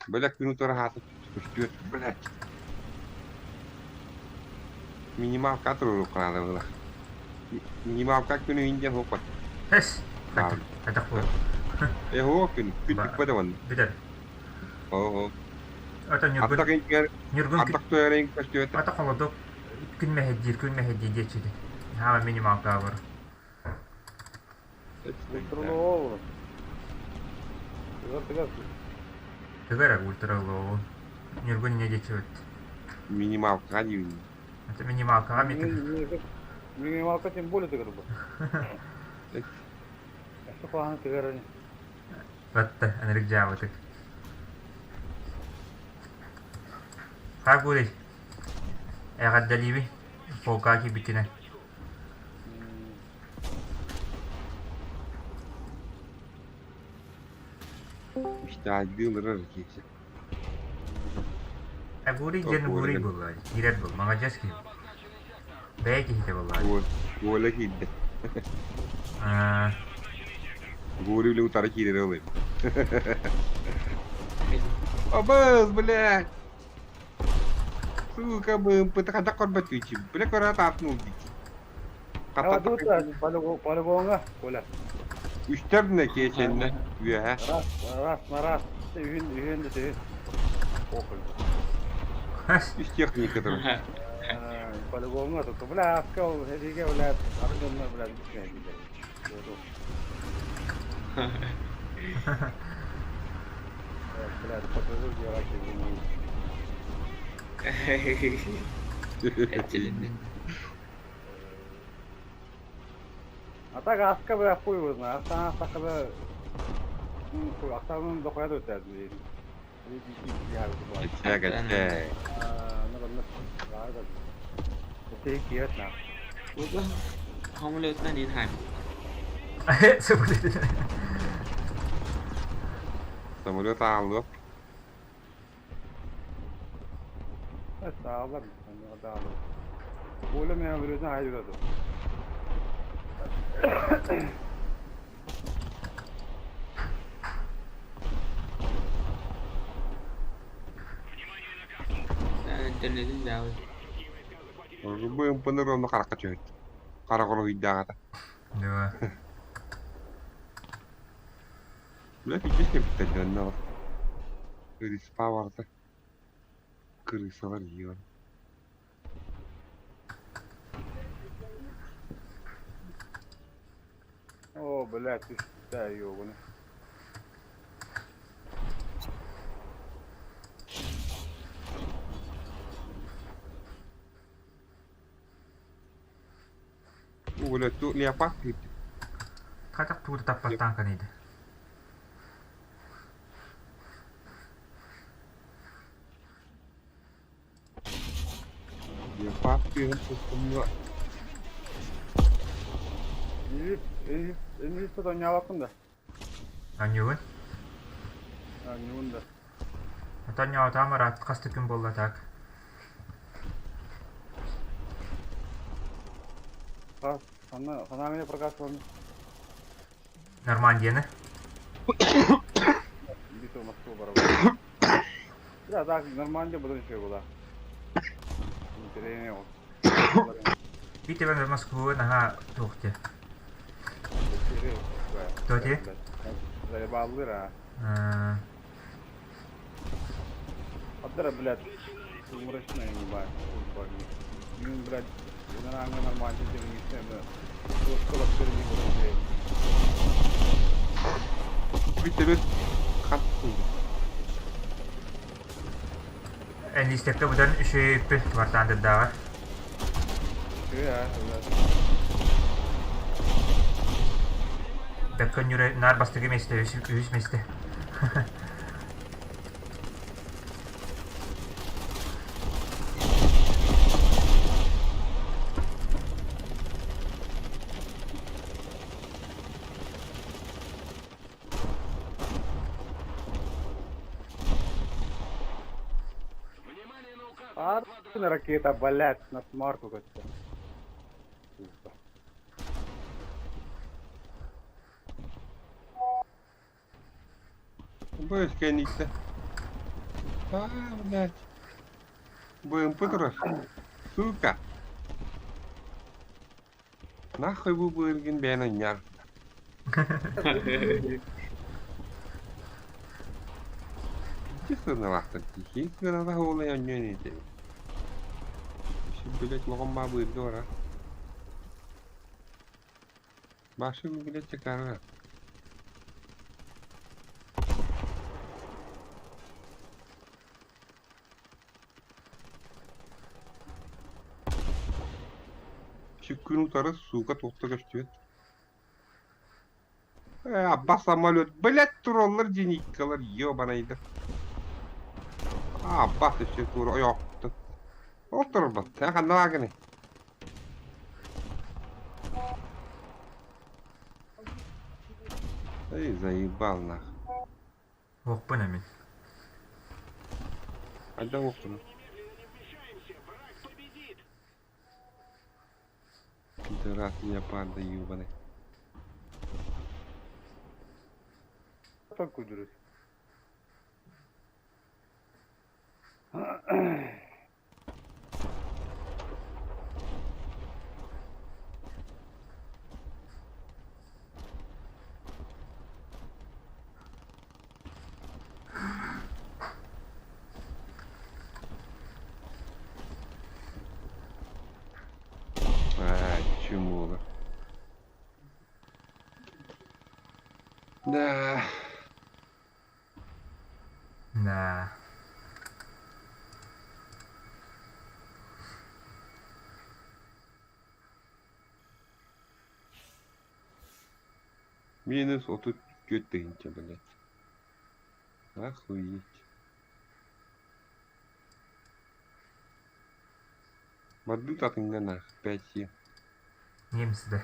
Бля, күн утары хаата көстүөт, блядь. Минималка туруоруохха наада быһыылаах. Минималка күнү индиан хуоппат. Эс! Хайдах хайдах буолуо? Э, хуо күн, күн түкпэтэ уонна. Бүтэр. Оо, Ата Ньургун аттак иҥкэр, Ньургун аттак туйарын көстүөт. Ата холодок күн мэһэйдиир, күн мэһэйдиир диэччитин. Хаама минималка бар. Ультралоу. Тыгар тыгар. Тыгар ультралоу. Ньургун не диэччибит. Минималкаҕа диибин. Это минималкаҕа ми Минималка тем более тыгар бу. Өссө куһаҕаны тыгар ини. Батта, ынырык дьаабытык. Хагурий, эҕэрдэлиибин, полка киирбиккинэн. Мечтайдыы ылырар киһи. Агурий диэн Гурий буолла, киирэр был, маладьыас киһи. Бэйэ киһитэ буолла. Коля киирдэ. Гурий бile утары киирэр ылыйм. Абыз, блядь! Сука, бымпыты хадак көрбөт күйчү. Бile көрө таатын ул дии. Полигоҥҥа, Коля. Үстэр не киэчэннэ үөһэ. Раз, раз на раз. Үһүн, үһүн да үһүн. Похуй. Үс техника турар. Полигоҥҥа только, бля, аска ол эриге, бля, ары дьоннор, бля, бүтмэ Бля, покажу, где раки зимуют. Этилиннин. А так аска бля хуй его знает. Астана сака бля... Ну, Астананы дохуя өтәді. Кэчээ, кэчээ. Самолетынан ин Самолет ааллыа. Оля меня вырезна айдырады. Интернетин дагы. Бу ровно харахха түһэт. Хара хоруйдаата. Да. Бля, пиздец кэбиттэр дьонно. Респа барда. Крысалар ебан. О, блядь, ты да, ёбаный. Бля, ту леопард киирдэ. Хайдах тугу да таппаттаан каныйды. Леопард кыыһын туттумҥа Инвист оонньообоккун да? Оонньуубун. Оонньуубун да. Оонньоотоом ыраат хас да күн буолла так. Ханна ханаа меня прокачивал? Нормандияны. Битва Москву барабан. Да, так, Нормандия буду еще была. Интереснее вот. Битва Москву наһаа туох диэ. Кто те? Заебаллыр, а. Аддара, блядь, сумрачная ебать. Мен, блядь, нормально нормально делаем, школа не буду. Бүтэбит хаттын. Энлистэккэ быдан үчүгэйппит кыбартаандырдааҕар. Бэккэ Ньурэ наар бастакы миэстэ, үһүс миэстэ. А ракета, блядь, на смарту как-то. Бу кэнниттэн. А, блядь. БМП турар. Сука. Нахуй бу быыргын бэйэн анньаар. Икки сыаналаахтар тихий сыаналаах уолай онньуон итэбит. Блять, лоҕом баа быырга бара. Башы блять чекара. Күн утары сука туохта көстүбэт. Э, абба самолет, блять, троллар зениткалар, ебанайдар. Абба өссө тура ойоохтун. Ол турбат, эн ханна баагыный? Эй, заебал нах. Уохпун эмин. Хайдах уохпунуй? Пидорас леопарда ебаный. Только удержусь. А, чмо. Да. Да. Минус 34 тыһыынча, блядь. Охуеть. Бардыт атыҥҥа нах, 5 Немец да.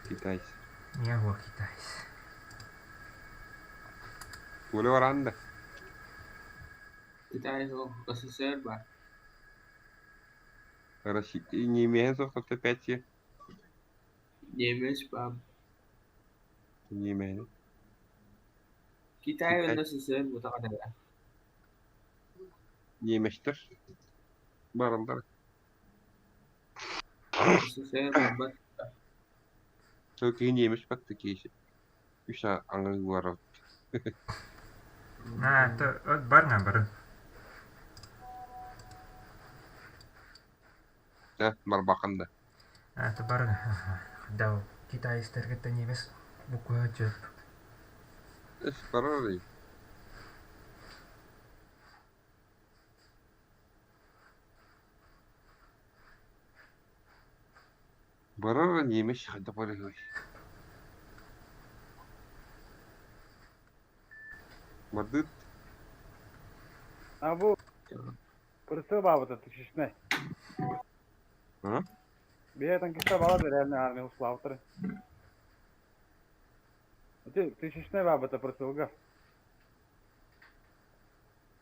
Китайцы. Не во китайцы. Коля баран да. Китай СССР бар. Россия немеһин сохтопто 5 Немец бар. Немеһин. Китай уонна СССР бутаҕа Немецтэр бараллар. СССР барбат. Киһи немец батта киһи үс аҥы барар. А, то барна барын. Да, барбахан да. А, то барын. Да, китайстарга немец буква жөп. Эс барар. Барар немец хайда барар. Бардыт. А бу Пырсы бабыта тысячный. А? Бие танкиста бала реально армия уславтыры. Ты тысячный бабыта прысылга.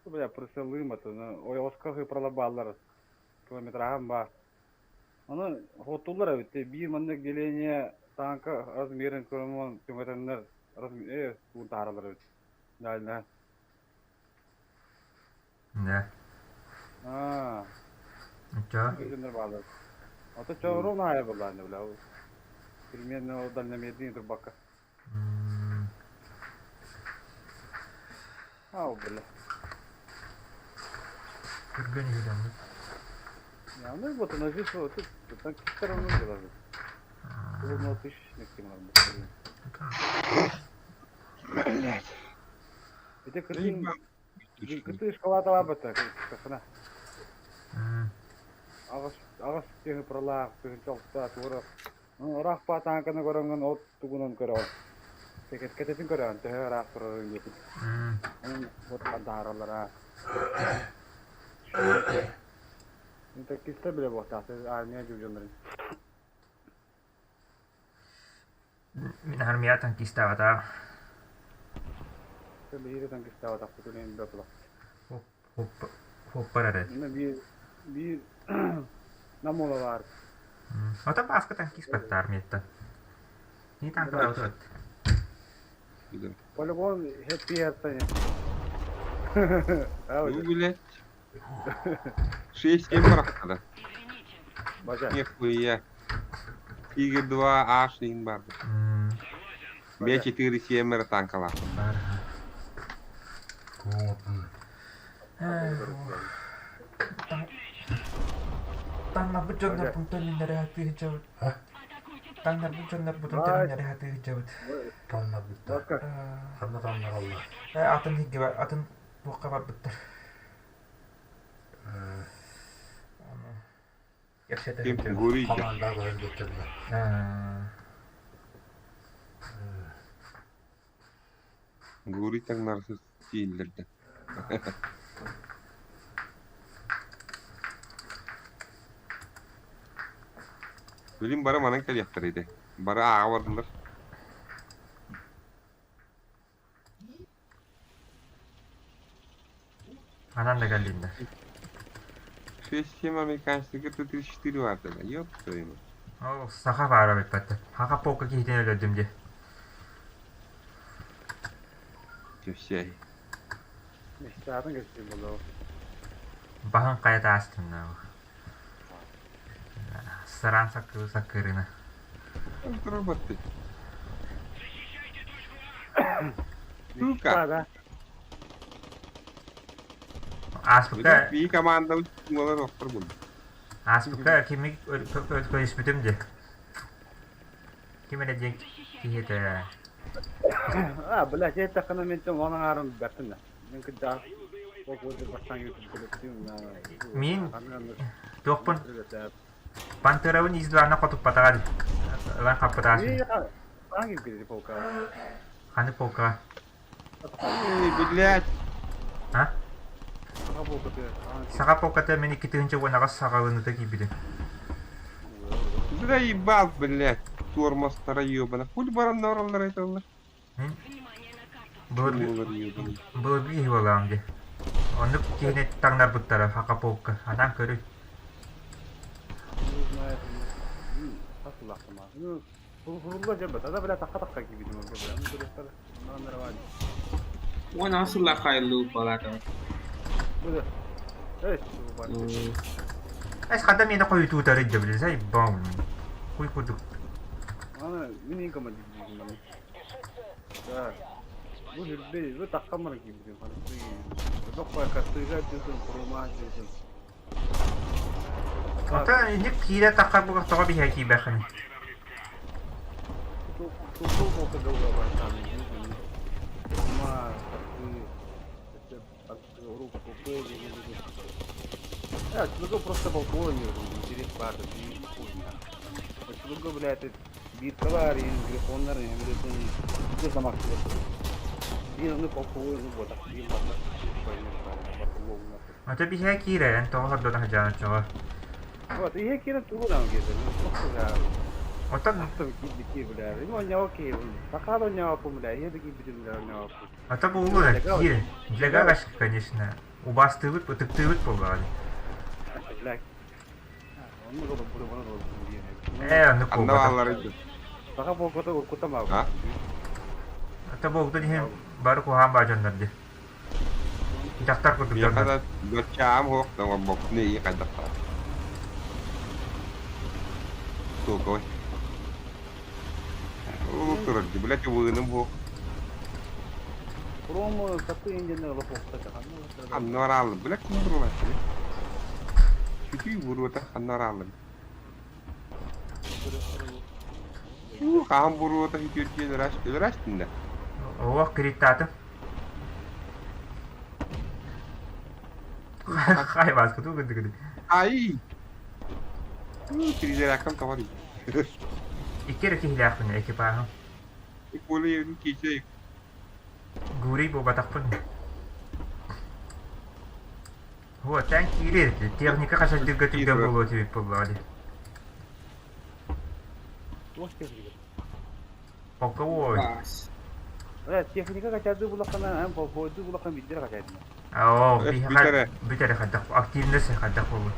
Бля, прысылым это, ой, оскахы пролабаллар. Километрагам ба. Оны хотулар эбит, биир маннык деление танка размерин көрөмөн түҥэтэннэр размер туун таһаараллар эбит. Дальна. Да. Аа, Чё? дьоннор бааллар. Ото чё ровно аайа буоллаҕына бля. Примерно дальномерный турбакка. Ау, бля. Түргэн үһү Я, ну вот она здесь вот тут танкистар равно было. Ровно тысячник километров. Блять. Ити кытын кыты школата бата кахана. Аҕыс аҕыс тыһы пролаах тыһын чалта туора. Ыраах па танканы көрөҥҥүн от тугунан көрөҕүн. Кэтэтин көрөҕүн төһө ыраах турарын диэтин. Onun вот хантааралара. Танкистар билэ буолтаахтар армия дьоннорун. Мин армия танкистаабата. Биһиги танкистаабатахпытын бөтүлэх. Хоппар эрэ. Биир биир намула баар. Ото бааска танкист батта армияттан. Не танкалаабыт. Полигон хэппи хертани. Ну, блядь. 6-7 барахтара. Нихуя. Тигр 2 H иһин барды. Б4 7 танкалаах. Таҥнарбыт дьоннорбун төннүннэрэ сатыы Таҥнарбыт дьоннорбутун төннүннэрэ сатыы сылдьабыт. Таҥнарбыттар. Ханна таҥнараллар? Атын сиргэ атын туохха барбыттар. Кэпсэтэ Гурий Хамаандаҕа көһөн диэттэринэ. Гурий таҥнарсыт дииллэрдэ. Билим бары манан кэлиэхтэрэ ити. Бары ааҕа бардылар. Анан да кэллиннэр. 6-7 американских это 34 ватта. Ёб твою мать. Ол саха баара бүппэттэр. Хаха полка киһитин өлөрдүм дии. Все. Мечтатын кэпсиир буолуо. Баһын хайа таастынна. Сараан саккыры саккырына. Работай. Сука. Да. Ааспыкка Бии команда буолар охтор буолла. Ааспыкка кими көрүспүтүм дии. Ким эрэ диэн киһи этэ. А, блядь, я эттэххинэ мин уон аҥаарын бэртин да. Мин кырдьаҕас ол курдук бастаан Мин туохпун Пантерабын из-двана хотуппатаҕа дии. Ылан хаппытаас. Ханы полка. Эй, блядь. А? Саха полката мин 2018 саҕаланыыта киирбитим. Заебал, блядь. Тормозтара ебана. Хуй баран ораллар айталлар. Былыргы былыргы киһи буоллаҕым дии. Оннук киһини таҥнарбыттара Саха полка. Анаан көрүй. Уон сыллаах хаайыллыбыт буолаатаҕа. Эс хата миэнэ хойутуутары дьэбили заебал. Хуй курдук. Оттон инник киирэ таххар буга тоҕо биһэ киирбэххиний? Просто балкон интерес баар Оччолорго, блядь, биркалар, грифоннар, биир ону полковой буотах, биир манна Ото биһэ киирэрэн тоҕо хордон сылдьаан оччоҕо? Вот, иһэ киирэн тугу даҕаны киирдэ, Оттон Сахаада онньооппун, бля, иһэ да киирбитим, бля, онньооппун. Ото буолуо киир. Для галочки, конечно. Убаастыыбыт, ытыктыыбыт буоллаҕа дии. Бля, Ээ, оннук Анна буолбатах. бааллар Саха буолбата уруккута А? Ото буолтун иһин бары куһаҕан баа дьоннор дии. Дьахтар курдук Миэхэ дьоннор. да дочаам суох да оҥорбоппун эйии хайдахтаах. Толковай. Ол турар дии, блядь, убыыным суох. Ханна барааллым, блядь, ким буруолааччы? Сүтүү буруота ханна барааллым? Уу, хаһан буруота сүтүөр диэн ыраас ыраас да. Оох кириттаатым. Хай бааскытуу гындыгыды. Ай! Тризеракам тоҕо дии. Икки эрэ киһилээхпин экипажым. Коля киисэй Гурий буолбатахпын. Вот, тэн киирэр. Техника хасардырга түргэн буолуо түбүт буоллаҕа дии. Полковой. Техника качаады булаххана, полковойду булаххан биирдэр качаадына. Оо, Бүтэрэ. бүтэрэ хайдах активность хайдах буолуй?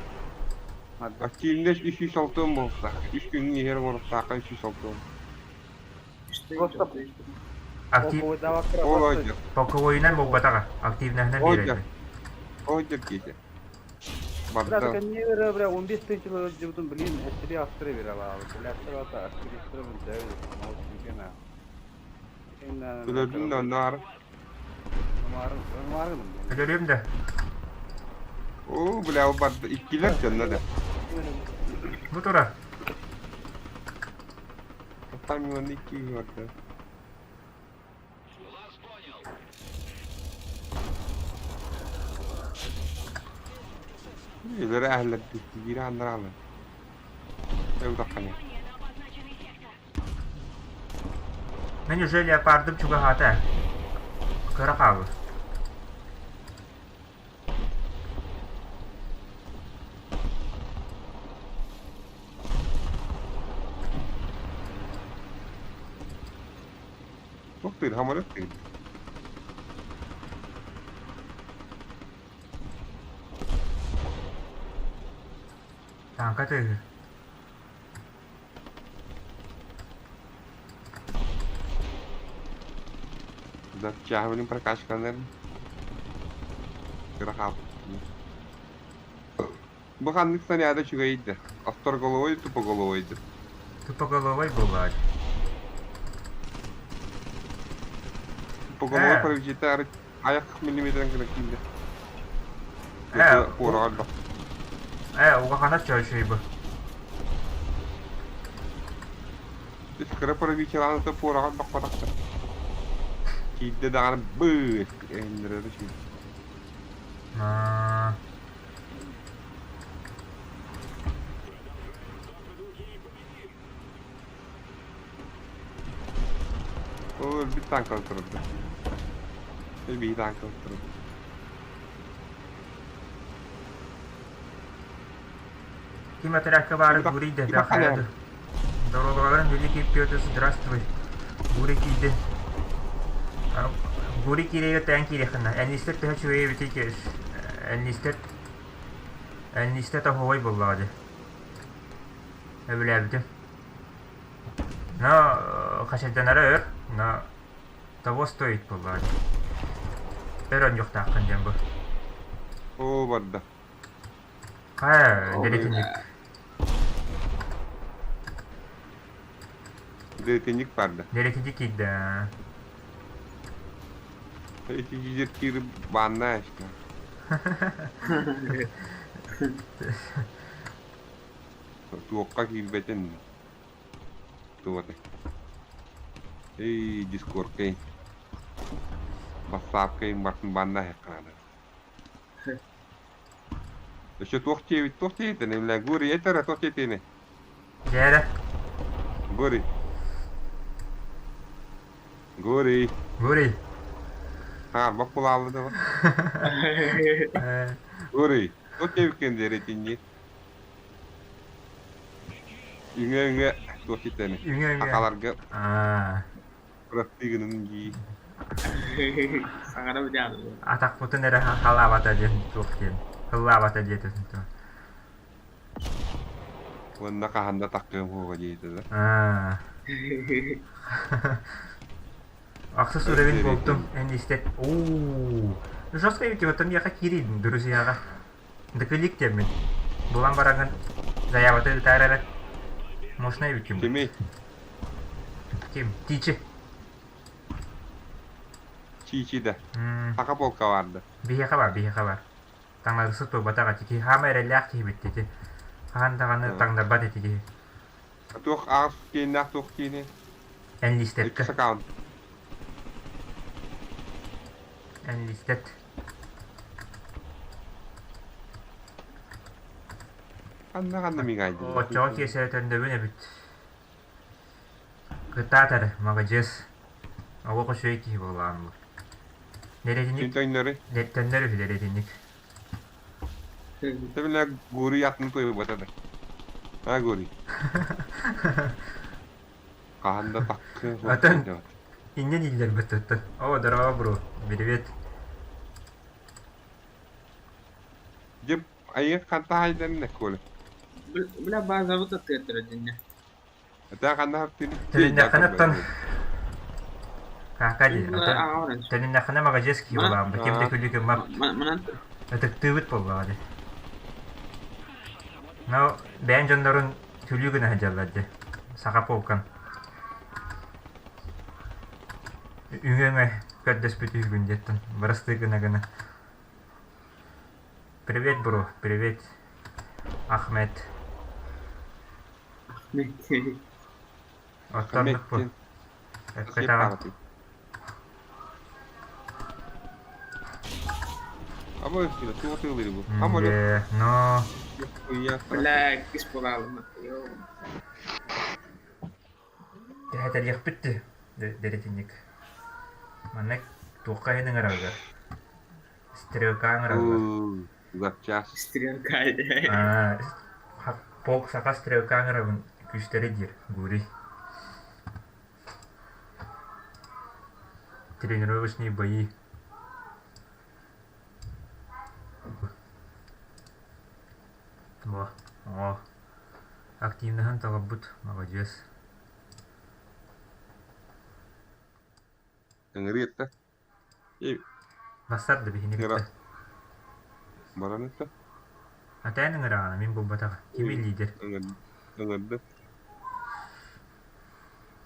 Активность 306 буолта. Үс күҥҥэ иһэр оҥоруктаахха 306. Просто Актив Ол ойдьор. полковойунан буолбатаҕа, активнаһынан Ойдьор. биэрэллэр. Ойдьор киһи. Бля, Барда. так не бля, бля, 15 тысяч жибутун, блин, эстери астыры бер ала. Бля, астыры астыры бун Өлөрдүн да онно ары. Өлөрүөм да. Оо, бля, ол барда. Иккилэр дьонно да. Бу тура. Там он икки барда. Өлөрө аһыллар биир аннар аалар. Өй Мен уже леопардым чугаһаата. Кыра хаалбыт. Туох тыыр, хамырык тыыр. Тааҥка тыаһы. Запчаһы прокачкаларын кыра хаалбыт. Бу ханнык снаряда үчүгэйдэ? Осторголовой тупоголовойду? Тупоголовой буоллаҕа Тупоголовой Ээ. проведите айах миллиметрын гына киирдэ. Ээ, Куораҕар бах. Ээ, улахана чөөчөй бу. Кыра провичаланыта пуораҕар бахпатахтар. Киирдэ даҕаны быыс эһиннэрэ үчүгэй. Аа. Ол өлбүт танка турда. Өлбүт танка турда. Ким отрядка баары Гурий да хайады. Дорогаларын Великий Петр, здравствуй. Гурий киирдин. Гурий киирэйгэ тээн киириэххинэ. Эннистер төһө үчүгэй эбитий Эннистер Эннистер тоһуой буоллаҕа дии. Өбүлээбитим. Но хачайданара өр, но того стоит буоллаҕа дии. Өр оонньуохтааххын диэн бу. Оо барда. Хайа, дэриэтинник. Дэриэтинник барда. Дэриэтинник киирдэ. Эти дезертиры банная что. Туохха киирбэтин туох Эй, дискоркай. Бассаапкай бартын банна хеккаада. Өссө туох диэбит, туох диэбитин, бля, Гурий, этэрэ туох диэтиини? Дьээрэ. Гурий. Гурий. Гурий. Хаарбах булааллы да Гурий, туох диэбиккин диэрэтинни? Үҥэ-үҥэ туох диэтэни? Үҥэ-үҥэ. Сахаларга Аа. бырастыы гынын дии. Саҥара быдьаалыгы. Атахпытын эрэ халаабата диэн туох диэн. Ыллаабата диэтэ. Уонна хаһан да таххыам суоҕа диэтэ да. Аа. Ахсыс уровень буолтум. Эн истэ. Оо. Жестко эбит оттон миэхэ киирин, друзьяға. Дыкылик диэммин. Булан бараҥын заявата ыытаар эрэ. Можно эбиккин Кимий? Ким? Тичи. Чичи да. Саха полка баар да. Биһиэхэ бар, биһиэхэ бар. Таҥнарысыт буолбатах ити киһи. Хаама эрэллээх киһибит ити. Хаһан даҕаны таҥнарбат ити киһи. Туох аҕыс кииннээх туох киини? Энлистэккэ. Иккис аккаунт. Энлистэт. Ханна ханна миҥаайдым. Оччоҕо киэсэ төннөбүн эбит. Кытаат эрэ, маладьыас. Олох үчүгэй киһи буоллаҕым бу. Ким Дэриэтинник төннөрүй? төннөр үһү дэриэтинник. Тэбилэ Гурий атын туйбата да. А Гурий. Хаһан да таккы Атын иннин ииллэрбит туттун. О, здорово, бро. Привет. Дьэ, айык ханта хайданна Коля? Бля, базабыт аттыаттара дьиннэ. Ата ханна хаптыны? Тэриннэххинэ оттон. Кака дии, Мин оттон аҕабар төнүннэххинэ маҕадьыас киһи Манан буолаҕын, ким да күлүү гыммат, манан ытыктыыбыт буоллаҕа дии. Но бэйэн дьоннорун күлүү гына сылдьаллар дии, саха полкан. Үҥө-үҥэ көрдөспүт үһүгүн диэттэн, бырастыы гына-гына. Привет, бро, привет, Ахмед. Оттоннук бу. Ахмед Эппэтэҕэ. Абы туох тыылыыр бу? Хамолет. Дьэ, но Бля, кис буолаалым. Тэһэтэлиэхпит дии, дэритинник. Манна туохха иһин ыҥыраллар? Стрелка ыҥыраллар. Запчас. Стрелка. Аа, полк саха стрелка ыҥырабын күүстэри диир, Гурий. Тренировочные бои. Во, о, активноһын таларбыт, маладьыас. Ыҥырыы этэ. Бассар да биһини кытта. Баран этэ. Атээн ыҥыраҕына мин булбатах. Кими лидер? Ыҥырды.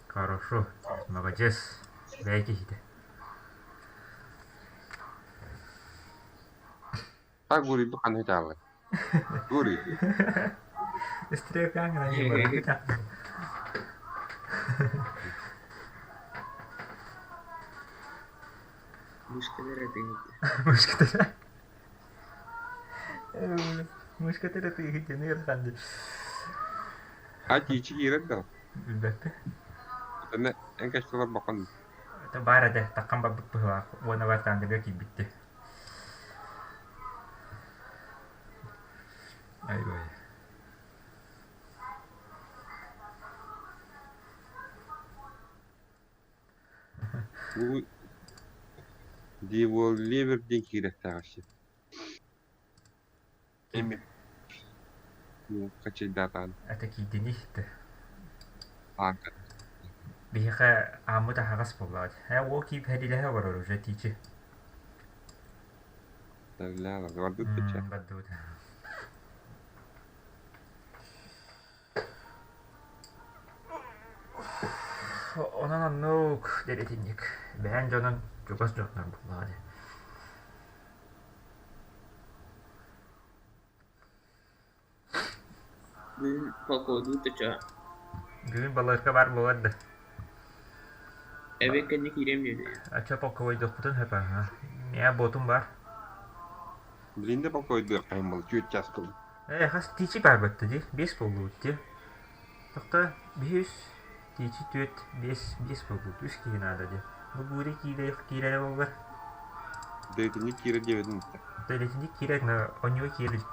Хорошо. Маладьыас. Бэйэ киһитэ. Так Гурий бу ханна ытааллар? Гурий. Стрелкаҥ ыҥыран Мышкалар этиҥ. Мышкалар. Мышкалар этиҥ ыарахан дии. А тиичи киирэр да? Билбэппин. Итиннэ эн кэчтэлэр бахан. Баар этэ, таххан барбыт быһыылаах уонна бартаандыга киирбитти. Ай-ой. Бу Диволевер диэн киирэхтээх өссө. Эми хачайдаатаан. Это киирдини иһиттэ. Аака. Биһиэхэ ааммыт аһаҕас буоллаҕа дии. Ээ, уол киип һэрилэһэ олорор уже тиичи. Бардыт бачча. Бардыбыт. Онон оннук диэн итинник. Бэйэҥ дьонуҥ чугас дьоннор буоллаҕа дии. Бүгүн полководун төчө. Бүгүн балыырка баар буолар да. Эбиэт кэннэ киириэм диэти. Ача полковойдуохпутун сөп аа. Миэ буотум баар. Билин да полковойдуоххайын был түөрт час кыл. Ээ, хас тиичи баар бытта дии. Биэс буоллубут дии. Тохто биһи үс, тиичи түөрт, биэс, биэс буолбут. Үс киһи наада дии. Бу буурэ киирэ киирэрэ буоллар. Дэйтинник киирэр диэбитин иттэ. Дэйтинник киирэр, но онньуга киирбит.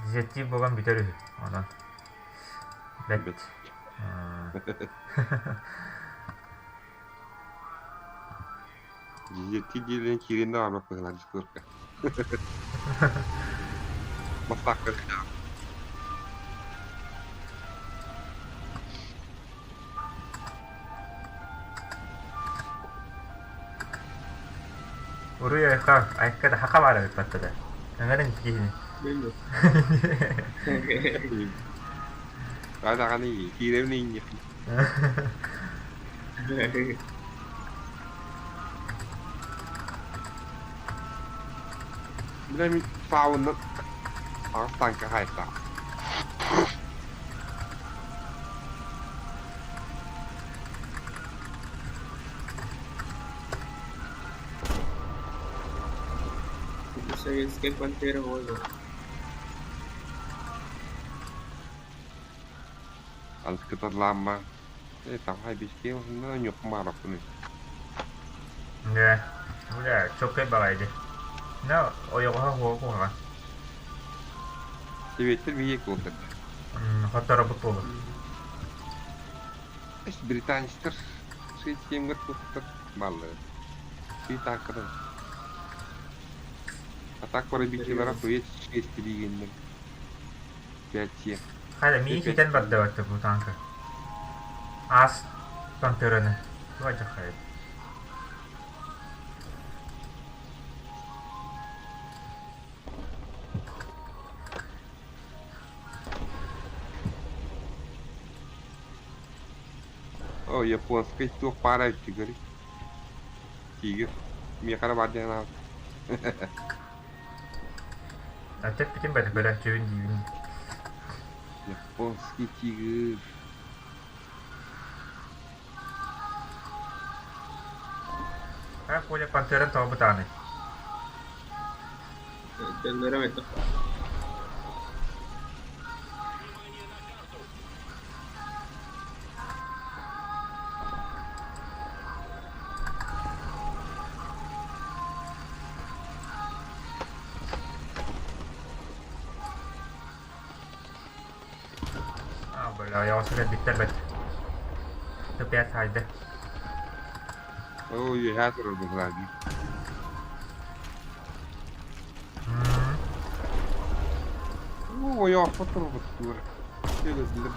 Дезертир буолан бүтэр үһү. Онон. Бэт. Дезертир диэн киирэн да барбат быһыылаах дискурка. Бастакы Уруй айха, айка да хака баара эбит да. Ыҥырын киһини. Даҕаны киирэбин инньэхин. Бля мин саабыннан аҕыс танка хаайтаах. Советская пантера буолуо. Алыскыталаама э таҕай бискиэ уһунна ньукмаараппыный. Дьэ, бля, чоккай баҕайы дии. Но ойоҕоһо суоҕа куһаҕан. Сэбиэттэр биһиэк буолтар. Хотторобут буолуо. Эс британецтар сыйтиэмҥэр туттар бааллар. Сый тааккадан. А так пробитиелара тует шесть тилигиннэр. Пять семь. Хайа, миин ситэн барда бу танка. Аас. Пантераны. Туга дьахайын. О, японскай туох баара үчүгэй. Тигр. Миэхэ эрэ баар диэн аат. Тэппитин бары көрөөччүбүн диибин. Японский тигр. А Коля Пантеран тоҕо бытааный? Дьоннорум это. А, бля, я вас кэлбиттэр бэт. Тупят хайда. Оо, үөһээ турар быһылаа дии. Оо, ойоохпут турбут тура. Өлөдүлэр.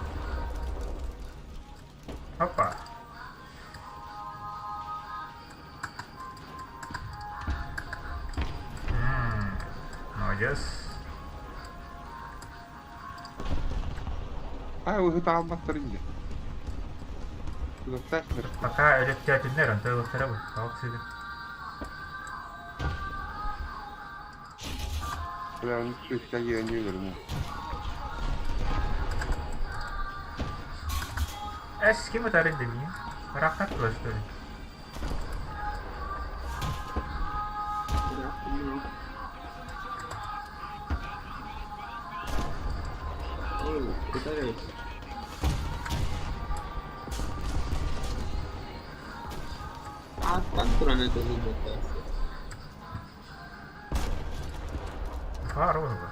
Опа. Молодец. Ай, ыһыт аалбаттар инде. Пока өлөктөөтүннэр, онто ылыктара бу. Тоҕо сыгын. Бля, сүттэ иэнни өлөрүм. Эс, ким ытарын дэмиин? Ырахтар тула что ли? Ой, куда Ааттан туран этэ Баар уһуга.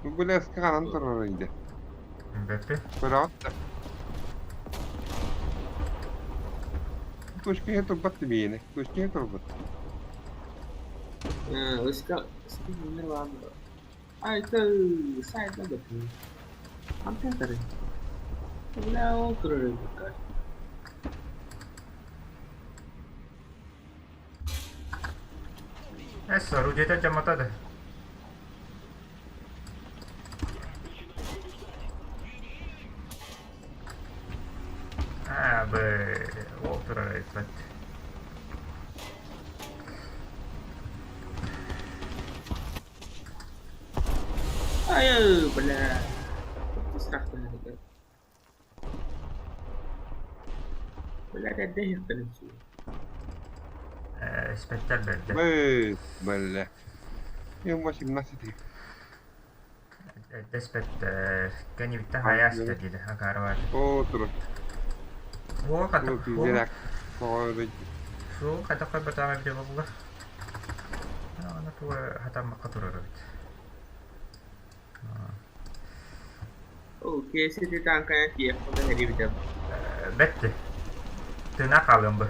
Бу хаанан турар инде. Бэппи. Көрөҕүт да. Точка турбат миэнэ. Точка турбат. Ыска ыска А это сайт надо. Компьютеры. Бля, ол турар эбит. Эс, орудиета дьамата да. А, бы, ол турар эбит. Ай, бля. Страх Бля, قد Испэттэр бэрдэ. Бля. Юм 18. Дэспэттэр. Кэнибиттэн хайаас да диде. Акарвар. Оо, турар. Оо, хата. Оо, тизерак. Суу, хата кой батаама бите болла. Ана туа хатаммакка турар эбит. О, кесити танкая тиэххэ хэрибитэ. Бэтти. Тына хаалыам бу.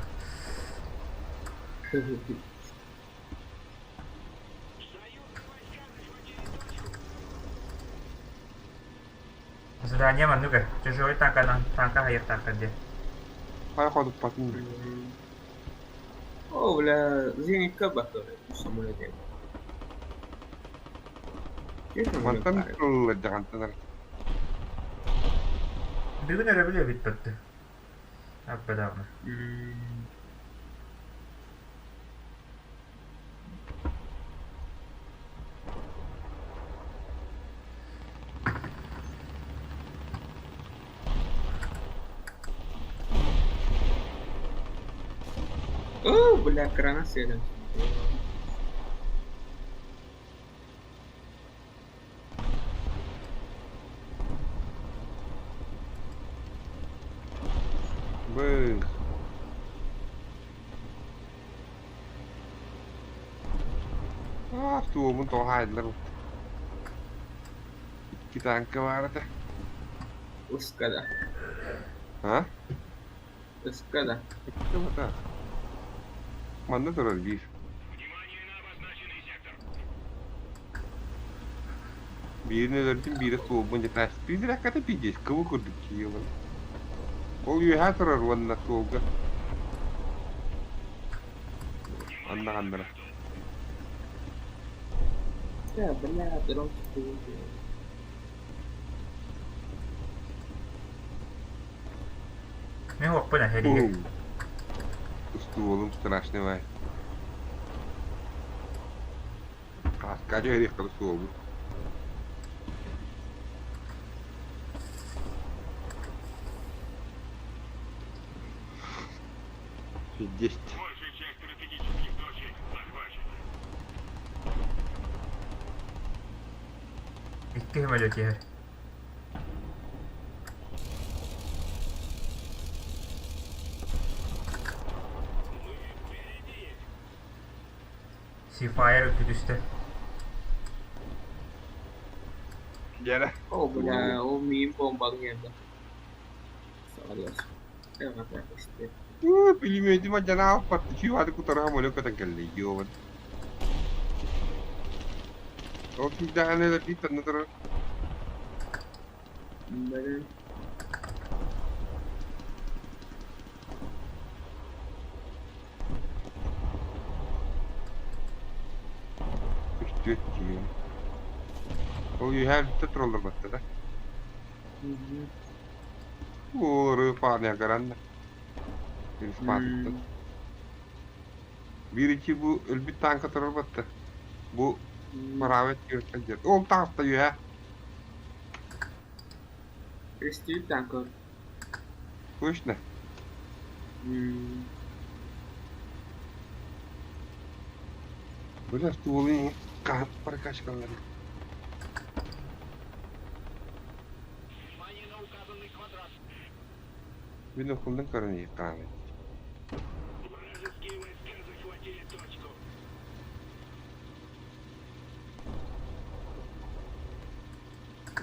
Задание манныга. Чужой танканан танка хайыктаахтар диэн. Хай ходуппатын. О, бля, зенитка батыр самолет. Мантан туруллар. Бүгүн өрөбүл эбит бэтти. Аппадаҕына. О, бля, крана седем. Быз. А, туомун тоҕо Икки танка баар этэ. Ускада. А? Ускада. Икки бата. Манна турар биир. Биирин өлөрдүм, биирэ суолбун дьэ таастыы пиздец, кыбы курдук киһи. Ол үөһээ турар уонна суолга. Анна ханнара. Да, бля, дрон Мин уоппун эһэригэ. Устуолум страшный бай. Кааска дьэ суолбут. Пиздец. Икки самолет иһэр. Seafire үрдү түстэ. Дьэрэ. О, бля, ол миин бомбалын эрдэ. Саҕалыас. Пулеметим дьанаах чугаады кутара самолет көтөн кэллэ ёбан. Ол кийдэҕинэ өлөрдүү танна турар. Бэрин. Үстүөт тиийэн. Ол үөһээ бүтэ тураллар батта да. Уолары пааны гаранна. Спаатыттан. Биир ичи бу өлбүт таанка турар батта. Бу мараабат киирэн Ол таҕыста үөһээ. Крестит танка. Точно. Бля, стволы прокачкалары. Мин окулдан көрөн иһиккааны.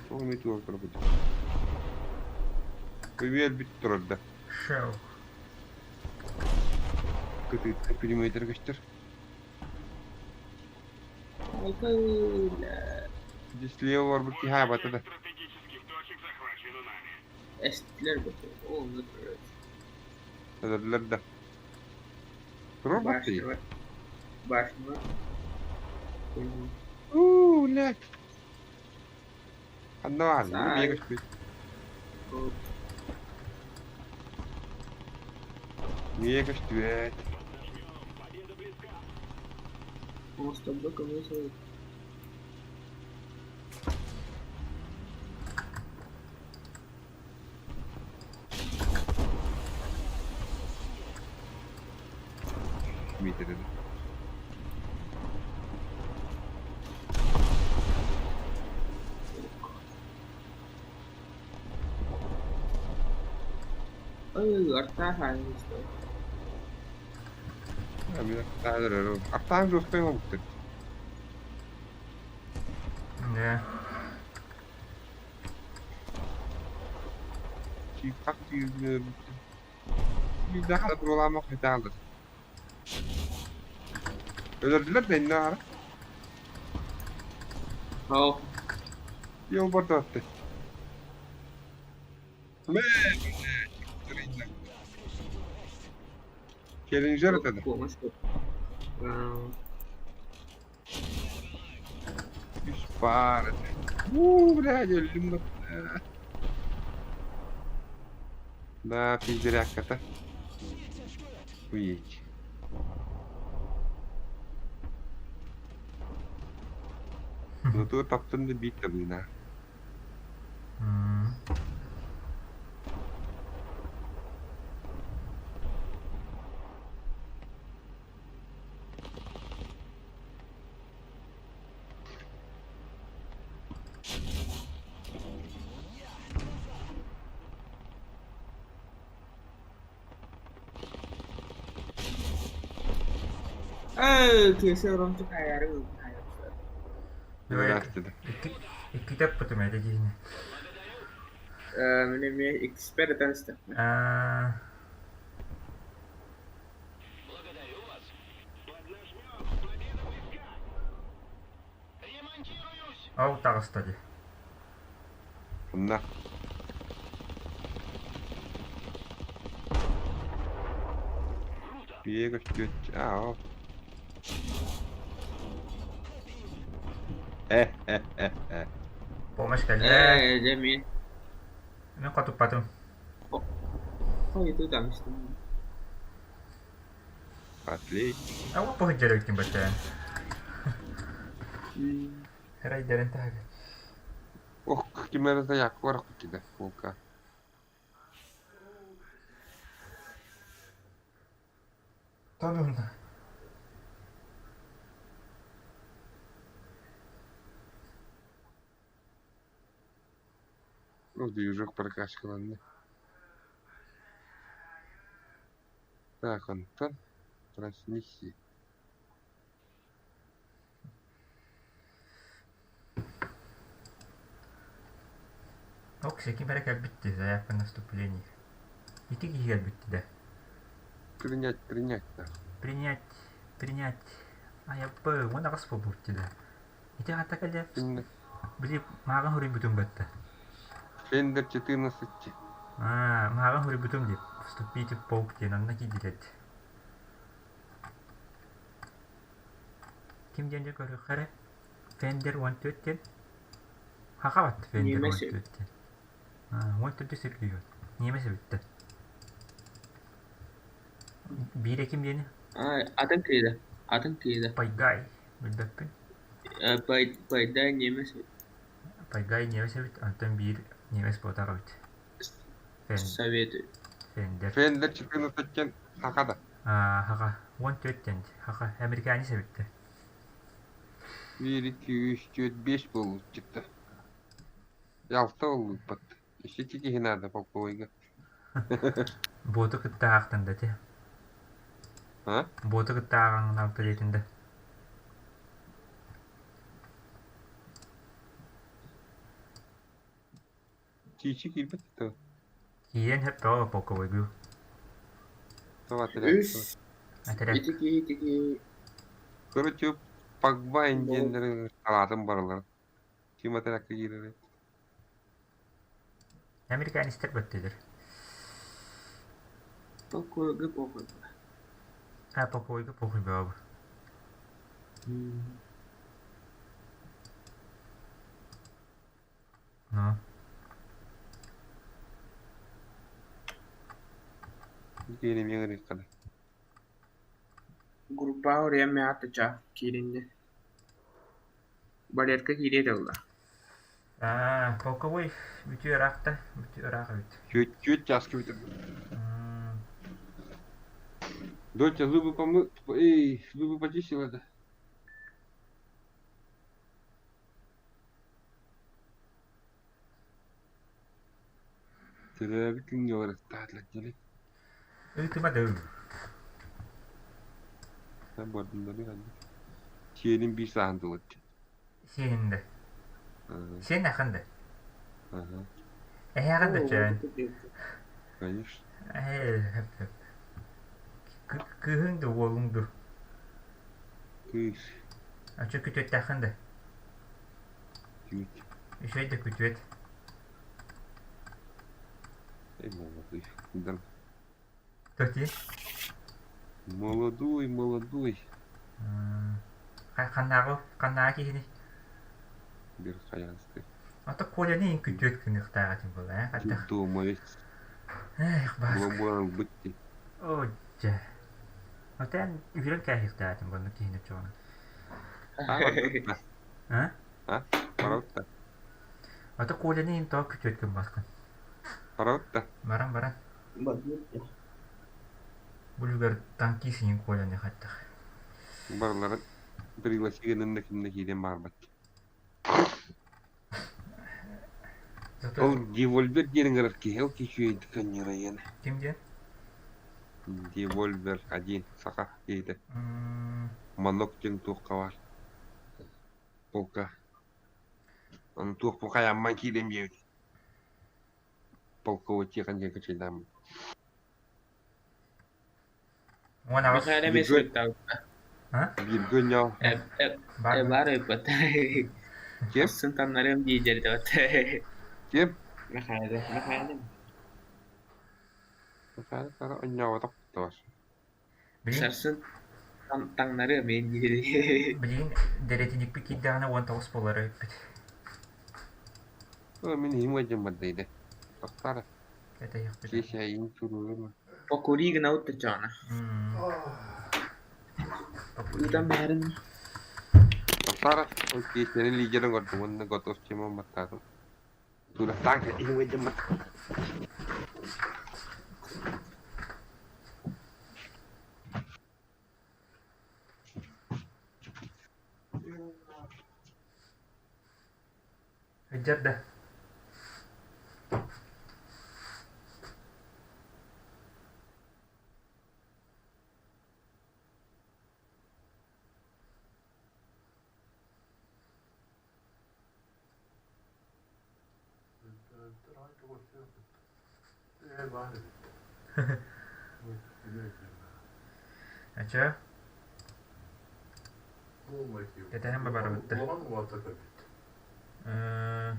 Тоҕо эмиэ туох көрбүт. Көбүөл бүт турар да. Шел. Кытыытта пулеметер көстөр. Бля. Здесь слева барбыт киһи аабата да. Эстилер бу. О, ну Өлөрдүлэр да. Турар баттый. Башня. Башня. Уу, блядь. Ханна баар, миэ көспүт. Миэ көстүбэт. Оҥостордо көмө Миитэрин. Артаах Артаах жесткай оҥоһуктар. Да. Хас Биирдээх буолаамах хитаалар. Өлөрдүлэр да иннэ аара. Ол. Йол бордоотты. Челленджер это. Үс паар этэ. Уу, блядь, өллүм Да, пиздерякката. Уеть. Ну тут таптын да биир табыына. Киэсэ оромчу хаайаары Здравствуйте. Иккитэ эппитим этэ дьиһини. Мин эмиэ эксперт этэн Ол таҕыста дии. Онно Пиэ көстүөч аа Э-э-э-э Помощь кэллэ. Ээ, дьэ мин Мин хотуппатым. хойутуу таҥастым. Отлично. А вот походжар эбиккин бачча. Райдерин таһыгар. Ох, ким эрэ заявка барахпыт киде, полка. Тобуна. Ну, движок прокачкаланна. Так, онтон трансмиссия. Ок, ким эрэ кэлбит заявка на вступление. Ити киһи кэлбит да. Принять, принять, да. Принять, принять. Айаппы, уон аҕыс буолбут да. Ити хата кэлэ, били мааҕын хоруйбутум бытта. Фендер 14. Аа, мааҕын хоруйбутум дип. Вступите в полк диэн онно киирдилэр. Ким диэн дьэ көрүөххэ эрэ. Фендер 14 диэн. Хахабат Фендер Ниэмэс 14 диэн. Аа, 14 сирдиир. Ниэмэс эбиттэр. Биирэ ким диэни? Атын киһи атын киһи Пайгай. Билбэппин. Пайдай ниэмэс Пайгай ниэмэс эбит, онтон биир ниэмэс буотах эбит. Фен, Совет Фендер. Фендер 14 хака да. Аа, хака. 14 диэн. Хака. Американец эбиттэр. 1, 2, 3, 4, 5 буолбут чыкта. Ялта боллуппат. Ищи киһи надо полковойга. Буоту кытта аахтан да те. А? Буоту кытта ааҕаҥҥын алта диэтин да. Чичи киирбэт то. Киирэн сөп тоҕо полковойгу. Това теряк. Үс Этэрэ. ити киһи ити киһи Короче, Погба индиэннэрин салаатын барылар. Ким атаракка киирэр? Американецтэр бөттүлэр. Полковойга похуй. А, полковойга похуй бөҕө. Ну. Киирим ыҥырыаххына. Группа уруйан миэхэ киириннэ. Балетка киириэ этэ Аа, полковой бүтүө ыраах да, бүтүө ыраах эбит. Чүөт чааска бүтэр. Доча, зубы помы... Эй, зубы почистила да? Төрөөбүт күҥҥэ барыктаатылар дьэли. Ыытыма да Бордуннары ханнык. Сиэним биир сааһын тулаччы. Сиэнин да. Сиэн ахан да. Эһээҕин да чөөн. Конечно. Ээ, Кыыһыҥ да уолуҥ ду? Кыыс. Ача күтүөттээххин да? Күт. Үчүгэй да күтүөт. Эй, молодой. Тоти? Молодой, молодой. Ханнааҕы ханнааҕы киһини? Верхоянскай. Ата Коляны күтүөт гыныахтаах этим буолла ээ хайдах? Думает. Эх, Бааска. Була ылбыт дии. Оо дьэ. Отон үһүрэн кээһиэхтээх этим буолла киһини оччоҕуна. А, барбыт А? А? Барабыт да. Ата Коляны ин тоҕо күтүөт гыммаскын? Барабыт да. Баран баран. Булугар танкист иһин Коляны хайдах? Барыларын пригласи гыннын да ким да киирэн барбат. Зато Ол Девольвер диэн ыҥырар киһи ол киһи үчүгэйдик анньырайан. Ким диэн? Девольвер один саха киһитэ. Манок диэн туохха баар. Полка. Ону туох бу хайаамман киирэн диэбит. Полковой Тихон диэн кычайдааммыт. 18. Михаил эмиэ суруктаабыта. А? Бииргэ ойноо. Бар Баар ыыппат. Ким? Сын таннарыам дии дьэрдэбэт. Ким? Мэхээлэ, Мэхээлэ. Мэхээлэ сара онньооботох куттабас. Билигин, Сарсын таҥнарыам мин диэри. билигин дэриэтинньикпит киирдэҕинэ 19 буолара эппит. Өө мин иһим ыалдьан барда идэ. Тохтоо эрэ. Кэтэһиэхпит. Киэсэ эйигин суруйуом. Покури гына уттачаана. Ыытан бэһэрин Тохтоо эрэ. Ол Киэсэни лидерин көрдүм уонна готов чемон баттаатым. Туурахтаан иһим ыалдьан барда. Ыдьар да. Ача, кэтэһэн барбыттар. Э,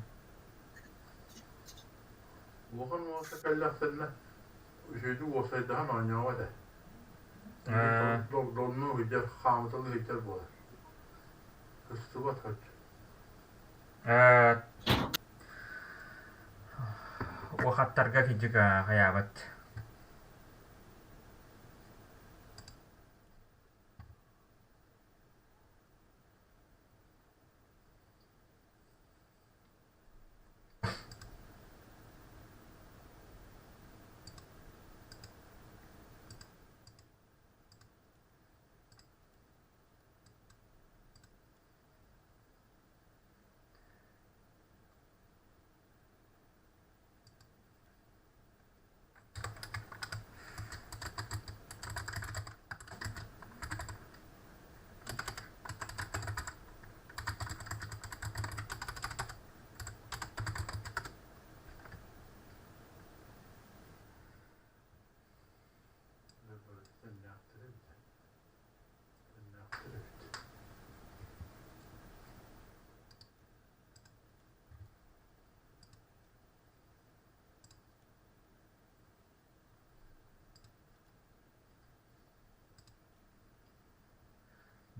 Улахан уолаттар кэллэхтэринэ үчүгэйдик уопсайдаһан оонньообот ээ. э, Догдоннуу сылдьар, хаамыталыы сылдьар буолар. Кыстыбат соччо. э, уохаттарга кидьик хайаабат.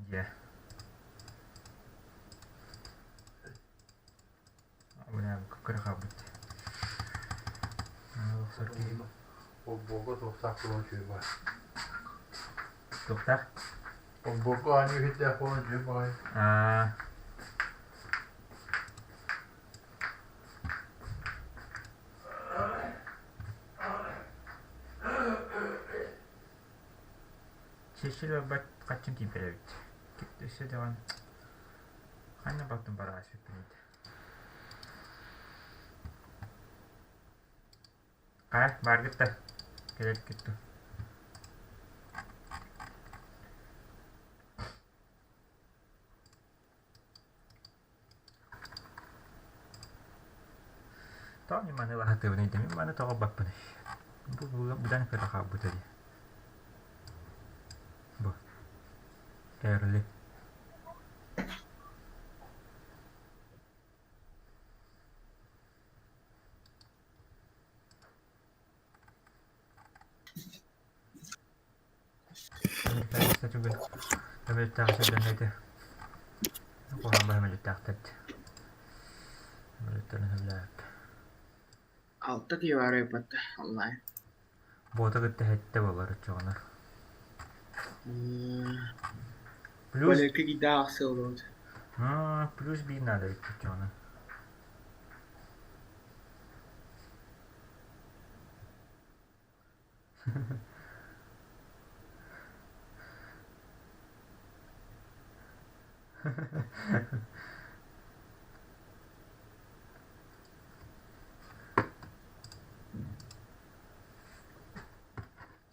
Дьэ. Бля, кыра хаалбыт. Охсор киһи. Олбуорга туохтаах буолан үчүгэй баҕайы. Туохтаах? Олбуорга аанньа үһүрдээх буолан үчүгэй баҕайы. Аа. Чэчир барбат хаччын тиийбэт эбит. Өссө даҕаны ханна балтым бараҕаспыппын Хайа, бааргыт да кэлэргит дуу. Тоҕо мин маны лаһатыыбыный да, мин маны тоҕо баппыный? Бу быдан кыра хаалбыта дии. Бу. Эрли. Алта киһи баар ыйыппатта онлайн. Буота кытта сэттэ буолар оччоҕуна. Плюс Валерка киирдээх ахсыы олорбут. Плюс биир наада эбит оччоҕуна.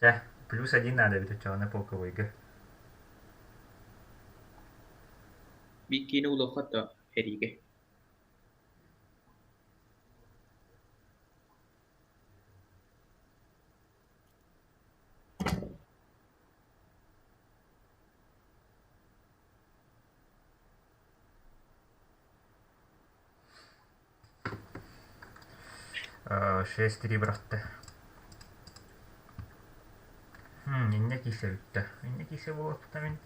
Чэ, плюс один надо эбит оччоҕуна полковойга. Биир киһини булуохха да эриигэ. 6-3 бырахта. Инньэ киирсэ бүттэ. Инньэ киирсэ буолуохпута мин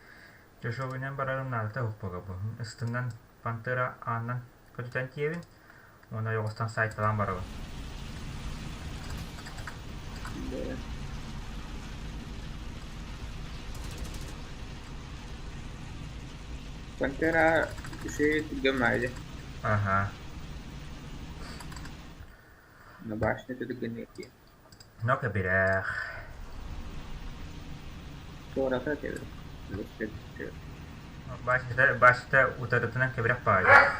дешевыйынан барарым наадата уһукпака бу. Ыстынан Пантера аанынан көтүтэн тиийэбин уонна ойоҕостон сайталаан барабын. Пантера үчүгэй түргэн маайда. Аха. На башня түргэн диэн. Но кэбирэх. Туората кэбирэх. Башня башня утарытынан кэбирэх баайда.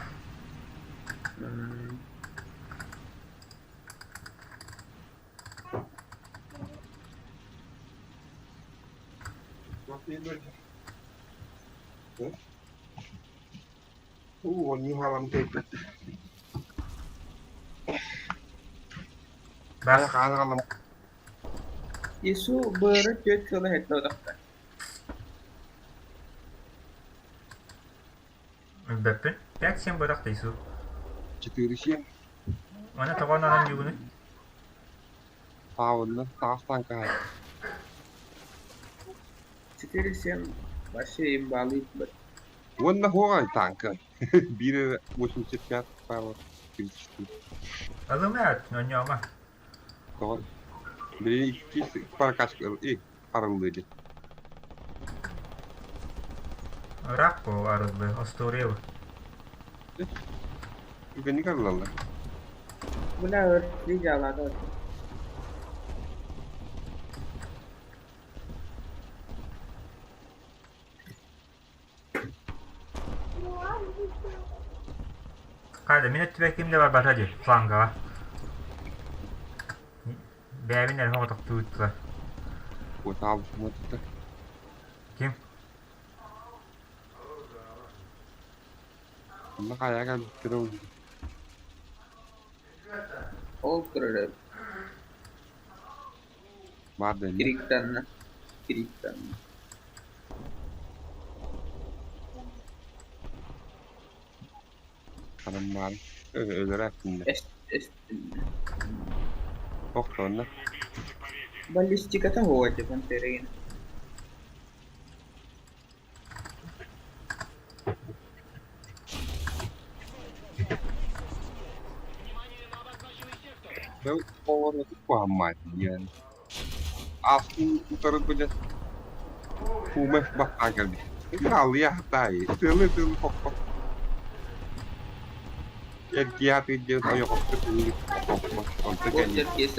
Уу, онньуу хаалам тэйбэт. Бас Хаан хаалам. Ису быары түөрт сыла хэттэ утахта. Өлбөппүн. 5-7 бырах тайсу. 4-7. Уонна тоҕо онон дьугунуй? Таабынна, таастан каһай. 4-7 вообще имбалыйт бат. Уонна хуоҕай танка. Биир 85 павел 34. Ылымаат, онньома. Тоҕо? Били иккис паркаш и арыллыы дии. Ыраах бу арыллыы, остуоруйа бу. Үгэнник арыллаллар. Бля өр дьаалаата. Хайда, мин өттүбэр ким да барбата дии, флангаҕа. Бэйэбин эрэ соҕотохтуу ыыттылар. Куотаабыт Ким? Онно хайа кэлбиттэрэ ол. Ол турар Баар да Кириктанна. Кириктанна. Хараммаан. Өлөрө эттиннэ. Эстиннэ. Охтонно. Баллистиката хуоти Пантерин. Куһаммаат диэн. Ааспын утары билэ Куумэ баттаан кэлбит. Хаалыйа таай, тыалы-тыалы хоппо. Эргийэ диэн ойоҕосто түннүк хоппо. Онто кэнники.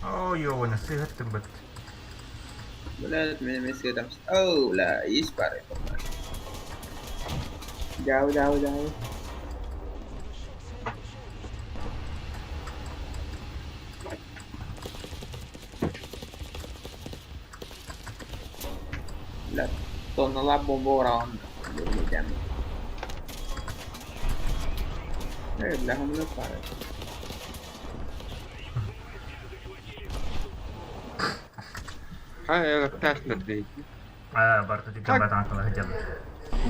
Ой, ёбана, сыһыттым быт. Блядь, меня месяц Оу, бля, есть пары. Дяу, дяу, дяу. Бля, тоннала бомба уран. Бля, хамлю пары. Хайа, тэшлэр дей. Аа, барыта түргэн батаан сылдьаллар.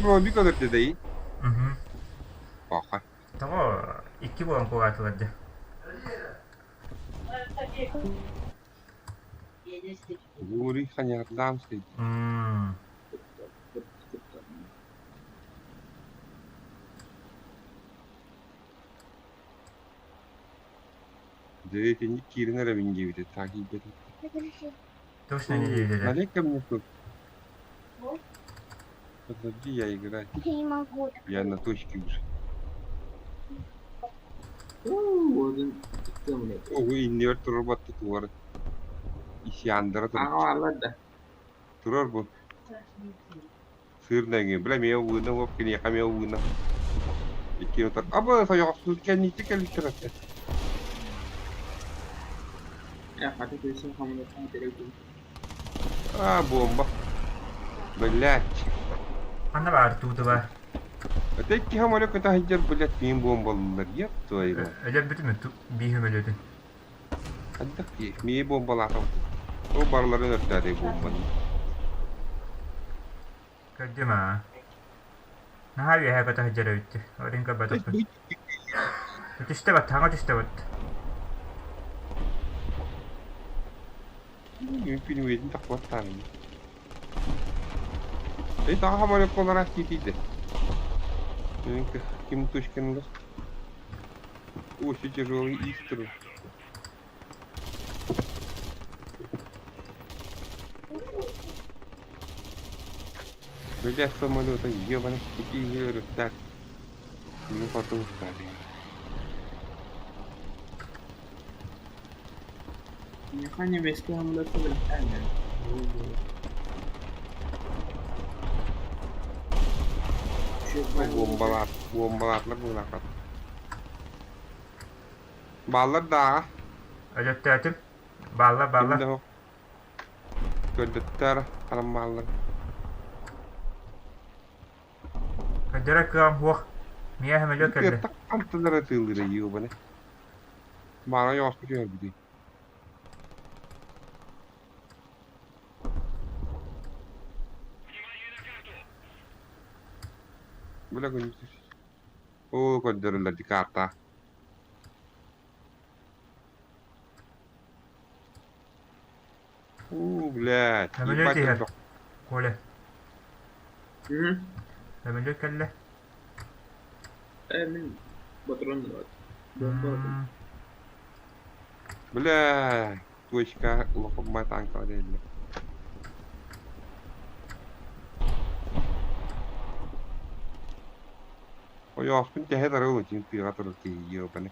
Робик өлөрдө дей. Угу. Паха. Тоҕо икки буолан кугаатылар дьэ. Гури ханьярдаам сей. Мм. Дьэ, киирэн эрэ мин диэбитэ, таах киирбэтим. Точно не диэбитэ. Налей ко мне тут. Подожди, я играю. Я не могу. Я на точке уже. Ого, иннибэр турар батта тугар. Исяндара турар. Турар бу. Сыырнаҥы, бля, миэ уына уоп, киниэхэ миэ уына. Икки утар. Аба, сойоҕосун кэнники кэлбиттэр этэ. А, бомба. Блять. Ханна баар туутуба? Это икки самолет көтө сылдьар, блять, миин бомбалыылар. Еп твою мать. Өлөрбүтүм биир өмөлүөтүн. Хайдах киһи мии бомбалаатам. Ол барыларын өртөөтэй бомбаны. Көрдүм аа. Наһаа үөһэ көтө сылдьар эбиттэр. Орин көрбөтөхпүн. Түстэ бат, хаҥа түстэ бат. Мин пилимиэтин тахпаттаан. Эй, таҕа хамарык олорас тиитийдэ. Ким Тушкин Очень тяжелый истру. Бля, самолета ебаный, какие так. Ну потом устали. Миэхэ немецкэй самолетка бэлэхтээн Буомбалаат, буомбалаатылар буолаахат. Бааллар даа. Өлөттөөтүм. Бааллар, Ким бааллар. да суох. Көрдөттөр, харам бааллар. Көрдөрөр кыаҕым суох. Миэхэ сөмөлүөт кэллэ. Тыаттан хантылара тыыллыра ёбаны. Маана ёоспут түһэрбитий. Бля күнүс. Оо көрдөрөллөр ди карта. Уу, блядь, Сөмөлүөт ебать иһэр. элбэх. Коля. Сөмөлүөт кэллэ. Э, мин патрон бомба Бля, точка улахан танка диэллэр. Ойооспун тэһэ тарыл ытын тыаҕа турар киһи ёбаны.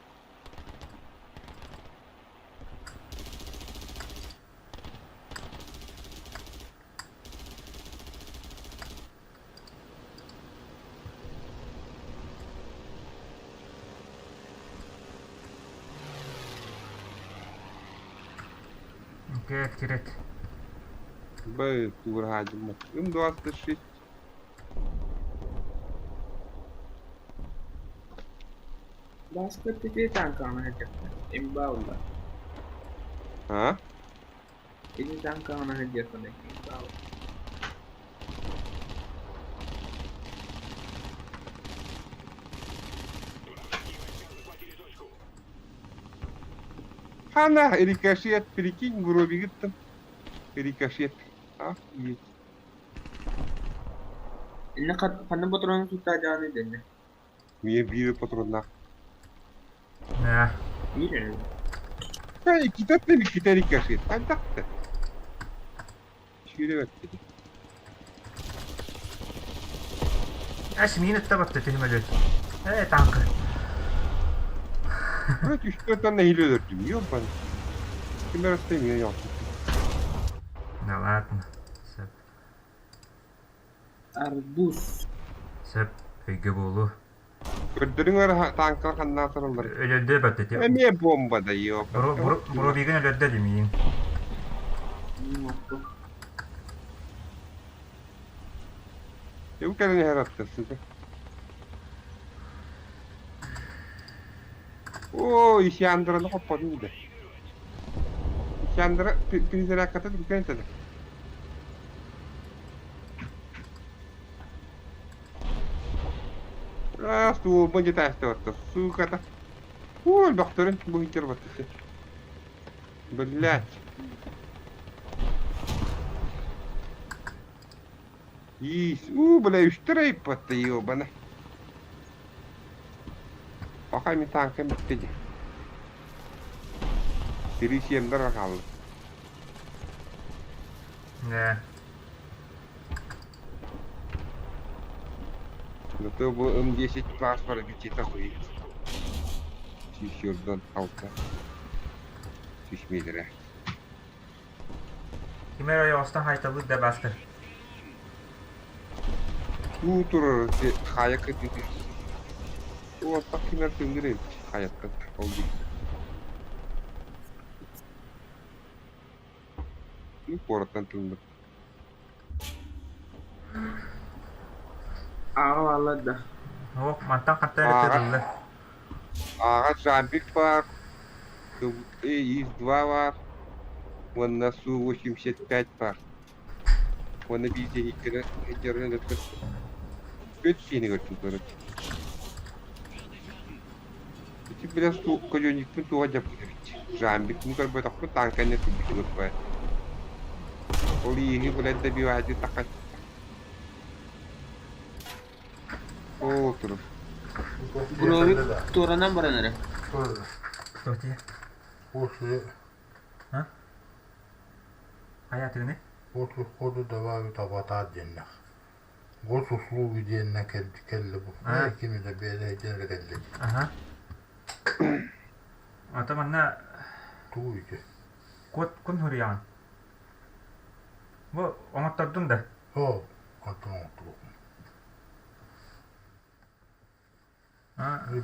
Кэт кирэт. Б тураадьыммат. М26. Баска ити танкаҕына сылдьыахтаах. Имбаалла. А? Ити танкаҕына сылдьыаххына имбаалла. Хана, рикошет, прикинь, гробигыттан. Рикошет. Охуеть. Инне ханна патронун туттаадьаҕын дэннэ. Миэ биир патроннаах. Да. Биир эрэ. Иккитэ иккитэ рикошет. Хайдах да? Сүүрэ бэрт. Ас миин ыттабатта түһүмөлүөт. Э, танка. Бля, үстөртөн нэһилэ өлөрдүм. Ёбан. Ким эрэ миэ ёхту. Да ладно. Сөп. Арбуз. Сөп. Өйгө буолу. Көрдөрүҥ эрэ танкалар ханна тураллар. Өлөрдө баттати. Эмиэ бомба да ёбан. Буробигын өлөрдө димиин. Ким кэлэн иһэр атта, сука. Оо, Исяндраны хоппотун да. Исяндра перезарядката түргэн этэ. Раз туолба дьэ таста, сука. Ой, бахтарын бу хитер баттысы. Блять. Ис, у, бля, үстэр айппатта, ёбана. Пока ми танкам бүттэ дии. Три семдер хаалла. Да. Зато бу М10 класс бар бит охуеть. Сүүс алта. 100 метрэ. Ким эрэ ойоҕостон хайталыыр да бастыр. Уу турар хайа кытыты. Уоттах кимэр тыҥыр эбит хайаттан. Ол дии. Ну, куораттан тыллар. Ааҕа бааллар да. Ох, мантан ханта эрэ Ааҕа. тырыллар. Ааҕа Жамбик бар. ИС-2 бар. Уонна Су-85 бар. Уонна биир дьиһиккэрэ дьарыгын өттөр. Көт сиэни көрдүм короче. Ити билэ көлүөнньүкпүн туга дьаппыт эбит. Жамбикпын көрбөтөхпүн, танканья турбут көрбөт. Ол ииһи блядь добивать тахха. Оо, турар. Гровик туоранан баран эрэ. Кто тебе? А? Хайа тыгыны? После входа добавить аватар диэннэх. Госуслуги диэннэ кэллэ бу. Кими да бэйэ диэн кэллэ. Ага. Ата манна Тугу ити? Кот кун хуруйаҕын. Бу оҥоттордуҥ да? Оо, онтон оҥотторбуппун.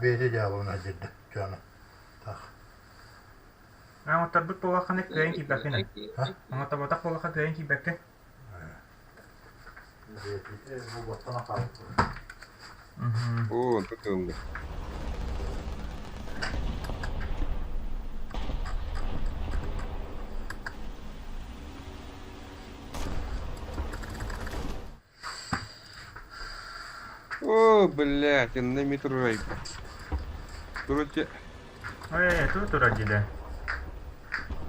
Бэйэтэ дьаабылана сылдьар дьоно. Таах. Оҥотторбут буоллаххына кыайан киирбэккин. Оҥотторботох буоллахха кыайан киирбэккин. Бу хаалбыт. Оо, онто тыллар. О, блядь, инна метрурайка. Короче, Э, тут турар дии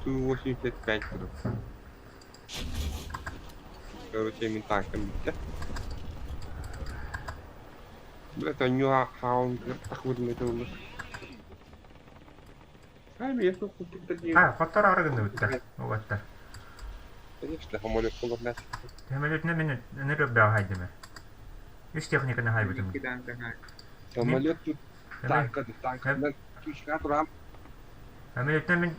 Ту-85 турар. Короче, мин танкам бүттэ. Блядь, онньуга хаалан тахбытын этэ А, хотор арыгынныбыттар. Угаттар. Конечно, самолет болар Самолетна мен нөрөббөҕө хайдым. Үс техниканы хайбытым. Самолет тут танка, танка. Тушка турам. Самолетна мен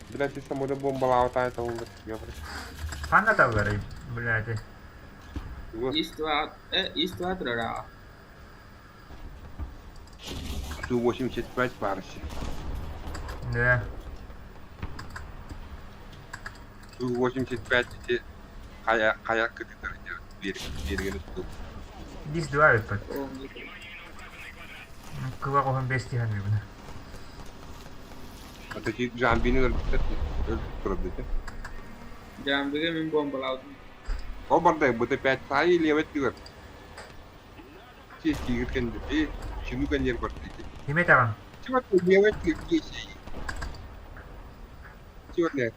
Блядь, ты самолет бомбалаабыт аайы табыллар. Ханна табылларый, блядь. Иства, Иства турара. Ту-85 парси. Да. Ту-85 ити хайа хайа кытытар биэрген устуу. Дис два өппөт. Кыла оһон бес тиһэн бүгүн. Ата ти Жамбини өлбүттэр өлбүт турар дете. Жамбига мин бомбалаабытым. Ол барда БТ-5 саайы левет тигэр. Ти тигр кэнди чину кэннер барда ити. Киме таҕан? Чего ты левет тигр Чего нет?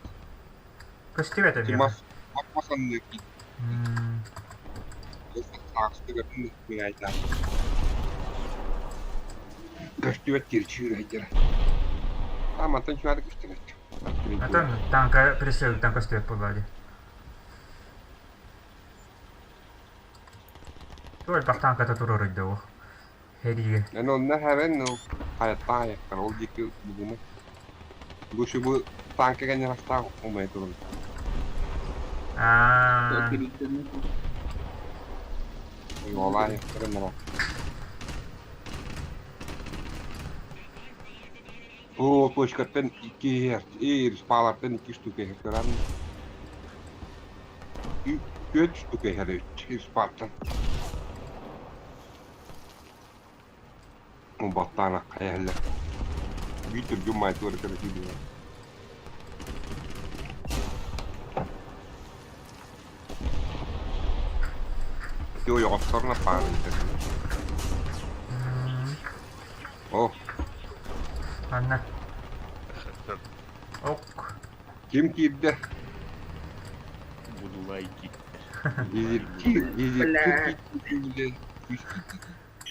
Көстүбэт Ти эмиэ. мас масанны ки. Көстүбэт тирчүүр айдара. А мантан чуады көстүбэт. Атын танка прицелтан көстүбэт буолла дии. Туой элбэх танката туруоруйда ол. Хэриигэ. Эн онно хэвэн ну хайаттаах ол диэки бугума. Бу бу танка кэннерастаах умай турун. Аа. Олай турун. О, точкаттан икки эр, спалартан икки штука эр көрөн. Үт штука эр, спалтан. Баттаана хайалла. Биир түргүн туора көрө киирдилэр. Ити ойоҕосторуна пааны О, Анна. Ок. Ким киирдэ? Буду лайки. Дезертир, дезертир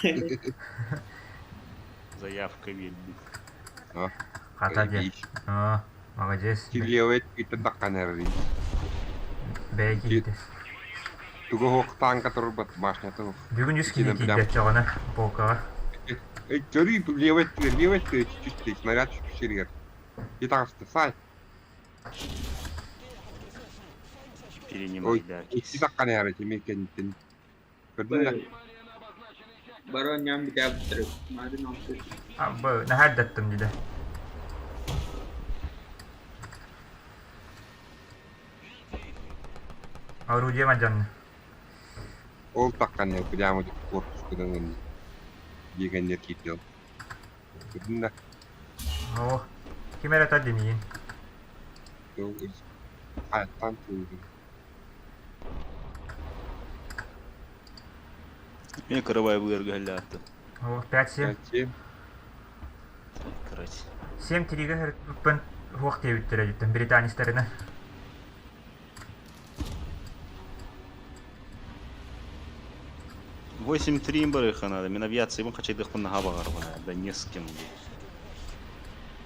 киирдэ. Заявка биэрбит. Хата диэн. Аа, молодец. Килиэвет итин таккан эрри. Бэйэ киирдэ. Тугу хуох танка турбат башнята хуох. Бүгүн үс киһи киирдэ чоҕуна полкаҕа. Эй, көрүй, левый левый чуть-чуть, снаряд чуть-чуть И таҕыста, сай. Перенимай, да. Икки таккан эрри, тимир кэнниттэн. Көрдүн да? Барон ням битээбиттэр. Маарын оҥкуй. А, бу наһаа даттым дии. Орудие мадьанна. Ол таккан эрри, прямо корпус кыдан диэгэннер киирдил. Көрдүн да? О, ким эрэ тардым иин. Хайаттан туйдум. Мен карабай быарга халлааттым. О, 5-7. 5-7. Короче. 7-3-гэ сырыппын суох диэбиттэрэ диттэн британецтарына. 8-3 барыахха наада. Мин авиациябын хачайдыахпын наһаа баҕарабын ээ. Да не с кем диye.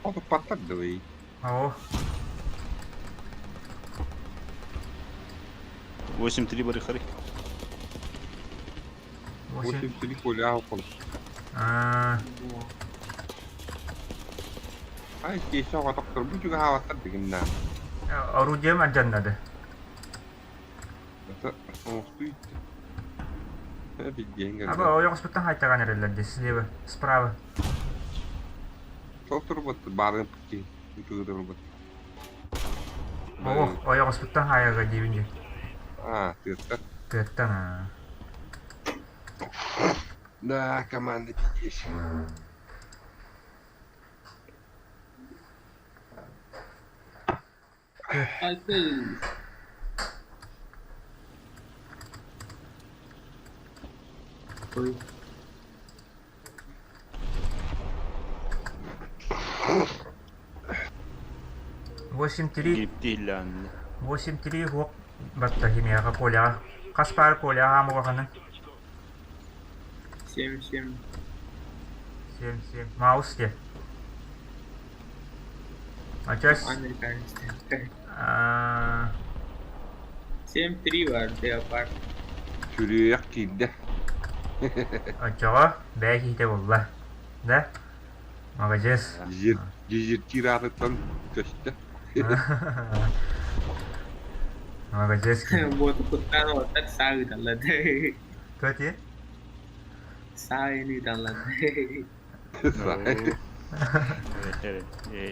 Отуппаттар дылы. Оо, 8-3 барыаххарый. 8. 8-3 коля окол. Аа, Ай, киэсэ оҕотохтор бу чугаһаабаттар дигиннаа. орудием алдьаннады. Это оҥостуу иттэ. Билгиэн Аба гэрдэ. ойоҕоспуттан хайтаҕан эрэллэр дии, слева, справа. Сол турбут баарын пути ытыгы турбут. Оо, ойоҕоспуттан хаайарга диибин дии. Аа, тыаттар. Тыаттан аа. Да, команда пиздец. Альты. Ой. 8-3, Гириптииллээннэ. 8-3 уох батта химияҕа Коляҕа. Хас паар Коляҕа хаамыгаханы? 7-7. 7-7. Маус диye. Aças. Американец. Аа, 7-3 var леопард. Сүрүөх киирдэ. оччоҕо бэйэ киһитэ булла. Да? Маладьыас. Дезер дезертир аатыттан көстө. Маладьыас киһи. Вот куттаан уолаттар саа ыыталлар. Көтү? Саа ыыталлар.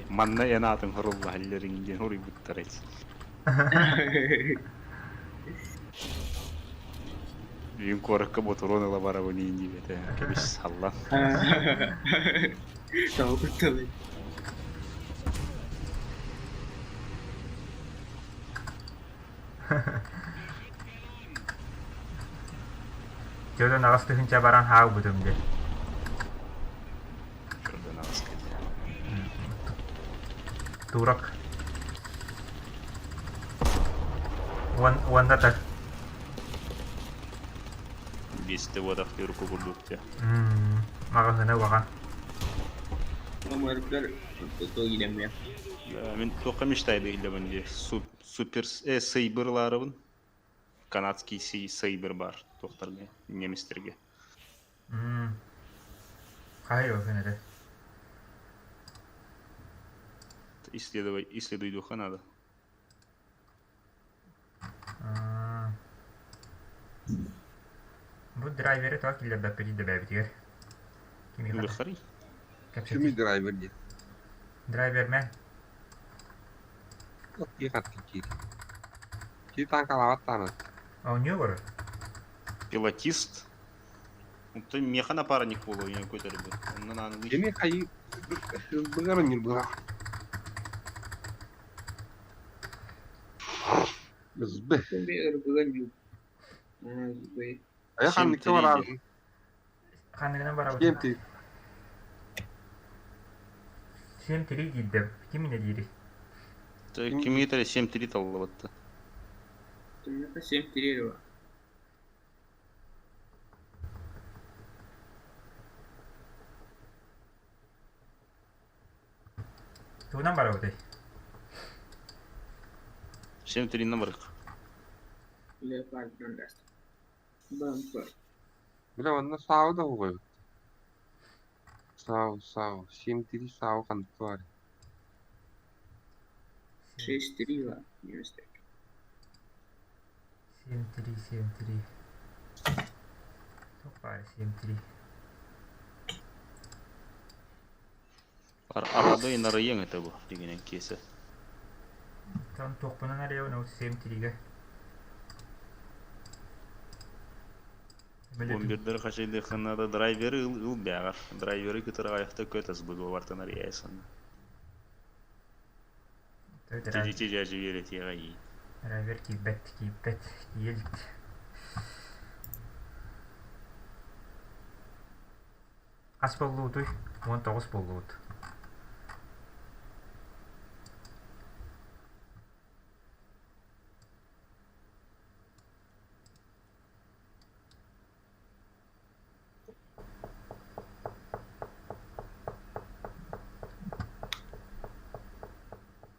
Манна эн аатын хоруллаһалларын диэн хоруйбуттар эти. Бүгүн куоракка ботурон ыла барабын иин диэбэтэ. Кэбис саллан. Тоҕо кутталый? Дьонун аҕыс тыһыынча баран хаалбытым дии. Көрдөн аҕыс кэллэ. Турок. Уон уонна так. Биэстэ буотах руку курдук дьэ. Маҕаһыына улахан. Омардар то илэмиэ. Мин туохха мечтайды иһиллэбин дии. Супер Сейбр ылаарыбын. Канадский Сейбр бар туохтарга, немецтерге. Хаһый ол күнэтэ? Исследовать, исследуй духа надо. Бу драйвери тоҕо киллэрбэппит дэбээбитигэр. Кимиэхэ Ылыххарый? Кими кэпсэтии. драйвер диэн. Драйвермен. Кии хаттын киир. Кии таанкалаабат таанат. Оонньуу олорор. Пилотист. Ты меха напарник буолуо ийэ көтөрбүт. Оннун аанылыы. Кини хайыы быгар ньырбыга. Бызбы. Ырбыган ю. Айа ханныкка бараар. Ханныгынан барабыт? Кем ти? 7-3 диирдэм. Ким инэ диирий? Кими гитаре 7-3 таллыбатта. 7-3 var. Тугунан барабытый? 7-3 на барык. Леопард даст. Бампер. Бля, онно саау да угуй. Сау, сау. 7-3 сау ханныкка бар. 6-3 var. Немецтер. 7-3, 7-3. Туох баар 7-3? Арада инарайың это бу дегенен кесе. Там туохпунан арыйабын ол 7-3-гэ. Бомбердер хачайдыхына драйверы ыл ыл бягар. Драйверы кытары аякта көт азбыгы бартан арыяйсан. Тежи жажы берет яга. Драйвер киирбэт, киирбэт, киирбит. Хас буоллубутуй? 19 буоллубут.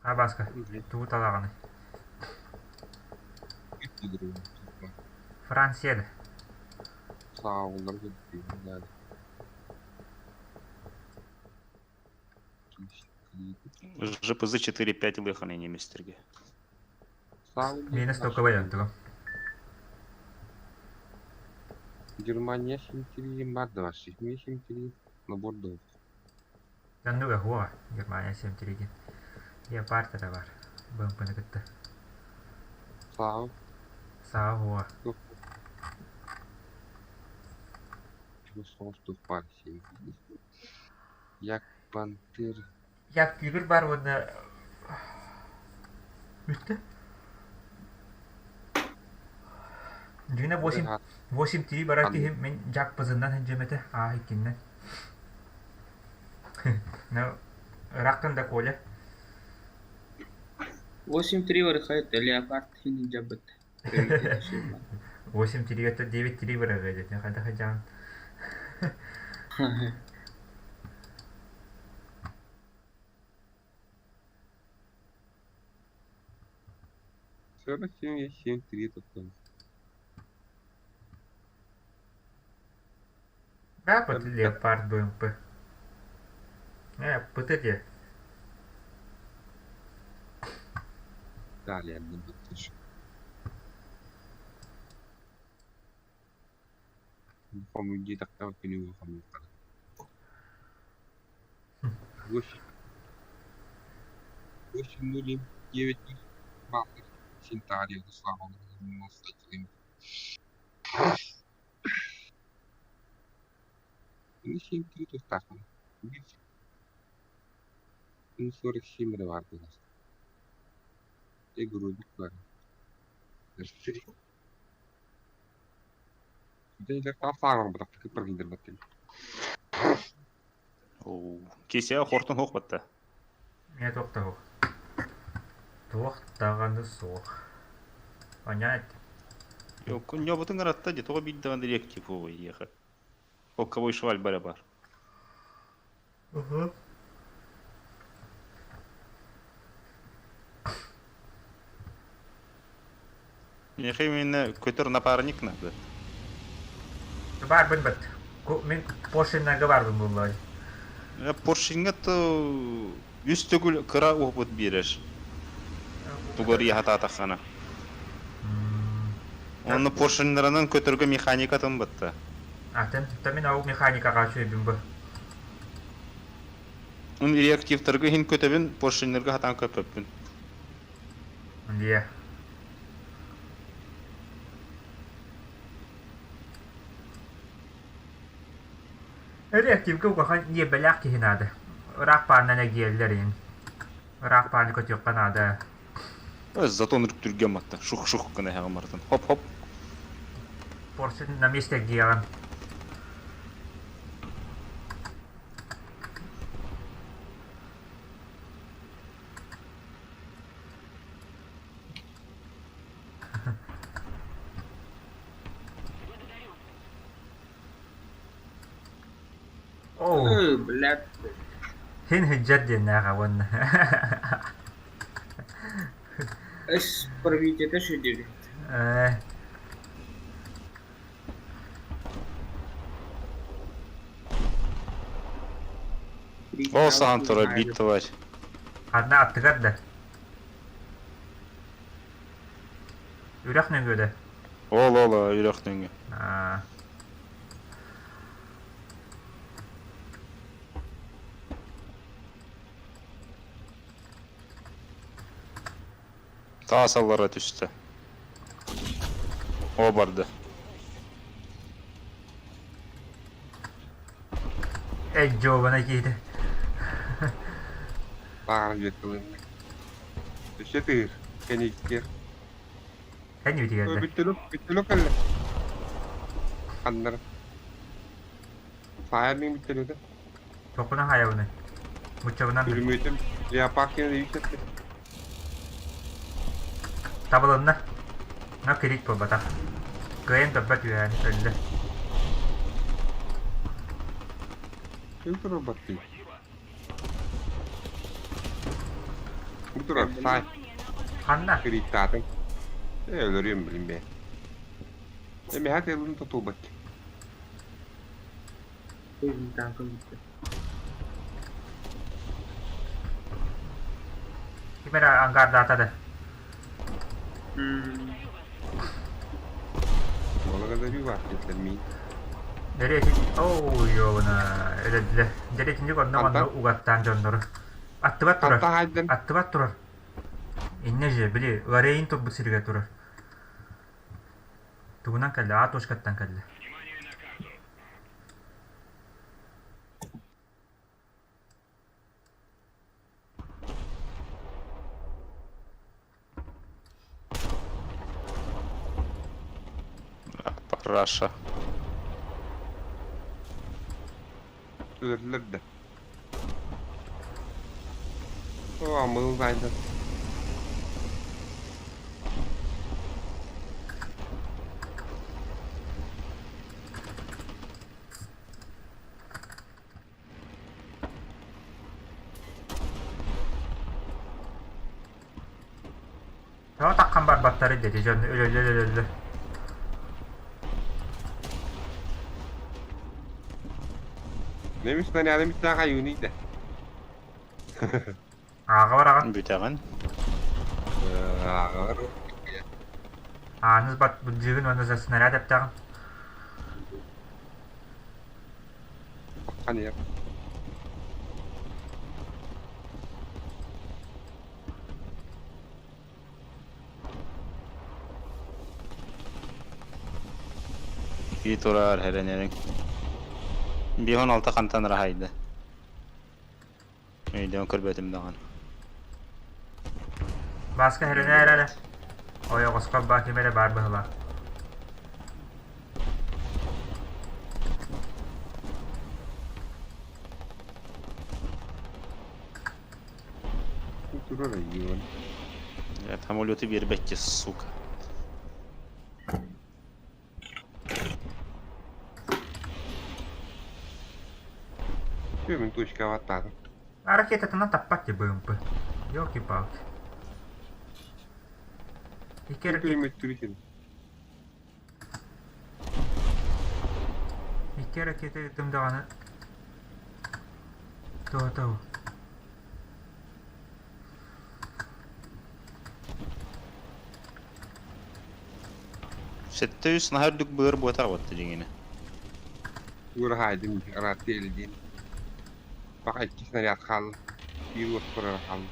А, Бааска, тугу талаҕыный? Франция да? Сааллар кэлбиттэр. ЖПЗ 4-5 ылыаххына немецтерге. Миэнэ стоковай онтугум. Германия 7-3 бар да 7-3 набор да Оннуга суоҕа Германия 7-3 диэн. Леопард эрэ баар. БМП-ны кытта. Саал Саа суоҕа. Чугас соҕус баар Як Пантер Як Тигр баар уонна бүттэ. Дьиҥэ 8 8-3 барар киһи мин Жак Пазыннан сылдьыам этэ, аа иккиннэн. Ну, ырахтан да Коля. 8-3 барыхайт Леопард хин дьабыт. 8-3 это 9-3 барар эдетин хайда хадьаан. 47 7-3 тоттон. Да, под Леопард БМП. ПТ де. Далее баттыш. Хомуйди тахтаа күнү хомуйкада. 8 8 0 9 Бахыр Синтария Слава 7-3 тустаахпын. 47 эрэ баар буолар. Игрубик баар. Кисэ хортон хуох батта. Миэ туох да суох. Туох даҕаны суох. Понять? Ньобутун ыратта дии, тоҕо биир даҕаны реактив эйиэхэ. Полковой шваль бара бар. Уһу. Миэхэ именно көтөр напарник надо. Баарбын бат. Мин Поршеннарга баарбын буоллаҕай. Поршеньга то үс төгүл кыра уопут биэрэр. Тугар иһатаатаххына. Онно поршеннарынан көтөргө механика атын батта. Атын, мин ол механикаҕа үчүгэйбин бу. Он реактивтарга иһин көтөбүн, поршеннарга хатаан көппөппүн. Дия. Реактивка улахан ньиэрбэлээх киһи наада. Ыраах баанынан эргийэллэр иһин. Ыраах бааны көтүөххэ наада. Затон үргэн матта. Шух-шух гына эһэҕин барытын. Хоп-хоп. Поршень на месте эргийэҕин. Оо, Блядь. Хин сылдьар диэннээх уонна Эс правительство шүдүбүт. Ээ, Ол сахан турар биир товарищ. Ханна аттыгар да? Үрэх нөҥүө да? Ол ол үрэх нөҥүө. Аа. Таас аллара түстэ. О барды. Эй, дьуобана киһитэ. Баҕар үөттэлэннэ. Өссө тыыр, кэнниккэ. Кэннибитигэр да. Бүттүлүк, бүттүлүк кэллэ. Ханнара. Саайар мин бүттүлүтэ. Тоххуна хайабыный? Муччабынан да. Бүлүмүөтүм Леопард кэнэ Табылынна. Но кирик буолбатах. Кыайан көрбөт үөһээн өллө. Ким турар баттыы? Бу турар саай Ханна? кырыйтаатыҥ. Ээ өлөрүөм билин бэйэ. Эмэһэ тыалын тутулбат. Танкым бүттэ. Ким эрэ ангардаата да. Благодарю вас, мин. Дэрэ Оо, ёбана, өлөдүлэр. Дэрэ итинник онно-манна угаттаан дьоннору. Аттыбат турар. Аттыбат турар. Иннэ же, били, Лорейн турбут сиригэр турар. Тугунан кэллэ? А точкаттан кэллэ. Параша. Өлөрдүлэр да. О, мыл зайдат. Тоҕо таххан барбаттары диэти дьон өлөллөр-өлөллөр. Немец снаряды миттаах айыыный да. Ааҕа бараҕын. Бүтэҕин. Ааҕар. Ааныс бат былдьыгын уонна за снаряд эптэҕин. Ханья. Ии турар эрэнэриҥ. Биһон алта хантан раһайды. Өйдөөн көрбөтүм даҕаны. Бааска эрэнээр эрэ. Ойоҕоско баа ким эрэ баар быһыылаах. Турар айыын. Самолеты биэрбэккэ, сука. Мин точкаҕа аттаатым. А ракетатынан таппат ти БМП. Елки-палки. Икки ракета. Икки ракета ыттым даҕаны. Туо-туо. 700 наһаа үрдүк быар буотах батта дьиҥинэ. Ураһаайдым араатты элдиин. Баха икки снаряд хаалла. Биир уот турара хаалла.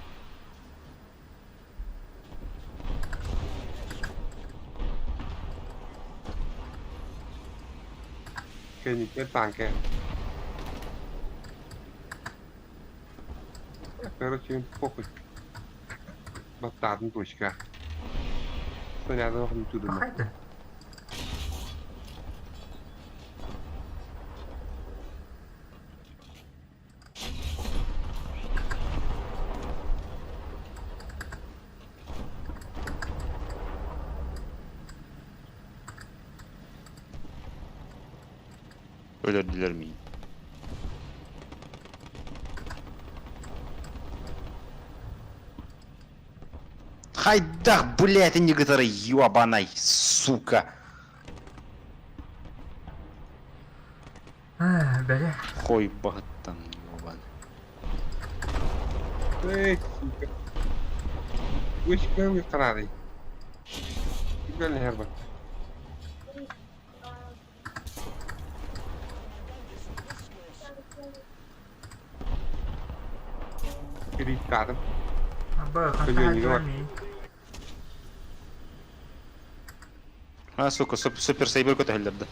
Кэнниттэн танка. Короче, похуй. Баттаатын точка. Снаряды охын тудума. Хайда? Өлөрдүлэр миин. Хайдах, блядь, некоторые ёбаной, сука. Бэлэ. Хой баһыттан ёбан. Эй, сука. Вышка қарады. Кимден бар. Кредитаатым. Абы, хантан мин. А, сука, супер сейбер көтөһөллөрдө.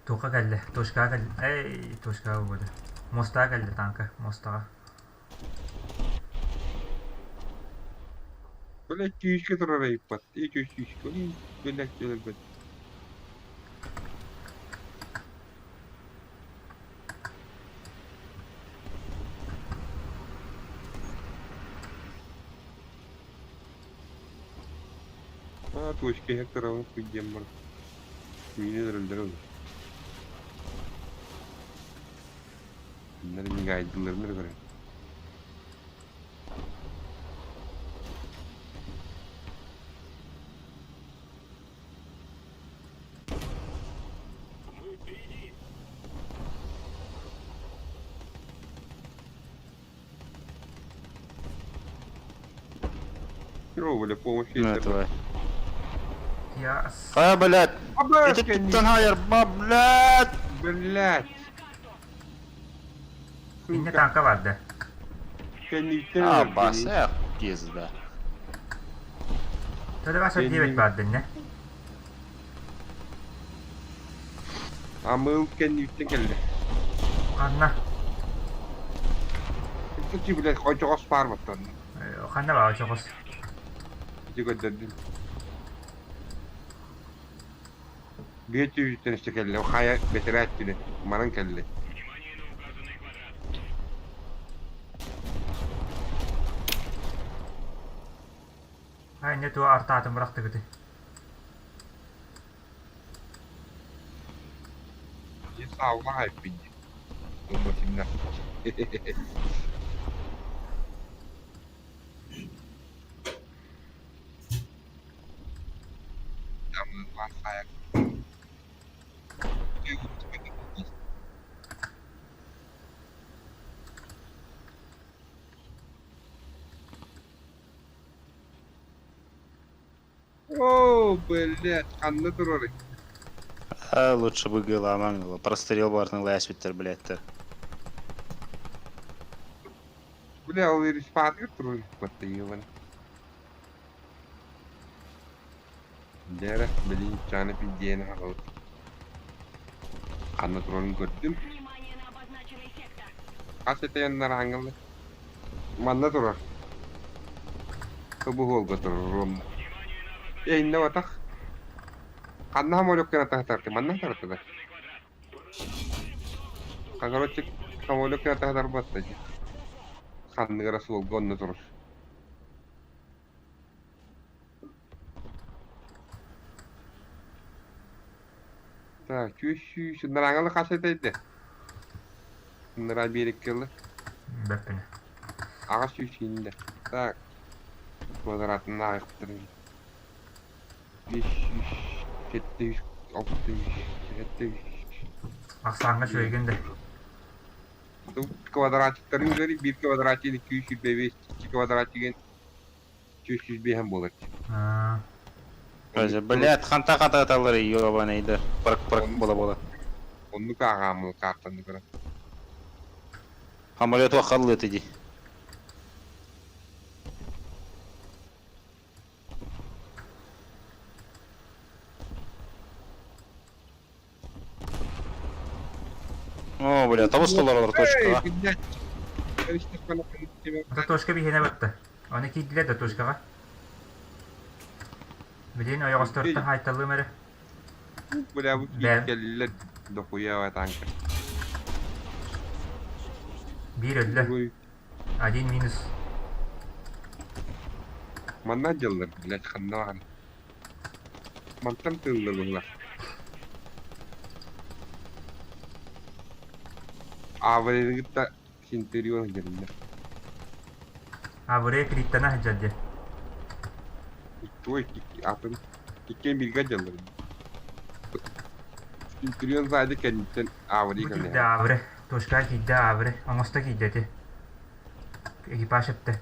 Туохха кэллэ? Точкаҕа кэллэ. Эй, точкаҕа буолбута. Мостаҕа кэллэ танка, мостаҕа. Блядь, күүскэ турар айыппат. Икки күүскэ. Блядь, өлөрбөт. А, точка гектара хуйдем бар. Мини өлөрөллөр ол. Кинилэр миигайдыларын эрэ көрөн. Херово, бля, помощь Ну, есть. давай. Я... А, блядь! Абаш, Это туттан хайырба, блядь! Блядь. Инне Сука, танка барды. кэнниттэн А, бас, өлөрдүн. эх, пизда. 129 барды не. Амыл кэнниттэн кэллэ. Ханна. Кстати, блядь, хочоҕос баар баттан. Ханна баа чоҕос. Ити көрдөрдүн. Биир түүтүттэн өссө кэллэ. Хайа бэтэрээ өттүнэн манан кэллэ. Ай не туа артаатын бырахтыгыты. Дьэ сааллаах эппин дии. Ылбатынна. Амыллаах хайа. О, блядь, ханна турарый? А, лучше бы гыламаң, прострел барын ләсвиттер, блядь. Бля, ол респаатыгар турар батта ебана. Дьэ, билин чааны пиздиэни хаҕылыт. Ханна турарын көрдүм. Хас этэ араҥҥалла. Манна турар. Бу хуолга турар ровно. Э, иннэ батах. Ханна самолёккана таһытарты, манна таратыда. Короче, самолёккана таһытар батта дии. Ханныгара суолга онно турар. Так, чүс нараҥалы хас этэйдэ? Нара биэриккэлэ. Бэппине. Аҕас сүүс иннэ. Так. Квадратын ааҕыктарын. 500, 700, 600, 700. Ахсааҥҥа үчүгэйгин да. Квадратиктарын көрі, bir квадратик 225, 2 квадратигын 305 буолар. Аа. Блядь, ханта хата талары, ёбаный, да. Парк-парк бола-бола. Оннук ааҕаамыл картаны көрөн. Самолет вахаллы иди. О, бля, того столар точка, а. Эй, блядь. Ата точка биһиэнэ батта. Аны киирдилэр да точкаҕа. Билин ойоҕостортон хайталлыым эрэ. Бля, бу Бэл. кэллилэр дохуя танка. Биир өллө. Один минус. Манна дьыллар, блядь, ханна баҕар. Мантан тыыллар быһылар. Ааварыгытта Синтерион дьэриннэр. Абырай криттана сылдьар диэн. Ой, атын иккиэн бииргэ дьыллар. Синтерион сзади кэнниттэн Ааварый Бу кэллэ. киирдэ Абырай. Точкаҕа киирдэ Абырай. Оҥосто киирдэ ити. Экипаж эптэ.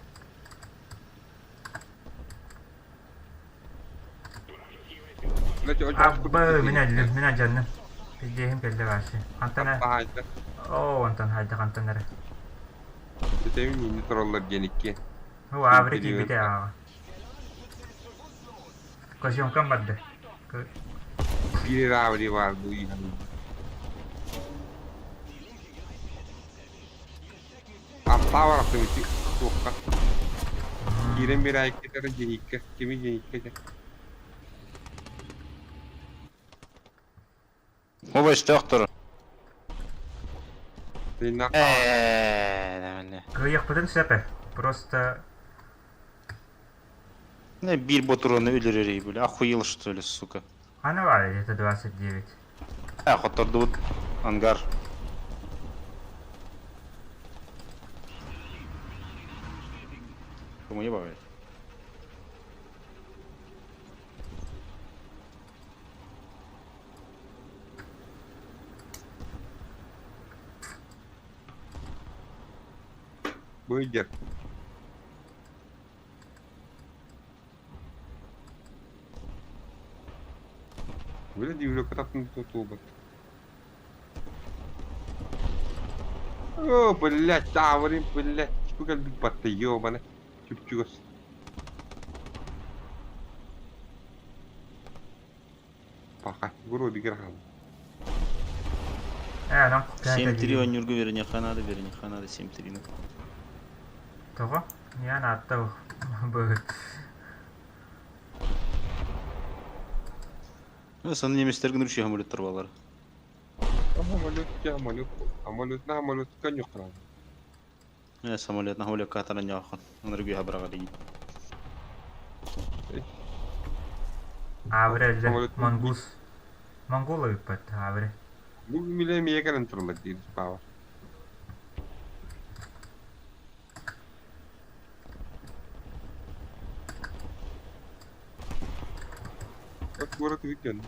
Абы, мин өллүм, мин алдьанным. Пиздиэһим кэллэ вообще. Хантан эрэ? Таһайда. Оо, онтон хайда хантан эрэ. Бүтэбин миини тураллар диэн икки. Оо, Абырай киирбитэ ааҕа. Козёмкам барда. Биир Ааварый баар бу иһэн. Аттаа барахтым ити туохха. Киирэн биэрээйиккэ дьиниккэ. Кими дьиниккэ дьэ. Оба өстөөхтөр. Тыыннаах Э, Кыайыахпытын сөп ээ. Просто Не, биир ботуруну өлөрөр, бля, охуел что ли, сука. Хана баар это 29. А, хоттордубут ангар. Кому не бывает? Бу дьэр. Били дивлөккө таттын тутулбат. О, блядь, таврин, блядь, бу кэлбит батта, ёбана, чүпчүгөс. Пока, гуру бигер хаалла. Ээ, онон 7-3 оонньуурга үөрэниэххэ наада, үөрэниэххэ наада 7-3-ни. Тоҕо? Ян аатта быһыт. Ну, сан немецтерген үрүчү самолеттар балар. Самолет, самолет, самолет, на самолет конюхран. Э, самолет на самолет катаран яахан. Онор гүйэ быраға дии. Авре эллэ Самолет Монгус. Монгола ыыппат Авре. Бу миле мие кэлэн тураллар диир Пава. Куорат үтэн.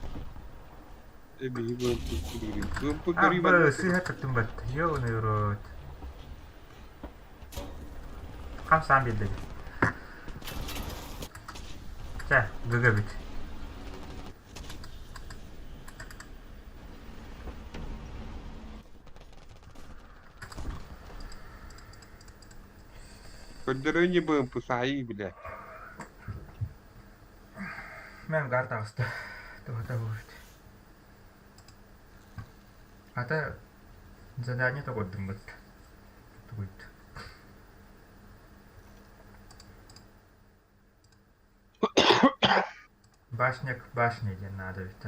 Эбиһи быымпы А, көрүү б, манна сыыһа туттум бат. Ёбаный рот. Хам саан биэрдэ. Чэ, гыга бүт. Көрдөрөнье быымпы саайыы билэ. Мен гар таҕыста. Туһата буолбут. Ата задание тоҕурдум бут. Тугуйт. Башня к башне диэн наада эбит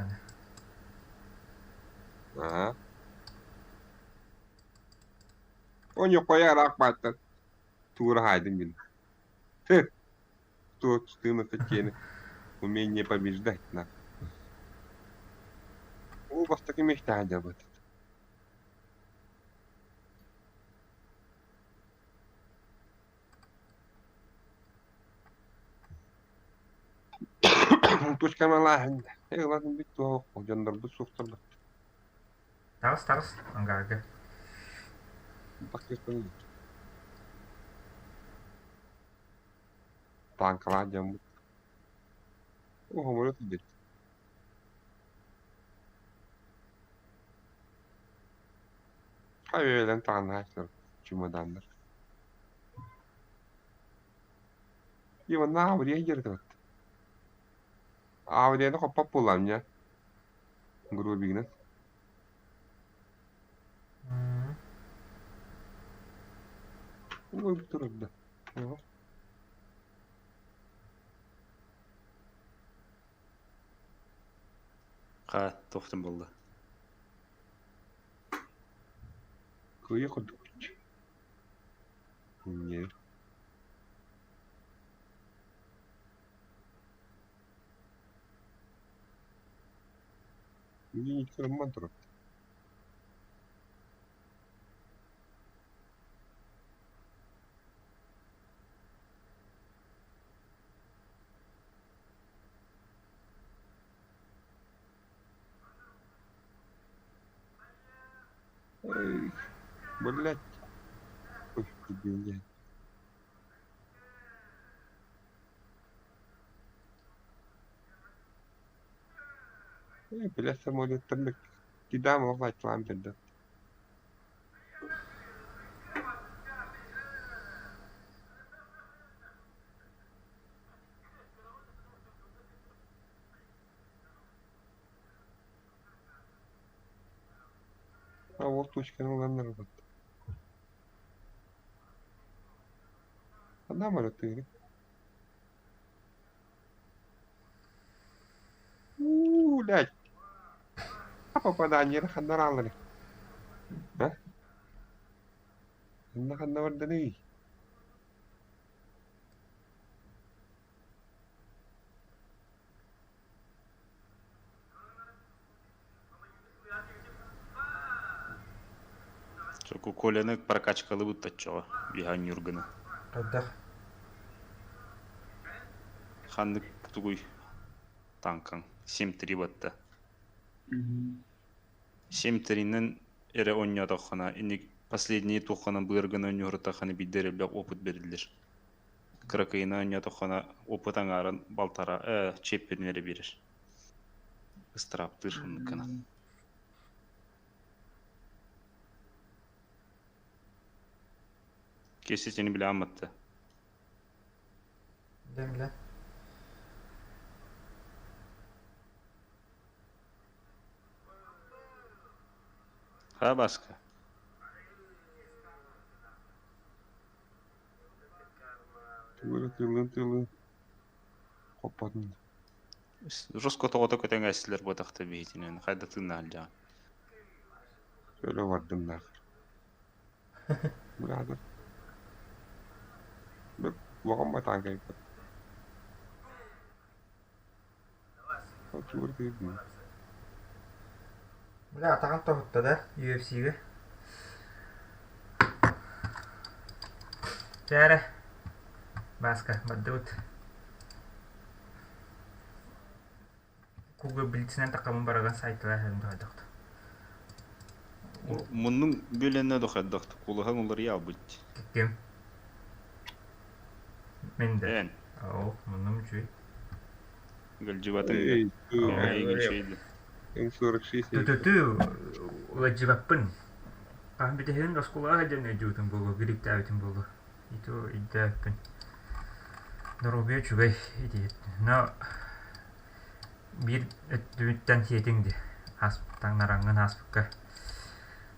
Аа. Оньо кояраак бааттан туура хаайдым мин. Тот 14 умение побеждать на. О, бастакы мечта дьабыт. Точкамалааһын. Ылатын бит туох дьоннорбут суохтар Таҕыс таҕыс ангарга. Бакыттан Танкалаах дьоммут. О, самолет идет. Хайвейден таҥнааччылар чемоданнар. Иван Аврия дьарыгырат. Аврияны хоппоп буоллаҕым дьэ. Грубигынан. Ой, турарда. Ха, тохтум буолла. Кыйа курдук. Не. Кырымман турар. Эй, блядь. Ой, блядь. Эй, блядь, самолеттан кидам оҕлааччылаан биэрдэ. А ол точканы ыланнар ылбат. Ханна самолеттыгы? У, блядь. Попадание ханнар аллары. А? Ханна ханна барданы? Соку Коляны прокачкалы буттаччоҕа биһан Юрганы. Хайдах? Ханнык тугуй танкаҥ 7-3 батта. 7-3-нэн эрэ оонньоотоххуна инник последний туоххана быаргын оонньууртаххана биирдэ эрэ опыт бэриллэр. Кыракыйына оонньоотоххуна опыт аҥаарын балтара чиэппэрин эрэ биэрэр. Ыстырааптыыр оннуккана. Киэсэ сини билэҕин батта. Дьэ билэ. Ха Баска. Тылы тылын тылын хоппотун. Жестко тоҕото көтөн эстилэр буотахта биһитинэн хайда тыыннаһалдьаҕын. Өлө бардым нахер. Быраатым. Улахан батаанка айбат. Бля, атаҕын тоһутта да UFC-гэ. Чэ эрэ, Бааска, бардыбыт. Куга блицинэн таххаммын бараган сайталар иһэрин туһайдахт. Муннуҥ бүөлэннэ дохайдахт, кулаһаҥ уларыйа албыт. Ким? Мин да. Эн. Оо, муннум үчүгэй. Ыалдьыбатыҥ Эй, да? Эйигин үчүгэй да. М46 Ту-ту-ту, ыалдьыбаппын. Хаһан бүтэһигин оскуолаҕа сылдьан ыалдьыбытым буолуо, грипптээбитим буолуо. Ити өйдөөппүн. Доруобуйа үчүгэй ити. Но биир өттүбүттэн сиэтиҥ дии. Аас таҥнараҥҥын ааспыкка.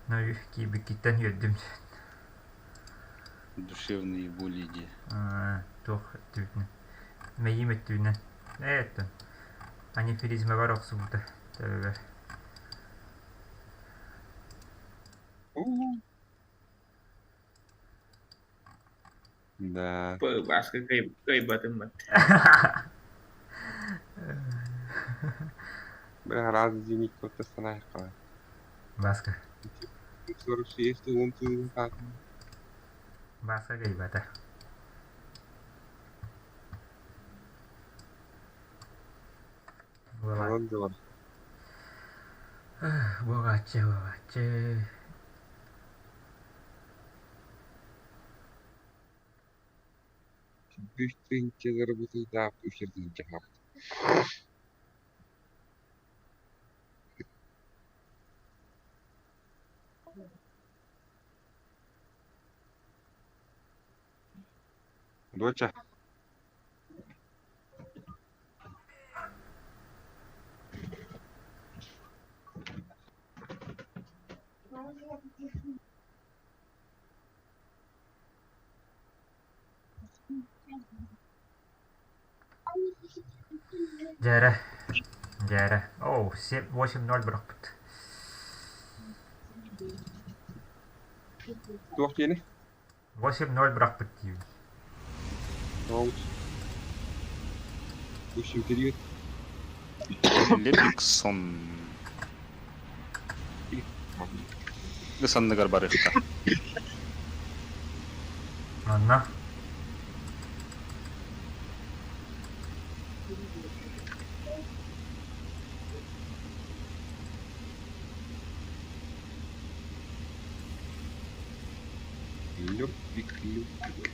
Но киирбиккиттэн үөрдүм. Душевные боли дии. Туох өттүбүтүнэн. Мэйиим өттүбүнэн. Ээ оттон анефризмабар охсубута төбөбөр. Да. Бааска кыайбатым бат. Бля, раз зенитка санаайхала. Бааска. 46 уон тыын хаатын. Бааска кыайбата. Алан да бар. Буоҕааччы, буоҕааччы. Үс тыһыынча заработайдаах үс тыһыынча хаалбыт. Доча. Дьээрэ, дьээрэ. Оо, 8-0 бырахпыт. Туох диэни? 8-0 бырахпыт диибин. Аут. Восемь период. Лепиксон. Ыс анныгар барыахта. Манна. Люпик, люпик.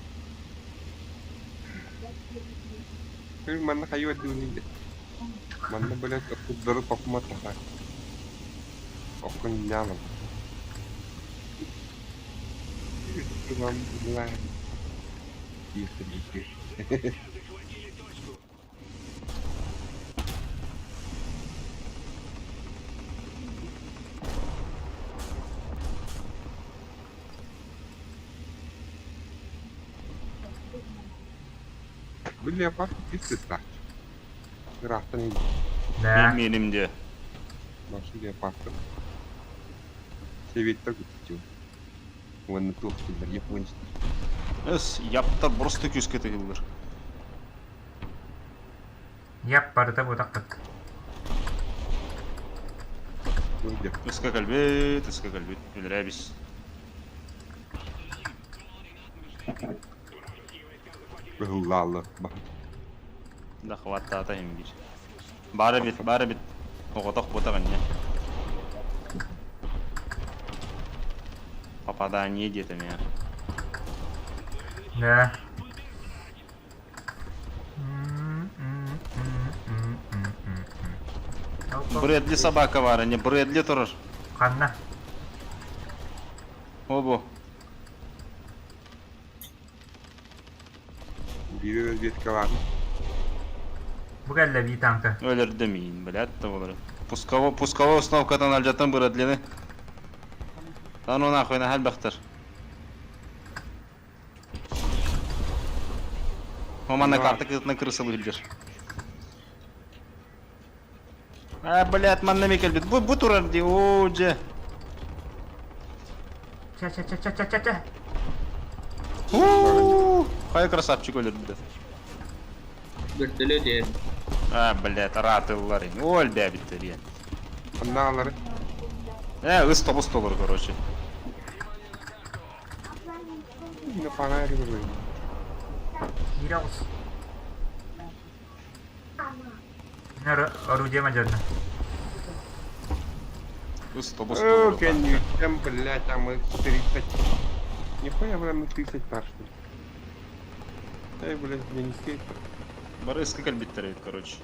Манна хайы дүүнүйде. Манна блядь, откуддары тохматаха. Оккун нялам. Тихо, тихо. Бу леопард икки сыттаах. Ыраахтан иһин. Да. Миэним дьэ. Башы леопардтар. Советтар күтүчү. Уонна туох дииллэр японецтар. Эс, яптар просто күүскэ тыгыллар. Яп барыта буотахпыт. Ыска кэлбит, ыска кэлбит. Өлөрөөбүс. Быһыллааллар. Да хваттаата иһин биир. Баар эбит, баар эбит. Оҕотох буотах инньэ. Попадание диэтэ эмиэ. Да. Брэдли собака баар ини, Брэдли турар. Ханна? Обу. Биир разведкалаатын. Бу кэллэ бии танка. Өлөрдө миин, блядь, да болары. Пусково, пусковой установкатан алдьатан Брэдлини. Да ну нахуй, наһаа элбэхтэр. О, манна карта кытытынан крысалыы сылдьар. А, блядь, манна эмиэ кэлбит. Бу, бу турар дии, оо, дьэ. Чэ, чэ, чэ, чэ, чэ, чэ, чэ. Уу, хайа красавчик өлөрбүтэ. Вертолет диэн. А, блядь, араатыллар. О, элбээбиттэр диэн. Ханнаалары. Э, ыс тобус толору, короче. Мин фонарь көрөйүн. Киирэ оҕус. Орудие мадьарна. Ыс тобус О, толору. кэнниттэн, блядь, а мы 30. Нихуя, бля, мы 30 пар, что ли? Эй, блядь, я не скейт. Бары ыска кэлбиттэр эбит, короче.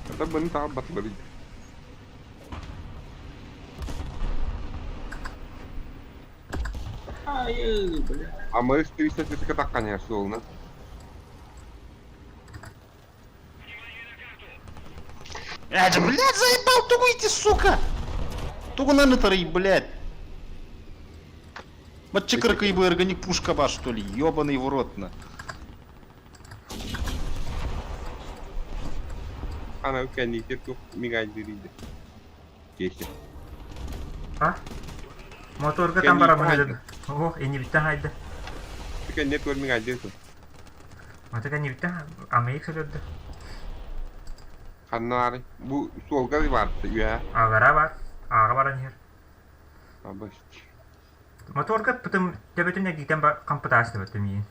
Это быны таҕа батлар Айы, бля. А мы с 300 такканя суолна. Э, блядь, заебал, тугу идти, сука! Тугунан ытарый, блядь. Матчыкыркый органик пушка ба, что ли, ёбаный в рот на. Ана кэнниитэ туох мигаайдыырыйда. Киэсэ. А? Моторга там барамын өлөм. Ох, инибиттэн хайда. Кэннэ туор мигаайдыыр тур. Ата кэннибиттэн амайык сөлөрдө. Ханна бу суолга баарты үөһэ. Агара бар. Ааҕа баран иһэр. Абасть. Моторга пытым төбөтүн эргитэн хампытаастыбыт миин.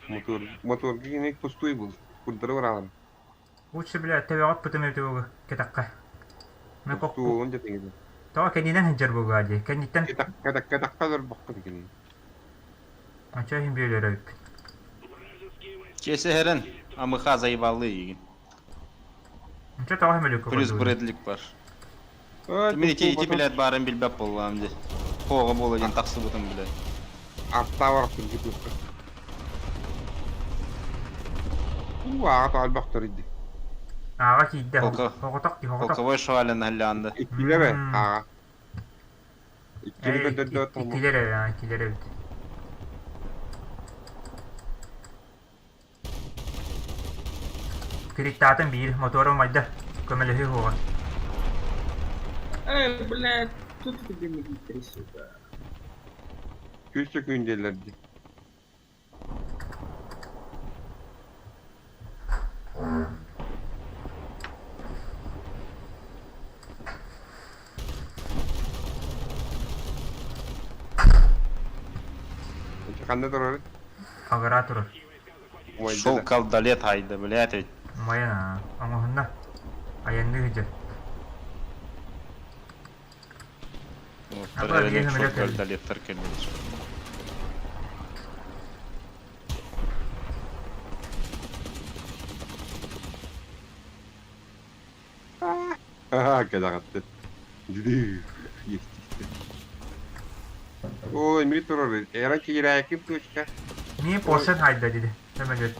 Мотор моторга кини пустой был. Курдары баралар. Лучше, бля, төбөҕө пытым эбитэ буолуо кэтэххэ. Суолун дьэтиҥ. Тоҕо кэннинэн сылдьар буолуо дии. Кэнниттэн Кэтэххэ олорбокко кини. Оччо иһин бүөлөр эбиппит. Чиэсэ иһэрэн, амыха заебалы игин. Оччо тоҕо сөмөлүөккэ Плюс көрдүгүт? Брэдлик бар. Мин ити ити билээт баарын билбэт буоллаҕым дии. Хоҕо буола диэн тахсыбытым билэ. Аттаабар кыргытыахха. Уу, ааҕа таалбахтар иди. Ааҕа киирдэ. Полка Оҕотох дии, оҕотох. Полковой швален һаллаанда. Иккилэр ээ, ааҕа. Иккини Э, көрдөрдө иккилэр ээ, иккилэр эбит. Кириттаатын биир, мотуора умайда. Көмөлөһүү уоҕа. Эй, блядь, тут тебе милитари, сука. Күүс сөкүүн диэллэр дии. Ханна турар? Агара турар. Шел колдолет хайда, блядь. Умайан аа. Оҥоһунна. Айанныы сылдьар. Оттор эрэнек шел колдолеттар кэллилэр. Ха кэлэҕиттэн. Есть Ой, ми турар. Эра киирээким точка. Ми Поршен хайда диди. Сөмөлүөт.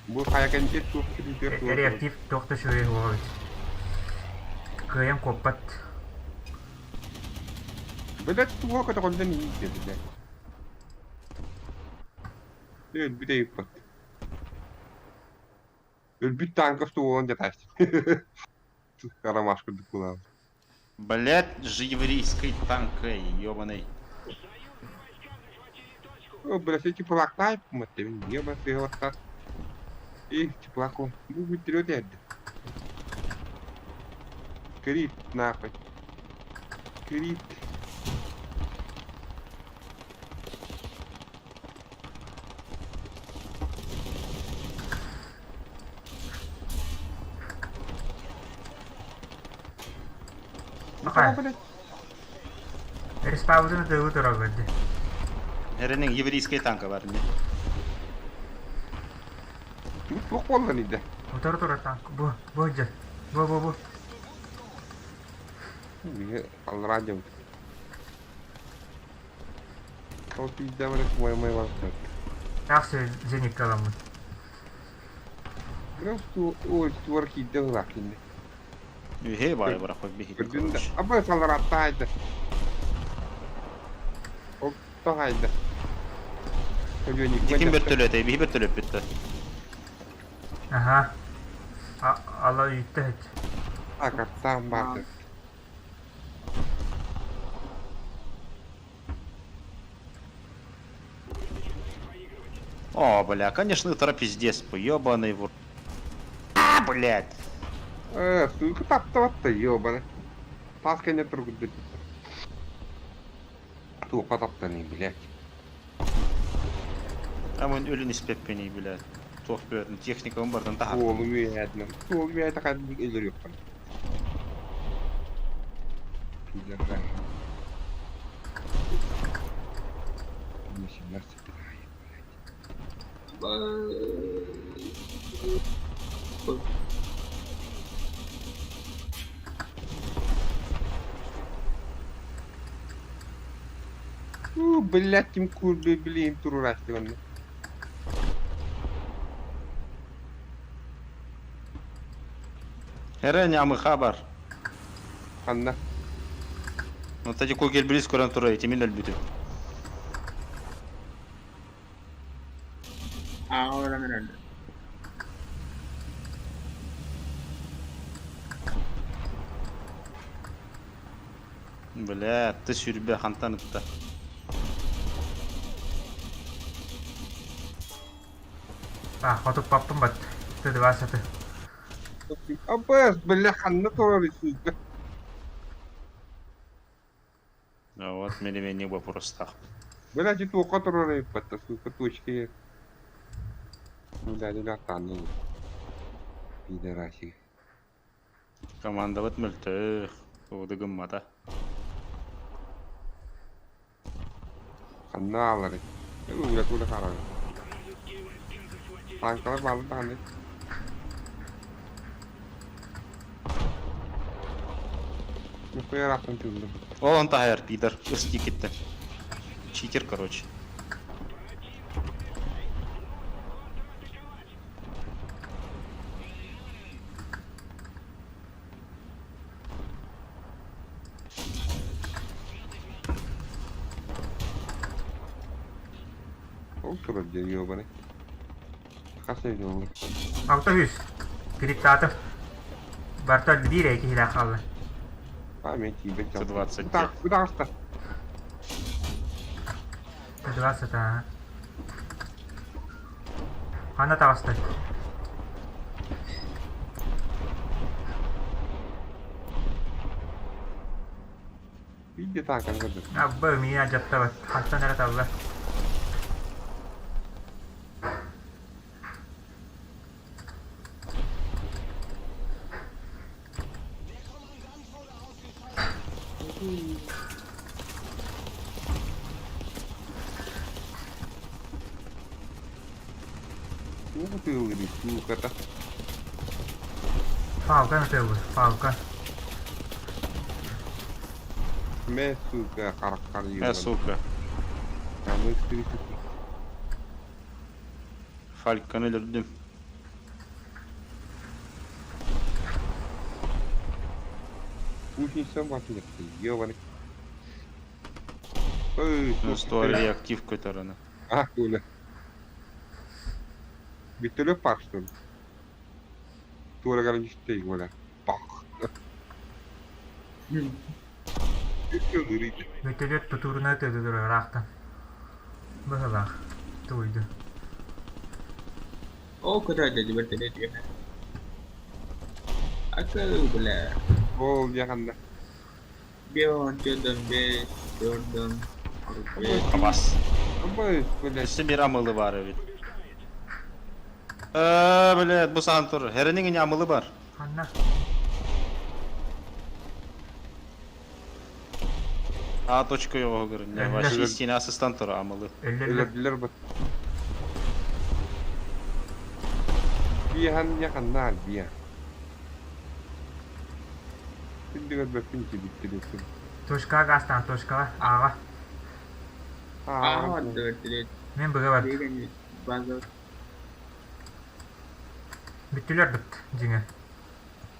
Бу хайа кэнтиэт туох киритиэр туох. Реактив туох да үчүгэй суох эбит. Кыайан куоппат. Блядь, туох көтөҕүллэн иһиитэ, блядь. Өлбүт ыйыппат. Өлбүт танка суоҕун дьатааччы. Ромашка курдук буолаҕын. Блядь, же еврейской танкой, ёбаный. О, блядь, эти теплактай, маттевин, еба, сыгалахтар. И теплаку. Бу бүтүрүт эрдэ. Крит, нахуй. Крит. Бака. Блядь. Респаузын ытыгы турар дии. Эрэнин еврейская танка бар не. Туох буолла инде? Утары турар танк. Бу, бу дьэ. Бу, бу, бу. Биһи аллараа дьабыт. Ол тиийдэ барык мой-мой барыктар. Таах зенитка аламмын. Граф ой туор киирдэ ылаах кинди. Үһэ баай барахпыт биһиги Көрдүн да. короче. Аба саларатта айда. Ол тоҕайда. Диким бөртөлөтөй, биһи бөртөлөппүт да. Аха. Ала үттэ хит. Акартаан барды. О, бля, конечно, ытара пиздец, ебаный в... А, блядь! Э, сука таптабатта, ебаный. Тас кэннэ тургутбут. Туохха таптаный, блядь. Там он өлүн испэппиний, блядь. Туох бөтүн техникабын бардан таһар. Уолум үөһээтинэн. Уолум үөһээтэ ханнык өлөрүөххүн. Пидорга. 18 Уу, блядь, ким курби, блин, турурааччы манна. Эрэ нямыха бар. Ханна? Ну, кстати, көгелбилис көрөн турар, итимин өлбүтүм. Ahora mirando. Бля, ты сүүрбэ хантан ытта. А, хотуппаппын бат. Т-20. Абыс, бля, ханна турар сука. Ну вот, мелеменник вопростах. Бля, ти туохха турар эппатта, сука, точки. Бля, не латаны. Пидорасик. Командабыт мөлтөх, тугу гыммата. Ханна аалары. Уля туля хараны. Танкалар баалар даҕаны. Нихуя ыраахтан тыыллым. Ол он таһайар пидор, ыс тикиттен. Читер, короче. Ол турар диэн ёбаный. Хас өйдө 600. Криптатов. Барта биир эрэ киһилээх хаалла. А, мен тиийбэт 120. Бытаҕаста. Т-20 аа. Ханна таҕыста? Биирдэ таакан көрдüm. Абба миин алдьаттабат. Хантан эрэ талла. Тугу тыылыыр сууката. Палка ытыыбыт, палка. Мэ сука хараххар Э, сука. Аны 30. Фальканы өлөрдүм. Кузница батыр. Ёбаный. Ой, Ну, сто реактив көтөрөнө. А, Коля. Бүтөлө пар, что ли? Туора гарантистей, Коля. Пах. Бөтөлөт тутууруна ытыды ыраахтан. Быһылаах. Туйду. О, куда это вертолет ехать? А как, бля? Ол дьаханна. Бьон, чудом, бес, чудом. Абас. Абай, блядь. Өссө бир амылы бар эбит. Э, блядь, бу саан тур. Херенин ини амылы бар. Ханна. А точка його көрүннэ. Өллө. Вообще истина асыстан тур амылы. Өллө. Өлөрдүлэр бат. Биэһэн дьэ ханна арбия. Үрдүгэр бөппүн тибиттирбиппин. Точкаҕа гаастаан точкаҕа ааҕа. Ааҕа барда вертолет. Мин быга барда. Биһиги база Бүттүлэр быт дьиҥэ.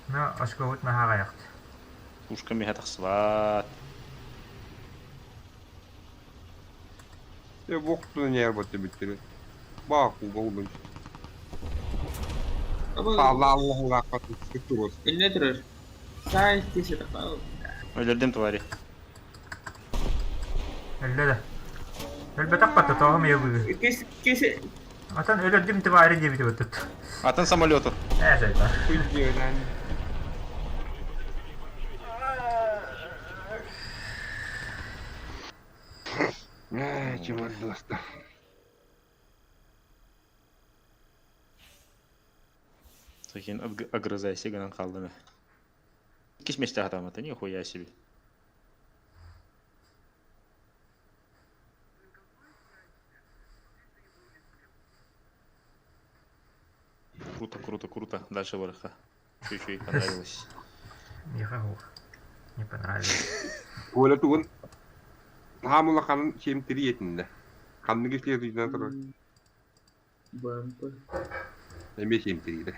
Но очкобут наһаа аҕыйахт. Пушка миэхэ тахсыбат. Э, буохтун ньээрбатты бүттүрү. Баакуга улун. Сааллааллаһылаахха туруоска. Инне турар. Сай тише такал. Өлөрдүм твари. Өллө да. Өлбөтөх батта тоҕо мия быгы. Кис кис Атын өлөрдүм твари диэбити баттыт. Атын самолету. Ээ сайда. Күндүөнэн. Ээ, чымар дуоста. Такин огрызайся гынан хааллым ээ. Иккис миэстэ хатаамата, нихуя себе. Круто, круто, круто. Дальше барыха. Чуть-чуть понравилось. Миэхэ ух, не понравилось. Коля тугун наһаа улаханын сиэмтири этиннэ. Ханнык исследовательно турар? БМП. Эмиэ сиэмтириирэ.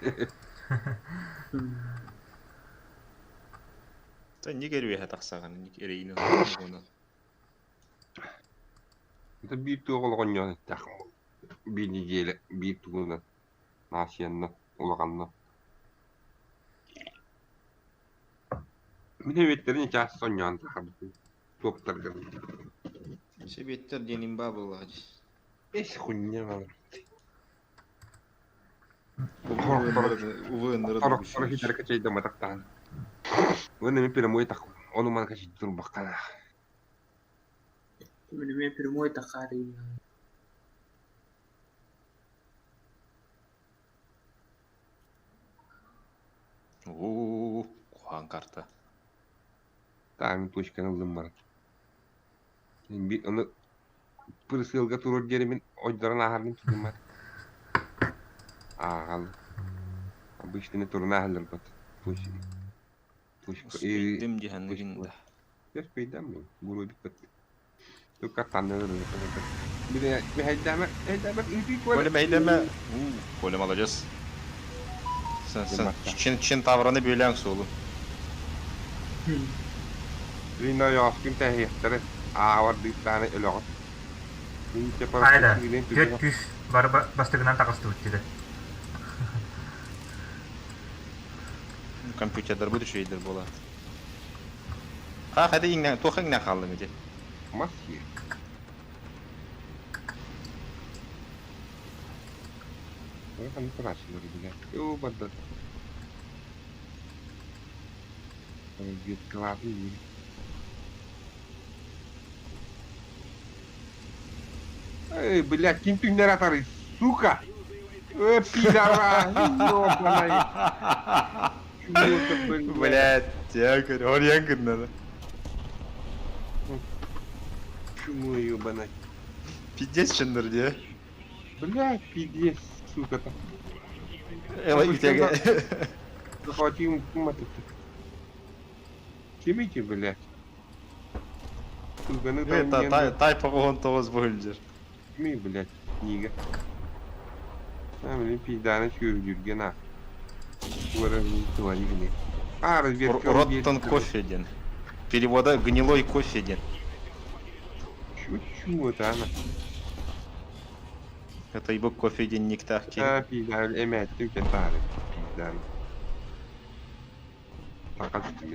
Та ник эрүөһэ тахсаҕын, ник эрэйин ылан. Это биир туох олоҕонньоон эттээх. Биир неделя, биир тугунан наасыйанна, улаханна. Мин эбиттэрин чаас сонньоон тахарбытым. Туоптаргын. Сэбиэттэр диэн имба буоллаҕа дии. Эс хуйня бар. Увы, Сорохторо хитер качайдаматахтаан. Уонна мин прямой так ону маны качайдыр турбаккалаах. Мин эмиэ прямой тахаарыйна. Уу, куһаҕан карта. Таамин точканы ыллым баран. Ону прысылга туруор диэри мин ойдорон ааһарбын тутуммат. Ааҕал. Обычно туруна ааһалларбат. Точка. Успейдым диһанныгын да. Успейдам мин. Буруйдук Коля мэйдэмэ. Коля молодец. Чин чин тавраны бүөлээн суолу. Рина тэһиэхтэрэ аавардыыттааны өлөҕө. Хайда, түөрт күүс бары бастыгынан таҕыстыбыт диде. Компьютердарбыт үчүгэйдэр буолаат. Ха, хата иҥнэ, туох иҥнэ хааллым ити? Мас сиэ. Ханнык турааччылар билэр. Оо, барда. Разведкалаатын диир. Эй, блядь, ким түҥнэр атарый, сука! Э, пидорас, ёбаный! Блядь, я говорю, он гыннары. Чмо ебаный. Пиздец чынныр дии. Блядь, пиздец, сука-то. Эла үтэгэ. Захватим маты. Кимите, блядь? Сука, Это тай тай погон тоҕус быһылдьыр. Кимий, блядь, книга. А, блин, пизданы чүрдүрген а. А, разведка. Rotten кофе диэн. Перевода гнилой кофе диэн. Чу-чу, это она. Это ибо кофе диэн никтаах киһи. А, пизда, эмээттим кетаары. Пизданы.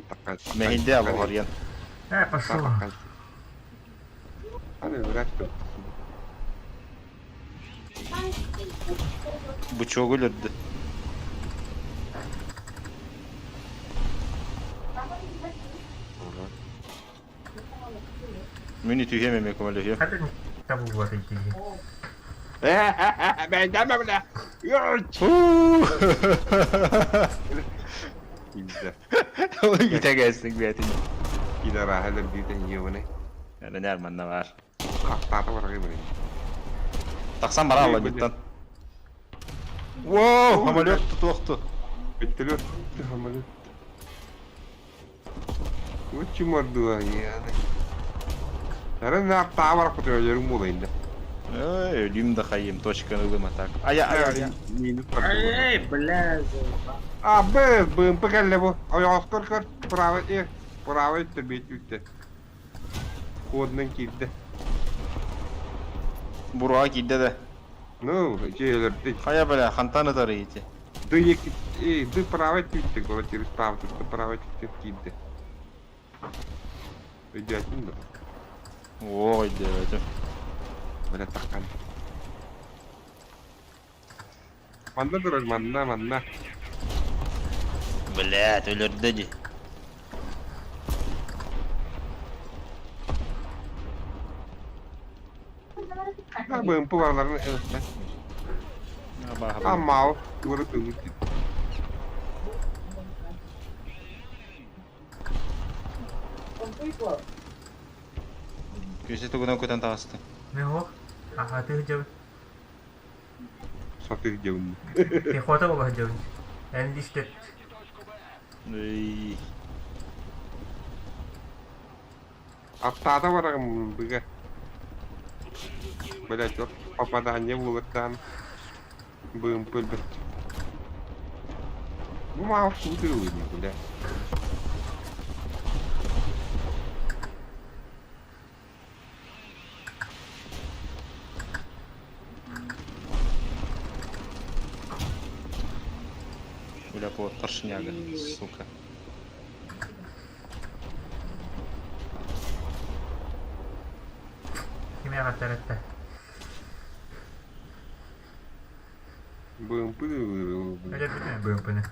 Такас, Мэһийдэ алоҕориан. Э, пошел. Аны врач Бычогу өлөрдө. Мин үтүһүөм эмиэ көмөлөһүөм. Хата табыллыбат итии. Бэйдэмэ бля. Үтэгэстик бээтин. Пидораһылар диэтэ ебаный. Эрэ нээр манна баар. Хахтаата барагы блин. Тахсан бара алла диттан. Воу, самолет тутуохту. Вертолет, самолет. Вот чумордуа яны. Арын таабар көтөрөлөрүм буолайын да. Эй, өлүүм да хайым, точканы ылыма так. Ая, ая, ая. Эй, бля, заебал. А, Б, БМП кэллэ бу. Ойоҕоскор көр, правый, правый өттө үттэ. Кодунан киирдэ. Буруа киирдэ да. Ну, өлөрдү. Хайа бля, хантан ытары ити. Ды, ды правый өттүттэ, город через правый, ты правый өттүттэн киирдэ. Өйдөөтүн да. Оо, өйдөөтүм. Бля, таххан. Манна турар, манна, манна. Блядь, өлөрдө дии. БМП барларын А мал, город Күсі тугунан көтөн таҕыста. Мен ох. Аха тыһ Сатыр дьабын. Пехота була дьабын. Enlisted. Эй. Аттаата барагым быга. Блять, вот попадание булырдан. БМП өлбөт. Бу мал сутыр бля. Бля, по торшняга, сука. Киме аттарытта. БМП Өлө бүтүн БМПны.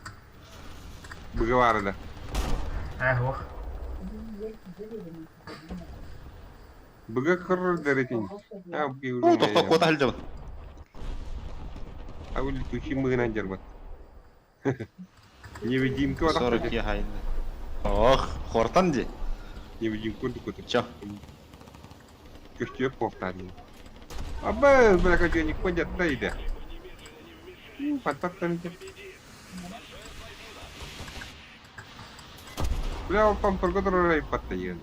Быга бар да. Эх, ох. Быга кырыр деретин. А, О, тохто куота сылдьабын. А бұл летучий мыгынан жарбат. Невидимка бар. 40 я Ох, хортан ди. Невидимка дукоты. Чё? Көстүө кофтан. Аба, бля, как не ходят, да иде. Паттаттан иде. Бля, ол там только турар патта ен.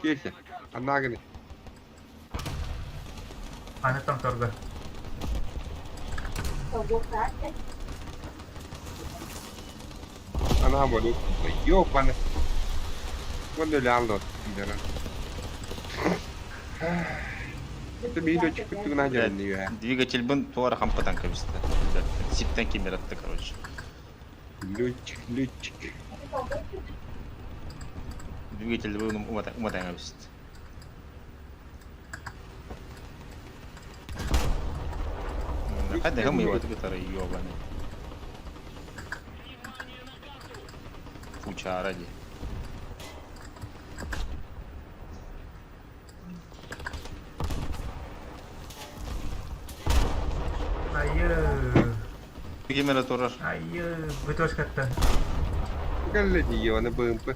Кесе, анагыны. Аны там торга. Ана болу. Ёбаны. Онда лялдо. Это видео чекут на жарни. Двигатель бын туара хампатан кабисты. Сиптен кимератты, короче. Летчик, летчик. Двигатель бын уматан кабисты. Хайда хам его который ёбаный. Куча ради. Айы. Кимера турар. Айы, бытошкатта. Галледи ебаны БМП.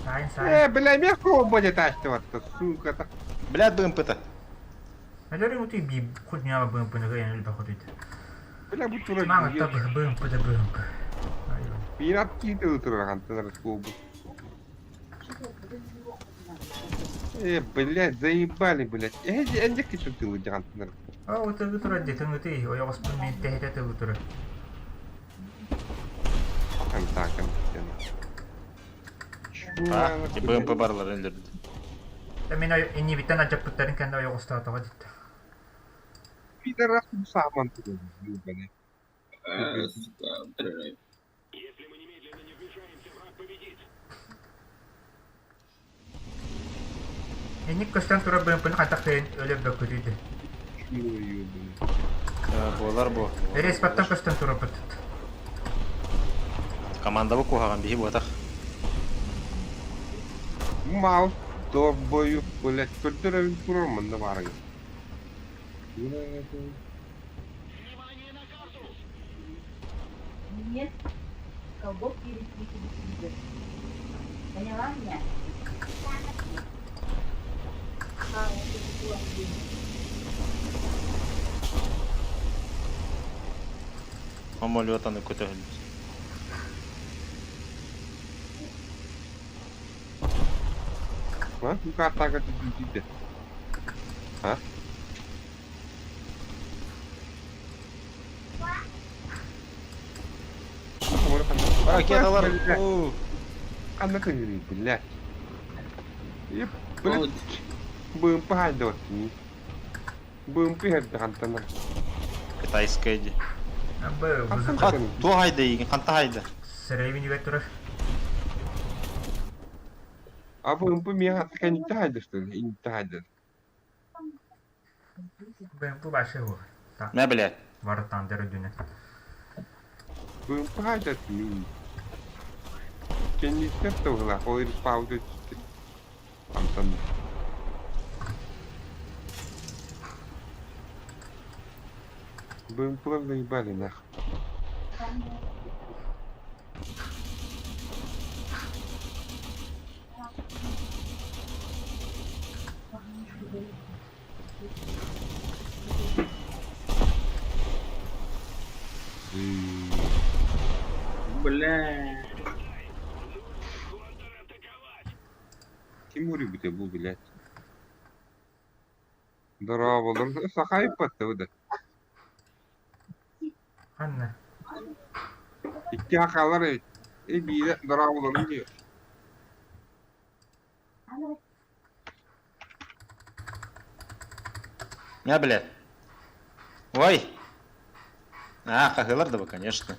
Сайн, сайн. Бля, мягко будет астываться, сука-то. Блядь, БМП-то. Әлері өте би хоть не БМП-ны гайын өлбі хоть. Бля, бу тура. Маңа табы БМП да БМП. Пират киты тура хантанар клубу. Блядь, заебали, блядь. Э, кичу ты хантанар. А, вот это тура детин өте, ойоғыспын мен тәхетә тылы тура. Антакан. А, БМП барлар өлдүрдү. Мен энни биттен ажаппыттарын кэнде ойоғыстаатаға дитті. Пидорас саман тура. Сука, блядь. Энни көстен тура БМП-ны қайтақ тайын өліп бөккөтүйді. Болар бу. Эрес баттан көстен тура быттыт. Команда бу кухаган биһи буатах. Мал, долбою, блядь, көрдөрөбүн турар мында барың. Самолетаны көтөһүллэр. А? Ну-ка, атака ты А? Ракеталар! Ханна кыҥырый, блядь. Еп, блядь. Быымпы хайда оттуни. Быымпы иһэрдэ хантана. Китайская ди. Бу Хантан Туох хайда игин, ханта хайда? Сэрэй турар. А быымпы миэхэ кэнниттэ хайда что ли? Иннитте хайда. Бу башы бу. Мэ, блядь. Вартан дөрүдүнэ. Быымпы хайда мин. Кэнниттэ туһула, ол пауза түстэ. Антон. Быымпылар заебали нах. Бля. Ким урибите бу, блядь? Здорово, Сахай паттыбыда. Ханна. Икки хакалар эбит. Э биирэ дорооболорун диир. Мэ, блядь. Ой! А, хахылар да конечно.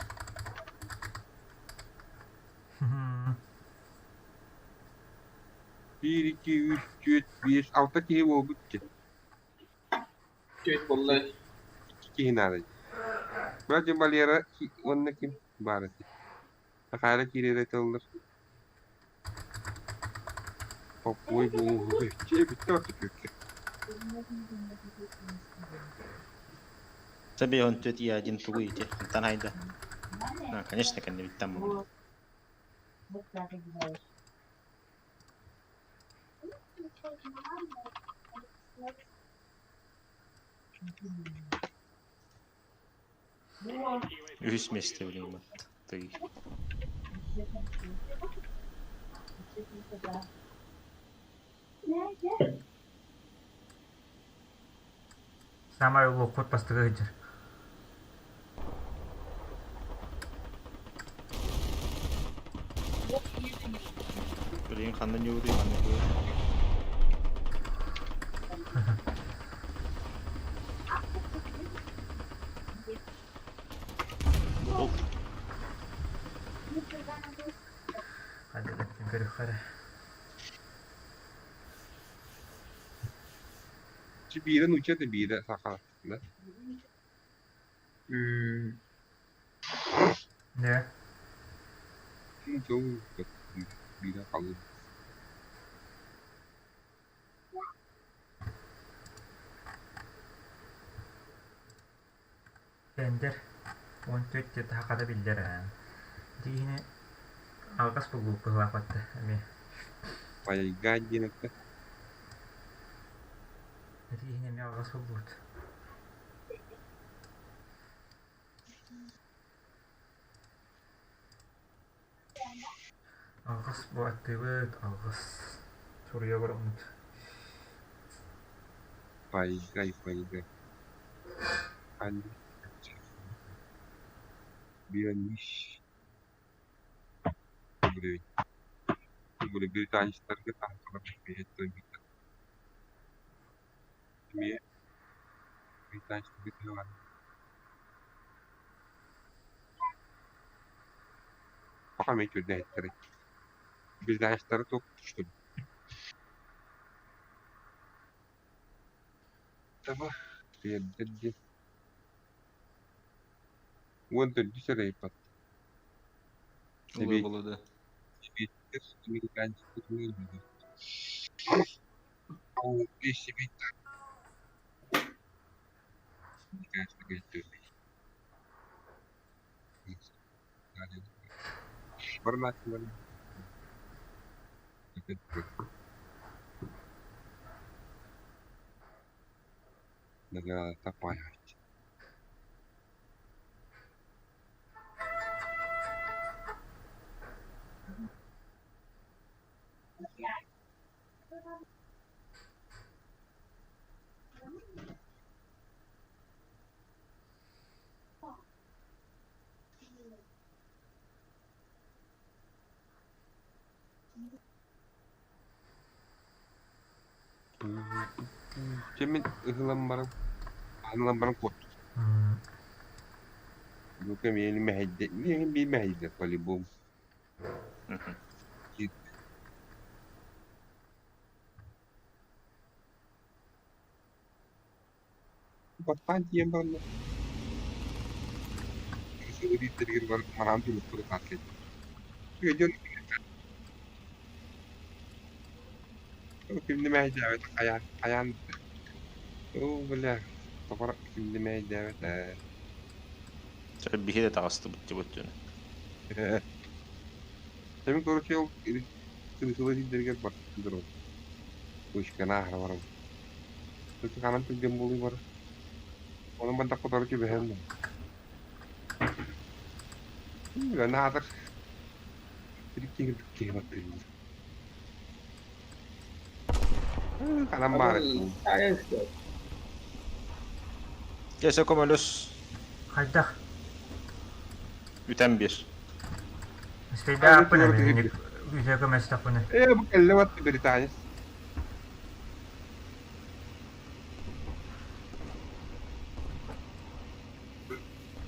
Биир, икки, үс, түөрт, биэс, алта киһи буолбут дии. Чуть булла. Икки киһи наада. Вроде Валера уонна ким баар этэ. Сахара киирэрэ тыллар. Поппуой буолуоҕу чэ бүттэ орто түөккэ. Тебе он тет я один тугу ити. Хантан хайда. А, конечно, кэннибиттэн буолла. Үһүс миэстэ билигин Ты. Самай улууккут бастыгы сылдьар. Билигин ханна ньууруй, ханна ньууруй. Оп. Hadi bakayım yukarı. Биирэ нуучча да биирэ саха. Да? Не? Нуучча биирэ халын. Бендер 14 те тахада биллер аа. Дигине алгас булгу быһылаапатта эми. Пайга диэн этэ. Дигине эми алгас булгут. Алгас бу аттыбыт, алгас. Суруйа бараммыт. Пайгай, пайгай. Ан. Биониш. Блин. Были британецтарга таһыталар бэйэт Эмиэ британецтарга тыалар. Пока мен түрдэ Британецтары туох что ли? Таба тиэрдэр Уон төрдүс эрэ ыйыппат. Улуу буолла да. Сэбиэттэр американецтар Сэбиэттэр Барнааччылар Таппаайааччы. Дьэ мин ыһылан баран, аһыллан баран куоттум. Бука миэнэ мэһэйдэ, миэнэ биир мэһэйдэ по-любому. Бастаан тиийэн бараннар биирдэригэр манаан түмүкпүт ытаат Дьон кимни мэһэйдээбэт хайаан хайаан оо бля тоҕо кимни мэһэйдээбэт ээ Чэ биһи да таҕыстыбыт дьыбыт дьоно. Эми короче ол сылы сирдэригэр бардыр Вышканы аһара барабын. Ханан түргэн буолуй бар. Онон бардахха утары түбэһэн Наатар киһи баттыыллар. Ханан баар Кесе көмөлөс. Хайдах? Үтэн бир. Үстейдаахпын эбин үтэ көмөстөхпүнэ. Э бу кэллэ батты британец.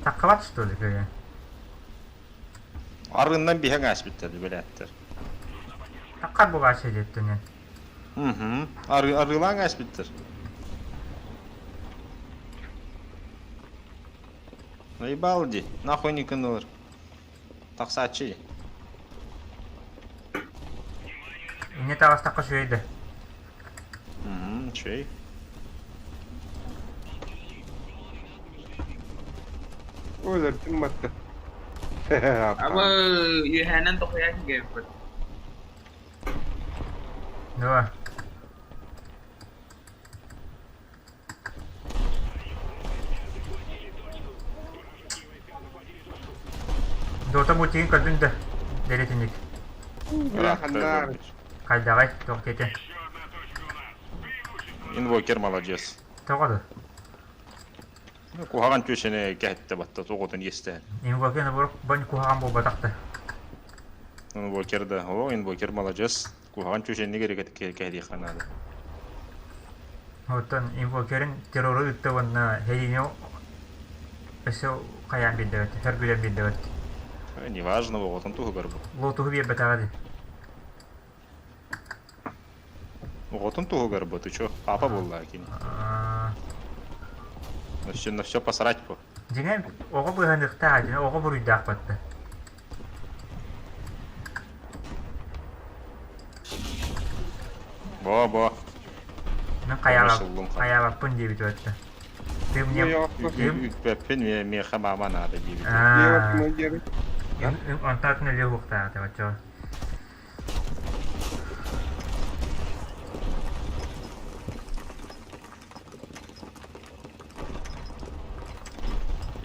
Таккабат что ли кыйа? Арыыннан биһэн ааспыттар билээттэр. Таккар булааччы диэттинэн. Угу. Ары арыылаан ааспыттар. Наебал ди, нахуй не кынылыр. Тахсааччы. Инне таҕыстахха үчүгэй да. Үчүгэй. Өлөрдүм батта. Аба үөһээнэн тохуйа кигэбиппит. Давай. Дота мультигын көрдүҥ да дэлэтинник. Ырааханнаар. Хайдаҕай, туох диэтэ? Инвокер молодец. Тоҕо да? Куһаҕан түөсэни кэһэттэ батта тоҕотун иэстээн. Инвокер наоборот бань куһаҕан буолбатах да. Инвокер да, о, инвокер молодец. Куһаҕан түөсэнни кэһэтиэххэ наада. Оттон инвокерин террору ыытта уонна сэриини өссө хайаан биэрдэбит, хөргүлэн биэрдэбит. Неважно, оҕотун туһугар бу. Лотуһу биэрбэтэҕэ дии. Оҕотун туһугар бу, ты чё, папа буолла кини. На все, на все посрать по. Дьиҥэ оҕо быыһаныахтаах, дьиҥэ оҕо буруйдаах батта. Бо, бо. Мен хайаабаппын диэбит батта. Ты мне... Үппэппин, миэхэ мама надо диэбит. Онтон өлүө уохтаах оччоҕо.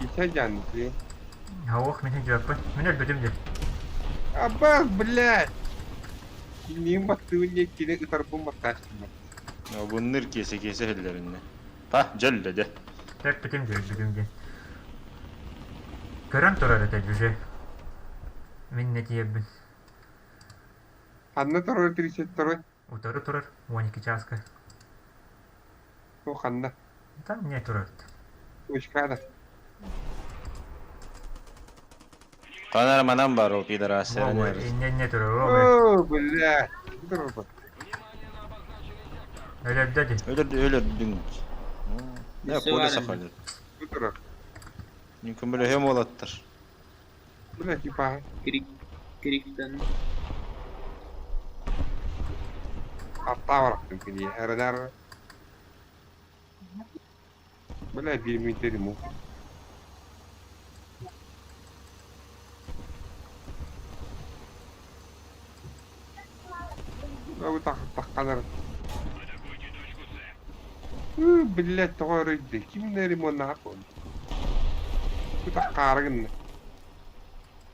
Исәдьаанныы. Һауох мин дьүөппүн. Мин өлбүтүм дии. Абах, блядь! Киниин баттыыбын диэн кини ытарбын баттааччым. Обунныр киэсэ-киэсэ иһиллэриннэ. Па, дьөллө дьэ. Тэппитим дии, өлбүтүм дии. Көрөн турар этэ дьүже. Мин не тиийэрбин. Ханна турар 32 Утары турар 12 чааска. О, ханна? Там не турар. Точкада. Ханар манан бар ол пидорасы. Не не турар. О, бля. Турар Өлөрдө дии. Өлөрдү өлөрдүң. Не коля сахалыр. Турар. Көмөлөһөм уолаттар. Бля, типа. Крик, криктен. Аттаабарахтым кини эрэдэр. Бля, биир мүнүүтэ му. Тахханар. Блядь, тоҕо өрөйдө? Ким да ремоннаах буолла. Бу таххаары гынна.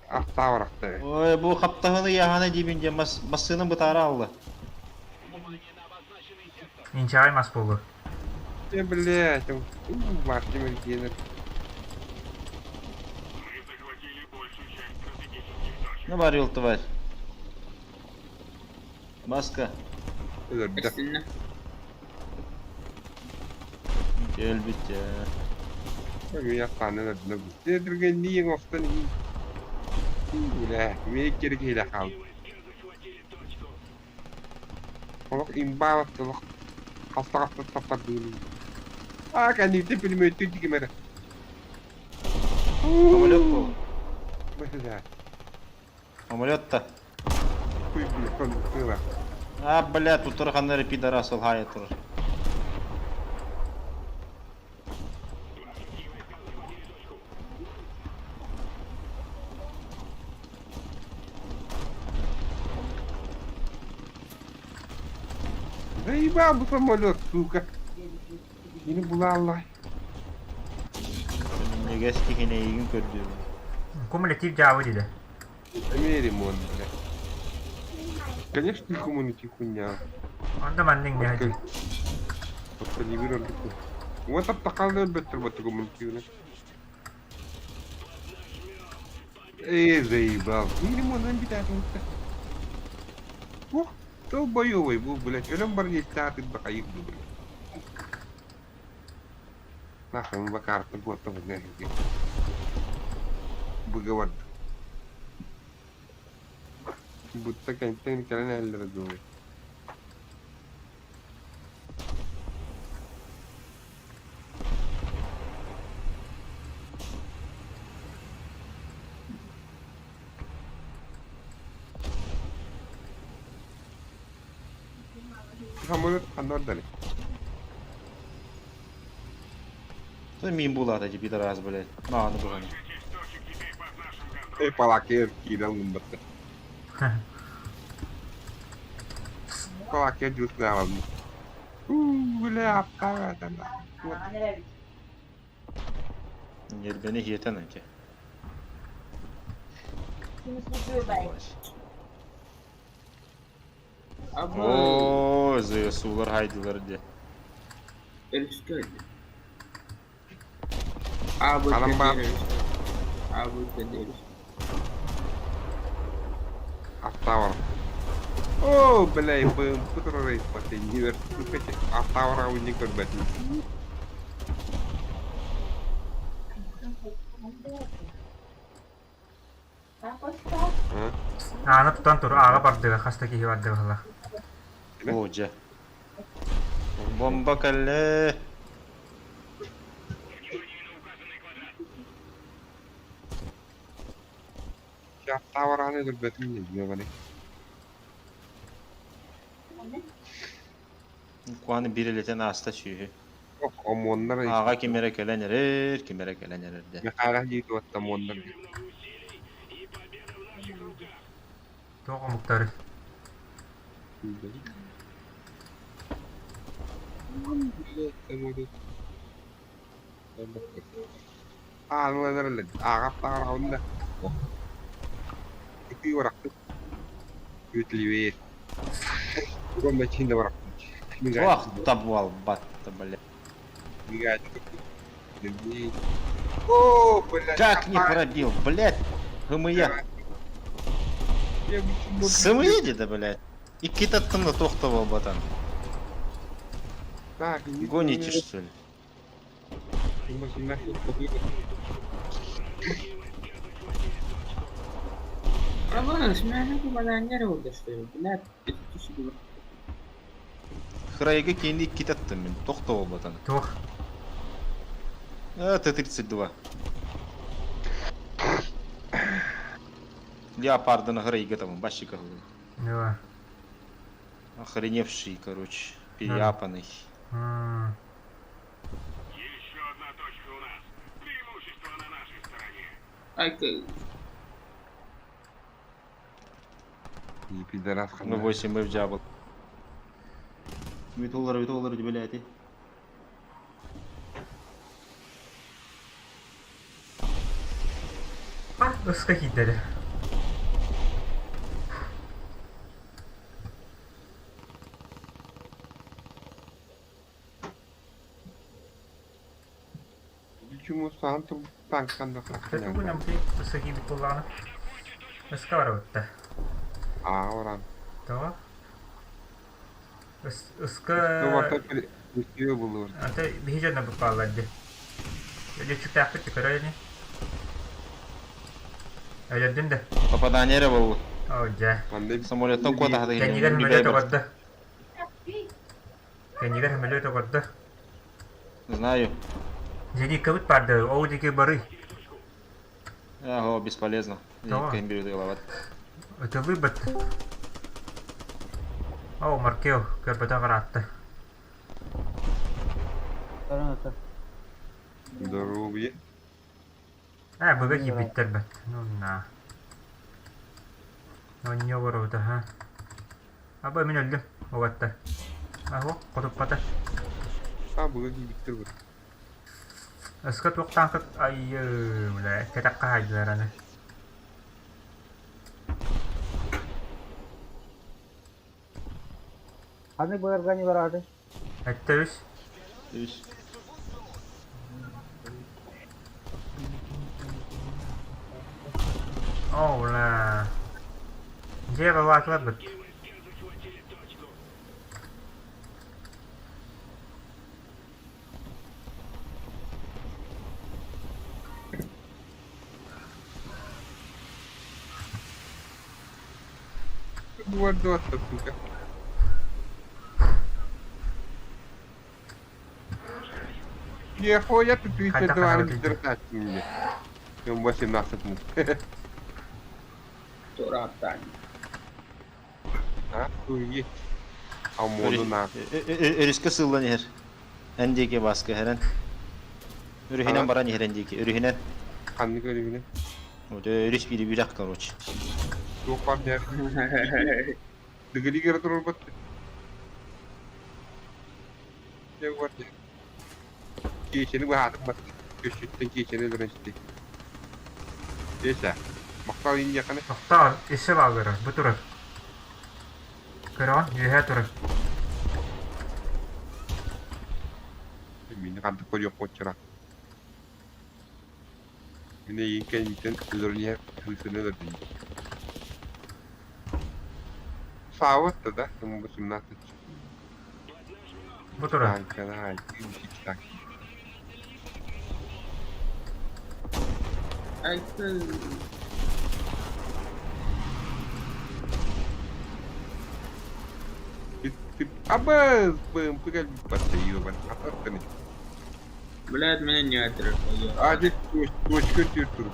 Аттаабарахта. Ой, бу хаптаһыны яһана диибин диэн мас массыына бытаара алла. Инчэҕэй мас буолуо. Э, блядь, Мартин Генер. Ну, барил тварь. Маска. Өлөрдө. Эстиннэ. Өлбүт ээ. Өлү өлөрдө. Түргэнниин офтан Бля, миэ кири киһилэ хаалды. Олох имбаалат олох хаста-хаста таптардыын. Аа, кэнниттэн пулеметтүү дигимэрэ. Самолет был. Бля, Самолет-то. хуй бля, А, бля, тут турханнары пидорас алхая тур. Заебал бу самолет, сука. Yine була Негес кихине игин көрдүм. Кумулятив дьаабы диде. Эмиэ ремонт, бля. Конечно, коммунити хуйня. Онда маннык не Подкалибр ордук. Вот таптакалды өлбөттөр батты коммунитивне. Эй, заебал. Не ремонт битәтин. Ух, долбоёбый бу, блядь. Өлөм бар не таты бакайык бу, блядь. Нахуй бакарты вот там, знаешь, Быгавар. Будто кэнтэн кэлэн эллere дуо. Самолет ханнар дали. Мин булата ди пидорас, блядь. На, ну буганы. Эй, палакер киирэн гымматта. Палакер дьуснаалым. Уу, бля, аптаҕа Нербени хиетен анке. Абы О, ЗСУлар хайдылар ди. өрүскэ өлдө. Абы Анам бар. Абы өрүскэ. Аптаҕа. Оо, бля, бым, патеннивер. Аптаҕа уни көрбөтүм. Ааны тутан тур ааҕа бардыга хаста киһи бардыга хала. О, жа. Бомба кэллэ. Аптаҕа көрбөтүм не баны. Куаны бирелетен аста сүйү. Ох, омоннар. Ага кимере кэлэн эрер, кимере кэлэн эрер де. Мехара дии туатта омоннар. Тоҕо омуктары. Аалалар ааҕап таҕараҕын да. Ити барахты. Үтливе. Гомба чинде барахты. Ох, табуал батта, блядь. О, блядь. Как не пробил, блядь? ГМЯ. Сымыйди да, блядь. И китаттын тохтовал батан. Гоните, что ли? Абы смяна кумалааннар болдашты. Блядь, это Храйга кейинди китаттын мен тохтовал батан. Туох. А, Т-32. Леопардын Храйга там, бащика. Да. Охреневший, короче, переяпанный. М. Ай, Пидорас Мы 8 мы в дьявол. Бүтүллар, бүтүллар, блядь. А, ыска киирдэ Чуму саан танкан да Тугунан ыска киирбит буоллаҕына ыска барабытта. Аа баран. Тоҕо? Ыска булур. Ата биһи дьонно буккааллар дии. Лүчүктээхпит көрөр ини. Өлөрдүн да. Попадание эрэ буолбут. Оо дьэ. Самолеттан куотаһата Кэннигэр сөмөлүөт оҕордо. Кэннигэр сөмөлүөт оҕордо. Знаю. Зеникабыт барды, ол диэки барый. Ого, бесполезно. Зенитка берет голова. Это выбор. О, Маркел, көрбөтө ыраатта. Здоровье. Ээ, быга киирбиттэр бэт. Ну на. Онньо боруота, ха. Аба мин өлдүм, угатта. Аһо, хотуппата. А, быга киирбиттэр бу. Ыска туохтаан кыт айыы, бля, кэтэххэ хаайдылар аны. Ханнык быаргани барааты? Эттэ үс. Үс. Оо, бля. Дьиэ балаатылар быт. Дуор сука. Нехуя ты 32 держать мне. Ему 18 мук. Турааттаан. Охуеть. А моду на. Өрүскэ сыллан иһэр. Эн диэки баска иһэрэн. Өрүһүнэн баран иһэр эн диэки. Өрүһүнэн. Ханнык өрүһүнэн? Вот өрүс бири үрэх короче. Туох бар дэр. Дыгыли кere турбат. Дьэ бар дьэ. Киэчэни быһаатым бар. Көссүттэн киэчэни өлөрөн ситти. Киэсэ. Махтал инньэххэ Тохтоо, өссө бааллара, бу турар. Көрөҕүн, үөһээ турар. Мини хантык көрүөх куоччара. Мин эйигин кэнниттэн өлөрөн иһэр сыысыны өлөрдүм. Саабыт да, ему 18. Бу турар. Танкана, так. Айты. Абыз, бым, пыгаль, батыйы, ататтын. Блядь, меня не отрыв. Адик, точка тюртур.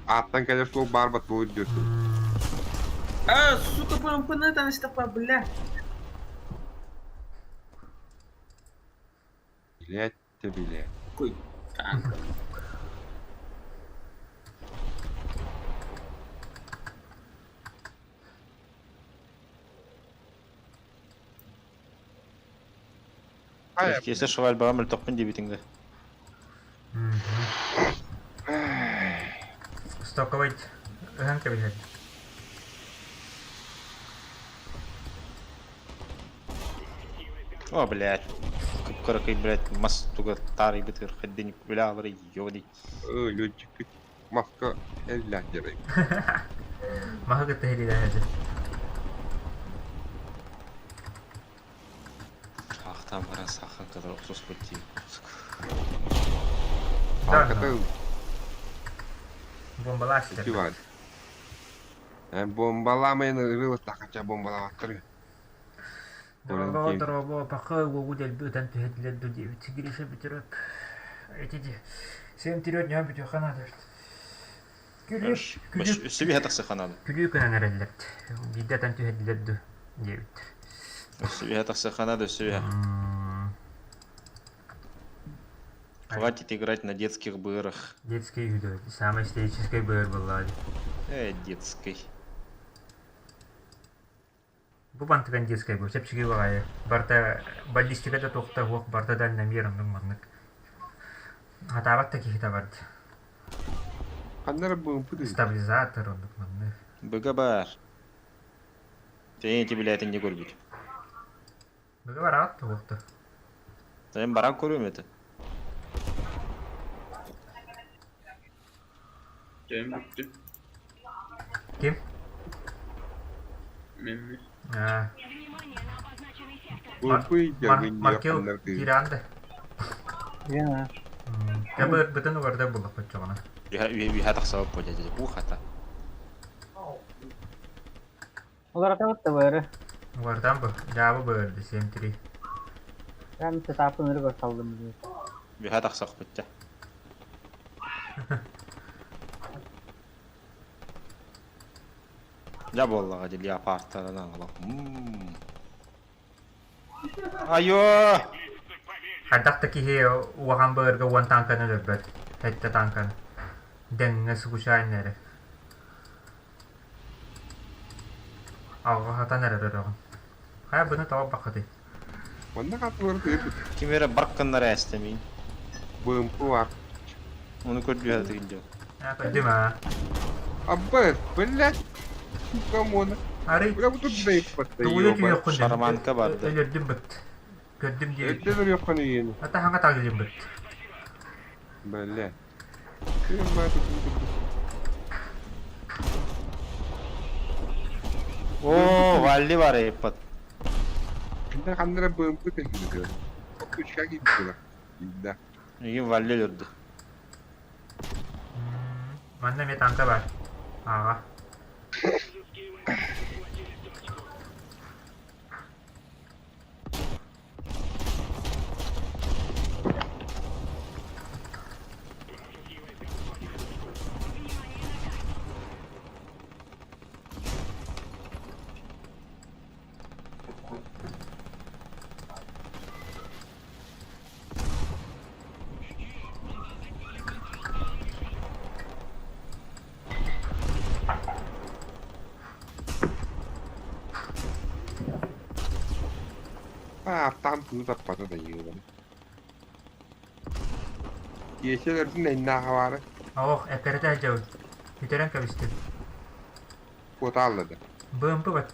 Аттан кэлэр суол баар бат буолур диөртүр. А, сука, ПМП там бля. Билет те билет. Какой танк. Киэсэ швальбаҕа мөлтөхпүн диэбитиҥ да. Стоковый ыһан кэбиһэр. О, блядь. Кып-кыракый, блядь, мас туга таарыйбытыгар хайдын бля, ёди. Летчик маска элләдерей. Маһы кытта иһилилэһэти. Ахтан баран сахан кадar охсуспут дии. Арката Бомбалаастар. бар. Бомбаламайын ырылы тахача бомбалааттыр. Дорого, дорого, пока уогу дэлби ытан түһэдилэр ду диэбит. Гриша бүтүрөп. Эти ди. Сен тирет ньон бүтү ханады. Күлүү, күлүү, Өссө биһэ тахса ханады. күлүү кынан эрэллэр. Биирдэ ытан түһэдилэр ду диэбит. Өссө биһэ тахса ханады, өссө биһэ. Хватит играть на детских бырах. Детский үйдө. Самый истерический быр была. Детский. Бу бантыкандийскай бу чэпчэки баҕайы. Барыта баллистика да туохта суох, барыта дальномер оннук маннык. Хатаабат да киһи табард. Ханна эрэ быымпыт үһү. Стабилизатор оннук маннык. Быга баар. Сен ити билээтин дьэ көрбүт. Быга бараат туохта. Сен баран көрүөм этэ. Дьэ бүттүм. Ким? Мен Аа. Быымпый Маркел дьаргын киирэн да. Я. Дьэ бытын угарда буллахпыт чоҕуна. Үһэ тахсабыт бу дьэ дьэ хата. Уларытабыт да бары. Угардан бу. Дьаабы быырды 7-3. Ben setup'ın ırı saldım diyor. Үһэ тахсахпыт дьэ. Дьэ буоллаҕа дьэ леопардтарынан аҕалах. Айоо! Хайдах да киһи уохан быырга уон танканы өлөрбөт. Сэттэ танканы. Дэҥҥэ сукучаан эрэ. Алҕаһатан эрэр өрөҕүн. Хайа быны тоҕо баххытый? Манна хатылары тыырбыт. Ким эрэ барк гыннара ээстэмиин. Быымпы бар. Ону көрдүһэ тыгын дьон. Аа, көрдүм аа. Аббас, блядь, сука, мона. Арый Бля, вот тут дэйппат, тугуйа ёба. түһүөххүн Шарманка барды. өлөрдүм быт. Көрдүм диэбит. Өттен ырыаххан үйені. Ата хаҥа тагылым быт. Бля. Кым ба тут Оо, Валли бар эйппат. Ханна ханнара быымпы тэлгиде. Тучка киирдилэр. Да. Игин Валли өлөрдү. Манна эмиэ танка бар. Ааҕа. Аа, там тыны таппата да ёбана. Киэсэлэрдин эйнааҕа Ох, эпэрэтэ сылдьабын. Бүтэрэн кэбистим. куотааллады. Быымпы бат.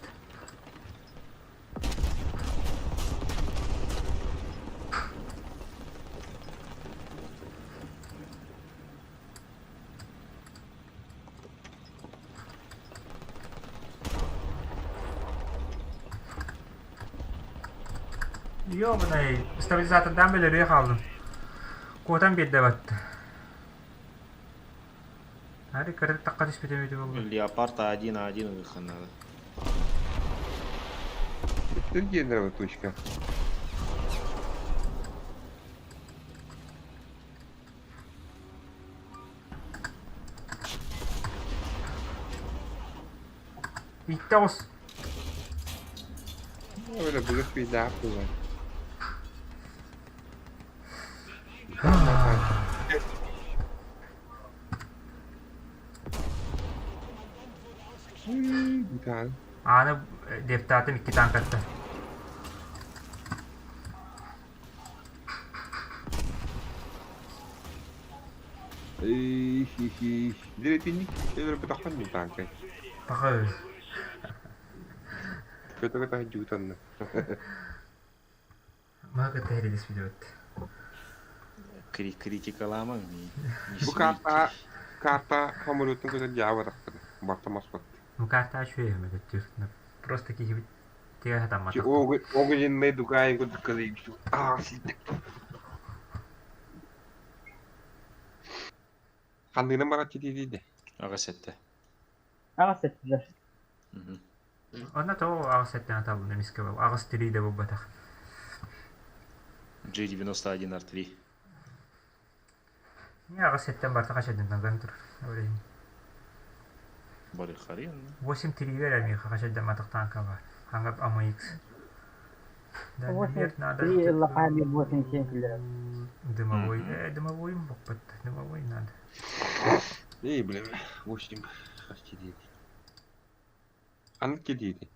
Ёбаный, стабилизатордан бөлөрүө хааллым. Куотан биэрдэ батта. Ари кырдык тахха түспүтүм үтү буолла. Леопард А1 А1 ылыахха наада. Өттөн диэннэр точка. Икки оҕус. Öyle былыр пейдаах буолар. Бүтаан. Ааны депутатым икки танкатта. Диретинник өлөрбөтөххөн мин танкай. Пахы. Көтө-көтө дьуутанна. Мага кытта видеот. Критикаламаҥ. Бу карта карта самолеттун көтөн дьаабатахтара. Барта маспат. Ну карта үчүгэй өттүр. Просто киһибит тигэ хатамматах. Огненный дугай кудуккалыйм. Аа, ситтик. Ханныгынан бараччы диэдиде. Аҕыс этте. Аҕыс эттилэр. Онно тоҕо аҕыс эттэн аталлын эмискэ был. Аҕыс тирии да буолбатах. G91 R3. Не аҕыс эттэн барта хачадын наган тур. Бары харыйан. 8 тириигэр эмиэ хачадамматах танка бар. Хангап АМХ. Восемь три лохами восемь семь киллер. Дымовой. Дымовой боппат. Дымовой надо. Эй, бля, 8 хасти диэди. Ханнык диэди?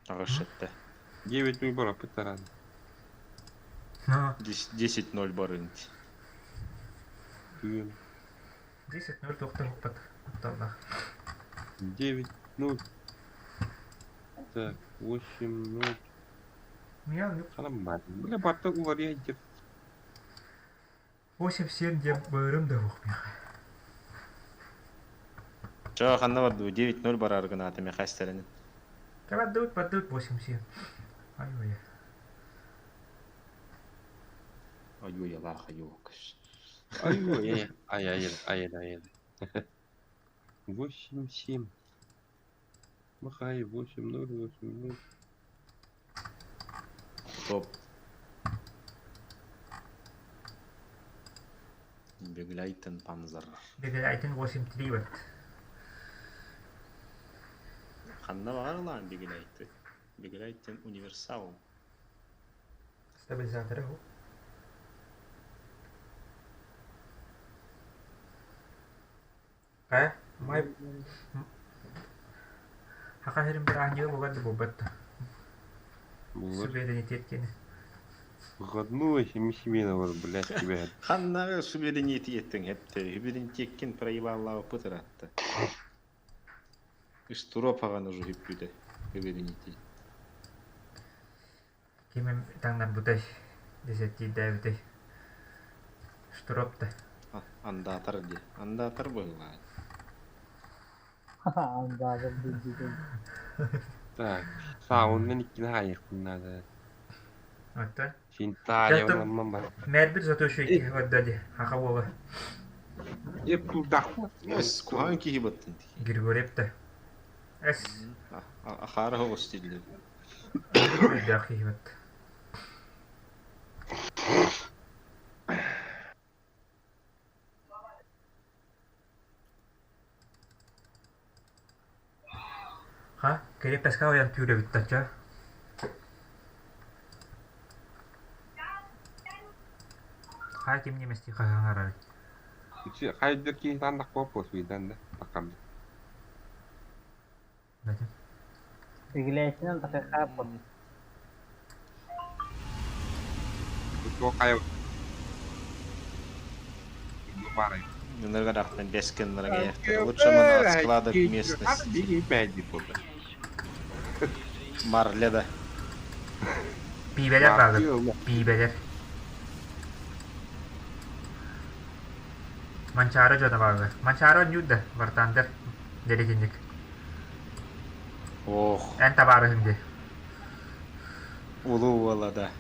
Аҕыс-сэттэ. Девять бараппыт таран. Ну, 10-0 барынт. Тыын. 10-0 туохтан укпат кутталлаах. 9-0. Так, 8-0. Миял yok. Ханан баар. Бля, барта уларыйа дьэ. 8-7 диэн быырым да уох миэхэ. Чо, ханна бардыбы? 9-0 барар гынаата миэхэ эстэринин. Бардыбыт, бардыбыт 8-7. Ай ой. Ой-ой, алаах, айок. Ай-ой, ай-ай, ай-ай, ай. 8-7. Махай, 8-0, 8-0. Топ. Бегляйтен Панзер. Бегляйтен 8-3 вот. Ханна баҕар Бегляйты. Бегляйтен универсал. Стабилизаторы ху. Э, май Хака херим бір аңы болған болбатты. Суверенитет кені. Выходной семена, блядь, тебя. Ханнага суверенитеттин хепте. Суверенитеткен проебаллаы пытыратты. Үстуропаҕан уже хүппүтэ суверенитет. Кимим таңнар бутай. Десеттийдээбитэй. Штуропта. Андаатар ди. Андаатар быһылаан. Андатар дии. Так, сауннан иккини хаайыахпын наада. Оттон. Синтария онон бар. Мэрбит зато еще икки барда ди. Хака буола. Эп турдахпын. Эс куһаан киһи баттын. Григорьевта. Эс. Ахара хоҕус дииллэр. Өйдөөх киһи бат. Ха, крепостька ойон түүрөбүттача. Ха ким немести хаһаҥарар. Хайдыр киһи таннах вопрос выйдан да бакам. Бегляйтинен такая Туох хайа баарай. Ныргарахтан бескен ныргаяхтар. Лучше мы от склада к местности. Марля да. Пиибэлэр баалар. Пиибэлэр. Манчаары дьоно бааллар. Манчаары оонньуур да, Вартандер дэритинник. Ох. Эн табаарыһыҥ дии. Улуу уола да.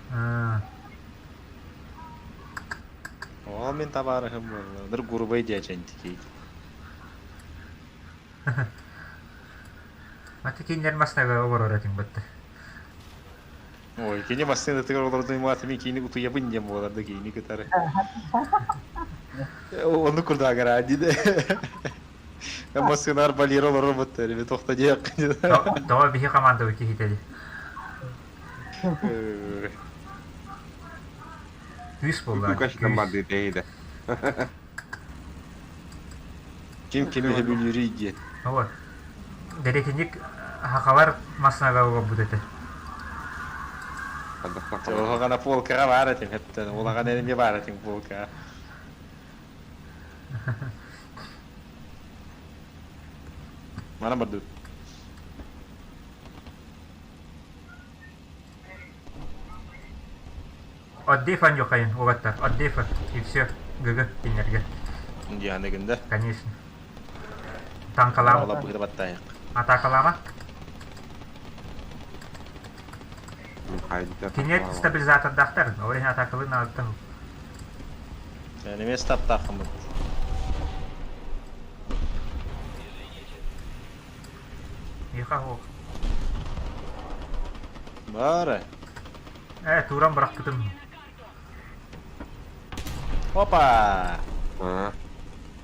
Ол мин табаарыһым буолла. Ныр гурубай диэчэнтикий. Маты кинилэр мастага олорор этиҥ бытты. Ой, кини массыынатыгар олордун маатымын киини утуйабын диэн буолар да киини кытары. Ону курдаагара диде. Массыынаар балиер олорор буттар, эби тохто диэк. Тоҕо биһи командабыт киһитэли. Күүс буолла. Күүс. Ким кими сөбүлүүрүй диэн. Вот. Дэриэтинник хахалар массыынага олорбут этэ. Улахан полкаҕа баар этим хэптэн, улахан эмиэ баар этим полкаҕа. Манан бардыбыт. Отдыфан юхайын уолаттар, отдыфан. И все, ГГ кинилэргэ. Дианыгын да? Конечно. Танкалаама. Ола быһыта баттайык. Атакалаама. Кинилэр стабилизатордаахтар, ол иһин атакалыы наадаттан. Эмиэ стаптааххыммыт. Миэхэ суох. Баара. Ээ, тууран бырахпытым. Опа!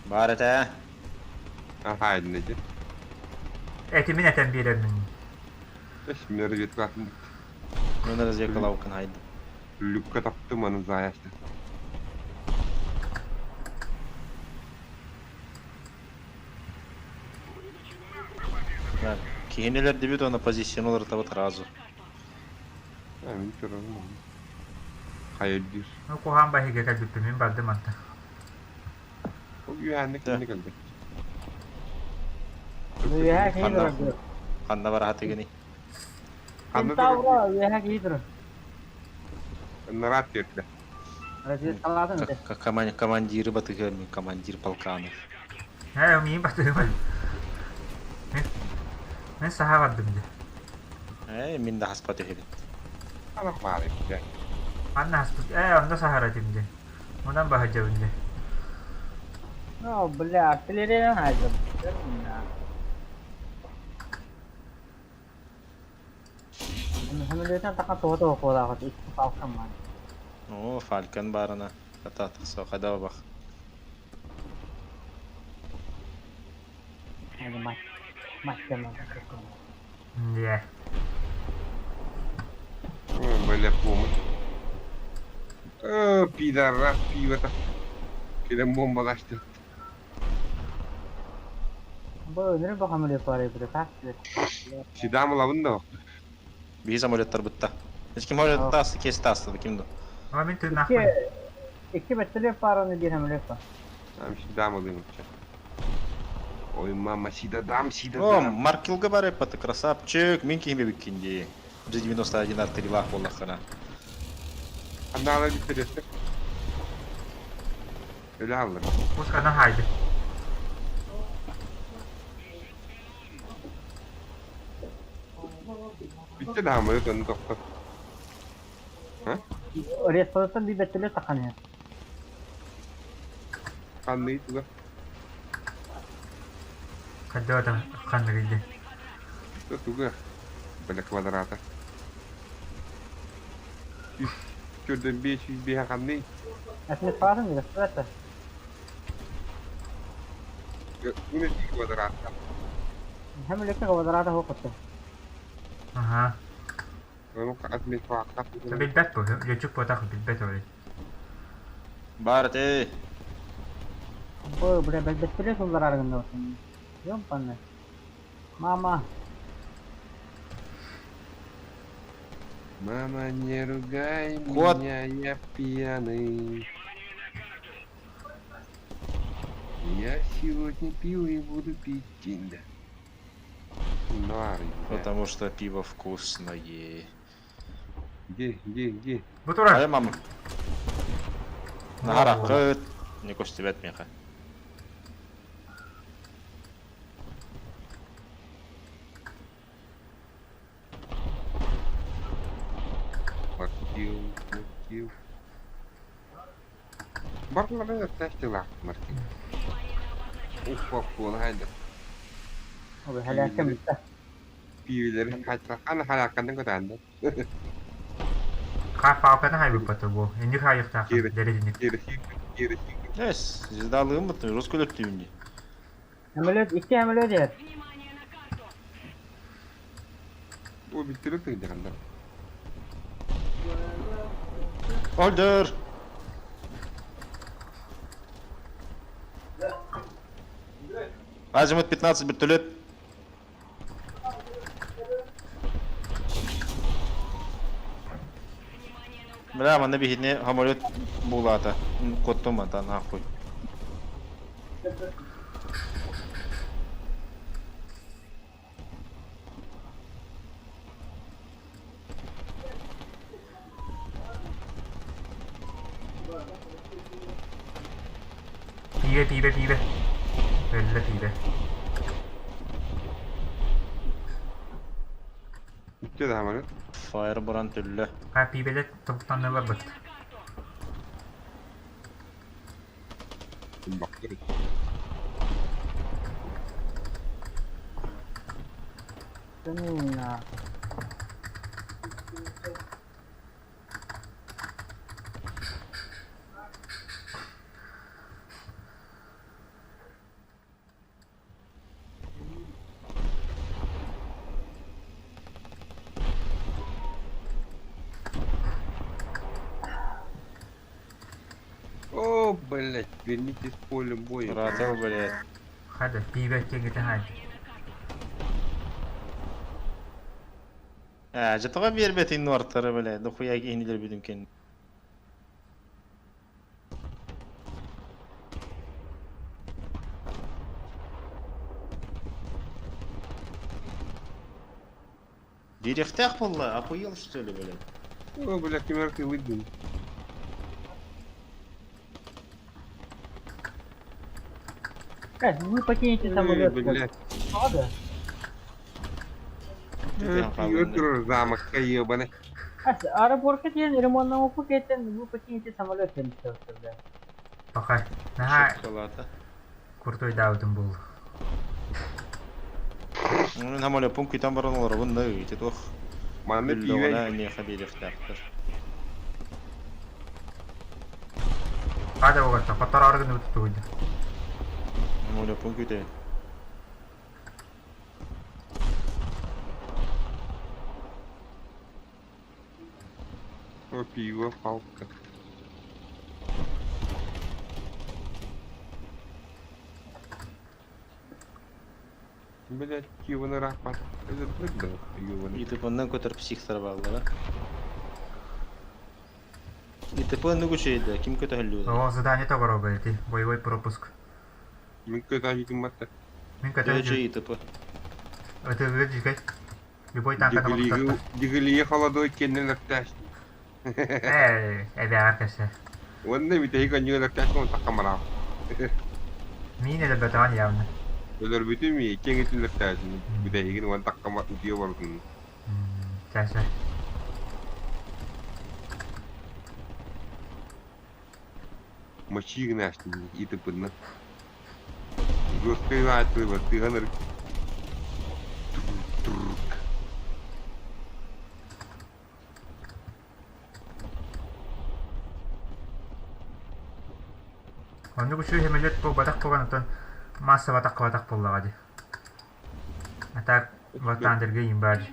Баар этэ. Хаайдын Этимин этэн биэрэммин. Мен разведка Мен разведкалаукын хайдым. Люкка таптым, аны заяшты. Киһинилэр дебют уонна позицияны уларытабыт сразу. А, мин көрөрүм онно. Хайа үрдүүр. Ну, куһаан баһыйга кэлбиппин, мин бардым мантан. Ол үөһээннэ кинини кэлбит. Үөһэ киһи Ханна турар бу. ханна бараһатыгыный? Ханна турар? Кентавра үөһэ киһи турар. Нараат тиэрдэ. Разведкалаатын этэ. Командиры батыһыам мин, командир полканов. Ээ, миин батыһыма. Мин, мин саха бардым дии. Ээ, мин да хаспат үһүбүн. Анах баар эбит. Анна хаспыт. Ээ, онно саһара этим дии. Онон баһыдьабын дии. Ну, бля, артиллерия хайдам. Самолетан таха тоҕо хуолаахыт икки фалкон баар. Оо, Фалькон баарына. Хата тахса хада бах. Дьэ. Бля, помощь. Э, пидорас пиво-то. Кэлэн бомбалашты. Бу өнүрү бу самолет баар эбит так. Сидам ылабын да. Биһи самолеттар бытта. Ким самолетта асты, кесте асты, ким да. Ама мин Икки тыыннаахпын. икки вертолет баар оны биир самолет бар. Там сидам ылыым ча. Ой, мама, сида дам, сида О, дам. Маркилга бар эппаты, красавчик, мин киһим эбиккин дии. Ж-91 артылилаах буоллаххына. Аннаалар бүттэлэстэр. Өлө хааллар. Пускана хаайды. Бүттэ да самолет онно тохтор. Респодаттан биир вертолет таххан иһэр. Ханный туга. Хайдыата ханныгый дии. Туга. Бля квадрата. Чөрдөн 505 ханный. Әсмет баарын респодатта. Уна квадрата. Самолекке квадрата хоқытты. Аха. Ону отметь факт. Билбэт бу. Лүчүк буотах билбэт олей. Бар эти. Бу бля вертолет уллараргында болсын. Ёмпанны. Мама. Мама, не ругай Кот. меня, я пьяный. Я сегодня пил и буду пить день, да. Нары, да. Потому что пиво вкусное. Где, где, где? Бу турар. Ай, мама. Наһараккыт. Не көстүбэт миэхэ. Маркил, Маркил. Барлары тәштилах, Маркил. Ух, вакула, хайда. Ол халякка битте. Пиилери хатра. Ана халакканын көтәнде. Ха фалканы хайбыппата бу. Инник хайыктаах. Кири. Дэридиник. Кири, кири, кири. Эс, звездалыгым быттым, рус көлөттүүн дии. Самолет икки самолет иһэр. О, биттирик тыгдыганда. Өлдөр! Азимут 15 вертолет. Бля, манна биһини самолет буулаата. Куоттум мантан нахуй. Пиибэ, пиибэ, пиибэ. Өллө пиибэ. Bitti de hemen. Firebrand өллө. Ха пиибэлэр тобуктаннылар быт. Baktır. Тына. О, блять, вернитесь с поля боя. Рател, блядь. Хада пиибэ киэҥитэ хайды. Ээ, дьэ тоҕо биэрбэтиҥ нуортары, бля, дохуя киһинилэрбитин кэннэ. Биэриэхтээх буолла, охуел что ли, блядь? О, бля, кимэр тылыйдым. Кать, вы покинете Эй, самолет. блядь. Надо? Пьетр замок ебаный. Аэропортка диэн ремоннаммыппыт кэнниттэн вы покинете самолет диэн бля. Пахай. Наһаа Шоколада. куртуйдаабытым буолла. Мин самолеппун күтэн баран олоробун да ити туох Манна өллөҕүнэ пиибэ миэхэ биэриэхтээхтэр. Хата буолбатта, хотороору гынныбыт тугуйда. Самолеппун күтэбин. О, пиво, палка. Блять, ебаный рапат. Это да, ебаный. ИТП-нан көтөр психтар бааллара. ИТП-ны күчэйдэ, ким көтөһөллүөдэ? О, задание тоҕорого ити, боевой пропуск. Мин көтө матта. Мин көтөр Дьэ ИТП. Ытыгы дьикэй. Любой танка тоҕо Дигилиге холодой кеннелертэш. Ээ, эбээҕэр кэсэ. Уонна бүтэһик анньыалартаах таккамараах. Миин элбэтэҕин явно. Өлөрбүтүм кэҥитилэртээсин бүтэһигин уон таккама утуйа барытын. Чаша. Мочигнашни итыпынна. Жесткой лаатылы тыганыр. Оннук үчүгэй самолет буолбатах буолан оттон маассабатах хабатах буоллаҕа дии. А так Ватандерга имбаадь.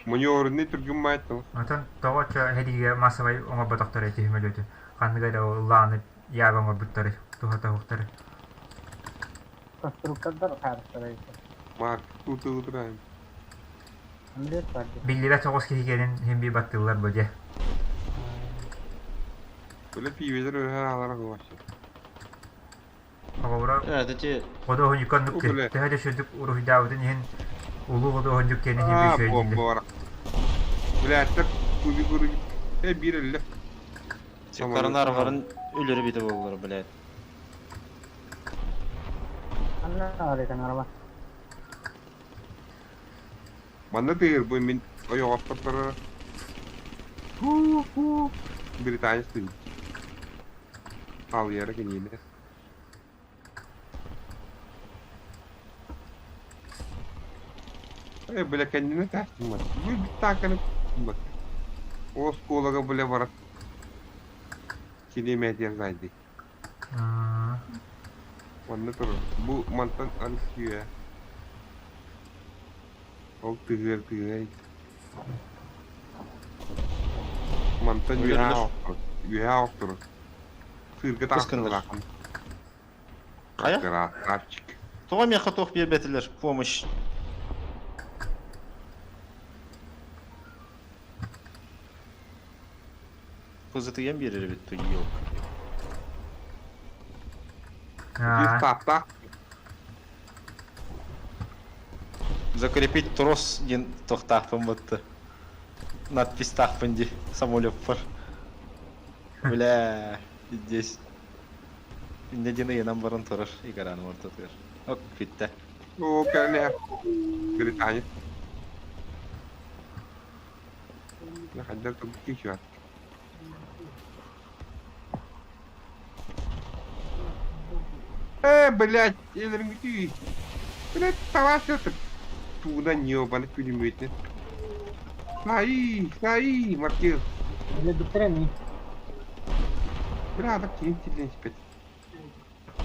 Маневренный түргүн маайтал. Оттон тоҕо оччо эһэлиигэ маассабай оҥорботохтор эти самолеты. Ханнык эрэ лааны яга оҥорбуттары, туһата суохтары. Конструктордар хаалыстара Марк тутулутурайм. Самолет бар дии. Биллибэт соҕус киһи кэлин иһин бии баттыыллар бу дьэ. Бile пиибелер өрөһөр аалара хувашы. Холобура, Э, эти худуоһунньукка оннук О, бля. төһө да сүрдүк уруһуйдаабытын иһин улуу худуоһунньук диэн иһин Аа, үчүгэй дииллэр. бомба бара. Бляттар куби куруги. Э, бир элле. коронарварын өлөрү бите боллар, блядь. Анна арыйтан арба. Манна тыыр бу мин ойоҕоттортор. Ху-ху. Британец тыыр. Алыяра киниилэр. Э, бля, кэннинэ таастыммат. Бу тааканы бат. Оскуолага бля барат. Километр зайды. Онно турар. Бу мантан ансүйэ. Ол тыгыр тыгыр. Мантан үөһээ охтору. Үөһээ охтору. Сыырга таҕыстылаахын. Хайа? Красавчик. Тоҕо миэхэ туох биэрбэтилэр помощь? Кызытыйан биэрэр эбит ту елка. Таптаах. Закрепить трос диэн туохтаахпын бытты. Надписьтаахпын дии самолеппар. Бля, здесь. Иннэ диэн ыйанан баран турар играным ортотугар. Ок, бүттэ. Оо, кэлэн Британия. Хайдар турбут Э, блядь, элэрҥитий. Блядь, таваасыта. Тугунан ньуобаны күлүмүөтүн. Саи, саи, Маркиз. Өлөрбүттэрэ эмиэ. Бля, так киһи тиллэн испэт.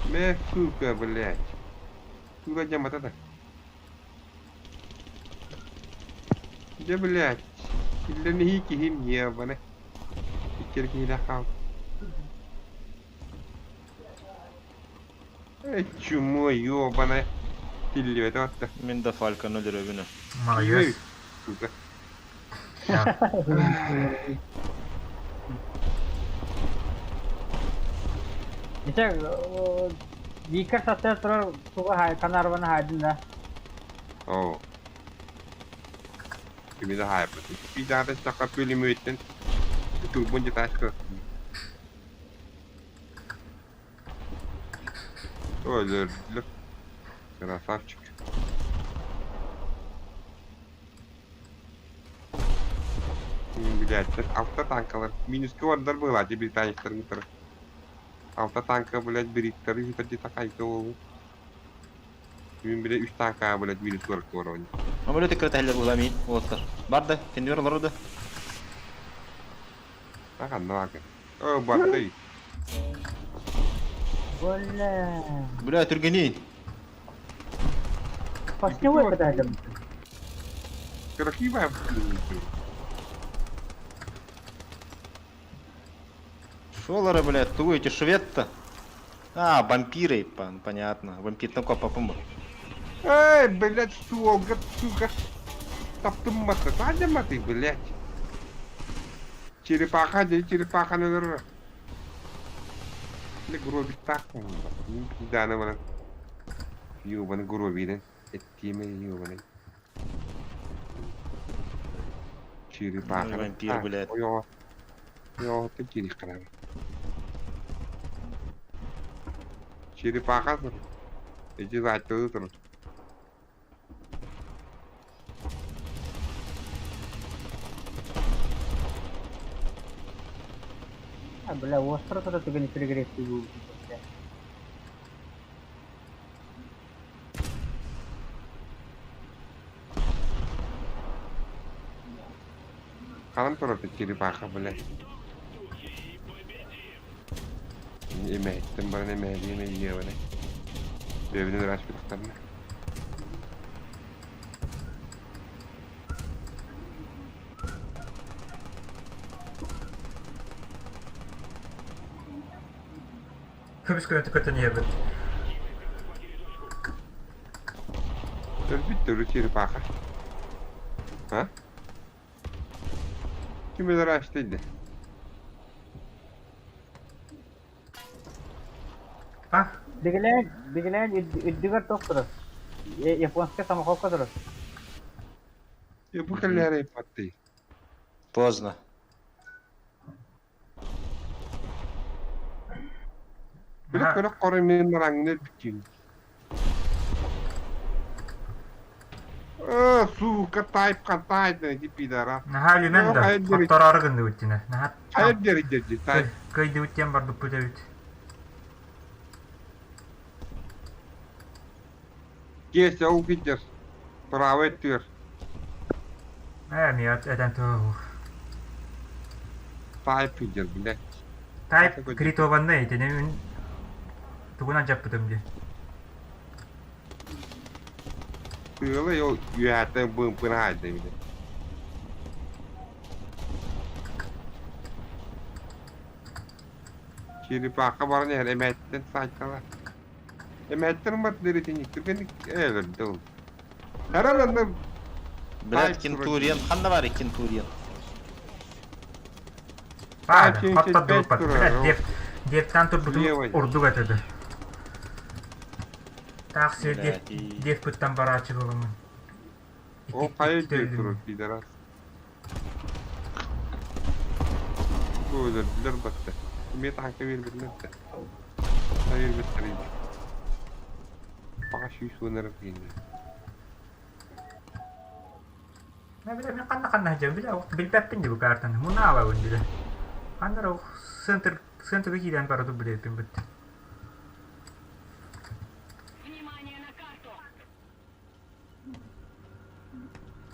Мэ, сука, блядь. Туга дьамата да. Дьэ, блядь. Киллэрниһии киһим ньуобаны. Иккэр киһилээх хаал. Э, чмо, ёбаная. Тиллибэтэ батта. Мин да Фальконы өлөрөбүн. Молодец. Сука. Ити Виктор саттан турар туга Канарваны хаайдын да. Оо. Кими да хаайбат. Пидаата саха пулеметтен турбун деташка. Өлөрдүлэр. Красавчик. Билээттэр алта танкалар. Минуска бардар быһылаачы британецтарын кытары. Алта танка, блядь, бриттары ыытар такайка буолбут. Мин бile үс танка, блядь, минус 40 оронь. Самолеты кырата була мин уолаттар. Бар да, кэннигэр олорор да. Ханна баакы. О, барды. Бля. Бля, түргэнин. Пашневой кытаһылым. Красивая. Шолары, блядь, тугу эти швед-то? А, вампиры, понятно. Вампир там копа помог. Эй, блядь, сука, сука. Таптым маты, таня маты, блядь. Черепаха, де черепаха, наверное. Не гробит так. Да, на Ёбаный гробит, Эттиме ёбаный. Черепаха. Вампир, блядь. Ой, ой, ты черепаха. Черепаха. Эти зайцы. А, бля, остро тогда ты не перегреть был. Ханан турар черепаха, блядь. Эмээттэн баран эмээли эмээйиэбэне. Бэбинин ыраас битахтарна. Көмүс көрөтү көтөн иһэбит. Төрбүт төрү черепаха. А? Ким ыраас дейdi? А? Бигилээн, бигилээн үрдүгэр тох турар. Японская самоходка турар. Я бу кэллээри патты. Поздно. Бile көрө корой мен мараңны бүткүн. А, сука, тайп кантайды, ди пидора. Наһаа үлүмэн да, хоттороору гынныбыт дьинэ. Наһаа Хайыр дери дери тайп. кыйдыбыт диэн барбыппыт эбит. Кесе ол кидер. Правый тыр. Ээ, мият этэн туһух. Тайп кидер, блядь. Тайп критованный итини мин тугунан дьаппытым дии. Тыылы ол үөһэттэн бымпын хаайды, блядь. Черепаха баран иһэр эмээттэн сайтала. Эмээттэн мат деритин түргэнник өлөрдө ол. Харананна Блядь, кентуриен. Ханна бар кентуриен. Баада, хоттордубут. Блядь, дев девтан турбутун урдук этэ Таах сир дев дев пыттан барааччы буоламмын. Ол хайа дьиэ турар пидорас. Өлөрдүлэр батта. Эмиэ таанка биэрбэтилэр да. Биэрбэттэр ини. Баҕа 110 эрэ кииннэ. Бile мин ханна ханна сылдьабын бile билбэппин дии бу картаны мунаалабын бile. Ханна эрэ центр центрга киирэн барытын билэппин бит.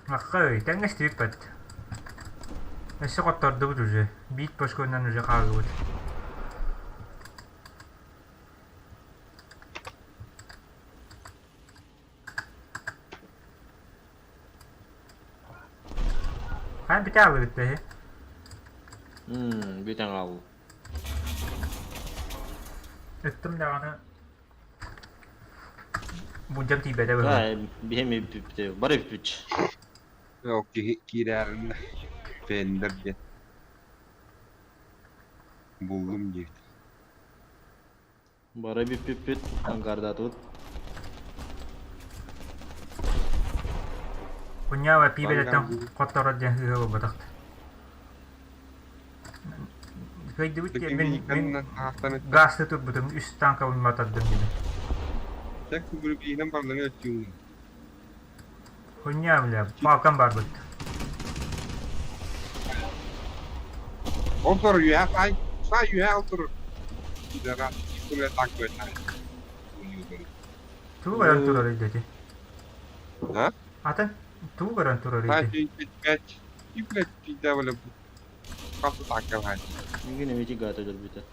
Аххай, тэҥнэстибиппэт. Өссө хоттордубут уже. Биит бошконнан уже хааллыбыт. Хаан бүтэ ааллыбыт бэһи? Бүтэн хаалла. Ыттым даҕаны Буддьам тиийбэтэ быһыылаах. Биһи эми бүппүт. Бары бүппүт. Ол киһи киирээриннэ. Фендер диэн. Буллум диэбит. Бары бүппүппүт, ангардаатыбыт. Куньява пиибэлэттэн хотторо диэн ыһыы буолбатах. Кыайдыбыт диэн мин, мин гаасты турбутум, үс танкабын матардым диэн. Так күбүрүбиинэн барларын өттүүн. Хуйня, бля, палкам барбыт. Ол турар үөһэ саай, саай үөһэ ол турар. Кидара, куле так бөтай. Тугу көрөн турар өйдөтү? А? Атын тугу көрөн турар Саай өйдөтү? 5, и блядь, пизда, бля, хас тааккалаан. Мигин эмити гата өлөрбүтэ.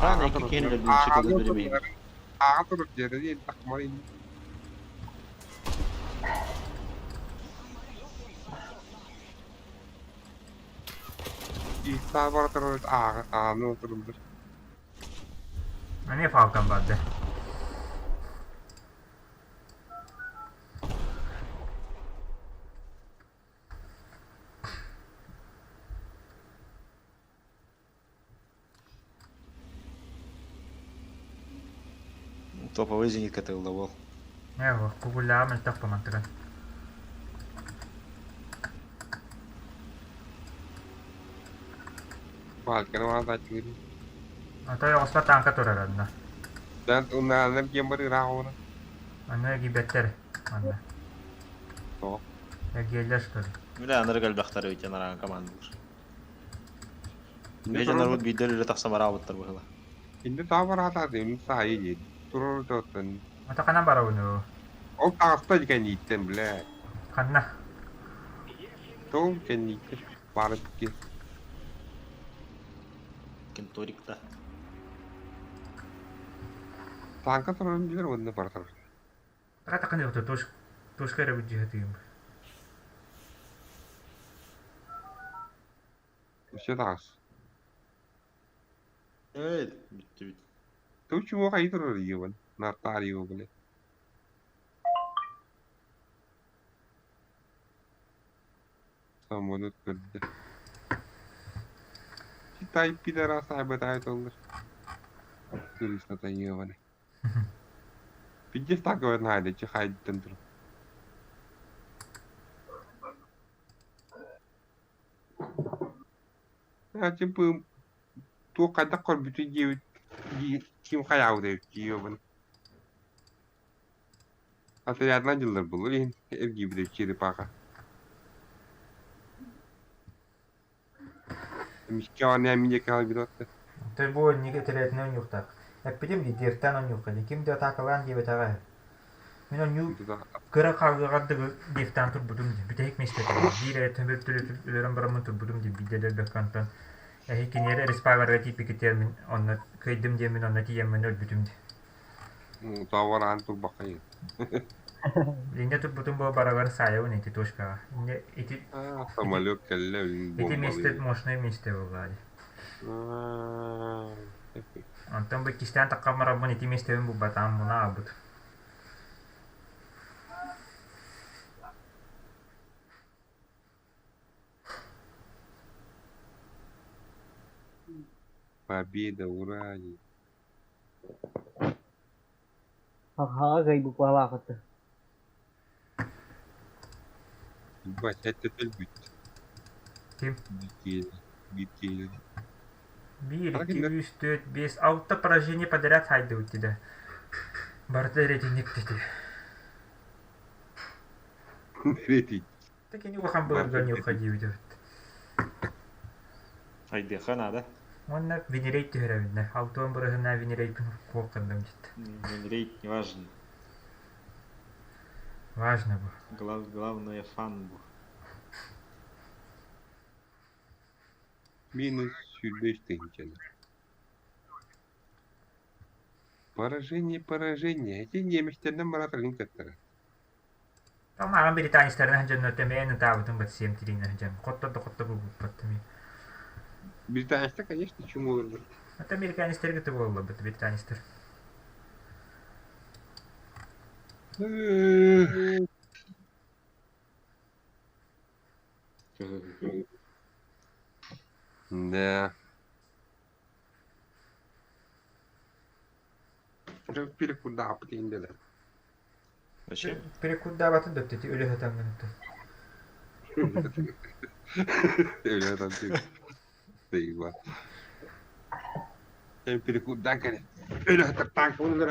Аан икки киһини өлөрбүт чыкылы бирибиһин. Ааҕа турар дьиэтэ диэн тахмар ини. Иистаа бара турар ааҕа ааны отыруллар. Эмиэ фалкан барды. Топовый зенитка тылла буол. Ээ, кугуллааҕа мөлтөх помантыган. Балканы маатааччылыр. Отой оҕуспа тааҥка турар онно. Дан унаанам диэн бар ыраах оҕуна. Онно киирбэттэр манна. Тоҕо? Эргиэллэр что ли? Бля, анары кэлбэхтэр эбит анараан командалар. Бэйдэ народ биирдэр үлэ тахса бараабыттар быһыла. Инде таа бараата дым саайы диэн. Турар тоттон. Ата ханан барабын оо? Ол таҕыста кэннииттэн бля. Ханна? Тол кэннииттэн барып ки. Кенторикта. Танка турарын билэр уонна бара турар. Ата ханна туш тушка эрэ бүддьүһэ Өссө таҕыс. Эй, бүттүбүт. Ту чума хайы турар иеван. Нартарио бile. Самолет көрдө. Китай пидорас айбатайталлар. Туриста иеван. Пиздец так говорит найда, чихайдтан тур. Типа туох хайдах көрбүтүй диэбит ким хайаабыт эбит диэбин. Отрядынан дьыллар буллар иһин эргийбит эбит черепаха. Эмискэ оонньоон мин диэки хаалбыт отто. Той бу инник этэрэтинэн оонньуохтаах. Эппитим дии, диэртэн оонньуохха дии. Ким да атаакалаан диэбэтэҕэ. Мин оонньуу кыра хаалыаҕар дылы диэхтээн турбутум дии. Бүтэһик миэстэтигэр биир эрэ өлөрөн бараммын турбутум дии. Биирдэ өлөрбөккө онтон эһи киниэрэ респаверга тиийбиккитигэр мин онно кыайдым диэммин онно тиийэммин өлбүтүм дии. Тоҕо турбакка Инньэ турбутум буо барабар саайабын ити точкаҕа. Инньэ ити Самолет кэллэ ити миэстэ мощное миэстэ буоллаа дии. Онтон бу иккистээн таххан бараммын ити миэстэбин булбатаҕым муна аҕалбыт. Победа, ура! Хаҕа кыайбыт Ебать, это өлбүт. Ким? Биир биир киһи. Биир, икки, үс, түөрт, биэс, алта поражение подряд хайдыбыт дии. Барыта рейтинник дии. Рейтинг. Так кини улахан былыргы ньуха диэбит эбит. Хайдыахха наада. Уонна винирейт түһэрэбиннэ. Алтуон бырыһына винирейпин куокканным дит. Винирейт не важно. Важно бу. Главное фан бу. Минус 105 тысяч. Поражение, поражение. Эти немецтерден баратырын кеттара. Тамаҕын британецтарынан дьонно тэмээн ытаабытын бат сиэм тириинэн дьон. Хотто да хотто бу Британецтар, конечно, чумулар. Это американецтер гыты буолла бит британецтер. Да. Перекурдааппыт иһин Зачем? Перекурдаабатын дөптөти өлө сатаҥҥын Өлө сатан Тыйба. Перекурдаан кэлэ. Өлө сатар танк өлөр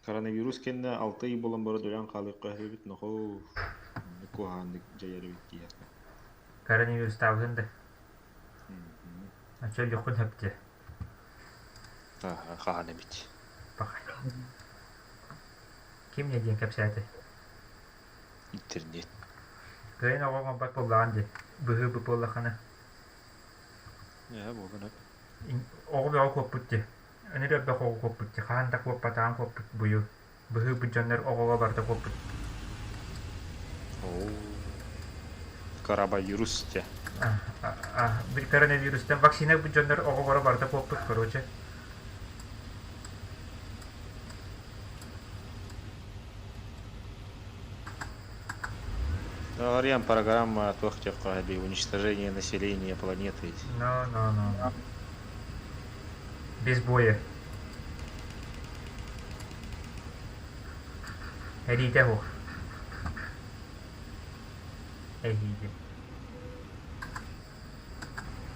Коронавирус кэннэ алта ый буолан баран өлөн хаалыахха эбит нохоо оннук куһаҕаннык дьайар эбит диэххэ. Коронавирустаабытын да. Оччо өлүөххүн сөп дии. Аха, хаһан эбит. Пахай. Ким не диэн кэпсээтэ? Интернет. Кыайан оҕо оҥорбот буоллаҕын дии. Быһыы бу буоллаххына. Ээ, буолан эп. Оҕо бөҕө куоппут дии. Өнөр элбэх оҕо куоппут дии. Хаһан да куоппатаҕын куоппут буйу. Быһыы дьоннор оҕоҕо барыта куоппут. Оо. Коронавирус дьэ. Коронавирустан вакцина бу дьоннор оҕолоро барыта куоппут, короче. Ариан программа туох диэххэ уничтожение населения планеты. No, no, no. Без боя. Эриитэ суох. Эһиги.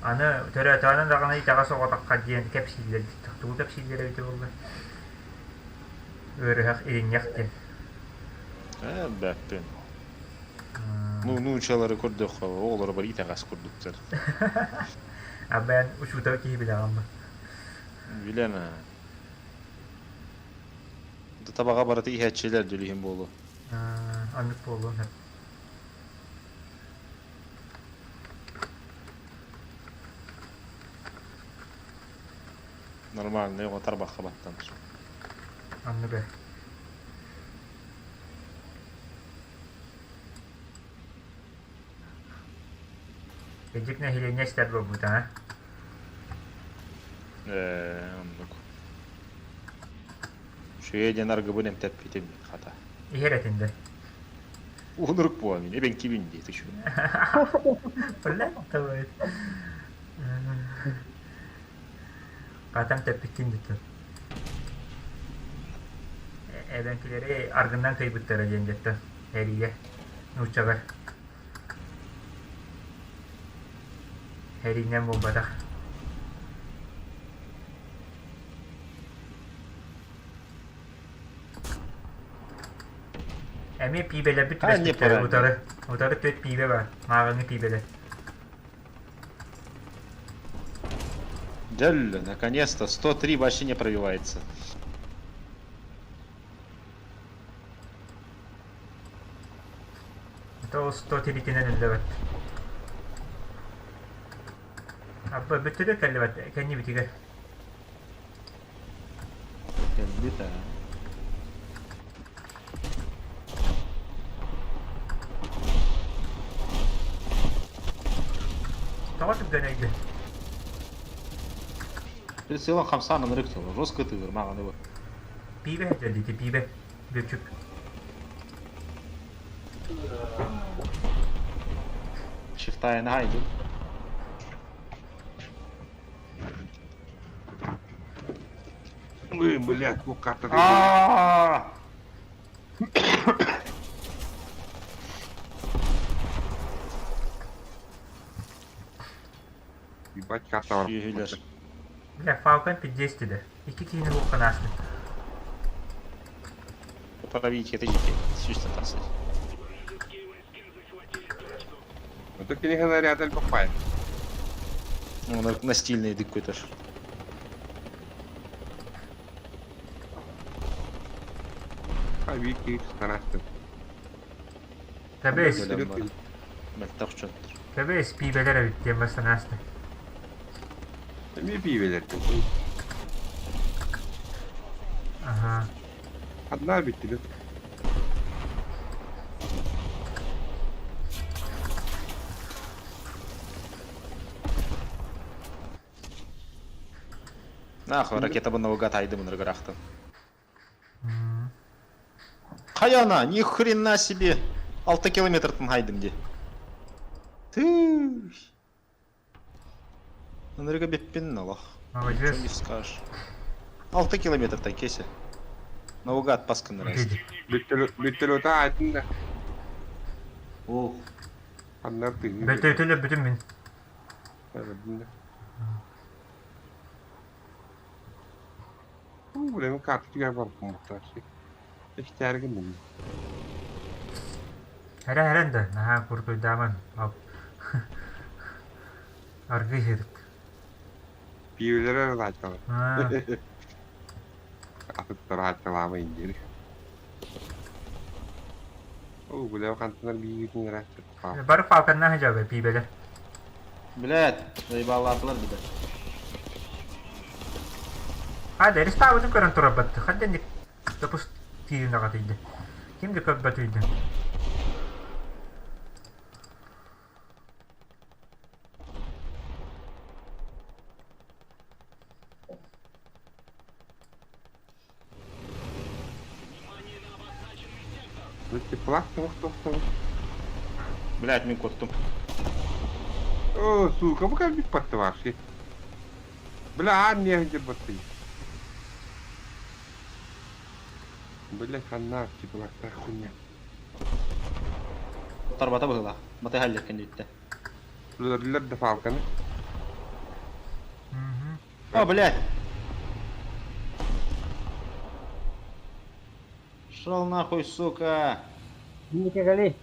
Аны төрөөтөҕүнэ даҕаны итэҕэс оҕотоххо диэн кэпсииллэр тугу кэпсииллэр эбитэ буолла? Ыарыһах иринньэх диэн. Ээ, бэппин. Ну, нуучалары көрдөххө, оҕолоро бары итэҕэс курдуктар. А бэйэн учуутал киһи билэҕин ба? Билэн аа. Табаҕа барыта иһээччилэр дүлүһүн буолуо. Оннук буолуон сөп. Нормальный оҕо тарбахха баттанар. Оннук ээ. Эдик нэһилиэнньэ истэр буолбута аа? Ээ, оннук. Үчүгэй диэн аргыбын эмтэппитим мин хата. Иһэр этин да. Уһунурук буолан мин эбэҥкибин дии түчү. Бля, давай. Хатам тэппиккин диттин. Эбэҥкилэри аргыннан кыйбыттара диэн дьэттэ. Эрийэ. Нууччалар. Эриинэн буолбатах. Эмиэ пиибэлэрбит А, не түбэспиттэрэ пора. утары. Утары түөрт пиибэ бар. Мааҕыҥҥы пиибэлэр. Дьэллэ, наконец-то 103 вообще не пробивается. Это ол 100 тиритинэн өллөбөт. Абба бүттү да кэллибэт кэннибитигэр. Кэлбит аа. Тоҕо түргэн өйдө? Ты сыла хамсаан ынырык тылы, жестко тыгыр маҕаны бу. Пиибэ дьэллити пиибэ. Бүчүк. Шифтайын хайдын. Ой, блядь, ну карта. А! Ебать, карта бар. Сүөһүлэр. Бля, Falcon 510 да. Икки киһини булкан ааспыт. Пробить это жити. Сүүстэн тахсар. Это книга наряд покупает. Он настильный дык какой-то. А вики стараться. Тэбэс, Мөлтөх чонтор. тэбэс пиибэлэр эбит диэн бастан ааста. Эми пиибелер. Аха. Одна бүттүлэр. Нахуй, ракета нового тайды мыныргырахтан. Хайана, ни хрена себе! 6 километртан хайдым ди. Ты. Ынырыга беппин олох. Молодец. Ничего не скажешь. 6 километртан кесе. Наугад пасканнар. Бүттөлөтө аатын да. Ох. Аннар тыгыы. Бөтөтөлө бүтүн мин. Бу карточка бар кумуктар. Эштәргә мин. Эрэ эрэн да, наһаа куртуйдааман. Аргы иһирик. Пиилere раачалар. Атыттар аачалаама индир. О, бля, хантанар биигитин раача. Бары фалканна хажабы пиибелер. Блядь, заебалаатылар бida. Хада, реставытын көрөн турарбатты. Хадда допуск тиийин даҕатыйды. Ким да көрбөтүйдү. Теплак тоқ-тоқ-тоқ. Блядь, мин коттум. О, сука, бу кэлбит батты вообще. Бля, а не где батты. Бля, хана, теплак хуйня. Тарбата быһыла. Матай халлеккен диттэ. Лерлер да фалканы. О, блядь. Шел нахуй, сука. Инники кали.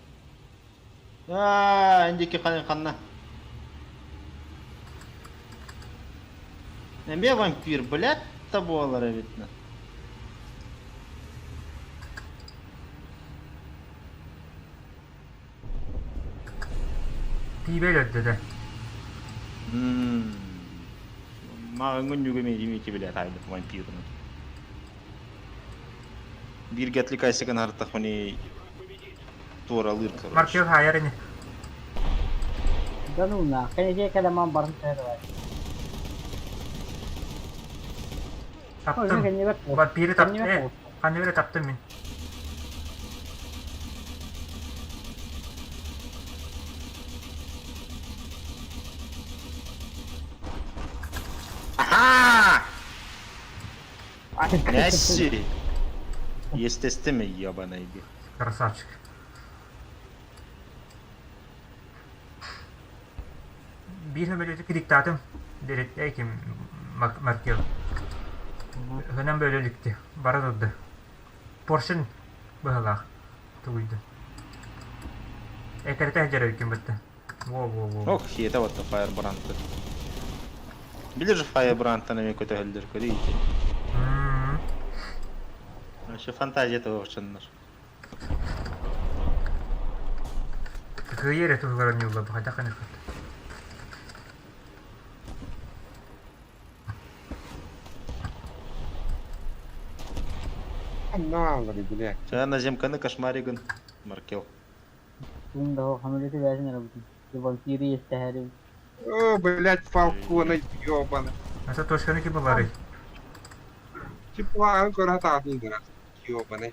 А, индики ханын ханна. Эмбе вампир, блядь, табуалар видно. Пиибэ өлөрдө да. Мағыңын нүгеме демейте, блядь, айды вампирны. Бирге отвлекайся картахуни туора лыр, короче. Маркел хайар ини. Да ну на, кэнэгэ кэлэман барын тэрэвай. Таптым. Вампиры таптым. Э, ханны таптым мин. Ага! Месси! Естественно, ебаный бих. Красавчик. Биир өмөлөтү кириктаатым. Дерет ким Маркел. Хынан бөлөлүктү. Бара турду. Поршен быһалаах тугуйду. Экерте жарайкин бытты. Во-во-во. Ох, это вот Firebrand. Билер же Firebrand на какой-то хелдер, көрейте. Вообще фантазия этого чыннар. Кыйыр туһугар ньулла бу хайдах ханыкыт. Анналар, блядь. Ча на земканы кошмариган Маркел. Тун да хамилети бәсин арабытын. Вампиры истэһэри. О, блядь, Фалкона, ёбана. Ата точканы ки булары. Теплак, көрө таатын дырас. Ёбана.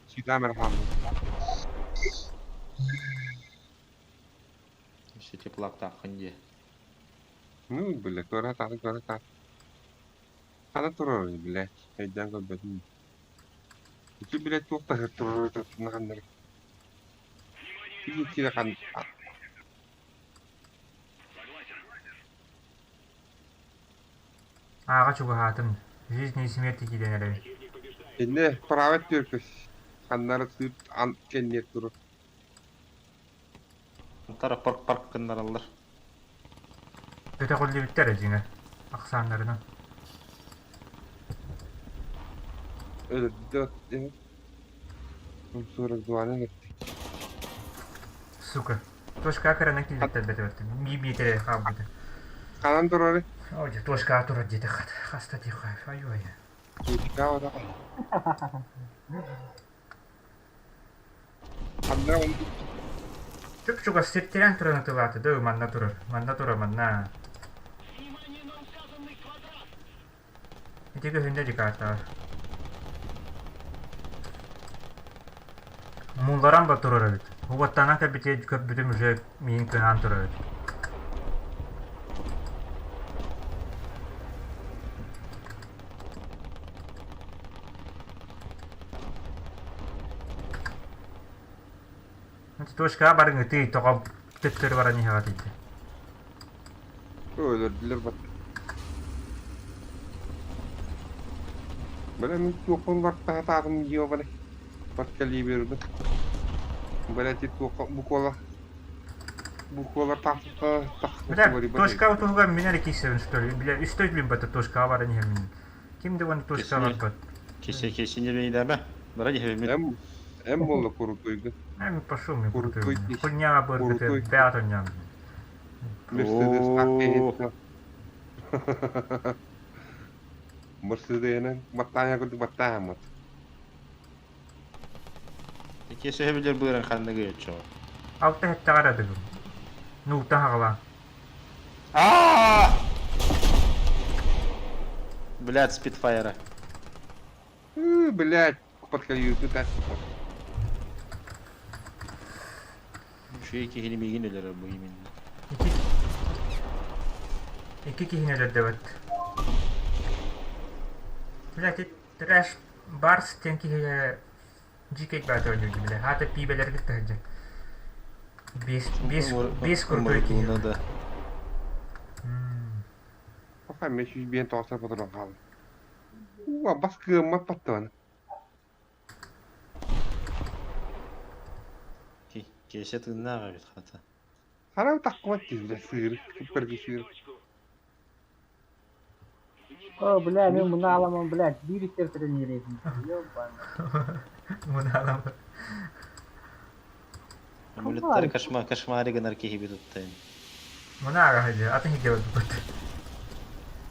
Сюда мерхам. Еще теплак так ханде. Ну, бля, көрө таатын, көрө таатын. Хана турар, блядь. Эйден көрбөтүм. Ити, блядь, туохта турар, наханнар. Ити тире хан. Ага чугаһаатым. Жизни и смерти кииден эрэби. Инне право түркүс. Ханнары сыт ан кеннет турur. Тара парк парк кыннараллар. Өтө коллибиттер эжиңе. Аксааннарынан. Öyle 42 кетти. Сука. Точка кырана килдеттер бетебетти. Би битере хаабыты. Ханан турар. Ой, точка турар диэти хат. Хаста тихо. Ай-ой. Точка ода. Ханнар он Чуп-чугас сиртирэн туран атылааты да манна турар. Манна турар манна. Ити көһүннэ декартаҕа. Муулларан ба турар эбит. Уоттанан кэлбити көрбүтүм уже миин кыһаан турар эбит. Точкаҕа барыҥытый, тоҕо төттөрү баран иһэҕит ити? Өлөрдүлэр бат. Бля, мин туохпун бартаһатаатым ёбаный. Подкалибербын. Бля, ти туохха буквала буквалар тахса Бля, точка туһугар мин эрэ киирсэбин что ли? Бля, үстэ өлүм бата точкаҕа баран иһэммин. Ким да уонна точкаҕа барбат. Кесе кесине бейдәбе. Бара дихебимит. Эм эм болла курутуйгын. Эм пошел мне Крутой. Хуйня быргыты, бэҕэ Мерседес Мерседеһинэн баттааһа курдук баттааһаммыт. Кесе билер быыран ханныгы өччөҕө. Алта хэттэҕэр адыгым. Нуута хаҕалаан. Аа! Блядь, спитфайра. Блядь, подкалируйду так. Үчүгэй киһини миигин өлөрөр бу именно. Ики Икки киһини өлөрдөбүт. Блядь, трэш барс диэн киһи дьиикэй баата оонньуур бile. Хаата пиибэлэргит таһырдьа. Биэс биэс биэс крутой киһи. да. Пока мен 105 тоғыстар патрон хаалла. Уа, бас кыаммат баттабана. Киэсэ тыыннаах эбит хата. Харам таххыбат дии сыыр, кыпкыргы сыыр. О, бля, мен муну аламан, блядь, биир иттер тренировать. Ёбаный. Муну аламан. Амулеттары кошмар кошмари гынар киһи туттайын. Муну араһыды, атын хиге бут.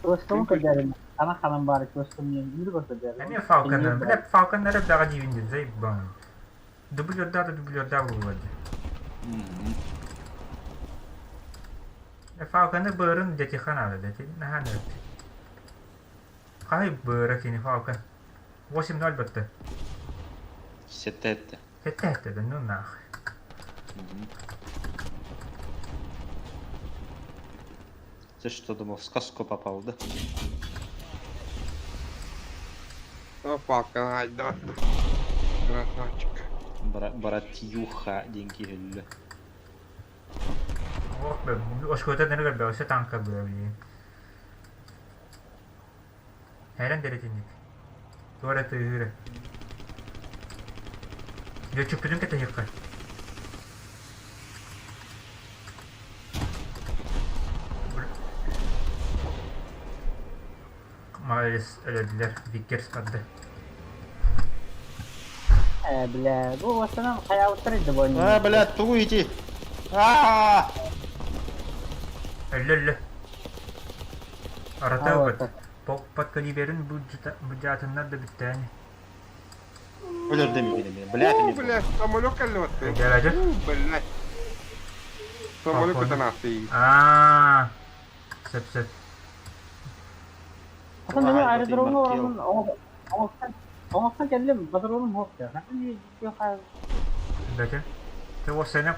Кылыстым көдәрин. Ана ханам бары кылыстым мен үр көдәрин. Эми Falcon'ы, бля, Falcon'ları баҕа диибин заебан. Дублерда да дублерда буолла Falcon'ы быарын дэтихан ада дэти наһаа нөрт. Хаһый быара кини Falcon. 8-0 бытты. Сетте этте. Сетте этте да, ну нах. Ты что думал, в сказку попал, да? О, Falcon айда. Красавчик. Братюха диэн киһи Ох, оскуота нырыгар бөҕөсө танка быа билигин. Хэрэн дэрэтинник. Туора тыыһыыра. Лүөччүкпүтүн кэтэһиэххэ. Маҕарыс өлөрдүлэр, Виккерс барда. Э, бля, бу в основном хайаабыттар довольно. А, блядь, тугу ити? А! Өллө өллө. Арата ылбыт. Подкалиберин быдьаатыннар да бүттээн. Өлөрдө мигини Блядь, О, блядь, самолет кэллэ Дядя. Блядь. Самолет көтөн аахты. Аа. Сөп сөп. Атын мен аэродромҥа ороммун оҥостон оҥостон кэллим, патроным суох да. Бөтө. Те уоссайна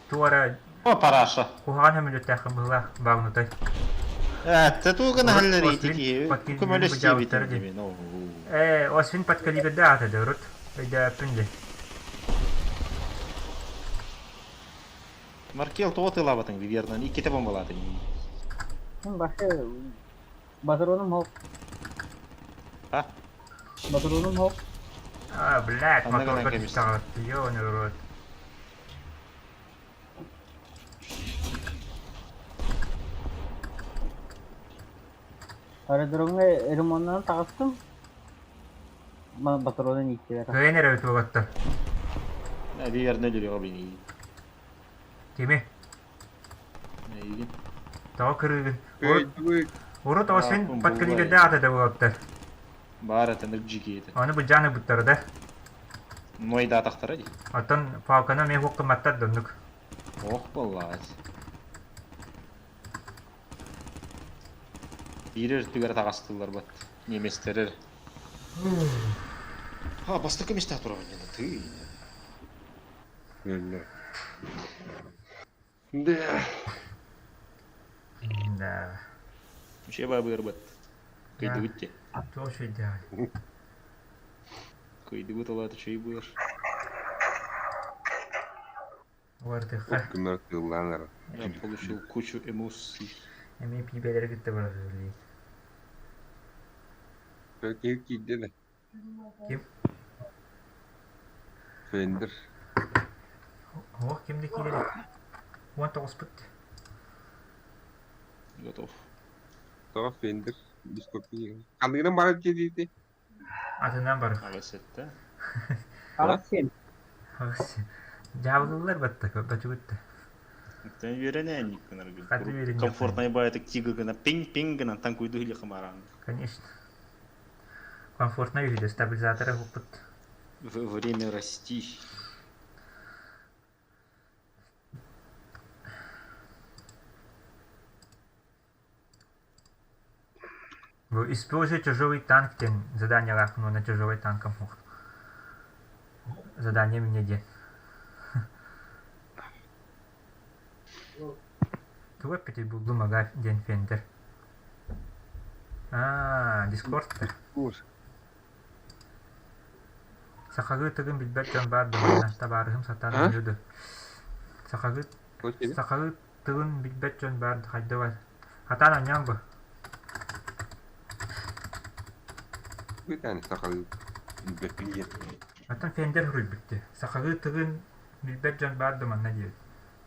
туора О, параша. куһаҕан сөмөлүөттээххин быһыылаах бааҕынытай. Э, ты тугу гына Освин ити подкалиберин көмөлөс быдьаабыттара диэбитин дии. диэбин. Ээ, Освин подкалиберде аата да урут. Өйдөөппүн дии. Маркел тоҕо тылаабатыҥ верно, иккитэ бомбалаатыҥ. Мин башы патроным суох. А? Патроным суох. А, блядь, Ханна гынан моторга кэбис. түстэҕит. Ёбаный в рот. Аэродромҥа ремоннанан таҕыстым. Патронун ииттилэр. Кыайан эрэ туогаттар. Верно өлөрүөҕэ бини. Кими? Эйигин. Тоҕо кырыыгын? Кыайдыбыт. Урут Освин Ааппын подкалиберде аата да буолуттар. Баар этэн ырдьигиэтэ. Ону быдьаан ылбыттара да. Нойдаатахтара дии. Оттон Фалканы эмиэ хук гымматтар да оннук. Ох, баллаать. Биир өртүгэр таҕыстылар бат. Немецтэрэр. А, бастакы миэстэҕэ турабын диэн тыы. Өллө. Да. Да. Вообще бабыырбыт. Кыйдыбыт дии. Туох үчүгэйдээҕий? Кыйдыбыт ол аата үчүгэй быар. Уларытыахха. Күннэр тыыллаан эрэр. Я получил кучу эмоций. Эмиэ пиибэлэри кытта барар Киһи киирдэ да. Ким? Фендер. Оһох ким да киирэр 19-пут. Готов. Тоҕо Фендер Дискорд Ханныгынан барар дии Атынан бар. Аҕыс сэттэ. Аҕыс сиэн. Аҕыс. Дьаабылылар батта, бачыбытта. Тэн үөрэнээнник гынаргын. Хаты үөрэнньик. Комфортнай баайытык тигр гына пинг-пинг гынан танкуйду хили хымараан. Конечно. Комфортнай үһү стабилизатора хуппут. Время расти. Используй тяжелый танк диэн заданиелаахпын уонна тяжелый танкам суох. Задание мне диэн. Тугу эппитий буллум ага диэн Фендер. Аа, Дискорд-то. Сахалыы тылын билбэт дьон баар буоллаҕына, табаарыһым сатаан А? оонньуу дуо? Сахалыы сахалыы тылын билбэт дьон баар хайдах Хатаан оонньоон бу. Бытаан сахалыы билбэппин диэн. Оттон Фендер суруйбут Сахалыы тылын билбэт дьон баар да манна диэбит.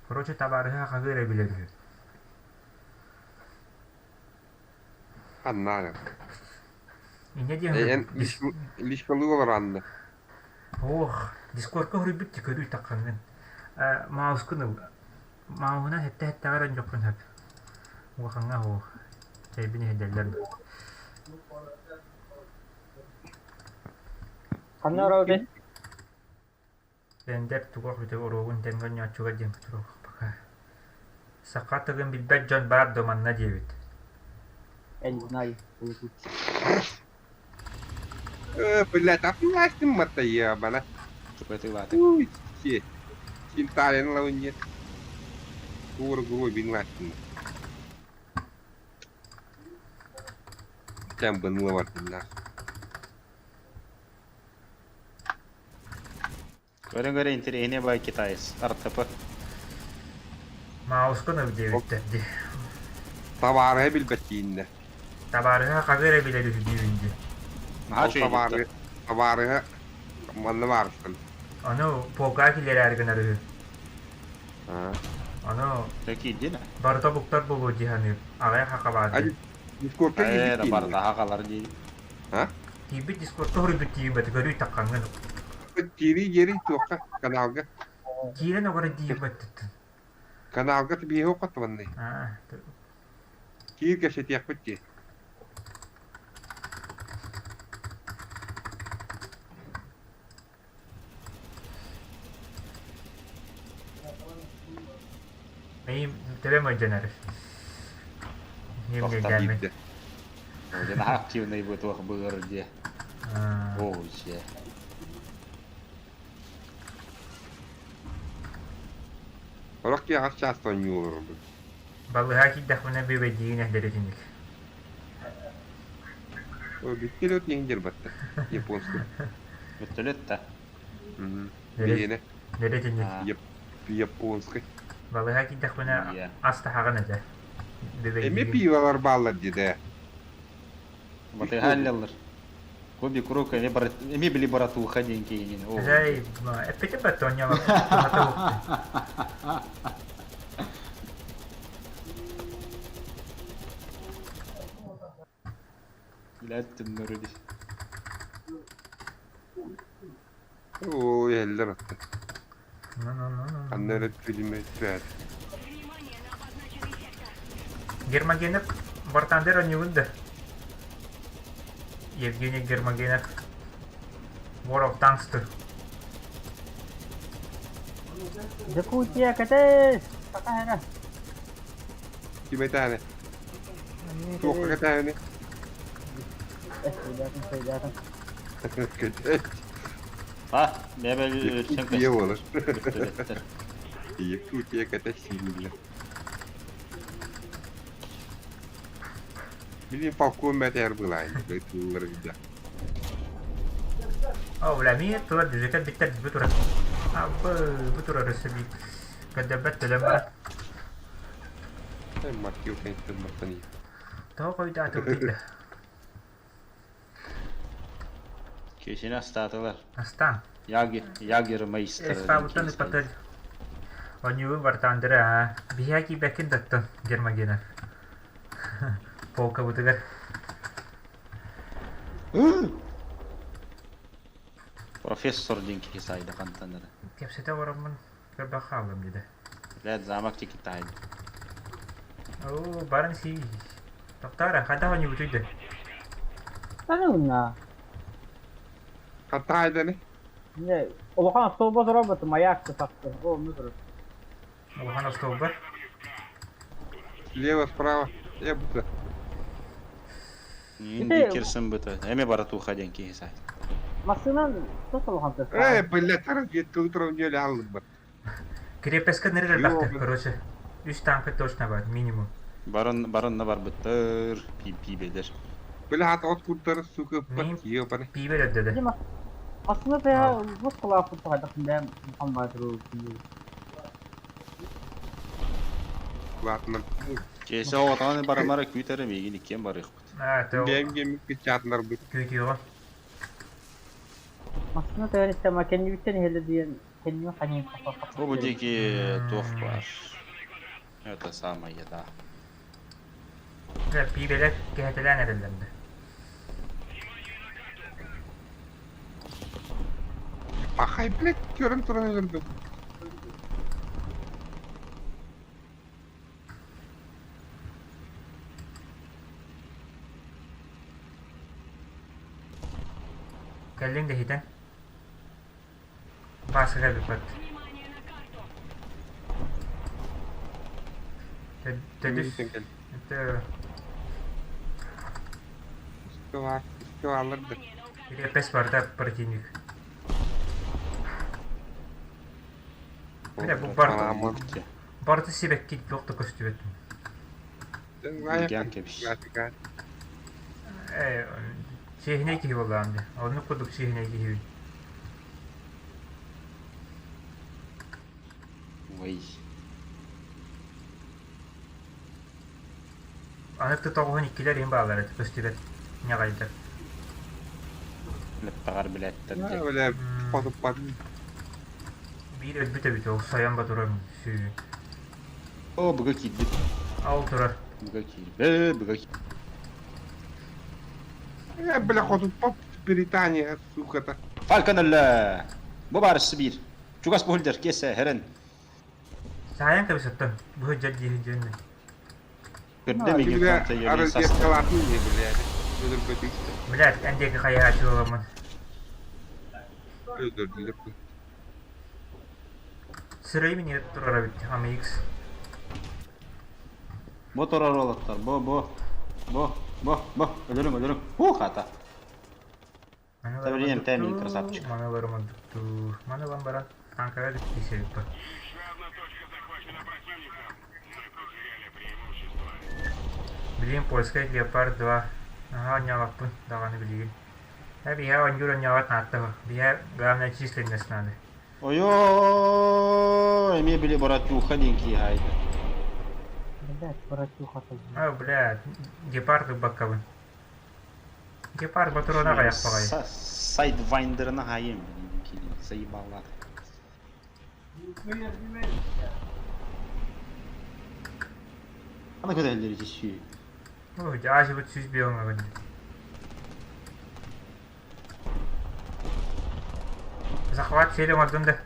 Короче, табаарыһы сахалыы эрэ билэр үһү. Ханнаан Инньэ диэн Эн лишкалыы олоранны. Ох, Дискордка суруйбут ти көрүү таххаҥҥын. Маускун ыл. Мауһунан сэттэ-сэттэҕэр өнньүөххүн сөп. Улахаҥҥа оһуох. Чэйбин иһэрдэллэр дуо? Ханна оробут Бендер тугах бүтэ уруогун тэҥҥэ оонньооччуга диэн пока. Саха тылын билбэт дьон баар да манна диэбит. Я не знаю. Блядь, а ты ебана. Тупетылааты. Уй, си. Синтарен лавынье. Кур грубин ластин. Там бы нылавартынна. Көрөн-көрө интэриэһинэй баай китаец. РТП. Маускун ыл диэбиттэр дии. Табаарыһа билбэт кииннэ. Табаарыһа хагы эрэ билэр үһү диибин дии. Наһаа Ол үчүгэй табаарыһа, табаарыһа манна баарыстан. Ону полка киллэрээри гынар үһү. Ону Киирдин барыта буктар буолуо дии саныыр. Аҕыйах хака баар дии. Дискордка Ээ, киирбит кииннэ. бардаха халар дии. А? Киирбит дискордка хоруйбут тиийбэт көрүй таххаҥҥын. Киири диэри туохха каналга. Киирэн оҕоро диирбэттиттин. Каналга биһи оқоттубанный. Аа, Киир кэпсэтиэхпит дии. Мейим төбөм өйдөнөр. Немнедәми. Киирдэ. Наһаа активный бу туох быгыр дии. Оо, дьэ. Орох киһи хас чаас оонньуу олоробут. Балыһа киирдэхпинэ бүбэдиин эһдэритиник. Бүттүлөт иһин дьарбатта. Японский. Бүттүлөт да. Биһиэнэ. Дэритиник. Японский. Балыһа киирдэхпинэ ас таһаҕын этэ. Эми пивалар бааллар дии Батыһа аллалар. Коби круг эми били братуха диэн киһинин. Эй, эппитим бэтте онньола. Билээт түннөрү ди. Оо, иһэллэр атта. Анна эрэ фильме түһэр. Гермогенов Бартандер оонньугун да? Евгений Гермогенов War of Tanks Якутия, кэтэс! Пока эрэ. Ким этээни? Туохха кэтээбини? Эсэйдээтим, сэйдээтим. Кэтээт. А, бэбэ өлсөм Якутия буолар. көстөр. Якутия кэтэ сииллэр. Билин полкуон бэтээр былаан тыллары билэ. О, бля, миир турар, дүзекер биттер бу турар. Абы, бу турар өссө биир. Көрдөрбөт төлөн барар. Маркил кэнниттэн барсан иһэр. Тоҕо хойутаатыбыт да? Кешini астаатылар. Астаан. Ягермейстер. Эспабыттан ыппатар. Онньугун бартаандыра аа. Биһиэхэ киирбэккин даттан, Гермогенов. Полкабытыгар. Профессор диэн киһи сайда хантан эрэ. Кэпсэтэ олороммун көрбөх хааллым дии. Блядь, замок тики тайда. Оо, барын сии. Тоқтаара, хайдах оонньуубутуй да? Танылна. Хата айданы. Не, улахан остуолба турар маяк тахты. О, онно турар. Улахан остуолба. Слева, справа. Я бута. Индикерсен быта. Эме баратуха диэн киһи сайда. Массыынан тос улахан Э, тыастаах. блядь, разведка утром не аллым бар. Крепостка нырыр элбэхтэр, короче. Үс танка точно бар, минимум. Барон баронна барбыттар, пиибелер. Бля, хата от курдары, сука, Мин пат, ебаны. пиибэ өлөрдө. Массыына тыаһа бус кулааппыт хайдах бэйэм улахан баатыры Ладно. Кесе оҕотоон барамара күүтэрэ миигин иккиэн барыахпыт. Аа, то Бэйэм гемик кычаатынар быт. күүтүөҕэ. Массыына тыаһын истэм кэннибиттэн иһэлэ диэн кэннибин ханьыын Бу бу диэки туох баар. Это самое, да. Дьэ, пиибэлэр кэһэтэлээн эрэллэр да. Пахай, блядь, көрөн туран өлөрдүм. Кэллиҥ да иһитэн. Баасыга бүппэт. Төрдүс это Успеваллар да. Крепость барда противник. Бля, бу барда. Барда сибэкки туох да көстүбэт. Гэн кэбис. Э, чиэһинэй киһи буоллаҕым дии. Оннук курдук чиэһинэй киһибин. Ой. Аны тоҕуһун иккилэр иһин бааллар этэ көстүбэт ньаҕайдар. Лэппэҕэр билээттэр дии. Бля, хотуппатын. Биир өлбүт эбит ол сайан батурар сүү. О, быга киирбит. Ол турар. Быга киирбит, быга киирбит. Э, бля, хотуппат Британия, сука-то. Фалькон өллө! Бу баар Сибиир. Чугас буһулдьар, киэсэ, хэрэн. Саайан кэбисэттэн. Бу дьэ дии дьиэннэ. Көрдө миигин Бля, фронта юрий саста. разведкалаатын не, блядь. Өлөрбөтүк. Блядь, эн диэки хайааччы буоламмын. Өлөрдүлэр. Сырайым иҥэрэ турар эбит, AMX. Бу турар уолаттар, бу, бу, бу, бу, бу, өлөрүҥ, өлөрүҥ. Хуу, хата. Маны Табрием тэмин ыларым красавчик. маны ыларым ордуктуу. Маны ылан баран танкаҕа киирсэбит ба. Билигин польскай Леопард 2 наһаа оонньообоппун даҕаны билигин. Э, биһиэхэ оонньуур оонньообот наадта Биһиэхэ главное численность надо. Ойоо, эмиэ били братюха диэн киһи айда. Блядь, братюха О, блядь, гепард ылбаккабын. Гепард ботуруона аҕыйах баҕайы. Сайдвайндерына хайым заебала. Аны көтөллөр ити Ой, дьаажыбыт сүүс биоҥҥа Захват сели оҥордум да.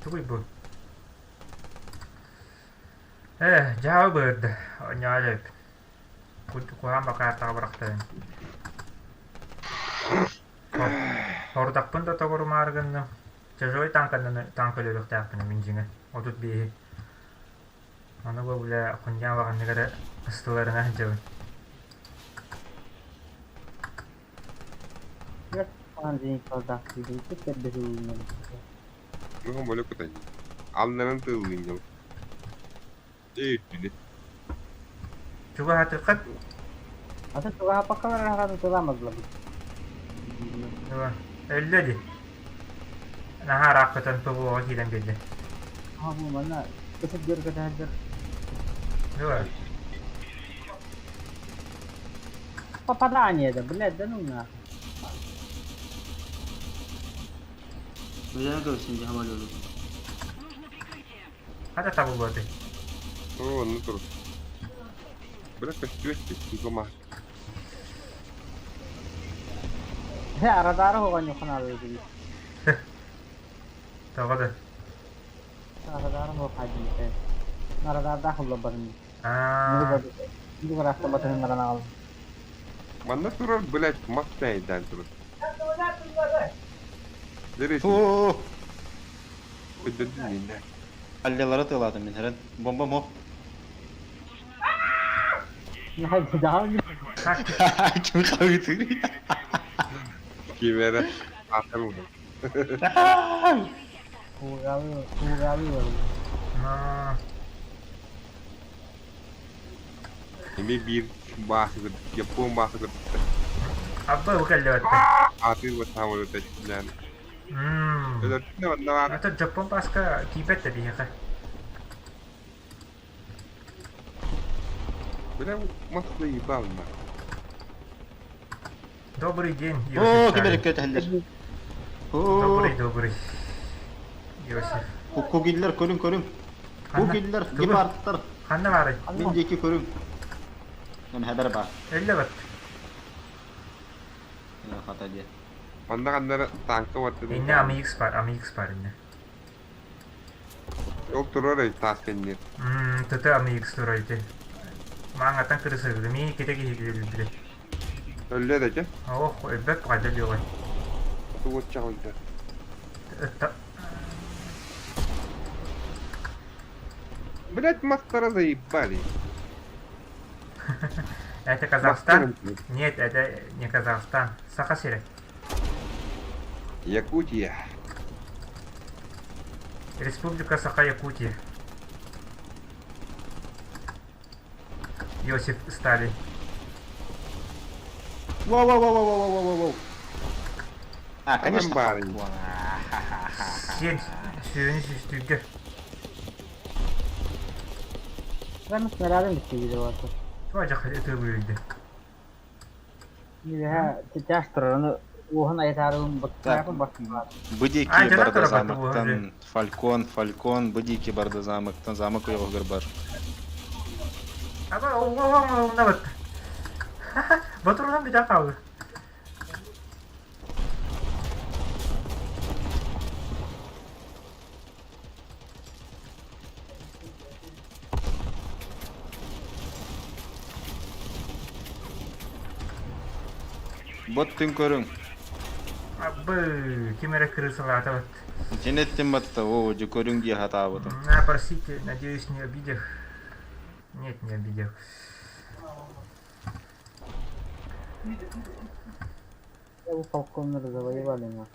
Тугуй бу? Э, дьаабы быырды. Оонньоон эбит. Куһаан бакаартаҕа бырахтарым. Хордахпын да тоҕорумаары гынным. Чужой танканан танка өлөрүөхтээхпин мин дьиҥэ. 35-и. Аны бу бля хунньаа баҕаннык эрэ ыстыларына сылдьабын. Ну, более кутанье. Алларын тыллыын Өйдүнэ. Чугаһатыххат? Аты чугаһаппаккалар аһаран тыламадылар. Өллө дии. Наһаа ыраахпытын ПВО киирэн биэрдэ. Аха бу манна кысыт дьөр кэтэһэрдэр. Дуо? Попадание да, блядь, да ну нахуй. Өзәне көрсүн дьаһабал Хата табыллыатай. Оо, онно тур. Бля, көстүөт тикома. Арадаары хоҕонньухханаалы дии. Тоҕо да? Арадаары хоҕ хаадьыйта. Арадаардаах уллабатын. Аа. Дугураахтабатын баран аҕалым. Манна турар, блядь, мас тэйдээн турар. Дересин. Оо! Өйдөдүн иннэ. Аллелары тыалаатым мин эрэн. Бомбам ох. Ким хаһыытыырый? Ким эрэ аатар уһун. Куугаалы, куугаалы Аа. Эми биир баасыгыр, Япон баасыгыр Абба бу кэллэбэттэ. аатыыр баттаамыр тэчилээн. Өлөртүнэ манна баар. Это Дьоппон паска киипэт да биһиэхэ. Бля, мас заебал на. Добрый день, Оо, Иосиф ким Сталин. эрэ көтөллөр. Оо, Добрый, добрый. Иосиф. кугиллер көрүҥ көрүҥ. Ханна? Кугиллер, Тугу? гепардтар. Ханна баарый? Мин диэки көрүҥ. Эн хабар баар. Өллө бат. Хата диэ. Манна ханна танка баттын. Инне АМХ бар, АМХ бар инне. Ол турар эй таас кэннир. ТТ АМХ турар ити. Мааңаттан кырысыгы, мии ките киһи билбиле. Өллө да че. Ох, өлбөт қайда диоҕай. Тугучча койда. Блять, мастера заебали. Это Казахстан? Нет, это не Казахстан. Саха сирэ. Якутия. Республика Саха-Якутия. Иосиф Сталин. Воу-воу-воу-воу-воу-воу-воу. А, конечно. барынь. Сиэн сүүнү сүүстүүргэ. Ben снарядом битти бар. Туа жақ ытыыбыйды. Нилэһэ тяж турар, аны уоһун айытаарыгын Так. баттаакын баттаан. Быдики А, дьоно барда тура баттыбы, замоктан, Фалькон, Фалькон, Быдики барда замоктан, замок уйоҕугар бар. Аба оҕоҕоҥ бат. Батурунан бүтэ хаалды. Боттун көрүҥ. Абы, ким эрэ кырысалаата бат. Тинеттин батта, о, дьэ көрүҥ дии хатаабытым. На, простите, надеюсь, не обидел. Нет, не обидел. Бу полковнары завоевали на.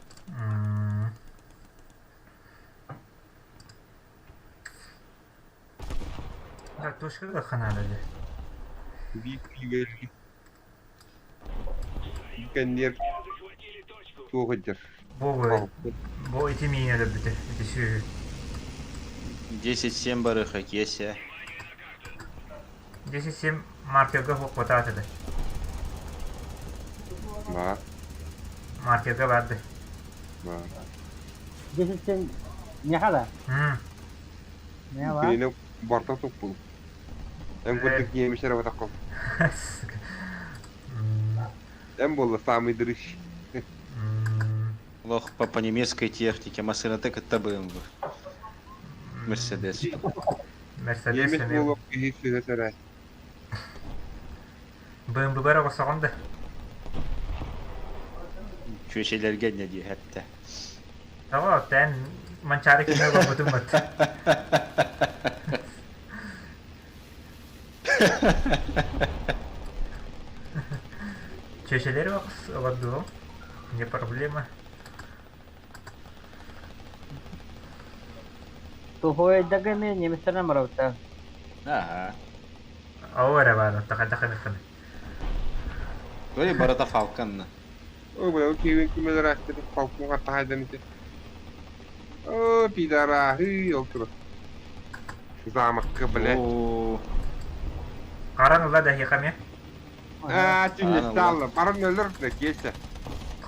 Да, точка да ханада же. Биир күүгэр. Кэнниэр туох ыдьар. Бо, бо ити миинэ өлөрбүтэ, ити сүөһү. 10-7 барыха, киэсэ. 10-7 маркерга хуохпатаата да. Ба, Маркерга барды. ба. 10 меха да? Не бар? Кинини барта туппул. Эн курдук иэмишер батакком. Сука. Эн буолла самый дрыщ. Лох по, по немецкой технике, машина так это БМВ. Мерседес. Мерседес Иэмиш эмиэ. буолуох киһи сүһэ БМВ оҕосоҕун да. Чүөчэлэргэ не дии хэтте. Тоҕо тэн Манчаары киһи олорбутум бат. Чөчөлөр олордуом. Не проблема. Туһуойдага эмиэ немецтэринэн барабыттар. Аха. Ол эрэ баар, хайдах эмиххин. Ой, барыта Фалконна. О, бля, окей, кимелер астыр, Фалконга тахайдан ити. О, пидорахы, ол тура. Замокка, блядь. Оо. Харан ыла да хихаме. Аа, Харан түннесталла. Баран өлөр да кесе.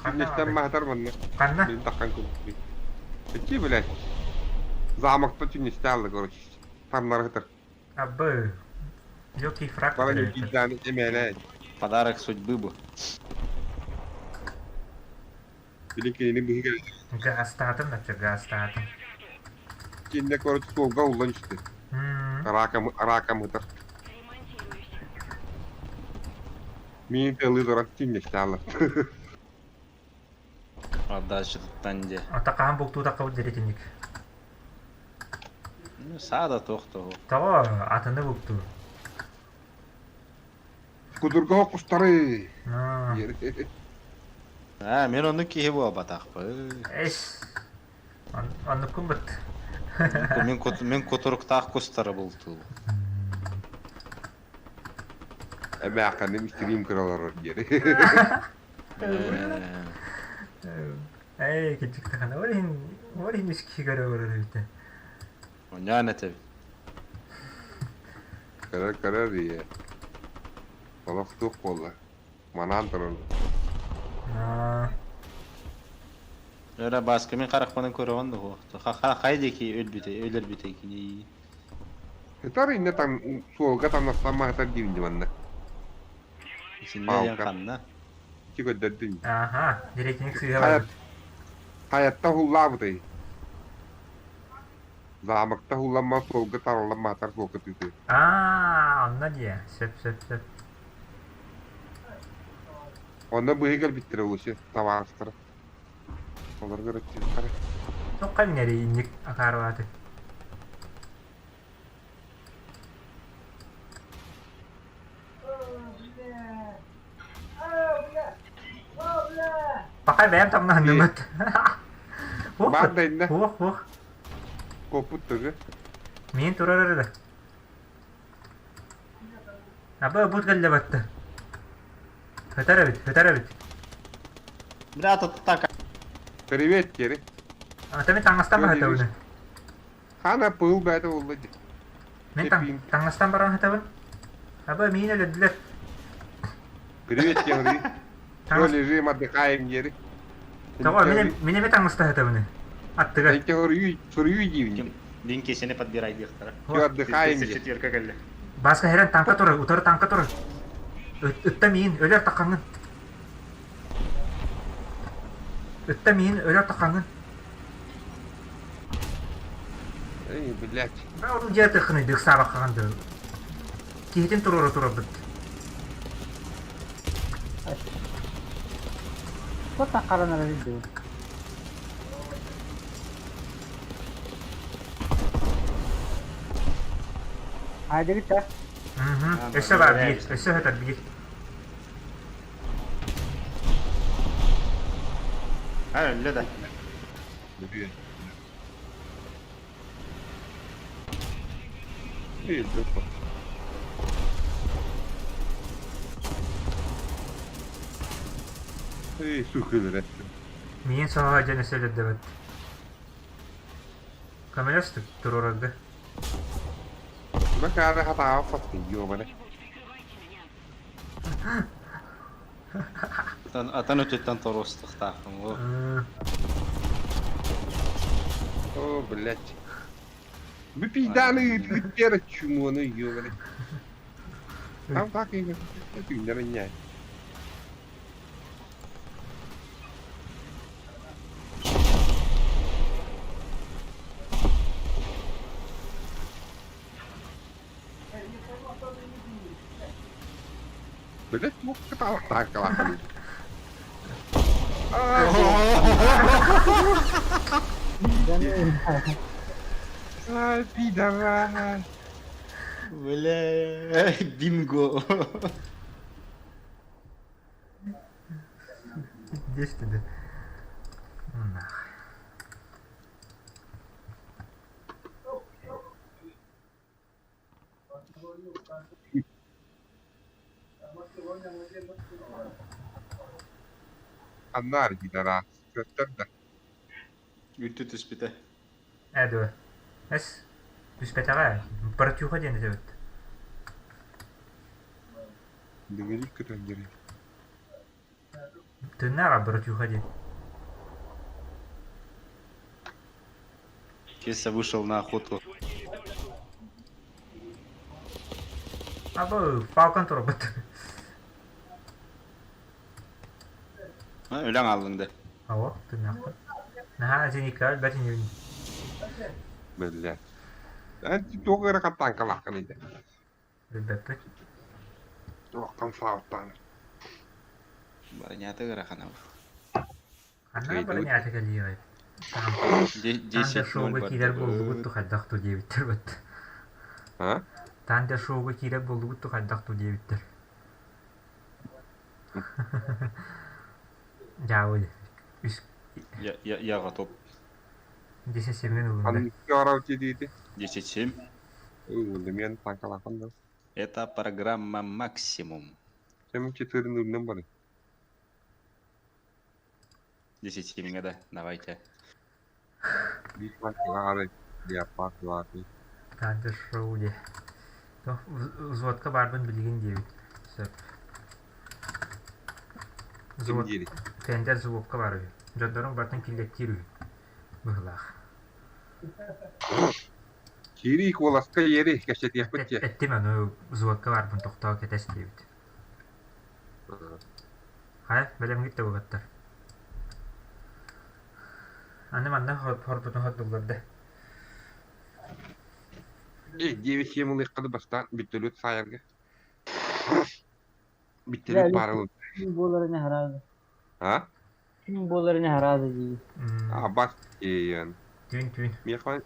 Ханна Түннестен махтар манна. Ханна? Мен таққан көрдüm. Эти, блядь. Замокта түннесталла, короче. Тамнар хытыр. Абы. Легкий фраг. Баран өлгейданы эмеле. Подарок судьбы бу. Биликини быһыгар. Гастатым, наче гастатым. Кинне, короче, суолга уллан түсті. Ракам, ракам хытыр. Мин тылы доран түннесталла. Отдача туттан де. Атакахан бултуу такабыт деретинник. Ну, саада тохто. Того атыны бултуу. Кудурга кустары. А, мен оны киһи буолбатахпы. Эш. Оннуккун быт. Мен кут мен кутуруктаах кустары бултуу. Эбээхханным стрим кыралар диэри. Эй, кичик тахана. Орин, орин миски көрө көрөр бите. Онян этеби. Көрөр көрөр ие. Олох туох буолла. Манаан турар. Өрө баска мен харахпанан көрөҕүн да Ха диэки өлбүтэ, өлөрбүтэ кини. Хытар инне там суолга тамнастан маһытар диибин манна. Исинне диэн ханна. Ити көрдөрдүн. Аха, деретинник сыыһа барбыт. Хаятта хуллаабытай. Замокта хулламма суолга тараллан маһытар суолга тыытыы. Аа, онно дии. Сөп, сөп, сөп. Онно быһы кэлбиттэрэ улуси табаарыстара. Олар көрөччү. Тоққа минери инник акаарбааты. Пакай бэйэм тамнаһыннымыт. Бар да инне. Уох, уох. Коппут тыгы. Мин турар эрэ. Аба бут кэллэ батты. Өтөр эбит, өтөр эбит. Бля, тут так. Привет, Кери. Ата мен таҥастан баһатабын. Хана пыл бәті болды. Мен таҥастан баран хатабын. Аба миин өлөдүлэр. Привет, Кери. Все, лежим, отдыхаем, Кери. Тоҕо мин мин эми таҥаста хатабын. Аттыгар. Сурью дивни. Динки сени подбирай диэхтара. Все, отдыхаем. Четверка кэллэ. Баска херен танка турар, утары танка турар. Ытта миин, өлөр таххаҥҥын. Ытта миин, өлөр таххаҥҥын. Эй, блядь. Баа орун дьиэ тыххыный дыксаабаккаҕын да. Киһитин туруора турарбыт. Что таххаран эрэр дуу? Хайдыгыт да? Өссө баар биир, өссө өтөр биир. А, өллө да. Эй, сука, Миин соһо дьэн өссө өлөрдөбөт. Көмөлөс туруорарга. Бакара хатаға фатты, ёбана. Атан өтөттөн торуостухтаахпын. О, блядь. Вы пизданы, ты чумоны, ёбана. Там так и это не роняй. Блять, мог так так. Ай, пидорас. Бля, бинго. Здесь ты, да. Нах. Аннар пидорас. Көттөр да. Үтү түспүтэ. Ээ дуо? Эс, түспэтэҕэ. Братюха диэн этэбит. Дыгырык көтөн дьэрэй. Тыыннааҕа братюха диэн. Кеся вышел на охоту. Абы, Фалкон турбут. А, өлөҥ ааллыҥ да. Ого, тыыннаахпын. Наһаа зенитка өлбөт инибин. Биллэ. Эн туох ыарахаттаан калааххыный да? Өлбөппүт. Туохтан саабыттаан. Барынята ыарахана. Ханна барынята кэлиэҕэй? Тандер 10-0 шоуга киирэр буоллугут бардыбыт. ту хайдах ту диэбиттэр быт. А? Тандер шоуга киирэр буоллугут ту хайдах ту диэбиттэр. Дьаабы үс Я, я, я готов. 10 ылында. Ханнык арау диэти? 10-7. Ыллымиэн танкалахан да. Это программа максимум. Сем четырын ылным бары. 10-7 да, давайте. Биир танкалаары. Леопард лааты. Тандер шоу де. Взводка барбын билигин диэбит. Сөп. Ким Взвод диэри? тендер звукка бар үһү. Дьоннорун барытын киллэттиир үһү. Быһылаах. Киирии куоласка иэри кэпсэтиэхпит дьэ. Эттим ону взводка барбын тохтоо кэтэс диэбит. Хайа, бэлэмҥит да буолаттар. Аны манна хорбутун хордуллар да. Э, 9-7 ылыахха да бастаан бүттөлүт саайарга. Бүттөлүт баара ылын. Ким буоларын хараада. А? Ким буоларын хараада дии. А, бас тиийэн. Түүн түүн. Миэхэ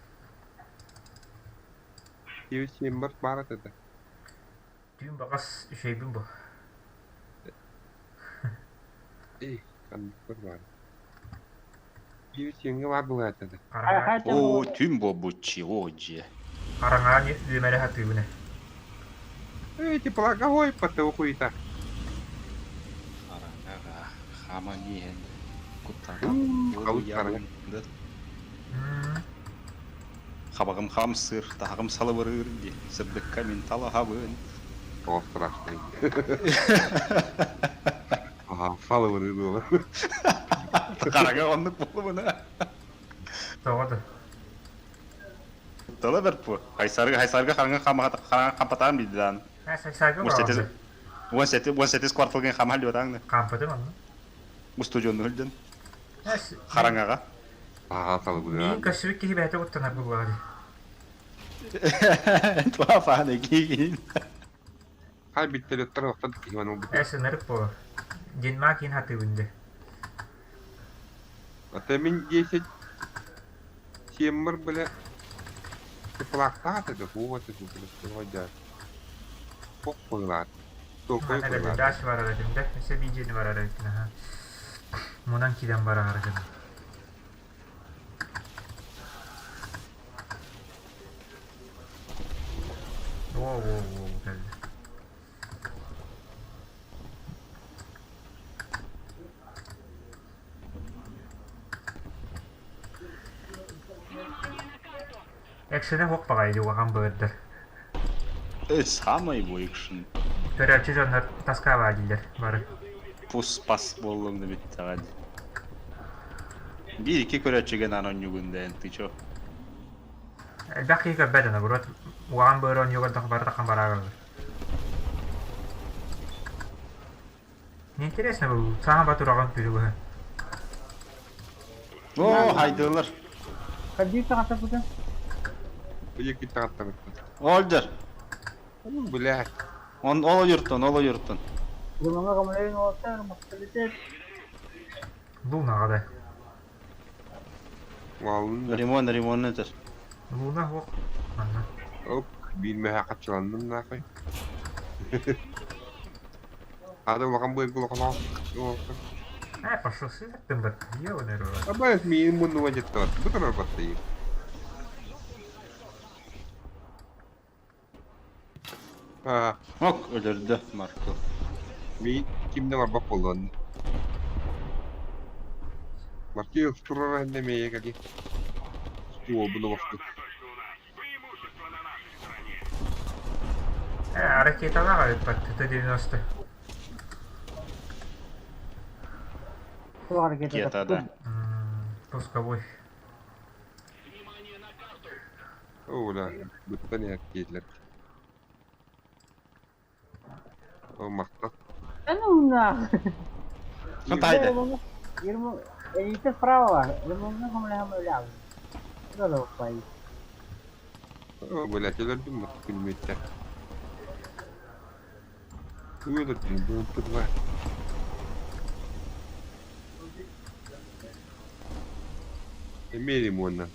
9-7 бар баара этэ. Түүн баҕас үчүгэйбин бу. Эй, ханныктар баар. 9-7 баар буолаа этэ. Хараҥа О, түн буолбут о, дьиэ. хараҥаҕа үөмэрэ сатыыбын ээ. Эй, теплоговой потухуйта. Хараҥаҕа хааман иһэн Халык хараҥа. куттанабын да. Хабаҕым хам сыр, таһаҕым салыбырыыр дии. Сырдыкка мин талаһабын. Тоҕо страшный. Ага, салыбырыыр буолар. Хараҥа оннук буолубуна. Тоҕо да. Тыла бэрт бу. Хайсарга хайсарга хараҥа хараҥа хампатаан биирдээн. Сайсарга Уон бараҕын. 17 17 кварталгын хамаһал диэтаҥ. Хампатым онно. Устудьуонну сылдьан. Хараҥаҕа. Ага, салыбырыыр. Миин көссүбүт киһи бэйэтэ куттанар буоллаҕа дии. Туафааны киигин. Хай биттелеттер охтон киһи ол Эс ынырык буолар. Динма киин хатыыбын дии. Ата мин 10 сиэммэр бile теплактаат этэ хуга этэ бile Хох быылаат. Толкой Манна быылаат. даш барар этим да. Өссө биидьиэни барар эбиккин аха. Мунан киирэн барар гына. Воу воу воу кэллэ. Экшенэ суох баҕайы дии улахан быырдар. Самый бу экшен. Көрөөччү дьоннор таскаабаа дииллэр бары. Пус-пас буоллуҥ да бүттэҕэ дии. Биир икки көрөөччүгэ наан оонньуугун да эн ты чё? Элбэх киһи көрбөт наоборот улахан быыр оонньууга барыта тахан бараараллар. Неинтересно был, саҥа батураҕын күнү быһа. О, хайдылар. Хадии таҕатаппытын. Ыйы киттаҕаттабыттар. Олдьар. Блядь. Он ол ойуртун, ол ойуртун. Гымаҥа гымаларын уолаттар махталитет. Лунаҕа да. Уолун да. Ремонт, ремонт этэр. Луна суох. Манна. Оп, биир мөһө хаччыланным нахуй. Ада улахан быйыл улахан Э, пошел сыттым бат. Ёбаный рот. Абас миин муннуга дьеттор. Бу турар баттайы. Аа, Ок, өлөрдө Марко. миин кимде барбак болуон. Маркиев турар энне мее кали. Уобуну босту. Э, ракеталар бат. Т-90. Туох ракета Кета, да. Пусковой. Ола, буттан эркейлер. О, махтал. Да ну нахуй. Хантайда. Elite справа. Ремонтны хамля. Да да пай. О, блядь, өлөрдүм бат күлмөттө. Өлөрдүм, бу турба. Эмери муонна.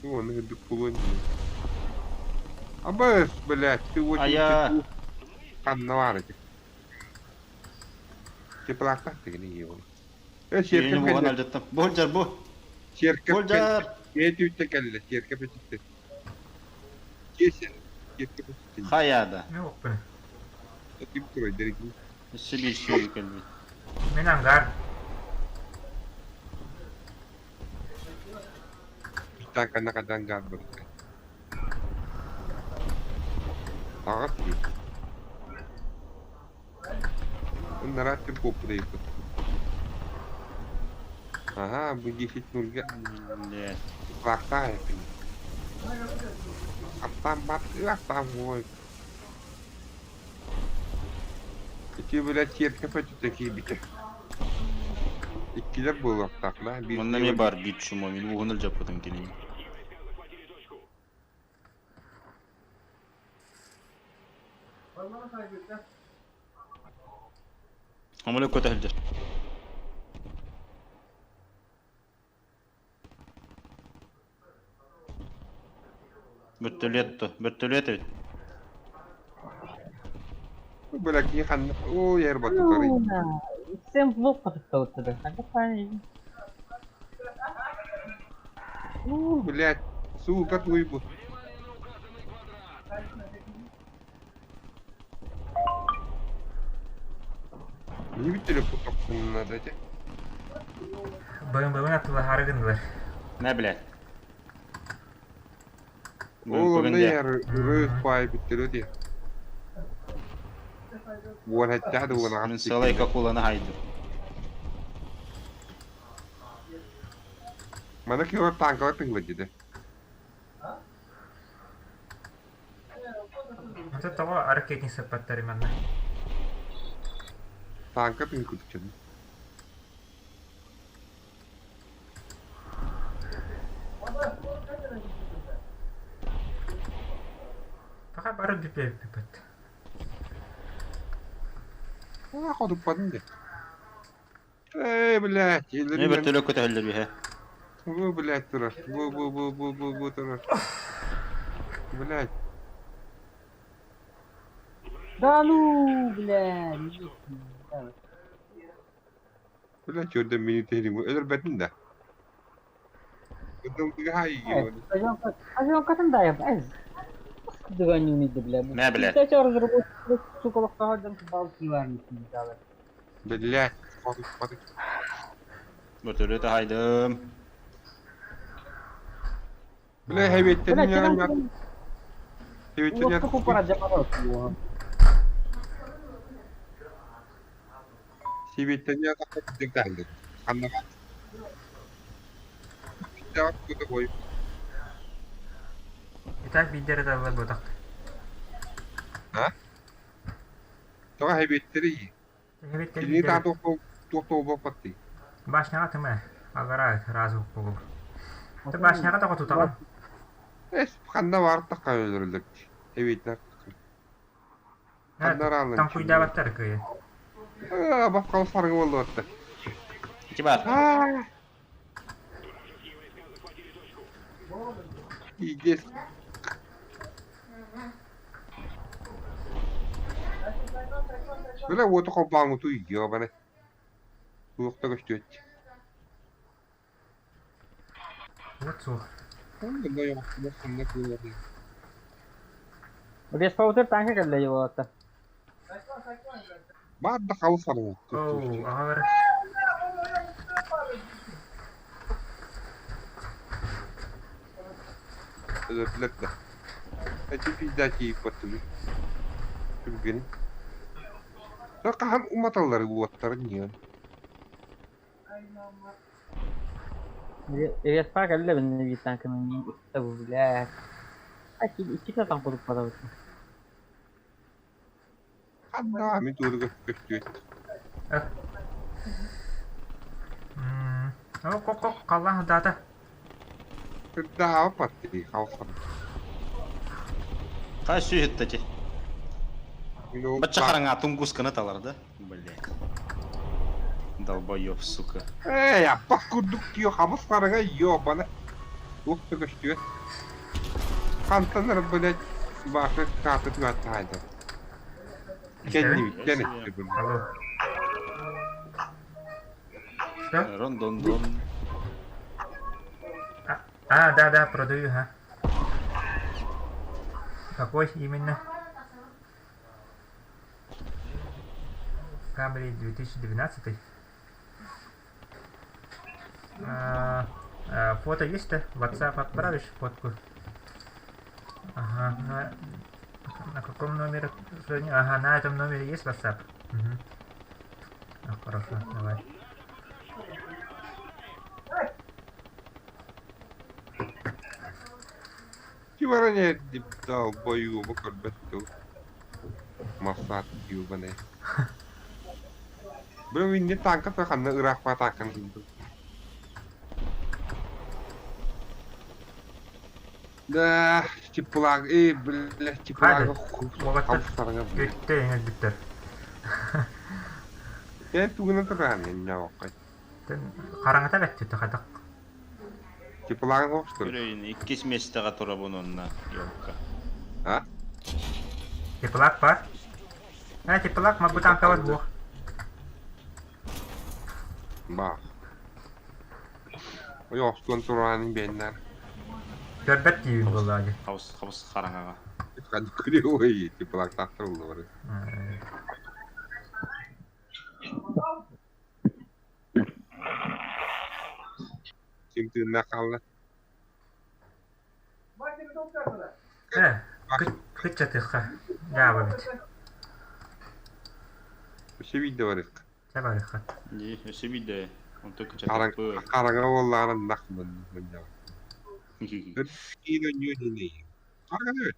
Уонна үрдүк пулуон Абыс, блядь, ты очень Ая. Ханна бар эти. Теплактах деген ие ол. Э, Yeni серкеп буған кэллэ. алдыттым. Болжар бу. Серкеп кэллэ. Болжар. Эти кэллэ, серкеп өтүттэ. Кесе, серкеп өтүттэ. Хаяда. Не оппын. Ким турай дерекин. Өссө bir şey келбит. Мен ангар. Танкана кадан гар бар. Ағас ки. Нараттыр коп дейт. Ага, бу 10 нульга Нет. лактаа эпин. Аттан бат, аттан бой. Ити блядь, серкеп өтүттэ кийбите. Иккилер буолуохтаах биир Онна ме бар бит шумо, мен уғын жаппытым келейін. Амале көтә хилдер. Бөртөлет, бөртөлет бит. Бля, киһи ханна оо ер батутары. Ну на. Всем плохо тут Хотя пай. Уу, блядь, сука туйбу. Не видели кутоксун надо эти? БМВ атылы харыгынлар. Не блядь. Ол онно Бүгінде ер рөс пай биттер өте. Уон хаттаады уон мен салай какуланы хайдым. Мана киор танкалар тыңлы деді. Это того ракетный саппаттары манна. Танка тыңлы күтчен. Пока бары бипе бипет. А, ходуп бадын де. Эй, блядь, Не елерин. бөртөлөт көтә хилдер бихе. Бу, блядь, турар. Бу, бу, бу, бу, бу, бу, турар. Блядь. Да ну, бля. Блядь, өрден мени tehlim. Өлөр бәтин да. Өдөн Азёнкатын да я аз. Дыганюны бля. Не, блядь. Кстати, разработчик, сука, лохтагадан балки варники дала. Блядь, ходуп бадын. Бөртөлөт хайдым. Бля, хебеттен Бля, ярым. Хебеттен Лохтаху ярым. пора джамарот. Хебеттен ярым. Ханна. Кой. Итак, бидер далла ботак. Тоға хебеттери. Хебеттен Кини та бидер. тоқтоо бопатты. Башняга тыма. Агара разу болуп. Ты башняга того тутаган. Эс ханна бар таққа өлөрүлөр. Хебеттер. Ханна ралын. Там куйдабаттар кые. Бапкал саргы буоллуотта. Ити бар. Пиздец. Бля, уоту холбооҥутуй, ёбаны. Туох да көстүөт. Вот суох. Респаутер танка кэллэ буолатта. Баар да халыс арыҥа. Оу, аҕалар. Өлөрдүлэр да. Эти пизда тиийбэттилэр. Түргэн. Хаһан уматаллары уоттарын ньыан. Респа кэллэ бинне биир танканы мин бля. Икки танк курдук барабыт. Ханна мин туору көстүөт. О, кок-кок, халлаан даата. Кырдаава патти халсан. Хай сүүһүттэ Бачча хараҥа тунгусканы талар да? Блядь. Долбоёб, сука. Эй, аппас курдук тио хабыс хараҥа ёбана. Туох да көстүөт. Хантан эрэ, блядь, башы карта түһэттэ Кэннибиттэн эттэ Алло. Что? Рон-дон-дон. А, да, да, продаю, ага. Какой именно? Камри 2012. А, а, фото есть-то? WhatsApp отправишь фотку? Ага, на, на каком номере? Ага, на этом номере есть WhatsApp? Угу. А, хорошо, давай. Киберне долбоёба көрбөттү. Масаат ёбаный. Бу минне танка ханна ыраах танканы кимдим. Да, теплак, эй, бля, теплага Уолаттар көттө эҥэрбиттэр. Эн тугунан туран ньаҕай. Хараҥата бэттүтэ хатак. Теплага хоқстур. Көрөйүн, иккис миэстэҕэ турабын онно, елка. А? Теплак бар. А, теплак мабы танкабат буох. Бах. Ой, охтуон тураанын биэннэр. Көрбөт диибин буоллаа дии. Хабыс, хабыс хараҥаҕа. Кадыкыры теплак тахтар уллары. Ким тыынна хаалла? Э, кытчатыхха. Дьаабы бит. Өссө биирдэ барык. Чэ барыхха. Дии, өссө биирдэ. Онтон кыччатыппыт. Хараҥа буоллаҕына нах мунньаҕа. Киин өнньүө дии. Хараҥа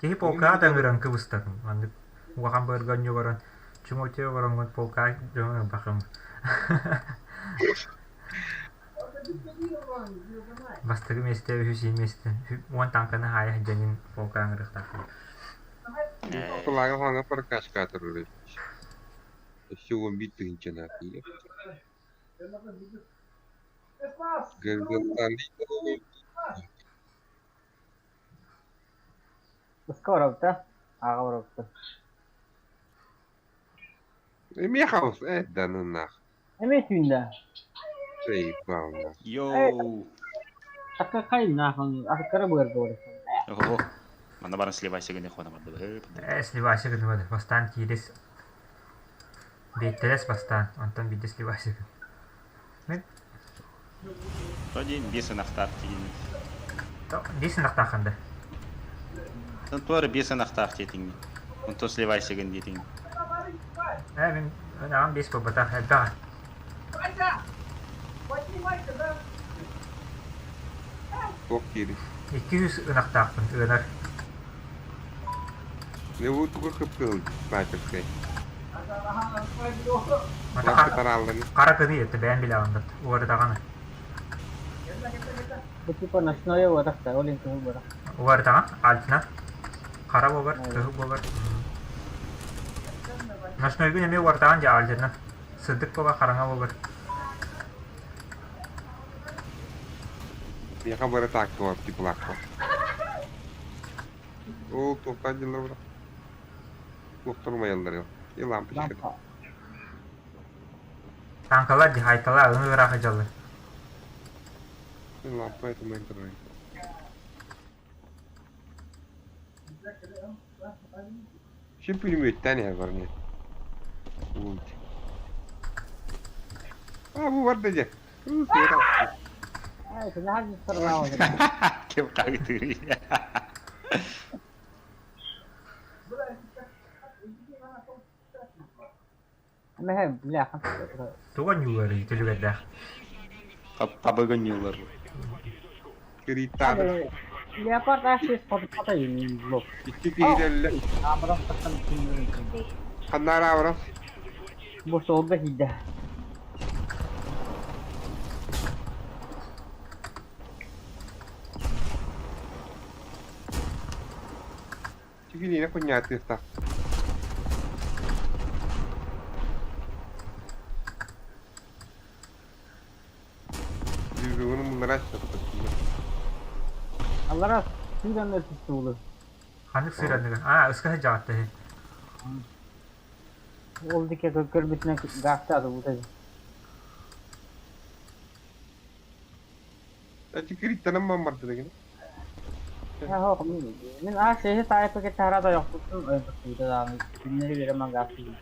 Киһи полкаҕа да ыҥыран кыбыстар. Маннык улахан быарга онньу баран, чуҥутуйа олороҥҥун полкаҕа дьону ылбахым. Бастакы миэстэ, үһүс миэстэ, уон тааҥканы хаайа сылдьан полкаҕа ыҥырыахтаахпын. Полага хаҥа прокачка турар. Өссө уон биир тыһыынчаны атыыр. Ыска барабыта, ааҕа барабыта. Эмиэ хаус э данынах. Эмиэ түүндэ. Сейбална. Йоу! Такка хайнахан аккара быар буолар. Ого. Манна баран сливайся гыны хона барды. Э, сливайся гыны барды. Бастаан киирис. Биэттэлэс бастаан, онтон биирдэ сливайся гын. Мен Один биэс ынахтаах тигин. Биэс ынахтааххын да? Туора биэс ынахтаах диэтиҥ. Онтон сливайся гын диэтиҥ. Ээ, мин аҕам биэс буолбатах, элбэх. Туох диирий? 200 ынахтаахпын, ыанар. Не бу тугу кып-кыһыл снайперскай. Мата хара кыны это бэйэн билэҕин бат, уордаҕаны. Бу типа ночное уотахта, ол иһин кыһыл буолар. Уордаҕа, альтина. Хара буолар, кыһыл буолар. Ночнойгун эмиэ уортаҕын дьэ алдьанан. Сырдык буола хараҥа буолар. Миэхэ бары тааккалар теплакка. Ол туохтан дьыллар бара? Туохтан умайаллар И лампочка. Танкалар дихайталар ылын ыраах дьаллар. Лампа это мы интернет. Şimdi пулеметten yer var ne? Ult. Aa bu var dedi. Кем хаһыытыырый? Туга ньууларый түлүгэрдээх? Хабыгын ньуулар. Кириттаады. Икки киһи Ханна Авров? Бу суолга киирдэ. Чигинине кунньаатыахтаах. Движугун муннара Аллара сыыраннар түстэ Ханнык сыыранныгын? Аа, ыска сылдьаҕатта үһү. Ол диэки көрбүтүнэн гаастаата бу Чикириттэнэн баммарды дегин. Мин аа сеһи таайпа таһара тойохпуттун ойбуттуйда даҕаны күннэри берем гаастыы.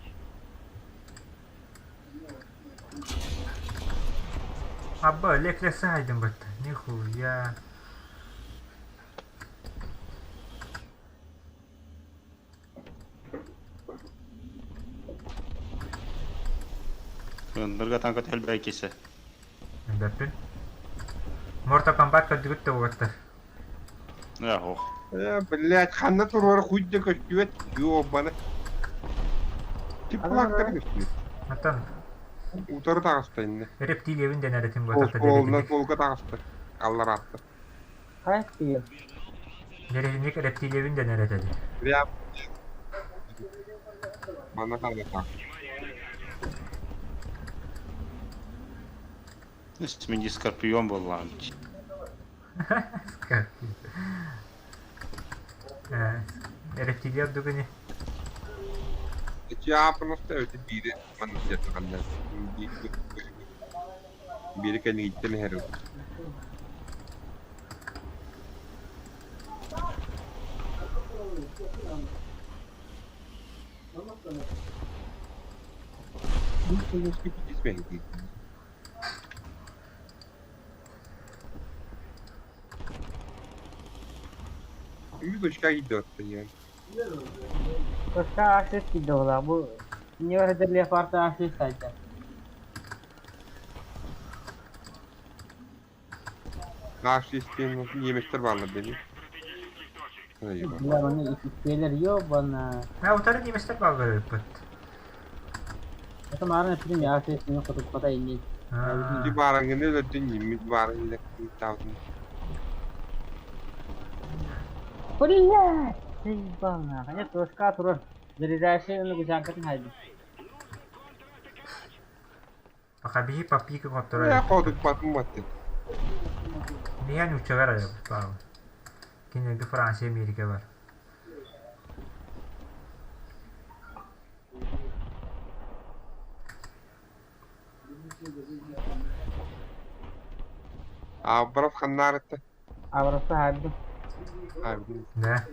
Абба, леклесе хайдын бытта. Нихуя. Ындырга танка тэлбэй кисе. Билбэппин. Mortal Kombat көрдүгүт да уолаттар. Э, ох. Э, блядь, ханна туруора хуйда көстүбэт, ёбана. Типлактар көстүбэт. Оттон Утары таҕыста иннэ. рептилиябын дэнэр этим Ол буолтата суолунан дэриэтинник. суолга таҕыста. Аллараатта. Хайа тиийэ. Дэриэтинник рептилиябын дэнэр этэ дии. Прям манна хаалла Мин скорпион буоллаҕым. Э, рептилия ордук ини. Эчи ааппын эбэтэ биири манна сиэтэҕиннэ. Биири кэннигиттэн иһэр Үс очка киирдэ оттон Кошка ашыс киирдэ буоллаах. Бу не леопард ашыс сайда. Наш система немецтер бааллар дени. Бля, оны иккиэлэр ёбана. А утары немецтер бааллар ыппыт. Это мааран эппитим я ашыс мин хотуппата инни. Ити баарангыны өлөрдүн ньиммит баарангыны таабытын. Блядь! Заебал нахуй. Нет, кошка турар. Заряжающий оны гужанкатын хайды. Пока биһи папика Э, хотторо. ходуппатын батты. Биһи нуччалар айабыт баалы. Кинилэргэ Франция, Америка бар. Абаров ханнаарытта. Аврasta хайды. Да.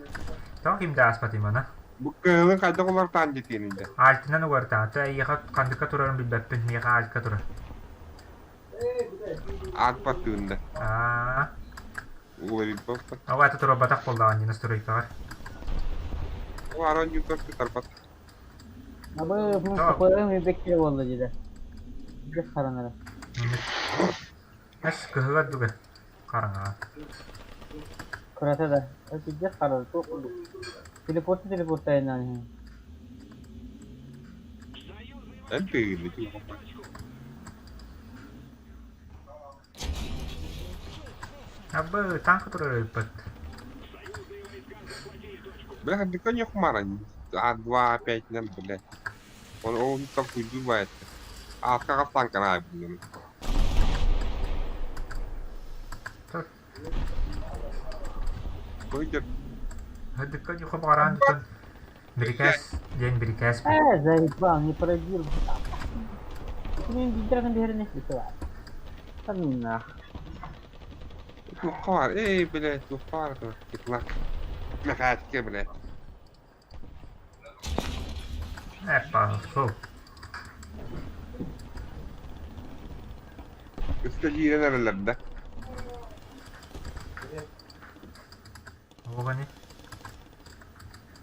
Тоҕо ким да ааспат имана. Бу кыһылын хайдах олортаан дьитиэнинде. Альтынан угартаата, эйиэхэ хандыкка турарын билбэппин, миэхэ альтка турар. Аат баттыында. Аа, Уларыйбаппа. ол аты турарбатах буоллаҕын дии настройкаҕар. Ол аран юутар тарбат. Абы мин Tamam. сапырым үбеккere болду диде. Бир харанара. Эс кыһыгар дуга хараҥаҕа. Кырата да. Өтүдде харар туох курдук. Телепорт телепорт айынан. Эн тыынды. Абы танка турар ыппыт. Бля, хандыка не хумаран. А, 2, 5, нам, блядь. Оны ол толкуйдуур баайыттар. Ааска хас тааҥканы аайбын Тут Көйдөр Һырдыкка дьуху баҕараан тутан бирикээс диэн бирикээс Э, заебал, не поразил. Мин биирдэрин биһирини битэ. Таннах. Туохха баар? Эй, блядь, туохха баар этэ? Текла. Мэхээчиккэ, блядь. Эппа, фу. Өскө киирэн эрэллэр да. Оҕони.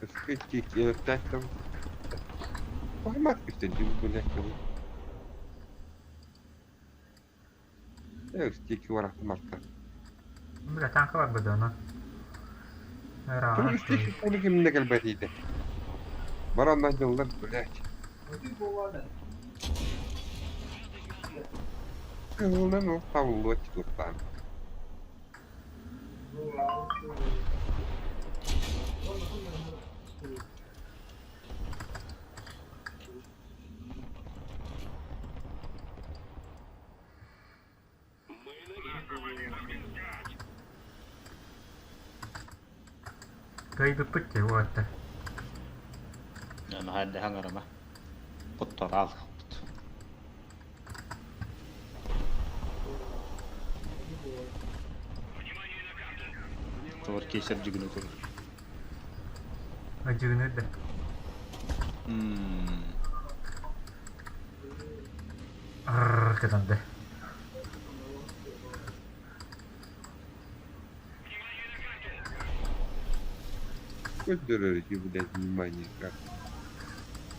Өскө кииртээх Поймать күстэлдьи блядь. Э, стики барахтым арта. Бля, танка бар быда онон. Тур стики кули кимне кэлбэтийдэ. Баранна дьыллар, блядь. Кыһылынан ол табыллыа чутуктаан. Кыайбыппыт дии уолаттар. Наһаа хаҥарама. Куттараал. Туор кейсер дьигини турur. Ыдьыгыныыр да. Мм. Рррр кытанды. Көддөрөр ити, блядь, внимание как.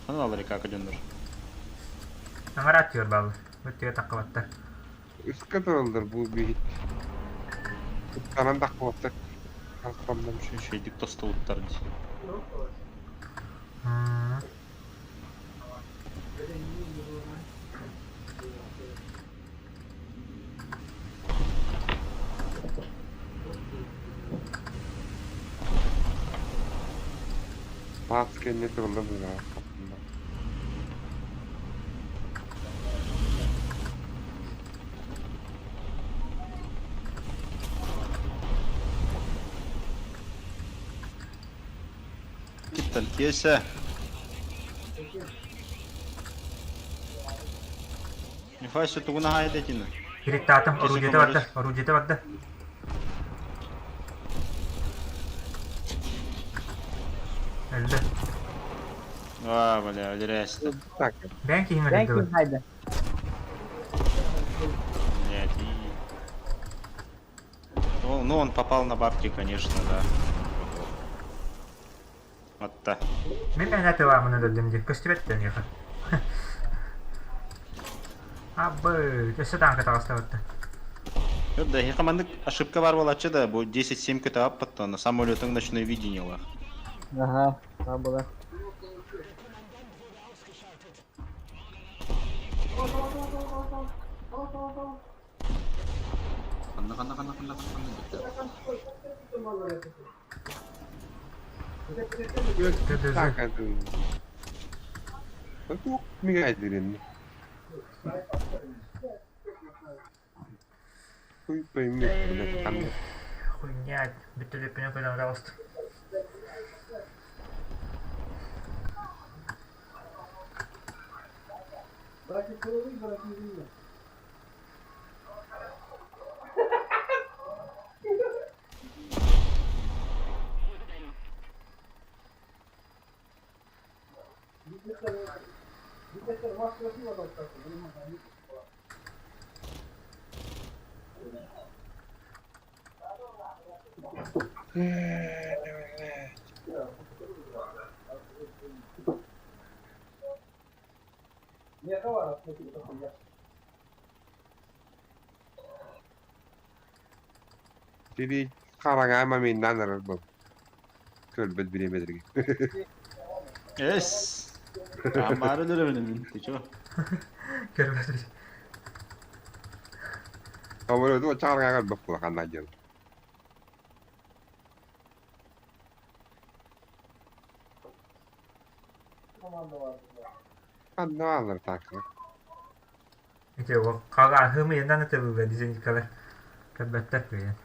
Ханан алар как дьоннор. Аҥараат түөр бааллар. Өттүгэ таххыбаттар. Өскө тураллар бу биһит. Куттанан таххыбаттар. Хастамнам. Шүйдүк тостубуттар дии. М. Паас кэннэ тураллар быһаа. Киттен кесе. Нифайся тугуна хайдетина. Кириттаатым, Кесе орудиета барда, көмөрүс. орудиета барда. Өлдө. А, бля, өлөрөөстө. Так, Бэйэҥ киһиҥ Бэйэҥ өлөрдө ким хайда? Блядь, и... Ну, ну, он попал на бабки, конечно, да. Вот так. Мин мээнэ тылаамын өлөрдүм дии. Көстүбэт да миэхэ. Абы, өссө тааҥка таҕыстабытта. Да, я команды ошибка бар буолааччы да, бу 10-7 көтө аппаттан, самолетың ночное видение лах. Ага, там была. Ханна ханна ханна ханна ханна бүттэ. так, это... Туох мигайдырын. Хуй пойми, блядь, там. Хуйня, бүттүлүппүнэ көрөн таҕыстым. Тири хараҥа маминнан эрэр был. Көрбөт бириэмэлэргэ. Эс! Амары өлөрөбүн ты чё? Көрбөт. Самолету чараҥа көрбөт кулаханна дьыл. Ханна бааллар таакылар? Ити ол хаҕааһым ыйынан ытыллар дизелькалар көрбөттөр кыайан.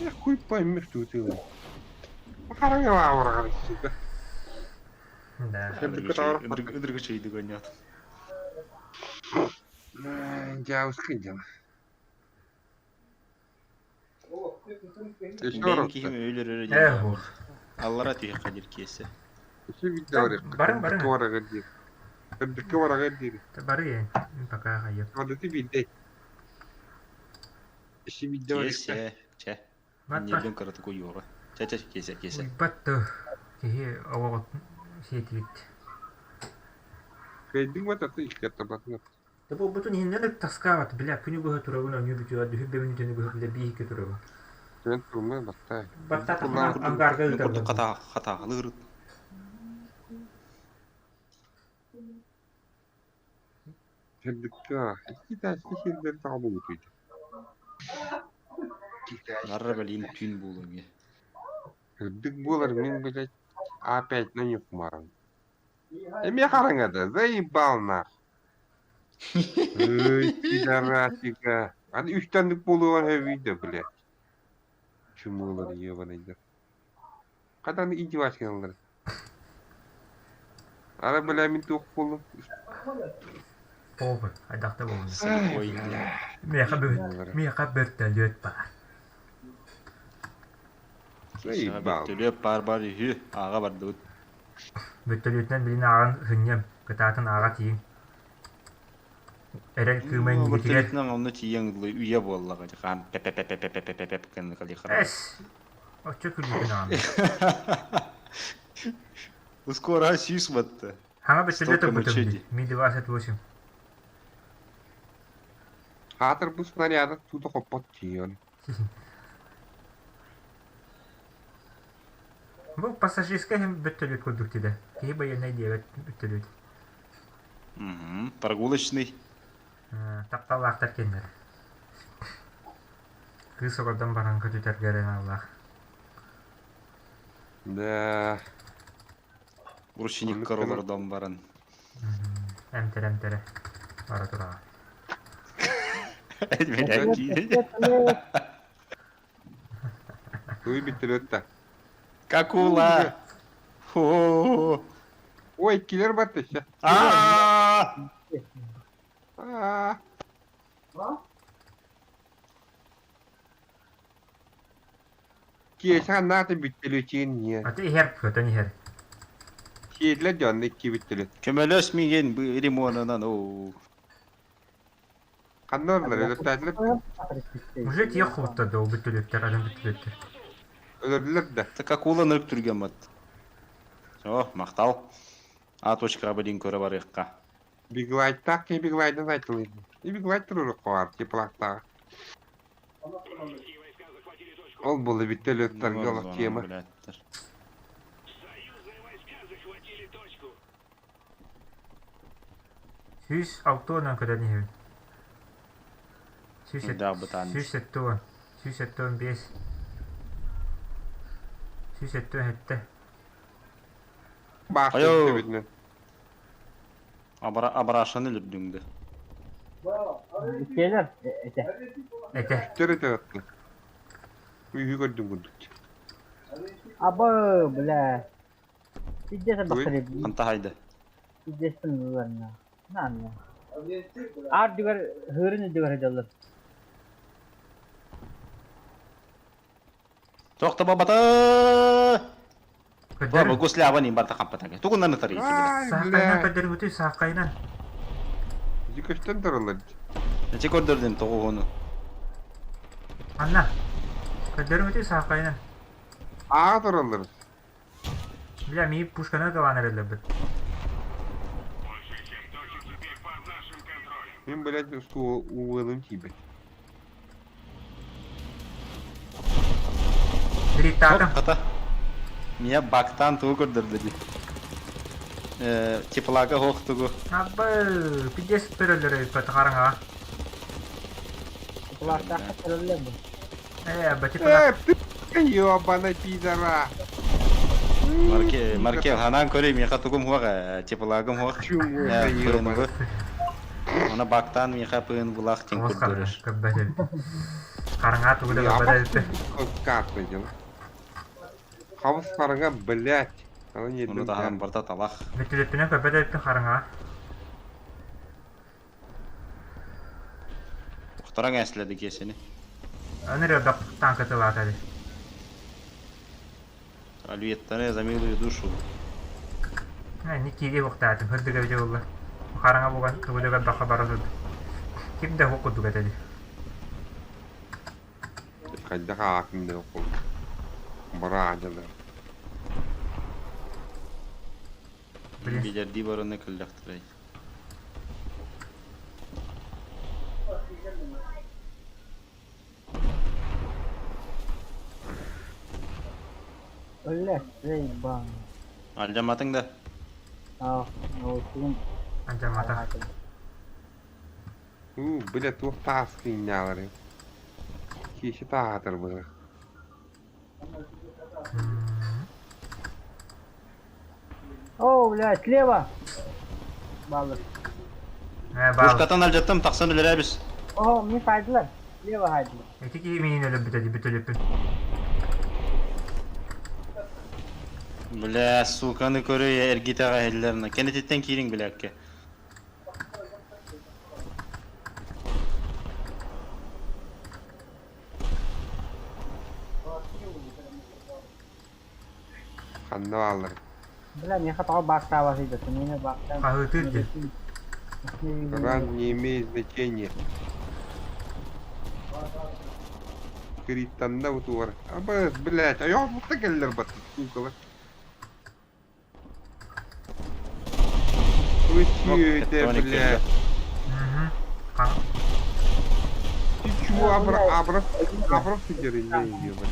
Я хуй пойми, что ты. Хараҥа баҕар, сука. Да. Ынырык үчүгэйдик оонньоот. Дьаабыскай дьала. Бэйэм киһим өлөр Эх, Аллара түһүөххэ диир киэсэ. Барыҥ, барыҥ. Үрдүккэ бараҕар диир. Бары пока хайып. Адыты биирдэй. Иши биирдэ барыахха. Киэсэ, чэ. Ньиэрбэм кыратык уйуоҕа. Чэ, чэ, киэсэ, киэсэ. Уйбат да киһи оҕоҕут сиэтигит. Кыайдыҥ бататы икки табатына. Да буолбутун иһиннэн ыттаскаабат, бля, күнү быһа турабын оонньуу бүтүөҕэ, дүһүр бөмүнүтүнү быһа бля бииһиккэ турабын. Түөн турумай баттай. Баттаатахпына ангарга Мин курдук ыыталлар. хата хатааҕылыыр. Сырдыкка икки сирдэр тоҕо булутуйда. Нарра бэлиин түүн буолуо Сырдык буолар мин, блядь, опять на них маран. Эмиэ хараҥада, заебал нах. Ый, пидорасика. Аны үстэнник буолуон хэвийдэ, блядь. Чумулар ебаныйдар. Хатан издевательстволар. Ара бля мин туох буоллум? Похуй, хайдахта буоллун. Ой, Миэхэ бөрт, миэхэ бөртөлүөт баар. Заебал. Бөртөлүөт баар бар үһү, ааҕа бардыбыт. Бөртөлүөтүнэн билин ааҕан сынньам, кытаатын ааҕа тиийиҥ. Эрэл кыыма иннигитигэр. Бөртөлүөтүнэн онно тиийэн үйэ буоллаҕа, хаан пэпэпэпэпэпэпэп гынна калихара. Эс! Оччо күлүүтүн аҕам. Скоро сүүс батта. Хаҥа бөттөлүөт Столько ылбытым мучений. дии. Ми-28. Хаатыр бу снаряда тута хоппот тиийэн. Бу пассажирскай иһин бөттөлүөт курдук дии Киһи байыаннай диэбэт бөттөлүөт. Прогулочный. Тапталлаахтар кинилэр. Кыыс оҕодон баран көтүтэргэ эрэ аналлаах. Да. Ручниккар олордон баран. Эмтэрэ-эмтэрэ бара тураҕа. Туй биттирет да. Какула! Фу! Ой, килер баттыша. А! Аа. Киэсэ наата бүттэлүчиин не. Аты иһэр, көтөн иһэр. Сиэтлэ дьонно икки бүттэлү. Көмөлөс миигин лимонынан оо. Ханна ыллар өлөртөөтүлэр? Уже тиэх хубуттар да ол бүттөлүөттэр, атын бүттөлүөттэр. Өлөрдүлэр да. Так акула нырк түргэн бат. О, махтал. А точкаҕа билин көрө барыахха. Биглайтаах киһи биглайдан айтылыйды. И биглайт турурук хоар теплактааҕа. Ол буолла бүттэлүөттэргэ олох тема. Блядтар. 160 көтөн иһэбин. Сүүс Даах бытаан. 170, 175, 177. Баахтын Айоо. төбүтүнэн. Абара абарашаны өлөрдүҥ да. Иккиэлэр этэ. Этэ. Төрө төрөттүн. Үйү көрдүм курдук. Абы, бля. Пиздец бахтар Ханта хайда. Пиздецтен ыларна. Наанна. Аар дигэр хырын дигэр дьаллар. Тохто бабата. Көдөр. Бу гуслябан им барта хампатага. Тугунан ытар ити. Ай, Саахайынан бля. көдөрбүтүй, саахайынан. Ити көстөн тураллар. Эти көрдөрдүм тоҕуһуну. Анна. Көдөрбүтүй саахайынан. Ааҕа тураллар. Бля, мии пушканы ыталаан эрэллэрбит. Мин, блядь, устуу уылым тиийбэт. Дриттаатым. Хата. Меня бактан тугу көрдөрдө дии. Теплага суох тугу. Абы, пиздец көрөллөр эбит хараҥаҕа. Теплактаахха көрөллөр бу. Э, ба теплак. Э, ты ёбаный пидора! Маркел, Маркел, ханаан көрүй, миэхэ тугум хуох ээ, теплagым хуох. Чуму, Э, ёбаный. ПНВ. Она бактаан миэхэ ПНВлаах тин Хабыс курдурur. көрбөт эбит. Хараҥа тугу да көрбөт эбит. Карта дела. Хабыс хараҥа, блядь. Аны Ону ньирдим таһынан барта талах. Бүтүлүппүнэн көрбөт эбиппин хараҥаҕа. Охтораҥ ээслэди киэсини. Аны ребят танка тылаата дии. Альветтары за милую душу. Не киири уохтаатым, сырдык эбитэ буолла. Хараҥа буолан тугу да көрбөххө бара сылдьар. Ким да уох курдук этэ дии. Хайдах аакын да ол. Бара аадьалар. Блин. Билэрдии барыны кэллэхтэрэй. Өллө, заебан. Алдьамматыҥ да? Аа, ол тугун Алдьамматах. Уу, бля, туох таас кииннээлэрий. Киһи тааһатар быһа. О, блядь, слева! Баллы. Э, баал. Пушкатан алдьаттым, тахсан үлэлээбис. О, мне хайдылар. Слева хайдылар. Ити киһи миин өлөрбүтэ дии, бүтүлүппүн. Бля, суканы көрүй эргитэҕэ иһиллэрнэ. Кэнэтиттэн киириҥ билээккэ. Ханна бааллар. Бля, миэхэ тоҕо баактаабат ыйдата, миэнэ баактаан. Хаһыытыыр дии. Ран не имеет значения. Криттанна бутуар. Аба, блядь, а я бутта келлер бат, сукалар. Вы чьи это, Тоник блядь? Мгм. Ха- Ты чего, абра, абра, абра сидер, не ебать.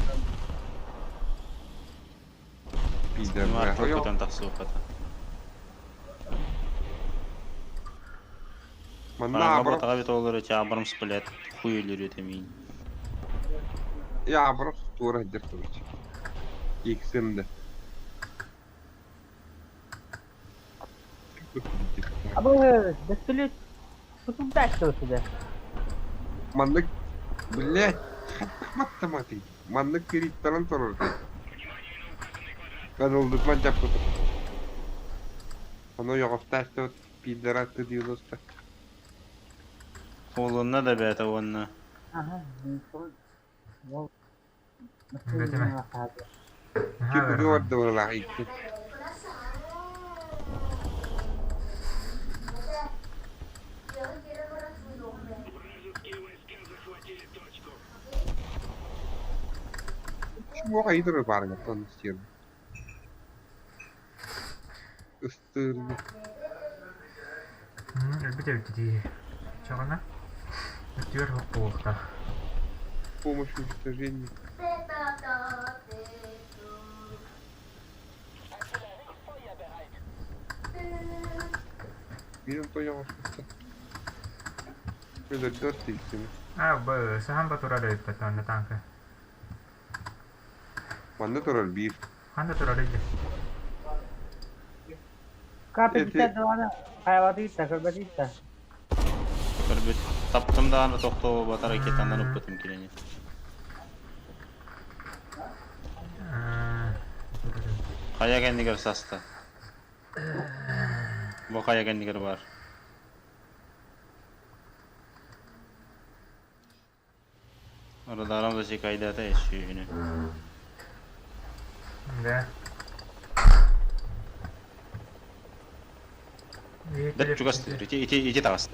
Пидор, бля. Марко көтөн тахсыахата. Манна Параҥа абра, батаҕа бит олору чаабарым сплет хуй өлөрүө тэмиин. я абра тура сидер, короче. Иксимді. Абы, бөстүлүт. Тутумтаачты сюда. Маннык, блядь, маттаматы. Маннык кириттаран турар. Канылдытман жаппыт. Ону yoҕофтаахтыбыт пидораты 90. Холунна да бээтэ уонна Ага. Бэтимэ. Наһаа Киппи ыарахан. барда была икки. Чего айдыры барыгаттан истер. Ыстыр. Өлбүт эбит дии. Чаҕына. Өттүгэр суох буолуохтаах. Помощь в уничтожении. Минем то yoҕофтаахтар. Өлөрдөр тиийсими. А, б, саһан батурар эбиппэт онно танка. Манна турар биир. Ханна турар дии? К-52 хайватыйта, көрбөтүйта. көрбүт. Таптым даҕаны тохтоо батар ракетанан ыппытым кинини. Хайа кэннигэр саста. Бу хайа кэннигэр баар. Радаром засекайдата эсүүһүнү. Да. Бэт чугас ити ити ити таҕыс.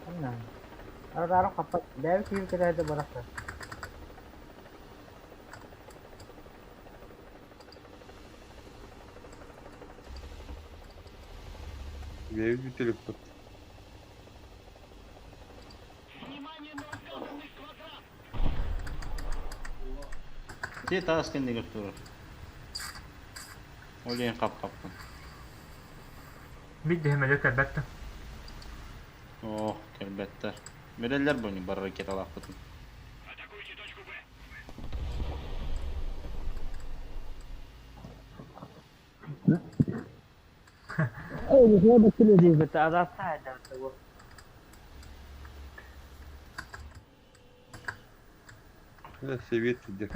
Анна. Арадарым хаппат. Бэйэм киһим кэлээдэ барахта. Бэйэбит бүтэлиппит. Ити таас кэннигэр турар. Ол иһин хап-хаппын. Биир да сөмөлүөт кэлбэт да. Оо, кэлбэттэр. Билэллэр бу бары ракеталаахпытын. Совет сидер.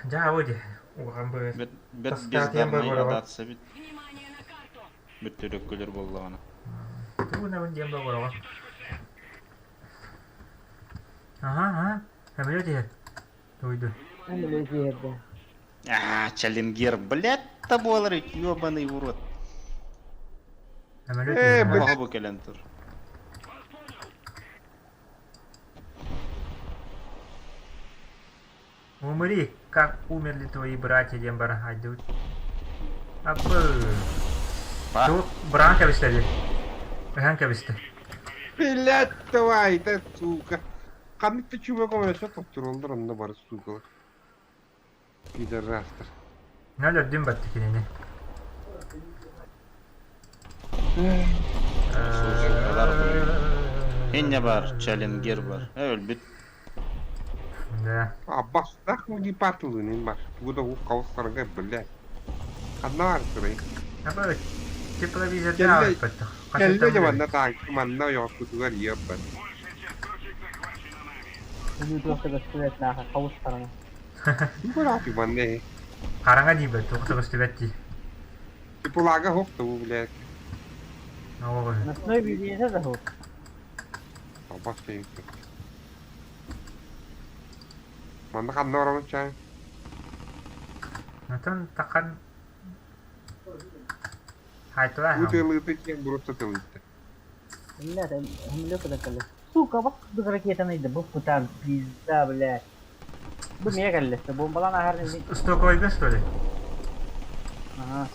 Дьаабы дии. Улахан быыс. Бэт бэт Таскаатыйан бездарнай бобороҕун. адатса бит. Бүттөрөккөлөр буоллаҕына. Тугунабын диэн бобороҕун. Аха, аха. Самолет иһэр. Туйду. Самолет иһэр да. Аа, Челленгер, блядь, да буолар ёбаный в рот. Самолет Э, иһэр. блядь. Оһо бу кэлэн тур. Умри, как умерли твои братья диэн баран хайдыбыт. Аппы. Па. Туох быраан кэбистэ дии. Ыһан кэбистэ. Блядь, давай, да, сука. Ханнык да чумак көмөлөсө топтураллар онно бары суукалар. Пидорастар. Нөл өрдүн батты кинини. Суукалар Инне бар, Челленгер бар. Э, өлбүт. Да. А бастах не патылын бар. Тугу да хаустарга, блядь. Ханна бар сырай. Аппы тепловизорда Кэллэ алыппаттах. кэллэ Хасыттан дьэ билэбит. манна таанкы манна ойоҕоспутугар иэббат. Өлүү туох да көстүбэт нааха хабыс хараҥа. Бырааты манна э. Хараҥа диибэт, туох да көстүбэт дии. Теплага хоқ табу, блядь. Оҕо Ночной видение да суох. Албас тэйиккэ. Манна ханна барабын чай? Онтон тахан хаайтылаа Уу хаалла. тыалыыта киэн буруста тылыйда. Блядь, самолет когда кэллэ. Сука, бак ракетаны да бу путан пизда, блядь. Бу мия кэллэ. Бомбалан аһар Стоковойга что ли? Ага.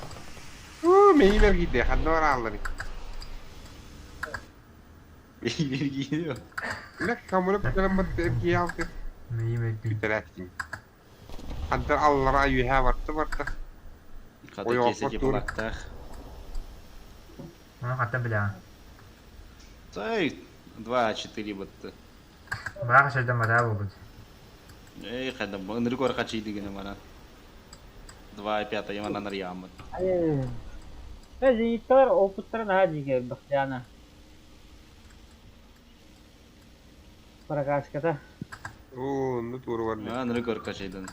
Уу, меймер киирдэ, ханна барааллар. Лек хамырып кэлэн эргийэ алты Меймердин. бүтэрээччим. Хантан аллара үөһээ барта барта. Хата Ойоҕоспор киэсэ тур. теплактаах. Оны хантан билэҕин? Тай, 2-4 батты. Баах шайдан матаа буолбут. Эй, хайда, ынырык орқа чийдигіне мана. 2-5 яманан арыйааммыт. Ай. Э, зениттар опыттара наһаа дьигэ бахтяна. Прокачката. Оо, онно туора барда. Ынырык орқа чийден.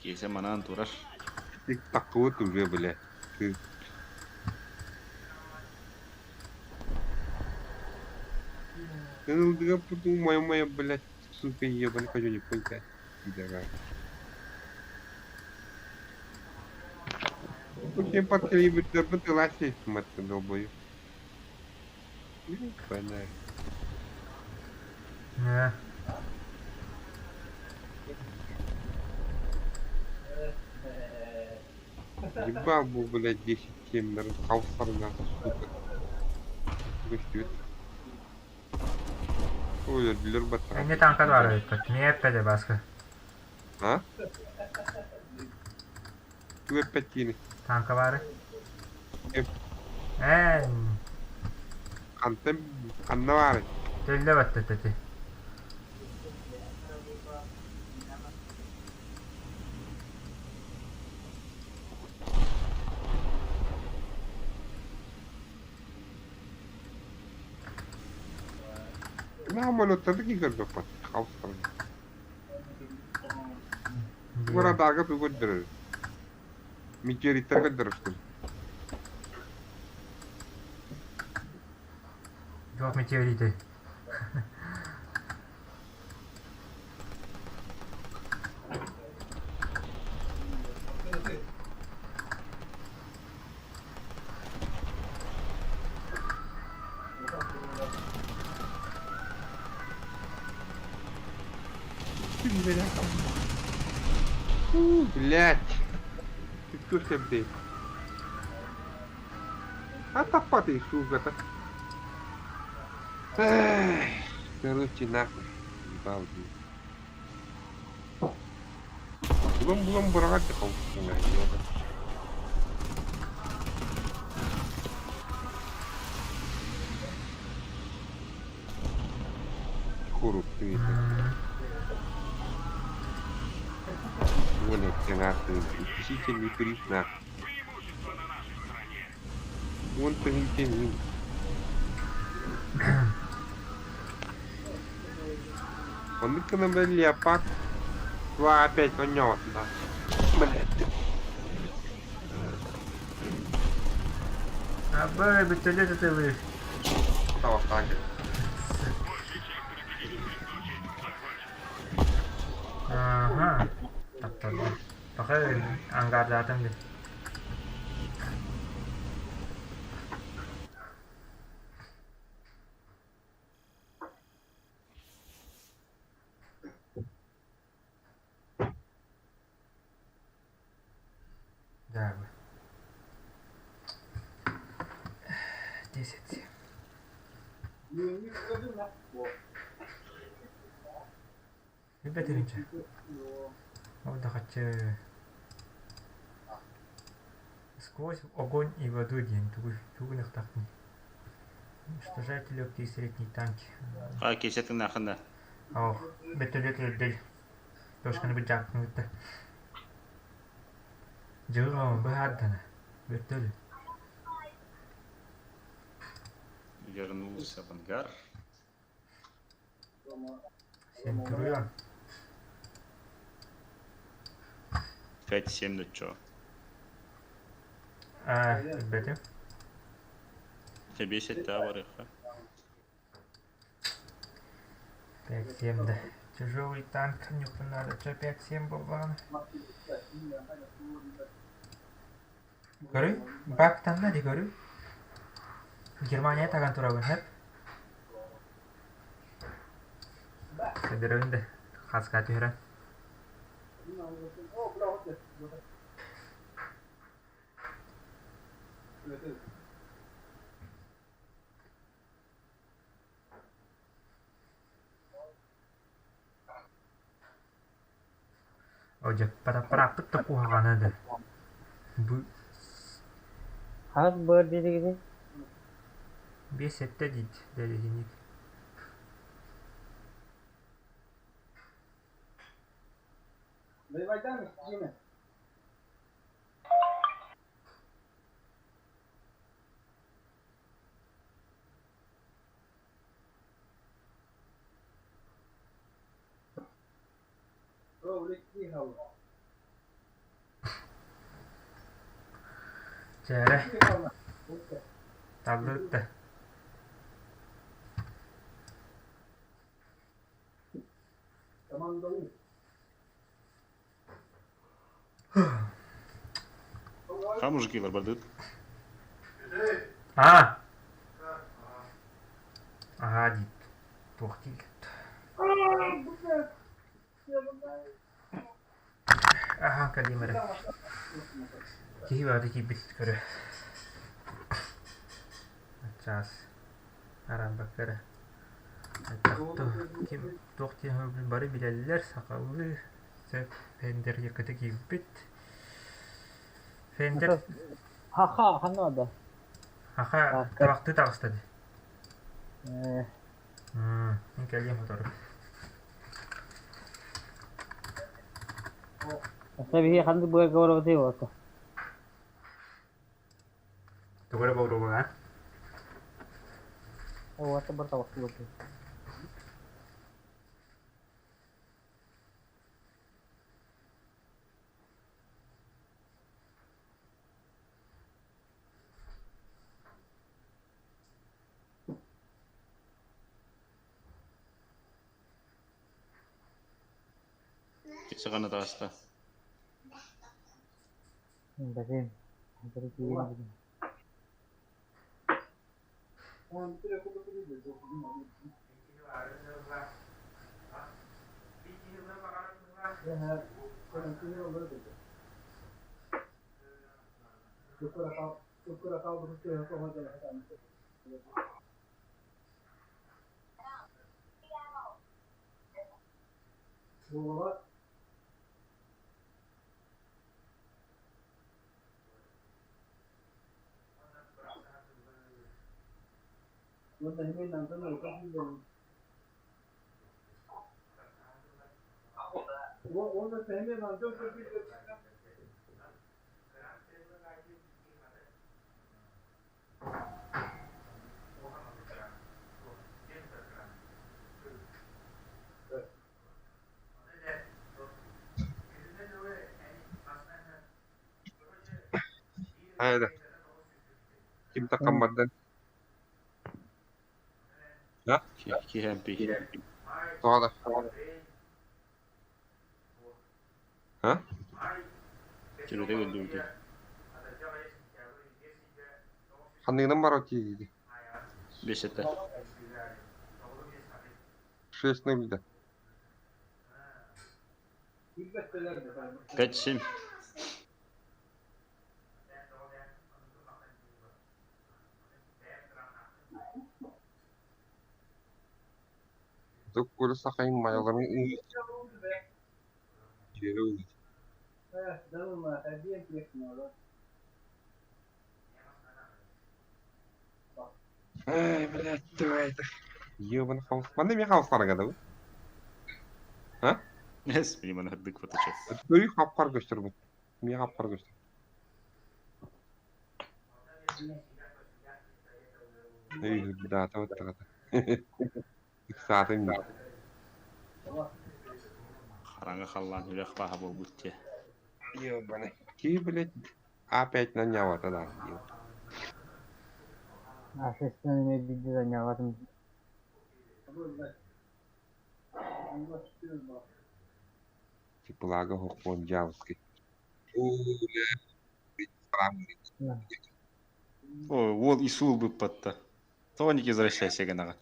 Киэсэ манаан турар. Таккыбыт уже, бля. Ты ылдыга моя моя, блядь, сука, ебаный хочу не пойти. Пидорас. Вообще подкалибер бытылась мать долбою. Ебаная. Да. Ебал был, блядь, 10-7, наверное, хаусар нахуй, сука. Көстүбүт. Ой, өлдүлэр баттаҕа. Эмне танка бар эбиппит. Миэ эппэдэ Баска. А? Тугу эппэттиини? Танка бары. Эп. Эн. Хантан ханна баарый? Төллө баттат эти. Наамалоттарды киирбэппит. Хаусар. Тугара тугу көрдөрөр. Метеориттар көрдөрөштөр. Туох метеориты. Блять. Ты кто себдей? А таппаты, сука-то. Эх, короче, нахуй. Ебал, блин. Булан-булан быраҕар да холкутун. Хоруптуҥ этэ. Уон эттэн ааттыын утешительный приз нахуй. 10 000 мин. Оннук гынан бэл леопард два опять онньоҕотуна. Блядь. Абай, бүтөлө тытылы. Тавахтаан кэл. Ага. Тапталлар. Пока ангардаатым бит. Да. 10. Билбэтим. Ол да хаччы. Сквозь огонь и воду диэн тугу тугу гыныахтаахпын. Уничтожать легкие и средние танки. А, кесетин нахында. Ох, бөтөлөт өлдөл. Тошканы быдьааппын кытта. Дьылҕам быһаардана. Бөтөл. Вернулся в ангар. Центурион. 5-7 да чё? А, билбэтим. Тебе сетта барыха. 5-7 да. Тяжелый танк, не надо. Че 5-7 болбан. Көрүй? Бактан да көрүй. Германия таган турабын хеп. Көдөрөбүн да. Хаска түһэрэн. О, пара да куһаҕана да. Бу Хас быр дедигиди? 5-7 дейт дәлиһиник. Чээрэ. Таллытта. Ха, мужики, барбардыт. А! Ага, дейт. Туох диил. Аха, калимere. Киһи баҕата киирбит көрө. Час. Арамбаккара. Тахту ким туох диэн бары билэллэр сахалыы сөп Фендер якыта киирбит. Фендер Хаха, ханна да. Аха табахты таҕыста дии. Мин кэлиэм сотору. Аса биһи ханнык быга барабыты болта. Тугу эрэ болруга. Ота бар табакты болду. Кесегана таста. Бәсем. Бер киен. Хайда. Ким таккан бардан? Да? Киһэмпи. Тоҕо да? А? Чөрөтө өлдүбүтэ. Ханныгынан барар тиийдиги? Бесете. 6-0 да. 5-7. Тук куры сахайын майаларын Ай, блядь, давай это. Ёбаный хаус. Манна мен хаустарга да А? Эс, мени хырдык фоточет. Өй хапкар көстөр бу. Мен хапкар көстөр. Эй, да, та вот та. Саатын да. Хараҥа халлаан үрэх баһа буолбут дии. Ёбаный. Ки, блядь, опять на нявата да. А шестен эмиэ биирдэ занялатым. Типа хохпон дьявольский. О, уол Исул быппатта. Тоник возвращайся гынаҕын.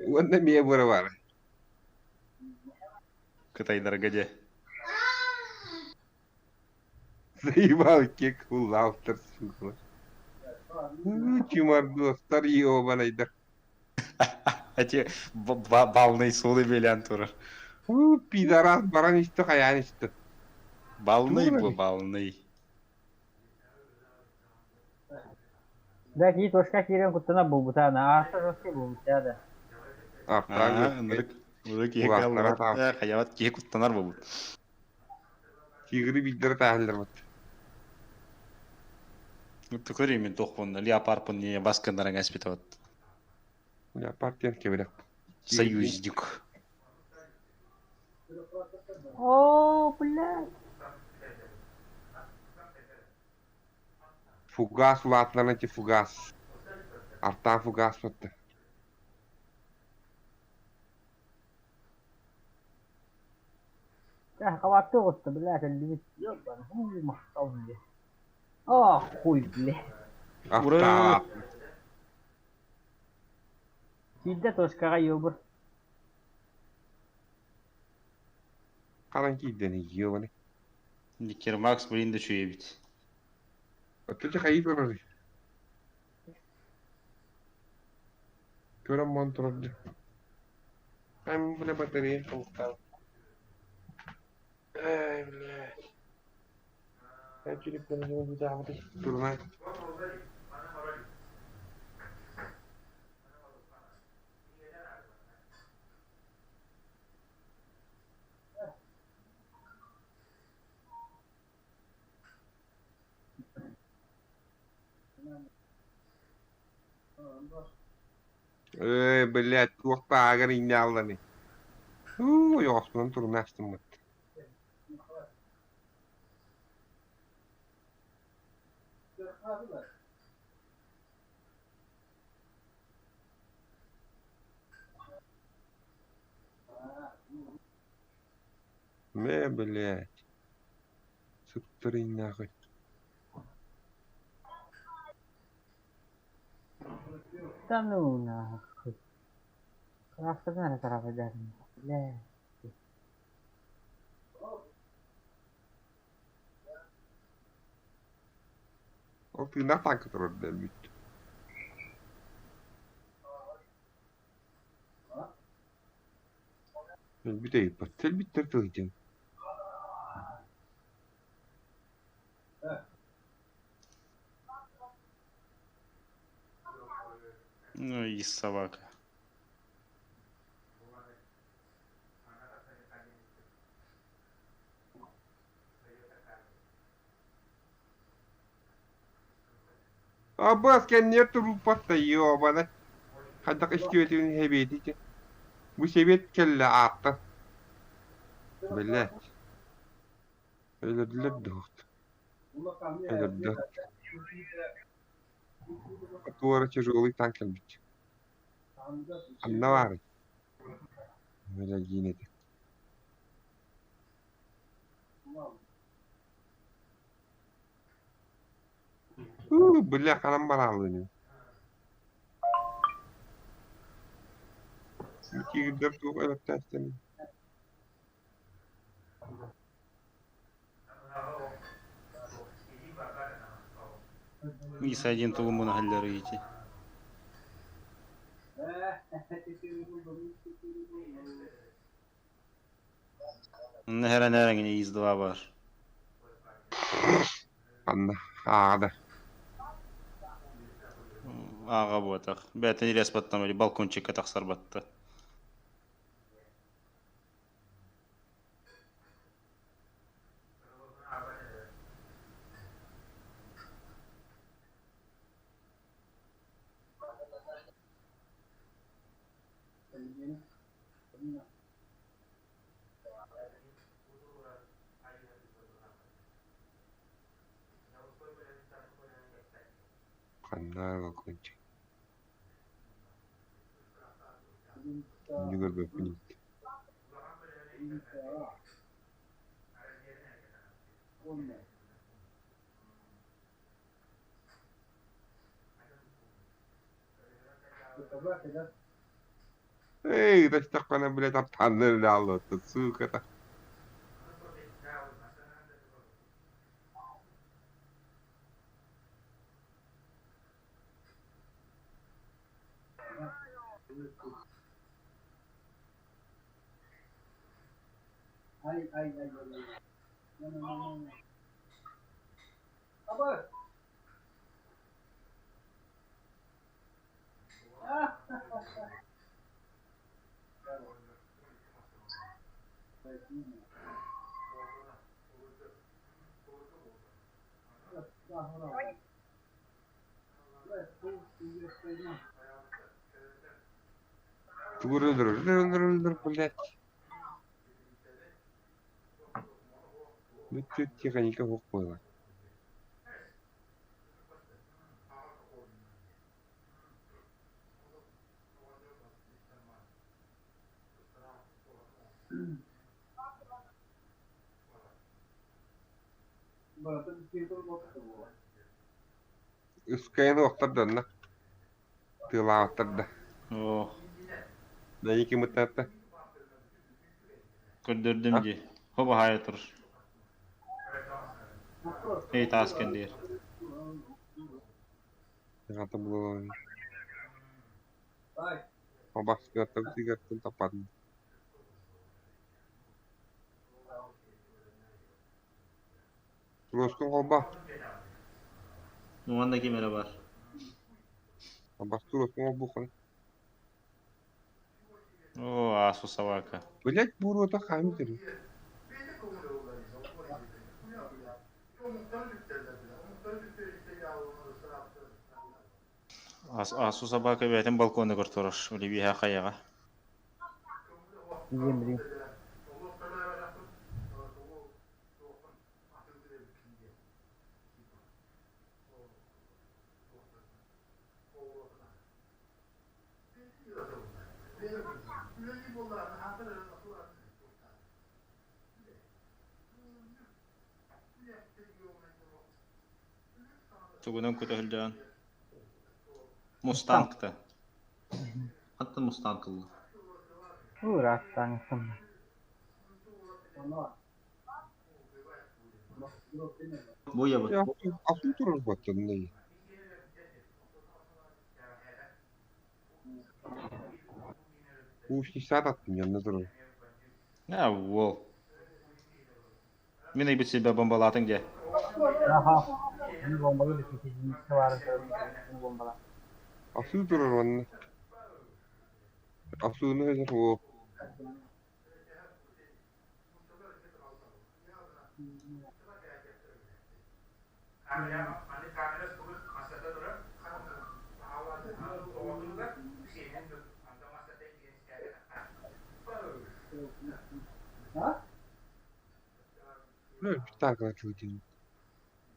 Уонна миэ быра бар. Кытайдарга дьэ. Заебал кек улаутар сука. Чумардостар ёбанайдар. Эти балный суолу белян турар. Пидорас баран исти хаян исти. Балный бу, балный. Да, кии точка киирэн куттана буолбута, ааста жестко буолбута да. Аа, ынырык. Ынырык киһи каллыбат. Хайабат киһи куттанар буолбут. Тигри билдер таһаллар бут. Түкөр мен тохпун, леопарпын не баскындарың әспетіп. Леопард диэн кэбирэх. Союзник. О, блядь. Фугас улаатынан эти фугас. Артан фугас батты. Хаватты оҕуста, блядь, өллүбүт. Ёбан, хуй махтал дии. О, хуй, блядь. Ура! Киирдэ точкаҕа ёбур. Ханан киирдэн ёбаный. Никер Макс блин да чуебит. Отточа хайы турар. Көрөн мон турар. Ай, бля, батарея толуктаа. Ай, блядь. Я телефон не могу давать. Турна. Эй, блядь, туохтаагар инняллани. Уу, yoğusunun turuna açtım bak. Мэ, блядь. Сыптырый нахуй. Да ну нахуй. Красота тарафыдар. Бля. Ол тыыннаах танка турар бүттү. Өлбүт ыйыппат, сэлбиттэр тылдьын. Ну и собака. Абаас кэннигэр турбуппат да ёбана. Хайдах истибэтин сэбиэтичэ. Бу сэбиэт кэллэ ааттан. Бэлээт. Өлөрдүлэр дуо? Өлөрдө. Туора тяжелый танк кэлбит. Ханна баарый? Мэлэгиин этэ. Уу, бля, ханан барааллын Тигрдэр туох өлөктөөстөн Миса один тугумуна халларыйти. Нэрэ нэрэ из два бар. Анна ааҕа Ааҕа буотах. Бээтин илэс баттам или балкончикка тахсар батта. Ханна балкончик? Иннигэр көрбөппүн Эй, тастаххына, блядь, аптааннар хааллыбыт, сука. Тугу өлөр, блядь. Бүт техника суох буолар. Үскэйин уохтар да тыылаабаттар да. Оо, Найики мытаатта. көрдөрдүм дии. Хоба хайа тур. Эй, таас кэллиэр. Ата буолан. Обаскаттан сигаттан таппатын. Туруоскун холба. Уонна ким эрэ бар. Абас туруоскун холбухан. Оо, асу собака. Блять, буруота хаамтыр. Асу собака бэйэтин балконугар турар. Үлэбиэхэ хайаҕа. Билиэм билиэм. Тугунан көтөһүлдээн. Мустангта. Хаттан Мустанг ылла. Ырааттаан Бу ябыт. Атын турар баттан. Уус саат аттым янна турар. А, уол. Мин ыйбыт сирбэр бомбалаатыҥ дьэ. Аха. Аны бомбалыы бэккитиннэ баарын көрөн бомбала. Асыы турар манна. Асыыны эдэр уол. Ну, так начал.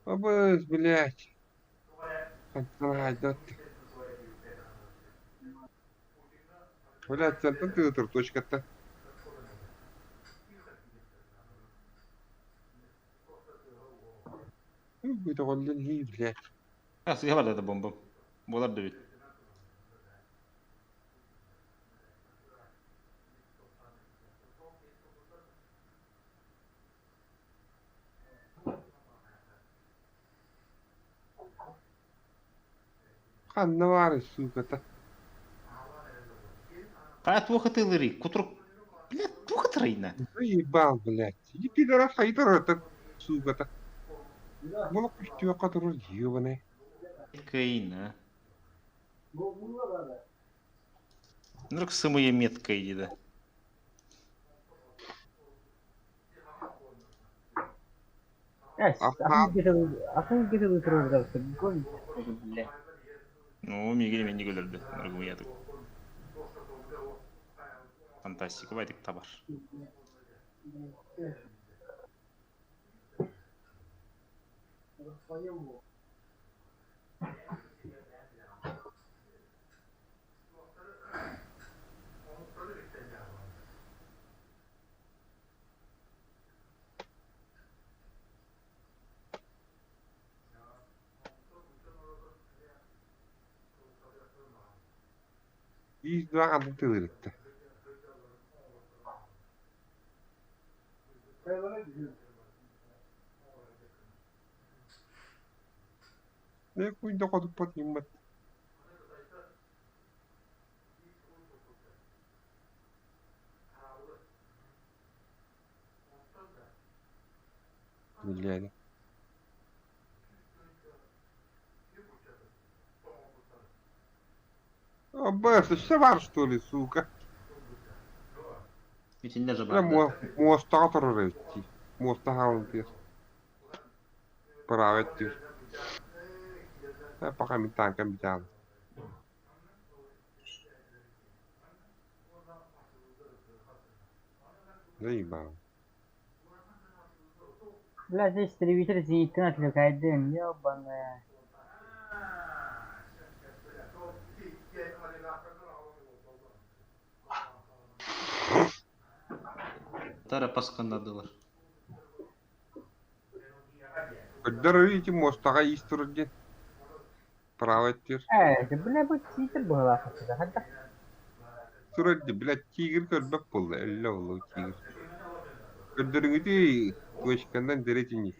Абыс, блядь. Блядь, центр ты точка-то. Көтөҕүллэн блядь. Сыыһа барда да бомбам. Буолар да эбит. Ханна баарый, суката? Хайа туох ытыылырый? Кутурук. Блядь, туох ытырайна? Заебал, блядь. Иди пидорас хайдар это, суката. Була күстүөххэ турар ебаный. Кыйна. Вдруг сымыя метка иди. Атын киһи турар бля. Ну, мигин мен өлөрдү. Ныргымыятык. Фантастика байтык табар. Иис два атын тылырытта. Не куйда хотуппат ниммат. Блядь. Абас, бар, что ли, сука? Итиннэ же Бля, барды. мостаға тұрыр әйтті. Моста хаалын тиэр. Правет тиэр. Пока мин танкам битаал. Заебал. Бля, здесь телевизор зениттен отвлекает, ёбаная. Тара пасқандадылар. Көддөр ити мостаға ис турар диэн. Правет тиэр. Э, бля, бу читер была хата. Турар ди, блядь, тигр көрбөк болду. Элле болду тигр. Көддөрүңүтү точкандан деретини.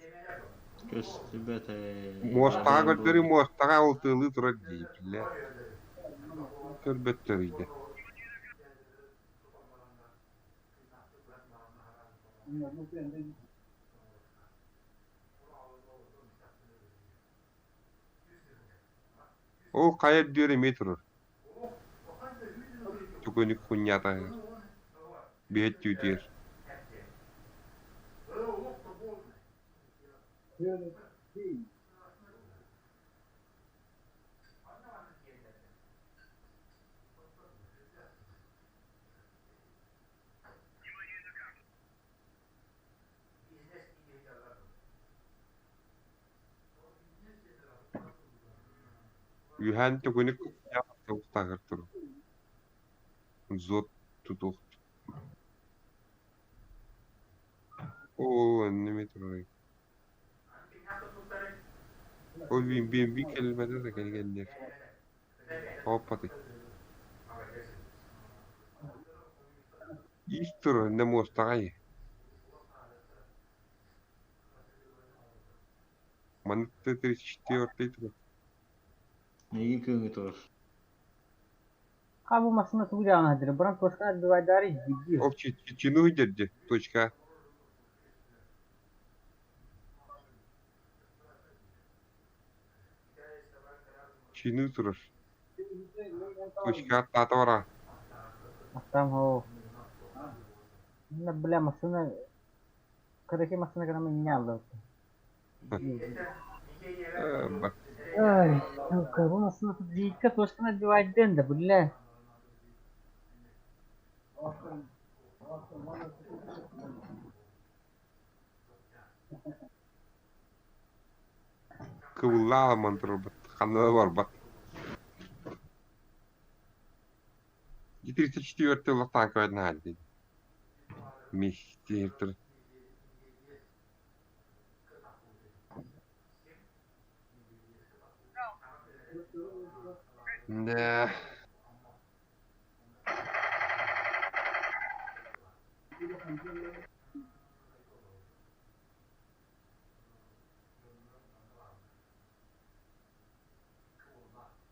Көс, ребята. Мостаға көддөрү мостаға ол тылы турар ди, бля. Көрбөттөр иде. Ол хайа дүөр эмиэ турар. Түгөнүк хуннята биэт түүтүөр. Үһээн түгөнүк хуҥҥа турар. Зот тутух. Оо, неме турар. Ол бин бин бин келбэтэ да кэлгэннэр. Оппаты. Ис турар, не мостаҕай. Маннык Т-34 турар. Мигин кыыңы турар. Ха бу массыына тугу дьаҕан сылдьар, баран точканы отбивайдаары дии Ол чину дерди, точка. Чину турар. Точка аттаата бара. Там ол. Бля, массыына Короче, массыына гына меняло. Ай, сука, бу массыына тут зенитка точканы отбивайдыан да, бля. Кыбыллаах турарбат, ханна да барбат. 34 танковая наадый. Михтир. Да.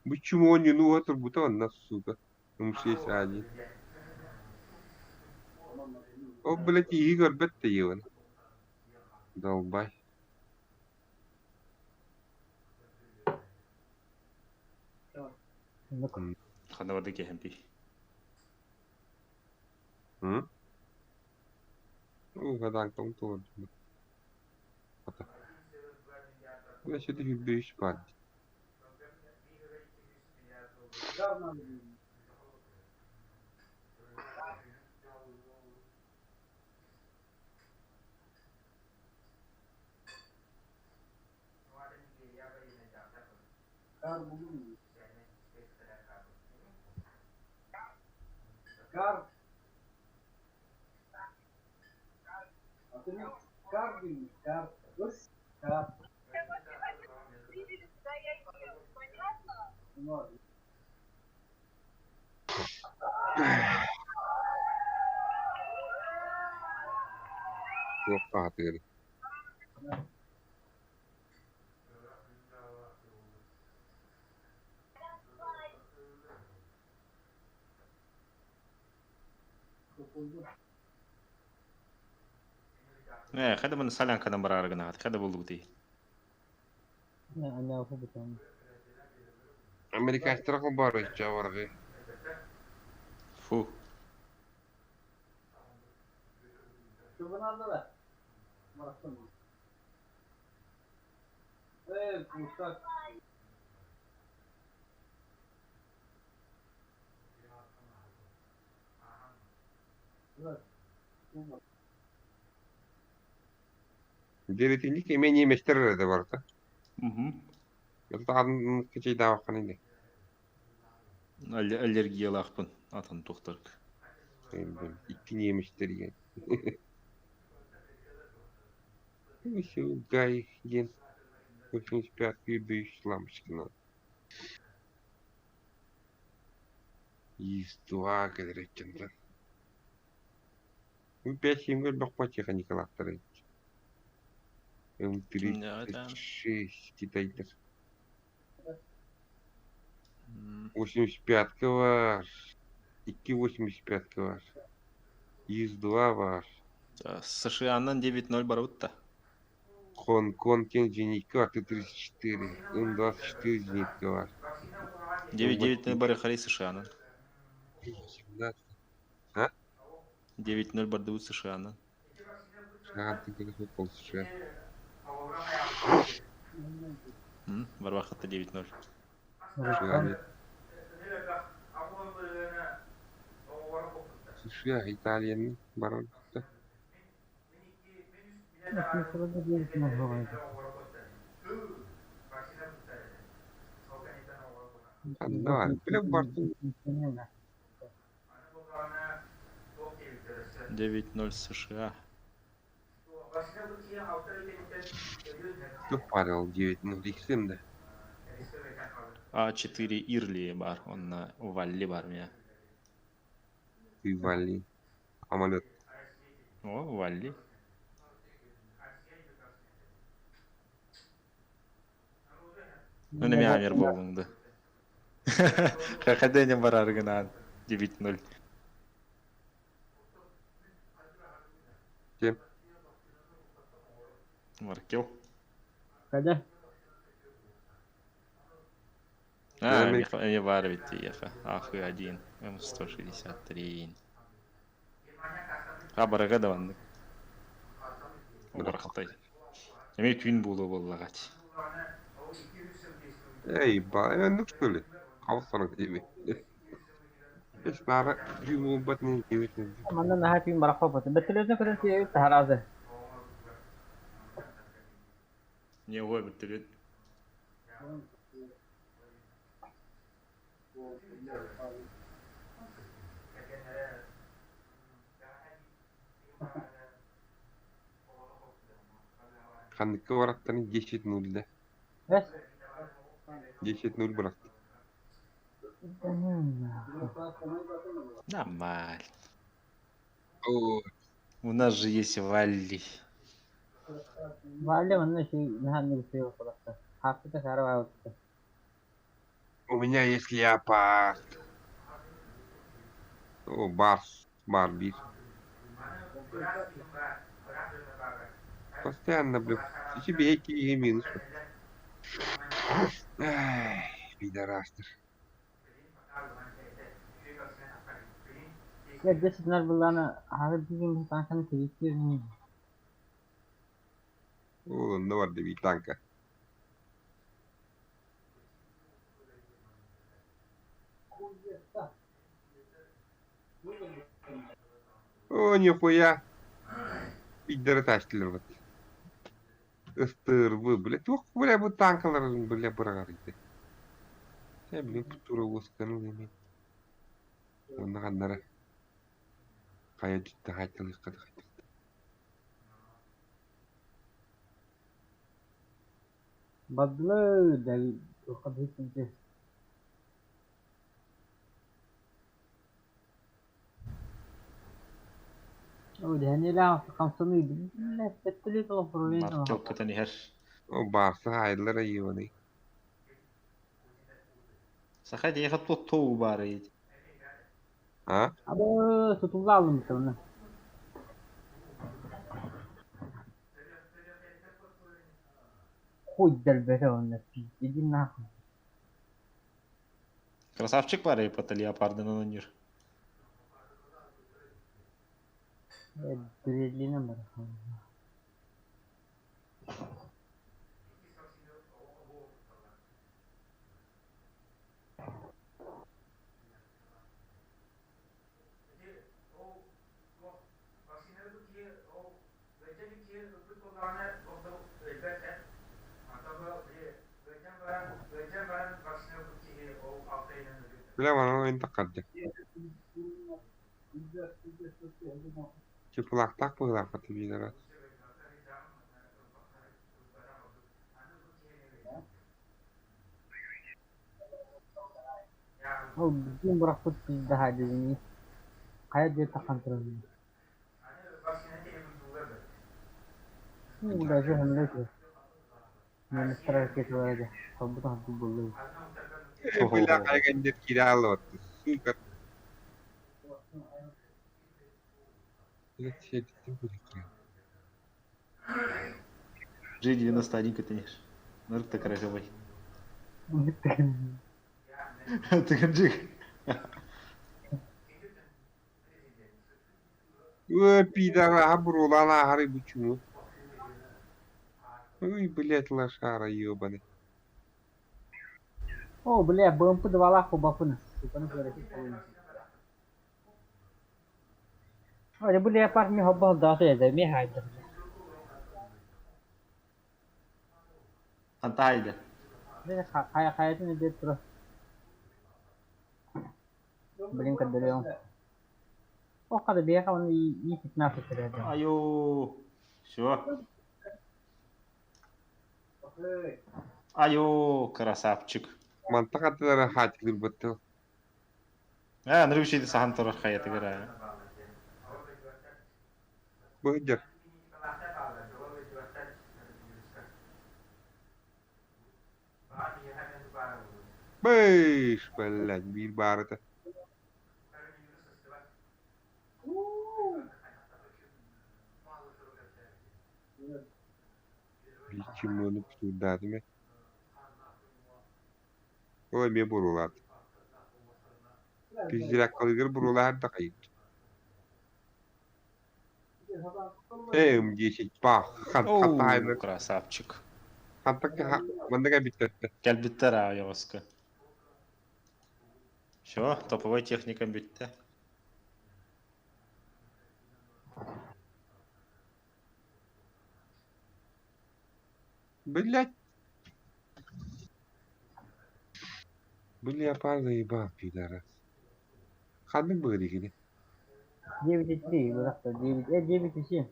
Почему он не ну это будто он нас, сука? М6А1. О, блядь, Игорь, бетте Иван. Долбай. Ханна барды киһэмпий. М? Угадан том туор. Значит, их бьешь парень. Туох аатыгар. Ээ, хайда маны солянкадан бараары гынаҕыт, хайда буллугутуй? Американецтар холбоору чаворги. Фу. Деретинник эме немецтер эрэ барыта. Мгм. Атын кычайдаабаккан ини. Аллергиялаахпын атын тухтарк. Икки немецтер диэн. Гай диэн 85 бүүс лампочкина. Иистуа кэлэреччэнтэн. Пять семь бөхпө техникалаахтар М36 китайдар. 85-ка бар. 2,85-ка бар. ИС-2 бар. США-нан 9-0 барыбыт да. Хонконг зенитка Т-34. М24 зенитка бар. 9-9-0 бары харей США-нан. 17. А? 9-0 бардыбыт США-нан. А, ты какой пол США. Барбахатта 9-0. США. США, Италияны баран. Ханна, биле бартын. 9-0 США. Кто парил 9-0 иксем да? А4 Ирли бар, он на Валли бар меня. Ты Валли. Самолет. О, Валли. Ну, не амер болдың да. Хахадене барар гынан. 9-0. Ким? Маркел. Когда? А, Эми- эмиэ баар эбит тиийэхэ. АХ-1, М163. А, барыга да маннык. Убарахтай. Эмиэ түүн буолуо буоллаҕа дии. Эй, ба, оннук что ли? Хабыс диэби. Эс наара дьүүм буолбат не диэбит. Манна наһаа түүн барахпаппыт. Бөттөлөтүн көтөн тиийэбит таһараазы. Не ой бөттөлөт. Ханныкка бараттан 10-0 да. Эс? 10-0 бырахты. Нормально. О, У нас же есть Валли. Валя манна ши наһаа нырсыга кулакта. Хааппыта саара баабытта. У меня есть леопард. О, барс, барбир. Постоянно, бля, тебе эти минус. Ай, пидорастер. Я 10 нар буллаана хаһы бүгүн таҥханы тириттиир О, онно барда биир танка. О, нихуя. Пидоры тащилер вот. Ыстырбы, бля. Туох, бля, бу танкалар, бля, быраҕар ити. Э, блин, тура уосканы эми. Онно ханнара. Хайа дьүттэ хаайталыахха да хайдах. Бадлы да туохха биһиттинчи. О, дэһэниэлээх хамсаныы биллэ бөттөлөт олохпорулин Маркел көтөн иһэр. О, барса хайдылар айыбаны. Саха диэхэ туох тоу баар эбит. А? Абы тутулла алыммыт Хуй дэлбэтэ онно иди нахуй. Красавчик баар эбит леопардынан оонньуур. Э, дрелинен бар. Бля, манан ойын таккарды. Чыпылактак быһыылаахпыт пидорас. Ол бүтүн бырахпыт пиздаһа дедини. Хайа диэ тахан туран. Ну, даже хэмлэт. Немецтер ракеталара холбутан хатты буллу. Э, бля, хайгандер кире вот. Сука. Блядь, я детей буду G91 көтөн иһэр. Нырык красивый. Тыгынжик. Ой, пидора, буруулаан ааһары бучуму. Ой, блядь, лошара ебаный. О, бля, БМП двалаах кубапын. Суканы көрөтүп болун. Ой, бу леопард ми хоббал дааты эдэ, ми хайда. Антайда. Хайа хайатын эдэ тура. Блин, кадырыам. О, када бияка оны и 15 тирede. Айо. Все. Айо, красавчик. Мантан аттылара хаатылыр баттыл. А, нырык шейді сахан тұрар хайаты кара. Быдьар. Быш, блядь, биир баарыта. Биир чемону кутурдаатым ээ. Ол эмиэ буруолаат. Пиздираккалыгар буруолаһар да хайыт. М10 бах Оу, красавчик. Манна кэлбиттэр. Кэлбиттэр аа ойоҕоско. Все, топовой техника бүттэ. Блять. Бля, заебал, пидорас. Ханнык быһыы кини? 9,3 бырахта 9, 9,7.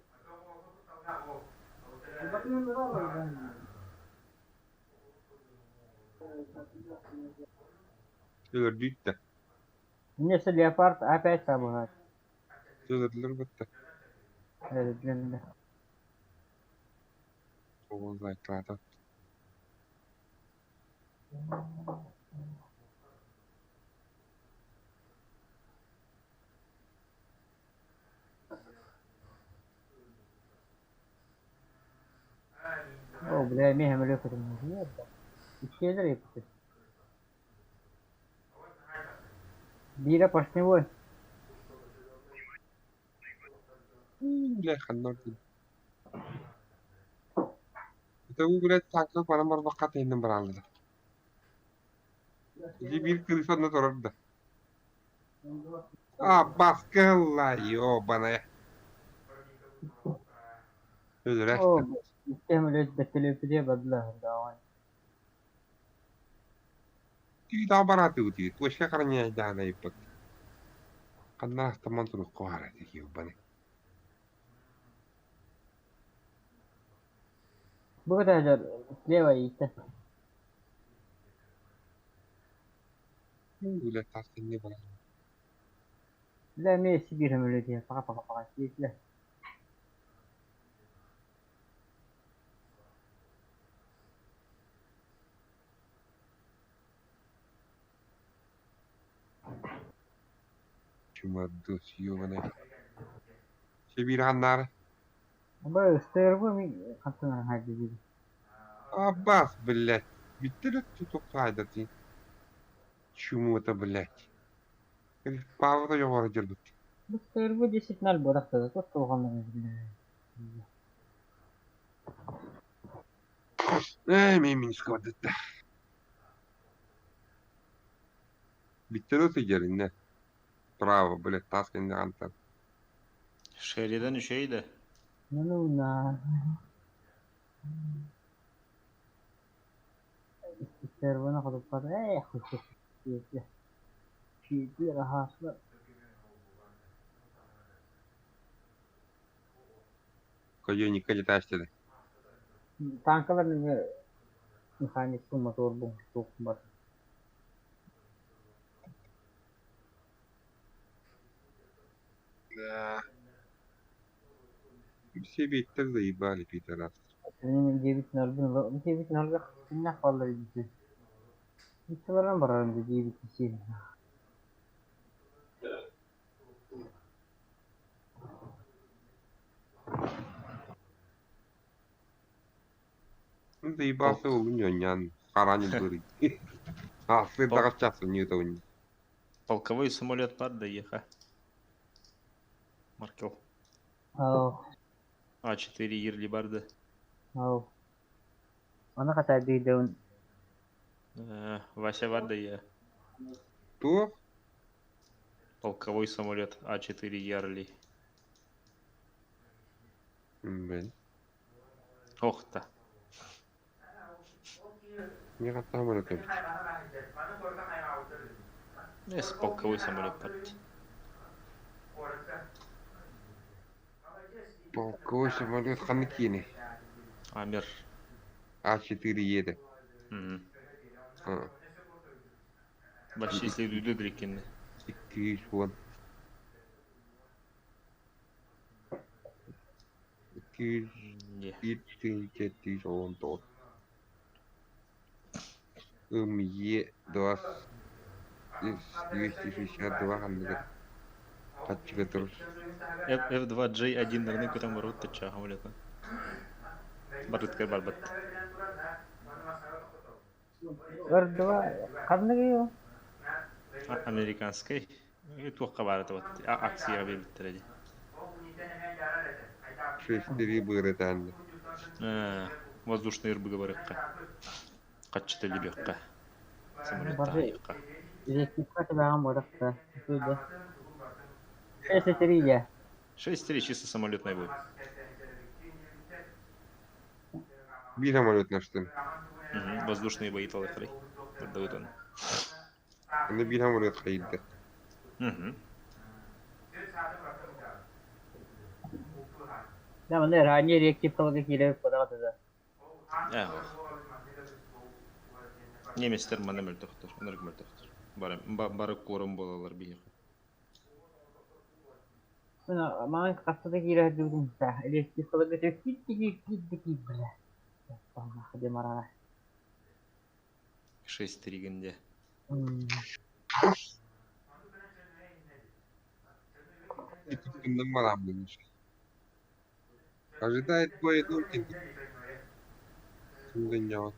Өлөрдүүттэ. Мне что, леопард опять табыгар. Өлөрдүлэр бытта. Өлөрдүлэр. Оҕол лайклаата. О, бля, мен самолет Исчезли епты. Биирэ поршневой. Бля, ханна ордун. Это блядь, танка баран барбакка тeenин бараллар. Ити биир кырыыс онно турар да. А, баскылла, ёбаная. Өлөрө. О, самолет бөтөлөпүдэ бадла давай. Түү бараты ути. Туошка карanya даана иппат. Ханна астаман турукку хара ти ёбаный. Бу даже слева иитэ. Бля, тас не бар. Бля, мен сибир самолет пока пока пока. Сиэтлэ. Чумадос ёбаный. Сибир ханнары. Бу стервы ми хантан хайды. Аббас, блядь. Биттер тутук хайдати. Чему-то, блядь. Павла жоғары жүрдік. Бу стервы 10-0 бырахта. Тут толғаннар бля. Эй, мен минусқа бардытта. Биттер өте жерінде. Браво, блядь, тас кенде антар. Шериден үшейді. Ну на. Стервы хотуп ката. Эй, хуй. Сиэтлэ. Сиэтлэ рахасла. Кожойникка леташтеді. Танкалар неме механик мотор бу тук бар. Да. Все биттер заебали, пидорас. Benim 9.0 9.0 киннах баллар иди. Италаран барарым ди 9.7. Заебался ол нян харанин бырый. А, сырдаға часы не это у Полковой самолет бар да еха. Маркел. Ау, А4 ерли барды. ау. Ана ката дейдеун. Вася бар да я. То? Полковой самолет А4 Ярли. Блин. Ох-та. Не самолет бит. Эс полковой самолет бар. Полковой самолет ханыкини. Амер. А4 еді. А, Вообще следует дрикины. 210. 200 Не. 719. МЕ 2 262 ханныгы. Хатчыга турur. F2J1 нырны көтөн барут тача самолета. Барытыгар барбат. Ырдыба ханныгый ол? Американскай туохха баара табат акцияҕа биэрбиттэрэ дии. Шестерии быырытаанна. Воздушный ырбыга барыахха. Хаччыта өлөрүөххэ. Самолеттаах Бары айыахха. электрика түбэҕин буолахта. Үчүгэй. Шестерия. 6-3 чисто самолетный бой. Биир самолет наштын. Угу. Воздушные бои талыхрай. Ырдабытын. Аны биир самолет хайырда. Угу. Да, манна ранее реактивкаларга киирэр кудаҕа Ээ, Немецтэр манна мөлтөхтөр, ынырык мөлтөхтөр. Бары, бары куорум буолаллар биһиэхэ. Маҥан хаста да киирэ сылдьыбытым да, электрикаларга киирдэ киирдэ бля. 6-3 гынде. Итиннэн бараммын. Ожидает бой Нуркин. Кимден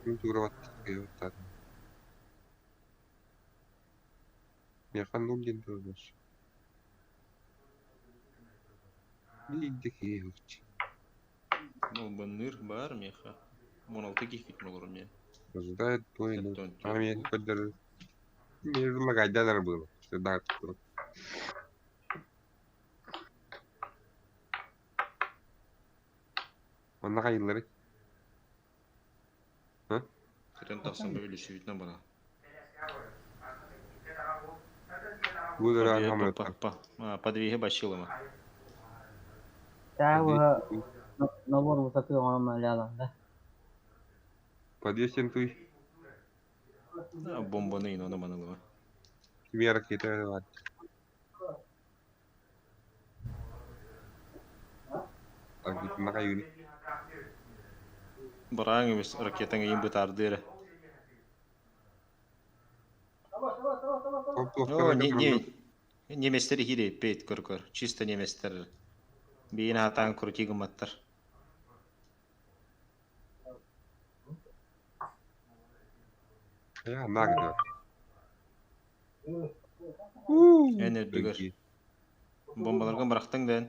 Ким тура Миэхэ Нурдин турар. Биирдэ киһи Албанныыр баар миэхэ. 16 киһи олорум диэн. Ожидает бой Армия көрдөрөр. Мир было. Всегда Онно хайыллары? Көтөн тахсан бөлүсүүтүнэн бара. Подвиги бачилыма. Набор высоты да. Подвесен туй. Бомбаны ино манылыма. Кими ракета бар. Ракетына кайыны. Бараң эмес ракетаң иин бытаардыра. О, не, не, немецтер хире пейт көр-көр. Чисто немецтер. Биин атаан крути гыматтар. Я нагда. Эн үрдүгэр. Бомбаларга бырахтың дэн.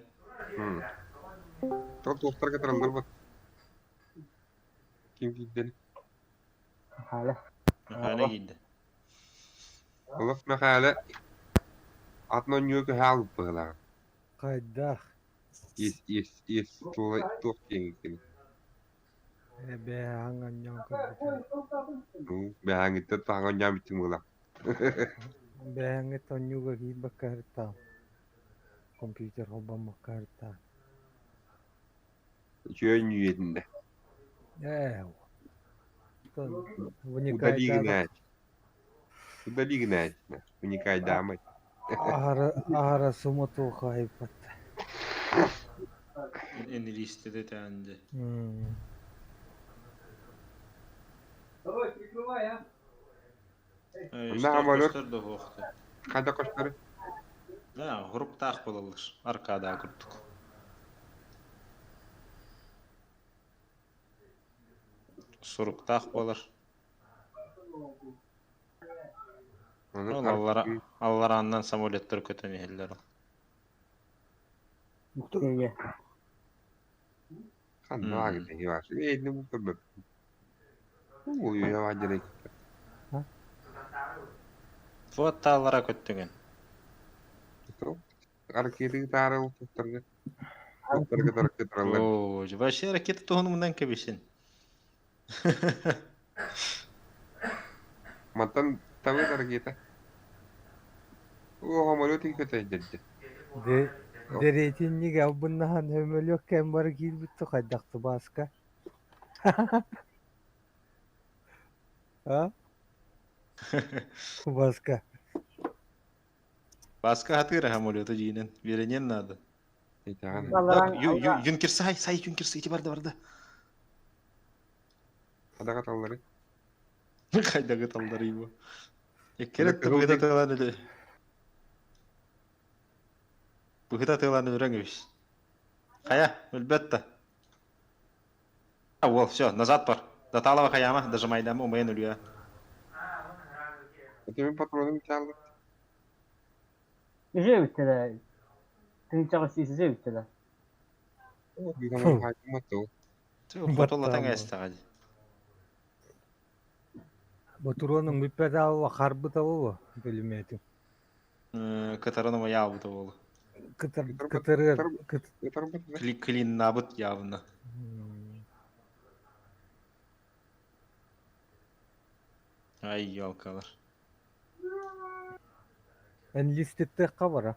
Топ туохтарга тараллар бат. Ким киирден? Михаля. Михаля киирдэ. Олох Михаля атын оонньууга көһө хаалбыт быһыылаах. Хайдах? Ис ис ис туох диэҥ Бэһээҥ анньан көрбүтүм. Бэһээҥҥиттэн таһаҥ оонньоон бүттүҥ буолаа. Бэһээҥҥит оонньууга киирбэккэ сырыттаҕым. Компьютер холбоммокко сырыттаҕым. Үчүгэй оонньуу этиннэ. Ээ, Удали гынаач. Удали гынаач. Уникайдаамай. Аһара аһара суматоха айбат. Энилиистede тээнди. Давай, прикрывай, а. Онно самолет хайда көстөрүй? Да, хуруктаах буолаллар. Аркадаа курдук. Суруктаах буолар. Ол аллара алларааннан самолеттар көтөн иһэллэр. Ханна Вот таалара көттүгэн. Оо, вообще ракета туһун мунан кэбисин. Мантан табы ракета. О, самолет көтөйдөрдө. Дэриэтинньик албыннаһан көмөлүөх кэм бары киирбит хайдах тубааска А? Кубаска. Баска хатыра самолету дьиинэн. Үөрэниэн наада. Юнкерсы сай, сай юнкерсы ити барда барда. Хадаға таллары. Хайдагы таллары его. Эккерет тыбыгыта тылан эле. Быһыта тыалаан өлөрөҥ үһүс. Хайа, өлбөт да. А, уол, все, назад бар. Даталова хайаама, дожимайдама умайан өлүө. Это мен патроным чалды. Үһү эбиттэрэ. Тыынчаҕа сүүсүсэ эбиттэрэ. Хотуллатан кээстэҕэ дии. Ботуруонуҥ бүппэт аалла харбыта буолуо пулеметин. Кытарын умайаабыта буолуо. Кытар кытарыар кыт Клиннабыт явно. Ай, елкалар. Энлиститтехха бара.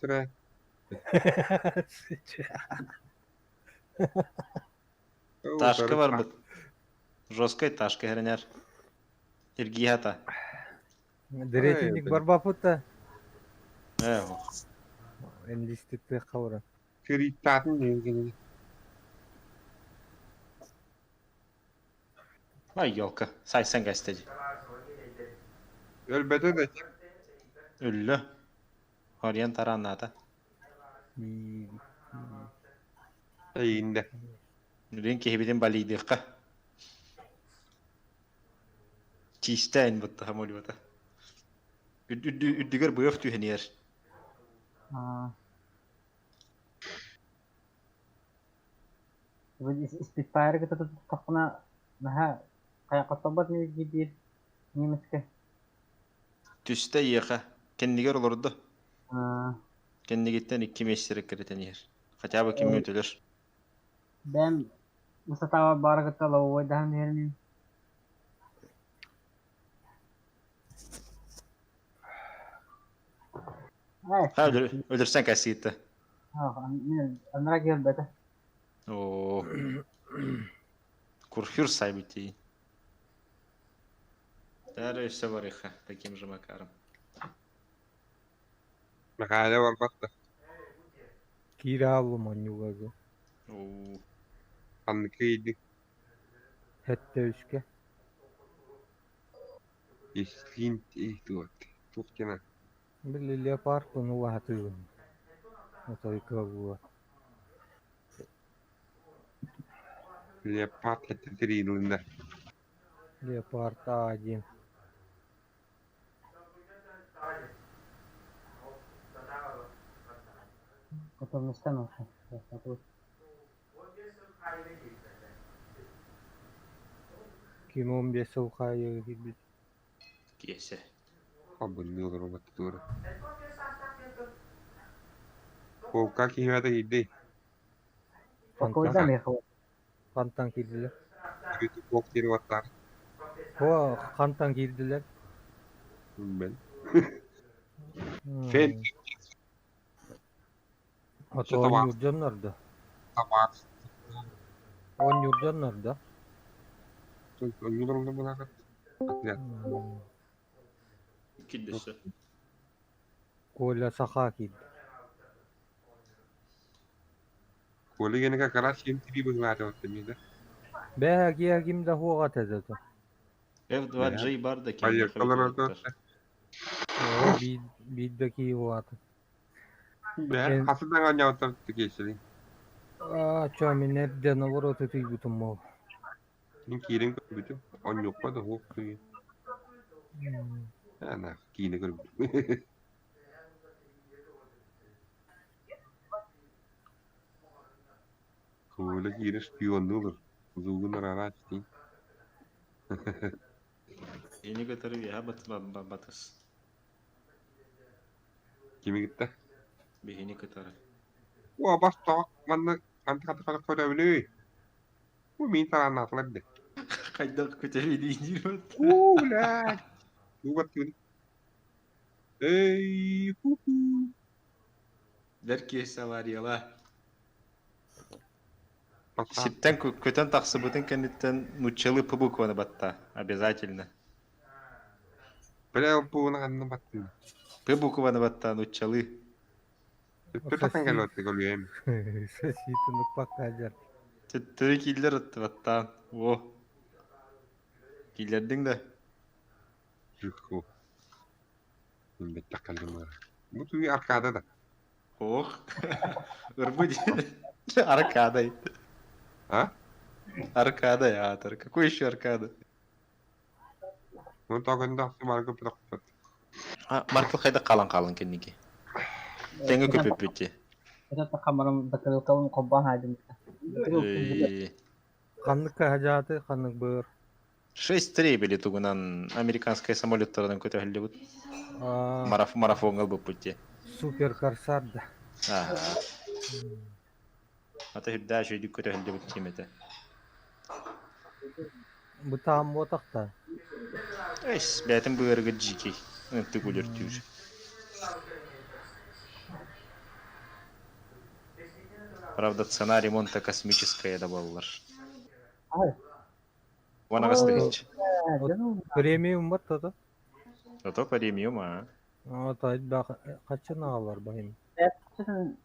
Тре. Ташка барбыт. Жесткай ташка хэрэнэр. Иргиһата. Деретинник барбапыт да. Э, Энлиститтехха бара. Кириттаатын диэн Ай, елка. Сайсан кэстэди. Өлбөтө да. Өллө. Ориен тарааннаата. Эйиндэ. Билин киһибитин балыйдыахха. Чистээн бутта самолета. Үрдүгэр быах түһэн иһэр. Спитфайры кытта туттахпына наһаа хайаххаттарбат диир немецкэ. Түстэ иэхэ. Кэннигэр олордо. Кэннигиттэн икки миэстэрэ киритэн иһэр. Хотя бы ким өтөлөр. Бэм высотаба баара кытта лобовойдаһан иһэрин. Ха өлөрсөн кэсиитэ. Анара киһи Оо. Курфюр сайбытий. Дары все барыха таким же макаром. Михаил барбатта. Киирэ монньуга Оо. Ханнык иди. Хэтте үскэ. Ислин туот. Тухтина. Били леопард улаатыгын. Отой кыаллыа. Леопард хэттериилиннэ. Леопард А1. Потом не стану. Ким 15 сыл хаайыга киирбит. Киэсэ. Хабынны олорон тура. Полка киһиэхэ иди. Покойдан ехал. Хантан киирдилэр? Полк тири баттар. О, хантан киирдилэр? Мен. Фен. Ото оонньуур дьоннор да. Табак. Оонньуур дьоннор да. Оонньуур булакат. Киддесе. Коля саха киирди. Коля генега как раз ким тири быһылаата оттемиде. Бэһэ киһи ким да хуоҕа тэдэтэ. F2G бар да ким. Биир да киһи хуата. Бэ, хасыдан аñаутар тикесили. Аа, ча мин эрдэ наоборот ытыйбытым ол. Мин киирин көрбүтүм. Онньукка да хуох киһи. Ана, киини көрбүтүм. Коля киирэ шпионнулар. Зугун арарач дии. Ини кытары үөһэ батыс. Кими кытта? Биһини кытары. О, бас тоҕо манна антихатахата көрөбүнүй. Бу мин тарааннаатылар де. Хайдах көтөбүнүй Уу, блядь. Уу, Эй, ху-ху. Бэр киэсэ аварияла. Сиптэн көтөн тахсыбытын кэнниттэн нуччалыы П букваны батта. Обязательно. Бля, букваны ханна баттын. П букваны батта нуччалыы. Төттө кэлбэтте көлүөм. Соситын укпакка дьэр. Төттөрү киллер атты баттаан. О. Киллердиң да. Жүкку. Мен беттак калдым. Бу туй аркада да. Ох. Ырбы Аркадой. А? Аркадой, атор. Какой еще аркада? Ну тогда Марко пытахпыт. Маркл хайда қалан қалан кенники. Теңі көпөппүтти. Это хамарым дакырылкабын коббан хайдым. Ханнык хаҗаты, ханнык быр. 6-3 били тугунан американскай самолеттарынан көтөһүллүбүт. Марафонга буппутти. Супер корсар да. Ага. Ата хүрдää шүйдүк көтөһүллүбүт тимете. Бу таам буотахта. Эс, бәтин быырыгы жики. Ынты күлүртүүр. Правда, цена ремонта космическая да баллар. Ванагас тыгыч. Премиум бар тото. Ото премиум, а. Ото качан агалар байым.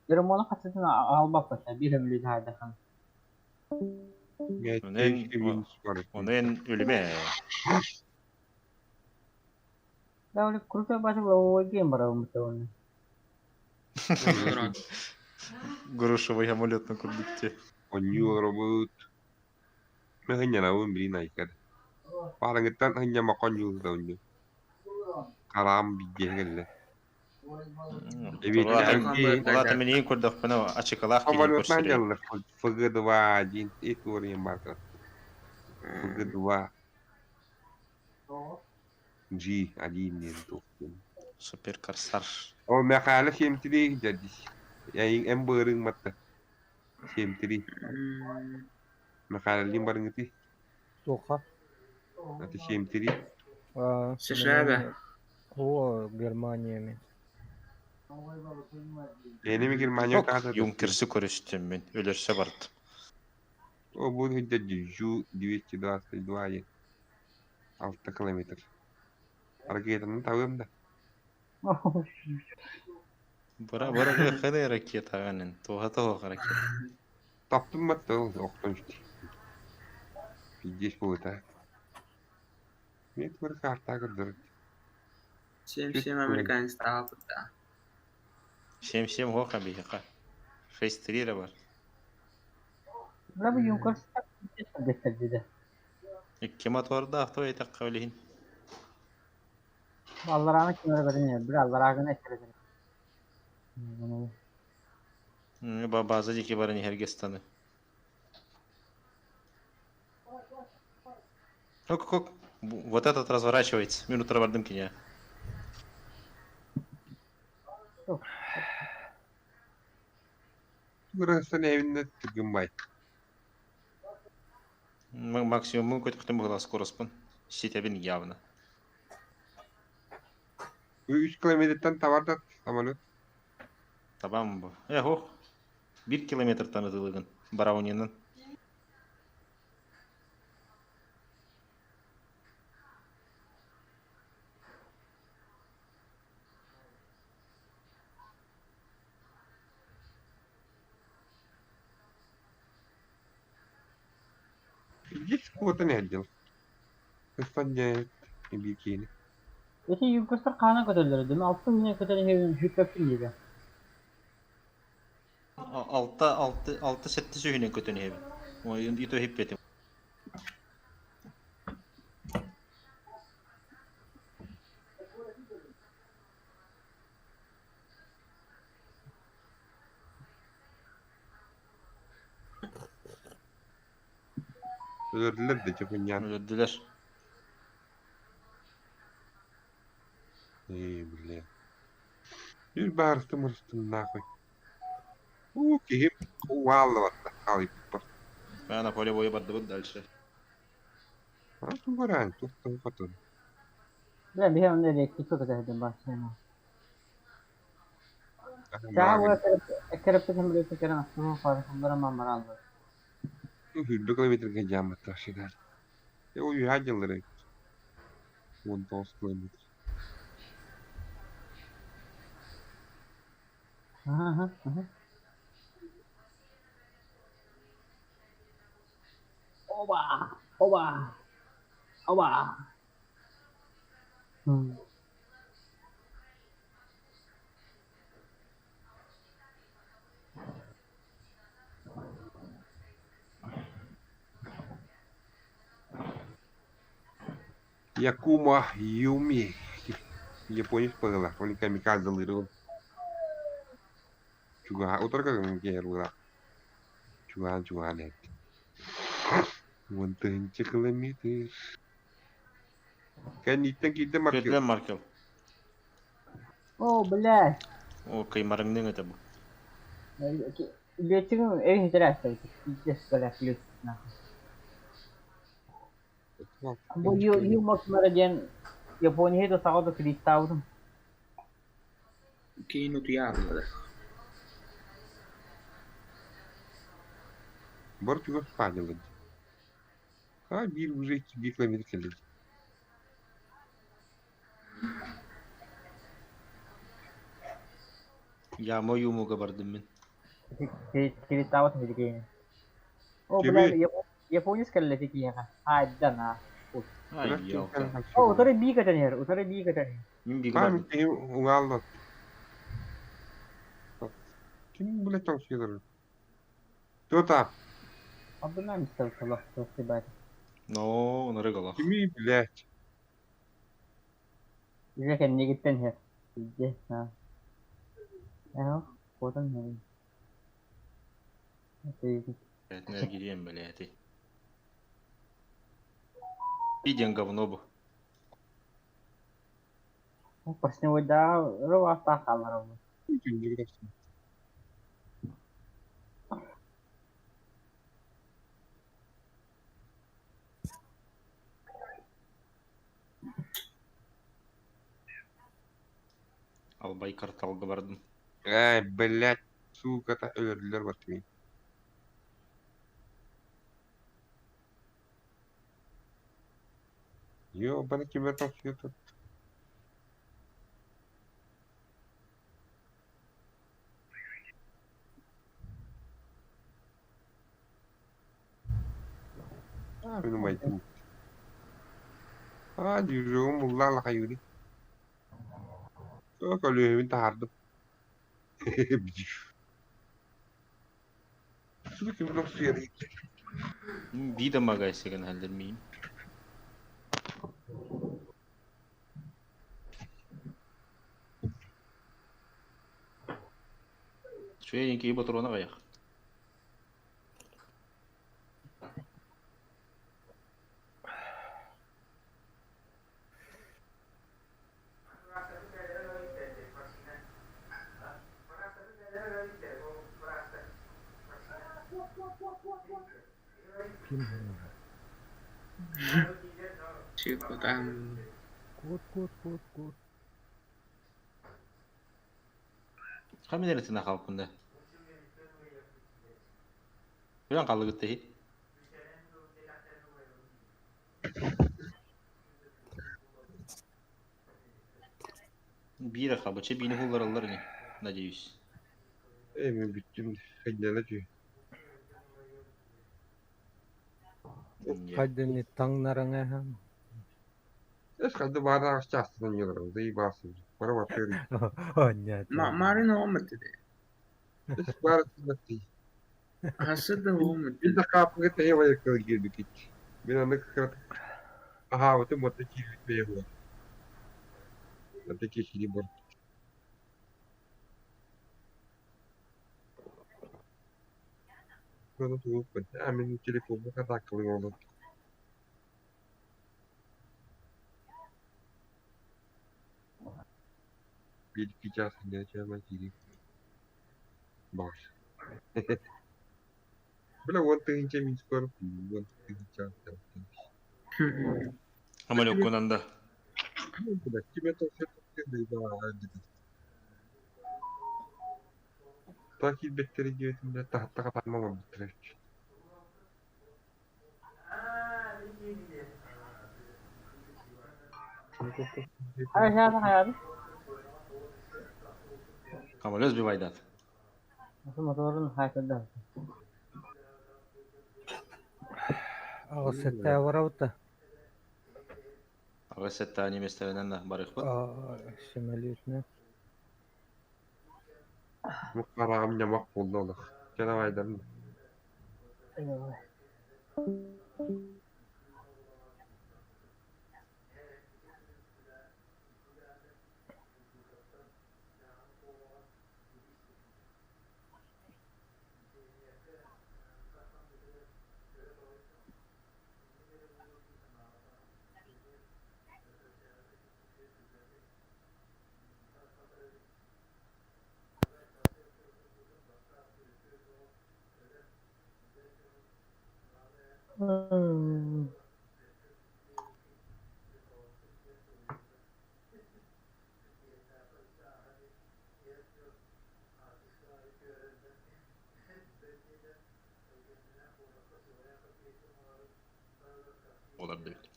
Ремонт хатсын албаппа бир өмүлү хайдахан. Онен өлүмэ. Да, крутой башы был гейм барабын бутауны. Грушевый амулет на курдукте. Онньуу робот. Мехэньянабын билин айкар. Паарыҥыттан һынньамакка онньуу онньуу. Хараам бииргэ кэллэ. Улаата миниин көрдөхпүнэ ачыкалаах киһи Самолетнан көрсөрү. дьаллар ФГ-2 диэн икки марка. ФГ-2 G1 диэн туох диэн. Супер корсар. Ол Михаила 7-3 дьадис. Яйын эм быырыҥ матта. 7-3. Михаилин барыҥыты. Тоха. Это 7-3. США да? О, Германия мен. Энеми Германия таата. Юнкерсы көрүстүм мен. Өлөрсө барт. О, будет дядя Жу 222 е. 6 километр. Ракетаны табыам да. Бара бара ханы ракета ганын. Тоха тоха ракета. Таптым батты ол оқтон үсті. Пиздец будет, а. Мен бір карта кірдір. 7-7 американец да. 7-7 хоха биха. 6-3 бар. Бра бу Юнкерс дестердиде. Икки моторда авто этак кабилин. Аллараны кемер берин, бир алларагын эстердин. База дики барын Хергестаны. Ок, ок, вот этот разворачивается. Минуту бардым кине. Burası evinde tıkın bay. Максимум көтөхтөн була скороспун. Ситебин явно. 3 километрден товар самолет. Табам бу. Э, ох. 1 километр танытылыгын. Бараунинын. Здесь кого-то не отдел. Кыстан бикини. Эти Юнкерстер кана көтөлдөр, деме 6 миң көтөлөр жүкөптүн диде. Алта, алты, алты сетти сүйүнен көтөн хебин. Ой, ито хиппетим. Өлөрдүлөр да чөкүньян. Өлөрдүлөр. Эй, бля. Жүр барыстым мырыстым нахуй. У, кихип уаллы батта, халып бар. На поле боя бардыбыт дальше. А, тугаран, тухтан хотун. Бля, бихе онда ректи көтөдүм башына. Чаа бу экерепте хемле керен астын фаркындара мамаралды. Хүрбе километрге жаматта шигар. Э, ой, хадылары. 19 километр. Аха, аха. Оба, оба. Оба. Якума Юми японец быһыылаах, ол камикадзелыыр чугаһа утарга киһи быһыылаах чугаһаан-чугаһаан иһэт 10 000 километр Кэнниттэн киирдэ Маркел. Киирдэ Маркел. О, блядь. О, кыймарыҥныҥ этэ бу. Летчигин эй хитэрээстэй. Пиздец, блядь, летчик нахуй. Бу Юмокмара диэн Япония да саҕа да кредиттаабытым. Кейін утуйа аллары. Бар чугас хаанньалын. А биир уже 2 километр кэллин. Яма юмуга бардым мин. Кредиттаабытым ити О, Кими? бля, японец кэллэ ити киһиэхэ. Айда на. Ай, ялка. О, утары бии көтөн иһэр, утары бии көтөн иһэр. Мин бигэ А, бардым. мин уҥаалла. Ким блядь там съедер? Кто там? Абына мистер Солох, спасибо. Но, оноры галах. Кими, блядь? Уже кэннигиттэн иһэр. Пиздец, на. Эһо, куотан иһэбин. Энергием, блядь. Иден говно бу. Поршневойда рываста хаалар ол. Албай карталга бардым. Эй, блядь, сука, та өлөрдүлэр бартыгын. Ёбаный кимер там съедер. А, мин умайдым. А, дьүрүгүм уллаала хайыырый. Көлүөһүбүн таһаардым. Сука, ким там съедер? Бида магайсыгын хәлдермейм. Швейники батрона гаях. Ким буолар? Чыппатан. Куот куот куот куот. Камерасына халпында. Билан қалыгытты. Бира хабычы бини хуллараллар не, надеюсь. Эй, мин бүттүм. Хайдана түү. Хайданы таҥнараҥа аһаан. Эс хады баар астаастан йыларым. Заебался. Пора вообще. Онньаата. Марын ооматыды. Эс баар ты. Хасыда ооматыды. Бир да каапыга тэйэ байыккала киирбикит. Мин аны кырат. Аха, вот вот такие бэйэ Вот такие хили бар. Куда тууппун. А, мин телефон хатааккалын олор. Бир икки чаас иннинэ киирии. Баар. Бля, 10 000 мин скоро 10 000 Амалёккунанда. Бля, тебе то все Так киирбэттэр диэтим да таһаттаха таамам битрэч. Ай, хайа. Амалёс бивайдат. Моторун хайда. Аҕыс сэттэ барабыта. Аҕыс сэттэ неместеринен да барыхпыт. Сөмөлүөтүнэн. Муккараам ньамах буолла олох. Чэ давайдан. Давай. Олордубут.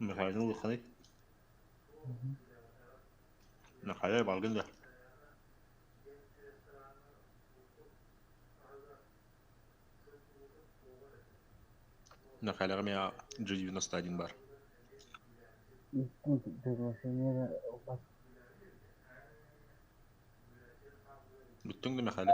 Михаил улаханый. Михаил балгын да. Михаил меня G91 бар. Бүттүҥ да Михаил?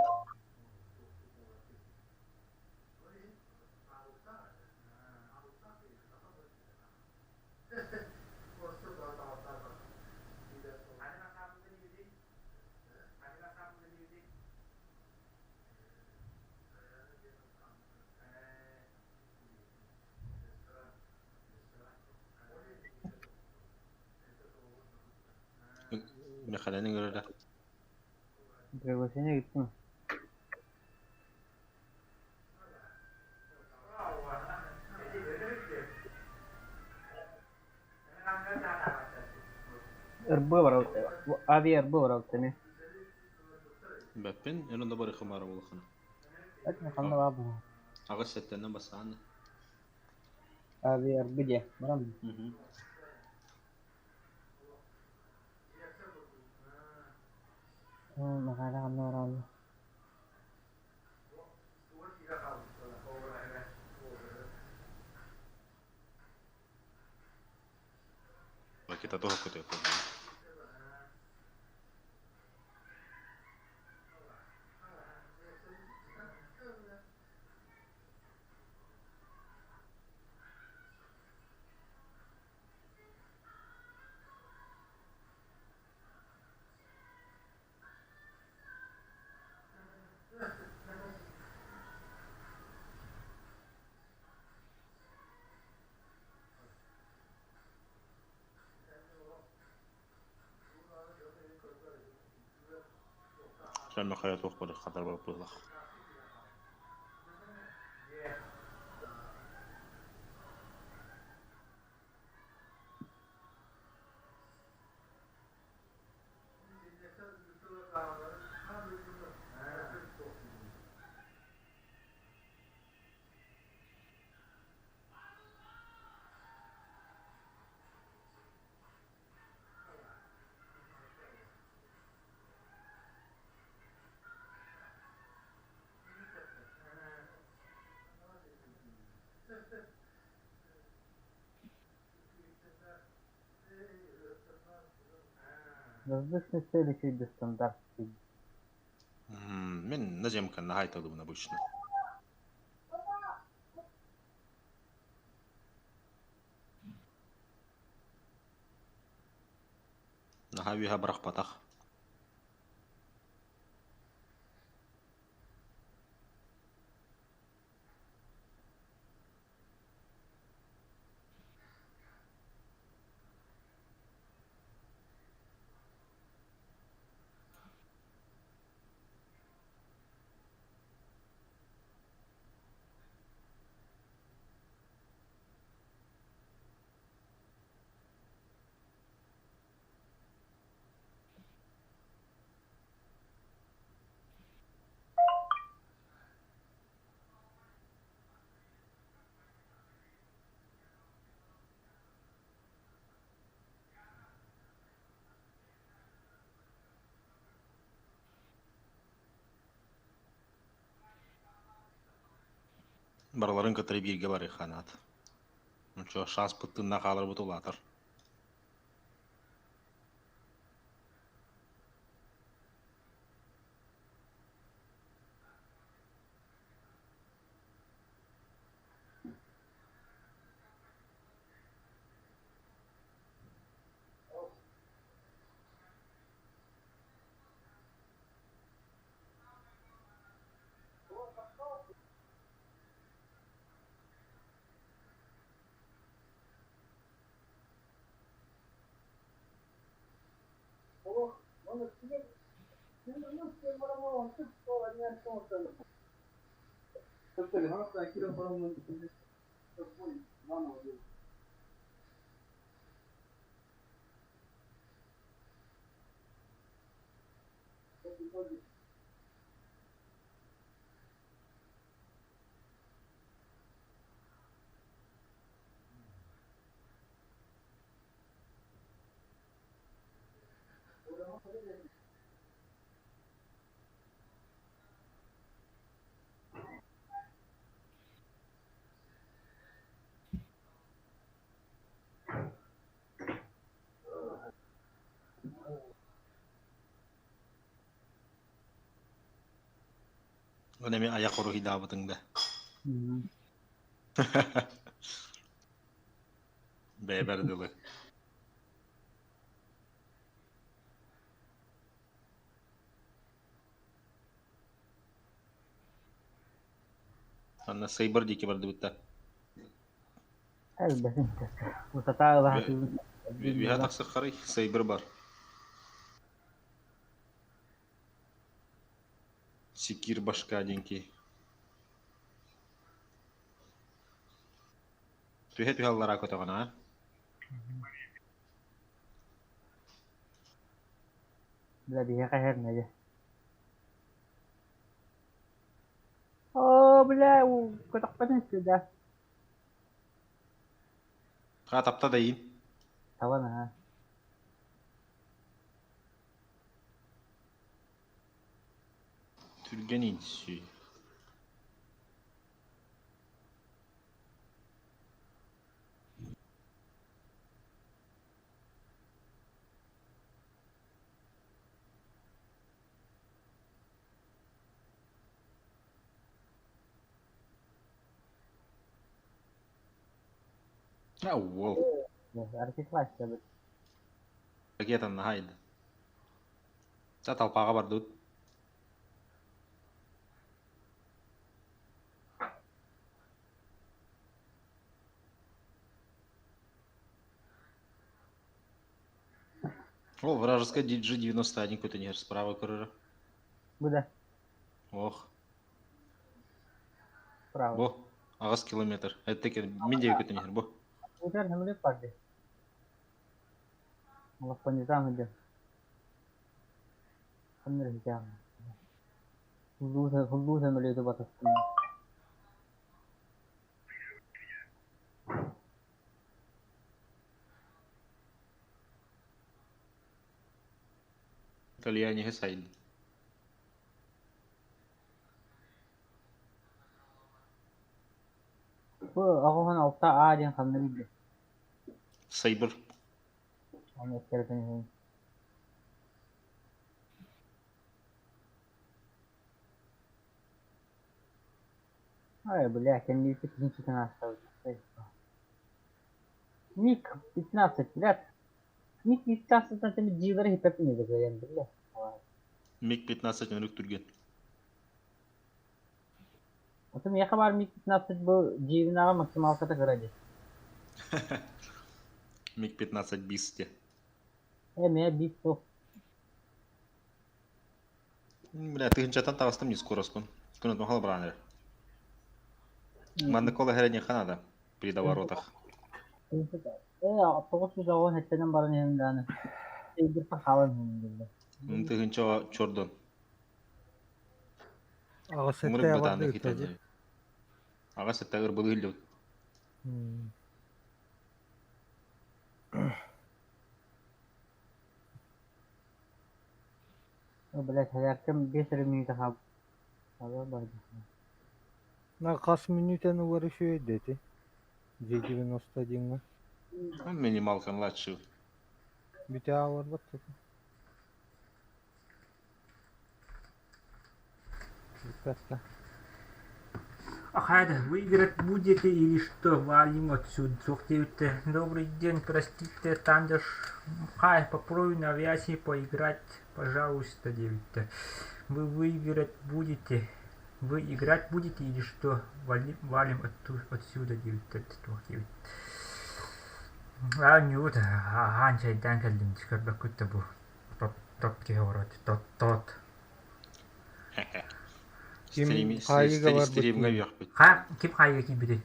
Михаилы ыҥырара. Приглашение gitti mi? Ырбы бар авиа ырбы бар ме. Бэппин, эн онно бары хымара улахана. Этме ханна бар бу. Аҕыс сэттэннэн басаан. Авиа ырбы дие. Барам. Махала ханна барам. Ракета тоже какой-то. Михаил туох бары хатар бар буолах. Воздушный цели чуть стандарт. Мин наземка на хайталыбын обычно. Наһаа үөһэ бырахпатах. Барыларын кытары бииргэ барыахха наада. Ничего, шанс тынна хааларбыт улаатар. Оны эми аяк уруһуйдаабытыҥ да. Бэйэбэр дылы. Анна Сейбр диэки бардыбыт да. Элбэтин. Утатаа ылаһатыыбын. Үһэ тахсыххарый, Сейбр бар. Секир башка диэн киһи. Түһэ-түһэ аллараа көтөҕүн аа? Бля, биһиэхэ иһэр нэдэ. Оо, бля, көтөхпөтүн сюда. Ха тапта да иин. Табан аа. Түргэн иинсүү. А, уол. Артиклассия бит. Ракетан наһаа Та толпаҕа бардыбыт. О, вражеская DG-91 какой-то не справа көрөрө. Бу да. Ох. Справа. Бу. Аҕыс километр. Это мин диэки көтөн иһэр бу. Утар самолет барды. Лаппанитам иде. Ханныр хитам. Хуллуу самолету батастым. Итальяне сайын. Бу оҕоһун алта А диэн ханна билdi. Сайбыр. Оны эткерэтин Ай, бля, кэнниити киһи ааставыт. Миг 15, блядь. Миг 15 теми дилеры хиппепин еді бля. Миг 15 өнүк түрген. Отun яха бар Миг 15 бу дивинага максималката кыради. Миг 15 бисте. Э, ме бис то. Бля, тыгынчатан таҕыстым не скоростун. Күнөт махал бранер. Манна кола херени ханада при доворотах. Э, тоғыз жүз он хеттенен баран енданы. Бір халан хендилде. Тыгынча чордон. Аҕыс Умрык сэттэ бытааны барды ыттады. хитен. Ага сеттагыр былы хиллют. О, блядь, хәләркем 5 минут хаб. Хабар бар. На хас минутаны уар үчүгэй дети. J91-ҥа. Минималка младший. Бүтэ ааларбат тута. Бүппэт да. Ахайда, выиграть будете или что? Валим отсюда. Суох диэбиттэ. Добрый день, простите, Тандыш. Хай, попробуй на авиации поиграть, пожалуйста, диэбиттэ. Вы выиграть будете? Вы играть будете или что? Валим, валим отсюда диэбиттэр. Туох диэбит. Аа, ньуут, аһаан чайдаан кэллим, көрбөккүт да бу. Тот, тот киһи олорор, тот, тот. Ким хаайыыга барбыт Стримҥа киһи? үөхпүт. Ха, ким хаайыыга киирбитий?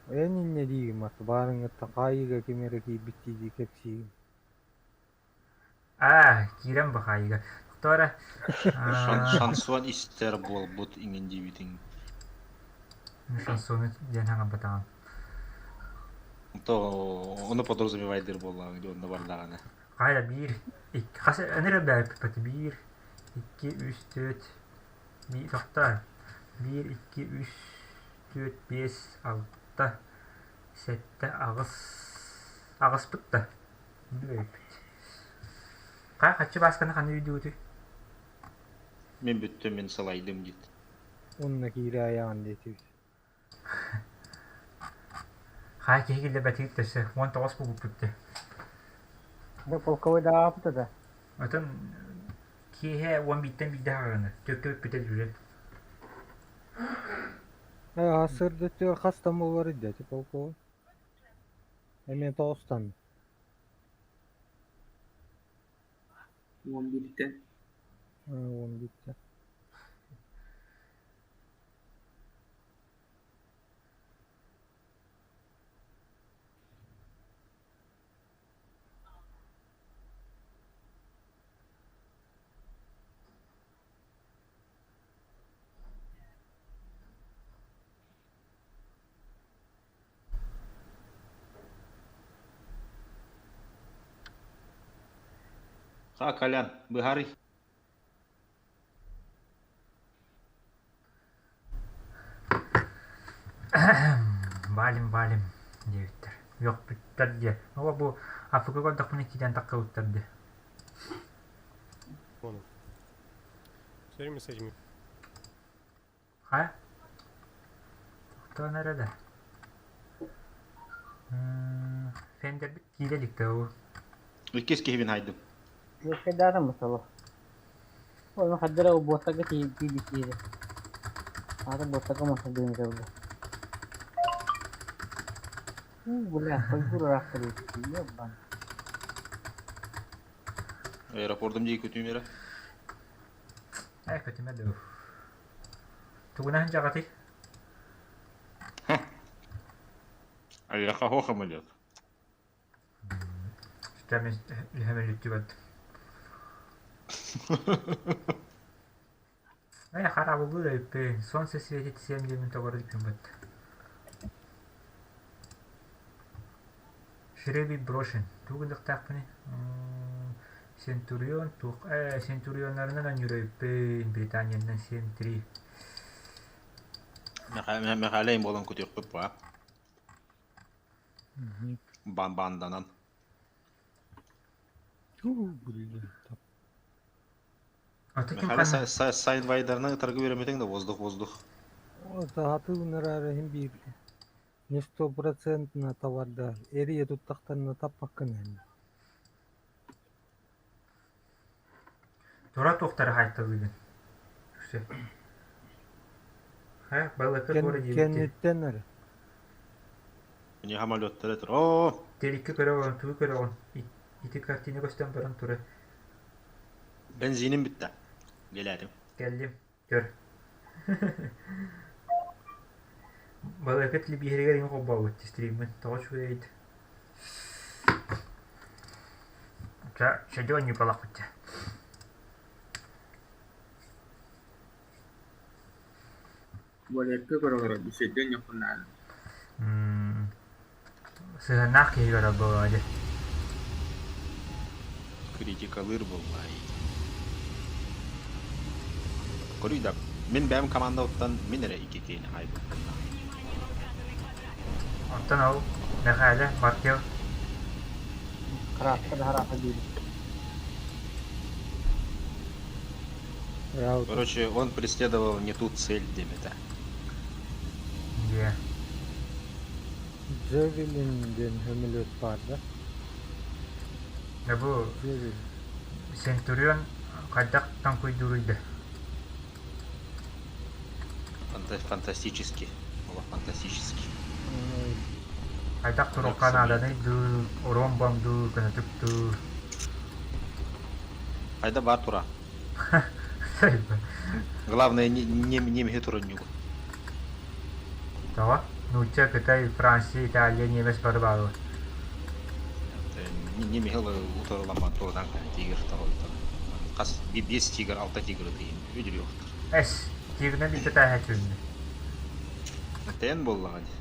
Эн инньэ диигин Марта, баарыҥҥыттан хаайыыга ким эрэ киирбит дии кэпсиигин. Аа, киирэн бу хаайыыга. Торо Шансон истэр буолбут иҥин диэбитиҥ. Шансону диэн хаҥарбатаҕым. То ону подразумевайдыр буоллаҕыҥ дии онно бардаҕына. Хайа биир, икки, хас эн эрэ бэйэппит биир, икки, үс, түөрт, биир, тохтоо, биир, икки, үс, түөрт, биэс, алта, сэттэ, аҕыс, аҕыспыт да эбиппит. Хаа хаччы баасканы ханна үүдүгүтүй? Мин бүттүм, мин салайдым диит. Уонна киирэ айаҕын диэтибит. Хаа киһи киллэрбэтигит өссө 19 буолбуппут дии. Бу полковой даҕааппыта да? Отон киэһэ 11-тэн биирдэ хаҕына, түөркэ бүппүтэ дьүлэ. Э, сырдык хас там буолар идэ полковой? Эмиэ тоҕустан. 11-тэн. 11-тэн. Ха, Колян, быһаарый. Валим, валим диэбиттэр. Үөхпүттэр диэ. Оо, бу Африка көрдөхпүнэ киирэн таххыбыттар диэ. Все время с этими Хайа? Тохтоон эрэ да. Фендербит киирэ илик ол. Иккис киһибин хайдым. Үөскэйдээтим бу Ону хайдара ол буоттарга тиийбит киһи. Аата буоттарга мастардыын этэ Уу, бля, хойгур ыраах кэлбит. Ёбан. Аэропортум дии көтүүм эрэ. Ээ, көтүмэ дуу. Тугунан дьаҕатый? Айаха хоха самолет. Үһэмэлүттүбэт. Э, харабыллыыр өйпүн. Солнце светит всем диэмин тоҕо күммүт. Жребий брошен. Тугу гыныахтаахпыный? Центурион туох ээ Центурионнарынан өнүрөйбүн Британиянан 7-3. Мэхээлэйин буолан кутуохпут баа. Бан-банданан. Мэхээлэ сайдвайдарынан ытарга үөрэммитиҥ да воздух-воздух. Саатыы ынырар иһин биир не стопроцентно товарда эрийэ туттахтарына таппаккын эн. Тура туохтары хаайталыыгын? Үксэ. Хайа, балыкка туора диэбиттии. Кэнниттэн эрэ. Не самолеттары тур. Оо! Телекке көрөҕүн, тугу көрөҕүн? Ити картина көстөн баран тура. Бензиним бүттэ. Келээтим. Кэллим. Көр. Балыкка телебиһэригэр иҥ холбообут стриммин. Тоҕо үчүгэй Чэ, чэдион ньукалахпыт Валерка көрө олорор, бүсүөдүөн ньуккуннаан. Сыһыаннаах киһи көрөр буолуо дии. Критикалыыр буоллаай. Көрүй да, мин бэйэм командабыттан мин эрэ икки киһини хаайбыппын. Оттон ол Мэхээлэ Маркел Хараахта да хараахта диир. Раут. Короче, он преследовал не ту цель, диэбитэ. Дьиэ. Джавелин диэн сөмөлүөт баар да? Дьэ бу Джавелин. Центурион хайдах таҥкуйдууруй да? Фантастически. Олох фантастически. Хайдах туруохха нааданый дуу, оруом дуу, көнөтүк дуу. Хайда бар тура. Главное, не, не, немеһи туронньугу. Тоҕо? Нуучча, Кытай, Франция, Италия, немец бары бааллар. Немеһи утарыламмат турудан тигр тоҕо Хас биэс тигр, алта тигр ытыйын үдүрүөхтэр. Эс, тигринэн биирдэ тааһа түһүннэ. Тэйэн буоллаҕа дии.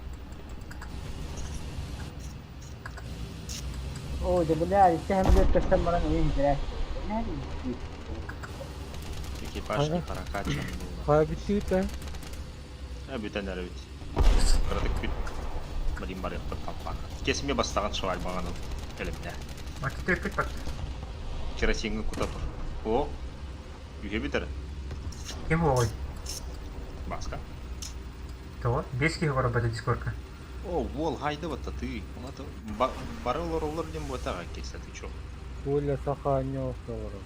Оо, дьэ бля, икки сөмөлүөт көстөн баран өйүн бүтэрээт. Экипаж не прокачан буолла. Хайа бүтүүтэ? А бүтэн эрэбит. Кыратык бүт. Блин барыахпыт талпаан. Кесме бастаҕын швальбаҕын элемне. Маттыппыт бат. Керосиҥҥа кута тур. О, үһэ бүтэр. Ким оҕой? Баска. Тоҕо? Биэс киһи олорбото дискордка. О, уол хайда батта ты. Бары олороллор диэн буотаҕа киэсэ ты чё? Коля саха анньоох олорор.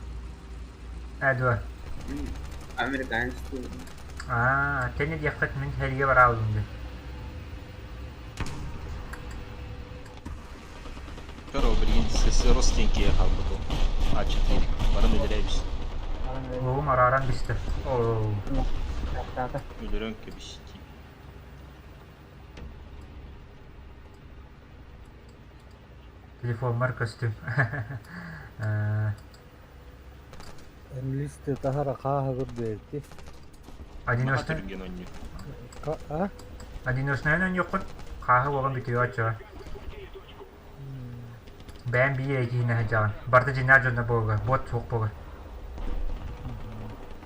Ээ дуо? Американец. Аа, тэни диэххит мин сэргэ бараалым дии. Көр ол билигин СССР тиҥкиэ хаалбыт ол. А4 барын өлөрөөбүс. Уолум арааран бистэ. Оо. Өлөрөн кэбистии. Телефоммар көстүм. Энлисте таһара хааһа көрдөөбүт. Одиночный А? Одиночнайын оонньуоххут хааһы уолан бүтүө оччоҕо. Бэйэм биир эйгиһинэ сылдьаҕын. Барыта дьиҥнээх дьонно буолга, буот суох буолга.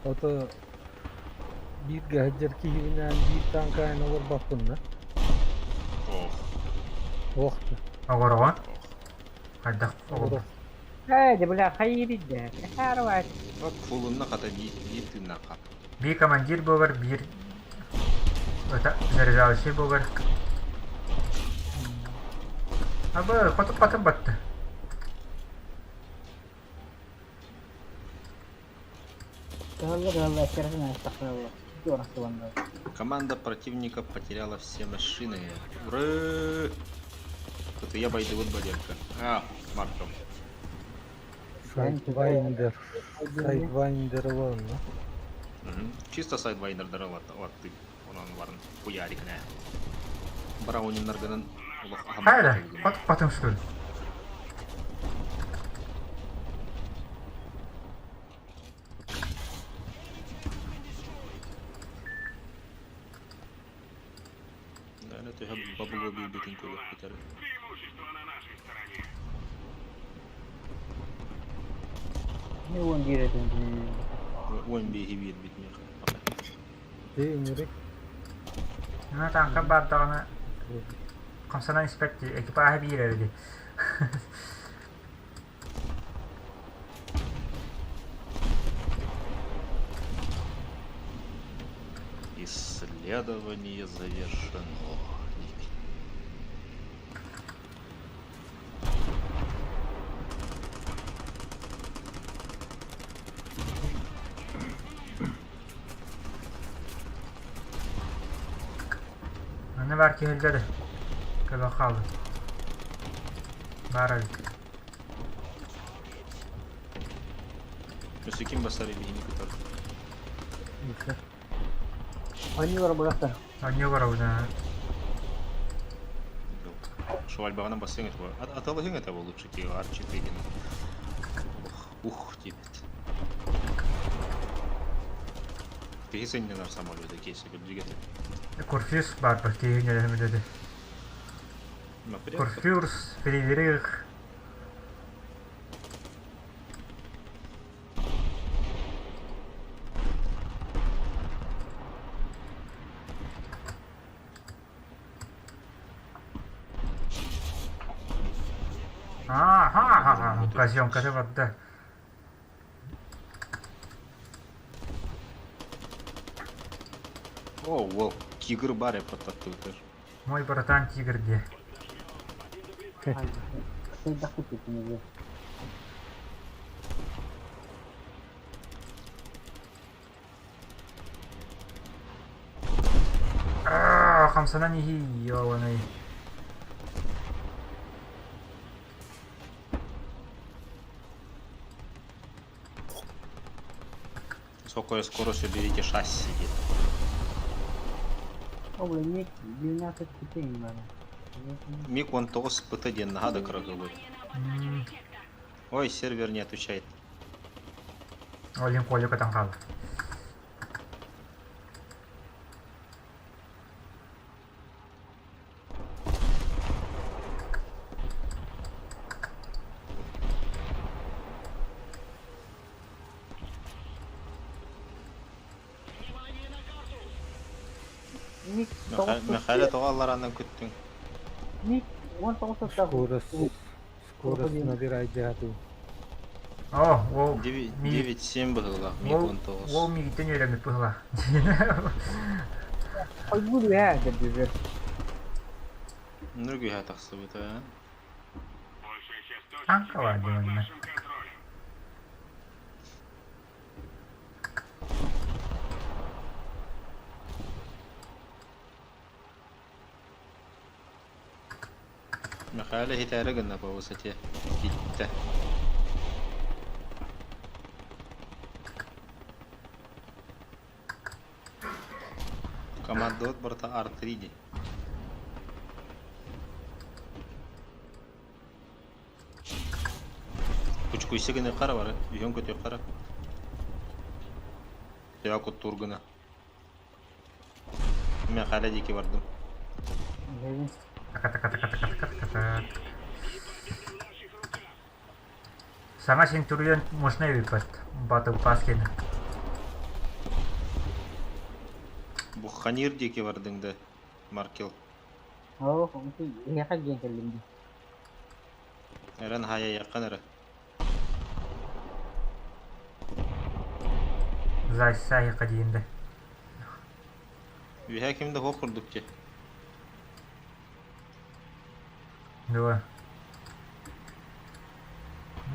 Ото бииргэ сылдьар киһибинээн биир тааҥкайан олорбоппун да. Ох. Ох да. Оҕороҕун? Хайдах оҕолор? Ээ, дьэ бля, хайыырый да? Хаарваат. Вот фулунна хата биир биир тыыннаах хат. Биир командир буолар, биир это заряжающий буолар. Абы, хотуп-хатып батты. Кыһалла-кыһалла эскэрэтин аастахтараллар. Туорахтыланнар. Команда противника потеряла все машины. Ура! Кытыйа байдыбыт балерка. А, Марков. Сайдвайндер. Сайдвайндер ылан Чисто сайдвайндердер ылатты. Онон барын хуярикне. Брауниннаргынан олох Хайда, хотуп-хатым что ли? Наверное, төһө бабылы биирбитин көрүөхпүт эрэ. Не уон биир этин 15 биэрбит миэхэ. Тиҥирик. Ну, тааҥка баардаҕына хамсанан испэт дии, экипааһы биир эрэ дии. Исследование завершено. Манна баар киһилдэ да көбө хаалбыт. Баар эбит. Өссө ким басар илиһини кытар? Они бырахтар. Онньу барабына. Швальбаҕынан бассыҥ этэ. Аталыһыҥ этэ лучше тиэҕэр читыгин. Ух, ух диэбит. Киһи сынньанар самолета кейсе көрдүгэтэ. Курфюз баар ба киһи ньэлэһэмилэди. Курфюрс, Фридрих. Аа-ха-ха-ха, казёнката барда. О, уол, тигр бар эппаттаттыбытыр. Мой братан тигр диэ. Сыйдахпыт итинниги. Аа, хамсанан иһии, ёбаный. Высокая скорость уберите шасси. О, блин, Мик 12 кутей надо. Миг он тоҕус ПТ диэн наһаа да кырагылый. Ой, сервер не отвечает. Олин Коля көтөн хаалла. Мик тоҕус Михаил тоҕо аллараанан көттүҥ? Мик 19 сылтах Скорость, скорость набирайдыһатыы. О, уол 9-7 быһыылаах, миг Уол 19. уол миигиттэн үөрэммит быһыылаах. Хойбур үһээ дэрдүгэр. Нұрг үһэ тахсыбыта. Танкалар диэннэ. Михаил иһитээри гынна по высоте. Киттэ. Командует барыта R3 дии. Кучкуйса гына хара бары, үһүн көтүөх хара. Төһө куттуур гына. Михаля диэки бардым. Така така така така така така Саҥа Сентурион можно эбиппэт Battle Pass кэнэ. Буханир диэки бардыҥ да, Маркел. Оо, эһиэхэ диэн кэллим дии. Эрэн хаайайаххын эрэ. Зайсайха диэн да. Үөһэ ким да суох курдук дии. Дуо.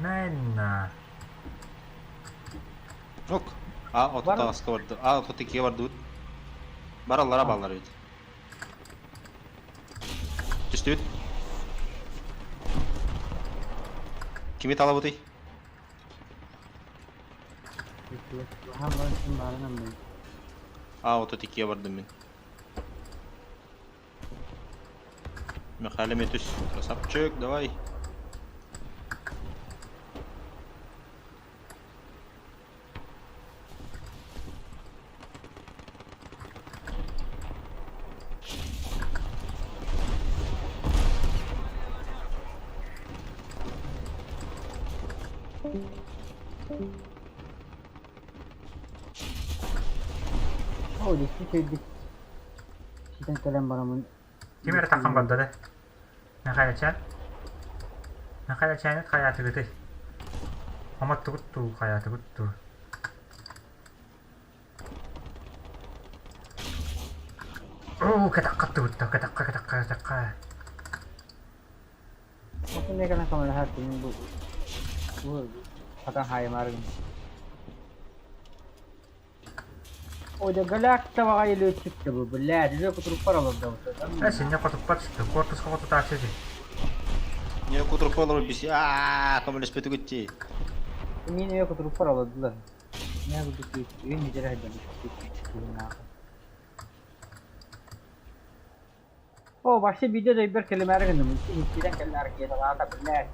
Нэнна. Ок. А 38-ка барды. А 32-ге бардыбыт. Бараллара баллар эбит. Түстүбүт. Кими талабытый? А 32-ге бардым мин. Михаил Метус, красавчик, давай. Оо, дьикти үчүгэйдик ситэн кэлэн бараммын Ким эрэ таххан барда да? Михайлачаан? Михайлачаанит хайаатыгытый? Хомоттугут дуу, хайаатыгыт дуу? Оо, кэтэххэ аттыбыт да, кэтэххэ, кэтэххэ, кэтэххэ. Ол кэннэ көмөлөһөр кини бу бу хатан хаайымаары Ой, летчик бу, блядь, уже кутуруппар олордо. Э, синне хотуппат түстэ, корпуска хотутааччы дии. Не кутуруппар олорор биси. Аа, көмөлөспөтүгүт дии. Мин ее кутуруппар олордулар. Не буду үйін неделя О, вообще видео дойбер келемәре гынным. Иккиден келләр ракеталарда, блядь,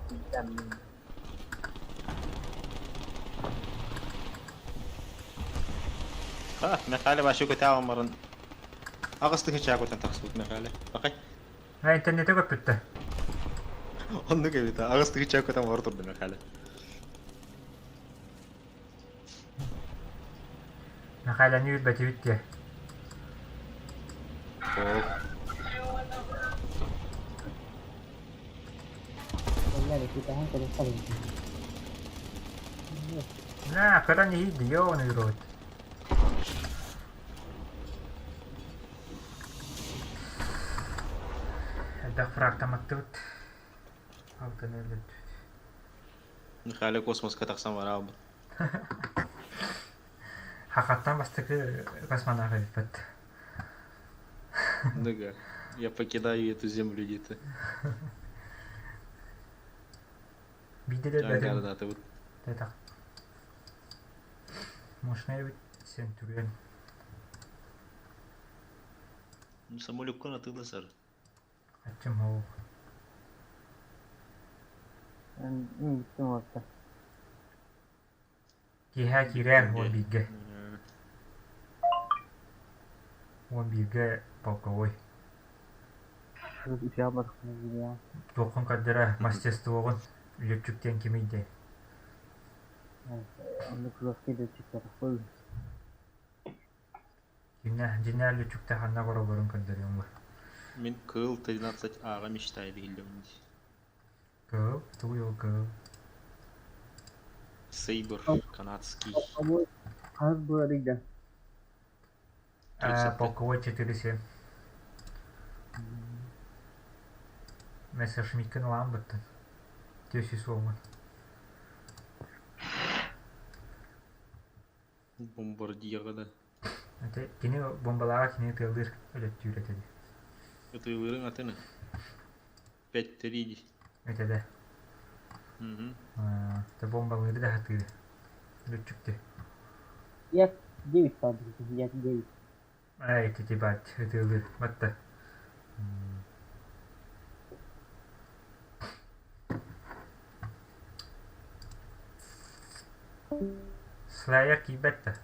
Ха, Михаил вообще көтә баран. Аҕыс тыһыынча көтөн тахсыбыт Михаил. Бакай. Э, интернете көппүттэ. Оннук эбит. Аҕыс тыһыынча көтөн бар турду Михаил. Михаил үүрбэтибит диэ. О, Келләр. Ракетаһан кэлэн халыҥ. На, когда не видно, ёбаный рот. Элбэх фрактаматтыбыт. Алтан өлөрдүбүт. Михаил космоска тахсан бараабыт. Хахаттан бастакы космонавт эбиппит. Дыга. Я покидаю эту землю где-то. Биирдэ да өлбөтүм. Аңгардаатыбыт. Тэтэх. Мощная эбит Сентурион. Самолюккун атыыласар. Аччым оох. Мин бүттүм уопта. Киэһэ киирээр уон бииргэ. Уон бииргэ полковой. Туоххун көрдөрө мастерствоҕун лүөччүк диэн кимий диэн. Дьиҥнээх лүөччүктэ ханна олороллорун көрдөрүөм бу. Мин кыыл 13 ааҕа мечтаю дииллэбин дии. Кыыл? Тугуй ол кыыл? Сейбр, канадский. Хас быарыйда? Полковой 4-7. Мессершмитткин ылаан быттын. Түөсү суоҥун. Бомбардиеҕа да. Ити кини бомбалааҕа кини ытыалыыр өлөттүүр этэ дии. Ытыалыырыҥ атын Пэттэрии дии. Этэ да. Тэ бомбалыыры да сатыыр. Лүччүктү. Як 9 фабрика, як 9. Ай, ити бат ытыалыыр. Батта. Слайер киирбэт да.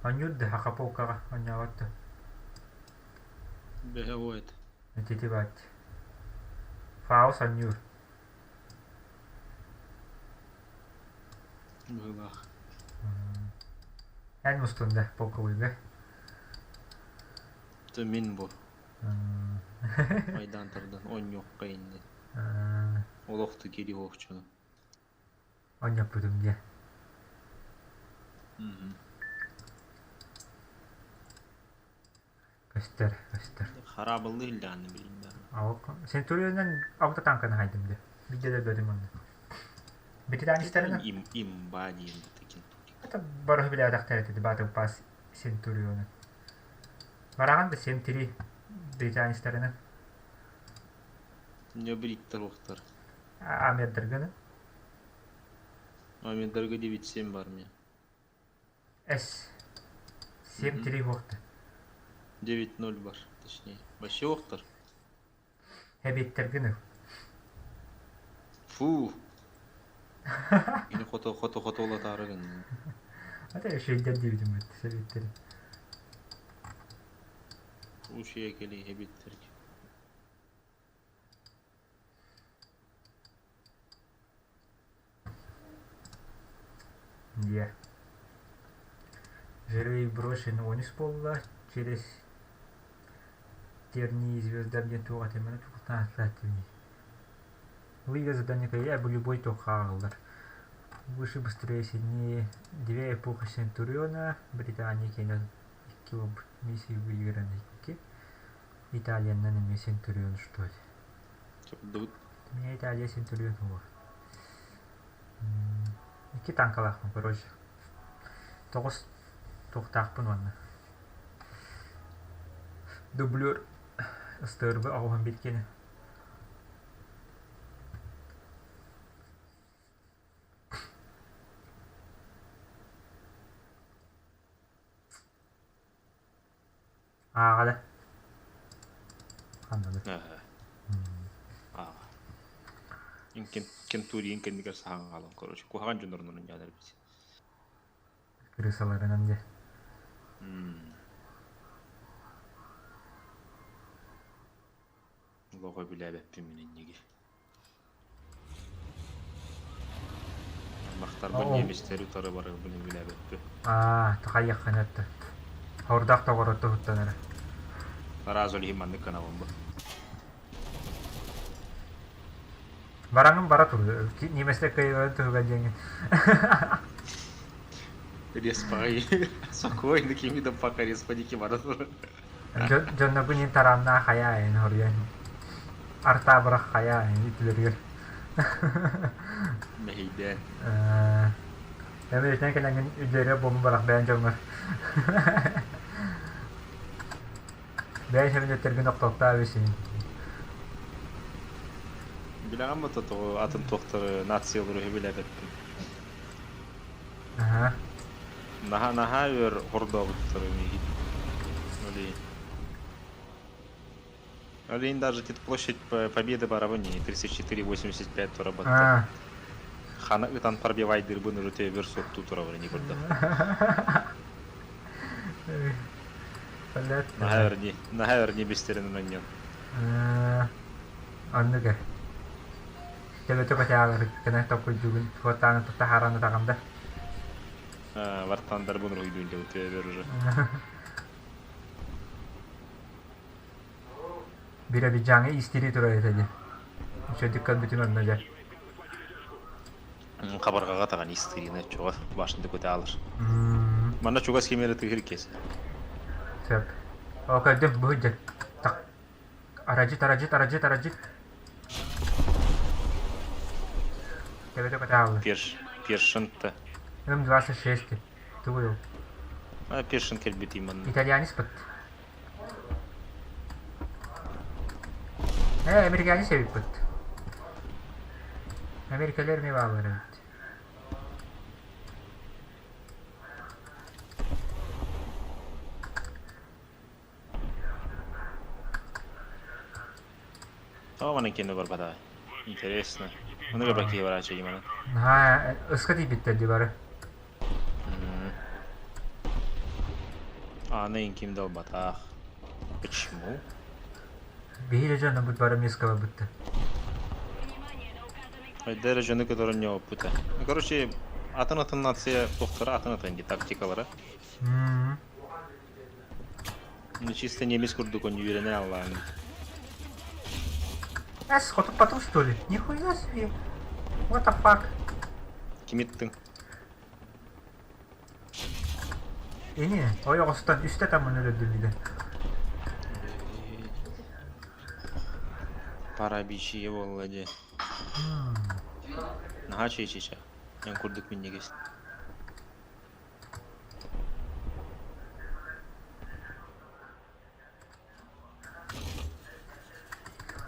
Оонньуур да Хакаполкаҕа оонньообот да. Бэһэ это. Ити бат. Фаус оонньуур. Быһыылаах. Эн мустун да полковойга. Это мин бу. Майдан тардан онньуохха инни. Олохту кири хоохчуну. Онньоппутум дьэ. Көстөр, көстөр. Хараабыллыы иһиллэҕинэ билин да. Сентурионан алта танканы хайдым дьэ. Биирдэ да өлбөтүм онно. Ветеранистарынан Им имба диэн такин. Это барыһы билээтэхтэр этэ Battle Pass Centurion'un. Бараҕан да 7-3 британецтарынан. Не бриттар уохтар. Амердарганы. Амердарга 9-7 бар мне. С. 7-3 уохта. 9-0 бар, точнее. Вообще уохтар. Эбиттэргин Фу. Или хото хото хото улатаары гынным. Ата шейдер диэбитим бит, сэбиттери. Ушия кели эбиттер. Дьэ. Жиры брошен онус буолла через тернии звезда диэн туох этиммин туохтан ааттаатыный. Лига задание я бы любой туохха ааҕыллар. Выше быстрее сильнее две эпохи Центуриона, Британия кэнэн икки миссии выиграны икки. Италиянан эмиэ Центурион что ли. Меня Италия Центурион уо. Икки танкалаахпын короче. Тоҕус туохтаахпын уонна. Дублер ыстыырбы оҕуһун биир Ааҕа Ханнаны. Аа. Кем кемтуриин кэннигэр саһан хаалан короче куһаҕан дьоннорунан дьаалар эбит. Крысаларынан дьэ. Олоҕу билээбэппин мин иннигир. Аймахтарбын немецтэри утары барарбын билээбэппин. Аа, тахайыаххын этте. Хордах тоҕоротто туттан эрэ. Сразу лиһин маннык гынабын бу. Бараҥын бара тур, немецтэр кыайыыларын туһугар диэҥҥин. Респай. Спокойно, кими да пока респаники бара тур. Дьонноргун иин тарааннаах хайаа эн хоруйан. Артаа бырах хайаа эн үтүлэригэр. Мэһэйдээн. Эмиэтинэн кэлэҥҥин үдүөрэ буомба бырах бэйэн дьоҥҥор. Бэйэн сөбүнэттэргин охтоохтоо эбисин. Билэҕин бу тоҕо атын туохтары нациялары үһү билээбэппин. Аха. Наһаа наһаа өр хордообуттар миигин. Олейн. Олейн даже tit площадь Победы барабын не 34,85 тура Аа. Хана ытан пробивайдырбын уже төбөр суоттуу турабын не көрдөх. Блядь. Наһаа өрни, наһаа өрни бистерин онньон. Оннук Төбөтө көтөҕөр гына токуйдугун туоттаан таһааран атаҕын да. Вартандарбын уруһуйдуун дьэ төбөр уже. Биробиджаҥҥа истири турар этэ дии. Үчүгэйдик көрбүтүм онно дьэ. Хабарҕаҕа таҕан истирина чуга башня көтөалар. Манна чугас кимери тыһыр кес. Сөп. О көрдүм бу дьэ. Так. Аражит, аражит, аражит, аражит. Төбөтө көтөаллар. Перш, першинта. М26 Тугуй ол? А першин кэлбит манна. Итальянец быт. Э, американец эбиппит. Америкалар эмиэ бааллар эбит. Тоҕо манан киэнэ барбатаҕай? Интересно. Ону да киһи барааччы манан. Наһаа ыска тиийбиттэр дии бары. Ааны ким да ылбатах. Почему? Биһи да дьоннорбут бары миэскэ барбыттар. Хайда эрэ дьону кытары ньооппута. Короче, атын-атын нация туохтара атын-атын дии тактикалара. Ну чисто немец курдук он үөрэнэн аллаан. Эс, хотуппатым что ли? Нихуя себе. What the fuck? Ким иттиң? Ини, ойоҕостон үстэ таммын өлөрдүм билэ. Пора бичие буолла дии. Наһаа чэй-чэй. Эн курдук минньигэс.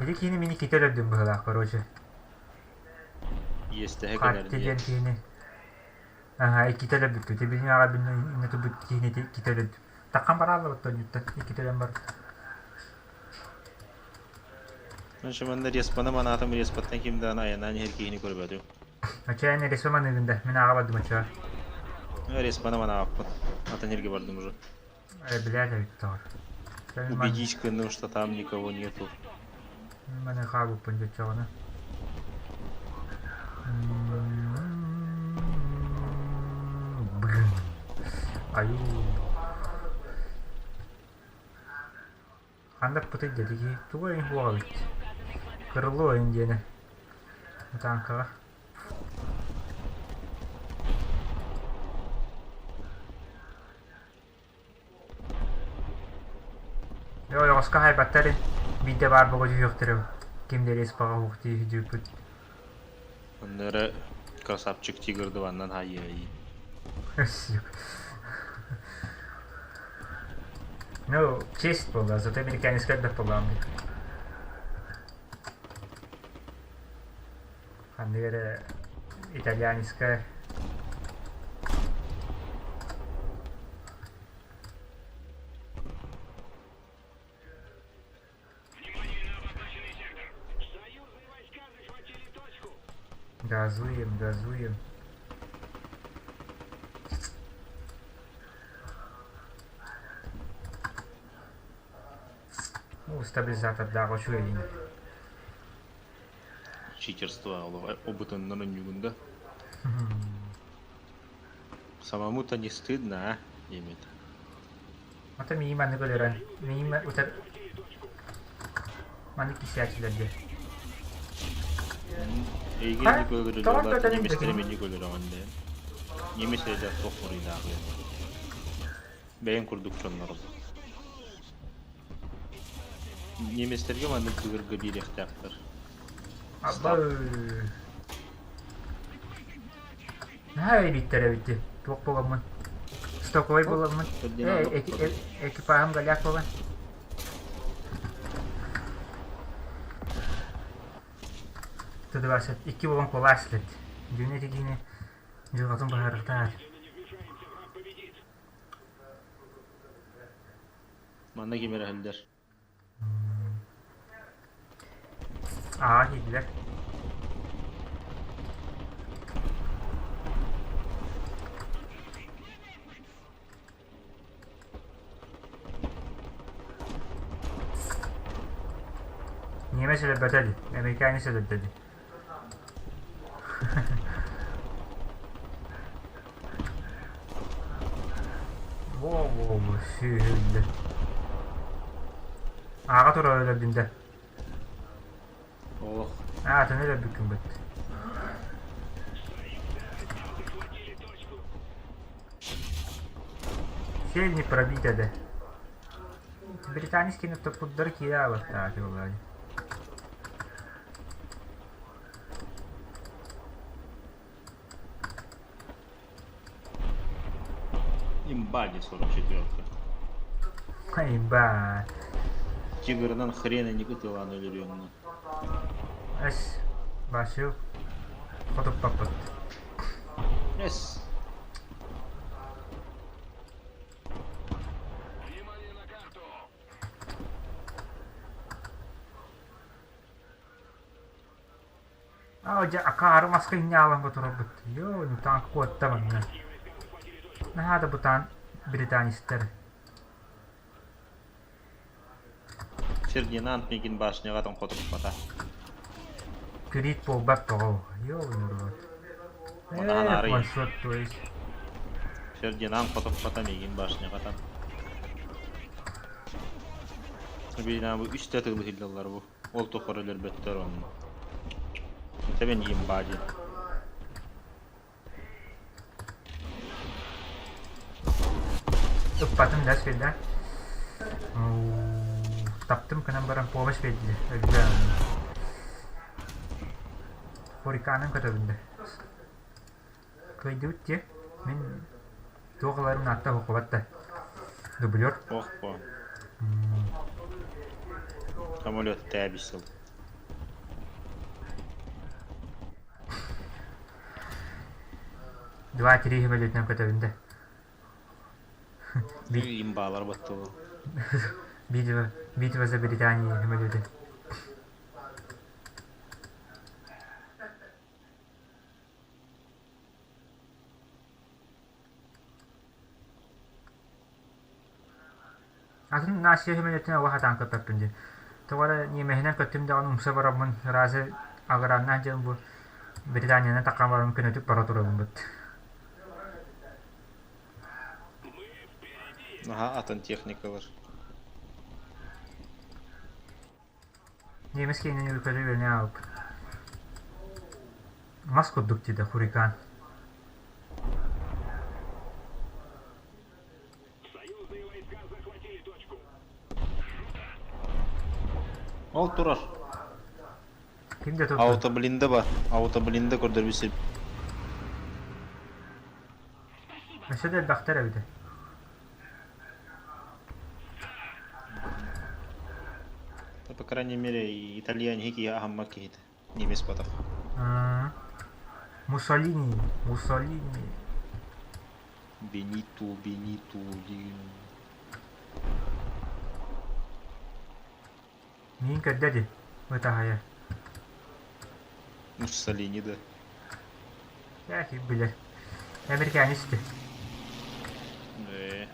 Ити киини мини китэ өлөрдүм быһыылаах, короче. Иэстэһэ кэлэр Хатты дии. диэн киһини. Аха, иккитэ өлөрбүппүт. Билин аҕа билин тубут киһини иккитэ өлөрдүм. Таххан барааллыбыт тонньуттан иккитэ өлөн барбыт. Мен манна респаны манаатым респаттан ким даҕаны айаннаан иһэр киһини көрбөтүм. Оча эн респа маныыгын да, мин ааҕа бардым оча. Респаны манаабаппын. Атын сиргэ бардым уже. Э, билээт эбит тоҕор. Убедись гынным, что там никого нету. Маны хаалбыппын дьоччоҕуна. Блин. Аю. Ханна пытый дедиги? Тугу эйин хуоҕа эбит? Кырыллуо эйин диэни. Танкаҕа. Ойоҕоско хаайбаттар биирдэ баар буола түһүөхтэрэ ким да респаҕа уһуктуу сылдьыбыппыт Онно эрэ красавчик тигр дыбаннан хаайыай. Ну, честь буолла, зато американецка элбэх буоллаҕым дии. Ханнык эрэ итальянецка Газуем, газуем. Ну, стабилизатордаах үчүгэйин. Читерство обытыннан өнньүгүн да. Самому-то не стыдно, а, Демид? Ата миим маннык өлөрөн, миим утар маннык кисээчилэргэ. Эйиги Хайа, инник тоҕо өлөрөллөр, көтөрүн немецтэр дэтиҥ? эмиэ өлөрөҕүн дээ. Немец эрэ туох буруйдаах Бэйэҥ курдук дьоннор. Немецтэргэ маннык кыырга биэриэхтээхтэр. Абы. Наһаа эбиттэр эбит Туох буоламмын? Стоковай буоламмын. Э, экипажым голяк буолан. Тыдыбасы икки буолан кулаас лет. Дьүнэ тигини дьылҕатын быһаарыктаар. Манна ким эрэ иһиллэр. Аа иһиллэр. Немец өлөрбөтө дии, американец өлөрдө дии. Во-во, сүүһүллэ. Ааҕа турар өлөрдүм да. Олох. Аатын өлөрбүккүн быт. Цель не пробита да. Британец кинотоппуттары киирэ аабаттаах буоллаҕа. Имбади 44-ка. Имба. Тигрынан хрена не кытылан өлөрүөҥҥө. Эс. Басю. Хотуппаппыт. Эс. Аа дьэ акаары маска инньааланга турарбыт. Йоо, ну танк куотта манна. Наһаа да бытаан британецтэр. Фердинанд миигин башняҕа тоҥхотуппата. Крит буолбат тоҕо. Йоо, народ. Манаан Э, арый. ваншот, то есть. Фердинанд хотуппата миигин башняҕа там. Бина бу үстэ тылыһыллаллар бу. Ол тухары өлөрбөттөр онно. Тэбэн имба диэн. Ыппатым да сирдэ. Таптым кынан баран помощь бердилер. Өлдө. Хуриканым көтөбүндэ. Кыайдыбыт дии. Мин туох ыларым наатта хоккубат да. Дублер. Ох по. Самолет тээбис сыл. Два-три самолетынан көтөбүн да. Имбалар баттылар. Битва, битва за Британию самолеты. Атын Настя сөмөлүөтүн олох сатаан көппөппүн дии. Тоҕо эрэ ньиэмэһинэн көттүм даҕаны умса бараммын ыраазы агырааннаах дьон бу Британиянан таххан баран көнөтүк бара турабын быт. Наһаа атын техникалар. Немец киэнин өлкөтө үөнэ аалбыт. Мас курдук диэтэ хурикан. Ол турар. Ким да турда? Аутоблинда бар. Аутоблинда көрдөрбүт Өссө да элбэхтэр эбитэ. По крайней мере, итальяне киһи аһаммат киһитэ. Немец батах. Муссолини, Муссолини. Бениту, Бениту диэн. Миин көрдө дии, ытаһайа. Муссолини да. Ээ, билэр. Американец ити. Ээ.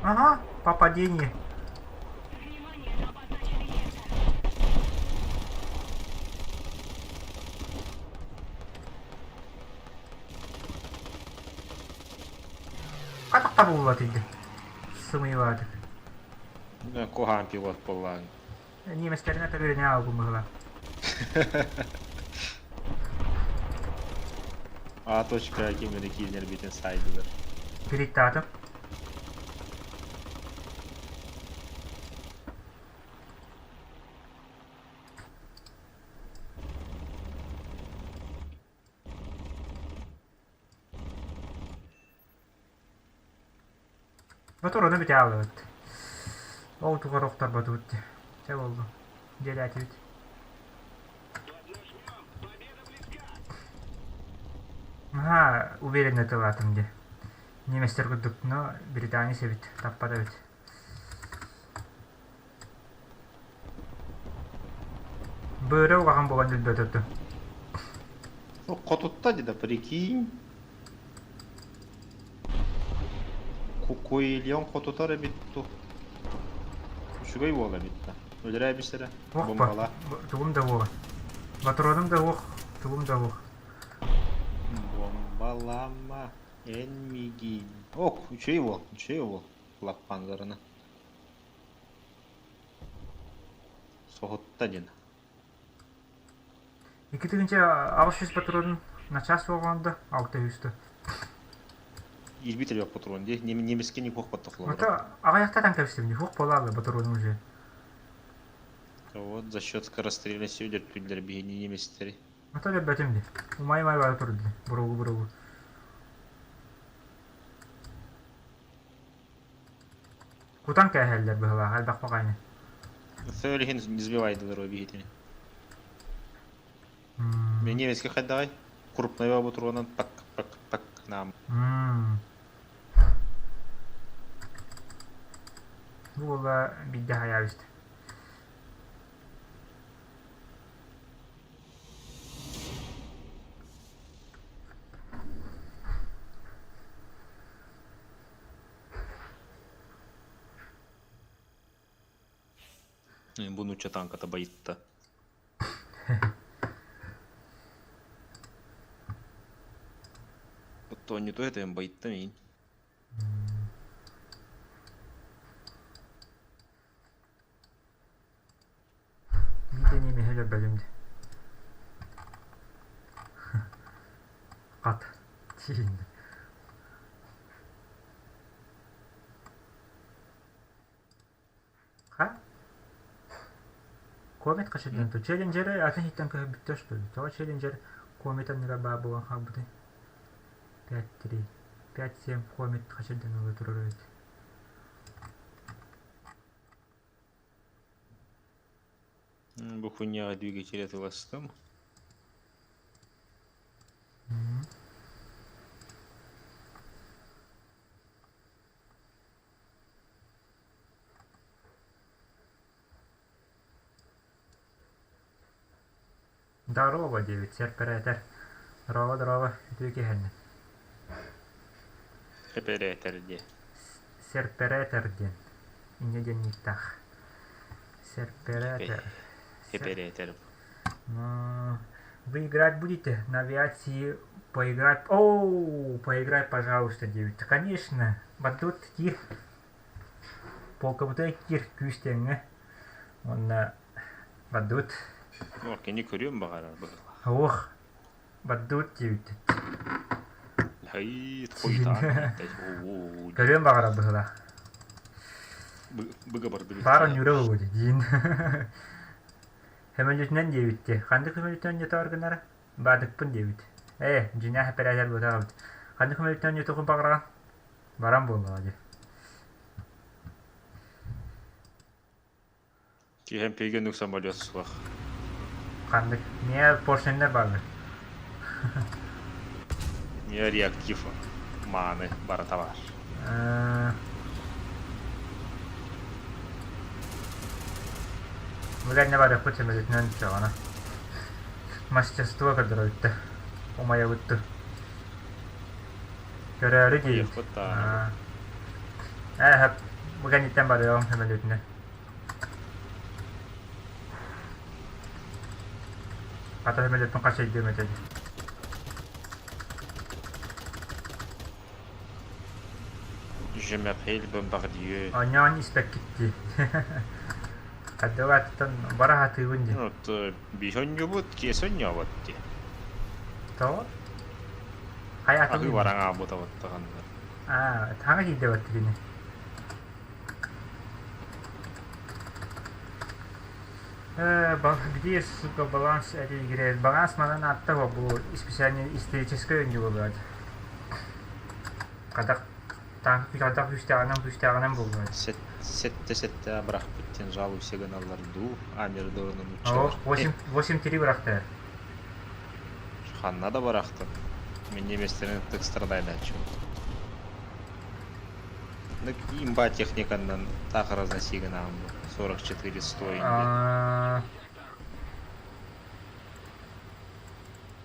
Ага, попадение. Хайдах табылла тиийдэ? Сымыйбаатык. Куһаан пилот буоллаҕыҥ. Немецтерин атырыыны аалбын быһыла. А точка кимини киинэрбитин сайдылар. Кириттаатым. Ботуруона бүтэ хааллыбыт. Ол тугар охторботубут дии. Чэ буоллун. Дьиэлээтибит. Наһаа уверенно тылаатым дии. Немецтэр курдук, но британец эбит, таппат эбит. Быара улахан буолан өлбөтөтүм. Ну, хотутта да прикинь. Кукуйлион хотутар эбит ту. Үчүгэй уол эбит да. Өлөрөө бисэрэ. Бомбала. Тугум да буола. Батроным да уох, тугум да уох. Бомбалама эн мигин. Ок, үчүгэй уол, үчүгэй уол. Лаппандарына. Соһутта диэн. 2800 патронун начаас суоҕунда 600 да. Ирбит элбэх патрон дии. Немецкий не хуох паттахлар. Ото аҕыйахтатан кэбистим не хуох буолаалы патронум уже. Вот за счет скорострельности өлөртүүллэр биһини немецтери. Ото өлөрбөтүм дии. Умай-умай бара турду. Буругу буругу. Кутан кээһэллэр быһылаах элбэх баҕайыны. Өссө иһин сбивайдылар биһитини. Мен немецкий хайдаҕай? Крупной бутуруонан пак пак пак нам. Бу буолла биирдэ хайаабыт. Бу нуучча танката байытта. Оттоонньуту этэн байытта миин. Биир немеһи өлөрбөтүм дии. Хат. Тиин. Ха? Комет хачырдан ту. Челленджеры атын иһиттэн көһөрбүттэр что ли? Тоҕо челленджер комет анныгар баар буолан хаалбытый? 5-3. 5-7 комет хачырдан ыла турар эбит. Бу хуйняҕа двигатель атыластым. Здорово диэбит сэрпэрээтэр. Здорово, здорово, үтүө киэһэннэ. Эпэрээтэр диэ. Серперэтер диэн. Инньэ диэн никтаах. Серперэтер. Эпэрээтэр. Вы играть будете на авиации поиграть? Оу, поиграй, пожалуйста, диэбит. Конечно, батут кир. Полкабытай кир күүстэҥҥэ. Уонна бадут. О, кини көрүөн баҕарар быһыылаах. Ох, бадут диэбит. Хай, хойутаан. Көрүөн баҕарар быһыылаах. Быга барды. Баар онньуура буолуо диин. Сөмөлүөтүнэн диэбит Ханнык сөмөлүөтүнэн ньотоор гынара? Баадыкпын диэбит. Ээ, дьиҥнээх эпэрээсэр буотах эбит. Ханнык сөмөлүөтүнэн ньотуохун баҕараҕын? Баран буоллаҕа дии. Киһим пигенук самолет суох. Ханнык? Миэ поршеннэр бааллар. Миэ реактив мааны барыта баар. Мыганна барыахпыт сөмөлүөтүнэн чоҕоно. Мастерство көрдөрөбүттэ. Умайабыттыр. Көрөөрү диэбит. Ээ, хөп. Бу кэнниттэн барыаҕым сөмөлүөтүнэн. Хата сөмөлүөппүн хас өйдүөм этэ дии. Ж. Je m'appelle Bombardier. Оонньоон испэккит дии. Хаддыбааттан бара сатыыбын дии. Вот биһонньубут, киэсонньообот дии. Тоҕо? Хайа Аһыы атын бараҥ аабытабыттаҕаннар. Аа, таҥа киирдэ кини. Где, сука, баланс этой игры? Баланс манан ааттаах бу специальный историческай оонньуу буолуо. Хадах танк хадах күүстээҕинэн күүстээҕинэн буолуо. Сэттэ сэттэ бырахпыт диэн жалуйся гыналлар дуу, Амир дорунун О, уччалар. 8-3 бырахта. Ханна да бырахтым. Мин немецтерин ытык страдайдааччыбын. Имба техниканнан таах разносигын гынаҕын бу 44 стоин диэн.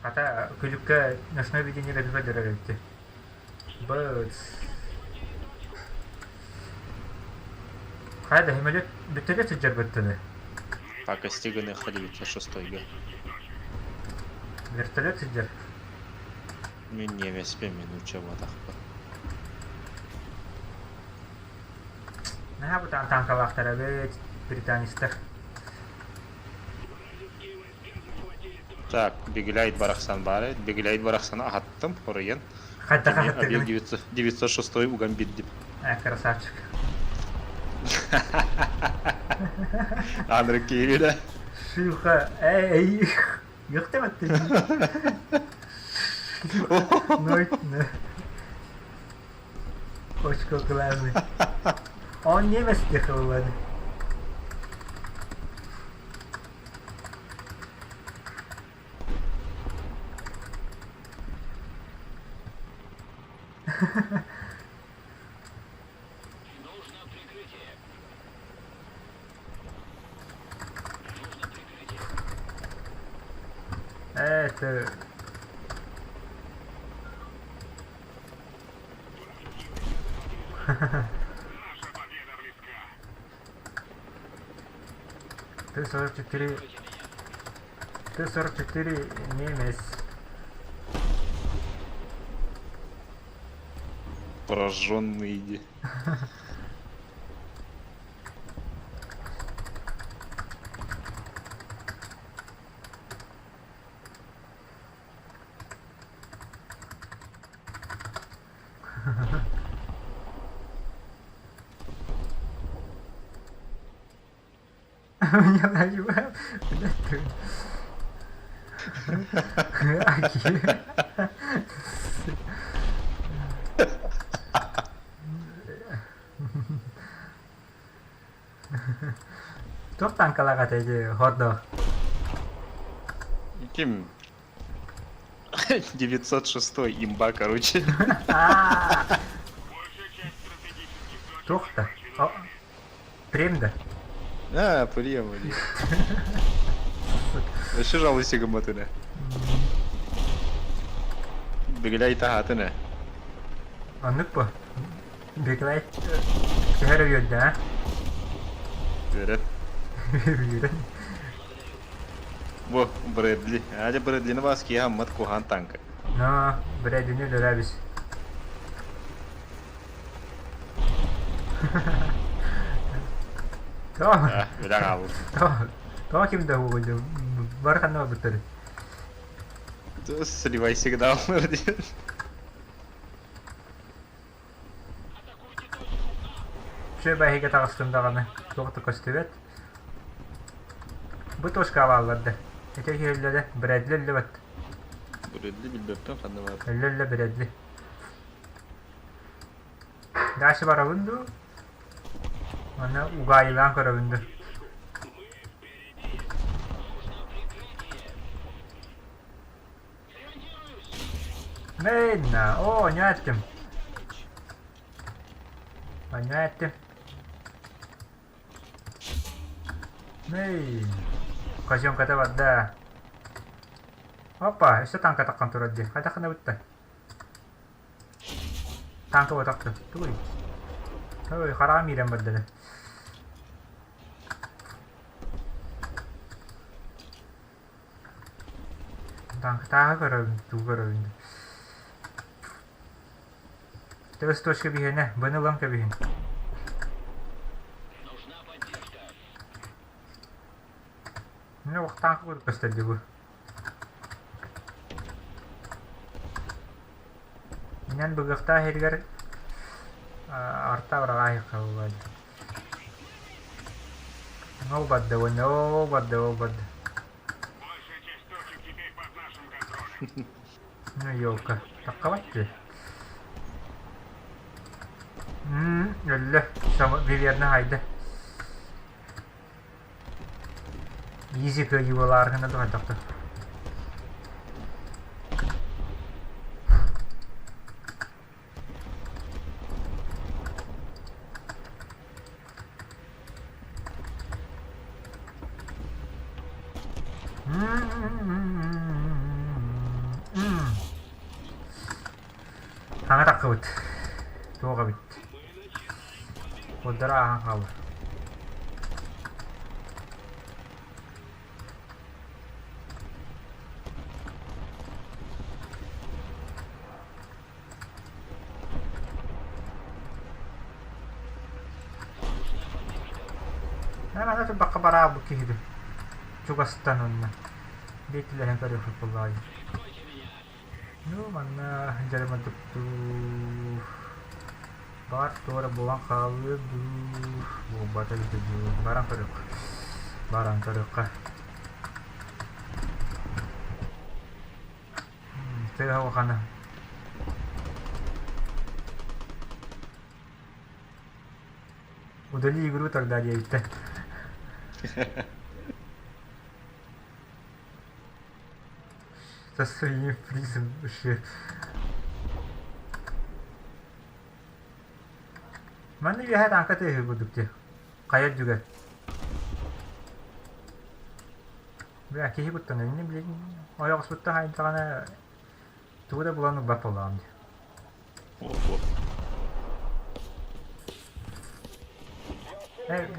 Хата күлүккэ ночное видение бэбибэ дөрөр эбит. Быц. Хайа да сөмөлүөт бүттэлэ сылдьар быттыны. Пакости гыныахха 906-га. Вертолет сылдьар. Мин немеспин, мин учебатахпын. Наһаа бытаан танкалаахтар эбит, британецтар. Так, Бигляйт барахсан баар эбит. Бигляйт барахсаны аһаттым, хоруйан. Хайдах Кини аһаттыгын? объект 906 уган билдим. Э, красавчик. Андрей Кирилля. Шлюха, эй, Ёхтематтын. Ной, Очко главный. Он немец ехал, Это... Т-44... Т-44 немец. Пораженный иди. Меня наебал. Блядь, ты. Аки. Туох танкалаах этэй дии хордоох? Ким? 906 имба, короче. Туох да? Прем да? А, прем, блин. Вообще жалуйся гымматына. Бигилэй таһаатына. Оннук бу. Бигилэй төһө эрэ үөрдэ, а? Үөрэн. Үөрэн. Бу Брэдли. Аля Брэдлини бас киһи аммат куһаан танка. Но, Брэдлини өлөрөбүс. Тоҕо? Билэн хаалбыт. Тоҕо? Тоҕо ким да угуйду? Бары ханна барбыттар? Сливай сигналлар диэн. Үчүгэй бэһигэ таҕыстым даҕаны, туох да көстүбэт. Бу точка да. Ити киһи Брэдли өллүбэт. Брэдли билбэппин ханна баар. Өллө Брэдли. Дальше барабын дуу? Манна угаайылаан көрөбүн дуу? Мэнна, оо, ньээттим. Ньээттим. Нэй. Казёнката барда. Опа, өссө танка таххан турар дии. Хайдах гына бутта? Танка батахтын. Тугуй? Ой, хараҕым иирэн барда. Танка тааһы көрөбүн, тугу көрөбүн. Төс точка биһиэнэ, быны ылан кэбиһин. Мин уохтаах курдук көстөрдү бу. Инэн быгыахтаах иһигэр арта быраҕаа иһиэххэ Ол барда уонна ол барда ол барда. Ну елка, таххабат дии. Өллө. Виверна хайда. Изи кыайыы буолааргына дуһайдахта. Хаҥа таххыбыт. Туох эбит. Курдары ааһан хаалла. Аны турбакка бараабыт киһи чугастан уонна диэтилэһэн көрүөхпүт буоллаҕа дии. Ну манна дьарымырдык дуу баар туора буолан хаалыа дуу буолбата эбитэ дуу баран көрүөх баран көрүөххэ Тыаһа улахана. Удали игру тогда диэбиттэр. Со своим призом вообще. Манна үөһэ тааҥка тыаһы курдук дии. Хайа үрдүгэр. Бля, киһи куттанар иннин билигин ойоҕоспуттан хайдаҕына тугу да булан ылбат буоллаҕым дии.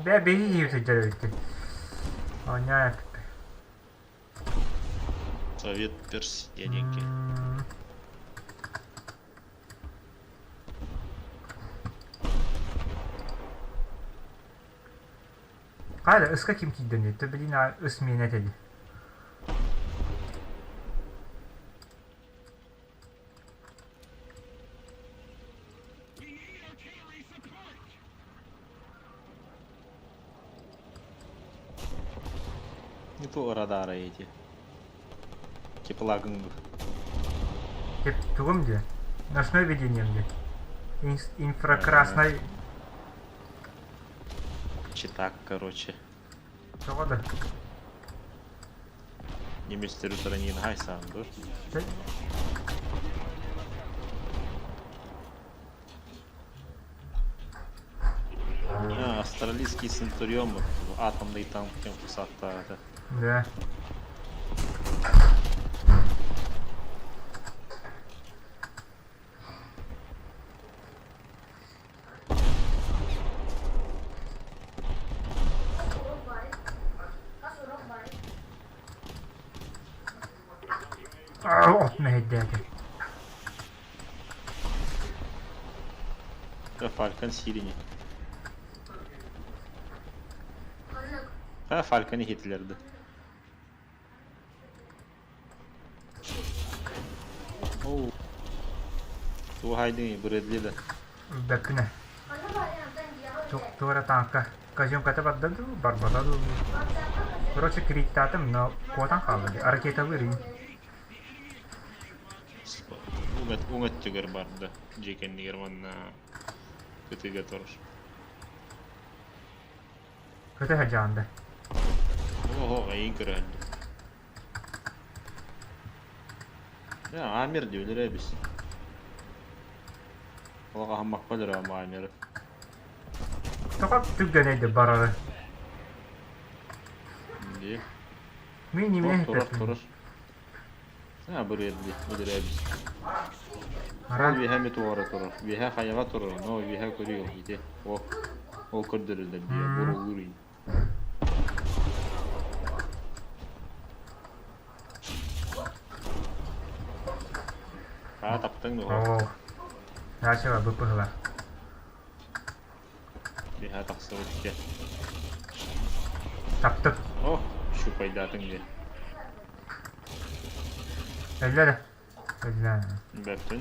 Бээ биһи киһи сылдьар эбиккин. Оонньоон эппиппин. Совет перс диэнки. Хайа, ыска ким киирдэн диэтэ, билин ыс миэнэ этэ дии. Не то радары эти. Теплагын Теп тугум диye? Ночное видением диye. Инфракрасной Читак, короче. Тоҕо да? Немецтер утаранин хайсаан дур. А, австралийский Центурион атомный танк кем саттаата. Да. От мэһэйдээтэ. Фалькон сирени. Ha Falcon'ı hitlerdi. Оо. Туохайдыҥый Брэдли да? Бэппинэ. Туора тааҥка. Казёнката барда дуу, барбата дуу. Короче, кредитаатым, но куотан хаалла дии. Ракеталыыр ини. Уҥа өттүгэр барда. Дьиэ кэннигэр уонна кытыыга турар. Көтө сылдьаҕын да. Оһо, эйигин көрөһүн. Амер дии өлөрөбүс. Олох аһыммакка өлөрөм Амеры. Тоҕо түргэнэй да барары. Дии. Мин нимне Турар, турар. А, бырыар дии, өлөрөбүс. Ара. Ол үөһэ ми туора турар. Үөһэ хайаҕа турар, но үөһэ көрүө ити. О, ол көрдөрүллэр дии, бурулуур Аа, таптыҥ дуо? Оо. Дальше быппыһылар. Биһа тахсыбыт дьэ. Таптык. О, щупайдаатыҥ дьэ. Өллө да. Өллө. Бэртин.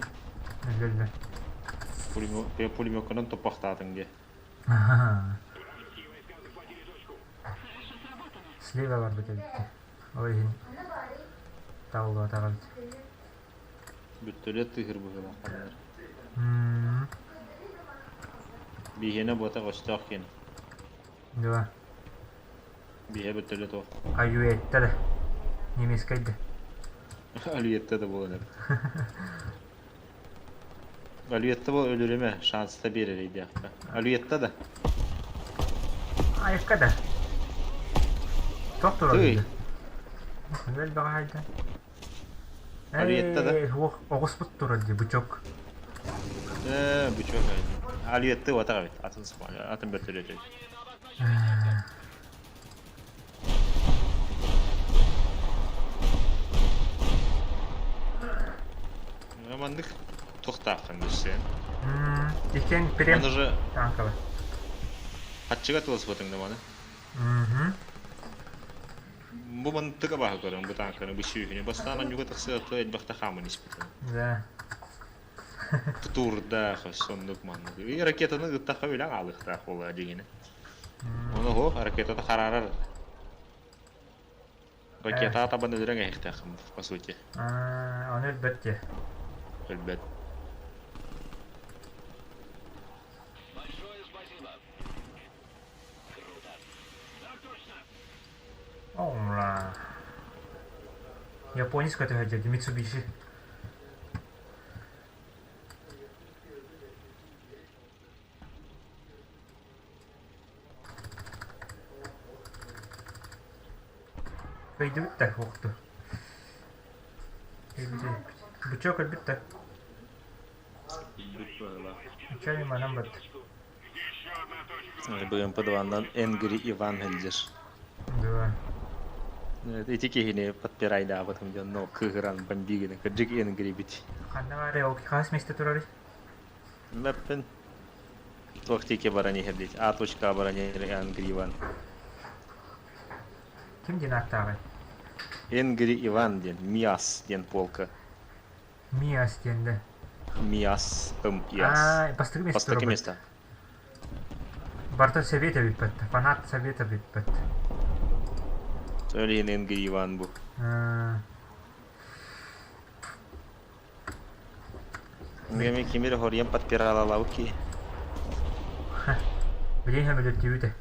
Өллө өллө. Пулеметканан топпахтаатыҥ дьэ. Слива барбыт эбит. Ол иһин таулуотаҕа эбит. Бүттөлүөт тыһыр быһыылаах ханнар. Биһиэнэ буотах өстөөх киэн. Два. Биһэ бүттөлүөт ол. Аюетта да. Немецкай да. Алюетта да буолан эбит. Алюетта бол өлөрүмэ, шанста биэрэр өйдөөххө. Алюетта да. Айыкка да. Тох турар. Тый. Өлбөҕө хайда. Алиетта да? Ээ, уох, оҕуспут турар дии, бычок. Ээ, бычок. Алиетты уотах эбит. Атын атын бөртөлүөт эбит. Маннык туохтааххын билсиэн. Иккиэн прем Маны же танковый. хаччыга тылыспытыҥ да маны. Бу мантык абааһы көрөн бу тааҥканы бу сүүһүнү бастаан онньуга тахсыата элбэхтэ хааман испитим. Да. Тутуурдаах соннук маннык. И ракетаны ыттахха үлэҥ аалыахтаах буолаа дьиҥинэ. Ону оһо ракетата хараарар. Ракета табан өлөрөҥ эһихтээххин по сути. Ону өлбөт дии. Өлбөт. Ола. Японец көтөһө Митсубиши. Өйдөбүт да уохту. Бычок өлбүт да. Чай манан бат. БМП дваннан Энгри Иван сылдьар. Да. Ити киһини подпирайдаабытым дьонно кыыһыран бомбигины кырдьык Энгри бит. Ханна баар ол хас месте турар? Мэппин. Туох тиэки баран иһэр диэт. А точка баран иһэр Энгри Иван. Ким диэн ааттааҕый? Энгри Иван диэн, Миас диэн полка. Миас диэн да. Миас, МИАС. Аа, бастакы место Бастакы турар. место. Барта совета бүппэт. Фанат совета бүппэт. Сол иһин Энгри Иван бу. Эми кимир хорьен подпиралалауки. Билин хөмөлөттүүбүтэ.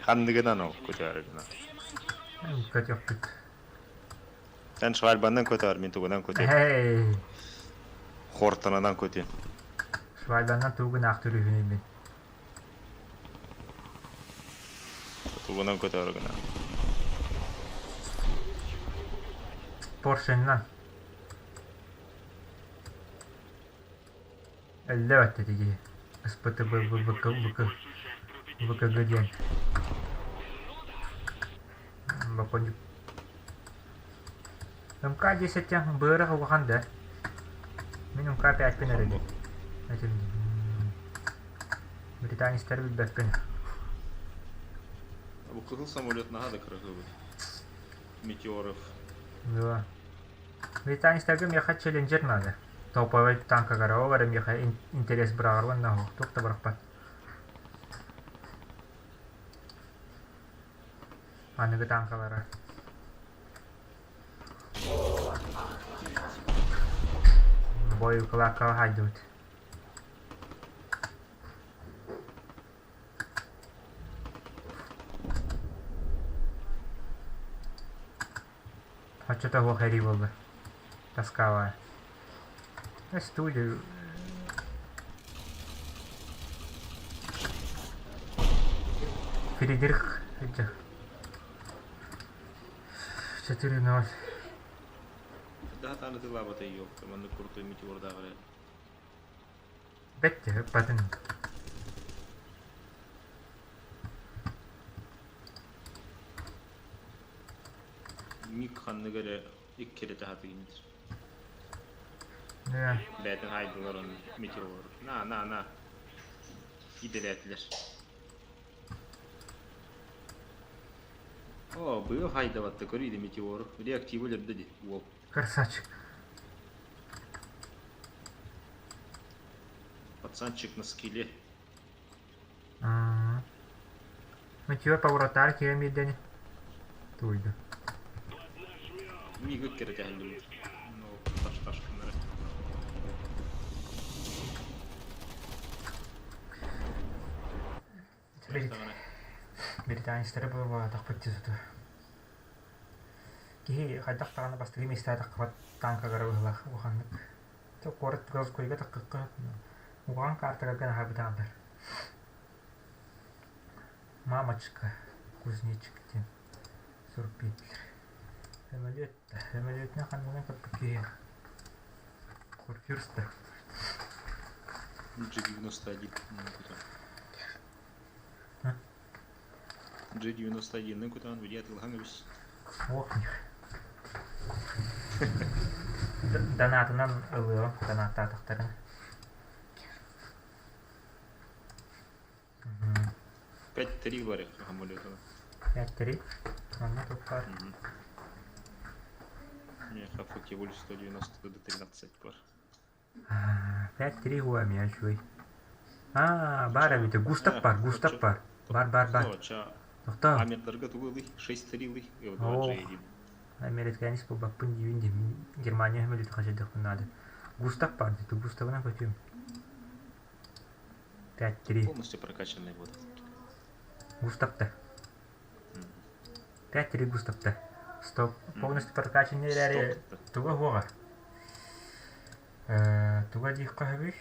Ханныгынан ол көтөөрүгүнэн. Көтөхпүт. Сен швальбаннан көтөр, мин тугунан көтөм. Эй, Хортонанан көтөм. швальбаннан тугун аахтырыһүнүй мин. Тугунан көтөөрүгүнэн. Поршеннан. Өллө баттэ тиги. СПТБ ВК ВК ВКГ диэн. Бакончук. МК-10 быарах улахан да. Мин МК-5-пин эрэ Этим британецтары билбэппин. Бу кыһыл самолет наһаа да кырасыбыт. Метеоров. Да. Британецтарга миэхэ челленджер надо. Топовай танка ол эрэ миэхэ интерес быраҕар уонна туох да бырахпат. Аныгы танкалара. Бой укладкаҕа хаайдыбыт. Оччото суох эрии буолла. Тоскалая. Студию. Фридрих 4-0. Да, там тылабата ёпта, манны крутой метеордагы. Бетте, ыппатын. Мик ханныгы эрэ иккирэтэ хатыгынныр. Да. Бэйэтин хаайдылар ону метеор. На, на, на. Идэлээтилэр. О, быйыл хайдабатта көрүү метеору. Реактивы өлөрдө дии, уол. Красавчик. Пацанчик на скилле. Метеор поворотар киирэн биэрдэни. Туйду. Миигы кэрэтэһэллибит. Ну, таш-таш гыннары. Британецтары буолбатахпыт дии сытар. Киһи хайдах даҕаны бастакы миэстэҕэ таххыбат тааҥкалара быһыылаах улаханнык. Куорат Городскойга таххыкка угаан каарталарга наһаа бытаардар. Мамочка, кузнечик диэн сурук биэрдилэр. Сөмөлүөт сөмөлүөтүнэн ханнынан көппүт киһи Курфюрста. G91 G91-ны кутан видео атылаһаҥ үс. Ох, Донатынан ылыам, донаттаатахтарын. 5-3 бар самолету. 5-3? Манна тут бар. Меха Фокеволь 190 до 13 бар. 5-3 хуа меня чуй. А, бар эбите, Густав бар, Густав бар. Бар, бар, бар. Тохтоо. Амердарга тугу ылый? 6-3 ылый. 2 Американец буолбаппын диибин дии. Германия самолету хачайдахпын наада. Густав бар дии, Густавынан көтүөм. 5-3. Полностью прокачанный вот. Густавта. 5-3 Густавта. Стоп. Полностью прокачанный эрээри туга хуоҕа. Туга диэххэ сөбүй?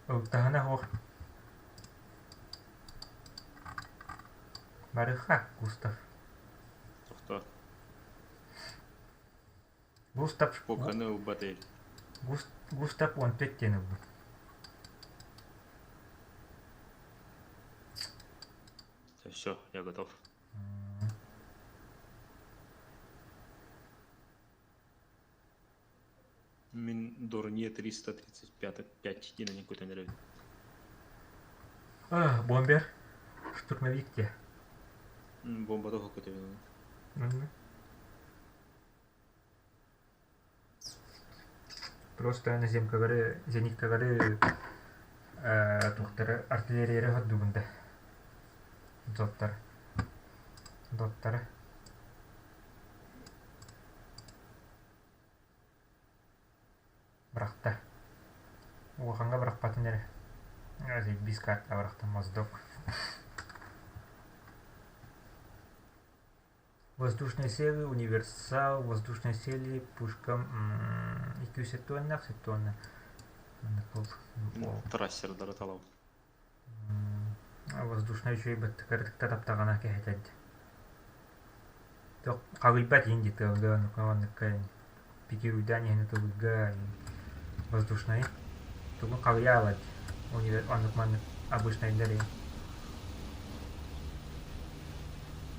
Ылтаһына суох. Барыха, Густав. Тохтоо. Густав Поканы ылбат эл. Густав 14 диэн ылбыт. Все, я готов. Мин Дорне 335 5 диэн көтөн эрэбин. А, бомбер. Штурмовик те. Бомба тоҕо көтөбүн. Просто наземкалары, зениткалары туохтары артиллерия хордугун да. Доттар. Доттары. Бырахта. Улахаҥҥа бырахпатын эрэ. Биис карта бырахта Моздок. Воздушные силы, универсал, воздушные силы, пушка 200 тонна, тонна. Трассердары талабын. Воздушная үчүгэй быттыкарытыкта таптаҕына кэһэтэрди. Халыйбат иин дии тыалга оннукка пикируйдаан иһэн ытылыга воздушнай тугун халыйаабат оннук маннык обычнайдар иһин.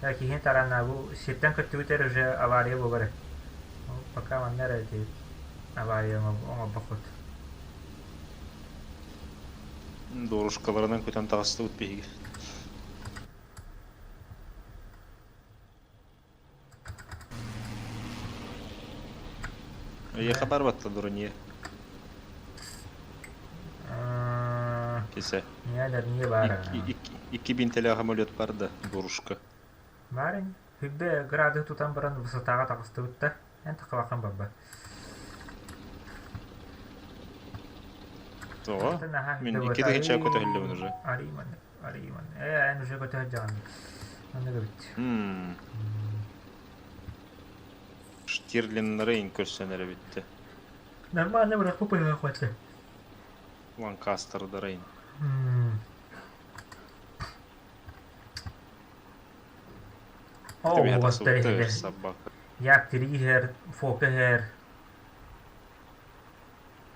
Киһини таранна бу сиртэн көттүбүтэр уже авария буолар. Пока манна эрэ ити авария оҥорбоккут. Дорожкаларынан көтөн таҕыстыбыт биһиги. Эйиэхэ барбатта дуруния. Кисе. Не баар. Икки бинтэлээх самолет бар да, дорушка. Баар Хүббэ градус тутан баран высотаҕа таҕыстыбыт да, эн тахалахан барба. Тоҕо? Мин икки тыһыынча көтөһүллүбүн уже. Арыйман, арыйман. Э, эн уже көтөһүлдьэҕин. Маннык эбит. Штирлиннары ин көрсөн эрэ бүтте. Нормально бырахпы пыһыга хватит. Ланкастердары ин. О, собака. Як Тригер, Фокер,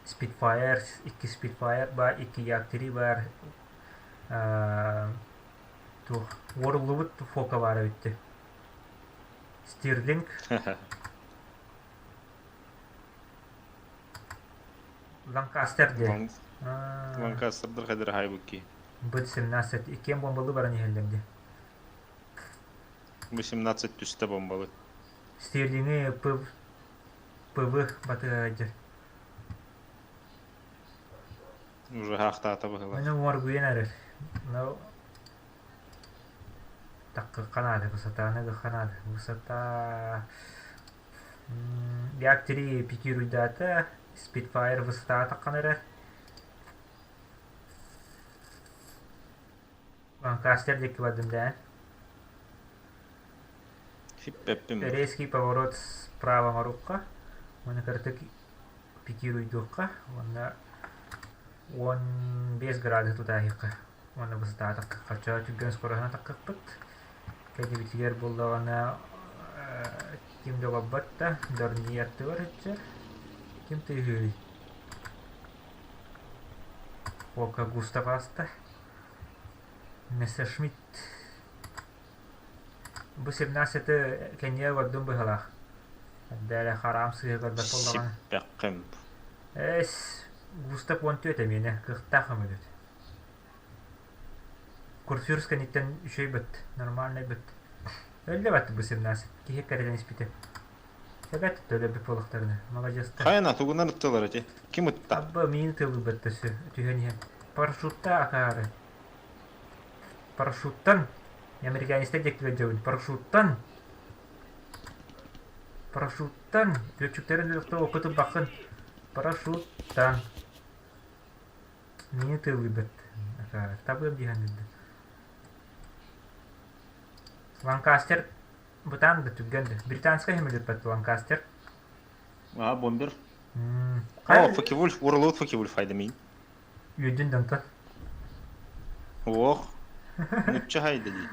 Spitfire, икки Spitfire бар, икки Як 3 бар. Туох, уоруллубут Фока баара бүттэ. Стирлинг. Ланкастер диэн. Лан Ланкастердар хайдара хайбыкки. Б-17 иккиэн бомбалыы баран иһэллэр дии. Б-17 түстэ бомбалы. Стерлинги П ПВ батыһа Уже хаахтаата быһыылаах. Маны уҥуоргуйан эрэр. Но таккыкка наада, высотаны гыхха наада. Высота Як-3 пикируйдаата, Spitfire высотаҕа таххан эрэр. Ланкастер диэки бардым дээн. Сиппэппин. Резкий поворот справа оҥорукка. Уонна кыратык пикируйдуохха. Уонна 15 градус тутааһыахха. Уонна высотаҕа таххахха түргэн скороһынан таххахпыт. Кэлибитигэр буоллаҕына ким да олорбот да, Дорньуй аттыгар сылдьар. Ким тыаһыырый? Уолга Густав ааста. Мессершмитт Бу 17-ты кэннигэ көрдүм быһыылаах. Эрдэ хараам сыыһа көрбөт буоллаҕына. Сиппэххин. Эс, Густав 14 эмиэнэ, кыахтаах өҥөлүт. Курфюрс кэнниттэн үчүгэй быт, нормальный быт. Өллө бат бу 17 киһи кэрэтэн испитэ. Эбэт төлөбүт буолуохтарына, маладьыастар. Хайана тугунан ыттылар эти? Ким ытта? Абба миин тылбыт төсө түһэн иһэн. Парашютта акаары. Парашюттан американецтар диэки дьабын. Парашюттан Парашюттан летчиктэрин өлөхтө опыты бахын. Парашюттан Миин тылбыт. Акаары. Табыам диһэн Ланкастер бытаан да түргэн да. Британскай хэмилиппэт Ланкастер. А, бомбер. О, Фокевульф, Урлут Фокевульф айдамин. Үөдүн дантан. Ох, нучча хайда дии.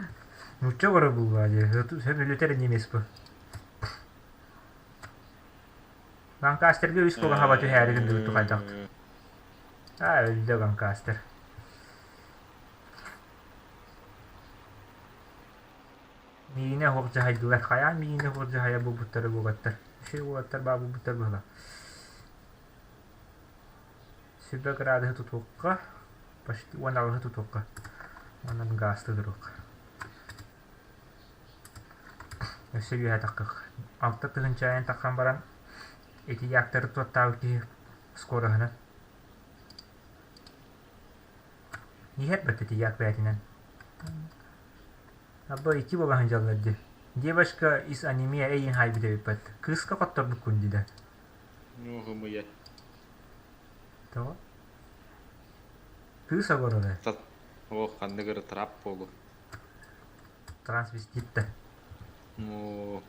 Нучча бара булла дии. Сөмөлүтэр немец бу. Ланкастерга үс кулан хаба түһээри гындыбыт тухайдахт. А, өлдө Ланкастер. Миинэ оһох дьаһайдылар. Хайаан миинэ оһох дьаһайа буолбуттара буолаттар. Үчүгэй уолаттар баа буолбуттар быһыылаах. Сүбэ градуһу тутуохха, почти 16 тутуохха. Онон гаасты туруохха. Өссө үөһэ таххах. Алта тыһыынча айан таххан баран ити яктары туоттаабыт киһи скороһынан Иһэр бэрт ити як бэйэтинэн. Абба икки буолан сылдьаллар дии. Девочка из аниме эйин хайбыт эбиппэт. Кыыска хотторбуккун дии да. Ну, хымыйа. Тоҕо? Кыыс оборона. О, ханнык эрэ трап буолу. Трансвестит да. Ну,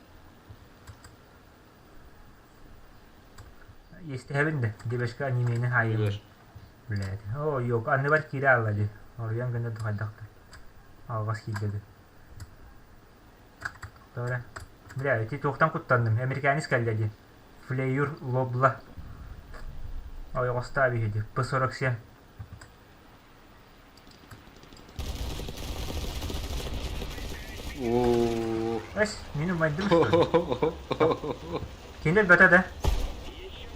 Иэстэһэбин да, девочка анимени хаайыыбын. Блядь. Оо, ёк, анныбар киирэ аалла дии. Оруйан гына духайдах да. Алҕас киирдэ дии. Тоҕо Бля, ити туохтан куттанным? Американец кэллэ дии. Флеюр лобла. Ойоҕостоох биһиги. П-47. Оо. Эс, мин умайдым что ли? Кинилэр бөтө да?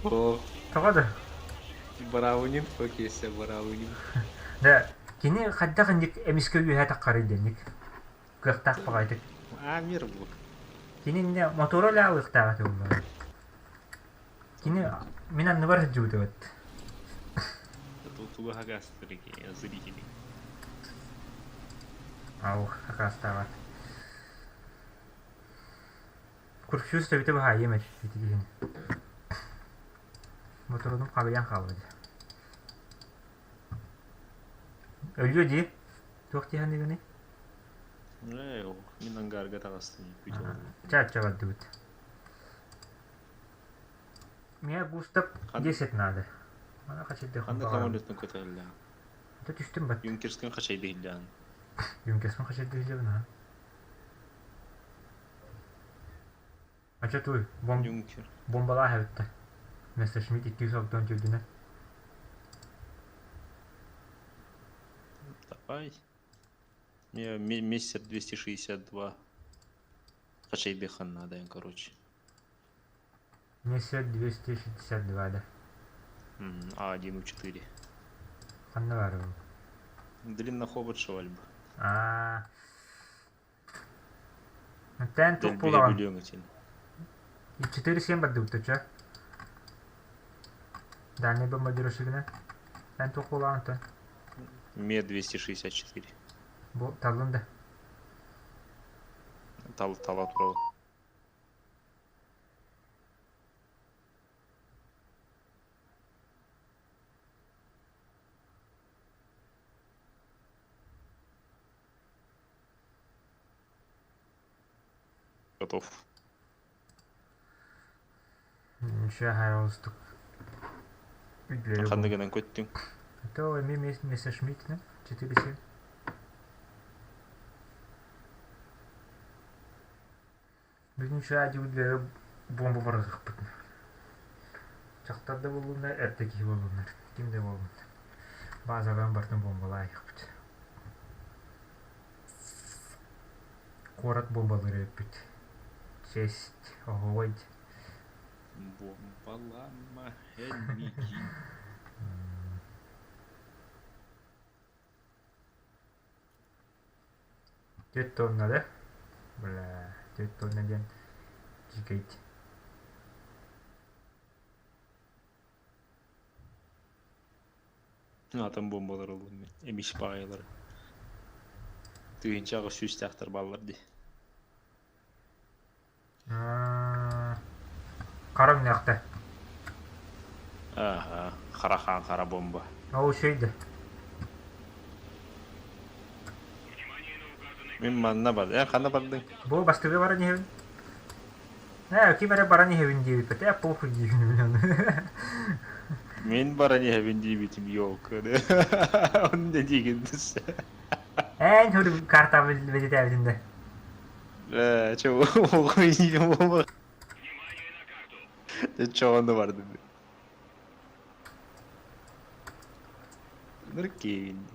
О, Тоҕо да? Браунинг фокесе, Браунинг. Да, кини хайдах инник эмискэ үөһэ таххарый дэнник. Кыахтаах баҕайытык. Амир бу. Кини иннэ мотуора лаалыахтаах этэ буоллаҕа. Кини мин анныбар сылдьыбыт эбит. Тугу хакастырыки, зрители. Ау, хакастаабат. Курфюз төбүтэ баһаайым эт ити киһини. Моторунум хабыйан хаалла дии. Өлүө дии. Туох дии саныыгыный? Ээ, мин ангарга таҕыстым. Ча-ча бардыбыт. Мне Густав 10 надо. Ана хачайдыахпын Ханна баҕарабын. самолеттан көтөллөөн? Ата түстүм бат. Юнкерскин хачайдыһыллаан. Юнкерспын хачайдыһыллабын аха. Ача туй, бом Юнкер. бомбалаах эбиттэр. Мессершмитт 260 үрдүнэн. Давай. Мне Мессер 262. Хачайдыхан надо, короче. Мессер 262 да. А1 У4. Ханна баар ол? Длиннохобот швальб. Аа. Тэн туох Дэлбиһи буолаҕын? бүлүөҥ итин. 4-7 бардыбыт чэ. Дальний бомбардировщигынан. Эн туох буолаҕын тон? Ме 264. Бу таллын да. Тал тала турабын. Готов. Ничего, хайолстук. Ханна гынан көттүҥ? То эми Мессершмитт 4-7. Бүгүн үчүгэй буомба барыахпыт. Дьахтар да буоллуннар, эр да киһи буоллуннар, ким да буоллун. Баазаҕын барытын буомбалаайахпыт. Куорат буомбалыыр эбиппит. Честь, оһуой. Буомбалаама эн миигин. Түөрт тонна да? Бля, түөрт тонна диэн дьикэйт. Атом бомбалар ыллым мин. Эмис баайылары. Тыһыынча аҕыс сүүстээхтэр бааллар дии. Хара өҥнөөхтөр. Ааһа, хара хаан хара бомба. Ол үчүгэй да. Мин манна бар. Эн ханна бардыҥ? Бу бастакы баран иһэбин. Ээ, ким эрэ баран иһэбин диэбиппит. Ээ, похуй диибин мин ону. Мин баран иһэбин диэбитим ёлка. Оны да диигин десе. Эн хөр картабын бэлитээбитин да. Ээ, чё, Чоҕону бардым. Ныркин.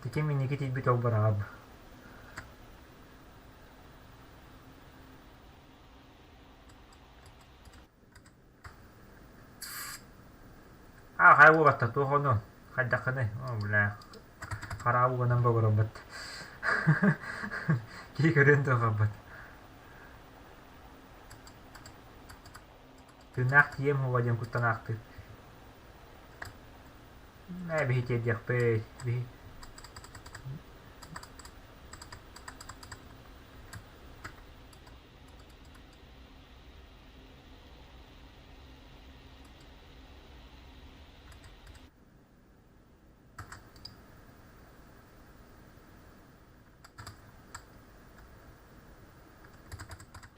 Тиким инники тиийбит ол бараҕа. Аа, хайа уолаттар туох ону хайдаххыный? Оо, бля, хараабы уганан богороммут. Киһи көрүөн да хаалбат. Тыыннаах тиийэм уола диэн куттанаахтыы. Ээ, биһи тиэрдиэхпит, биһи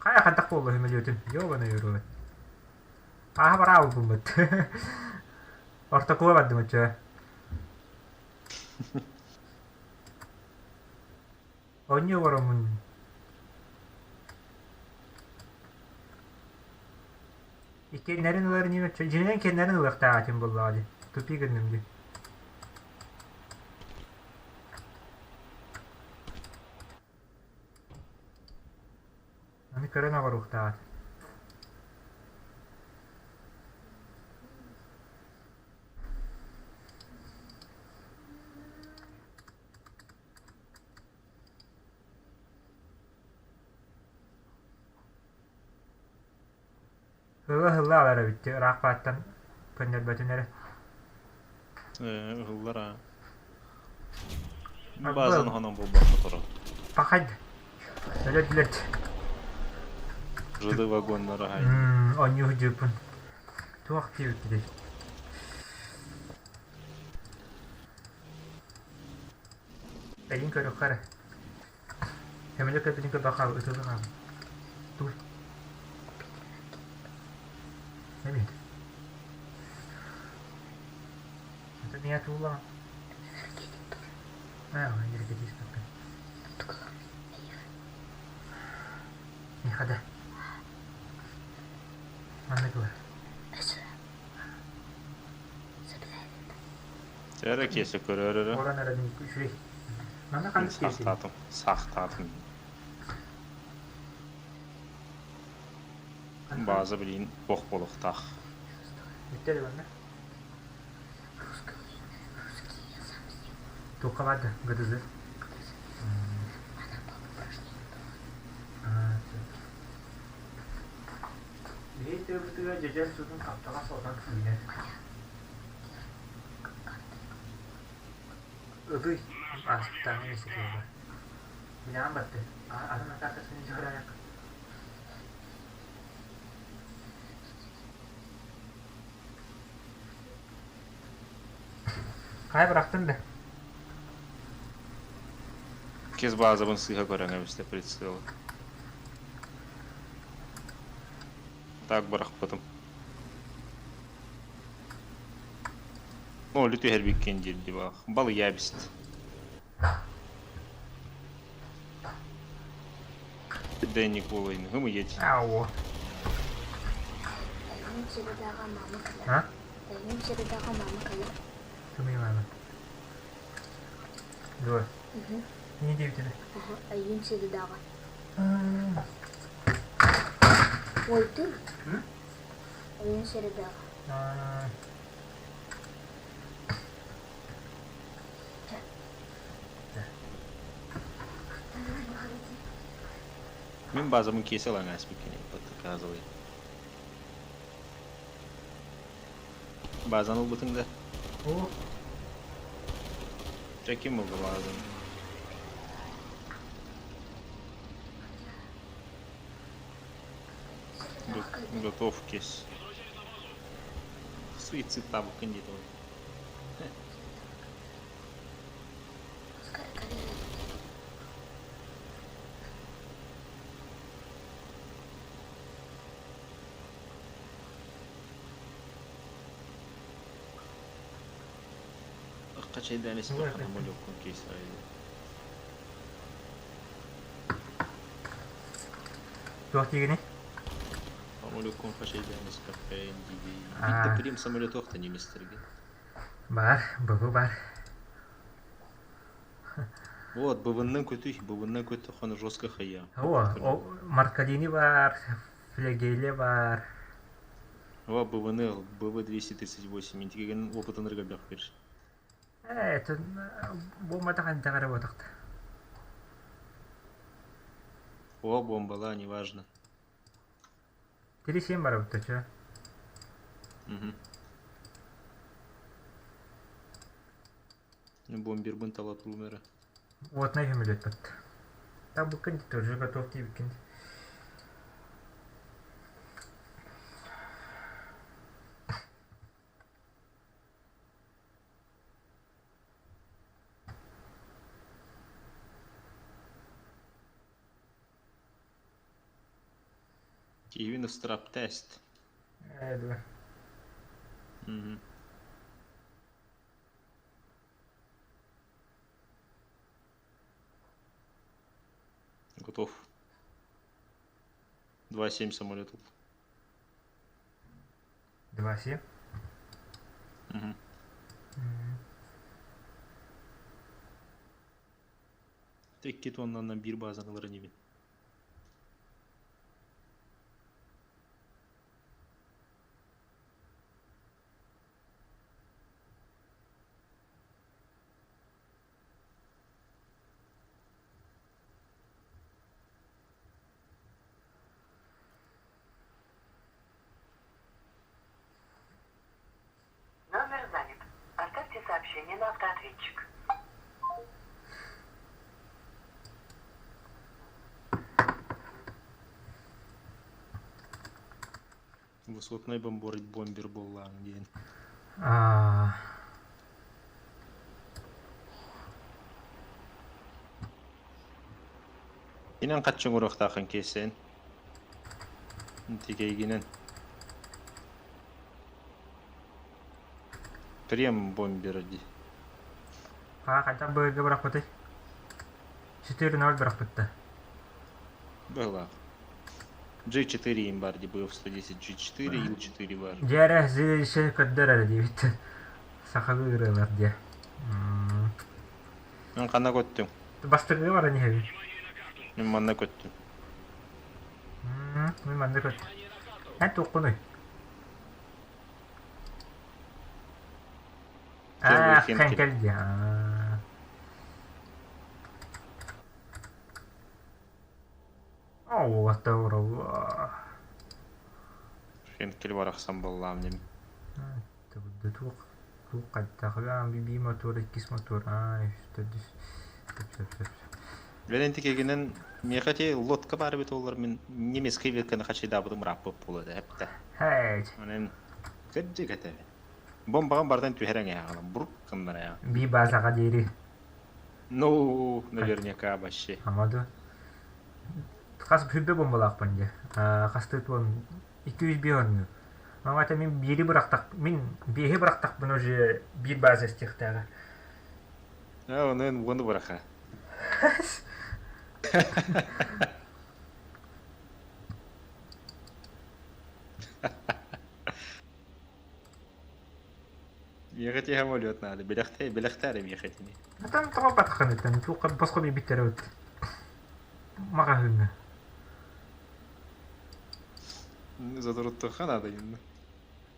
Хайа хайдах буолла сөмөлүөтүм? Ёбаный урод. Ааһа бараа булбут. Ортокуга бардым оччо. Оонньуу олороммун. Иккиэннэрин ылар иним оччо. Дьиҥинэн иккиэннэрин ылыахтаах этим буоллаҕа дии. Тупик гынным дии. Аны көрөн оҕоруохтаах этим. Ыла-ыһылла алар эбит дии, ыраах бааттан көннөрбөтүн эрэ. Ээ, ыһыллар аа. Баазан хонон булбакка турар. Пахай өлөрдүлэр. Жды вагоннары аһай. Оонньуу сылдьыппын. Туох диэбиккитий? Эйин көрүөххэ эрэ. Эмилэ кэлбитин көрбөх хаал, ытыла хаал. Туй. Эмит. Это меня тула. А, энергетический. Никогда. Маннык ылар. Эрэ киэсэ көрөр эрэ. Орон эрэ үчүгэй. Манна ханнык киэсий? Сахтаатым. Сахтаатым. Бааза билигин туох буолуохтаах. Бүттэ да манна. Туохха баар да ГДЗ? Биһиги тыабытыгар дьэдьэн суутун хаптаҕас отон үүнэр. Ыбый, ааспыттааҥҥы миэстэтигэр бар. Билэҕин батты, атын атаакасын дьоһураайах. Хайа бырахтын да? Кис базабын сыыһа көрөн эбистэ прицелы. Так бырахпытым. Ноль түһэрбиккин диир бах. Балыйа эбист. Дэнни Кулайн, гымыйыть. Ау. А? Кымый мама. Дуо. Не диэбитинэ? Мин базабын киэсэ ылан ааспыккин показывай. Базаны ылбытыҥ да? О. Дьэ ким ылла базаны? Готов кис. Суицид табыккын диэтэ ол. Хачайдаан испэххэ молюккун кейс Туох диигиний? Самолёккун хачайдаан испэххэ диибин. Биирдэ прим самолетуохта немецтэргэ. Бар, быбы бар. Вот, быбыннан көтүй, быбыннан көтөххөн жестко хайа. О, Маркалини бар, Флегеле бар. О, БВН, БВ-238, интиген опытын ыргабях бир. Э, это бомбата хантагара ботакта. О, бомбала, неважно. 3-7 бар бутта, чё? Угу. Бомбербын тала турумера. Уотнай көмөлөт бат. Та буккын тоже готов тиибиккин. Киһибин ыстырап тест. Ээ, дуо. Угу. Готов. 2.7 самолетов. 2.7? Угу. Икки тоннанан биир базаны ылар инибин. Номер занят. Оставьте сообщение на автоответчик. Высотный бомбор бомбер буоллаҕыҥ диэн. Аа. Инэн хаччы оҥоруохтааххын киэсээн. Тикэйгинэн. Прем бомбера дии. Аа, хайдах быһыыга бырахпытый? 4-0 бырахпытта. Быһылаах. G4 им бар дии БФ-110 G4, Ил-4 бар. Дьэ зрелище көрдөр эрэ диэбит. Сахалыы ырыалар диэ. Мен ханна көттүҥ? Бастакыга баран иһэбин. Мин манна көттүм. Мин манна көттүм. Эн туоххунуй? Первый А, Хенкель. Хенкель дии. Аа. Оо, уолаттар Хенкель барахсан буоллаам дим. Туох туох хайдах би мотор, иккис мотор, аа, үс, төрдүс, сөп, сөп, сөп. Валентикегинен миэхэ ити лодка баар эбит буоллар мин немецкэй ветканы хачайдаабытым ырааппыт буолуо этэ эптэ. Хэй, Онон кырдьык этэ. Бомбаҕын барытын түһэрэн эһэҕин бурук гыннара. Би базаҕа диэри. Ну, наверняка вообще. Ама да. Хас сүрбэ бомбалаахпын дии. Хастыы туон 205 онньуу. Маҥата мин биири бырахтах мин биэһи бырахтахпына уже биир база эстиэхтээҕэ. А, онон уону быраха. Миэхэ ти самолет надо. Билэхтээ, билэхтээ миэхэ тини. Там тоҕо батханыттан туохха босхо биэрбиттэрэ эбит. Маҕаһыыҥҥа. Задуруттухха надо инна.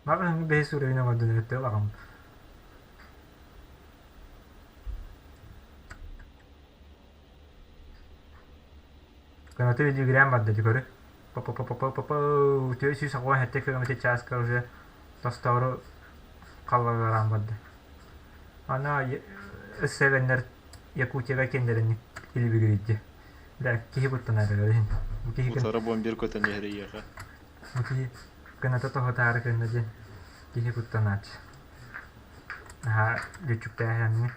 Маҕаһыыҥҥа бэһис уровень оҥордун эбит аҕам. Көнөтө видеограмм барда дии көрү. Па-па-па-па-па-па 487 километр чааска уже тостоору халлалараан барда. Ана эсэвеннэр Якутияга киэннэрин илибигирийди. Да, киһи куттанар иһин. Киһи Утары бомбер көтөн иһэр Киһи кыната тоһутаары кынна диэн киһи куттанааччы. Наһаа лүччүктээһэҥҥэ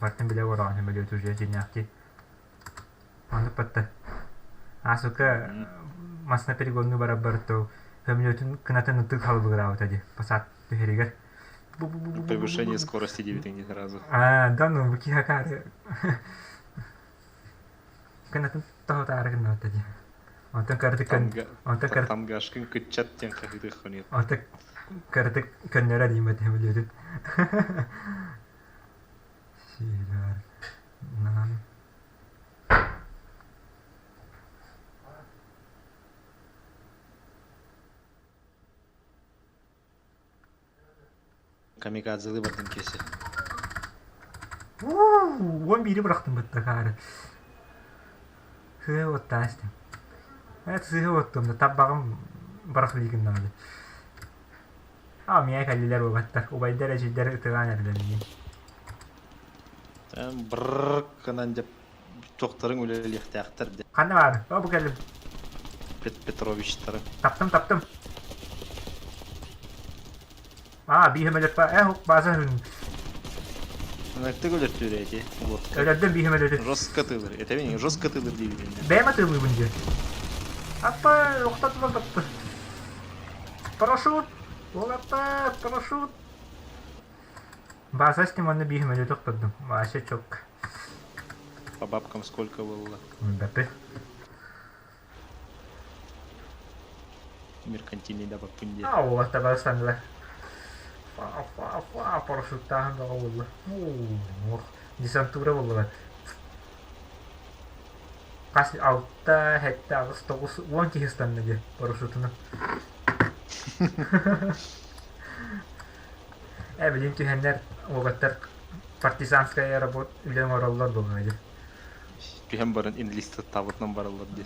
бартын билэ олороҕун сөмөлүөтү уже дьиҥнээхтии. Оннук батта. Аасыка масына перегоннуу барар то сөмөлүөтүн кынатын ытык халбыгыраабыта дии посад түһэригэр. Превышение скорости диэбитиҥ сразу. А, да ну, киһи акаары. Кынатын тоһутаары гыннабыта дии. Онтон кыратык онтон кыратык Тамгашкын кыччат диэн хаһыытыаххын Онтон кыратык көннөрөр диимэт сөмөлүөтүн. Сиилэр. Наан. Камикадзелы бардым кесе. Уон биири бырахтым бытта хаары. Сыһы оттаа истим. Эт сыһы оттум да табаҕым барахлыгын даҕаны. А миэ кэллилэр уолаттар, убайдар эдьиийдэр ытыгаан эрэлэр миин. Брррр гынан дьэ туохтарыҥ үлэлиэхтээхтэр дэ. Ханна баар? О бу кэллим. Петровичтары. Таптым таптым. Аа, биир мөлөппө э база хүн. Ыныртык өлөртүүр эти лодка. Өлөрдүм биир мөлөтү. Жестко тылыр. Это мен жестко тылыр диибин. Бэйэм атыылыыбын диэн. Аппа, охтотулар тапты. Парашют! Уолаттар, парашют! База с ним онно биир мөлөтү охтордум. Вообще чок. По бабкам сколько было? Бэпи. Меркантильный да баппын А, уолаттар барыстаннылар. Фа, фа, фа, парашюттааһын бөҕө буолла. Ох, десантура буоллулар. Хас алта, сэттэ, аҕыс, тоҕус, уон киһи ыстанна дии парашютунан. Э, билин түһэннэр уолаттар партизанская работа үлэ оҥороллор буолуо дии. Түһэн баран инлистаттаабытынан бараллар дии.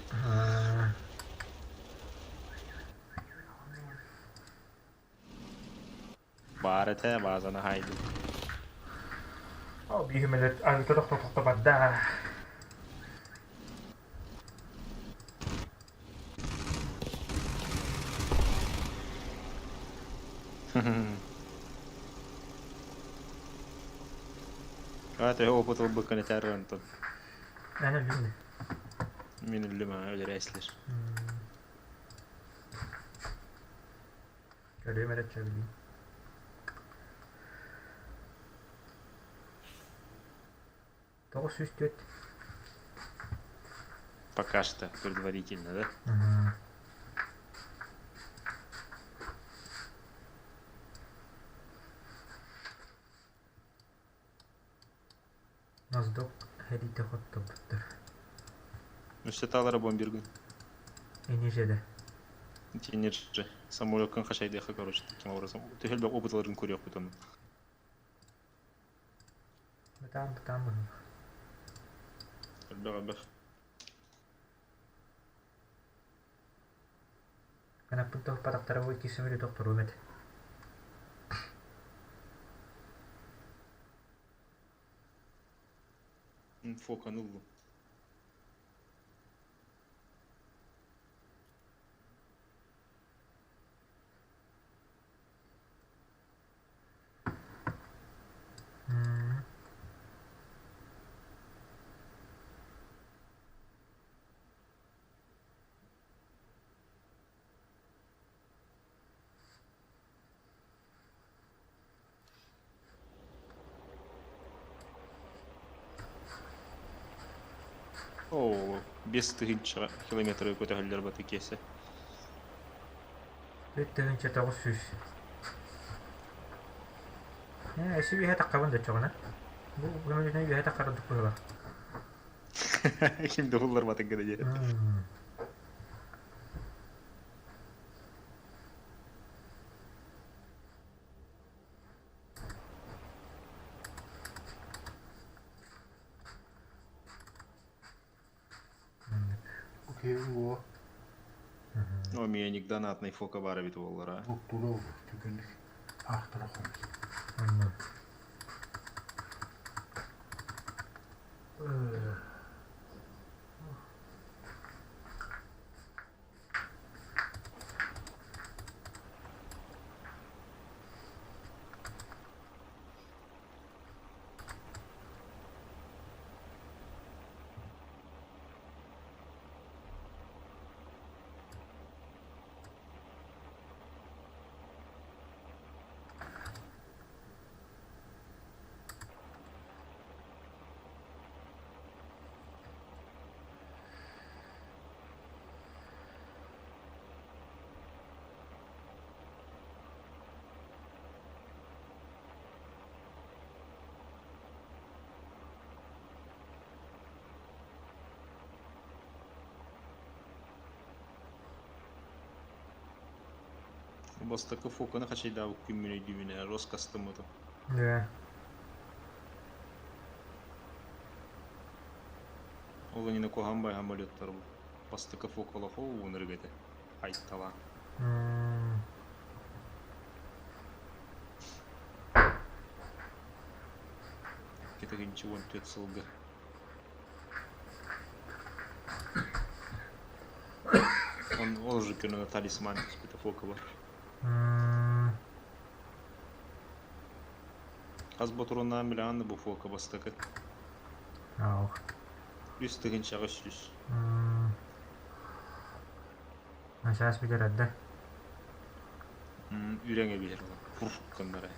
Баар этэ, баазаны хаайдым. Ол биир мөлөт арыыта тохто-тохто барда. Аа, төһө опыт ылбыккын этээр Антон? Эн өллүм де. Мин өллүм аа, өлөрөөслөр. Көрүөм эрэ чэбилиин. 904. Пока что предварительно, да? Угу. Моздок хэриитэ хотторбуттар. Өссө таалара бомбиргын. Инижеде. Тинеджи. Самолёккун хачайдыаха, короче, таким образом. Төһө элбэх опыт ыларын көрүөхпүт онно. Бытаан бытаан быһыылаах. Элбэх элбэх. Канаппын тоһуппатахтара бу икки сөмөлүөт охторуом этэ. Фоканы ыллым. Оо, 5000 километры көтөһөллөр баты киэсэ. 4900. Ээ, өссө үөһэ таххабын да оччоҕуна. Бу көмөлөтүнэн үөһэ таххар ордук быһыылаах. Ким да булларбатын гына диэн. Окей, уо. О, миэник донатный фока баар эбит буоллара. Туктура түгэнник аахтара хомус. Бастакы фоканы хачайдаабыт күммүн өйдүүбүн ээ, Роскастаммытым. Да. Ол иннинэ куһаҕан баҕайы самолеттар бастакы фокалах уунарык этэ. Айталаан. 214 сылга. Он, ол же күнү талисман түспүтэ фока бар. Хас ботуруоннаан билэҕин да бу фока бастакы. Ох. 3800. Сейчас бүтэрэр да. Үрэҥ эбиһэр фур гыннара.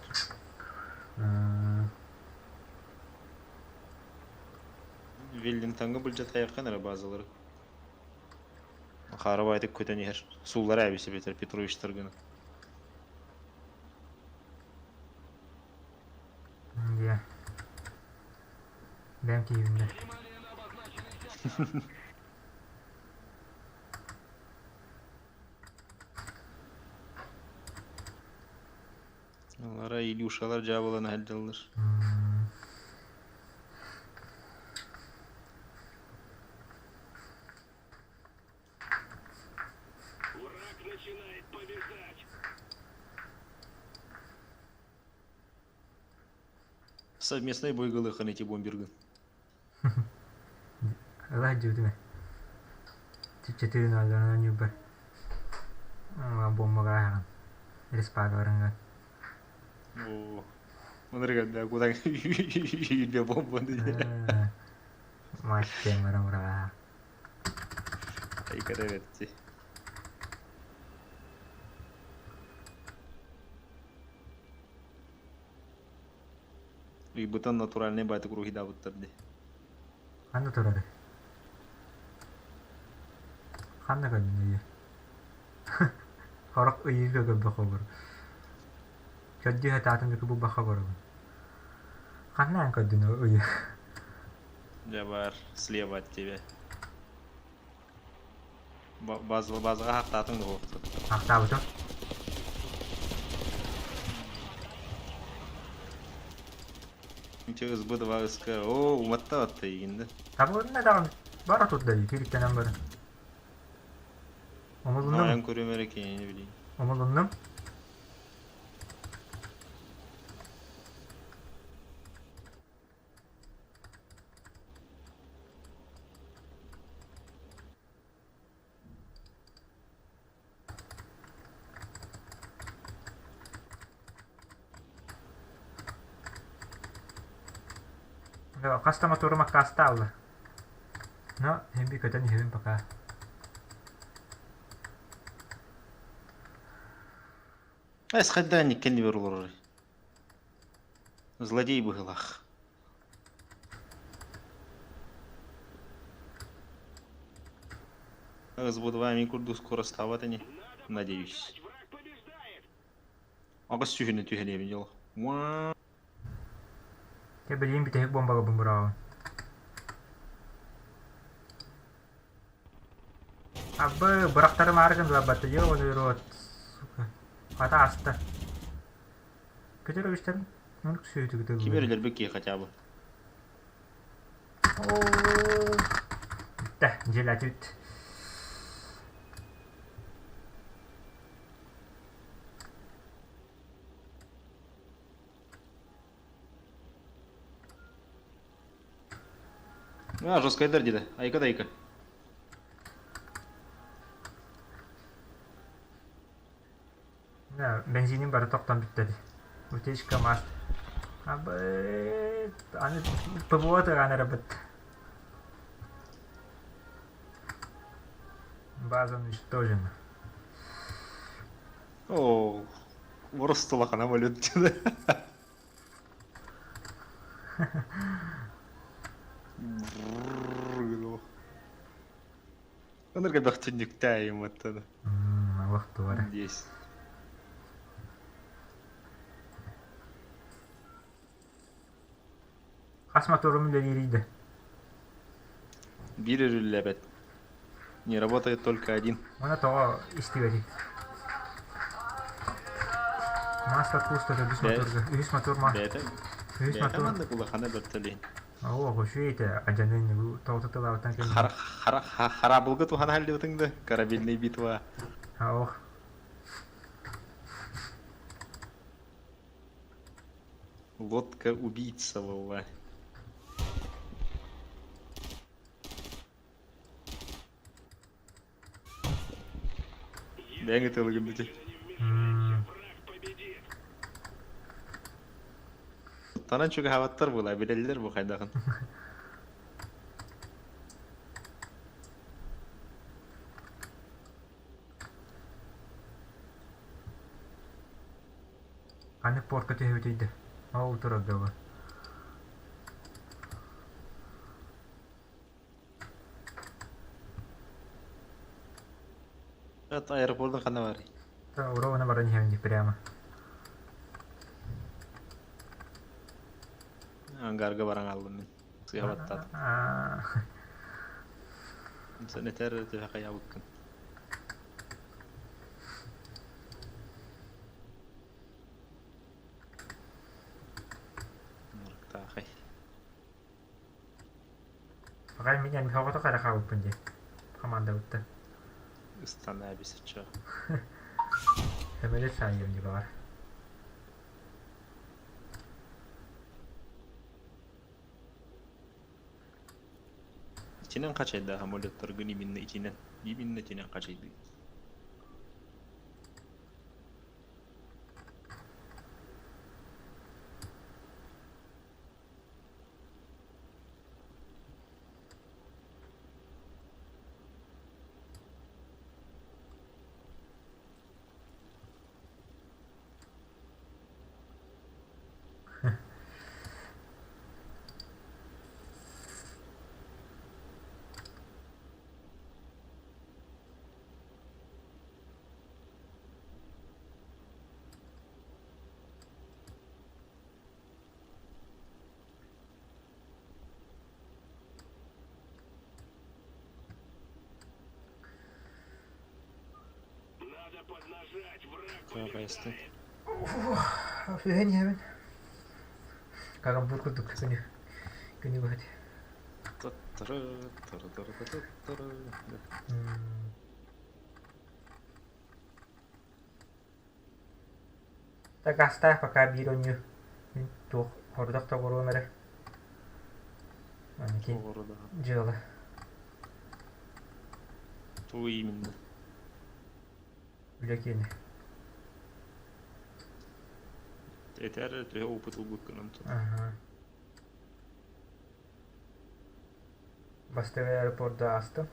Веллингтоҥҥа былдьатайаххын эрэ базалары. Хаара баайтык көтөн иһэр. Сууллара эбис эбэтэр Петровичтаргын. Дьэ. Бэм киһибиннэ. Алара Илюшалар дьаабылана сылдьаллар. Совместный бойгылыхын эти бомбергын. Ыла сылдьыбытым ээ. Чэччэтиин алларынан ньурба бомбаҕа ааһаҕын респагаларыҥҥа. Оо, ынырыганда кудан үйүллэ бомбаны Мать темара ура. Айкара эбэтти. Ыйбытан натуральный байтык уруһуйдаабыттар дии. Ханна турарый? Ханна көрдүн ыйы? Сорох ыйыыга көрбөх олор. Көрдүү сатаатым да булбахха көрөбүн. Ханна эн көрдүн ыйы? Дьэ бар, слева от тебя. База базаҕа хахтаатыҥ да буолуохтун. Хахтаабытым. Ничего, СБ-2 СК. О, уматта атта игинде. Табылынна даҕаны. Бара турда дии, кириктэнэн баран. Омулуннум. Айан көрүм эрэ кинини билейин. Омулуннум. Хас да моторум аккаастаалла. Но эми көтөн иһэбин пока. Эс хайдаан иккенни бер олорор. Злодей быһылах. СБ-2 курдук скоро стават ини, надеюсь. Аҕыс сүүһүнэн түһэниэбин дьол. Дьэ билигин бүтэһик бомбалабын быраҕабын. Абы, бырахтарым аары гыннылар батта, ёбаный рот, сука. Хата аста. Көтөр үстэн онук сүөтүгү Ким өлөрбүт киһи хотя бы. Бүттэ, дьиэлээтибит. А, жесткайдар диде. Айка дайка. Бензинин бары тохтон бүттэ дии. Утечка маст. Абы аны ПВО тыгаан эрэ быт. База уничтожена. О, просто лохана валют диде. Онорга бөхтүннүктээйим оттон. Алах туара. Здесь. Хас моторум үлэлиирийдэ? Биир өрүллэбэт. Не работает только один. Уонна тоҕо истибэтий? Масло пусто, үһүс моторга. Үһүс мотор ма. Бэйэтэ. Үһүс Бэйэтэ мотор. маннык улахана бэртэлиин. Оо, үчүгэй этэ. Адьанын бу тоҕо тылаабытан кэллим. Хара хара харабылга туһана халлыбытыҥ да корабельный битва. Ох. Лодка убийца была. Бэйэҥ ытыалыгын бити. Танан чугаһаабаттар буолаа, билэллэр бу хайдаҕын. Аны портка түһэбитий Ол турарга бу. Это аэропортун ханна барый? Ура баран иһэбин прямо. Ангарга баран аллым мин. Сыа баттаатым. Сен этер төһө хайабыккын. Мурыктаахай. Аҕай мин эн хоҕото хара хаалбыппын дии. Хамаандабыттан. Ыстана бисиччэ. Сөмөлөт саайыам дии баҕар. Итинэн хачайда самолеттаргын именно итинэн. Именно итинэн хачайдыы. Кыайыстын. Үһэн иһэбин. Каламбур курдук күнү күнү быһыт. Так оставь пока биир оонньуу. Мин туох хордох тоҕоруом эрэ. Аны дьыала. Тугу именно? Үлэ киэнэ. Этэр төһө опыт ылбыккын онтон. Аха. Бастакы аэропорду аастым.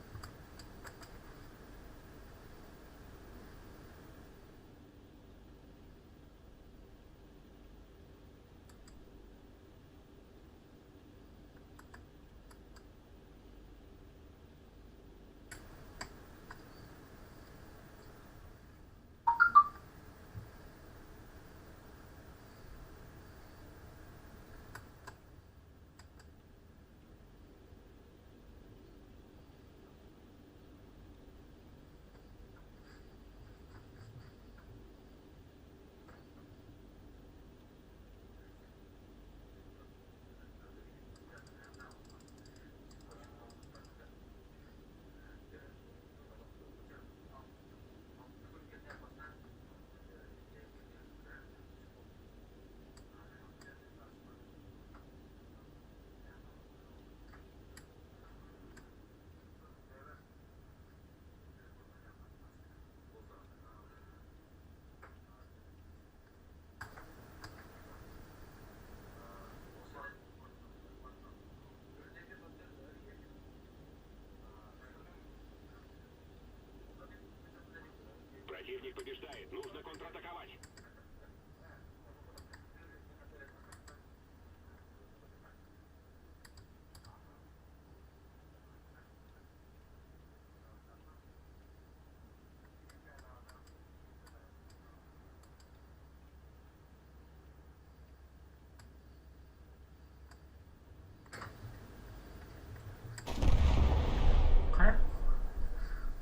Хайа?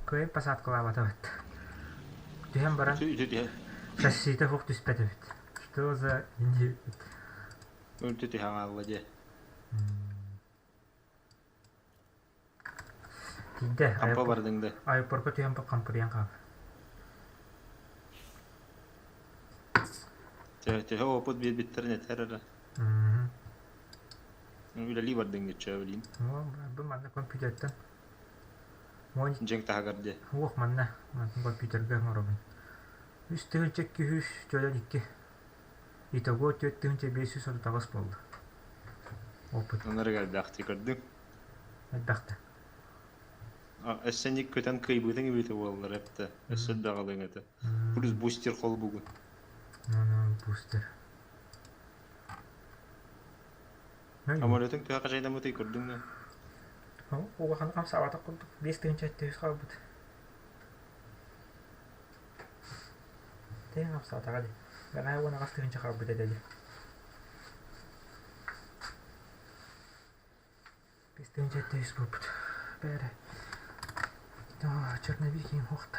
Кыайан посадкалаабатыбыт. Түһэн баран шассита суох түспэт эбит. Что за Үлтү түһэн хаалла дьэ. Тиийдэ. Хампа бардыҥ да. Аэропорка түһэн хампырыйан хаалла. Төһө опыт биэрбиттэрин этэр эрэ. Үлэлии бардыҥ диччэ билиим. Бу манна компьютертан. Дьиҥ таһыгар дии. Уох манна компьютерга оҥоробун. Үс тыһыынча икки сүүс икки. Итого 4538 буолла. Опыт. Оннорыг элбэхтии көрдүм. Элбэхтэ. Өссө ник көтөн кыайбытыҥ эбитэ буоллар эптэ. Өссө даҕалыҥ этэ. Плюс бустер холбугун. Ну, бустер. Самолетуҥ төһө хачайдаммытый көрдүҥ да? Улахан хамсаабатах курдук. 5 тыһыынча хаалбыт. Тэҥ хамсаатаҕа дии. Бэҕэһээ 18 тыһыынча хаалбыт этэ дии. 5 тыһыынча буолбут. Бээрэ. Черновик иин хуохта.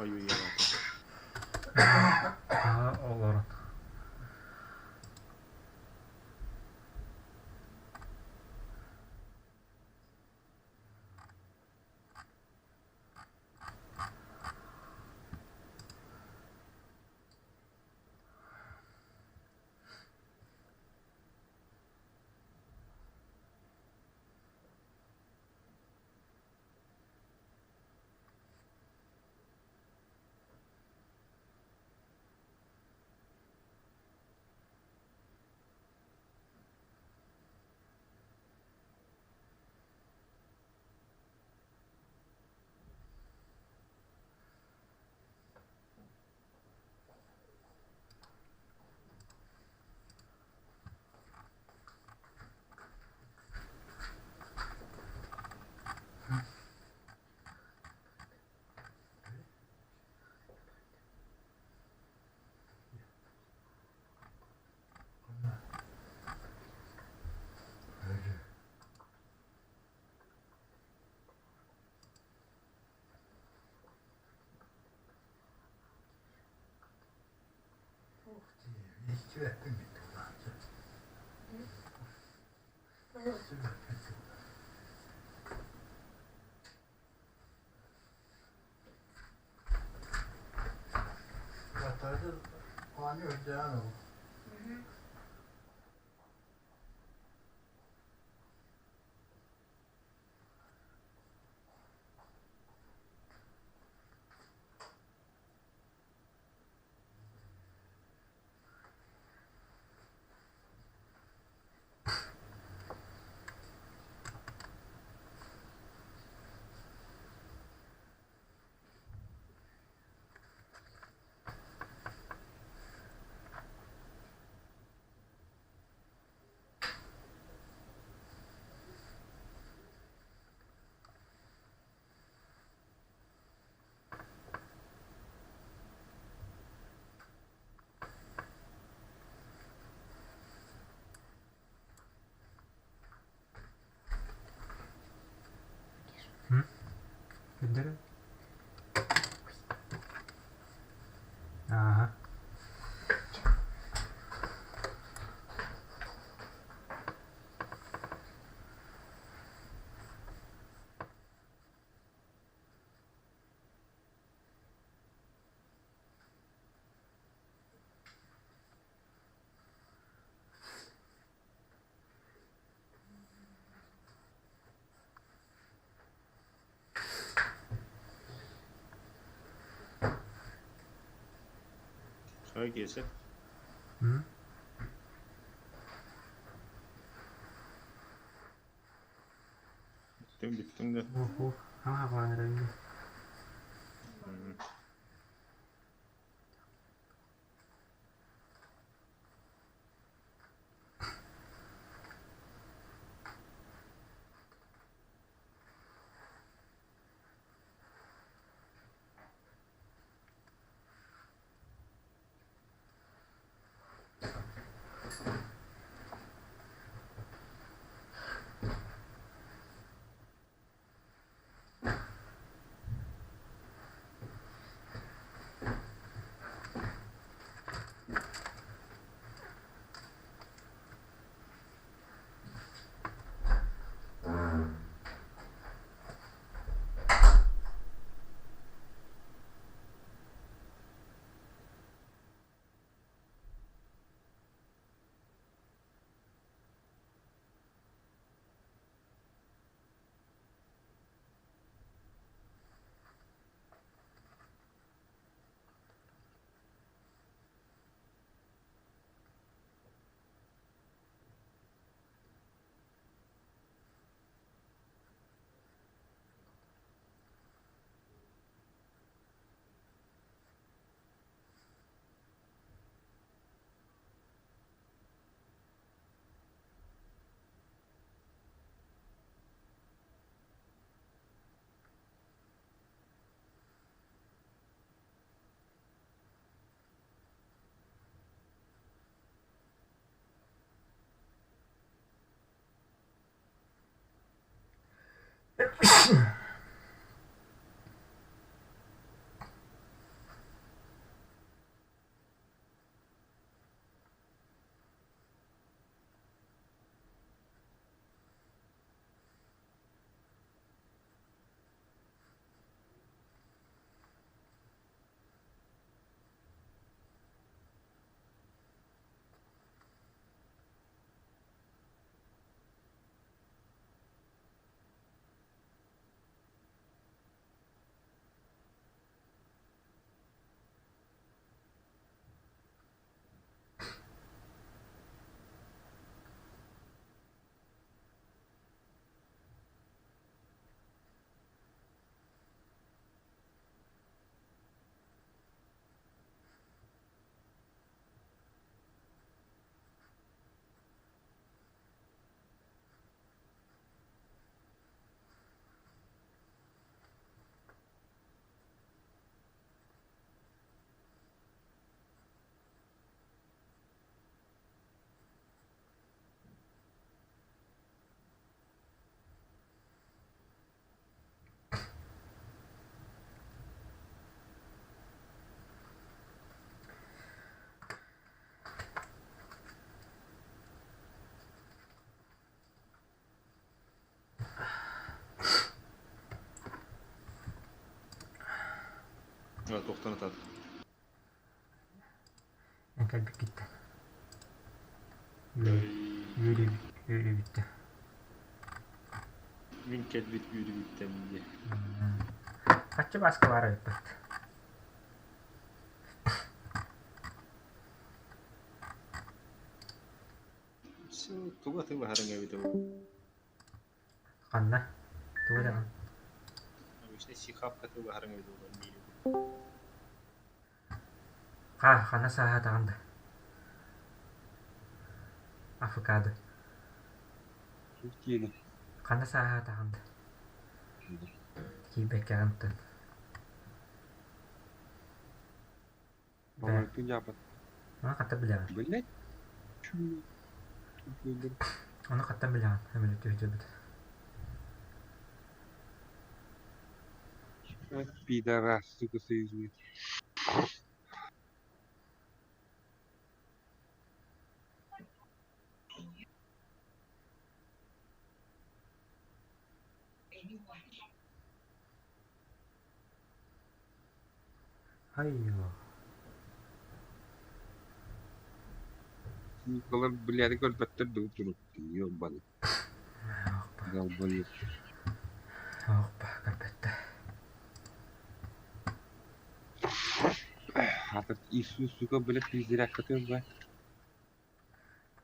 Ойуйалаата. Аһа олорон. Көрдөрө. Ааһа. Хой киэсэ. М? Бүттүҥ бүттүҥ да. Ух, хаҥа хаалан эрэр. М. Туохтан ытаат? Эн кэлбиккиттэн. Үөрүү үөрүүбүттэн. Мин кэлбит үөрүүбүттэн диye. Хаччы бааска баар эбиппит. Тугу атыылаһарыҥ эбитэ буолла? Ханна? Тугу даҕаны? Обычно сихапка атыылаһарыҥ эбитэ буолла миигин. Ха, ханна сааһаатаҕын да? Афыкаады. Киэни. Ханна сааһаатаҕын да? Киирбэккэҕин тын. Бээ. Оҥойтун дьаапат. Ону хаттан билэҕин? Блядь. Ону хаттан билэҕин? Эмилит түһүтүбүт. Пидорас, сука, союзник. Айоо. Суукалар, блядь, көрбөттөр дуу турук. Ёбаный. Долбоеб. Опа, көрбөттөр. Хатыр Иисус, сука, блядь, пиздеряккатын ба.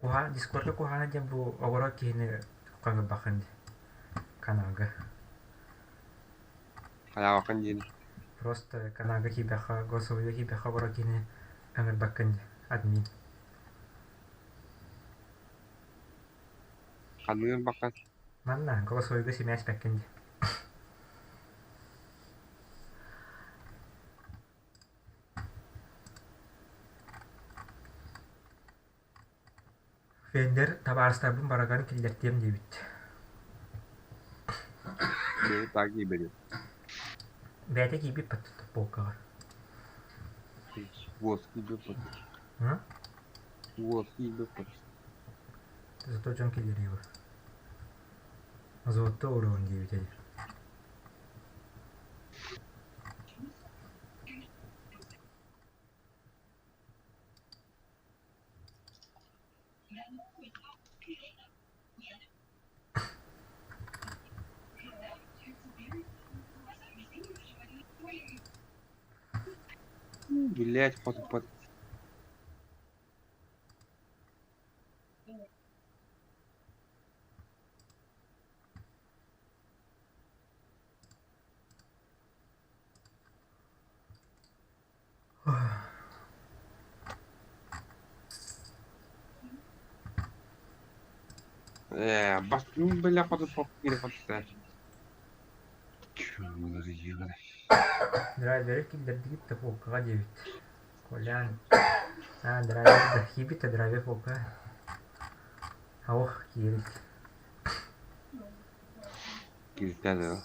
Куһаҕан Дискордка куһаҕана диэн бу оҕоро киһини хаҥырбаххын дии каналга. Хайаабаккын диэн. Просто каналга киирбэххэ, голосовойга киирбэххэ оҕоро киһини ыҥырбаккын дии, админ. Ханныгын ылбаккын? Манна голосовойга симээспэккин дии. Фендер табаарыстарбын барыгарын киллэртиэм диэбит. Бэйэ так киирбэтим. Бэйэтэ киирбит полкаҕа. Уос киирбэппит. А? Уос киирбэппит. Зато дьон киллэриэ бар. Золото уровень диэбит этэ. Блять, хотуппат. Ээ, бас бля хотуппат киирэ хотуста. Драйверы киллэрдигит да полкаҕа диэбит. Колян. А, драйвер да киирбит да драйвер полка. Ох, киирит. Кииртэ да.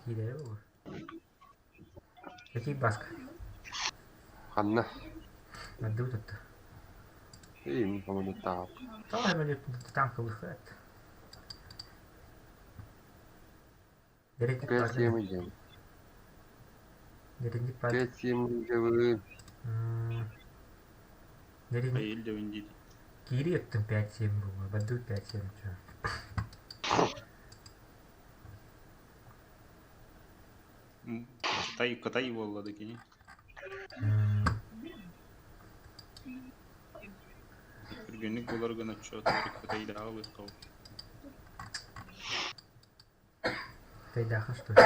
Киирэрэ буолуо. Какие баска? Ханна? Маддыбыт отто. Эй, мин хаманыттаах. Тоҕо эмэлиэппин танка выход. Дэринник Пять пад. семь диэн. Дэринник пад. Пять семь дьабын. Дэринник Айыл дьабын диир. киири өттүн 5-7 буолуо. Баддыбыт 5-7 чё. Кытай, Кытай буолла да кини. Түргэнник булар гына отчуотугар Кытайдааҕы ылыахха Кытайдаахха что ли?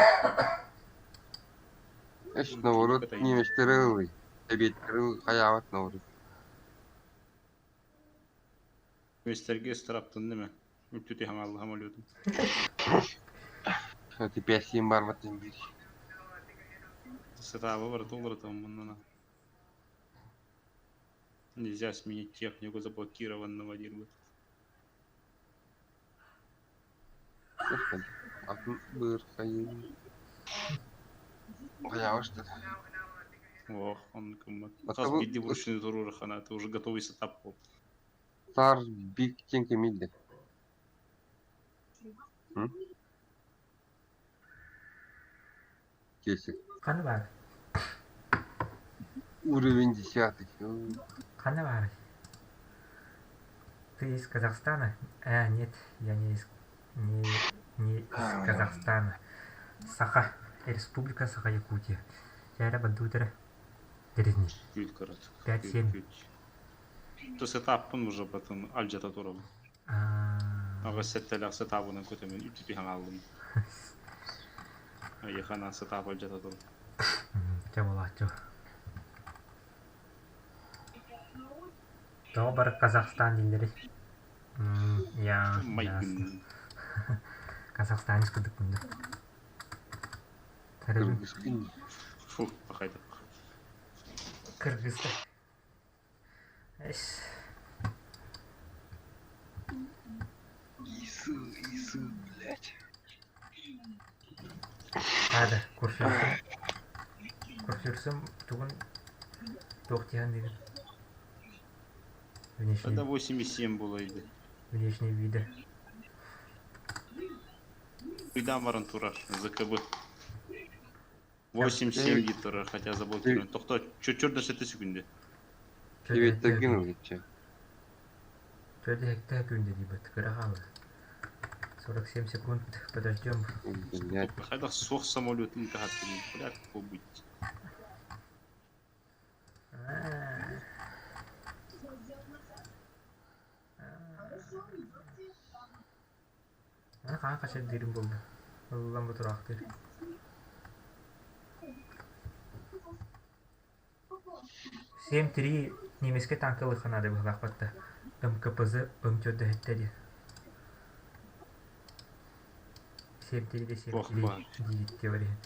Эш, наоборот, немецтери ылый. Эбиэттэри хайаабат наоборот. Немецтергэ ыстараптынным ээ. Мүлтү түһэн самолетун. Теперь син барбатын биир. Сатаба барыта уларытаммынна. Нельзя сменить технику заблокированного диир Атын быыр хайын. Хайаабыштар. Ох, он кыммат. Хас биирдии вручную туруорахана, это уже готовый сетап был. Сар бик тен кемилде. Кесик. Ханна баар? Уровень десятый. Ханна баарый? Ты из Казахстана? Э, нет, я не из, не, не из Казахстана. Саха. Республика Саха-Якутия. Чээрэ бандуутара. Дерезни. Күүт короче. 5-7. То сетаппын уже потом алдьата турабын. Аҕыс сэттэлээх сетабынан көтөмүн үтүтүһэн хааллым. Айыхана сетап алдьата турабын. Чэ буолааччы. Тоҕо бары Казахстан дииллэрий? Я Майгын. Казахстанец курдукпун да. Кыргызскын. Фу, пахайда. Кыргызда. Эс. Исы, исы, блядь. Надо, курфюрсум. Курфюрсум тугун туох диэн диир. Внешний. Это 8,7 было иди. Внешний вида. Уйдан баран турар, ЗКБ. 8,7 дии турар, хотя заблокирован. Тохто, чуть-чуть да 7 секунды. Девять ылгычча. Чөдө хекте күндэ диибит, кыра хаалла. 47 секунд, подождем. Блядь. Хайдах суох самолетун таһаттым, блядь, побыть. Аны хаһан хачайдыырым буолла? Ыллан бу тураахтыыр. 7-3 немецкэй танка ылыахха наада быһыылаахпат да МКПЗ МТ-һэттэ диэн. 7-3 да 7-3 диир теория.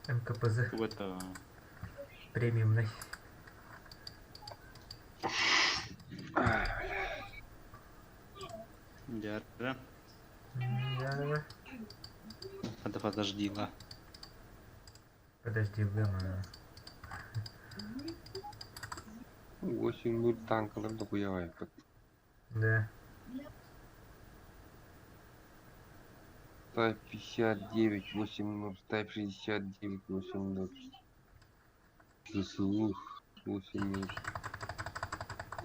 МКПЗ премиумный. Дярра. Дярра. Это подожди, ла. Подожди, ла. 8-0 танкалар дохуевая. Да. Type 59, 8-0, Type 69, 8-0. ЗСУ 8-0.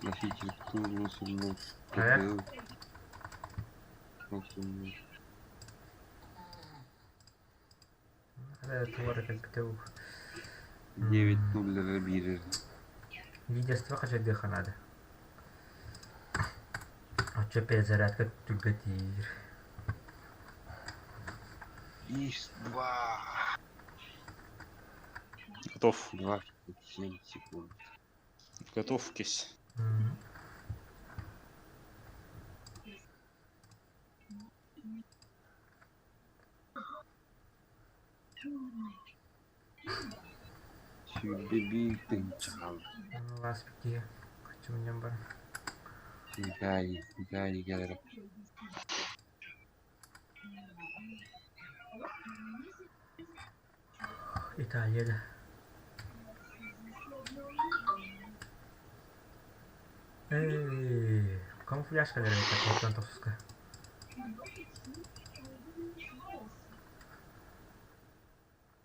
Носитель ТУ 8-0. ТТУ 8-0. 9-0 биэрэр. Лидерство хачайдыахха наада. Оччо перезарядка түргэтиир. ИС-2. Готов. 27 секунд. Готов, кись. Сүүрбэ биир тыһыынча хаалла. Лас киһи хочу бар. Италия, Италия кэлэрэ. Италия да. Эй, камуфляж кэлэр эбит оттон тохсуска.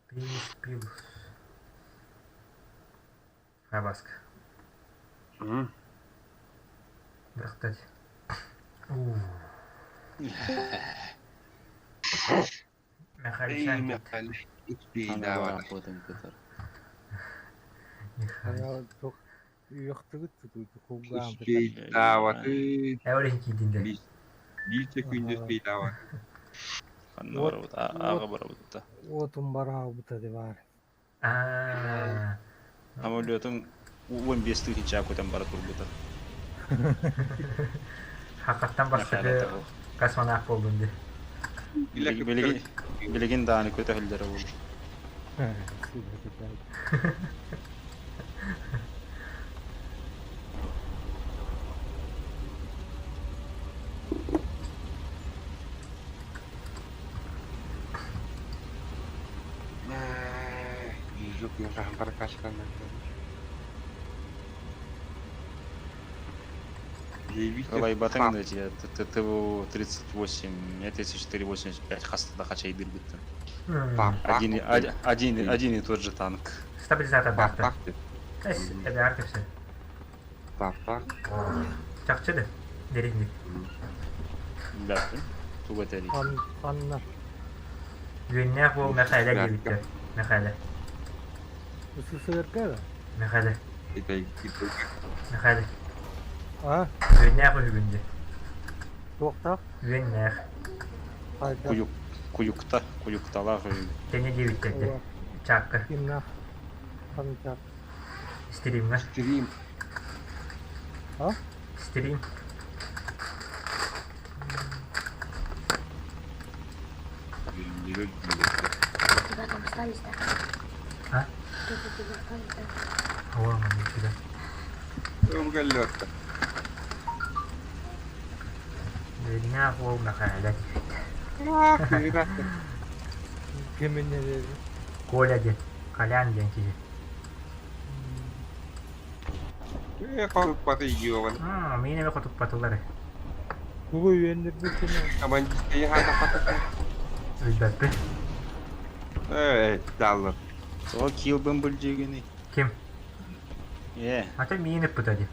Примус Пилус. Хабаск. Бырахтать. Михаил Михаил Успейдааваты. Эврин киидинде. Биир секунда успейдааваты. Ханна барабыт, аға барабыт. Уотун бараабыта бар. Самолетун 15 тысяча көтөн бара турбута. Хақаттан бастығы космонавт болдун ди. Билигин дааны көтөһүллэрэ ол. Движок Лайбатын эти ТТУ-38, Т-34-85 хаста хачай дырбыттан. Один, один, один и тот же танк. Стабилизатор бахта. Эс, эбээр кэпсэ. Таптар. Чахчы да, дэринник. Билбэппин. Тугу этэрий? Ханна? Үөннээх уол Мэхээлэ диэбиттэр. Мэхээлэ. СССР-ка да? Мэхээлэ. Итэй Мэхээлэ. А? Үөннээх үһүгүн дии. Туохтаах? Үөннээх. Хайдах? Куйук, куйукта, куйукталаах үһүгүн. Тэҥэ диэбиттэр дии. Чаакка. Кимнээх? Ханчаак. Стримҥа. Стрим. А? Стрим. Тебя там остались, да? А? Что-то тебя остались, да? О, маны сюда. Өмгөллөртө. Үөннээх уол Мэхээлэ диэбит. Киминнэ Коля диэн. Колян диэн киһи. Э, хотуппаты йоҕан. Миин эмэ хотуппатылар. Тугу үөннүрбүт Командистей хата хата. Билбэппин. Э, даллар. Тоҕо киилбин былдьыыгыный? Ким? Ээ. Ата миин ыппыта дии.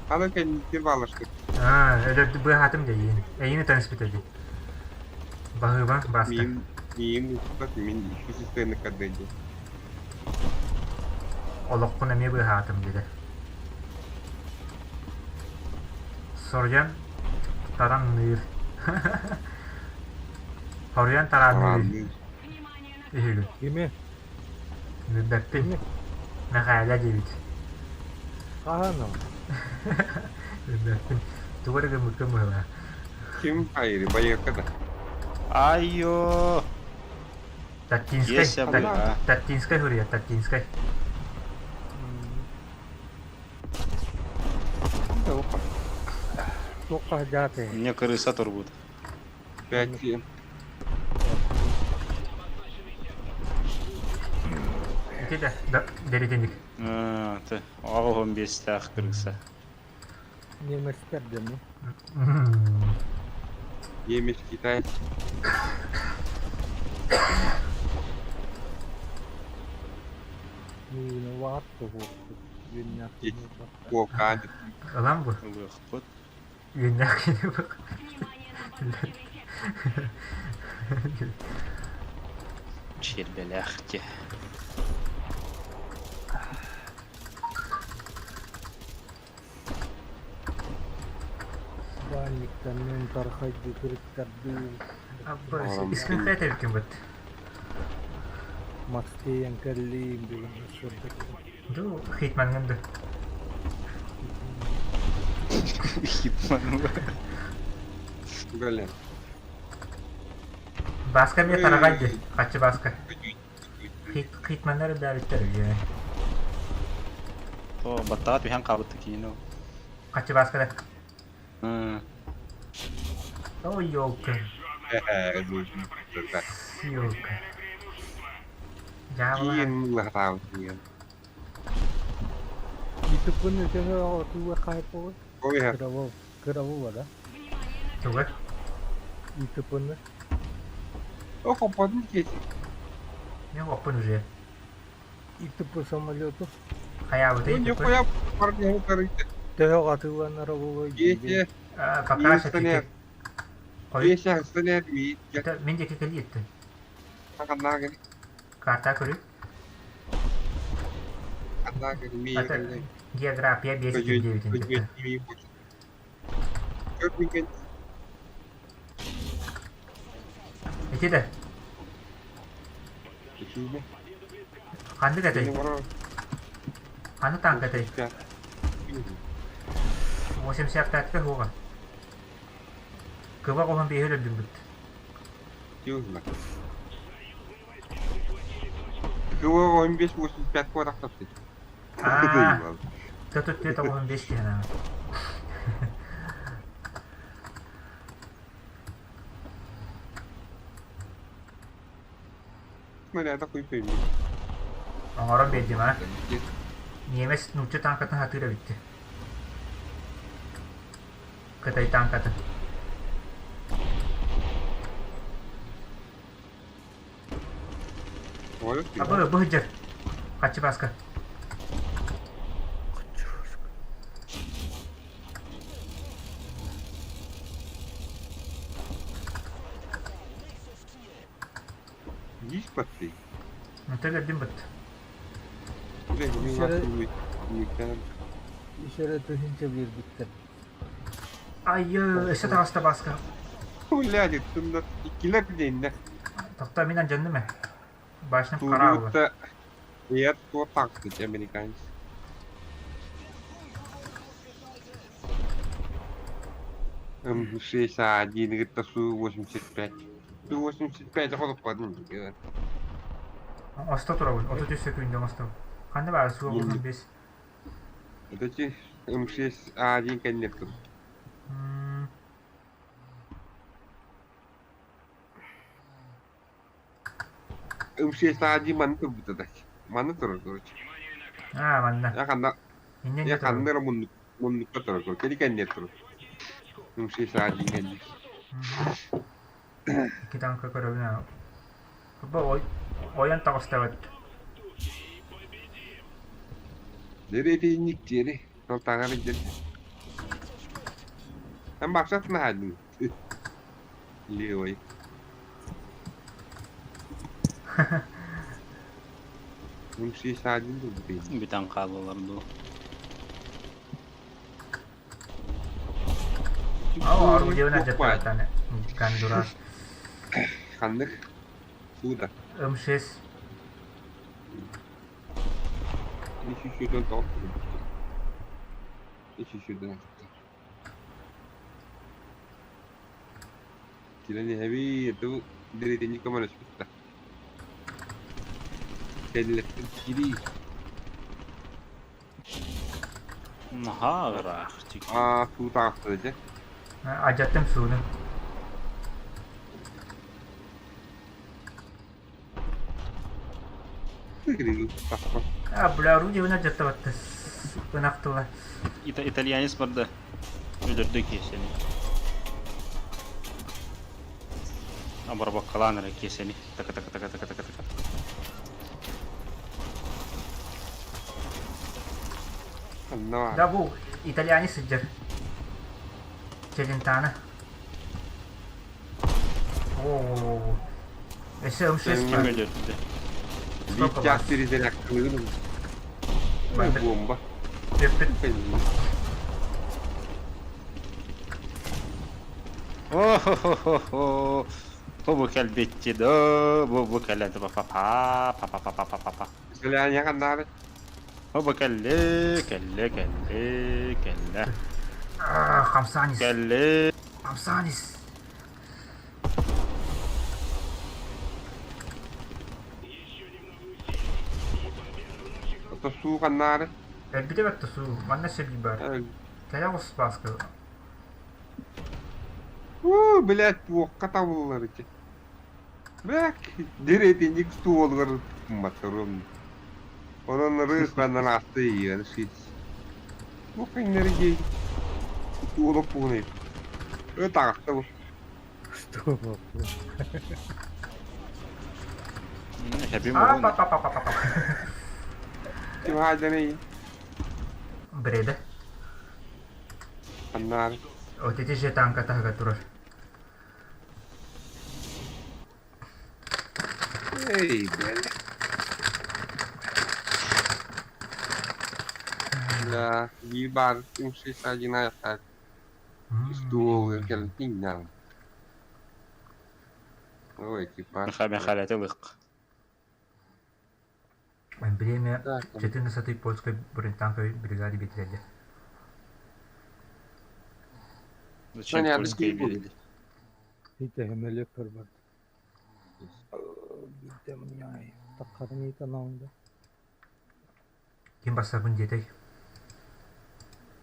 Аны кэнники балашты. Аа, өлөрдү быаһаатым дии эйиин. Эйиини таныспыта дии. Баһыыба, Баска. Миим, миим устат, мин икки системы кадыди. Олохпун эмиэ быыһаатым диэтэ. Соруйан таранныыр. Соруйан тараанныыр үһүгүн. Кими? Билбэппин. Кими? Мэхээлэ диэбит. Хаһан ол? Билбэппин. Тугу эрэ гыммыккын быһыылаах. Ким хайыры байыакка да. Айо! Таттинскай. Есть бля. Таттинскай суруйар, Таттинскай. Туохха дьааты? Мне крыса турбут. Пять семь. Ити да, дэритиник. Ты аҕыс биэстээх крыса. Немецтэр дemi. Немец Китай. Миин ваат туһуохпут. Үөннээх Куокаан. Ылан бу. Ылыахпыт. Үөннээх кини бу. Чиэрбэлээх дьэ. Баанньыктарынан тархайдыы кырыттардыы. Искин эбиккин быт. Мастыйан кэллиим бүгүн сырдык. Ду хитмангын ду. Хитман. Блин. Баска мне тараҕай дии. Хаччы Баска. Хит хитманнар үрдээбиттэр үһү. То баттаҕа түһэн хаалбыт киинэ. Хаччы Баска да. Ой, елка. Ёлка. Дьаабыла. Киин лахтаабыт. Ютубун өтөһө отуга хайпоҕун. Ой, Кыравыл. Кыравыл да? Туга? Ютубун. О, хоппотун кеси. Мен оппун уже. Ютуб самолету. Хайаабыта Ну, нихуя парня короче. Төһө атыыланара буолуой Если, Пока что если остальные ми, Мен диэки кэлиэттин. я Карта көрү. ми. География 5,9. Ити да. Ханнык этэй? Ханнык танк этэй? 85-ка хуга. Кыба оһон биэһэ өлөрдүм бит. Кыва 15-85 квадрат Аа, Төрт оһон 5 диэн аа. Снаряда хуй пойми. Оҥорон биэрдим аа. Немец нуучча танкатын хатыыра бүттэ. Кытай танкатын. Абы быһыдьар. Хаччы Бааска. Есть подты? Нотель быт. Үс эрэ тыһыынча биэрбиттэр. Ай, өссө таҕыста Бааска. Блядь, тында иккилер дейиннер. Тохто мин алдьанным ээ. Башням хараабы. Турута я то так американец. М61, говорит, Су-85. Су-85 холоппадын. Оста турабын, 33 секунда оҥостом. Ханна баар суох 15. Вот эти М6А1 коннектор. М6А1 манна турбута да. Манна турар, короче. Аа, манна. Я ханна Инньэ я турабын. ханна эрэ муннук муннукка турар, короче. Кини кэнниэр турар. М6А1 кэнниэр. Икки танка көрөбүн аа. Бу ойон таҕыстабыт. Деревенник диэри. Ол таҥара диэн. Эн бапсат наһаадын. Левой. М6А1 турбут Бүтэн хааллылар дуу. Оо, орудиевна дьаттаатаны. Кандура. Ханнык? Суда. М6. Үс тоҕус Үс Килэн иһэбит, ту дэриэтинньик көмөлөспүт да. Кэллэттэн киирии. Наһаа ыраах. Аа, суу таҕыста дьэ. Адьаттым сууну. А, бля, орудиевна дьаттабатта. Ынах тыла. Итальянец барда. Өлөрдө киэсэни. Обработкалаан эрэ киэсэни. Така така така така така така. Да бу итальянец сылдьар. Челентано. О, өссө М6 Ким өлөрдө? Сколько вас? Бомба. О-хо-хо-хо-хо. Бу бу кэлбитти да, бу бу кэлэн па па па па па па па па па. Итальяне ханнаары? Бу бу кэллэ, кэллэ, кэллэ, кэллэ. Хамсанис. Кэллэ. Хамсанис. Ото суу ханнаары? Өлбүтэ бэрт суу, манна сөбүй бар. Кэлэ оҕус Бааска. Уу, блядь, туохха табыллар ити. Бэк, дэриэтинньик суолугар матарым. Онон рыханан асты иэн шит. Бу кэннэри дии. Туола пуунай. Ө таҕыста бу. Что? Хэппи А, мугун. па па па па па. Ким хааданы Бреда. ханнаары. Вот эти же танка таһыга турар. Эй, блядь. Да, биир баар М61 аяқтар. Стуол кэлтиҥ Ой, экипаж. Михаил лык. Время 14-й польской бронетанковой бригады битирде. Зачем польская берели? Ите хемелек бар. Билдем Таккарын итанаунда. Ким бассабын диэтэй?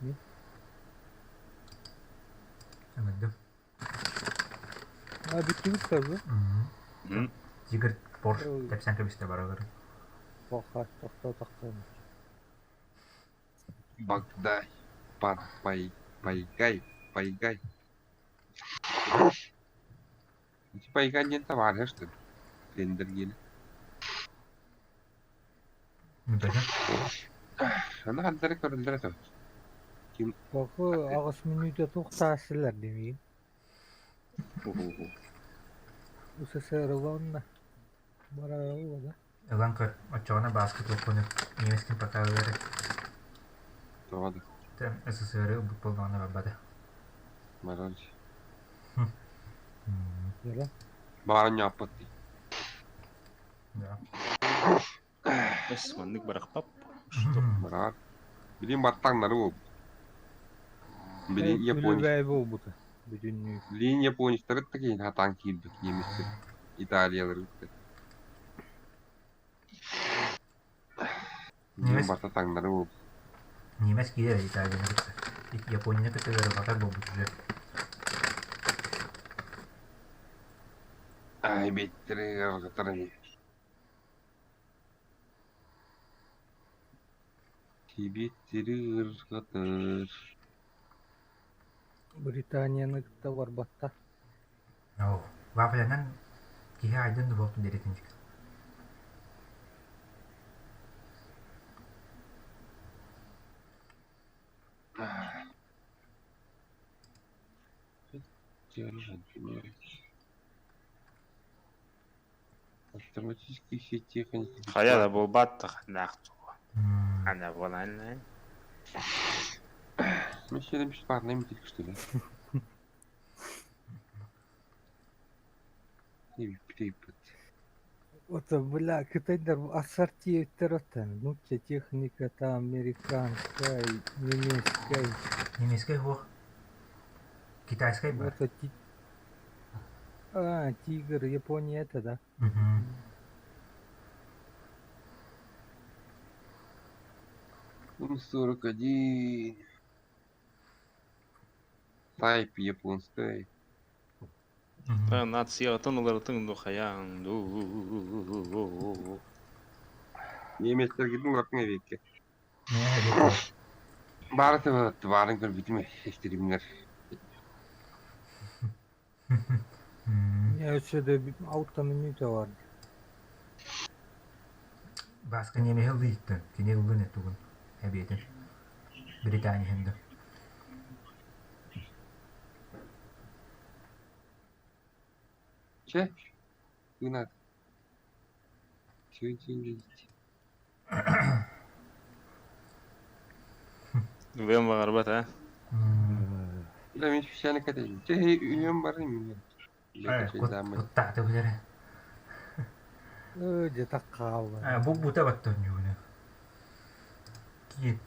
Мин. Ыҥырдым. А бүттүбүт да бу. Тигр Порш тэпсэн кэбистэ баралар. Баха тохто тахтан. Багдай. Пар, пай, пайгай, пайгай. Ити пайгай диэн табаарыһа что ли? Тендер гиэнэ. Бүтэ. Аны хантары көрүллэр этэ. Ким Бакы аҕыс мүнүүтэ туохтаасылар димиин. Уху. СССР ыланна. Барара да. Ылан көр, оччоҕуна бааска туоххуну немецкин пока ылары. тоҕо да СССР ылбыт буоллаҕына барбата. барар. Яра. Баарын ньааппат дии. Да. Эс, маннык барахпап. Что? Барар. Билин баттаҥнары буолбут. Билин Япония. Үлүбээй буолбута. Бүтүннүү. Билин японецтары да киһин хатаан киирбит немецтэр. Италиялары кытта. Билин Немец барта таҥнары буолбут. Немец киирэр Италияны кытта. Японияны кытта ыарырҕатар буолбут уже. Ай бэттэрэ ыарырҕатар ини. Тибиэттэри ыарырҕатар. Британияны кытта барбатта. Оо, вафлянан киһи айдын духуохтун дэритинчик. Автоматический все техники. Хайа да буолбат наах Ана буолан Мы все бесплатно им что ли? Не припад. Вот, бля, кытайдар ассорти оттан. Ну, те техника там американская, немецкая. Немецкай хуох. Китайскай бар. Вот, ти... А, тигр, Япония это, да? Мгм. 41. Тайп японская. Мгм. Нациятын ылыртын ду хаян ду. Немецтер гидин лапың эбекке. Не, эбекке. Бары барын көр битиме эстеримнер. Не, өссө алта минута бар. Бааска немеһи ылыйыттын, кини ыллын этугун, эбиэтин. Британия хэнда. Че? Гынат. Чүн Үбен бағарбат, а? Бля, мен специально катайым. Че, үйім бар мен. Куттааты билere. Где-то қалды. Бу бута баттон юуна. Киин.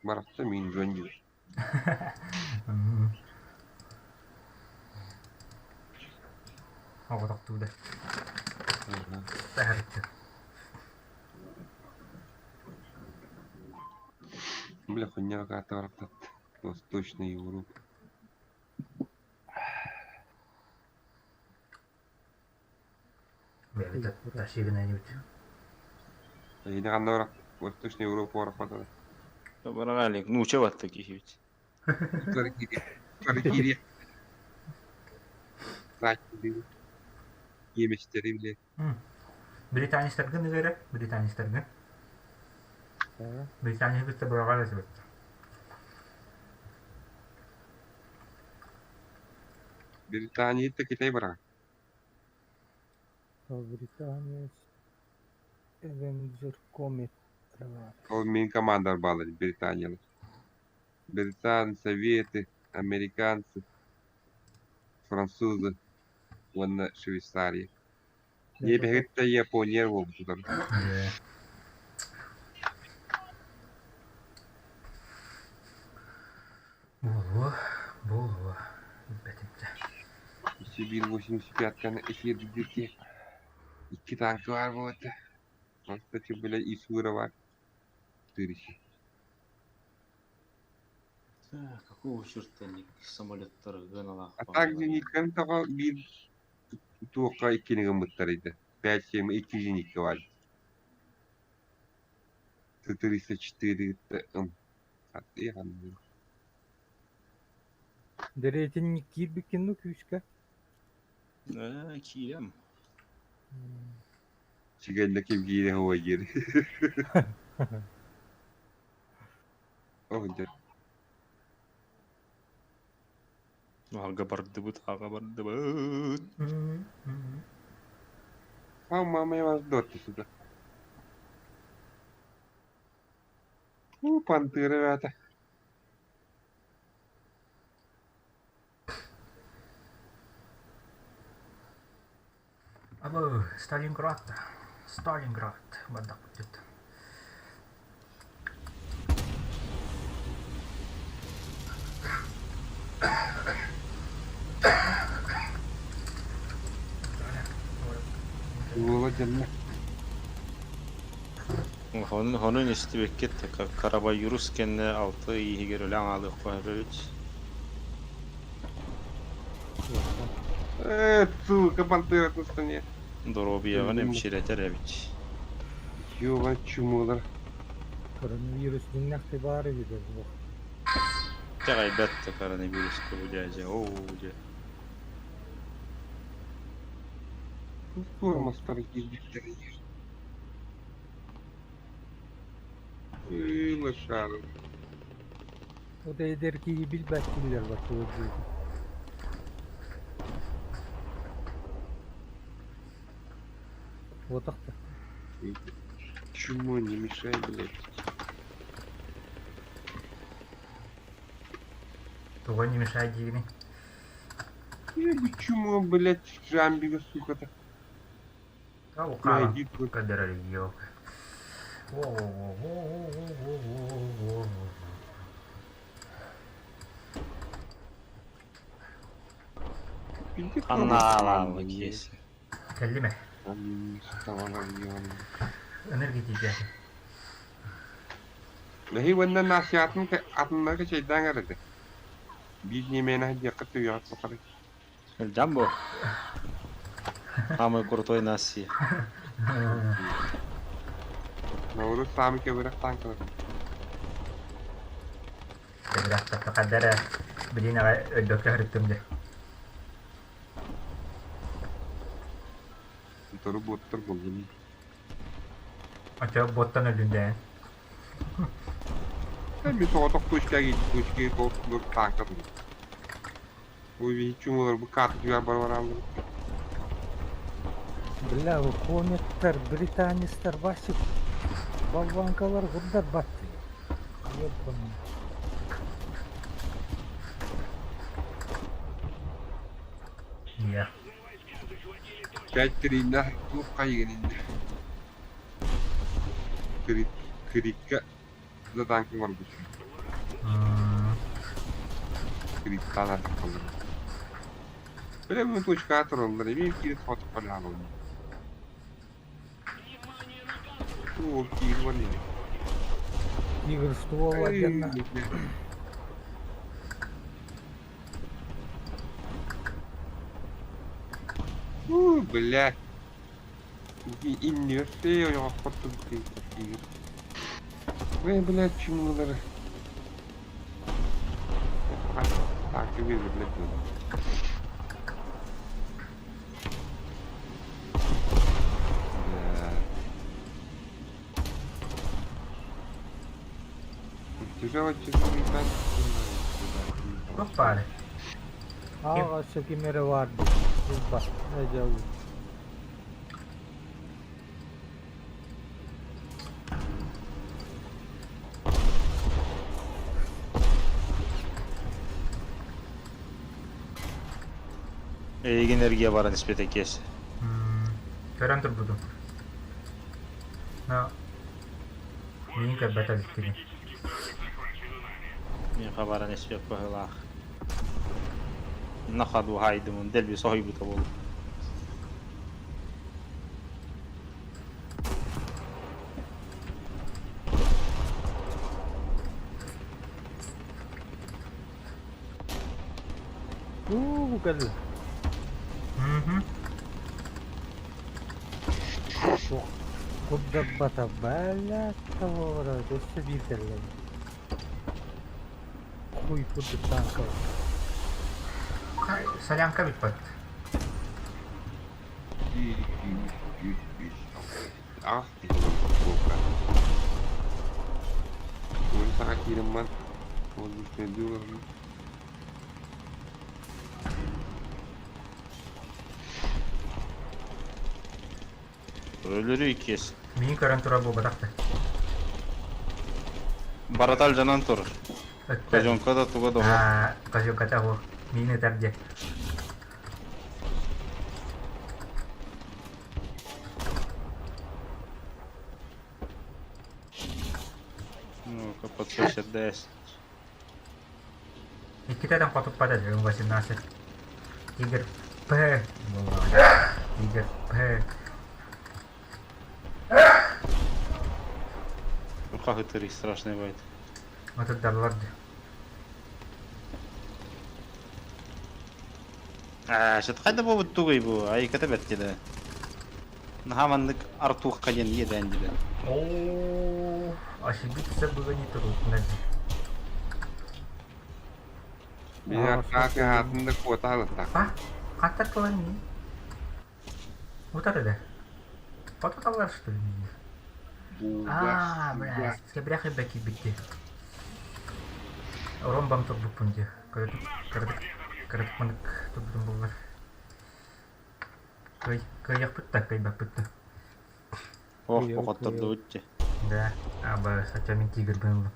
Барақта мен жөн жүр. Оҕотохтууда. Таһарытты. Бля, хуйня какая-то барақтат. Восточная Европа. Бэбит ташигына нибит. Эйне қанда барақ. Восточная Европа барақ Барагалик, ну че вот таких ведь. Каракири. Еместері біле. Британистаргын ыгыра, британистаргын. Британия кытта быраҕар эсибит. Британия Китай барақ. Британия Avenger Comet. Ол мен командар балы Британиялар. Британ, Советы, американцы, французы, уонна Швейцария. Не бэхитта Япония болбутулар. Буолуо, буолуо. Бэтимтэ. Сибирь 85-каны эфир дирке. Икки танкы бар болот. Кстати, бля, Исура бар. Тырыш. Какого черта самолеттар гыналах? А так зенитканы таға bir туаққа иккини гыммыттар иде. 5-7 2 зенитка бар. Т-34 ТМ. Деретин кирбикин ну күшкә. Кием. Сигэннэ ким киирэ һуой диир. Ол дьэ. Аҕа бардыбыт, аҕа бардыбыт. А мама я вас дотти сюда. У, пантыра ребята. Абы, Сталинград. Сталинград. Бардак будет. Уола дьэннэ. Хонун истибиккит Карабайрус кэннэ алты ый иһигэр өлө аҥаалыахха сөбүт. Э, сука, пантера на стене. Доруобуйаҕын эмсирэтэр эбит. Ёба, чумулар. Коронавирус дьиҥнэхтик баар эбит буолуох. Итэҕэйбэт да коронавируска бу дьээдьэ, оо дьэ. Тормозтар киирбиттэр. Ыы, лошара. Ол эдэр киһи билбэт киллэр баттыыр диэтэ. Буотах да. Чмо, не мешай, блядь. Туга не мешай диигиний? Я чмо, блядь, жамбига, сука-то. Хаалан Найди тут. көрдөрөр ёлка. Во-во-во-во-во-во-во-во-во. Иди Ханнаалаалла киэсэ. Кэллим ээ. Энергетикэ. Эһи уонна насыйатын атыннарга чэйдээн эрэрэ. Биир ньимээнэ диэххэ түгэҕэр тухары. Илдьэн буо. Самый крутой Насси. Наурыз саамы кэбирэх таанкалар. Кэбирэх тахта эрэ билин аҕай өлбөккө сырыттым дьэ. Тору буоттар буллум. Очо буоттан өллүн дээ. Мен соҕотох точка точка толкулар таанка Ой, чумулар бу карта түгэр бар бараллар. Бля, вы кометтар, британецтар, Васик, болванкалар гурдар батты. Ебаный. Иә. Пять тринна туох хайыгын инде. Крикка за танкын барбыт. Криттан артыкалар. Бля, мы точка тураллар, эмиэ киирэн хоту хаалаллар. О, киир бар ини. Тигр ствол отдельно. У, блядь. Иннигэр ойоҕоххо тигр. Ой, блядь, чумулары. Так, вижу, блядь. Да. Тяжелый, тяжелый танк. Туох баар? Аҕа өссө ким эрэ баар дии. Билбат. Эдьэлли. Эйигин эргийэ баран испитэ киэсэ. Көрөн турбутум. Но миигин көрбөт эбиккин. Миэхэ баран испиэк быһыылаах. Наха дуһаайдымын дэлби соһуйбута буолуо. Уу, кэллэ. Курдаппата бэлэ того өссө биир кэллэ. Хуй курдук танка. Солянка бүппэт. 105, 6, 8 киһи олорбут Уон саҥа киирэн баран, ол үстэрдии олоробун. Өлөрүү иккиэс. Миин көрөн турар буолбатах да. Барыта алдьанан турар. Козёнка да туга да Аа, козёнката ол. Миин ытар диэн. Ну-ка, подсосердээс. Иккитэ да хотуппата дьэ, 18. Тигр П буоллаҕа. Тигр П. Хаһытырый страшный бывает. Отурдаллар дьэ. Аа, что хайда буолбут тугуй бу? Айыката бэрт да. Наһаа маннык артуохха диэн иэдээн дилэ. Оо, ошибиться было не трудно. Мин аркааты аатын да куотаалаттах. А, хаттар тылан не? Вот это да. Пототаллар что ли меня? Аа, бля, скебрях бәки битти. Ромбам турбуппун дии. Кыратык, кыратык, кыратык манык турбутум буллар. Кый, кыайахпыт да, кыайбаппыт да. Ох, хоттордубут дии. Да, аба, хотя мин тигрбин ыллым.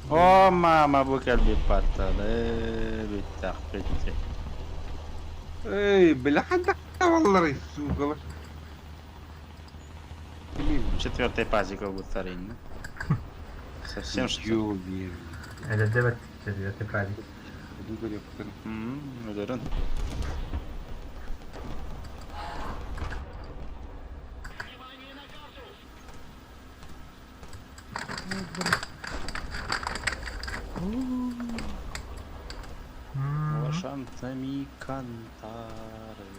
О, мама, бу кэлбит патталы, бүттэхпит дии. Эй, бля, ханна баллары, сука. Четвертый пазик ылбыттар инна. Совсем что? Эдэрдэ четвертый пазик. Өлөрөн. Шантами кантары.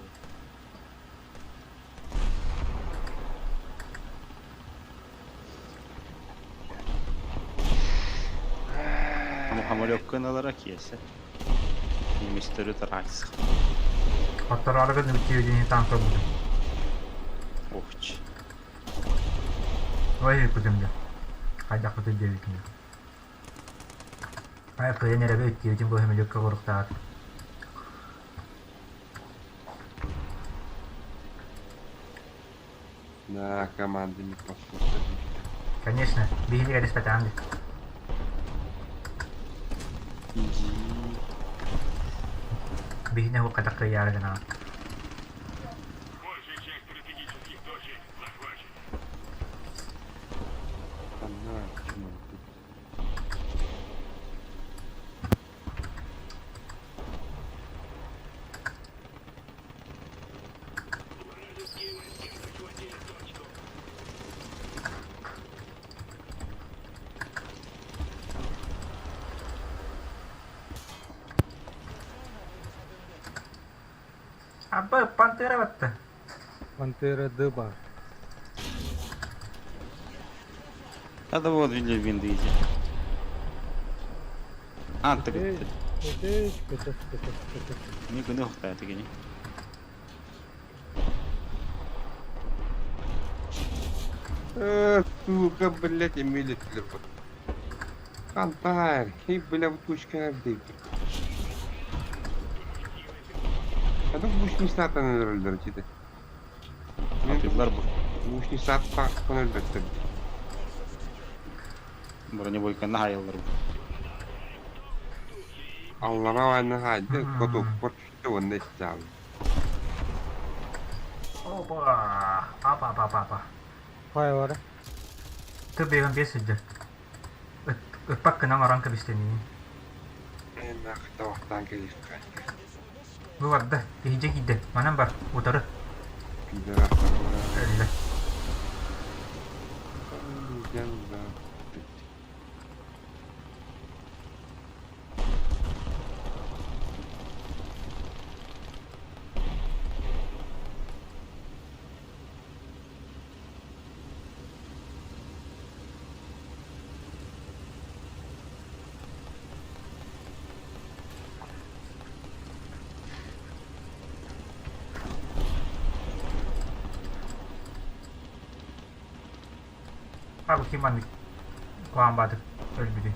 Хамолёккын ылара киэсэ. Немецтөрү тарайсых. Оттороору нүктүүдүнү танка будум. Охч. Ой, кутум дьэ. Хайдахпытый диэбитим. Ай, кыайан эрэбэ үттүөтүн бу хөмөлөккө хоруктаат. На команды не послушали. Конечно, биһиги эриспэтаан Биһине хуккатах кыйаары гынаҕа. Абы, пантера батта. Пантера дыба. Да вот видели винды иди. А, ты Не күнү хохтаа тигини. Сука, блядь, имели телефон. Антарь, и, бля, вот кучка дейт. А тут гусеницатан өлөрөллөр ити. Атыылар бу. Гусеницаттан өлбөттөр. Бронебойканы хайаллар бу. Аллара вайны хайды, котуппор түстэ уонна истэҕин. Опа! Апа, апа, апа, апа. Хай бара. Ты беган бес сылдьар. Ыппак гынан орон кэбистэниин. Эн нахтавахтаан кэлиэххэ. Бу барда, иһдьэ киирдэ. Манан бар, утары. Пидорастар. Өллө. Бу ким маннык куһаҕан баатыр өлбүтүй?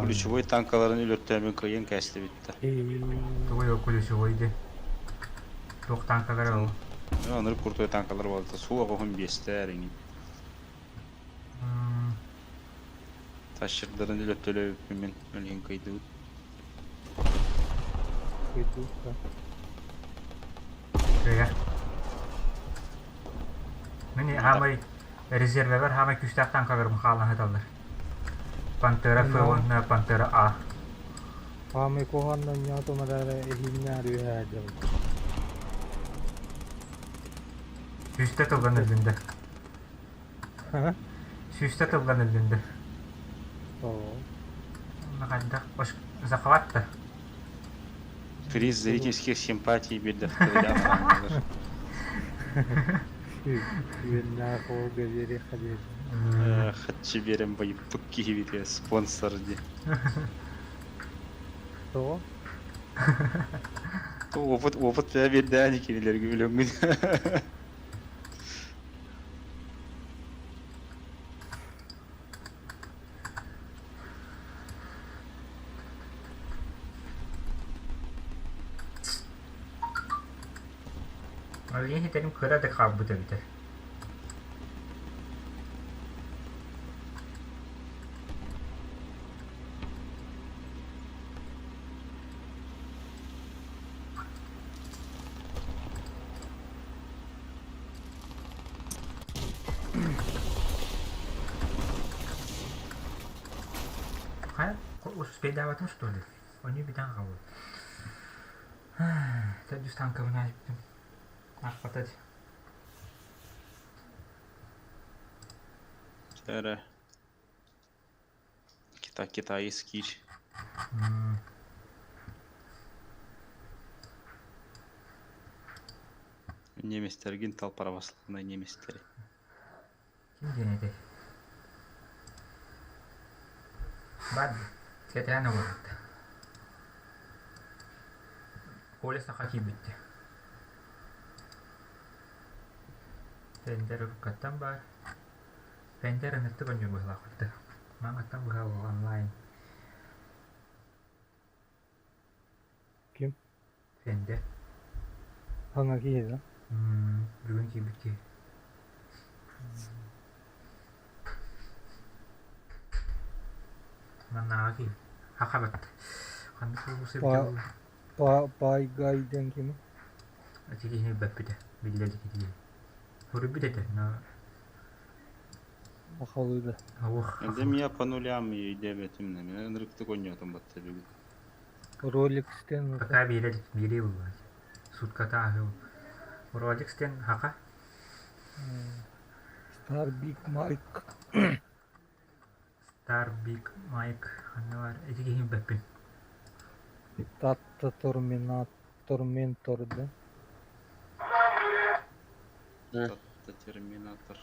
Ключевой танкаларын өлөртөөмүн кыайан кээстибиттэр. Тугуй ол ключевой ди? Туох танкалара ол? Онор крутой танкалар буолта суох оһун биэстээр иҥин. Тащердарын өлөртөлөөбүппүн мин өлүһүн кыйдыбыт. Кыайа. Мин хаамай резервэбэр хаамай күүстээх танкаларым хаалан сыталлар. Пантера Ф уонна Пантера А. Хаамай куһаҕаннан ньаатым эрээри эһииннээр үөһээ дьон. Сүүстэ тыллан өллүндэ. Сүүстэ тыллан өллүндэ. Хайдах захват да? Приз зрительских симпатий биэрдэхтэрэ Үөннээх уолга биэриэххэ диэри. Хаччы биэрэн байыппыт киһибитигэр спонсор дии. Тоҕо? Опыт, опыт биэрдээн кинилэргэ өлөҥҥүн. Алиен этэрим кыра да хаалбыт эбитэ. Хайа, успейдаабатым что ли? Они бүтэн хаалбыт. Төрдүс танкабын аайбытым. Ахпатат. Эрэ. Китай, китайский. Немецтергин тал православный немецтери. Ким диэн этэй? Бад, кэтээн олорбут. Коля саха киирбиттэ. Тендер уруккаттан баар. Тендер ыныртык оонньуур быһыылаах Маҥаттан быһа онлайн. Ким? Тендер. Саҥа киһи да? Бүгүн киирбит киһи. Маннааҕы киһи. Хахабат. Ханнык улуус эбитэ буолла? Паайгай диэн кими? Ити киһини билбэппитэ. Биллэ илик ити киһи. Суруйбут этэ, но Сахалыы да. Ох. Эндэ мия по нулям өйдөөбөтүм мин ынырыктык оонньоотум батта бүгүн. Ролик стен Пока биэрэ илик, биэрии булла. Сутката ааһыы. Ролик стен хака. Star Big Mike. Star Big Mike ханна баар? Ити киһини билбэппин. Татта Торминат Торментор да? Татта Терминатор.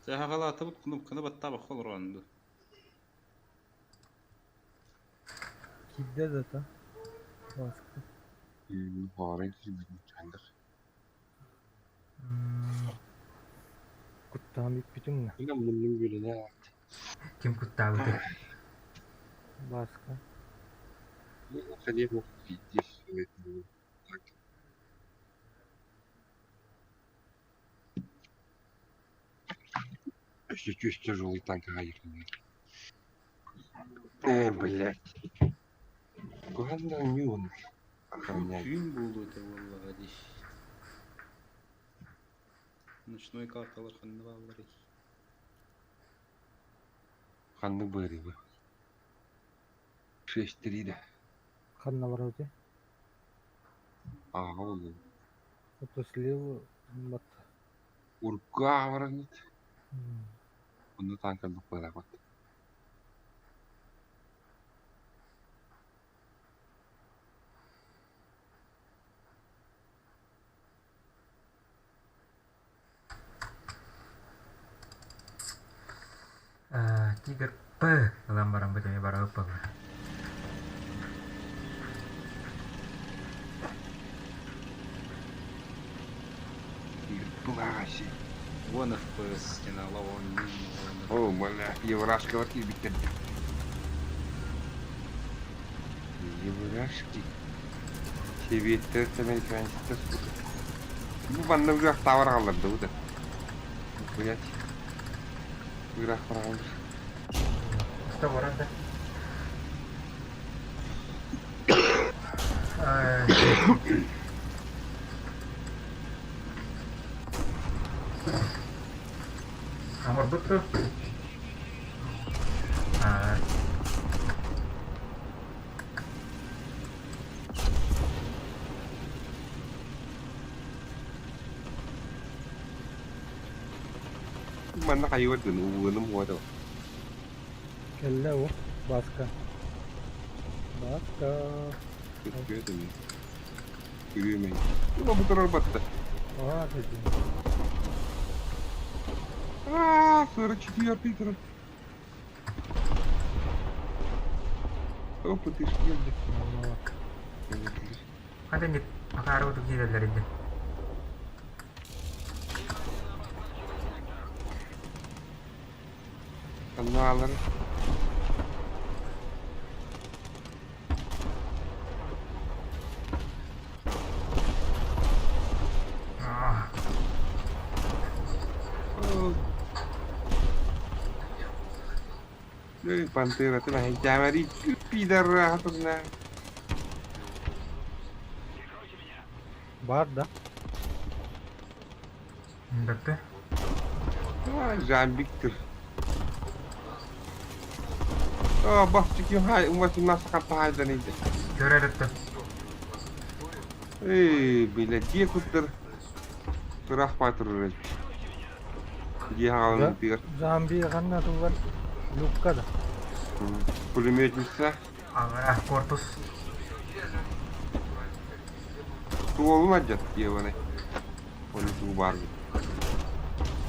Дьэ хаҕалаатыбыт кнопканы баттаабакка олорон дуу. Киирдэ да та? Баска. Баарай киирбитин хайдах Куттаан бүппүтүҥ да? Мин муннум үөрэнэ Ким куттаабытай? Баска. Ханья так. Өссө тяжелый танк аҕай. Блядь. Куһаҕан ньуун. Түүн буолуо этэ буоллаҕа дии. Ночной карталар ханна баалларый? Ханнык быарыыбы? Шестерида. Ханна барабыт Ааҕа буолуо. Это слева бат. Урукку ааҕа баран Онно таанкаллык быалаабат. Тигр П ылан баран бу эмиэ барабыт буолла. Тигр Пласи. Вон FPS стена лавон. О, бля, еврашкалар киирбиттэр. Еврашки. Сэбиэттэр американецтар сука. Бу манна ыраах таабар аҕаллар да бу да. Блять. Ыраах бараҕаллар. Что баран да? Оҥорбут дуо? Аа. Манна хайыгар гын уугуным уота. Кэллэ о, Баска. Баска. Күтүөтүм. Күрүөмэй. Бу турар батта. Аа, дедим. Аа, 44 турар. Опа, ты ж келді. Хата не акаары курдук киирэллэр инде. Каналар. Пантера, ты на говори, пидорасовна. Бар да? Бөппө. Жамбиктер. О, бахчики хай, 18 хаппахайдан иди. Көрөрөттө. Эй, бля, дьиэ куттар. Тураах баатыр Дьиэ хаалан тыгар. Замби ханна тулар? Люкка да. Пулеметница. Ага, корпус. Туолун адьат диэбэни. Оны туу баар.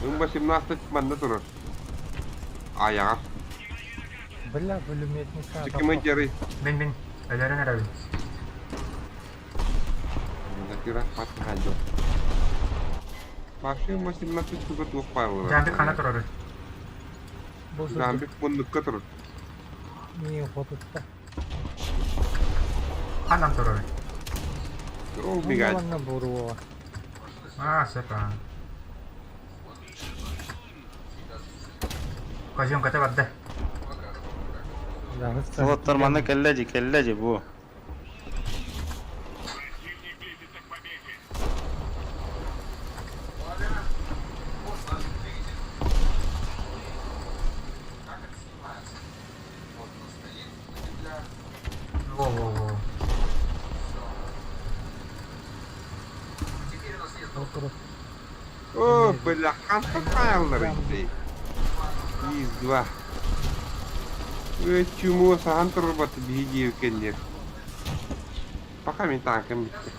Ым 18 манна турар. Аяҕар. Бля, пулеметница. Кимы дьарый? Мин мин. Өлөрөн эрэбин. Закира патхадо. Машина 18 туга туох бааллар. Замбик хана турар. Замбик муннукка турар. Не хотутта. Ханан турар. Ол мигает. Манна буруа. Аа, сепа. Козёнка барда. Уолаттар манна кэллэ дии, кэллэ дии бу. Во-во-во. О, бля, хантан хааллар ити. Из два. Ө, чумуо саһан турбат биһи диэбиккэннэр. Пока мин танкам бүттэ.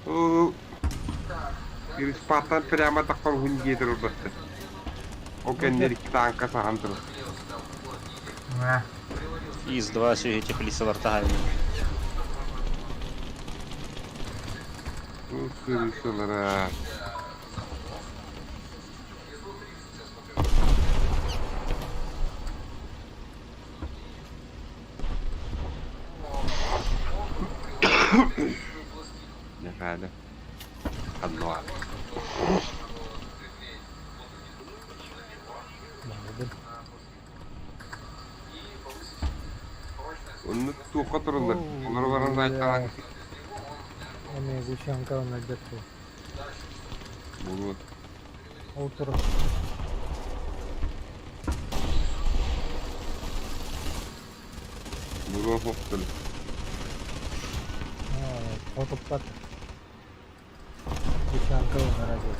О, Кириспаттан прямо таххар уһун дии турбатта. Ол кэннэр икки танка саһан турар. Из-2 сүһү теплицалар таһайын. О, крысалара. Неправильно. Одно. Онно туохха тураллар? Олору баран Бля. Эми гущанка өлбөт буол. Буолуо. Ол турар. Буруо суохтар. Хотуппат. Гущанка өлөрө диэн.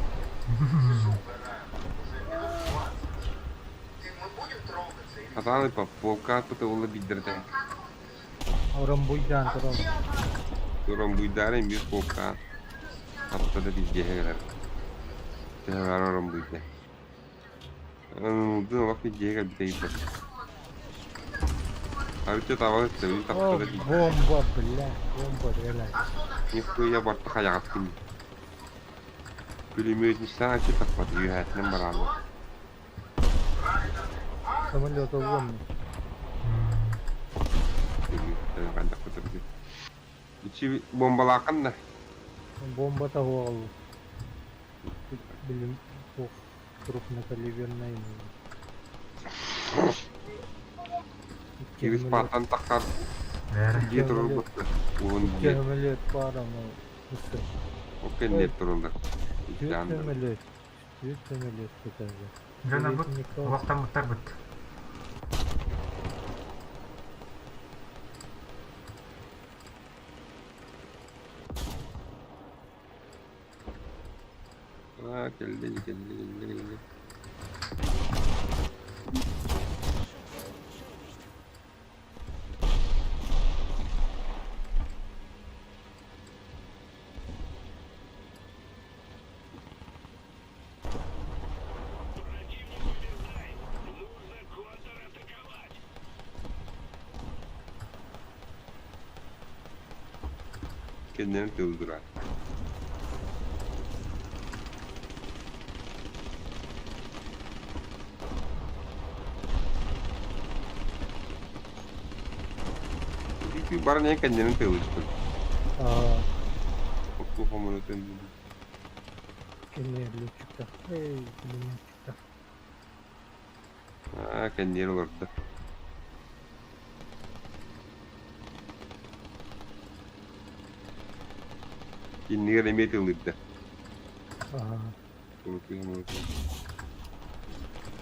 Хатааны полка атпыта уола биирдэрэ Оромбуйдаан турар. Оромбуйдаары эмиэ полка хатта да биирдиэһэ кэлэр. Төһө оромбуйда. Ылдын олох биирдиэһэ кэлбитэ ыйбат. Арычча табал өттөбүн О, тахта да биир. бомба, бля, бомба, реально. Нихуя барта хайаҕаскын. Пулеметницаҕа аччы тахпат үөһээтинэн барааллар. Самолет огромный. Ичи бомбалааххын да? Бомба того Блин, ох, крупнокалиберная. Кирис паатан таххар дьиэ турар уһун дьиэ. Самолет пара, но Ол кэнниэр тураллар. Самолет. Түөрт самолет көтөллөр. Дьонорбут олохтоммуттарбыт. Аа, кэллэ, кэллэ, кэллэ, кэллэ. Кэннэрин тылдыра. Баран кэннэрин тылыспыт. Аа, Оттуу хомунутун кэнниэр летчиктар. Эй, пулеметчиктар. Аа, кэнниэр олордо. Иннигэр эмиэ тыллыырда. Аа. Хомунутун.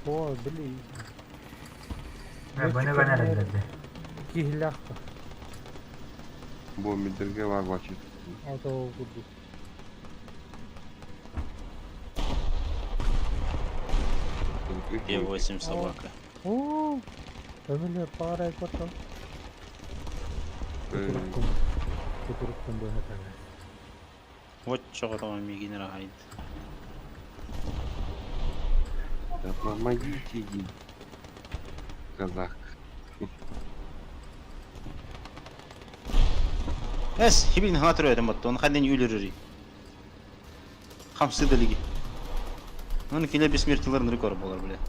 О, били. Баны баны эрэллэрде. Киһилээх па. Бомбидерге бар бачы. Ото ол курдук. Е8 собака. О, самолет пара потом. Кутуруктун быһатана. Вот чего там мигин рахайт. Да помогите ей, казах. Эс, хибин хана төрөтөн батты. Оны ханден үйлөрөрүй. Хамсы да лиги. Оны киле бессмертийлерин рекорд болар, бля.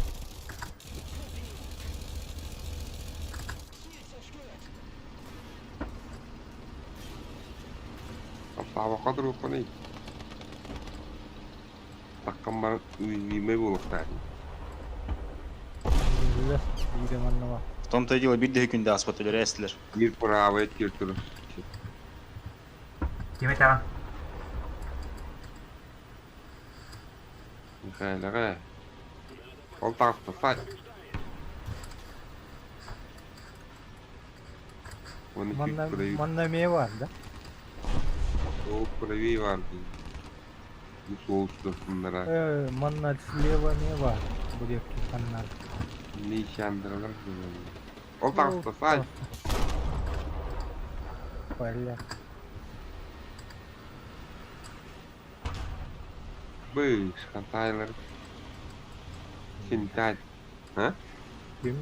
Саабакка туруоххунуй. Таккан баран уязвимый буолуохтаах. Биллэр, биирэ манна бар. В том-то и дело, бир күндө аспат өлөр эстилер. Мир правый кир турар. Кими таҕан? Михайлаҕа. Ол таҕыста сай. Оны чуть Манна правее. манна эмиэ бар да? Ол правее бар дии. Бу суол устуннара. Э, манна слева эмиэ бар. Бурекки ханнар. Нейшандралар. Ол таҕыста сай. Бля. Быш, хантайлар. Синтай. А? Ким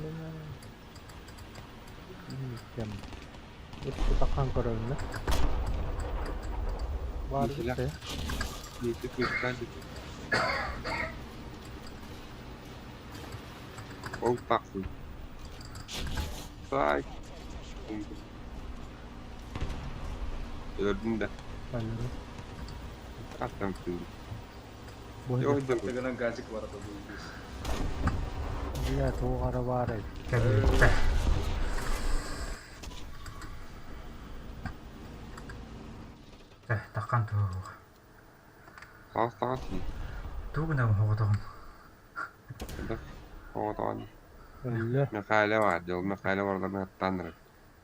Ким? Өттө көрөлүнэ. Бар Нихуя. бит. Нейте көстән. Ол тахсын. Сай. Өлөрдүн да. Балары. Аттан күндү. Бу Yok да. Тыгынан газик бар ата здесь. Бля, туох ара баар эбит. Кэлбиттэр. Улахан туһуох. Таҕыс таҕыс дии. Тугу гынабын оҕотоҕун? Хайдах оҕотоҕун? Өллө. Мэхээлэ баар дьол Мэхээлэ барыларын аттаан эрэр.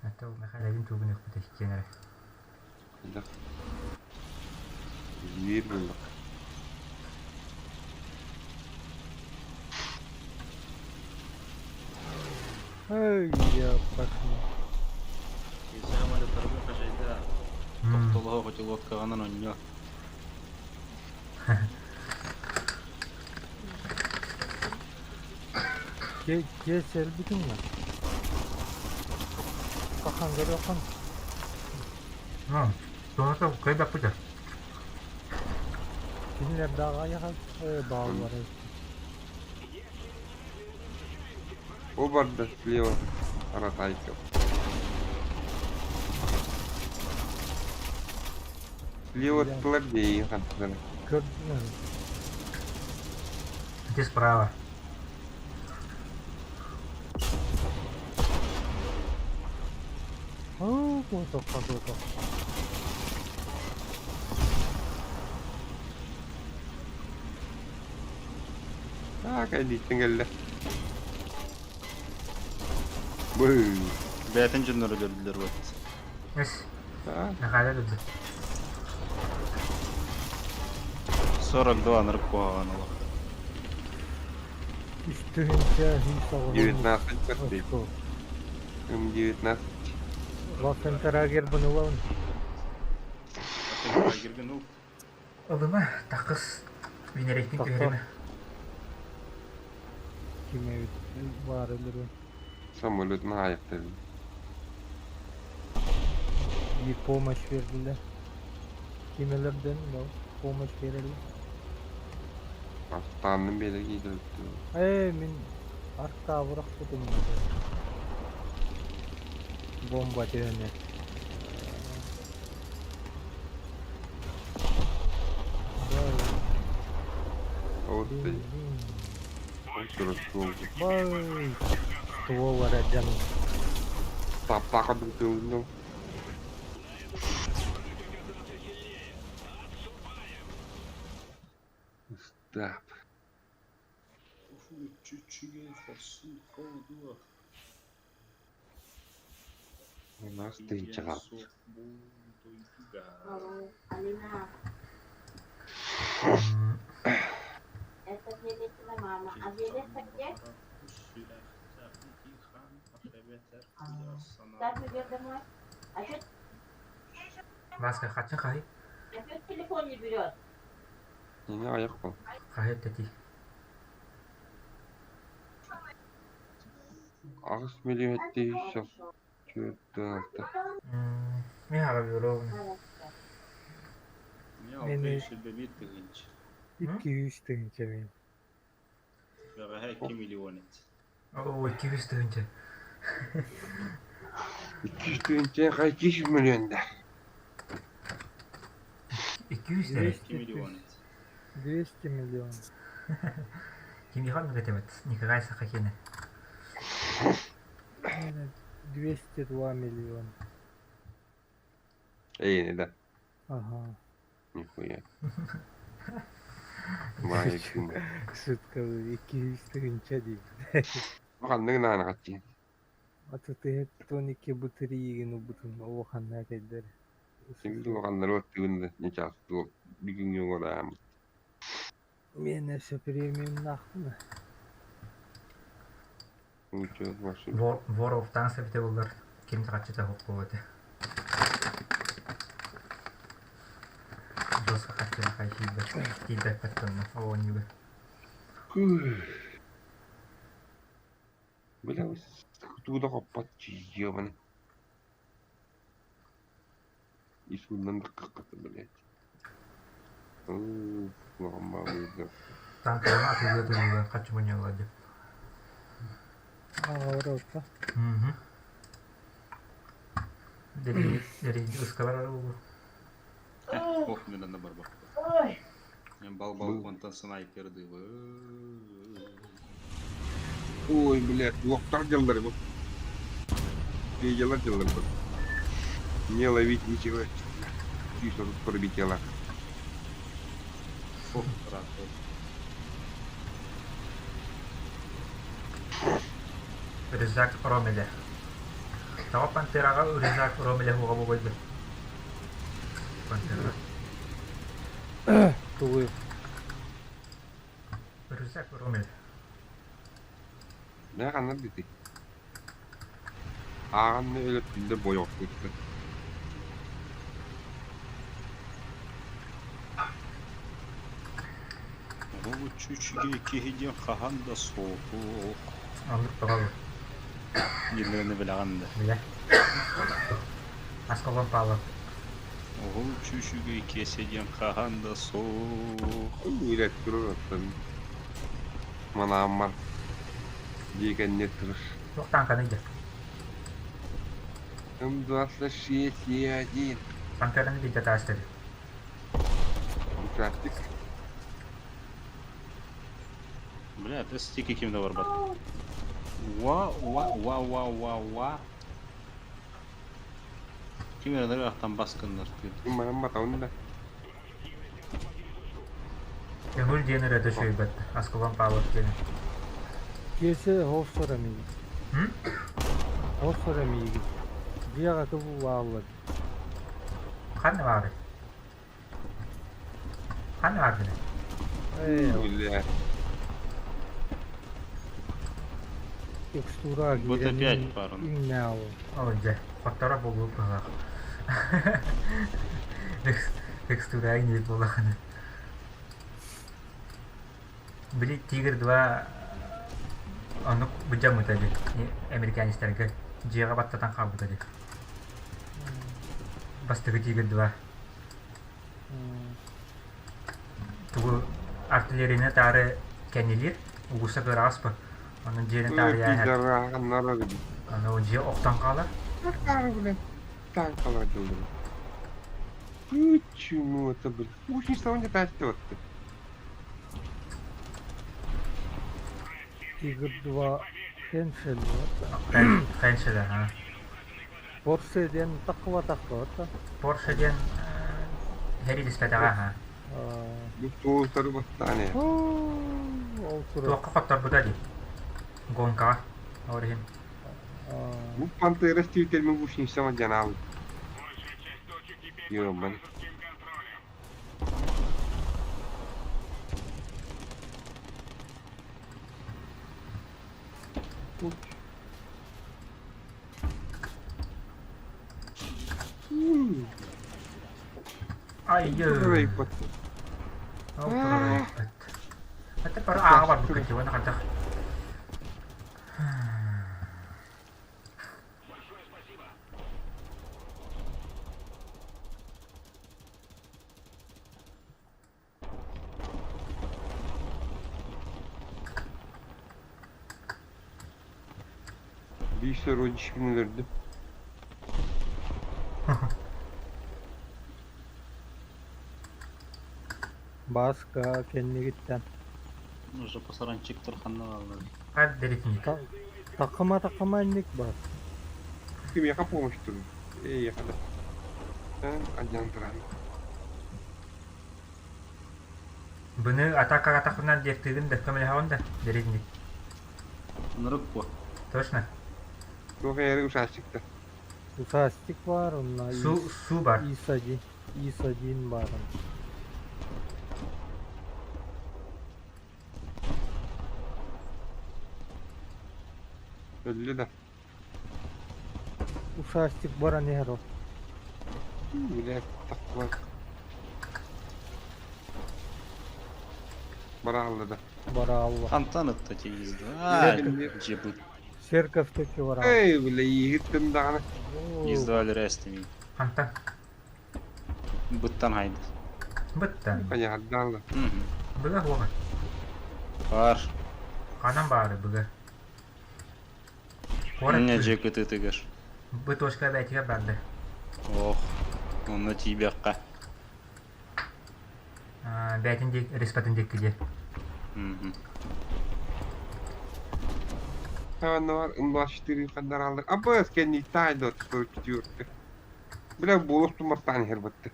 Это ол Мэхээлэбин тугу гыныахпыт иккиэн эрэ. Хайдах? Биир буоллах. Эй, я пошла. Самолеттарга хачайда тохтолоһо котелоккаҕынан онньо. Киэс өлбүтүҥ дуо? Хахан көрүөххүн. Туһата кыайбаппыта. Кинилэр даҕа айаҕа бааллар Бу барда слева Аратайков. Слева аттылар диэйин хантылар. Көрдүнэн. Ити справа. Оо, куотоххо куотох. Так, илииттэн кэллэ. Быы. Бэйэтин дьоннор өлөрдүлэр вот. Эс. Нахаля өлөрдө. 42 анырып куһаҕан олох. Үстүһүнчэ сүүс оҕону 19 поспей. очко. М 19. Вафентерагербын ылабын. Вафентерагербын ыл. Ылыма, такыс. Винеректин Тохтоо. түһэримэ. Ким эбит баар өлөрүөн. Самолетун аайахтарын. Биир помощь бердилэр. Ким өлөрдөн помощь береллэр. Астаанным биэрэ киирдэ. Ээ мин артаабырах кутум Бомба түһэнэ. Вот ты. Бай, ствол эрэ Таптаха бутылну. Стап. У нас тыынчаҕа. Алина, это Виолеттина мама. А Виолетта где? Так идет домой. А что Маска хачын хаһый? а чё телефон не берет? Ини айах бол. Хаһый тэти. Аҕыс миллиметр түөрт алта. Мин хаҕа бюро. Мин 601 тыһыынча. 200 тыһыынча мин. Бэҕэһээ 2 миллион этэ. Оо, 200 тыһыынча. 200 тыһыынча 200 миллион да. 200 эрэ. 2 миллион этэ. 200 миллион. Кимиэхэ оннук этебит? Николай Сахахина. 202 миллион. Эй, да. Ага. Нихуя. Баай ким. Шутка 200 тыһыынча дии. Ханнык наана хатчы. Аты 12 бутыригин убутун улаханна кэлдэр. Син улаханнары оттыгын не часто бүгүҥҥү оҥорааммыт. Мен өссө премиумнаахпын. Учет машин. Вор of Tanks эбитэ буоллар, ким да хаччыта суох этэ. Жестко хаччыны хай тиийбэт тиийбэппэт оонньууга. Бля, туда хоппот ебаный. Исуннан да блядь. Ломовый Танкалама атыылыы атыылыы хаччы мунньаллар дип. Аҕа Мгм. Дери ыскалар улу. Ох, мен анда барбаппын. Мен бал балконтан снайпердыбын. Ой, блядь, лохтар дьаллары бу. Дьаллар дьаллар бу. Не ловить ничего. 130 пробитиелаах. Фу, ыраатта. Рюкзак Ромеля. Тоҕо Пантераҕа рюкзак Ромеля уоҕа буолбуй? Пантера. Тугуй? Рюкзак Ромель. Дэ ханна дити? Ааҕан өлөртүллэр бойоҕоспуттар. Олуччу үчүгэй киһи диэн хаһан да суох. Оннук тоҕо Дииллэрин билэҕин да. Билэ. Аскалон Павлов. Олуччу үчүгэй киэсэ диэн хаһан да суох. Үлэ турар оттон манааммар дьиэ кэннэ турар. Туох тааҥканы дьэ? М26 Е1. Пантераны билдэ таастыр. Участик. Бля, это стики ким да барбат. Уа, уа, уа, уа, уа, уа. Ким эрэ ахтан баскыннар тыын. Манан батабын да. Көҥүл диэн ырыата үчүгэйбэт. Аскалон Павлов диэн. Киэсэ хоссор эмиий. М? Хоссор эмиийгит. Дьиэҕэ кыбыллааллар. Ханна баарый? Ханна бааргыный? Ээ, Бля. текстура Вот киирэн опять пару. иҥнээҕи. Оо дьэ, хотторо буолуо быһыылаах. Текстура иҥниир буоллаххына. Били Тигр 2 оннук былдьаммыта дии американецтарга дьиэҕэ баттатан хаалбыта дии. Бастакы Тигр 2 тугу артиллерияны таары кэннилиир угуса кыараҕас бу онон дьиэни таарыйа иһэр аны дьиэ охтон хаалар Танкалар дылдым. Почему это, блин? Очень не тачка Тигр 2 Хеншель. Хеншель, ага. Порше диэн таххыбатахпыт. Порше диэн һэриилэспэтэҕэ аһа. Бу туолтары бастаан ээ. Ол турар. Туохха хотторбута дии. Гонкаҕа. Ол иһин. Бу пантера стилтермин гусеницама дьанаал. Ёбан. Ай, Это пара ааҕа барбыккын дии уонна хайдах Биир сорудичкин өлөрдүм. Бааска кэннигиттэн. Уже пасаранчиктар ханна бааллар. Хат дэритинник. Такыма такыма инник бар. Кимиэхэ помощь турун? Эйиэхэ да. Адьан туран. Быны атака атахынан диэктыгын да көмөлөһөҕүн да дэритинник. Ынырык буо. Точно. Туох эрэ ушастикта. Ушастик бар, онно Су су бар. ИС-1, ИС-1 бар. Өллү да. Ушастик баран иһэр ол. Бля, тахтылар. Бараалла да. Бараалла. Хантан ытта тиийдэ. Аа, дьэ быт. Церковь-таки бараалла. Эй, бля, иһиттим даҕаны. Издавали рестами. Хантан? Быттан хайды. Быттан. Хайаһардаалла. Быга хуоҕа. Бар. Ханан баары быга. Куорат Не дьэ кытыытыгар. Бу точка бэйтигэр барды. Ох, онно тиийбэххэ. Бэйтин диэки, респатын диэки диэ. Ханнар М24 ханнараллар. АБС кэнниттаай да 44. Бля, буолуох тумартаан иһэр батты.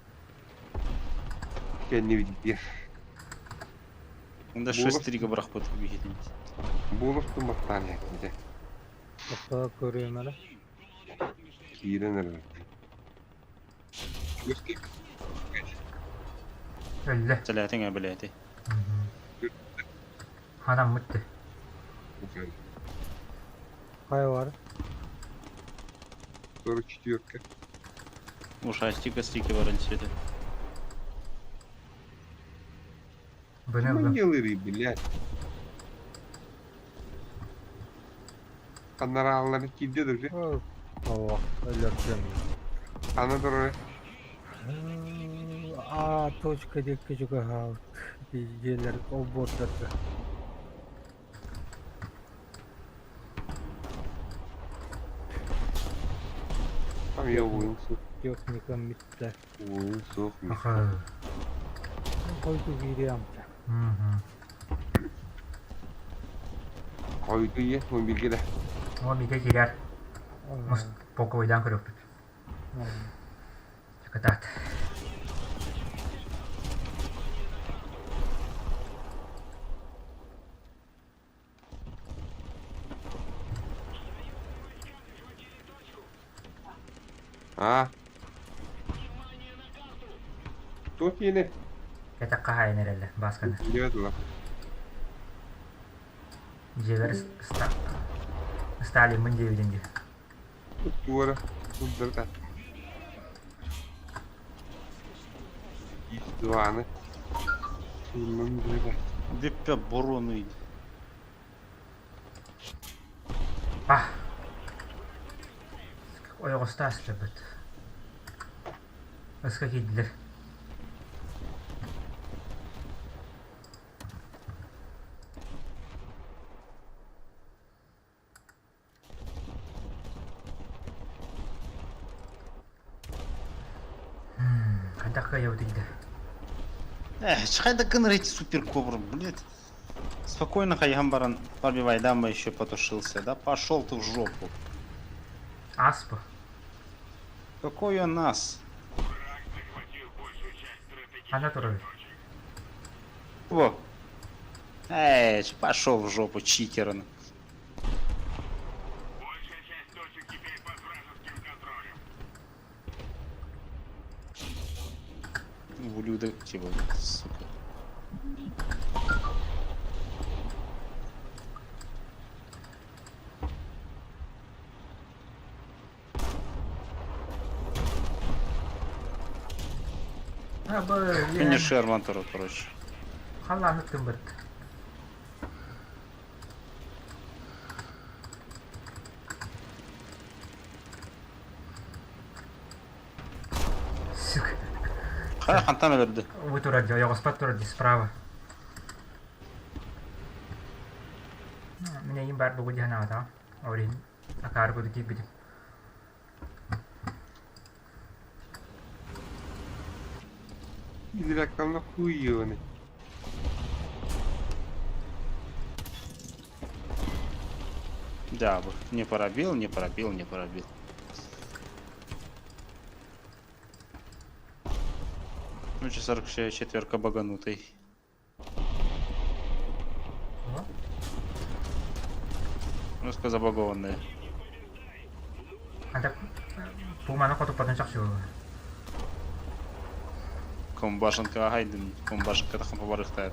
Кэннибитигэр Онда Буолар. 6-3 бырахпыт биһитин. Буолар туматтаан иһэттэ. Тохтоо көрүөм эрэ. Киирэн эрэр. Өллө. Сэлээтиҥ ээ бэлээти. Ханаммыт дии. Хайа бар? 44. Ушастика стики баран сиэтэ. Быны ыллым. Маньялырый, блядь. Анарааллары киирдэ да уже. О, өлөрдүм. Ана турар. А точка диэки чугаһаабыт. Дьиэлэр олбуордарга. Там я уйун суох. Техникам бүттэ. Уйун суох. Аха. Хойду киириэм. Хойду ийэ, он билгэ да. О, бигэ киирэр. Мус полковойдаан көрүөхпүт. Кытаат. А? Туох киинэ? Кэтэх хаһаайын эрэллэр, Баасканы. Диэт ыла. Дьиэлэр Сталиммын диэбитин дии. Туора сылдьар Иваны. Сууннан диэбэ. Бүппэ боруонуй. Ah. Ойоҕосто астырбыт. Ыска киирдилэр. Хайдах кыайабытый да? Эх, хайда гыныр эти суперкобры, блядь. Спокойно хайгам баран пробивай, да, мы еще потушился, да? Пошел ты в жопу. Аспа. Какой он нас? Хана турар. Во. Эй, пошел в жопу, читер. Ублюдок, типа, сука. А, блин. Финишер Монторо, короче. Халлааны тыммыт. Сука. Ха, хантан өлөрдү. Бу турар дии, ойоҕоспот турар дии справа. Мин эйим баар бугу дии санаабатаҕым. Ол иһин акаары курдук киирбитим. Изрекална хуйёны. Да, не пробил, не пробил, не пробил. Ну, 44 баганутый. Русская забагованная. Анда пуманы хотуппатын чахчы Комбашенка Гайден, комбашенка тахам побарыхтает.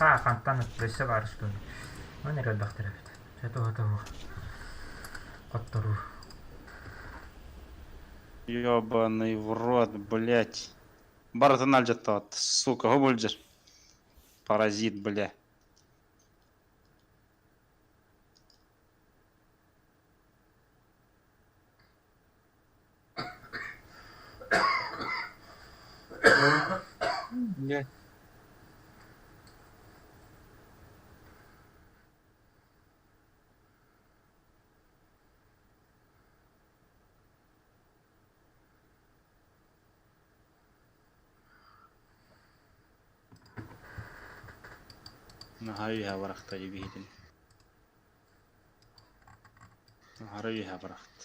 Ха, хантан өссө баар что ли? Ман эрэ элбэхтэр эбит. Чэ туһа хотторуу. Ёбаный в рот, блять. Барытын алдьаттаҕыт, сука, хобулдьар. Паразит, бля. Блядь. Наһаа үөһэ барахта дьибиһитин. Аһара үөһэ барахт.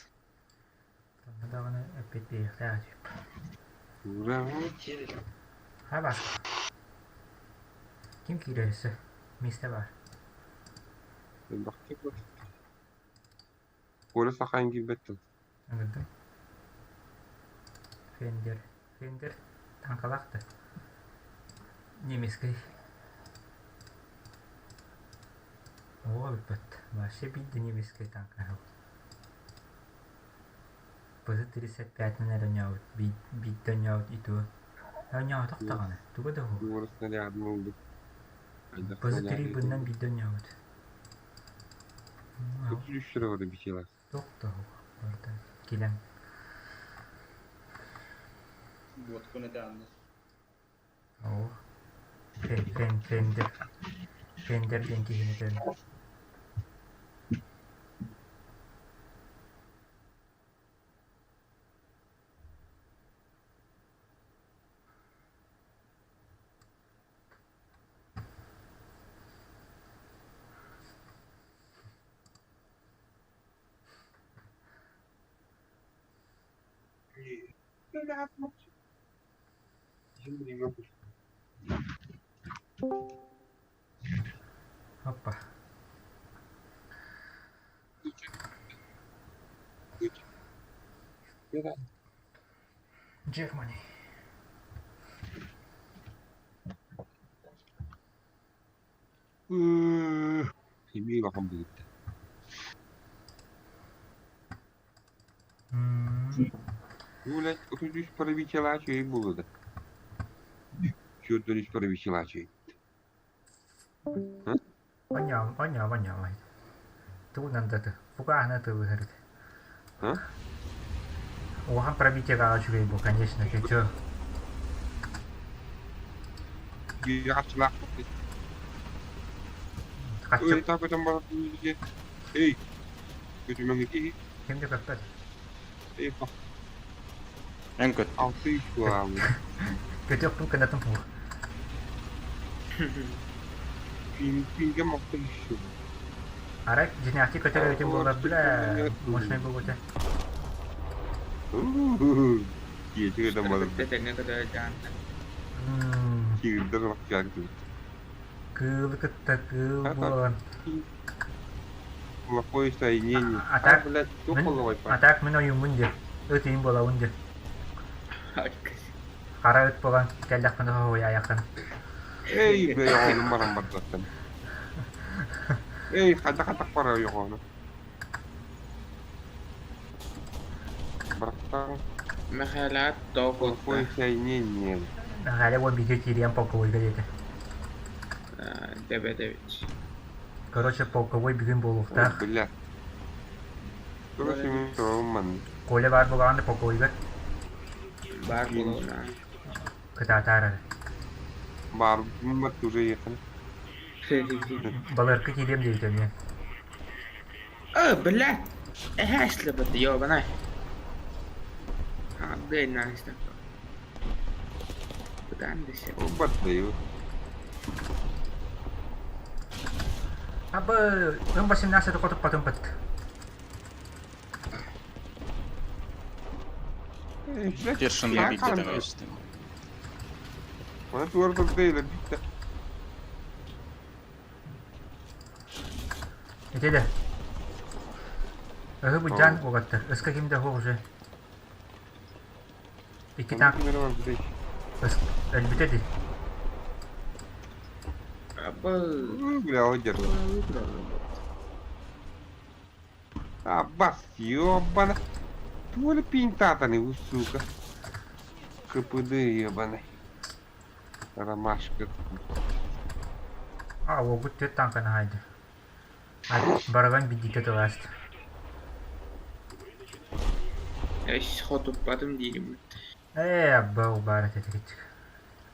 Онно даҕаны эппиэттиэхтээх этим. Хаба. Ким киирэр өссө? Миэстэ баар. Коля сахайын киирбэт тыл. Ыҥырдым. Фендер. Фендер танкалаах да. Немецкий. Оо бүппэт. Вообще биир да немецкий танка ПЗ-35-нэн эрэ оонньообут, биирдэ оонньообут и то. Оонньооботох даҕаны, туга да уһу. Уорас снарядын ылбыт. ПЗ-3 быннан биирдэ оонньообут. Үс вроде битилас. Туох да уһу, барыта килэҥ. Буоткун этэ анны. Оо. Фендер. Фендер диэн киһини этэн. Опа. Germany. Эмиэ улахан буолбут. Блядь, 33 пробитила чей было да. 43 пробитила чей. Оня, оня, оня. Тугунан да Пугаһына тылыһырыт. Улахан пробитиеҕа үчүгэй бу, конечно, ты чё? Хаччы Эй, көтүмэҥ Ким да көппөт. Эн көт. Көтүөхпүн кынатым буолуо. Арай дьиҥнээхтик көтөр эбитим буоллар, бля, мощнай буолуо этэ. Тэҥҥэ көтөр дьаанна. Кыылы кытта кыыл буолан. Плохое соединение. А так, а так мин ойууммун диэ, ыт иин буолабын диэ. Хара ыт буолан кэллэхпинэ хоһуйаайаххын. Эй, бэйэҕин баран бардаттан. Эй, хата-хатах бара ойоҕону. Братан. Мэхээлэҕэ тоҕо Плохое соединение. Мэхээлэ уон бииргэ киириэн полковойга диэтэ. Дэбэдэбич. Короче, полковой бүгүн буолуохтаах. Бля. Короче, мин манна. Коля баар буолаҕын да полковойга? Баар буолуона. Кытаатаар эрэ. Баар уже ехали. Балыарка киириэм диэбитэ эмиэ. Э, блядь! Эһээслэбит, ёбаный. Аадый наһыста. Кытаан десе. Баттайы. Абы, М18 хотуппатын быт. Першин битте демешtim. Bana duvar değil, bitti. Ити да. Ыһы быдьаан уолаттар, ыска ким да суох уже. Икки танк өлбүтэ дии. Бля, Аббас, ёбана. Туоли пинтатаны, сука. КПД ебаный. Ромашка. А, уолбут түөрт танканы хаайда. Барабан биддиитэ тылааста. Эс хотуппатым диирим. Ээ, абба убаар этэ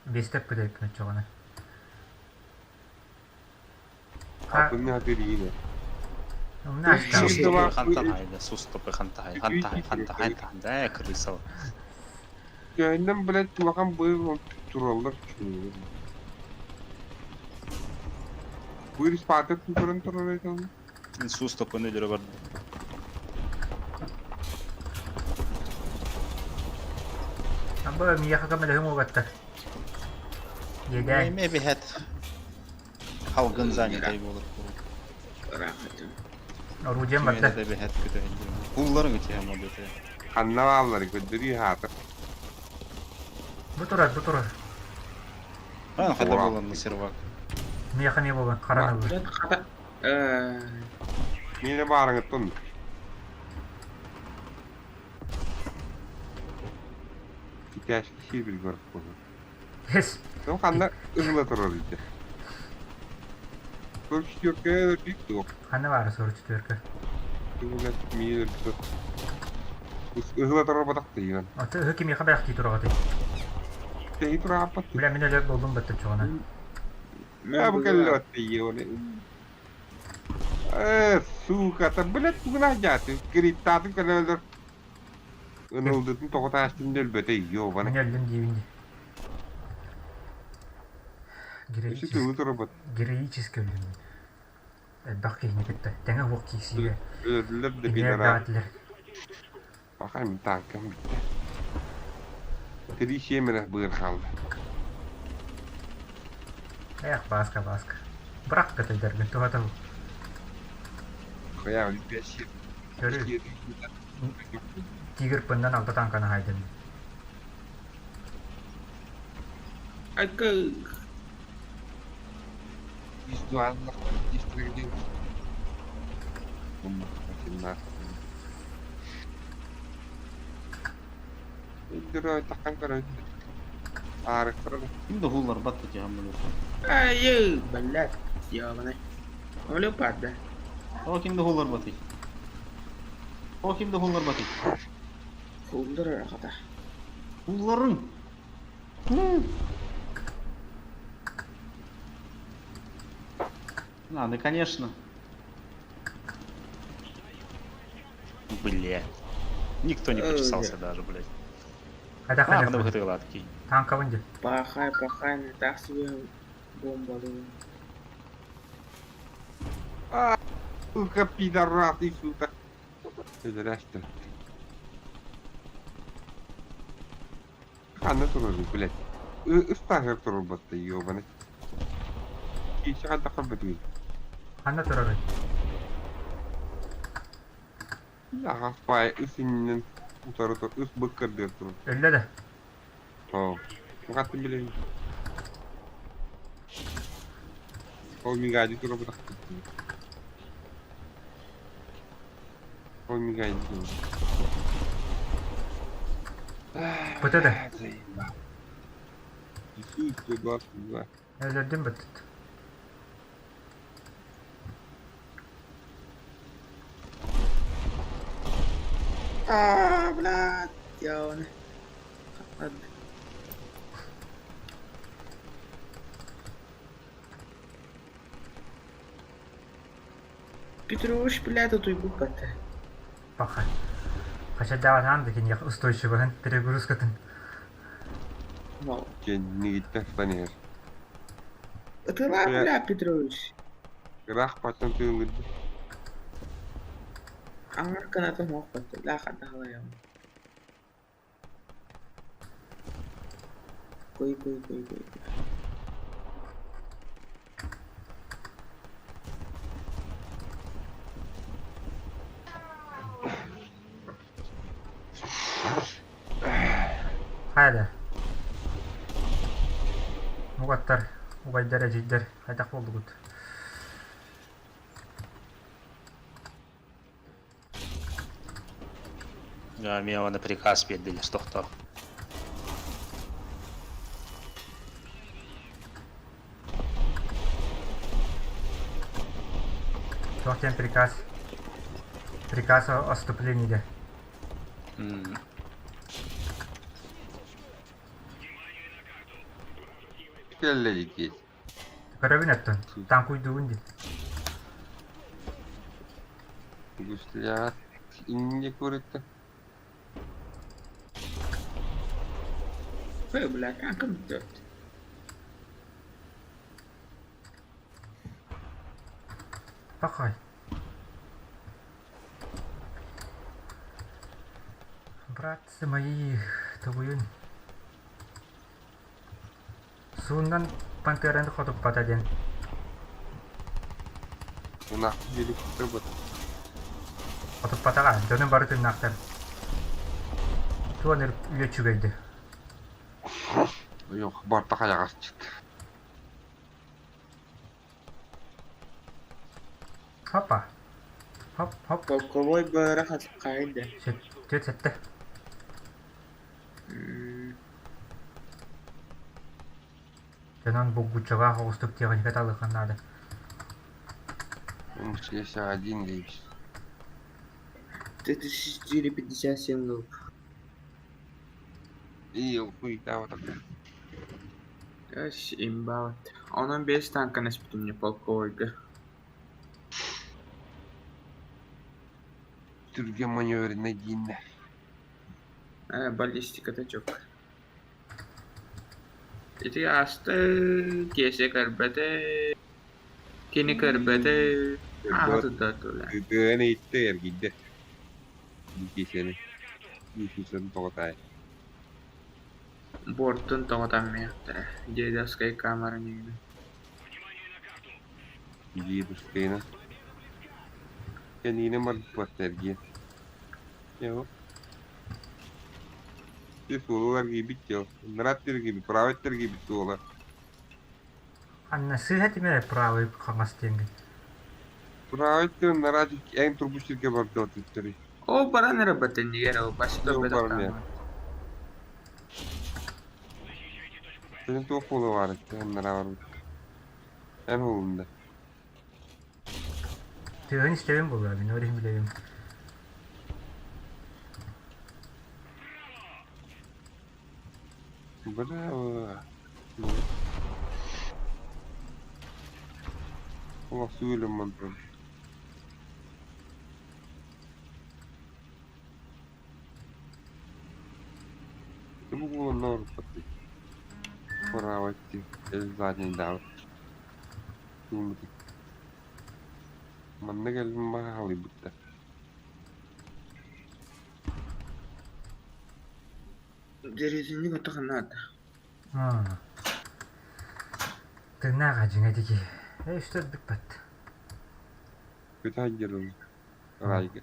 Биэстэ эппит оччоҕуна. Алтынны хатырыйын. Хантан хайда, суступы хантахай, хантахай, хантахай, хантахай, крыса. Көннөн, блядь, улахан быыл тураллар. Бу спарта көрөн турар этим. Сус топпун өлөрө барды. Абы миэхэ көмөлөһүҥ уолаттар. Иэдээн. Эми эбиһэт халгын занятай буолар куруук. Ыраахатын. Орудием Кимиэнэ барда. да эбиһэт көтөһүн Кулларын үтүһэ моллете. Ханна бааллары көрдөрүү хаата. Бу турар, бу турар. А, хата буолан на сервак. Миэхэ не буолан, харан ылла. Блядь, хата. Э, Миэнэ баарыҥыттан. Китайский сир город буолар. Ес. Ол ханна ыһыла турар ити. Көр четверка өлбүт дуо? Ханна баара сору четверка. Тугуна миин өлбүт. Ыһыла турар батах тыйган. Аты ыһы кимиэхэ бэлэхтии тураҕытый? Тэһи турааппат. Бля, мин өлөр буоллум баттын чоҕуна. Мэ бу кэллэ тыйы Э, сука, та блядь, тугуна дьааты. Криптатын кэлэлэр. Ынылдытын тоҕо таастын өлбөтө ёбана. Мин өллүм диибин дии. Өссө тылы турабыт. Героически өллүм. Элбэх киһини кытта тэҥэ уох киирсиигэ. Өлөрдүлэр да Кинилэр пидорас. даҕатылар. Пахай мин танкам бүттэ. Три семеро быар хаалла. Эх, Баска, Баска. Бырах көтөйдөргүн туһатабын. Хайа, пять Көрү. Тигр пындан алта танканы хайдым. Айка. Ким да хуллар батты тиһэн моллете. Ай, блядь, ёбаный. Олю падда. О, ким да хуллар баты. О, ким да хуллар баты. Хуллар ыраахата. Хулларын. А, ну конечно. Бля. Никто не почесался даже, блядь. Хайда А, хайда. хана быһытыгалаат кий. Танкабын дии. Пахай, пахай, не так себе бомбалыы. Сука, пидорасы, сука. Здрасте. Ханна турар, блядь. Ыстаһыр турар батта, ёбаный. Кичи ханта хаббатый. Ханна турарый? Аҕаспай ыс иннинэн утары тур, ыс быккырдыыр турар. Өллө да. Оо. Хаттым билэбин. Ол мигади тура бырахтым. Ол мигади тура. Быта да. Сука, Өлөрдүм быттыт. А, блядь, ёбаный. Ладно. Петрович, блядь, утуйбут батта. Паха. Хачардаабатаан да киниэхэ устойчиваһын перегрузкатын. Мол. Кэннигиттэн станер. Ытылаа, бля, Петрович. Ыраах баттан тыылырды. Аҥар кыната суох батта. Бля, хатаалайам. Куй, куй, куй, куй. Хайда. Угаттар, угайдар, эдьиийдэр хайдах буоллугут? Да, мне на приказ бердилер тохтоо. Туох диэн приказ? Приказ о отступлении дэ. Кэллэ дии. Көрөбүн өттүн. Танкуйдугун дии. Гусляр. Инне куритта. Ой, бля, танком идет. Пахай. Братцы мои, тугуйун. Сууннан пантераны хотуппата диэн. Ынах биликтер бут. Хотуппатаҕа, дьонум бары тыыннаахтар. Туон үлэ үчүгэйди. Yok, барта хайаҕасчыт. Хопа. Хоп, хоп. Полковой быара хайда? Түөрт сэттэ. Дьонон булгуччалаах оҕустук тиэхиньикэ талыахха наада. Если один рейс. 34,57 голуб. И хуйта вот так. Эс имбаут. Онон биэс танканы эспитим не полковойга. Түргэн маневренный дииннэ. Э, баллистиката чук. Ити ааста киэсэ көрбөтө, кини көрбөтө, ааһа тутта тула. Тыаны иттэ эргийдэ. Кисени. Кисен тоҕотай. Бортун тоҕотаммыахтара, дедовскай камераны. Дедовскайна. Кэнигинэ барбыт эргиэн. Йоо. Ти суолугар киирбит дьыл. Нырат киирбит, правый киирбит суола. Анна сыыһа тимир правый хаҥас диэҥҥин. Правый нырат эн турбут сиргэ барда түттэрий. Ол баран эрэ бэтиннигэр ол бас Ол көрбөтөх баран даҕаны. Сен туох буола баар нара барбыт. Эн уолунда. Тыаһын истэбин буолуо, мин ол иһин билэбин. Браво. Олох сүүлүм мантан. Бу буолан оруппат. Право задний дал. Манна кэлбин баҕалыйбыттар. Дэриэзинник ото ханаата. Тыыннаах дьиҥэ дики. Э, үстэр бүппэт. Көтө сылдьар Райга.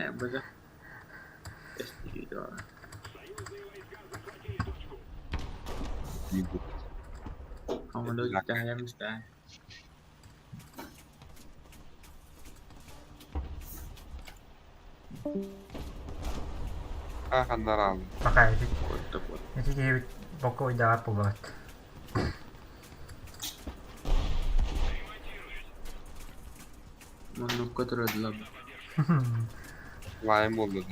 Э, база. Тиийбит. Хамолет таһайамыстаа. Ханнар Пока эти Куотта куот. эти киһибит бокка уйдаҕар буолбат. Муннукка турадылар. Лайм буолла.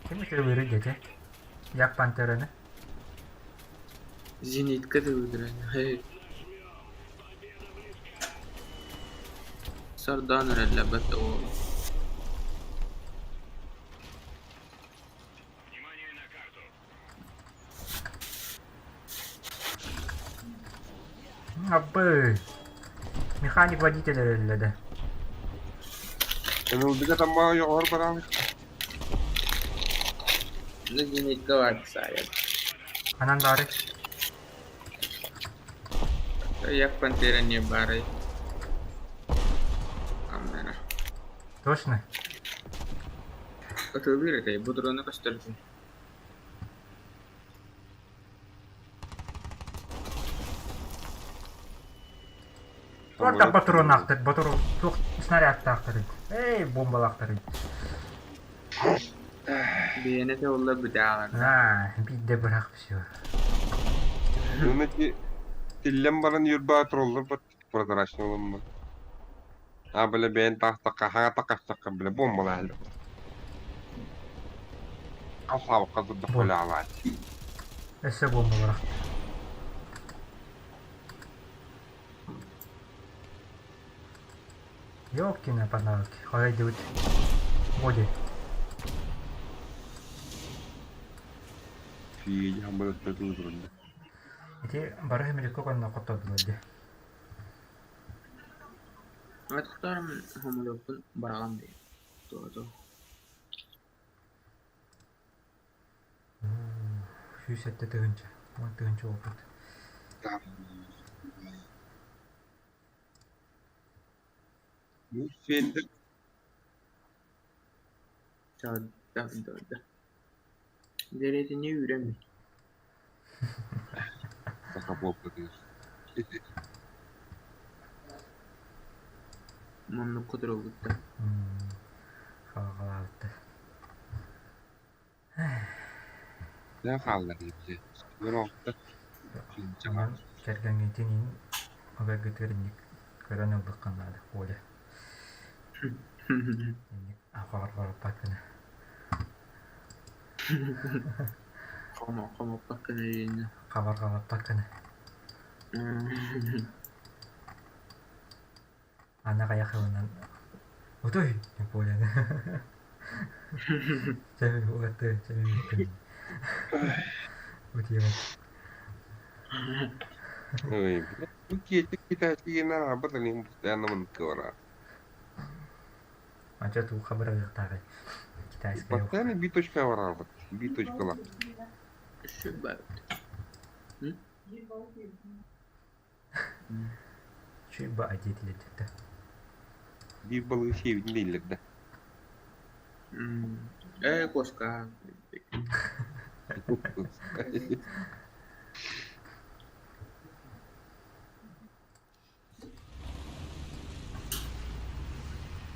Ким үтүө диэти? Як пантераны. Зенитка тылыдыран. Сардан эрэллэбэт ол. Абы. Механик водитель эрэллэдэ. Ылдыга таммаа йоҕор бараан. Зенитка бар сайын. Анан баары. Як пантера не бары. Амнара. Точно? Отылыр этэй, будрону көстөрдүм. Орда патрон ахтыр, патрон, туох снаряд тахтыр. Эй, бомбалахтыр. Биэнэ те олла бүтэ А, бидде бырах все. Үмити тиллэн баран юрбаа троллар бат прозрачный оломмут. А бля бэйэн таахтахха хаҥа таххастахха бля бомбалаһаллар. Хасаабакка турдах бля алааччы. Өссө бомба бырах. Ёлкина паналки, қалай дебит. Боди. Фиги хамбалаттар турунда. Ити бары хемеликко конно хоттордулар ди. Атахтарым хомуйуохпун быраҕан диэн туоһу 107 тыһыынча, 10 тыһыынча опыт. Ну, Фендер Да. Дэриэтини үүрэммит. Саха буолбатыгар. Муннукка туруллубуттар. Хаалаабыттар. Дьэ хааллар диэбитэ. Үөрэ Онон кэргэҥҥитин ыгаргытыгар инник көрөн ыллаххын наада, Оля. Инник хаҕар-хаҕарбат гына. Хомоппот гына диэннэ. Хабарҕалаппат гына. Аны аҕыйах сылынан «Утуй!» диэн Коляны чэ угаттыы чэ бүттүм утуйабын Ой, блядь, ну киэчик китайские аабат они постоянно манкывара. Ача туохха быраҕыахтааҕый китайская Постоянно биточка бараабат, биточкала. Сүр Чуйба диэтилэр да Биир балыгы сиэбитин дииллэр да. Ээ, куоска.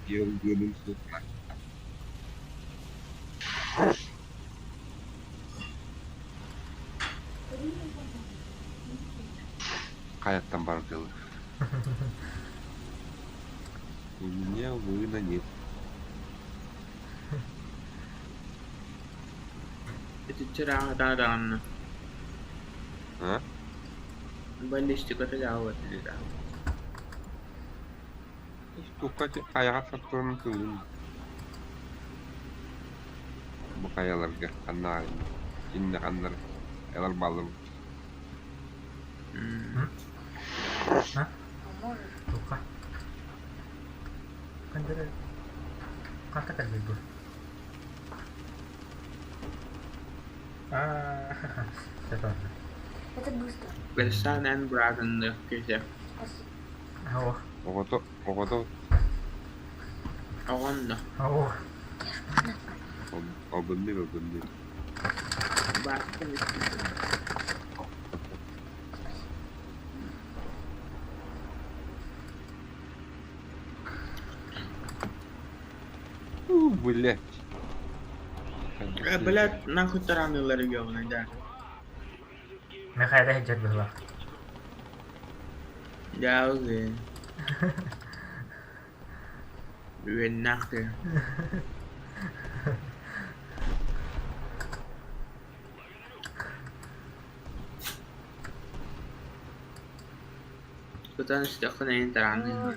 Йылгыным суох. Хайаттан бардылар. У меня вына нет. Итиччэ даҕаны А? Баллистиката дьаабыт диэтэ. Туохха хайаҕа сартаран кылын бу хайаларга ханна иннэ ханнар хайалар бааллар Туохха Хандары ханта кэлбит бу Аа Это быстро. Персан эн быраатыннык киһи. Оо Оҕото оҕото Оҕонно. Оо албынныыр албынныыр Бааттан У, блядь. Э, блядь, нахуй тараныылар ёбаный, да. Михаил сылдьар быһыылаах Дьаалгы. Үөннээх ты. Сытан истэххинэ эйин тараанныыр.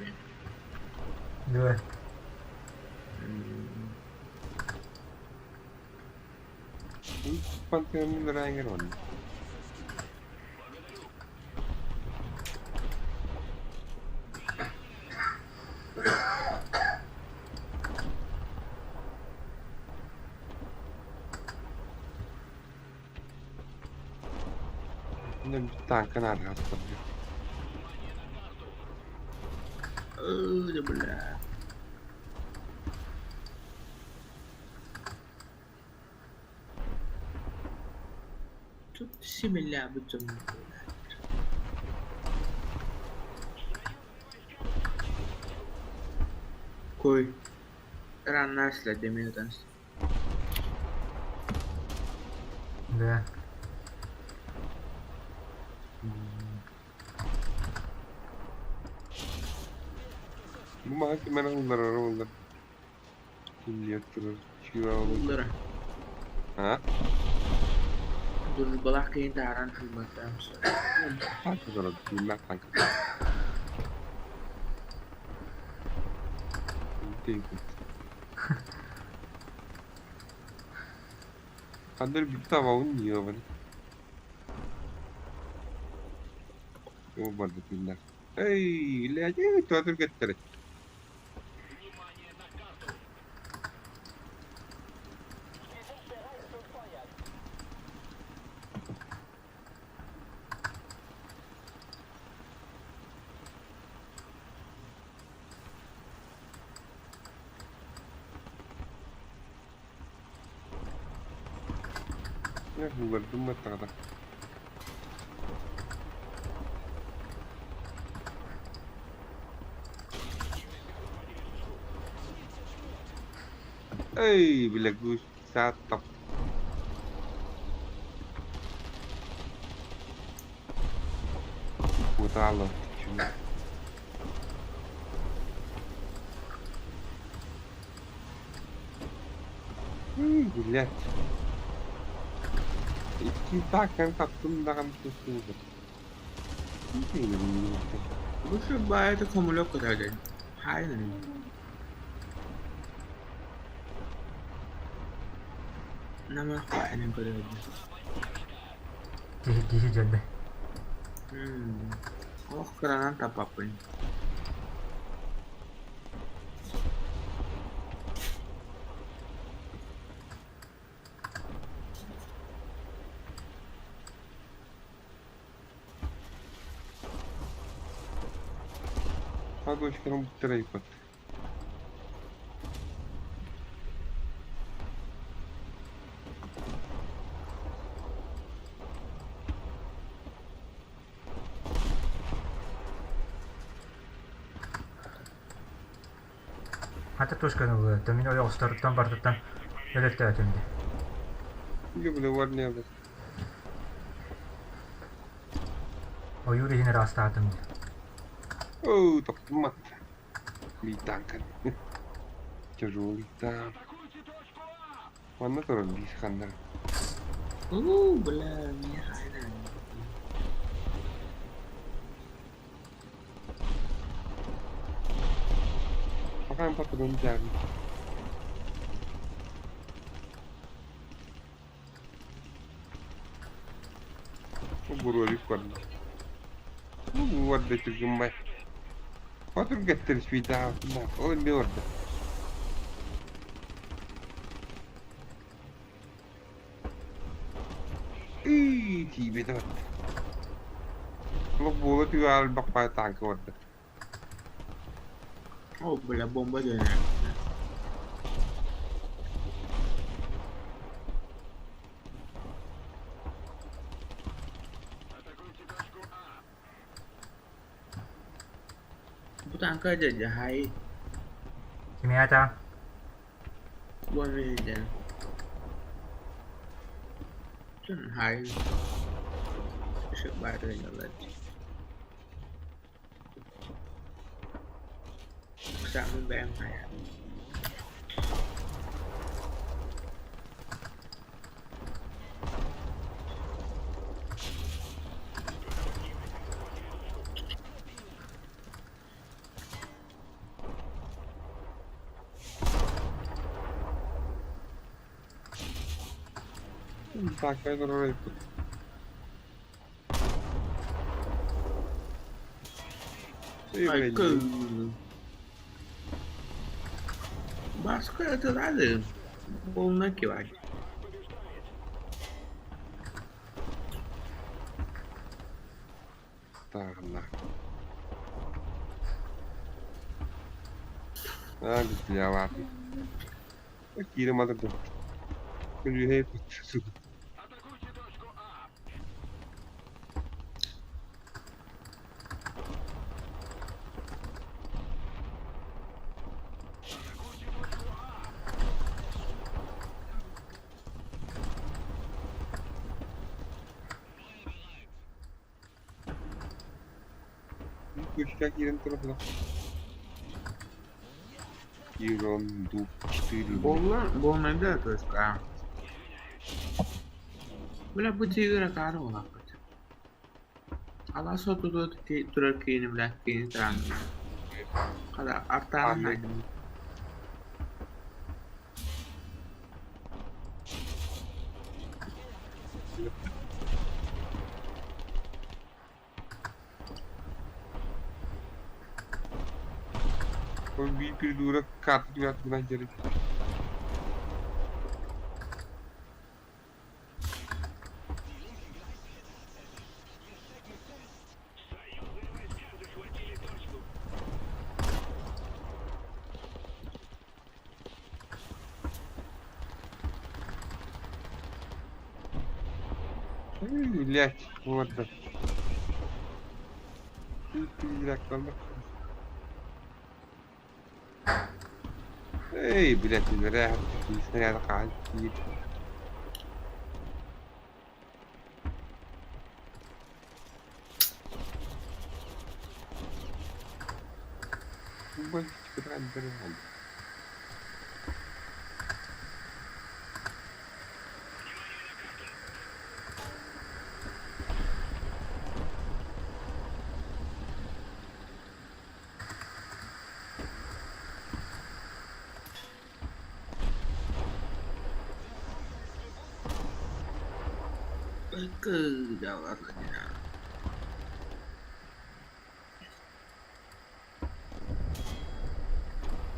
Дуо Пантеонун ырааҥҥар уонна Тааҥка наада Ыы, бля. Тут симилээбит дьон Кой. Тарааннаа силэрдэмиэ Да. Бу маһы ким эрэ ылларара буоллар кимниэр турар Ыллара. А? Дружбалаах киһи таһааран ылбаттаах Танка турар, тыыннаах танка. Ханна эрэ бүттэ абабын ебаный. Оо барда тыыннаах. Эй, блядь, эй, туа түргэттэрэ. Буллардым маттаҕата. Эй, бля, гусь, сааттап. Кутаалла. Блядь. Икки тааккан таптым даҕаны тустубут. Лучше бы это хомулек кытары. Хайнын. Намах хайнын көрөдү. Киһи киһи дьэллэ. Ох кыранан тапаппын. Подочканы буттарайпыт. Хата тушканы ылыа, мин ойоҕосторуттан барытыттан өлөртөөтүм дии. Бile var ne alır? Ойуур иһин ыраастаатым дии. Оо, топтумат. Bir танк. Тяжелый танк. Манна турар биир ханнар. Уу, бля, не хайнын. Пока патрон тягнет. Буруорик көрдө. Буруорда түгүммай. Хотур геттер свита. Ол эмне орда. Ий, тиибет бар. Лох буола түгэл бакпай танка орда. О, бля, бомба дьэ. Бу танка дьэ дьаһай. Кимиэхэ Бомба дьэ. Хай. Баар Самый бэм хайа. Танка турар. Ай, Баска это надо. Полно кивать. Тагна. А, бля, Киирэ матырда. Күлүһэй Күчкә киирэн турар. Ирон дуб 4. Болла, болна да, то есть, а. Бля, бу тигр акары олаппыт. Ала соту турар киини, бля, киини тран. Када артаан хайдым. Bir придурок карту от gerek. Блять, вот да. Эй, блядь, ныряет, снаряд хаан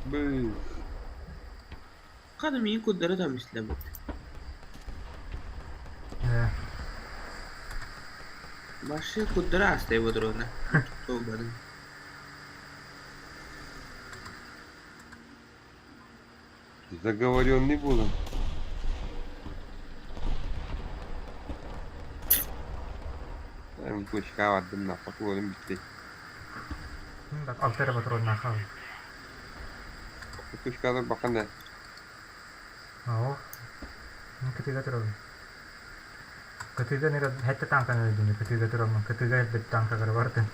Быы. Хата миин курдары тамислабыт. Башы курдары астай бодрона. Толбадым. Заговоренный буолан. Мин точка бардым на патроным бүттэ. Алта эрэ патроннаах хаалла. Точкалар бахан да. Оо. Мин кытыыга турабын. Кытыыга ныры хэттэ танканы өлдүм. Кытыыга тураммын. Кытыыга өлбүт танкагары бардым.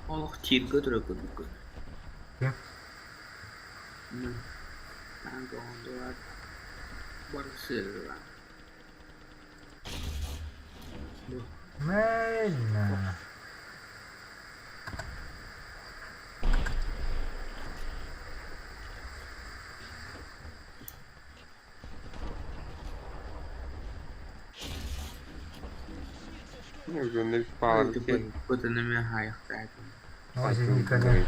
Олох тииргэ турар курдук. Ким? Танка ондулар барсыла. Мэлна. Бытыныме хайықтайтын. Ой, зениканы.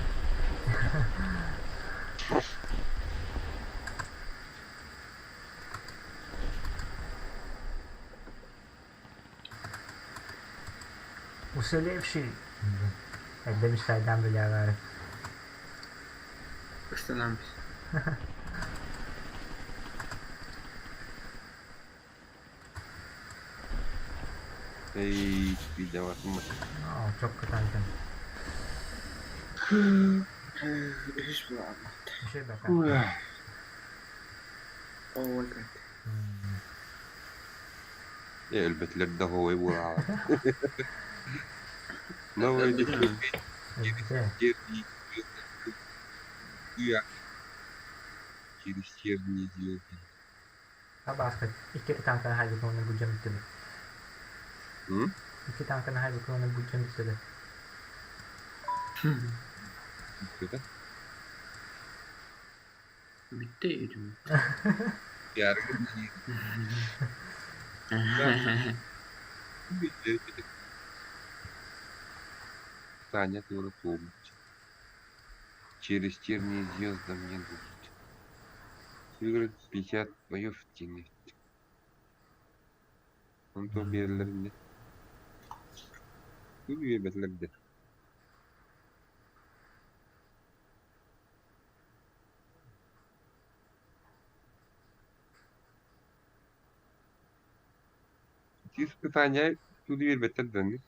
Уцелевший. Эрдэ мечтайдаан билээҕэ Ыстанам. Эй, видео Оо, чоккутантын. Үһүс буламмыт. Үчүгэй бака. Оой Өлбөтүлэр да хоой буолаалар. Новый через тернии звезды. Табааска икки танканы хайбыкын бүлдьэн бүттүлэр. Икки танканы хайбыкын бүлдьэн бүттүлэр. Бүттэ? Бүттэ үтүм. Яргын бүттэ. Таня тоже помнит. Через тернии звезды мне думать. Выиграть 50 боев в тени. Он то берлерinde. Bu берлерде. Испытания тут бербеттерден.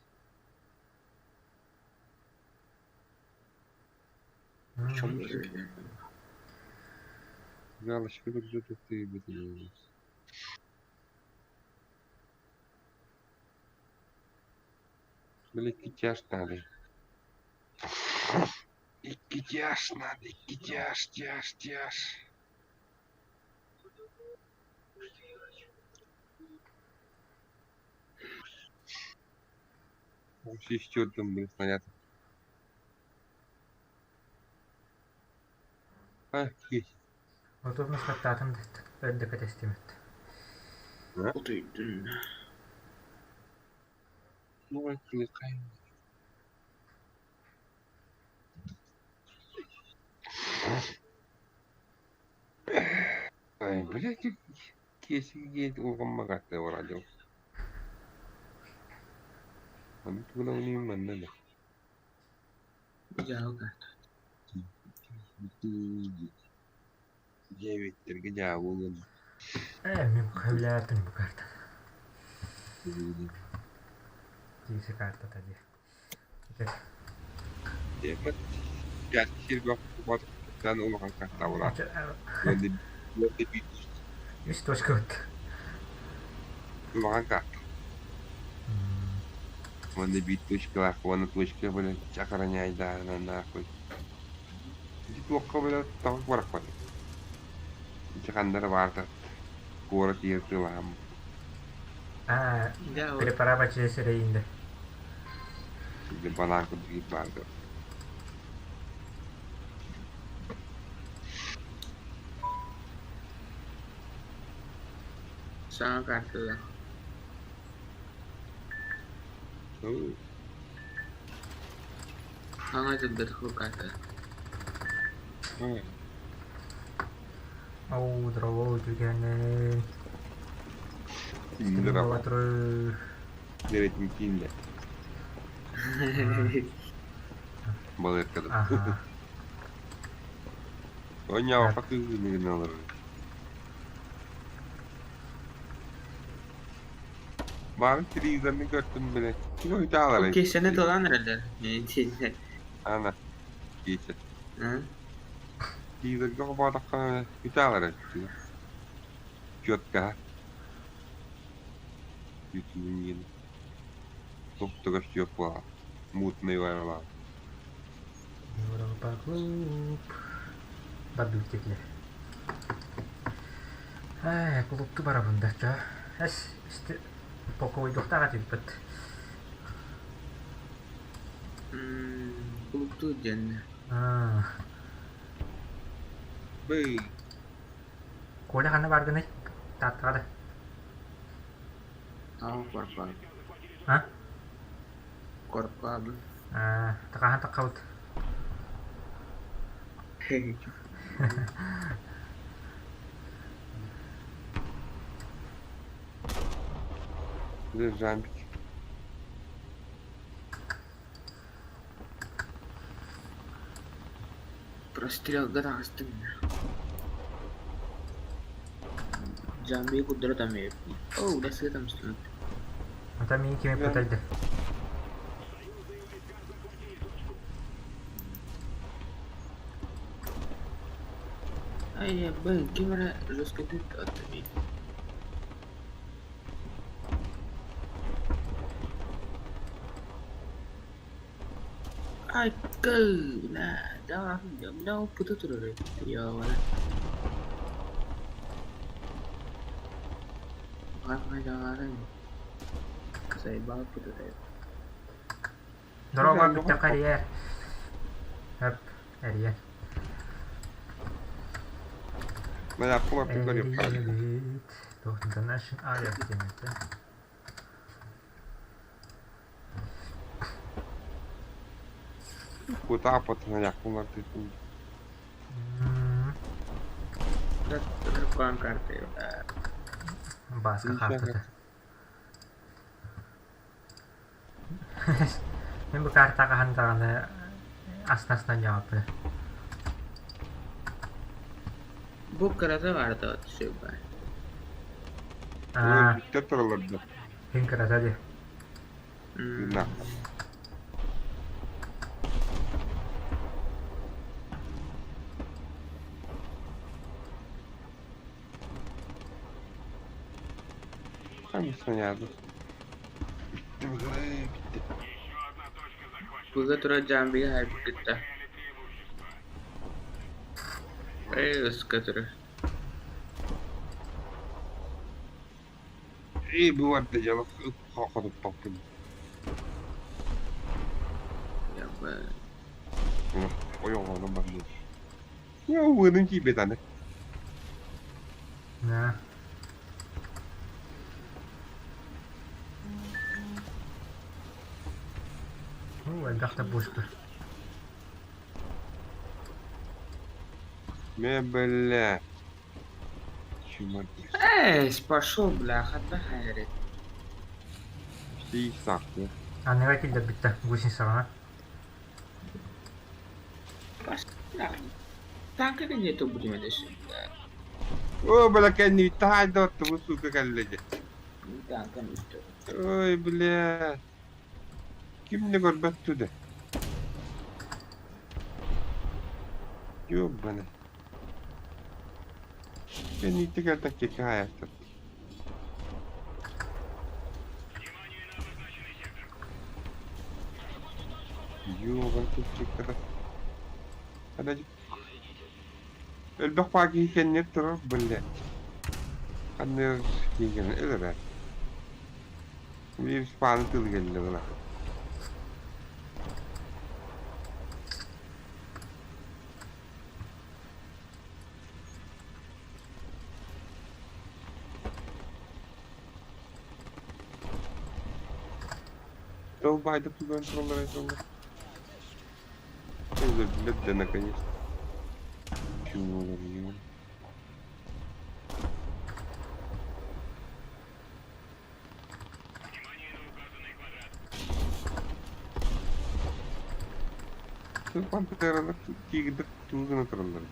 Галочка тут ты беттерден. Бля, икки надо. Икки тяж надо, икки тяж, тяж, тяж. Вообще там, блин, снаряд. А, есть. Отурмус хаттаатын өрдөкө тестимит. Утуйдун. Ну, отвлекаем. Ай, блядь, кесиге улгаммагатты орадио. Аны тугуна уни манна да. Жалко. Дьиэбиттэргэ дьаабылын Ээ, мин сөбүлээбэппин бу картаны. Киisi картата дии. Улахан карталара. Үс точка вот. Улахан карта. Уонна биир точкалаах, уонна точка блядь, охраняйдаана нахуй. Ити туохха блядь, тоҕо барахпат. Ити ханна баарта куорат иһэр тыалаһам. Аа, переправа через Рейнде. Банан курдук баарда. Саҥа картада. Саҥа дьылдыр карта. Оу, дровой түгэнин. Стримоватры. Неретин кинде. Балыркада. Оня факты алыр. Бары телевизорны көрдүм биле. Ким өйдө Кесene dolan herhalde. Ана. Кече. Телевизорга бадакка өтө алар. Четко. Ютуб Топтуга все была. Мутный вайла. Европа клуб. Бардуктеклер. Ай, клубту барабында ча. Эс, исте покойдуктага типпет. Клубту ден. Аа. Бэй. Коля хана баргыны? Таттагада. Аа, корпа. А? Корпа. Аа, такахан таккабыт. Жампик. Прострел гораздо. Жамби кудра там е. О, да се там стоит. Ата мин кими путайды. Ай, я блин, кемера жестко тут от Ай, бля, да, да, пута турары. Я, вала. Дорога бүтэ карьер. Хөп, эрье. Мен аккула приколю. Donation area демекте. Куда потом я аккула ты. Баска картата. Мен бу картага хандаганы астасынан жаапы. Бу кырата барды отшуба. Аа. Биттер тураларды. Хин кырата ди. На. Hangisini yazdı? Bitti mi? Bitti. Быга тура жамбига хайбыккытта. Эй, өскө тура. Эй, bu vardı ya. Kalkadıp baktım. Я бы. Ой, ону барды. Я уйдun ki bedane. На. Оо, элбэхтэ пушка. Ме бля. Чумаки. Эй, пошел, бля, хатта хайрет. Все сакты. Аныга килдер бүтэ гусин саҕана. Пошел. Танка кэнниэ турбутум этэ сүрдээх. Оо, бля, кэннибиттэн хаайда бу сука кэллэ дьэ. Танкам үстэ. Ой, бля. Ким да көрбөт да. Ёбана. Кэнниттэн кэлтэн киэкэ хаайаахтар. Ёбан куччуктара. Элбэх баа киһи кэннигэр турар, блядь. Ханна киигэн өлөрөр. Биир спааны тыл кэллэ була. Ол баайда туган тураллар айталлар. Өлөрдүлэр да наконец-то. Чумолар ё. Пантералар тигрдэр тугу гына тураллар.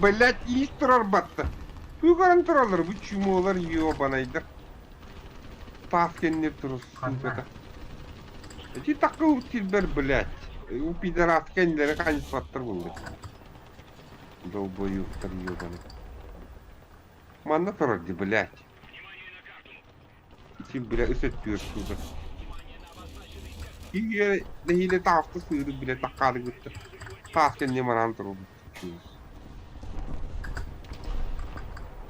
Блять, иис турар батта. Туган тураллар, бу чумолар ёбанайдар. Таас кэннир турар сууката. Эти такыл сирбер, блять. У пидорас кэннилэри ханьыспаттар булла. Долбоюктар ёбаны. Манна турар ди, блять. Ити, бля, үс өттүгэр сука. Киһи нэһиилэ таҕыста сыыры, бля, таккаары кытта. Таас кэннэ манаан турар.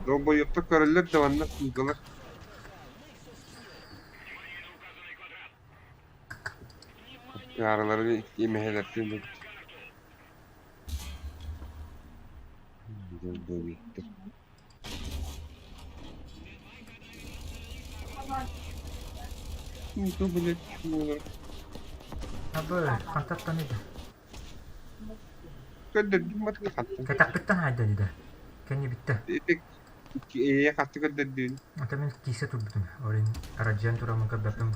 Долбоёбтор көрөллөр да манна сыылалар. Араларын имэһэлэртэн Долбоёбтор. Ну, блядь, чмо. Абы, хантаттан иде. Көрдөрдүм батыгы хаттым. Кэтэхпиттэн хайда диде. Кэнни битте. Ээ хатты көрдөрдүн. Ата мен кисе турбутум. Орин араджан турамын көрбөппүн.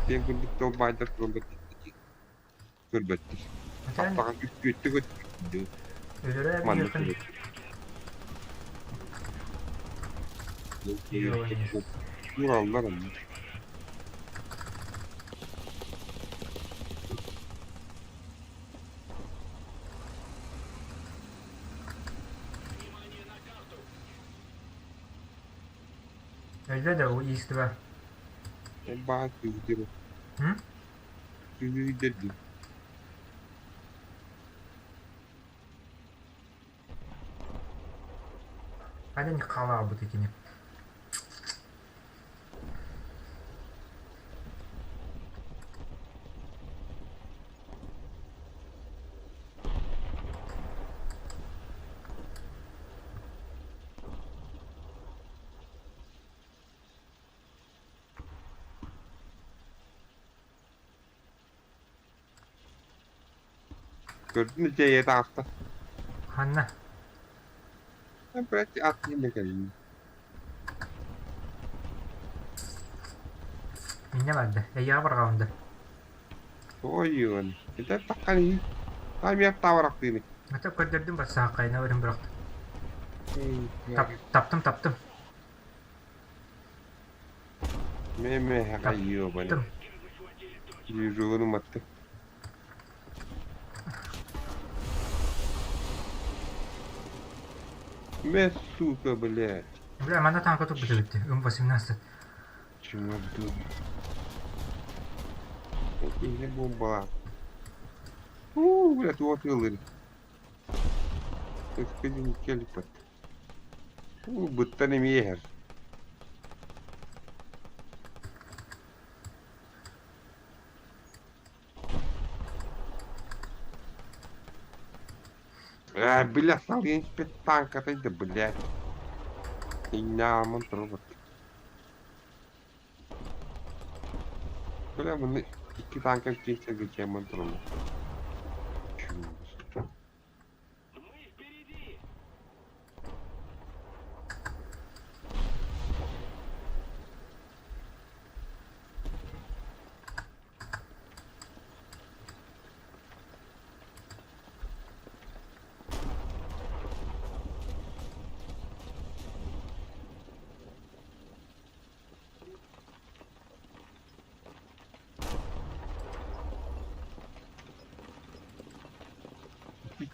Сен курдук долбайдар тураллар көрбөттөр. Хаптаҕан үттү көттү. Өлөрө Маннык биһиэхин. Ураллар онно. Өллө да у иистибэ. Баа күүһүдэр. Күүһүдэр дии. Хайда не хаалаабыт итини. Көрдүн дьиэ таҕыста. Ханна? Блядь, ат кэллим. Инньэ барда. Эйиэхэ барҕаҕын да. Ой, это таххани. Там таварахтыыны. Ата көрдөрдүм бассааххайна өрүн бырахтым. Таптым, таптым. Мэ-мэ, Таптым. Движугун уматты. Мэ, сука, блядь. Бля, манна танка турбут эбит. М18. Чего буду? Или бомба. У, блядь, вот ылыр. Өскөдүн келиппет. У, быттан эмиэ А, бля, салгын спит танк да, блядь. Иннамын турбут. Бля, муну икки танка кейсерге чемон турбут.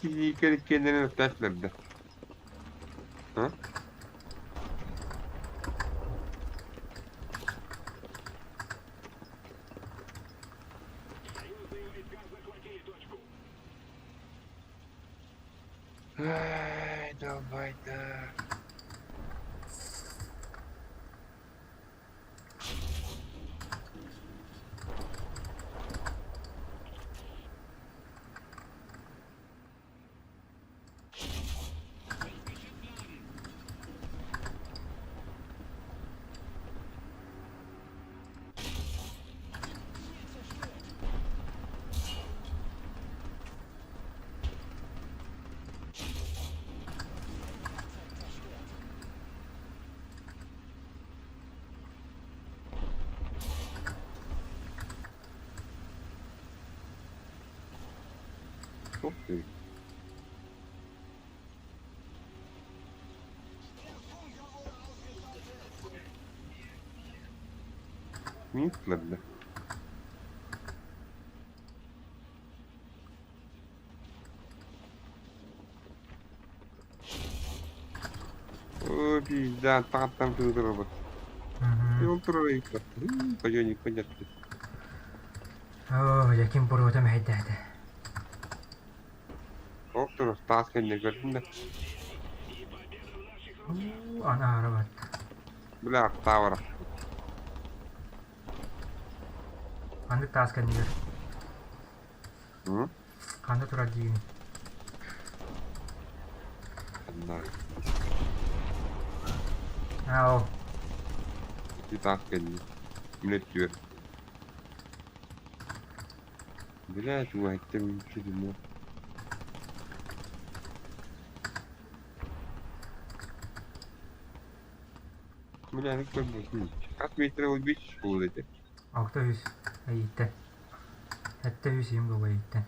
Икки kendini öptäslerde. Hı? Ай, давай, да. Ух ты. Мистлерді. О, пизда, там тудырбыт. Ол турар Пойдем, понятно. О, яким буруотам хэйдээте. Ол турар таас кэннэ көрдүм да. Ана арабат. Бля, тавара. Ханнык таас кэннигэр. М? Ханна турар диигин. Анна. Аа, ол. Ити таас кэннэ. Мүнөт түөр. Бля, туайттым чудимо. Бля, ну көрбөтүн. Хас метр ол бич буолуо этэ. Алта үс. Эйиттэн. Сэттэ үс им буолуо эйиттэн.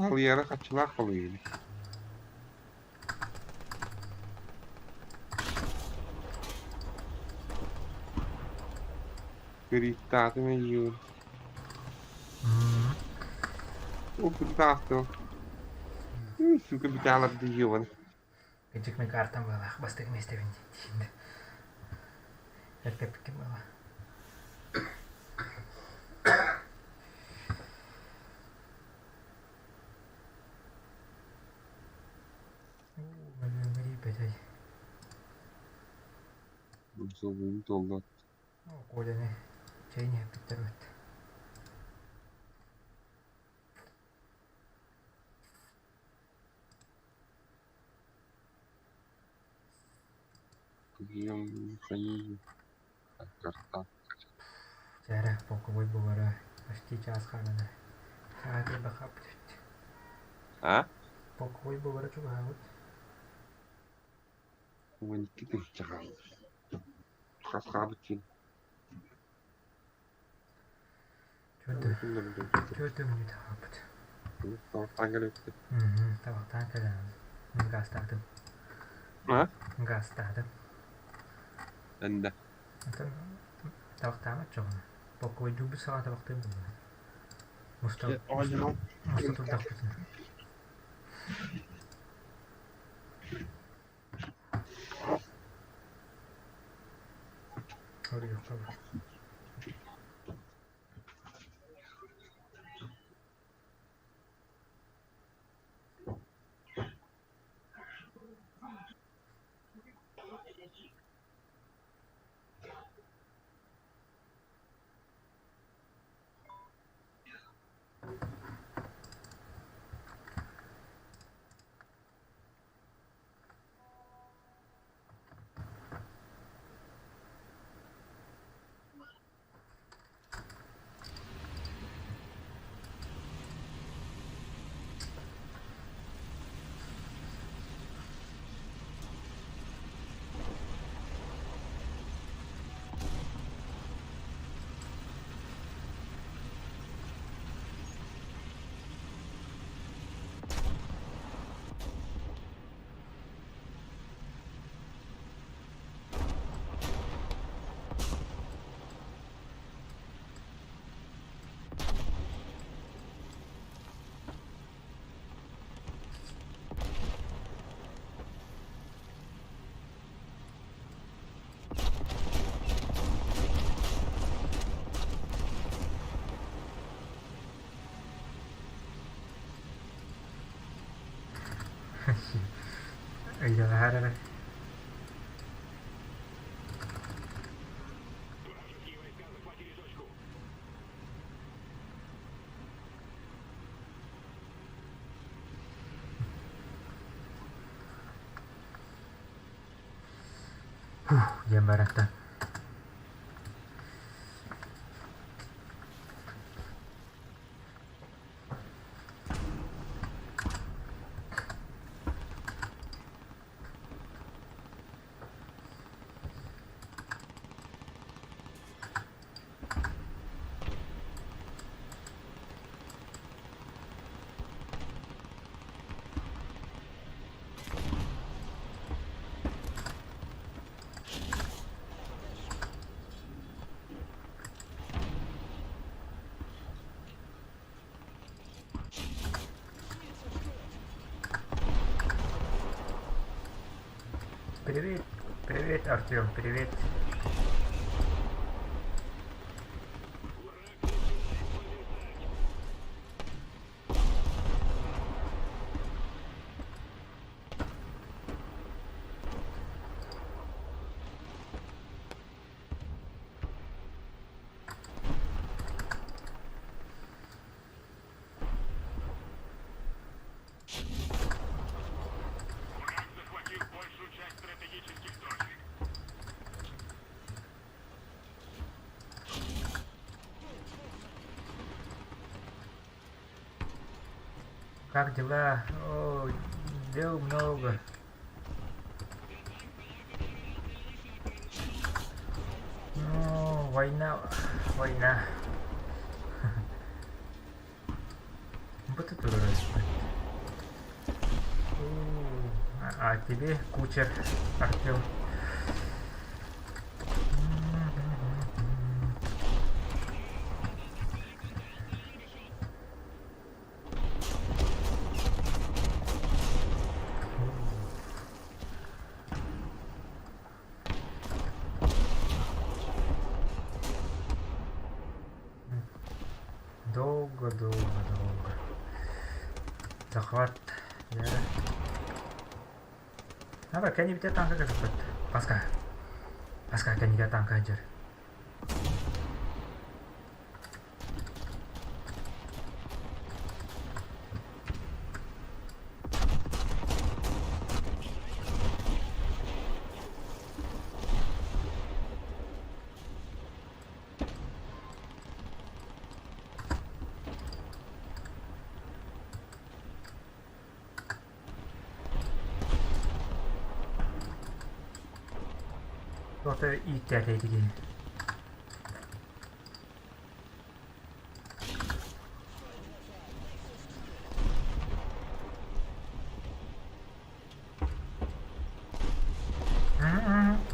Халыйара хачылаах халыйын. Кыриттаатым эйиин. Опытаахтыл. Сука, биталар дийион. Кыдьык мин картам быалаах бастакы миэстэбин диин. Эркэппиккин буола. Мөлүөҥҥэ Золуун толлот. Коляны чэйин иһэппиттэр эбит. Карта. Чээрэ, полковой буолара почти чаас хаалана. Чаа бахаппыт эбит. А? Полковой буолара чугаһаабыт. 12 000 хаалла. Хас хаалбыт дии. Төрт мүнүүтэ хаалбыт. Табахтаан кэлэбит. Табахтаан кэлэн гаастаатым. А? Гаастаатым. Энде. Атын табахтаамат чоҕуна. Боккуойдуурбут саҕа табахтыыр буолла. Муста муста турдахпытына. Хоруйуохха бар. Өйдөһөр эрэ. Фух, диэн барахтан. Привет, привет, Артем, привет. Как дела? О, дел много. Ну, война, война. Вот это А тебе кучер Артем. Долго, долго, долго. Захват. Аба, кэннибитэ танка кытыппыт. Паска. Паска кэннигэ танка сылдьар. Туохта ииттээтэ ити киһи?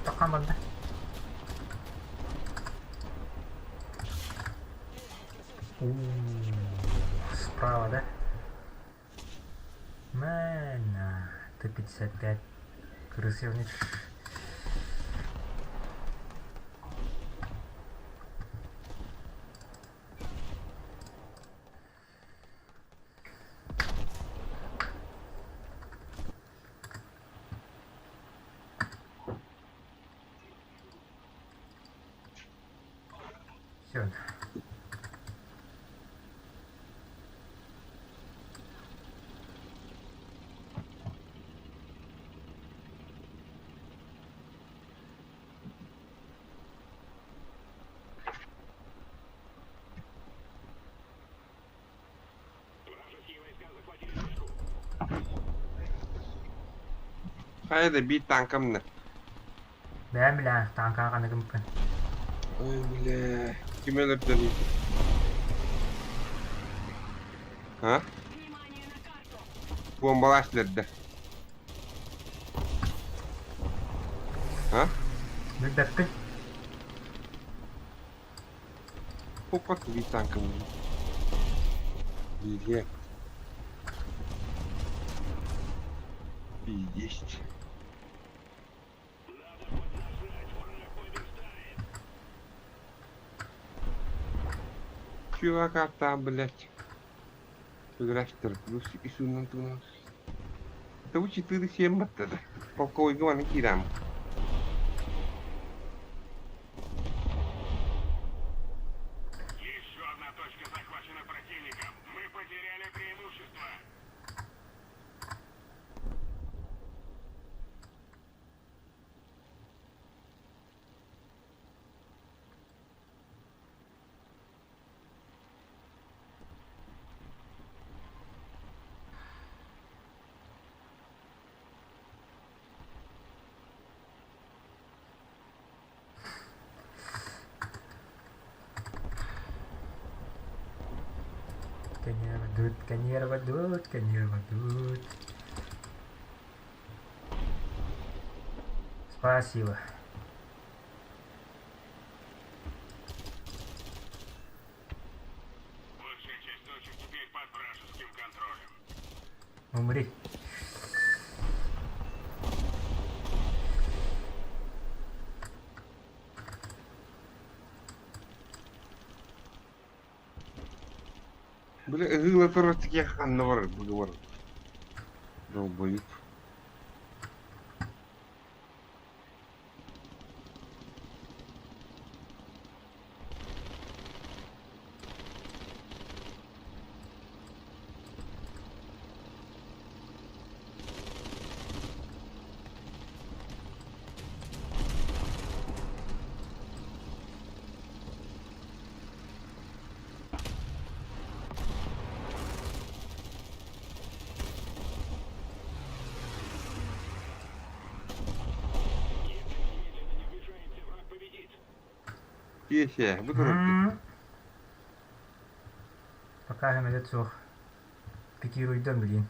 Тоххан барда. Справа, да? Мэна, Т-55 Крысевнич. Все. Хайа да биир тааҥкам да. Бэйэм билээ, тааҥкаҕа ханна гыммыккын. Ой, бля, ким өлөрдөрүй? А? Буомбалаах силэрдэ. А? Билбэппин. Хоппа биир тааҥкам. Бииргэ. Есть. Чувак, а там, блядь. Играстер плюс и сунан тунас. Это 4-7 баттада. Полковой гван кирам. Сканировать, сканировать, сканировать. Спасибо. Умри. Бля, ыла турар ханна бар бар. Долбоеб. Киэсэ, бу турар. Пока көмөлөт суох. Пикируйдан билин.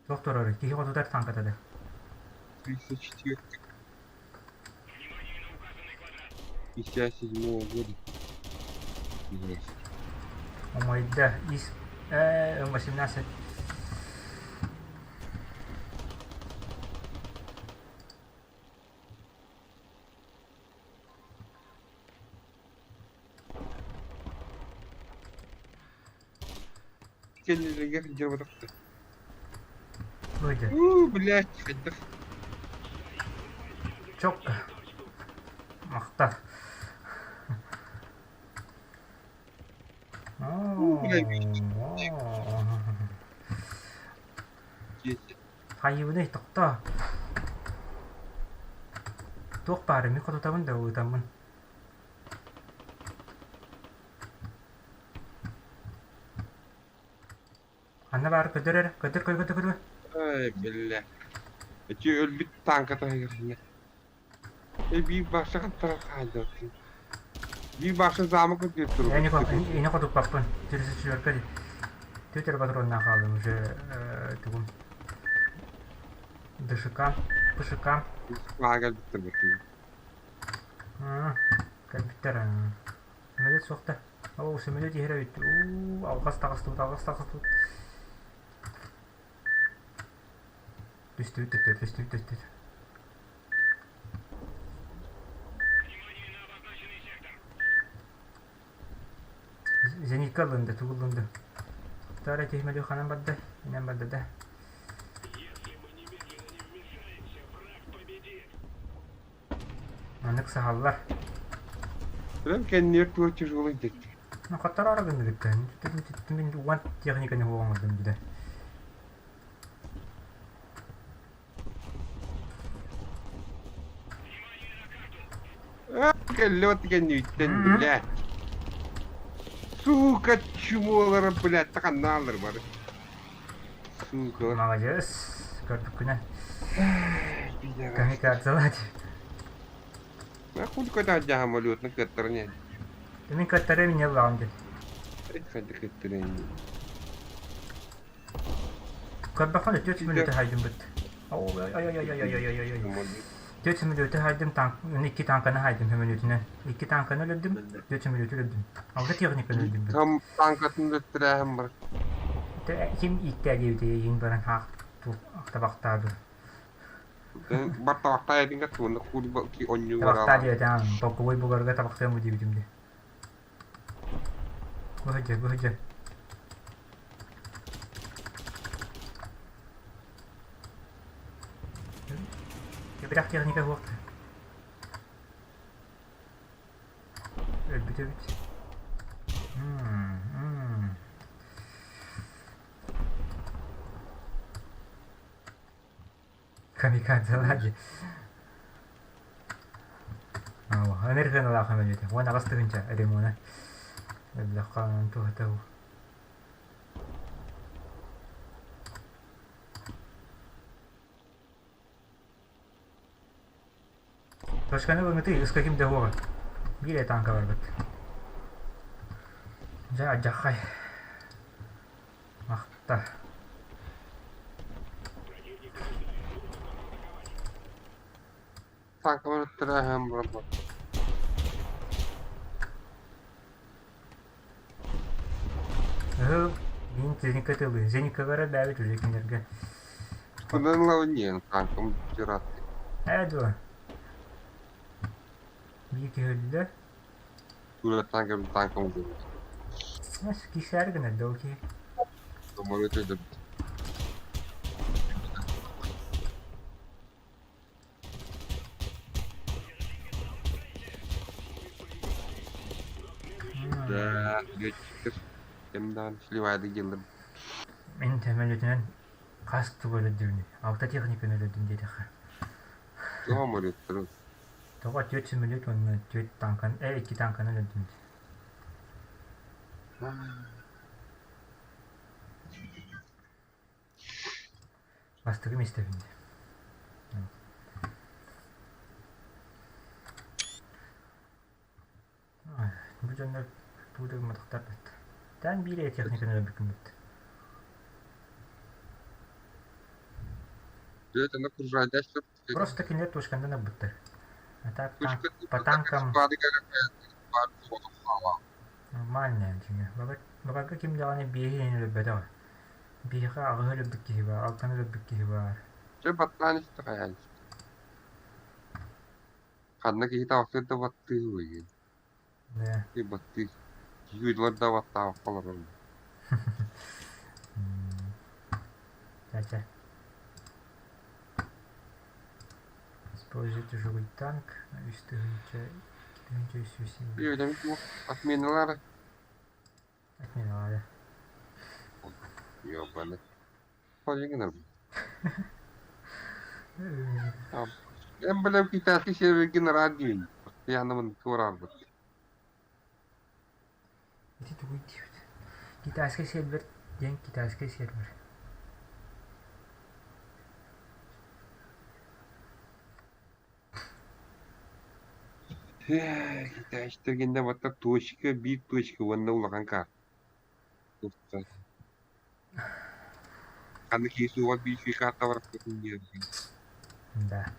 Туох турар? Киһи хотутар танката да. 34. 57 года. Есть. Омойда ис М18. Кэллилэргэ сылдьар Выйди. Уу, блядь, хайдах. Чокка. Махтал. Киэсэ. Хайыбыный тохтоо. Туох баары мин хотутабын да ыытаммын. Ханна баар көдөр эрэ, көдөр көдөр көдөр. Ай, бля. Эчи өлбүт тааҥка таһыгар Э биир баша хантара хаалдыбатын. Биир баша замок үрдүгэр Я турбут. не хотуппаппын. Через четверка Твиттер патронна хаалым уже тугум ДШК, ПШК. Москваҕа кэлбиттэр бытыы. Кэлбиттэр. Самолет суохта. Оо, самолет иһэр эбит. Уу, алҕас таҕыстыбыт, алҕас таҕыстыбыт. Түстүбүт төттөр, түстүбүт төттөр. Зенитка ылынды, тугу ылынды? Тара тиһмэли ханан барда, инэн барда да. Маннык саһаллар. Прям кэннигэр туох тяжелый дьэкки. Ну, хаттараары гынныгыттан. Мин уон техниканы оҥордум дии. Кэллэ вот кэнниттэн, блядь. Сука, чумолара, блядь, таканнаалар бары. Сука. Молодец. Көрдүккүнэ. Камикадзелать. А хуй когда самолет на кыттарыне. Мин кыттары мине ыллаҕым дии. Хайда кыттарыне. Көрбөххүнэ түөрт мүнүүтэ хайдым быт. Ой-ой-ой-ой-ой-ой-ой. Түөрт мүнүүтэ хайдым танк, икки танканы хайдым мүнүүтүнэн. Икки танканы өлөрдүм, түөрт мүнүүтэ өлөрдүм. Алта техниканы өлөрдүм. Там танкатын өттүрээһин бар. Ким ииттээ диэбитэ иин баран хаах табахтаабы. Бар табахтаа эдиҥ туонна хули ки онньуу Табахтаа бараалаан. диэбитэ полковой бугарга табахтыам бу диэбитим дии. Быһыдьа, быһыдьа. Кэбирэх техника суох Өлбүт эбит. Камикадзе лади. Энергияналаах эмэлиэтэ. 18 тыһыынча ремона. Эблэхха туһата Точканы ылыҥытый, ыска ким да уоҕа. Биир эрэ танка барбыт. Дьэ, алдьархай. Махта. Танкалар өттүрээһин баран Ыһыл, мин Зеника тылы. Зеникалара бээбит уже кинилэргэ. Онон ылабын танкам пират. Ээ дуо? Биир киһи өллө. Тура танкам танкам Кисээр гынар да ол киһи. Самолет өйдөм. Да, летчиктер. Кемдан сливайды келдим. Мин сөмөлүөтүнэн хас тугу өлөрдүбүнүй? Алта техниканы өлөрдүм диэтэххэ. Самолеттер. Тоҕо түөрт сөмөлүөт уонна түөрт танканы, икки танканы өлөрдүм дии. Бастакы миэстэбин дии. Бу дьоннор тугу да гымматахтар быт. Таан биир эрэ техниканы өлөрбүккүн быт. Просто кинилэр точкандан ылбыттар. А так по танкам нормальная дьиҥэ. Бабарга ким даҕаны биэһи иһин өлөрбөтөҕө. Биһиэхэ аҕыһы өлөрбүт киһи баар, алтаны өлөрбүт киһи баар. Чэ баттаан истэ хайаан Ханна киһи таҕыстыр да баттыы уйун. Да. Баттыы. Киһи да баттаабакка олорор. Ча-ча. Используй тяжелый танк. Үс тыһыынча, икки тыһыынча үс сүүс Үөлэмит отменалар. Отменалары. Ёбаны. Холигнер. Эн билэм китайский серверген радио. Постоянно мын курарбыт. Ити тугуй диэбит. Китайский сервер диэн китайский сервер. Китайстаргинна батта точка, биир точка уонна улахан карта. Ханна киһи суоҕар биир үчүгэй карта барахсатын диэбитин. Да.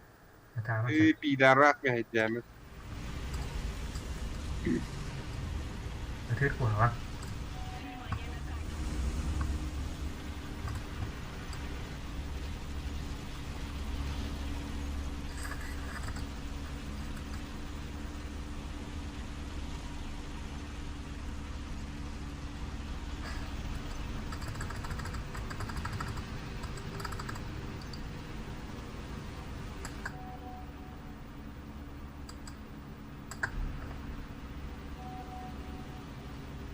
Ытаама Ээ, пидорас мэһэйдээмэ. Ытыыр куһаҕан.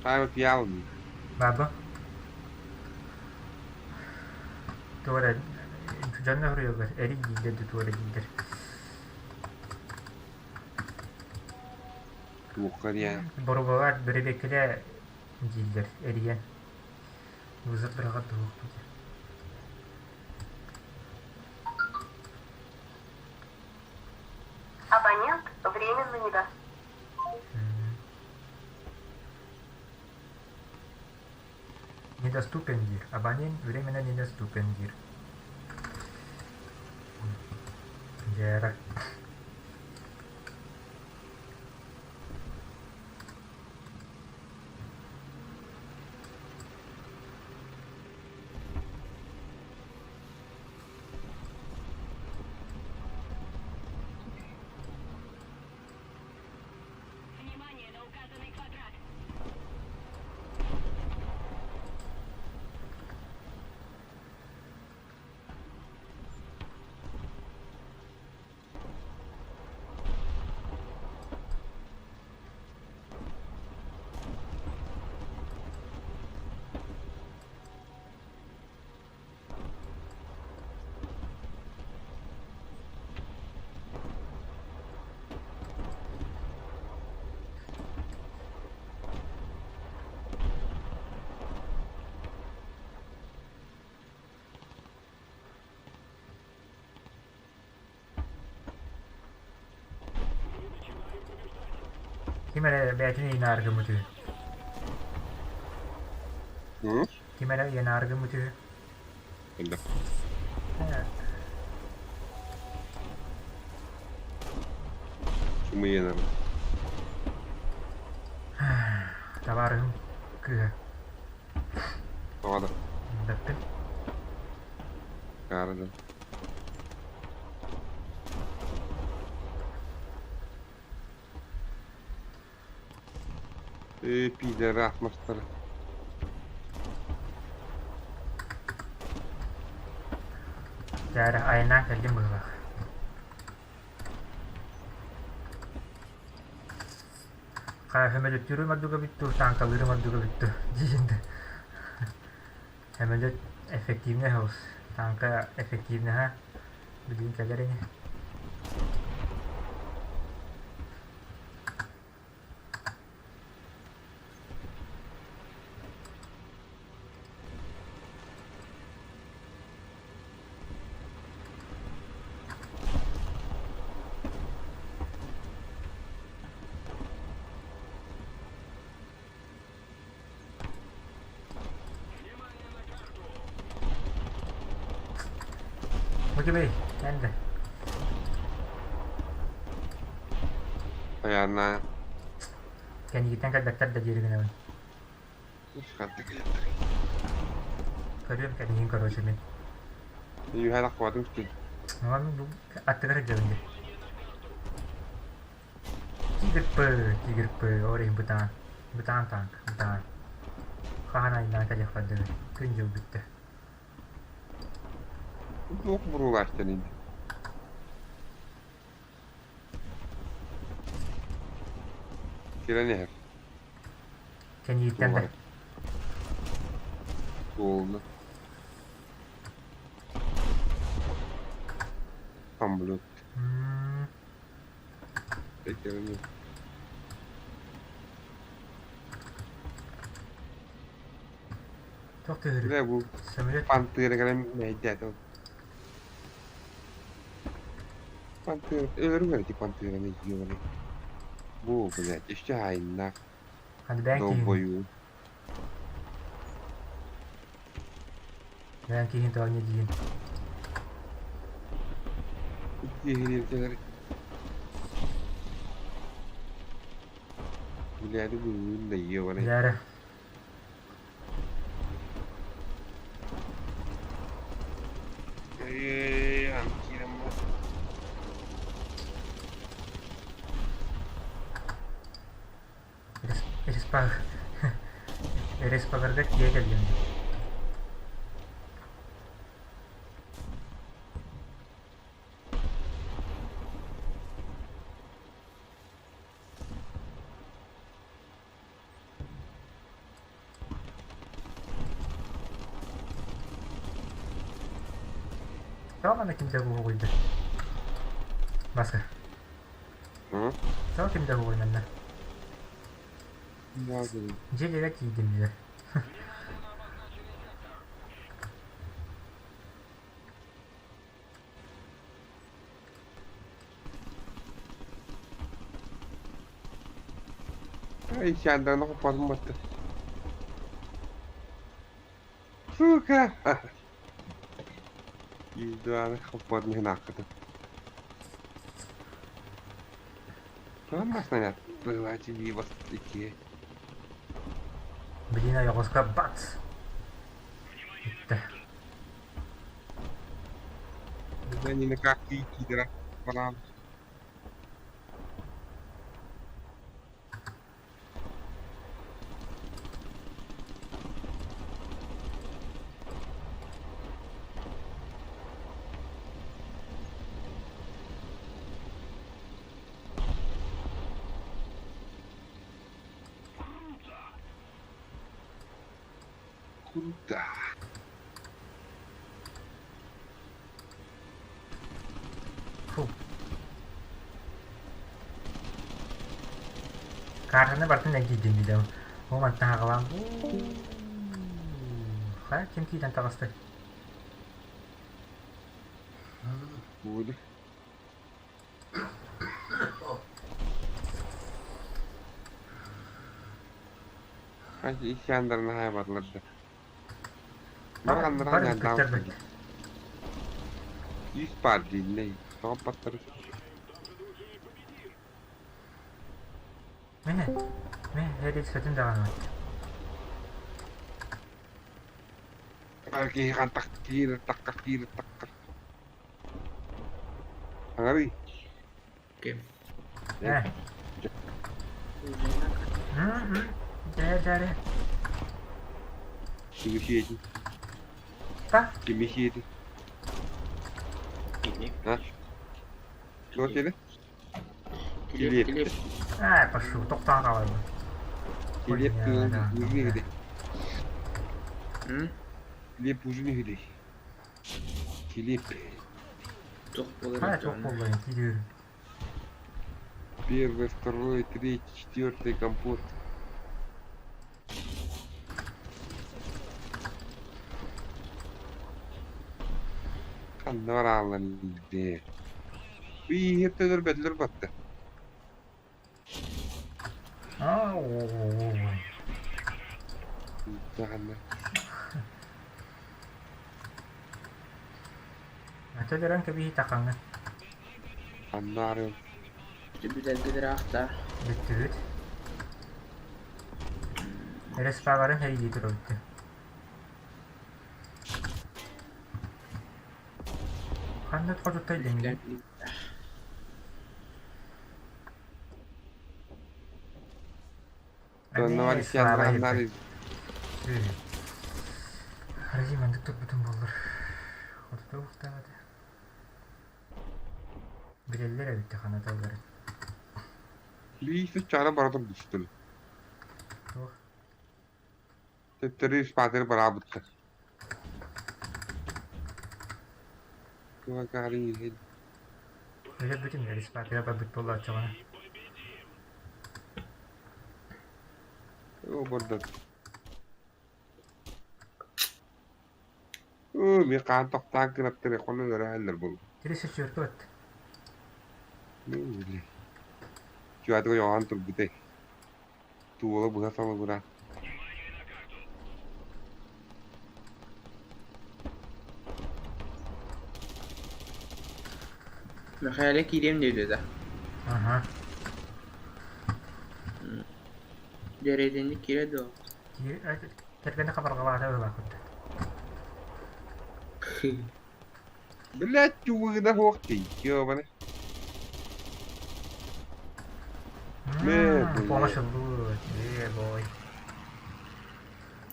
Павел Пьялович. Баба. Туора дьонно хоруйугар эрий дииллэр да туора дииллэр. Туохха диэн Боруобалаат бэрэбиэркэлээ дииллэр эрийэн. Вызов быраҕар туһуохпут. Абонент временно недоступен. Недоступен диир. Абонент временно недоступен диир. Дьээрэ. Ким эрэ бэйэтин ыйынаар гыммыт үһү. Ким эрэ ыйанаары гыммыт үһү. Элбэх. Сымыйанар. Табаарыһым кыыһа. Тоҕо да Билбэппин. Хаара да. Ээ, пидорас мастара. Дьэ эрэ айаннаан кэллим быһыылаах. Сөмөлүөттүүрүм ордуга бүттү, тааҥкалыырым ордуга бүттү диигин да. Сөмөлүөт эффективнэй соҕус. Тааҥка эффективнэһэ билигин кэлэр ини. Бу кимий? Эн да. Айааннаа. Кэннигиттэн кэлбэттэр да диэри гынабын. Ханна кэлэллэр? Көрүөм кэннигин короче мин. Үөһэ таххыбатым үстүн. Мин бу аттыгар сылдьабын дии. Тигр П, Тигр П, ол иһин бытаан. Бытаан танк, бытаан. Хаһан айнаан кэлиэхпэр дылы. Күн-дьыл бүттэ. Туох буруулаахтан ини? Кэлэн иһэр. Кэннииттэн да. Суолуна. Самолет. Туох түһүрүй? Бля, бу Самолет пантыыра кэлэн мэһэйдээтэ. Пантыра, өлөрүм эти пантыраны ебаный. Бу, блядь, еще айна. Ханна бэйэҥ киһиҥ. Долбою. Бэйэҥ киһиҥ тоҕо инньэ диигин? Киһини Блядь, бүгүн да ебаный. Билээри. Эй, аны киирэн бу. Респагарга тиийэ кэллим дии. Тоҕо манна ким да буолуйда? Баска. М? Тоҕо ким да буолуй манна? Дьиэлэрэ тиийдим дии. Ай, сянданы хоппотум батты. Сука! Изданы хоппотун иһин ааххытын. Тоҕо снаряд быһылааччы дии бас иккиэ. Блин, ойоҕоско бац! Бүттэ. Они на как кидера баран. Круто. Фу. Картаны барытын эргийдим дии Ол мантан аҕалаан Хайа ким киирэн таҕыста? Буду. Исяндарын хаябатылар да. Барганнар Бар ханяан бүттэр бэт. Ис бар дииллей. Тоҕо Мene, мэ, һэри сөтүн даҕаны. Киһи хантах киирэр таххар киирэр таххар. Аҥарый. Ким? Э. Дэ дэ Кими сиэтин? Та? Кими сиэтин? Кини. А? Туох диэтэ? Килиэп, килиэп. Ээ, пошел, тохтоон хааларбын. Килиэп кыылын ужин иһидэй. М? Килиэп ужин иһидэй. Килиэп. Туох буолар Хайа туох буолла киирэр. Первый, второй, третий, четвертый компот. Ханна барааллар илдээ. Иһиттэлэр бэллэр батта. Аа, Ханна. Ата кэбиһи тахаҥҥа. Ханна арыым. Бүтэргэ ыраахта. Бүттүбүт. Респаҕарын хэрийии турабыт. Ханна хотуттай дэмигин? Онно бар исяндара ханна арыым. Харази маннык турбутум буоллар. Хотута уохтаабата. Билэллэр эбит ханаталларын. Лиisi чара баратыр дустун. Туох? Төттөрү испаатыр бараабыттар. Туга иһин. Өлөрбүтүм респаатыга барбыт буоллааччаҕына. О, бордот. Оо, ми хаан тохтоон кынаттары хонон өрөһөллөр буолла. 34 бат. Ну, блин. Чуатыга ойоҕоһон турбутай. Туола быһа салыбыраан. Мэхээлэ киириэм диэбитэ да. Аха. Дэриэтинньик киирэ дуо? Кэргэнэ хабарҕалаата быһыылаах курдук. Блядь, чугугуна суох дии, ёбаный. Мэ, Помощь блядь. будет, бой.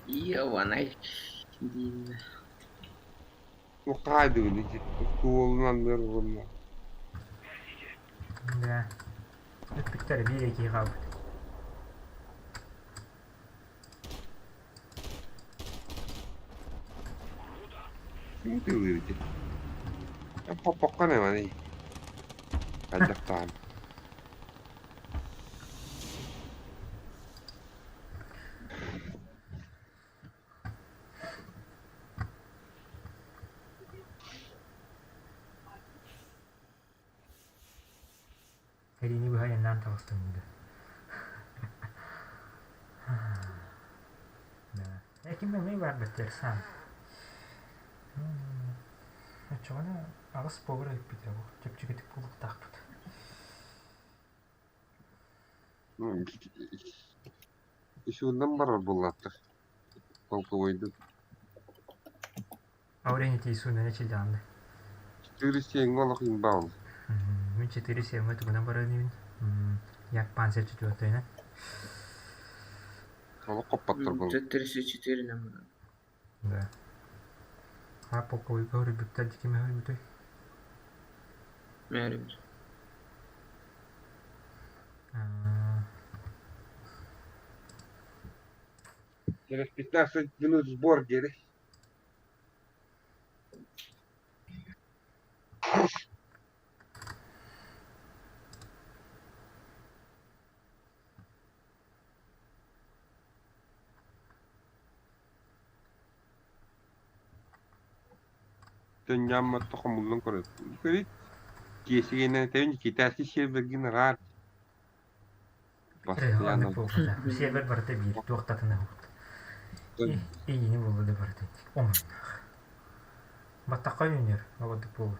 Ёбанай диин. Ухаадыгын ити, туолунан ыарылынна. Да. Бүппүттэр биир киһи хаалбыт. Ким тыллыыр ити? Хоппокко нэманый. Хайдахтаан. Сэриини быһа айаннаан таҕыстым да. Да. Ким эмиэ баар саам. Оччоҕуна аҕыс повар эппитэ бу чэпчэкитик буолуохтаахпыт. Исууннан барар буоллааттар. Полковойдун. Аурен ити Исууннан эчилдэҕинэ. 4-7 олох имба ол. Мин 4-7 тугунан барар инибин. Як панцирь четвертойна. Олох хоппоттор буолла. 34 нам. Да. А полковойга өрүбүттэр дикиме өрүбүтүй? Мээрибит. Через 15 минут сбор дери. Төнньамматта хомуллан көрөр. Көрүт. Киэсигинэн тэбин китайский сервергин раар. Постоянно. Сервер барыта биир, туохтатына уһут. Ийини булла да барыта. Омуннах. Баттахха үүнэр, оҕодук буолар.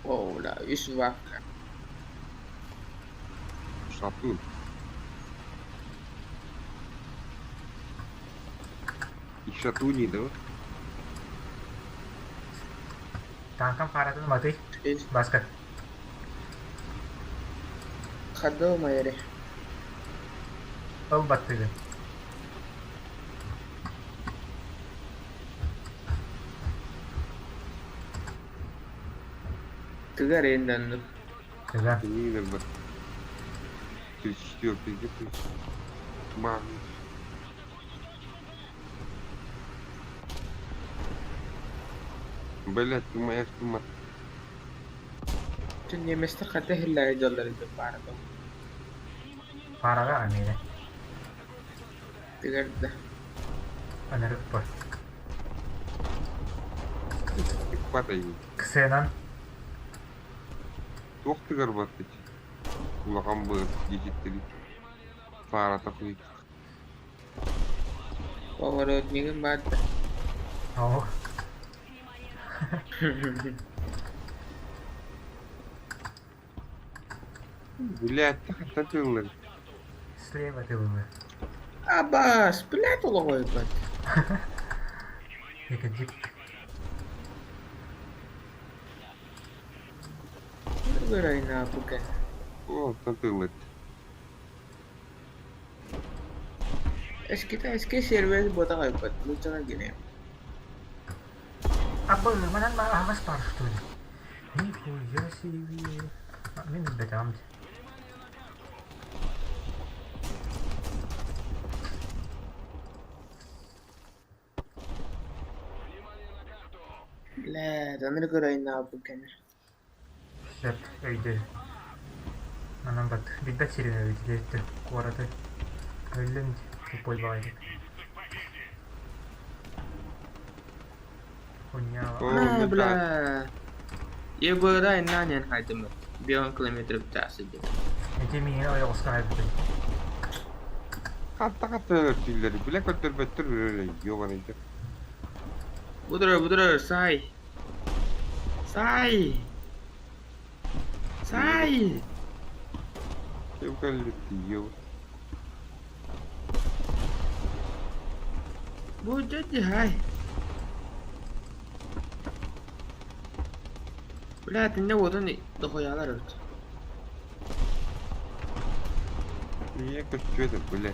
О, да, үс вака. Шатун. И шатуни, да? Танкам харатын матый. Баска. Хадо майре. Ол баттыгын. Тыгар энданны. Тыгар. Нинер 34-й где-то. Блять, ты моя штума. Неместер хата хиллари доллар парада. Парага амине. Тыгарда. Анарык бар. Хватай. Ксенан. Туох тыгар баттыч. Улахан быр, десяттери. Пара такой. Поворотнигин баатта. О. Блять, так тыллар. Слева тыллар. Абас, блять, олоҕойбат. Екаджик. Вырайна бука. О, тыллар. Эскита эске сервер бота кайбат. Лучана гине. Абы, манан ма агас бар что ли? Нихуя себе. Мин бетам. Бля, даныр көрайна бука. Сөп, өйдө. Манан бат билбэт сирин эбит куораты. Өллүм тупой баҕайытык. Хуйня. На, бля. Ебыра иннанен хайдымыт. Бион километр битаасы диэн. Ити миигин ойоҕоско хайбытын. Хатта-хатта өлөртүүллэр, билэ көрдөрбөттөр үрэлэй, ёбаныйдар. Будура, будура, сай. Сай. Сай. Кем кэллитти, ёб. Бу дьэ хай. Бля, тинне уотун дохуялар эбит. Ийэ көстүөтэ, бля.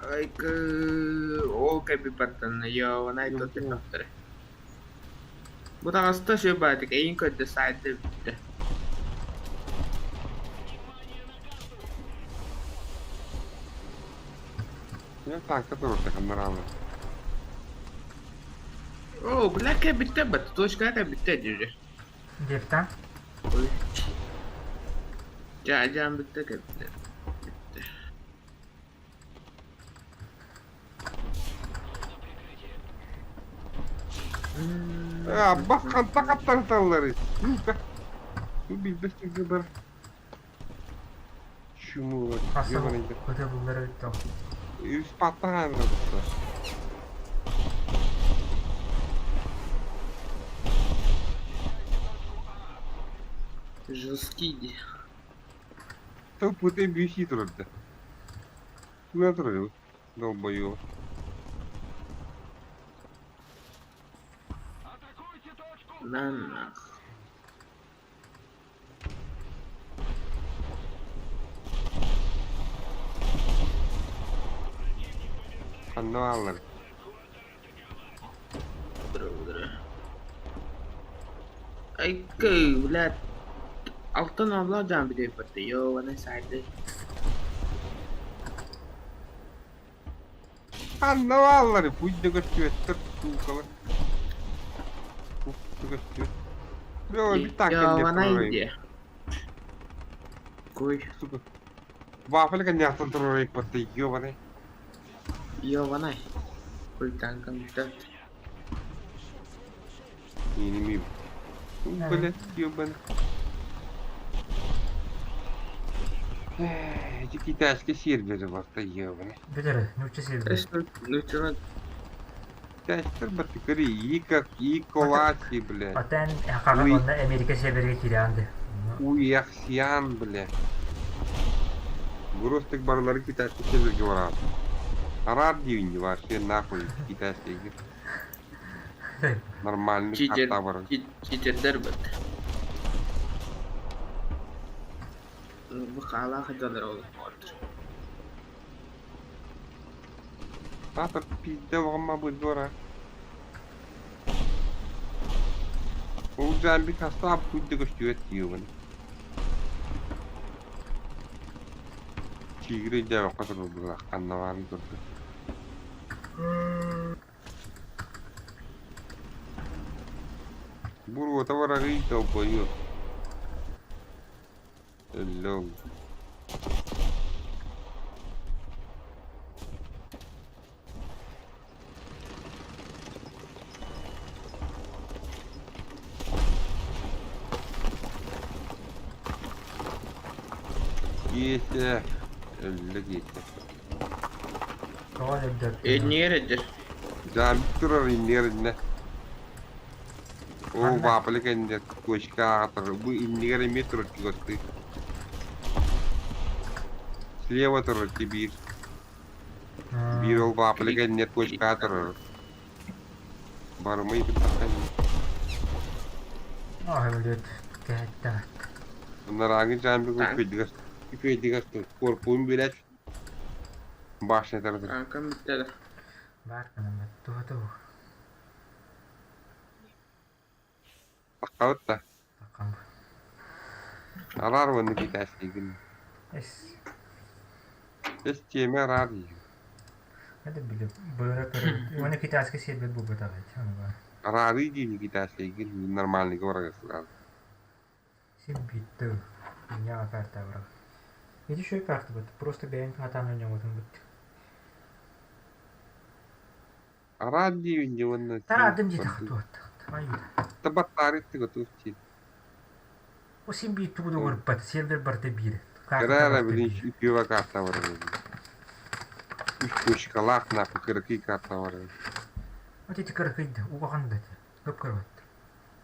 Айкы, ол кэби баттанна, ёванай тотты таптары. Бу таҕыста сүр баатык, эйин көрдө сайды бүттэ. Я танка турар ханнараалар. Оо, бля, кэбиттэ бат, точка кэбиттэ дири. Диэптан. Ой. Дьа, дьаан бүттэ кэбиттэ. Бүттэ. Аббас ханта хаттарталлары. Сука. Бу билбэт сиргэ бар. Чумула. Хасса Ёбаныйдар. ытыллар эбит ол. Үс паттахан кытта. Жесткий ди. Тыл пытай бүйси турарда. Туя турар. Долбоёб. На нах. Ханна алар. Удара, удара. Айкы, блядь. Алтын абла жан билей батты. Ёванай сайды. Ханна алар. Пусть көстүөттөр суукалар. Көстүөт. Бөө bir танк Ёванай ди. Кой. Сука. Вафель коньяктан турар иппатты ёбаный. Ёванай. Кой танкам бүтәт. Не Блять, ёбаный. Эти китайские серверы барта ёбаный. Бүтэр, нуучча сирбит. Ну чё, Китайские баты и как и коласи, блядь. Отен хаҕан Уй. онно Америка серверге кирианды. Уяхсиан, блядь. Гуростык барлары китайский серверге барат. Арар дивинди вообще нахуй китайский. Нормальный Читер. карта бар. Читердер бат. Бу хаала хадалар ол. Тата пизде оғыма бұл дора. Ол жан bir kasta ап күнді көштүөт дейуін. Чигири жабы қасыр бұла қаннаварын тұрды. Бур ота барағы долбоёб. Эллоу. Киэсэ. Өллө киэсэ. Тоҕо өлөрдө. Эннер Жамбик турар иннигер инне. О, Ханна? баапалы кэннэ точка аатар. Бу иннигер эмиэ турар чугастыы. Слева турар биир. Биир ол баапалы кэннэ точка турар. Барымай битакан. Ах, өлөт. Кэттэ. Нараangы жамбик Так. үпөйдигер. Үпөйдигер корпуун билет. Башня тардар. Танкам бүттэ. Бар кынаммат. Туха ту. Таккабыт да. Такам. Арар ванны китайский. Эс. Эс теме арар дейин. Это биле быра көрө. Оны китайский сервер бу бутагай. Аны бар. Арары дейин китайский. Нормальный город. Син битте. Хуйняга карта бырах. Ити үчүгэй карта быт, просто бэйэҥ хатаан оонньообутуҥ быт. Араан диибин дии уонна Тараадым диэтэх туоттах. Айда. Табаттаары тыгытык диир. О син биир тугу да уурбат, сервер барыта биир. Кыра Карта эрэ барыта билин биир. үтүө карта барар. Үс точкалаах нахуй кыракый карта барар. Вот эти кыракыйда, улахан да этэ. Кып-кырабат.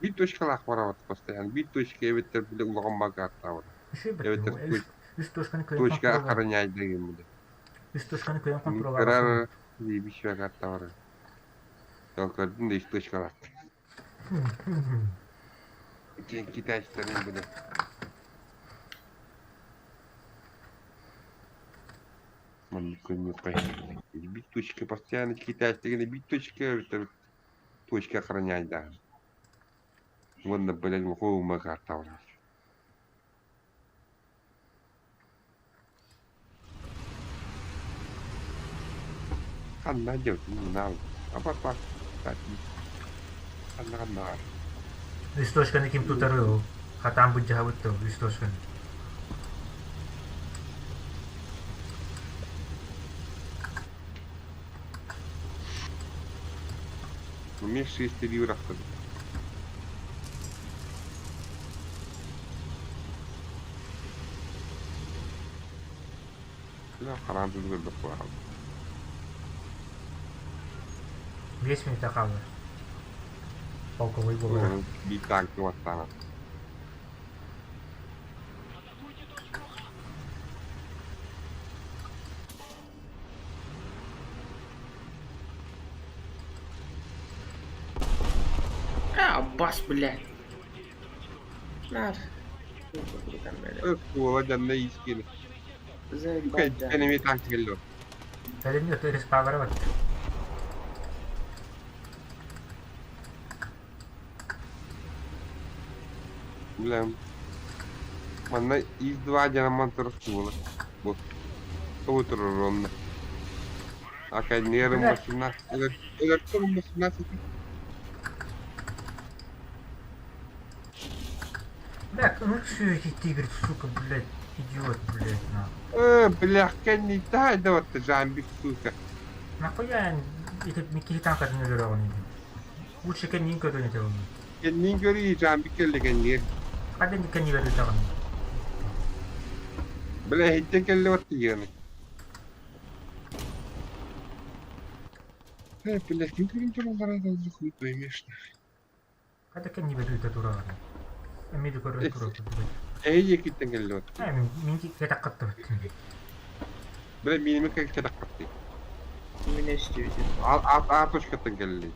Биир точкалаах барабат постоянно. Биир точка эбэтэр бile улахан ба карта барар. Үчүгэй бэрт. Эбэтэр Үс, үс точканы кыайан точка хонтуруола. охраняйдыгын бile. Үс точканы кыайан Кыра хонтуруолаабаккын. эрэ биир карта барар. Көрдүн да үс точкалаах. Диэн китайцтарын бile. Маннык көрүөххэ биир точка постоянно китайцтарга биир точка эбэтэр точка охраняйдаах. Уонна блядь лохуома карталар. Ханна дьэ наал апа ханна ханна Үс точканы ким тутары ол? Хатаан былдьаһабыт да үс точканы. Мне шесть ливров. Хараан көрбөх буолаҕын. 5 минута хаалла. Полковой буолара. Биир танк уоттаана. А, бас, блядь. Нар. Уола дьанна иискини. Заебать, да. Энеми танк келло. Кэлин өтө респавера бат. Бля. Манна из два дьанаман турар суола. Бу. Тоҕу турар онно. Академия Блядь. 18. Өлөртөр 18. Бля, ну все эти тигры, сука, блядь, идиот, блядь, нахуй. Э, бля, не дай да вот жамбик, сука. Нахуя это киһи танкатын өлөрөҕүн Лучше кэннин көрөн этэ оны. Кэннин көрүү жамбик келлегеннир. Хаден кэнни берүтэҕин. Бля, хиттен келле вот тигены. Э, бля, ким ким тураллара да хуй поймешь. Хада кэнни берүтэ тураҕын. Эмиди көрөн турар. Эй, киттен келле вот. Э, мин кетаққаттыбыт. Бля, минеме кел кетаққатты. Меня истибитин. А а а точкаттан келле.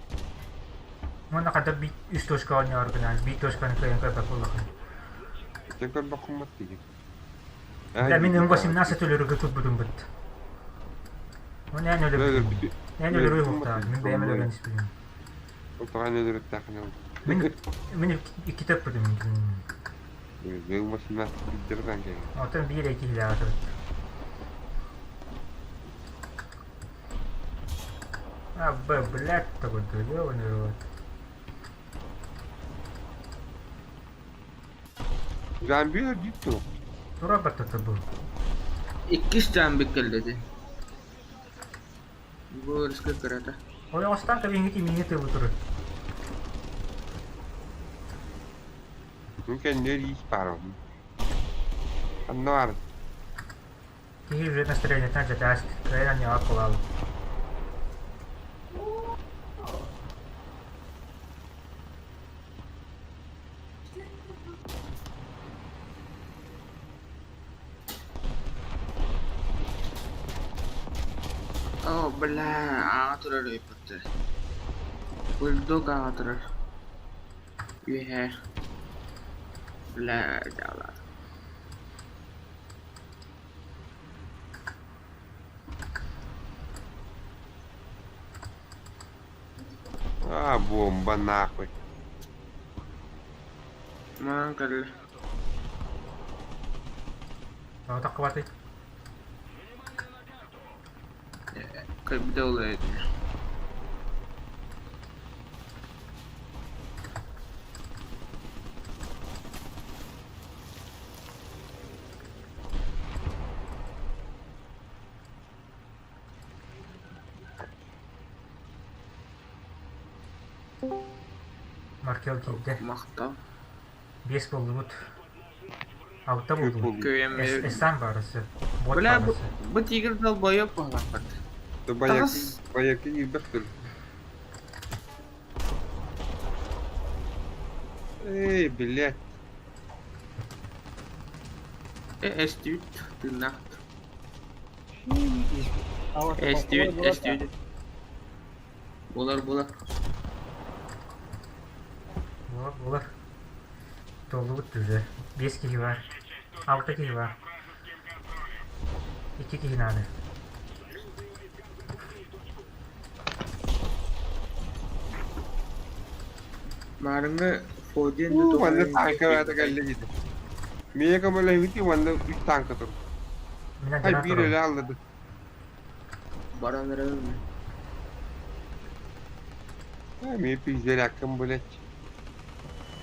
Мона хада би үс точка оонньооргунан би точканы кыайан көрбөт буоллахын. Тен көр бакыммат тиген. Бля, мин М18 өлөрүгө турбутум быт. Оны эн өлөрбүтүм. Эн өлөрү хуктаа. Мин бэйэм өлөрөн испитим. Отоган өлөрөттахына. Мин мин икки төппүтүм. М 18 билдирден келе. Отон биир эки хилэҕэ А, б, блядь, такой, ёбаный рот. Жамби өлдүттү. Тура баттата был. Иккис жамбик келдеди. Бу riske кырата. Ойоҕостон кэбиҥҥит имиҥҥэ тылы турар. Мүмкін ис бар. Аннар. Киһи уже настроениетын алдьатаас, кыайан анньаҕа кулаал. О, бля, ааҕа турар өйпөттөр. Бульдог ааҕа турар. Үөһэ. Бля, дьаалаат. А, бомба нахуй. Маан кэллэ. Тоҕо таххыбатый? Кырбыта олорор. Маркел киирдэ. Махтал. Биэс буоллубут. Алта Түөрт буоллубут. буоллубут. Көйөм Эссан баарысы. Бот Бля, бу, баарысы. бу тигр долбоёб буоллахпыт. Баяки, Таҕыс. баяки киирбэт көл. Эй, блядь. Э, эстибит тыыннаах. А вот Эстибит, буолар да. эстибит. Буолар, буолар. Буолар, буолар. Туоллубут уже. Биэс киһи бар. Алта киһи бар. Икки киһи наада. Маарыҥҥа Фодин Уу, манна танка баата кэллэ дии. Миэ көмөлөһүбүт манна үс танка тур. Мин Ай алдьанан биир турабын. өлө аллады. Баран эрэбин. Ай миэ пиздеряккам, блядь.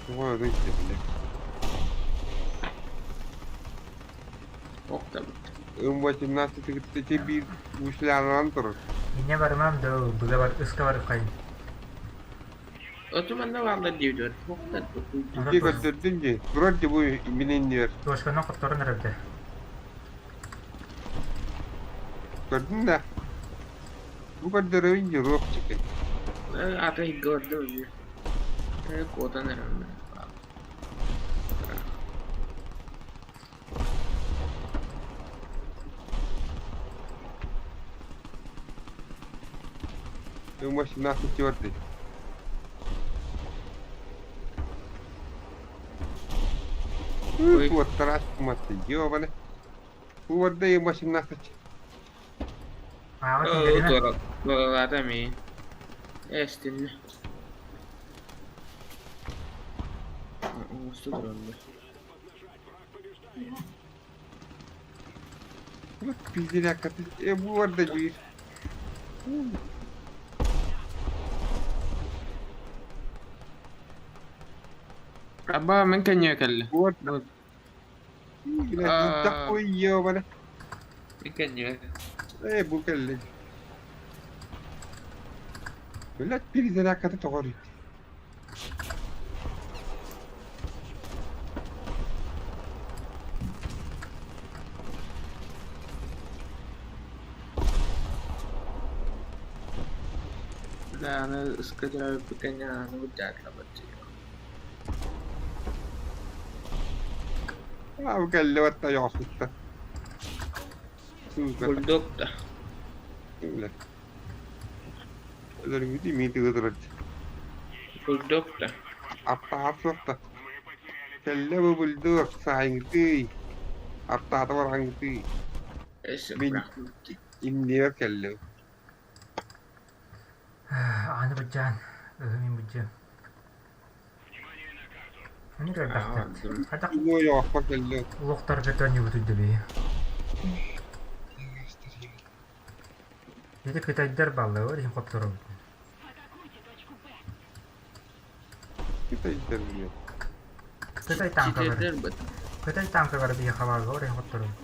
Ой, рыйте, блядь. Ох да бит. М18 ити биир услянан турар. Инньэ барымам да быга бар ыска барып хайын. Оту манна бааллар диэбит Ох да Аны Ити көрдөрдүн дии. Турар дии бу мин иннибэр. Туошканан хотторон эрэбдэ. Көрдүн да. Бу көрдөрөбүн дии руопчик. Ата иһиггэ барда Э, куотан эрэбин. М18 барды. Ой. Куоттараас куматты. Ёбаны. Куорда М18. Ааҕа киллэринэ. Туоралаата миин. Эстиннэ. Оҥосто тураллар. Пиздерякка. Э, бу барда биир. Аба мин кэннигэ кэллэ. Куорда. Аа. Такой ёбаны. Мин кэннигэ. Э, бу кэллэ. Блядь, перезарядката тоҕор. Бля, аны ыска төрөөбүппүт кэннэ аны бырдьаатылабыт. А, бу кэллэ батта йоҕосутта. Сука. Бульдог да. Блядь. Өлөрүгүтү миин тыгы турар. Бульдог да. Аттаһар суохта. Кэллэ бу бульдог саайыҥытый. Аттаата бараҥытый. Эссе Мин бырахпыт. иннибэр кэллэ. Ааны быдьаан. Ыһы мин быдьыам. Они элбэхтэр. Хайдах Бу йоҕоспор кэллэ. улуохтарга төннүбүтүй дебии. Ити кытайдар баллар иһин хотторобут. Кытайдар блядь. Кытай танкалары. Читердер быт. Кытай танкалары биһи хабааллар иһин хотторобут.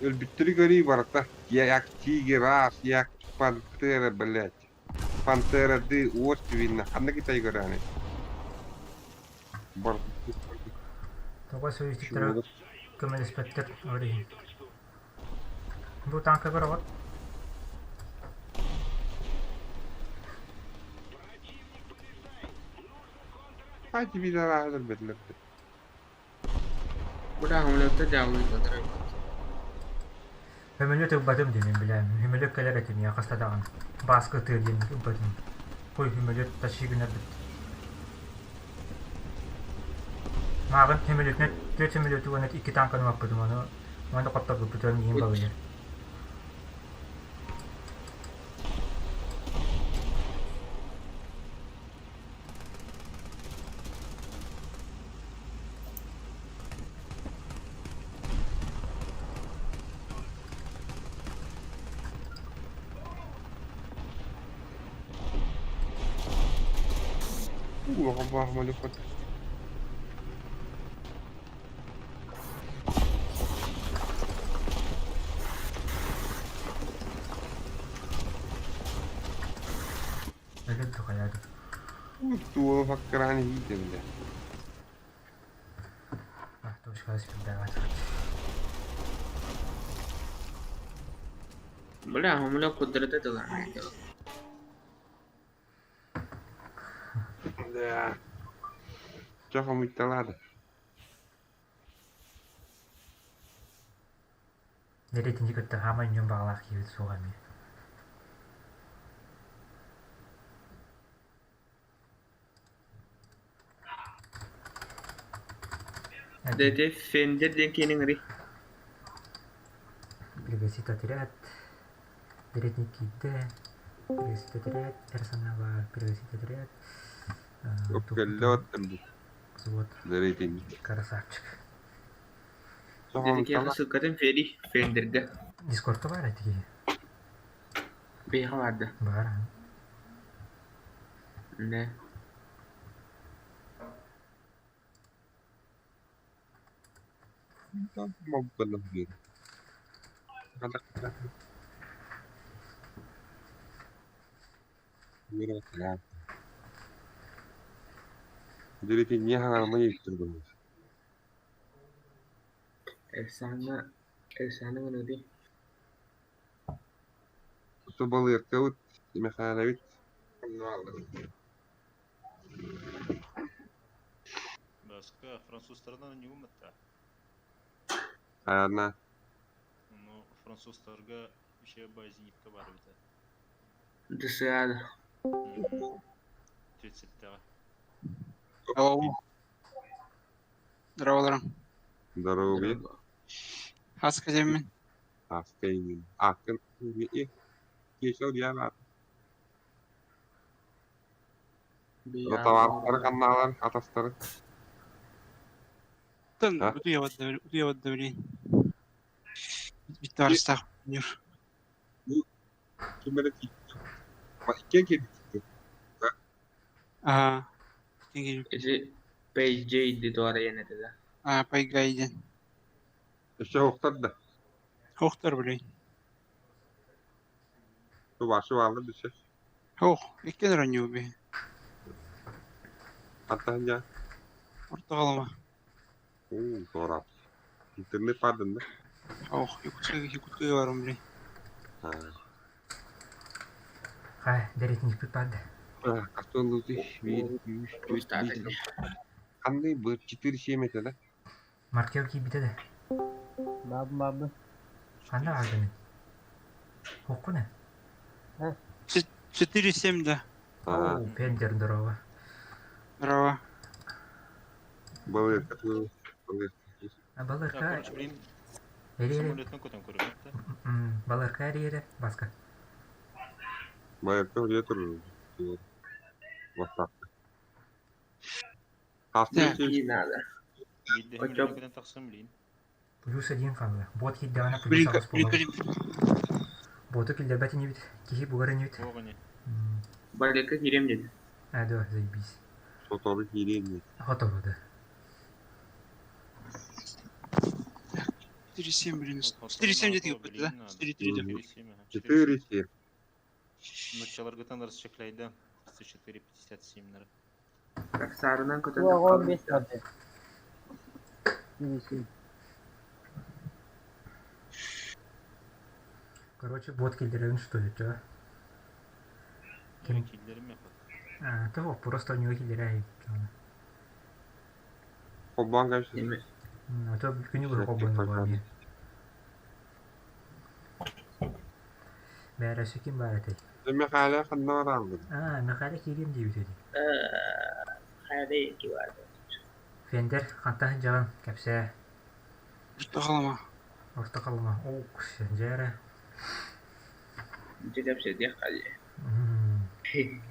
Өлбүттэри көрүү барыта. Як тигр, ас, як пантера, блядь. Пантера ды уост видно. Ханна Китай көрөөнү. Бар. Тоҕо союзниктара көмөлөспөттөр ол иһин. Бу танка көрөҕүт? Хати бир өлбөтүлэр. Бля, самолетта дьаалыйбатар. Көмөлөт ылбатым диэн билэм. Көмөлөт кэлэр этим я хаста даҕаны. Бааска ытыыр диэн ылбатым. Ой, көмөлөт тащи гынарбыт. Мааҕын көмөлөтүнэн түөрт сөмөлүөтү уонна икки танканы аппытым ону уонна хотторбуппутун миигин балыйар. Улахан баахмалыппат. Өлөр духаяды. Туола факкараан иһиитэ бile. Точка спирдавать. Бля, хомуля кудрата дала. Да. Чэ хомуйталаады. Дэри итинник кытта хаамай ньүөн баҕалаах киһибит суоҕа эмиэ. Дете Фендер диэн киэнин ыри. Пригласит отряд. Дэретник киирдэ. Пригласит отряд. Эр санаабар пригласит отряд. Өккөллө оттон Взвод. Дэретинник. Красавчик. Чэ Дете киэхэ хомуйтала. ссылкатын Фери Фендергэ. Дискордка баар этиги. Бэйэҕэ баарда. Баар. Не. Дэретинник хаҥарма ииттэр Эрсаана Эрсаана гыныри. Тубалыаккабыт, Михайлович Баска французтарынан не умытта. Ана Ну, французтарга еще базинитка бар бит. ДСА. 32. Алло. Здраволарым. здоровье, Хаска демин. аскайнин. Акын и кешел яна. Товарлары канналар атастары. Тын А? утуябат да билейин. Биттарыстах нюр. Кимере Икке кирдик. Аа. Тиги. Ити PJ ди туара янете да. Аа пайгайден. Өссө оқтар да. Хохтар билейин. Башы баалар дүсө. Хох, иккен ранью би. Аттан жа. Ортоголома. Уу, торап. Интернет бардын да. Хох, Якутская Якутская барым билейин. Хай, дэретник барды. Кастоллути бир, үч, төрт, беш. Кандай бир 4-7 это да? Маркел киирбитэ да. Бабын бабын. Ханна баардын? Хоккуна. 4-7 да. Аа, Оо, Пендер здорово. Здорово. балык, балык. А Так, балырка короче, блин, эриэре. самолеттан көтөн көрөмөт да. Балырка эриэре баска. Балыкка где тур. WhatsApp. Хастын Не надо. Билде Очоп. самолеттан көтөн тахсам, блин. Плюс один халла. Бот хиддаана плюс Блин, агас блин, буолар. Боту киллэрбэт инибит. Киһи бугар инибит. Оҕони. Балека кирем деди. А, да, заебись. Сотору киирен. Готово, да. 4-7, блин. 4-7 где-то какой-то, да? 4-3, да. 4-7. Нучаларгытан расчехляйда. 34.57 нары. Так сарынан көтөн Туох 15 барды. Бирisi. Короче, бот киллэрин что ли, чё? Ким? Киллерим япат. А, того, просто у него киллерэ. Холбан кайсы. Эме. А то күнү быһа холбону буолар. Бәрі ким бар этэй? Михаила ханна баралды. А, Михаила киирим диэбит эти. Хайда ки бар. Фендер, хантан жаган кэпсээ. Ортоголома. Орто халма. Ок, жара. Ити кепсе диэх хали.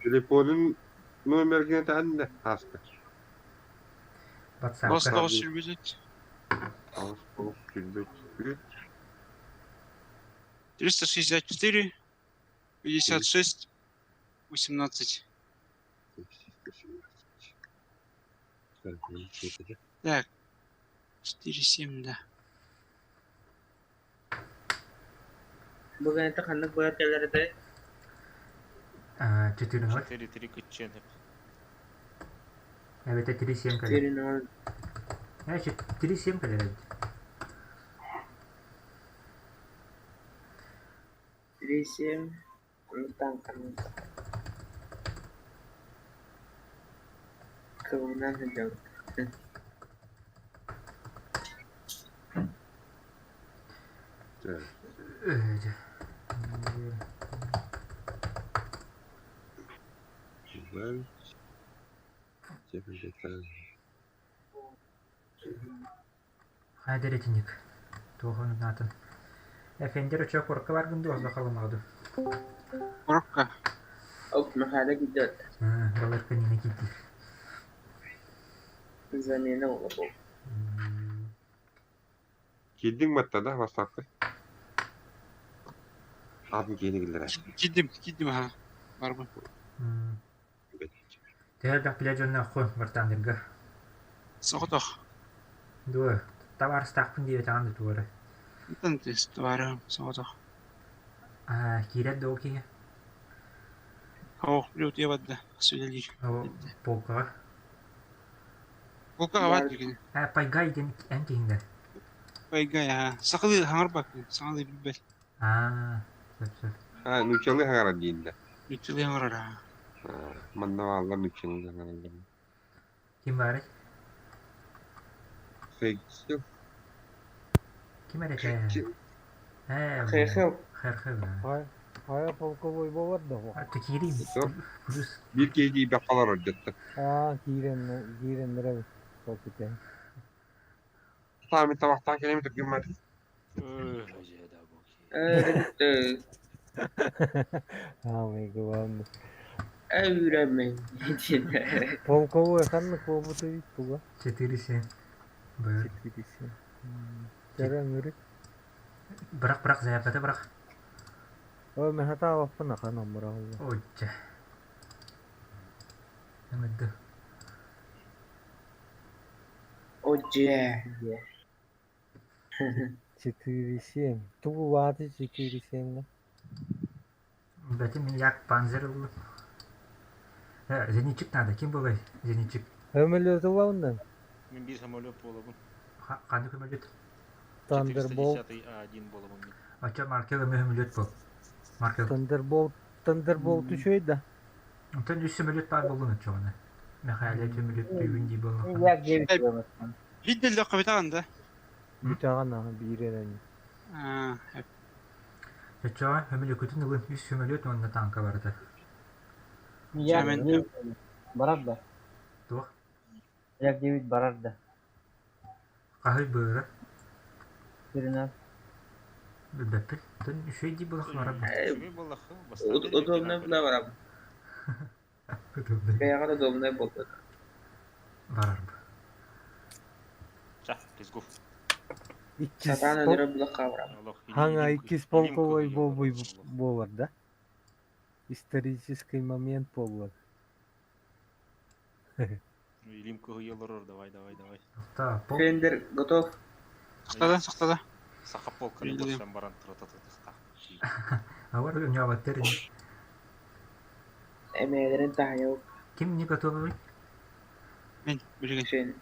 Телефонун номерге таанна хаска. WhatsApp. Бастығы сүрбүзөт. Алыс болуп күлбөт. 364 56 18. Так. 4-7, да. Бүгін это ханнык бояр келер эте. 4-0. 4-3 кытчыан сөп. Эбэтэ 3-7 кэлэр. 4-0. Значит, 3-7 кэлэр эбит. 3-7. Танканан. Кылынан сылдьабыт. Хайдар итинник. Туох аатын. Эфендер өчө куоракка баргын дуу, халымаҕа дуу? Куоракка. Оп, Михаила кидет. Баларка не кидир. Замена олобо. Киирдиҥ батта да бастакы? Атын киһини киллэрэр. Киирдим, киирдим аха. Барбын. Төһө элбэх билэр дьоннооххун Вартанерга? Соҕотох. Дуо, табаарыстаахпын диэбэтэҕин да туора. Антон табаарыһым соҕотох. Аа, киирэр да ол киһи? Оо, билэ барда, сүлэлиир. Ол полкаҕа? Полкаҕа баар дии Ээ, Пайгай диэн эн киһиҥ Пайгай, аа, сахалыы хаҥарбаккын, саҥалыы билбэт. Аа, сөп сөп. Аа, нууччалыы хаҥарар диин да. Нууччалыы хаҥарар аа. Манна бааллар нууччалыы хаҥараллар. Ким баарый? Хэксил. Ким эрэ этэ? Ээ, Хэхэл. Хэрхэл. Хайа полковой болар да бу? Киирим. Плюс. Биир киһи тиийбэт халар ордетта. Аа, киирэн киирэн Попите. Таами табахтаан кэлэми түргүммэр. Э, Аамай главный. Үүрэммин. Полковой ханнык буолбута эбит буга? 4-7. Быр. 4-7. Чара ыңырык. Бырах бырах заявката бырах. Ой, мен хатаабаппын ахан омуралла. Ой, чэ. Ыҥырды. О, дьэ. 4-7. Тугу бааты 4-7 Бэтим як панзер ыллым. Э, зенитчик надо. Ким буолай зенитчик? Өмөлөтү лауннан. Мин биир самолет буолабын. Ханнык көмөлөт? Thunderbolt. 410 А1 буолабын мин. Оччо Маркел эмэ көмөлөт бол. Маркел. Thunderbolt. Thunderbolt үчүгэй да. Онтон үс сөмөлөт баар буоллун оччоҕуна. Михаил сөмөлөт түйүн дии буоллаххына. Як 9 километр. Виделлэххэ бүтэҕин да? Бүтэҕин аха биир эрэн. Аа, Оччоҕо көмөлөкүтүн ылын үс сөмөлөт уонна танка барыта. Як 9 барар да. Туох? Як 9 барар да. Хаһый быыра? Сиринэ. Билбэппин. Тон үчүгэй дии буоллах барар бу. Үчүгэй буоллахха, бастаан Удобно була барам. Удобно. Бэйэҕэр удобнай буолбут. Барар бу. Ча, let's go. Иккис Сатаан өлөрө булахха барам. Хаҥа иккис полковой буолбуй буолар да? Исторический момент буоллар. Илим кыһыйа олорор, давай, давай, давай. Та, пол. Фендер готов. Сахтада, сахтада. Саха полканы Билим. көрсөн баран тырататытыхта. Авар үнябаттар. Эмээлэрин таһайау. Ким не готовый? Мин, билигин. Фен.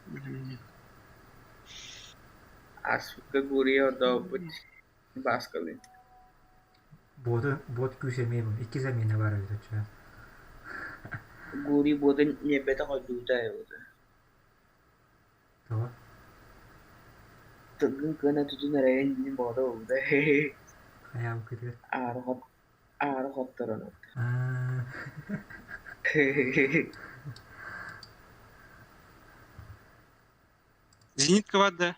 Билигин. Аспыкка гурия ордооппут. Баскалы. Боты бот күүс эмиэ бу. Икки замена бар эбит оччо. Гури буотун ньиэбэтэ хойдуута эбит. Тоҕо? Тылгын кыана тутун эрэйин дии боҕото буолбута. Хайаабы күтүөр. Аара хот аара хотторон. Аа. Зенитка бар да?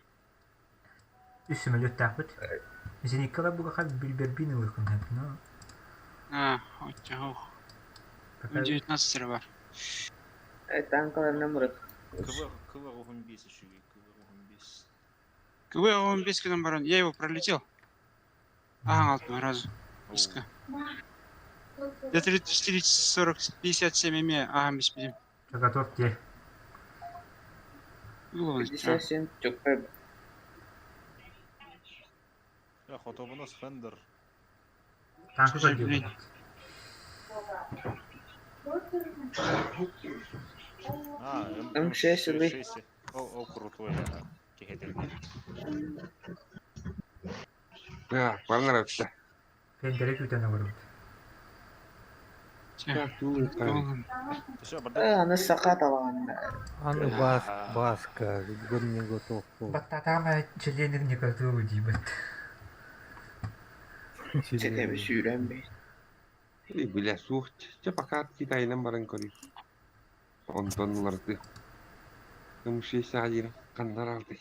Үс сөмөлөттаахпыт. Зениткалар буга хал билбербин ылыхын хэп, но Аа, оччо. пока 19 эрэ бар. Танкаларынан мурат. КВ, КВ 15 үчүгэй, КВ 15. КВ 15 гынан баран. Я его пролетел. Ага, алтын разу. Низко. Я 34, 40, 57 эме, ага, беспедим. готов те. 57 чөкпө. Я хотобунас Фендер. Танкы Слушай, көрдү. блин. А, М6 ылый. М6. О, о, крутой, ага. Киһи Да, понравится. Фендери күүтэн олоробут. Так, туу, так. Все, барда. Э, аны сака талаган. Аны бас, баска, гон не готов был. Баттатаама членик не готовы диибит. Сетеби сүүрэн бей. Эй, бля, суох. Чэ, пока Китайынан баран көрүй. Онтон уларытыы. М6 один ханнар алты.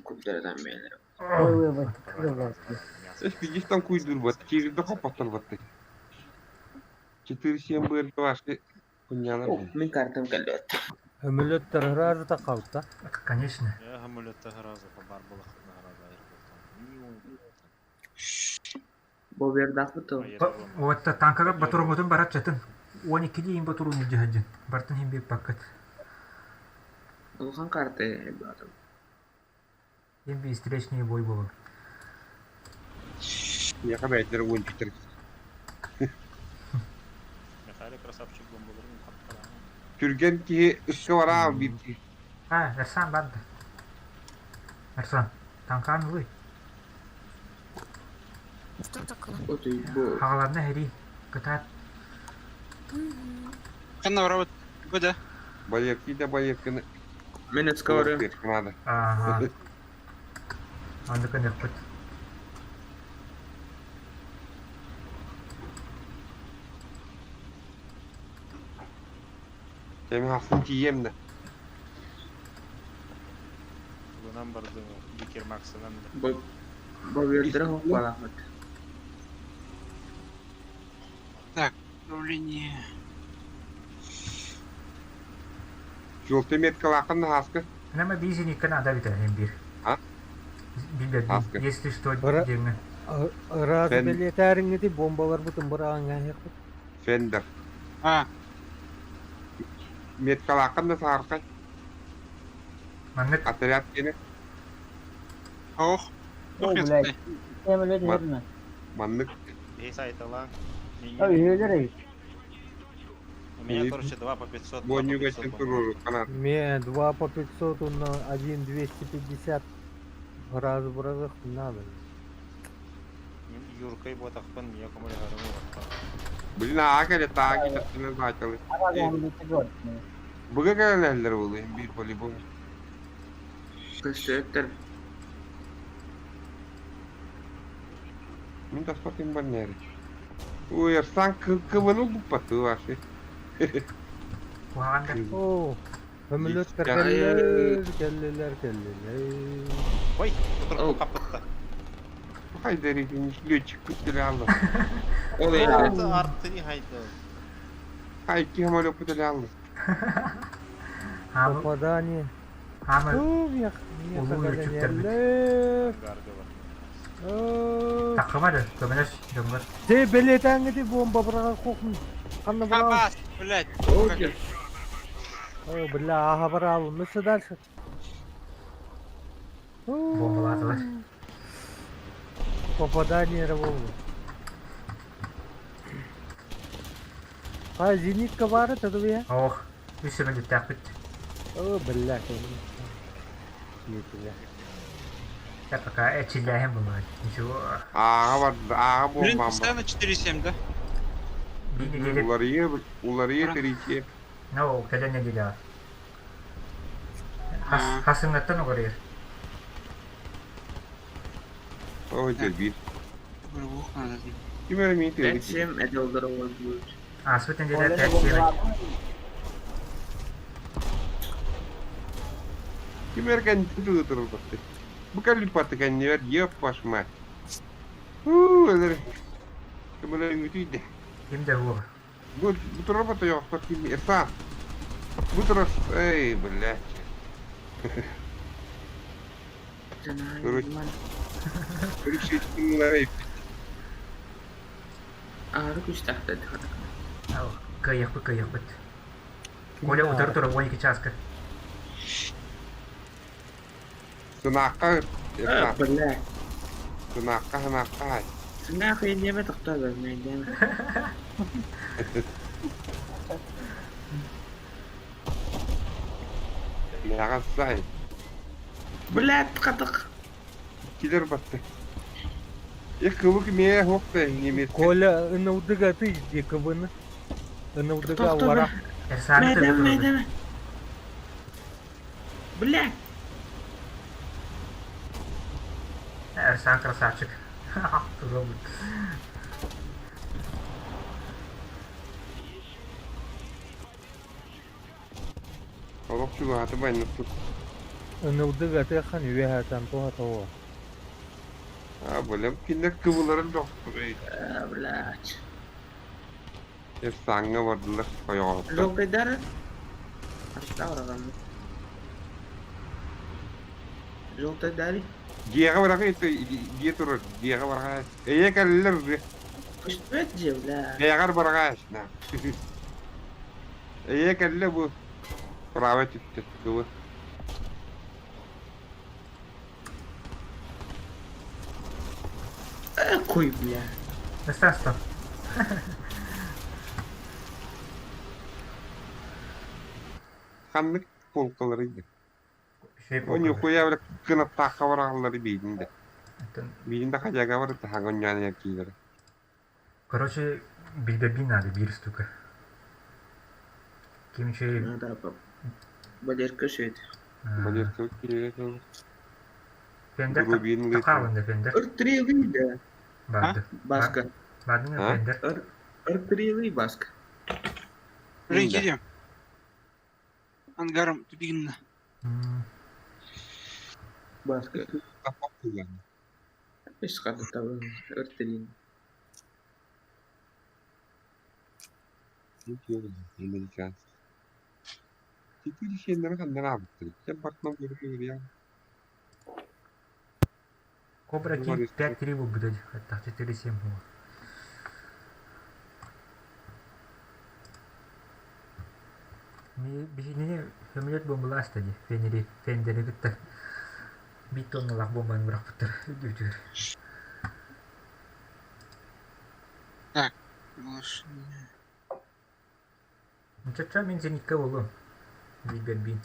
Курдарадан бээлер. Ой, ой, ой, ой, ой. Эс видишь там куйдур бат, кирде хоппаттар батты. 4-7 быр вашты куньялар. О, мин картам кэллэт. Өмөлөттөр ыраазы та қалта. Конечно. Я хамулетта сразу бар было сразу аэропорта. Бу бердахпыт Вот танкага батурумутун барат чатын. 12 дейін батурун дьаһадьын. Бартын хим бир паккат. Улахан карта ребята. Хим би встречный бой болар. Я хабайтер уон питер. Михаил красавчик бомбаларын каптара. Түрген ки үскө бара бир. А, Эрсан барды. Эрсан, танкан улуй. Что такое? Отуй бу. Хагаларна хери. Кытаат. Ханна барабыт. Бу да. Байырки да байыркыны. Мен скоро. Надо. Ага. Андыка нехпит. Эми хасын тием да. Тугунан барды Бикер Максынан да. Бу бу бердere хоппалахпыт. Так, управление. Жолты меткалакын хаскы. Нама бизини кана да битер хим бир. А? Билбет. Аскы. Если что, Бара- деңе. Ыраазы Фен- белетәриңети бомбалар бутун бырағын яқпыт. Фендер. А, Меткалакын да саркай. Маннык Отряд кene. ох. О, блядь. Самолет верно. Маннык. Эй, сайтала. Ой, өлөр У меня, короче, 2 по 500, 2 по Бонюга 500 бомб. туруру канат. Ме 2 по 500, на 1 250. Раз быразых надо. Юркой ботахпын, я кому легарымы Блин, а келе таа китаттын байталы. Буга келелер болу бир полигон. Көстөттөр. Мин таспатын бар нери. Ой, Арсан кыбыны буппаты вашы. куаганда. О, өмөлөттөр Есть. келлер, келлелер, келлелер. Ой, утырып капытта. Хайдер летчик путели алды. Ол Арты, арты не хайды. Ай, ки хамалё путели алды. Хамы Попадание. хамы О, мех, Улуу летчиктер бит. О, такымады. Көмөнөс жоңгор. Те белетәңети бомба быраған қоқын. Қанна быраған. Хабас, блядь. Окей. О, бля, аха быралым. Мысы дальше. Бомбалатылар. Попадание болду. А зенитка бары тадыбы Ох, үс сөмөлүт тахпит. О, бля, Сиетиле. Я пока эчилляхем булар. Ничего. Ага бар, ага Блин, бомбам бар. постоянно 4-7, да? Би неделе. Уларые, уларые териче. No, кэлен неделя. Хас хасыңаттан угарыр. Ой, бир. Ух, надо. Ким мин териче. 5-7 эдолдор болбут. Аспыт неделе 5-7. Ким эркен тутуру батты. Бу калипаты кеннер еп ваш мать. У, элер. Кымына үтүйдө. Кимде бу? Бу бу турапаты yok, ким Эрсан. Бу турас, эй, блядь. Короче, Короче, кимлер Ары күстәхтә. Кыйык кыйык бит. Коля утыр тура 12 часка. Сынакка, Эрсан. Бля. Сынакка, сынакка. Нахуй диэбэт тохтоо диэмэ. Мяҕассай. Блядь, хатык. Килер батты. Их кыбык мээ хуохта немецкий. Коля НЛД-га ты где КВН? НЛД-га Тохтоо вара. Эрсааны Мэдэм, тылы мэдэм. Блядь. Эрсан красавчик. Тузолбут. Олох чугаһаты байнат тут. НЛД-га ты хан үөһэтэн туха того. А, бөлем кинилэр кыбыларын бөхтөр. Блядь. Эрсааҥҥа бардылар ойоҕоһуттар. Желтыйдар. Астаҕырҕаммыт. Желтыйдар. Дьиэҕэ бараҕай дьиэ турар дьиэҕэ бараҕай. Эйэ кэллилэр уже. Көстүбэт дьиэ, бля. Бэйэҕэр бараҕай. Эйэ кэллэ бу. Право түттэ кыбы. Какой, бля. Естественно. Ханнык полкалары Şey О нихуя бля кынаттаахха бараҕаллары биидин да. Это, Биидин да хадьага бар таһаҕын ньааны киилэр. Короче, билбэбин надо биир штука. Ким чей... Ну да, Валерка шөйт. Валерка киирэ Фендер Рубин тақалында Фендер. Ыртрилый да. Барды. Баска. Бардың Фендер. Ыртрилый баска. Жень, едем. Ангаром тупигинна. Баска. Исхады табы. Ыртрин. Американский. Теперь хеннер ханнар аабыттар. Кем бартынан көрүнү Кобра Кинг 5-3 будет, это 4-7 было. Биһинини сөмөлөт бомбаласта дии, фенери, фендери кытта биир тонналаах бомбаны бырахпыттар үрдүбүтүгэр. Так, приглашение. Чача мин зенитка буолуом. Билбэрбиин.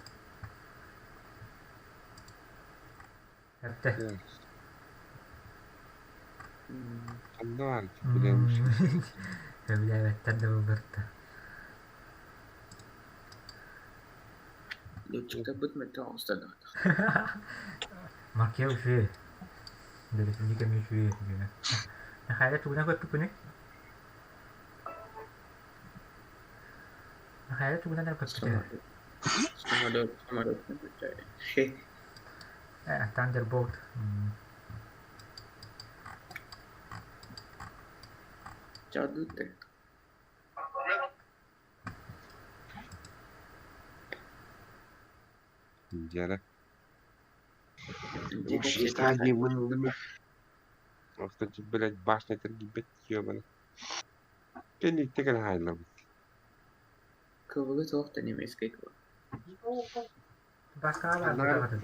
Эптэ. Ханна баар билэм. Сөбүлээбэттэр да булбатта. Летчиктарбыт мөлтөх оҕустардахтар. Маркел үчүгэй. Бэлэтинньик эмиэ үчүгэй диэмэ. Михаил тугунан көппүккүнүй? Михаил тугунан эрэ көппүтэ. Самолет, самолет. Thunderbolt. Чадыты. Дьэрэ. Кстати, блядь, башня тергибет ёбана. Кенник теген хайлабыт. Кывылы тоқта немецкий кывы. Басқа бар,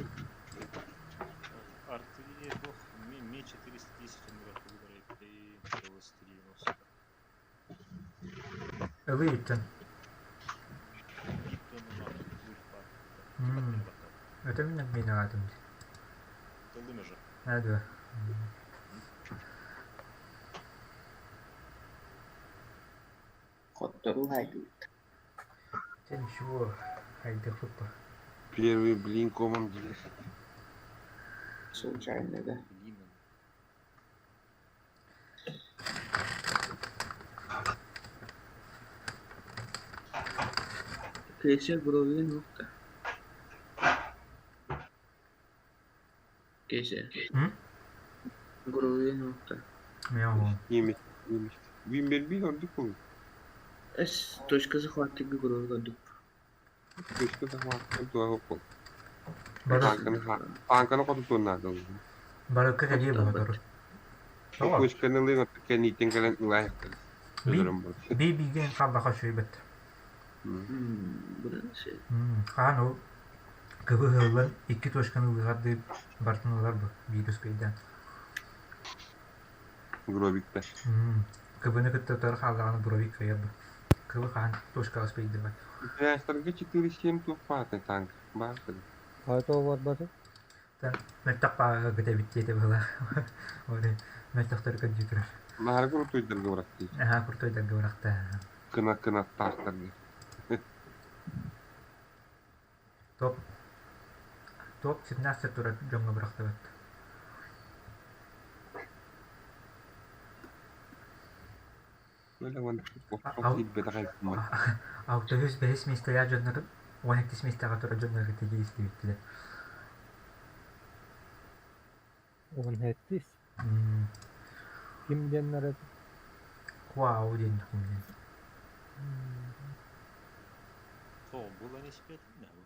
Артиллерия бог, Ми 410 и КВС-390. Ылы иттен. Это меня виноватым. Тылдым же. Надо. Хоттору хайдут. Ты ничего, хайда хупа. Первый блин комом делишь. Случайно, да. Кеше бровин нокта. Кеше. Бровин нокта. Мяу. Немец, немец. Вимбербин ордук ол. С точка захвата грова дуп. Точка захвата туа ол. Танканы хоту туоннаадыл. Барыкка кэлиэ буолар. Точканы лыҥа кэнниттэн кэлэн ылаайахтар. Би биген халлаха шүйбэт. Хаан ол кыбы ыһыллан икки точканы ылыгардыы бартын ылар бу биир успейдаан. Гробикта. КБ-ны кытта утары хааллаҕына Бровик кыайар бу. КБ хаһан точкаҕа спейдибат. Трастерга 4-7 туох баата танк баар Хайта барбаты? Мөлтөх бааҕа эбит диэтэ быһыылаах. Ори мөлтөхтөрү көрдүү турар. Наһаа курутуйдарга бырахтыы. Аһаа курутуйдарга бырахта. Кына кынаттаахтарга. Топ топ 17 турар дьоҥҥо бырахтыбыт. Алтыһыс бэһис миэстэлээх дьоннор 12 миэстэҕэ турар дьоннор кытта истибиттилэр. 17 Ким диэннэр этэ? Хуау диэн ким диэн. Тоҕо булан испэтим да бу.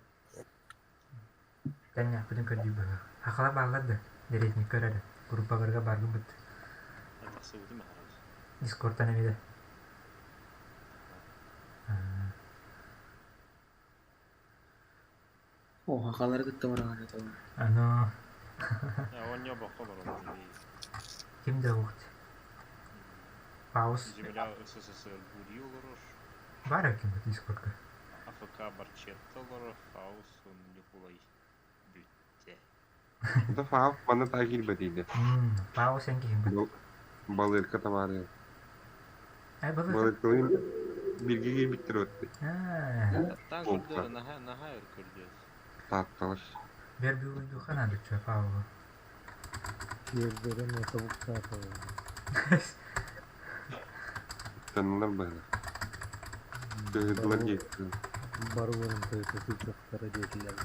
Тэҥнээхпитин көрдүү быһыы. Хахала бааллар да, дэриэтинник көр эрэ. Группаларга бааргын быт. Тахсыбытым аһарабыз. Дискордтан эмиэ да. О, хахалары кытта бараҕар этэ. Аны Оонньоо бокко баралар. Ким да уһут. Паус. Земля СССР Гури олорор. Баар ким бу Дискордка? АФК Барчетта олорор, Фаус Ньукулай бүттэ. Это Фаус манна таах киирбэтийдэ. Фаус эн киһиҥ бит. Балыырка табаарыйа. Балыыркалыын бииргэ киирбиттэр отты. Тааттаан көрдөөр, наһаа наһаа өр көрдөөр. Таатталар. Бэр бүгүндүхэ наадычча Фаула. Тиэрдэрэ тобуктааталар. Таналар быһыла. Тыһыдылар диэттилэр. Барыларын тыһыта сылдьахтара диэтилэр.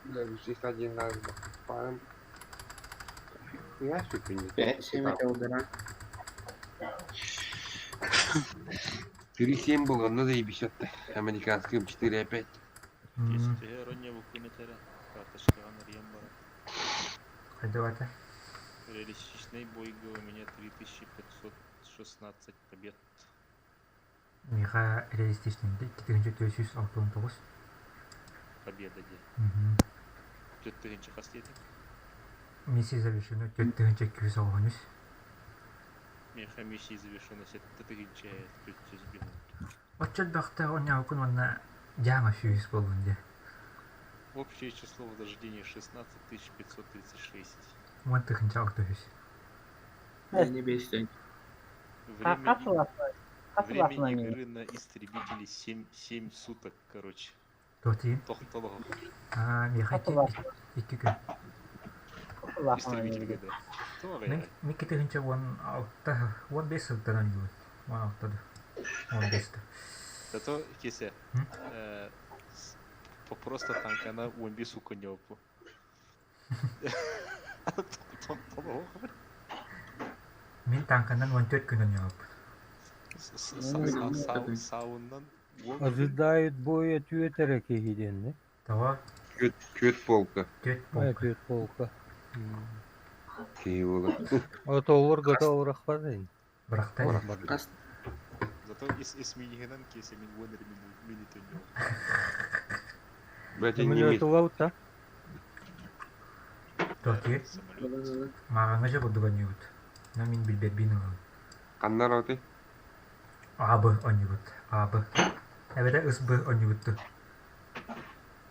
Бля, здесь один раз паром. Я супер 5-7 это 4,7 было, ну заебись это. Американским 4,5. Кестеһэ оронньо буккун этэрэ, карточкаҕын арыйан баран. Хайдыбата. Реалистичный бойга у меня 3516 побед. Миха реалистичный 2469. Победа дии. 4000 хас диэтиҥ? Миссия завершена 4293. Миэхэ миссия завершена 7405. Оччо элбэхтэ оонньообуккун уонна дьаама сүүс буоллун дии. Общее число возрождения 16 536. 10 6 үс. Не бейся. Время, время игры на истребителе 7, 7 суток, короче. Туотиин? Тохтолоох. Аа, миэхэ икки күн. Истребитель да. Туох Мин 2016 15 сылтан оонньуубун. 16 да. 15 Зато кесе просто танкана 15 сука не опу. Тохтолоох. Мин танканан 14 күн оонньообуппун. Сауннан Ожидают боя түөтэрэ киһи диэнни. Того? Түөт полка. Түөт полка. Түөт полка. Киһи буолар. Отоолор готоврахпатын. Бырахтай. Зато из минигенен кесе мин уон эрэ минутын Блять, Самолет Туотиир? Мааҕыҥҥа дьэ курдук оонньуубут. Но мин билбэппин ылабын. Ханна роты? АБ оонньуубут. АБ. Эбэтэ ыс Б оонньуубутту.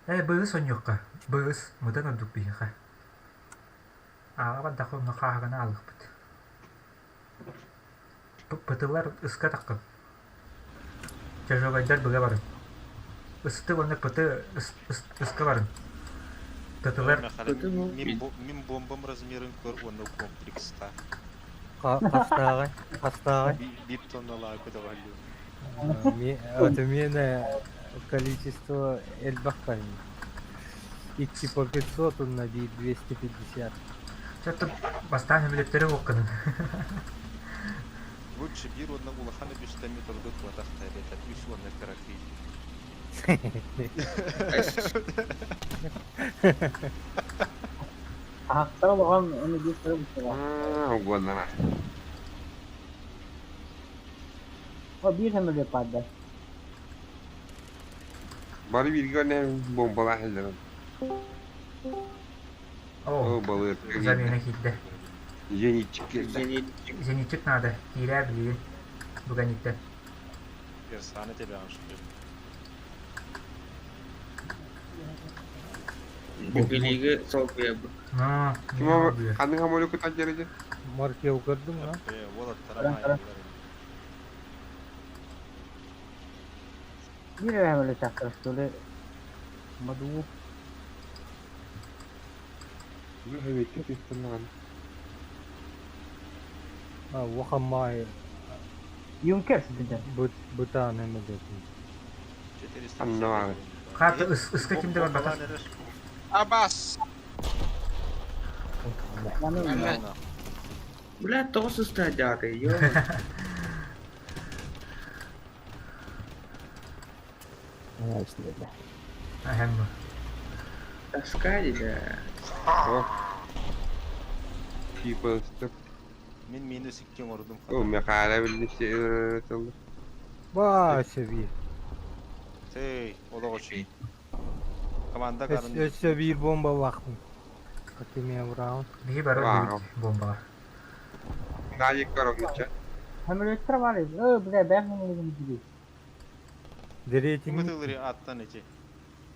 Ээ, быыс оонньуохха. Быыс. Мытан ордук биһиэхэ. Ааҕа бардахха онно хааһыганы аалыахпыт. Пытылар ыска таххын. Тяжелайдар быга барын. Ысты уонна пыты ыска барын. Тытылар Мин бомбам размерын көр уонна комплекста. Хастааҕай? Хастааҕай? Биир тонналаах көтөҕөллүм. Отмена количество элбэх Икки по 500 уонна биир 250. Чё-то бастаан сөмөлүөттэрэ уокканын. Лучше биир уонна улахан үстэммит ордук куотахта эбэтэр үс уонна кыракый. Ахтар олоҕон оны биир сыры бустуга. Угуоннара. О биир сөмөлүөт баарда. Бары бииргэ оне бомбалаах эллэрин. О, О, балыыр. замена киирдэ. Зенитчик кэллэ. Зенитчик. Зенитчик надо. Киирээ билигин. Бүгэнниттэн. Персаны тебэҕин что ли? Билиги солбуйабыт. Аа, Ким ол ханнык самолёкка тадьарыды? Маркел көрдүм а? Уолаттара Көрөн көрөн. маайдылар. Биир эрэ самолеттаахтар что ли? Мадуу. Бу хэвэтти тыстыннаҕын. А, Уохаммай Юнкерс деден. бытаан эмэдэтин. 450 Анна баҕар. Хата ыска кимде барбатах. Абас! Маны Блядь. Бля, тоҕо сыстаадьааты, ё. Аһым. Таскали, да. О. Типа ыстык. Мин минус 2 оҥордум О, хата. Михаила билни тылы. Баа сэбиир. Тей, олох үчүгэй. Команда карын Өссө биир бомбалаахпын. Акимия Браун. Биһи бары Вау. өлбүт бомбаҕа. Надик коробнича. Самолеттар бар. Э, бля, бэм мunu gibi. Дерейтиҥ. Мытылыры аттан ити.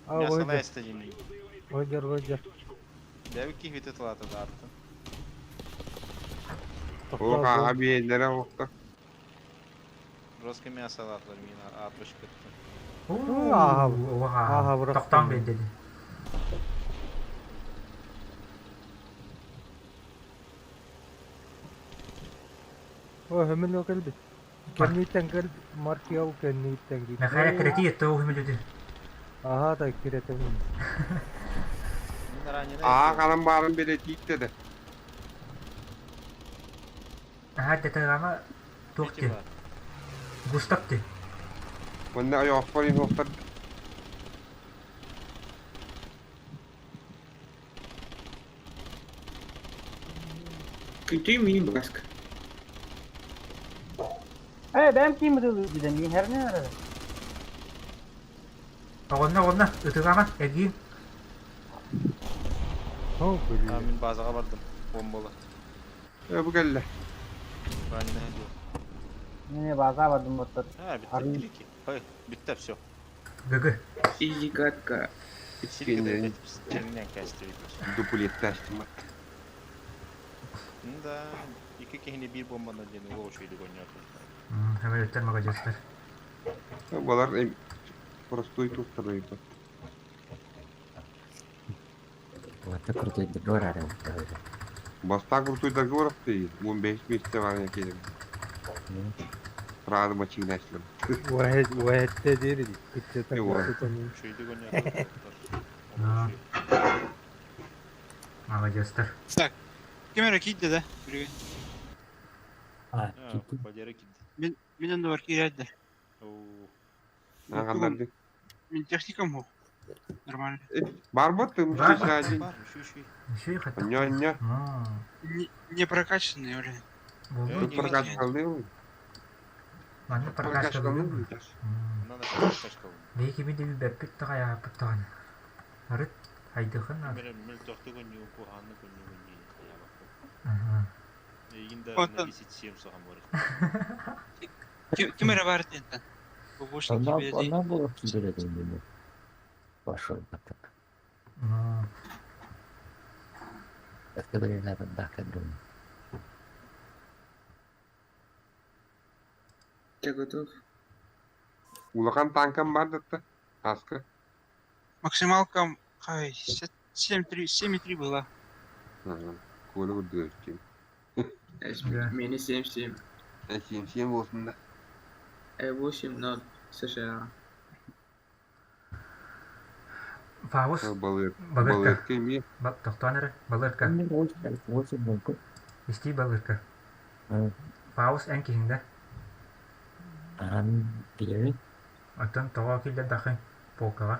А, Мясала ойдыр. эстедини. Ойдыр, ойдыр. Дәбі кихвити тылаты да аттан. О, хаха биэллere оқты. Жестко мясо алатлар мин атыш кытты. Ааха, ааха, Оха. Тоқтан бен dedi. О, хөмүл кэлбит. Кэнниттэн кэл Маркел кэнниттэн киирдэ. Михаила кирети етті оғым өлді. Аха да киретемин. Мин ранена. Аа, канан барын беле тиитте де. Аха тетагама туох ти. Густав ти. Онна айоқпар инхоқтар. Күтүй мин баск. Э, бэм ким деден. Her ne arada? Оҕонно оҕонно ытыгама эргиин. О, А, блин. мин базаға бардым. Бомбала. Э, бу келле. Ранена хедио. Не база бардым боттар. А, битте Арын. клики. Хай, битте все. Гыгы. Изи катка. Кеннен Кеннен кәсті дуплеттәштім. Да, iki кихини bir bombandan дені ол шөйді гонят. Самолеттер магадестер. Балар простой туқтар еді. Баста крутой договор ты, 15 месяцев ана келем. Рады мачигнашлым. Уэт, уэтте дири. Кытчата Ой. кытчата. Шөйді гонят. Молодецтер. Так, кемера кийтті да? Біреге. Валера кидді. Мен, мен онда бар кирәді. Ағандар Мен техникам хо. Нормально. Бар ба ты Бар. мышцы Бар, шүй шүй. Еще и хатта. Нё-нё. Не, не прокачанный, бля. Болду. Тут прокачкалды. Манны прокачкалды. Прокачкалды. Надо прокачкалды. Бейки би деби бэппит тагая пыттаган. Арыт хайдыхын. Мел тохты гоню, куханны гоню гоню. Егин да Онтон. на 10 соған бар. Кемера бар дентен. Побочник тебе Я готов. Улахан танкам бар датта. Аска. Максималка хай, 7,3 7,3 была. Коля үрдүрчү. Да. Мени 7-7. Сем-сем болсын да. 8, но США. Фаус. Балыр. Балырка. Балырка ми. Тоқтан Балырка. Исти балырка. Фаус эн киһиндэ. Оттон тоҕо киллэр дахын полкаҕа.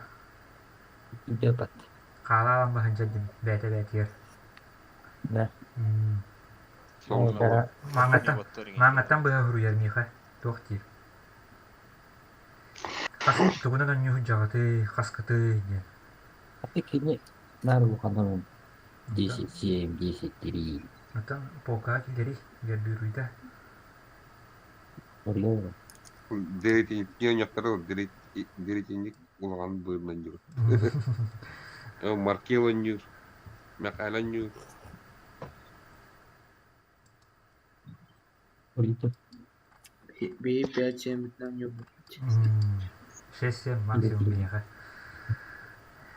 Хаалаалан баһын дьэрдим бээтэ бээтигэр. Маңаттан маңаттан быһа хуруйар миэхэ туох диир. Хас тугунан онньуһун дьаҕаты хаскыты диэн. Оттон полкаҕа киллэрий, дьэрбүүрүйдэ. Деретинник онньохторо деретинник улахан быырынан дьур. Маркел онньуур, Мэхээлэ онньуур. Бэйи 5-7 ньугут. 6-7 максимум биһиэхэ.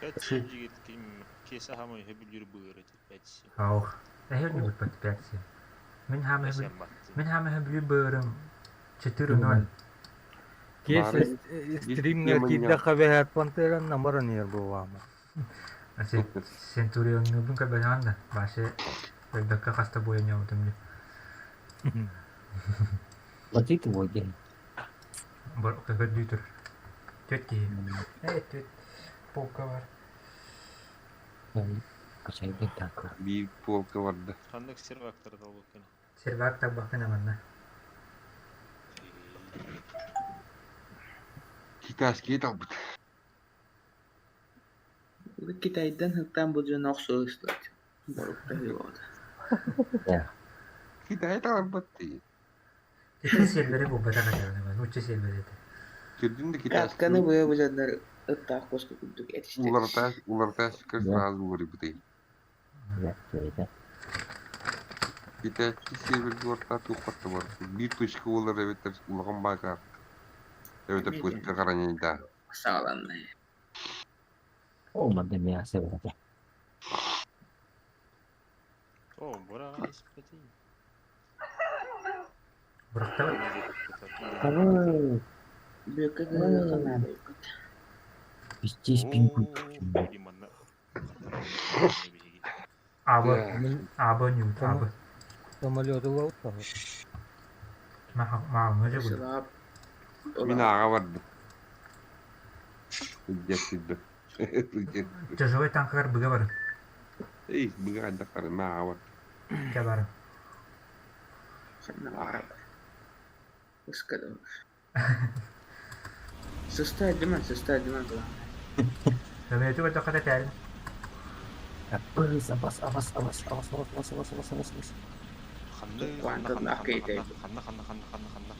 5-7 жигит ким киэсэ хамай хөбүлүүр быыр эти 5-7. Ох, эһир ньугут 5-7. Мин хаамы мин хаамы хөбүлүүр быырым 4-0. Киэс стримҥэ киирдэххэ бэһээт пантеран намаран иһэр буолаама. Центурионнуубун көрбөтөҕүн да, вообще өлбөккө хаста буойан дии. Көрдүү тур. Түөрт киһи. Ээ, түөрт полка бар. Биир полка барда. Ханнык сервактары талбыккын? Сервак тарбахтан аманна. Китайские талбыт. Китайдан сыттаан бу дьон охсуһустар. Борукта буолуота. Китай талбыт дии. Китай сервере буолбатах этэ, нуучча сервере этэ. Кирдин да Катканы китайские быа быдьаннар ыттаах куоска курдук этистэр. уларытааш уларытаашка сразу уларыйбытай. Китайский серверге ортаа туоххатта бар. Биир точка буолар эбэтэр улахан баакаар. Эбэтэр точка хараньайдаа. Саҕаланна. О, бураҕа испэтий. Бырахтабыт. Бүөккэ кыһыҥҥы наадайбыт. Манна Абы, абы ньуут, абы. Самолеты лауттаҕа. Мааҕыҥҥа дьэ Сылаап. Мин ааҕа бардым. Сылдьар сылдьар. Сылдьар. Тяжелый танкалар быга барын. Эй, быга хайдах барын, мааҕа бардым. Дьэ барын. Ханна баара. Ыскадым. Сыста диман, сыста диман Самолету көрдөххө тэтээрин. Ханна ханна ханна ханна ханна ханна ханна ханна ханна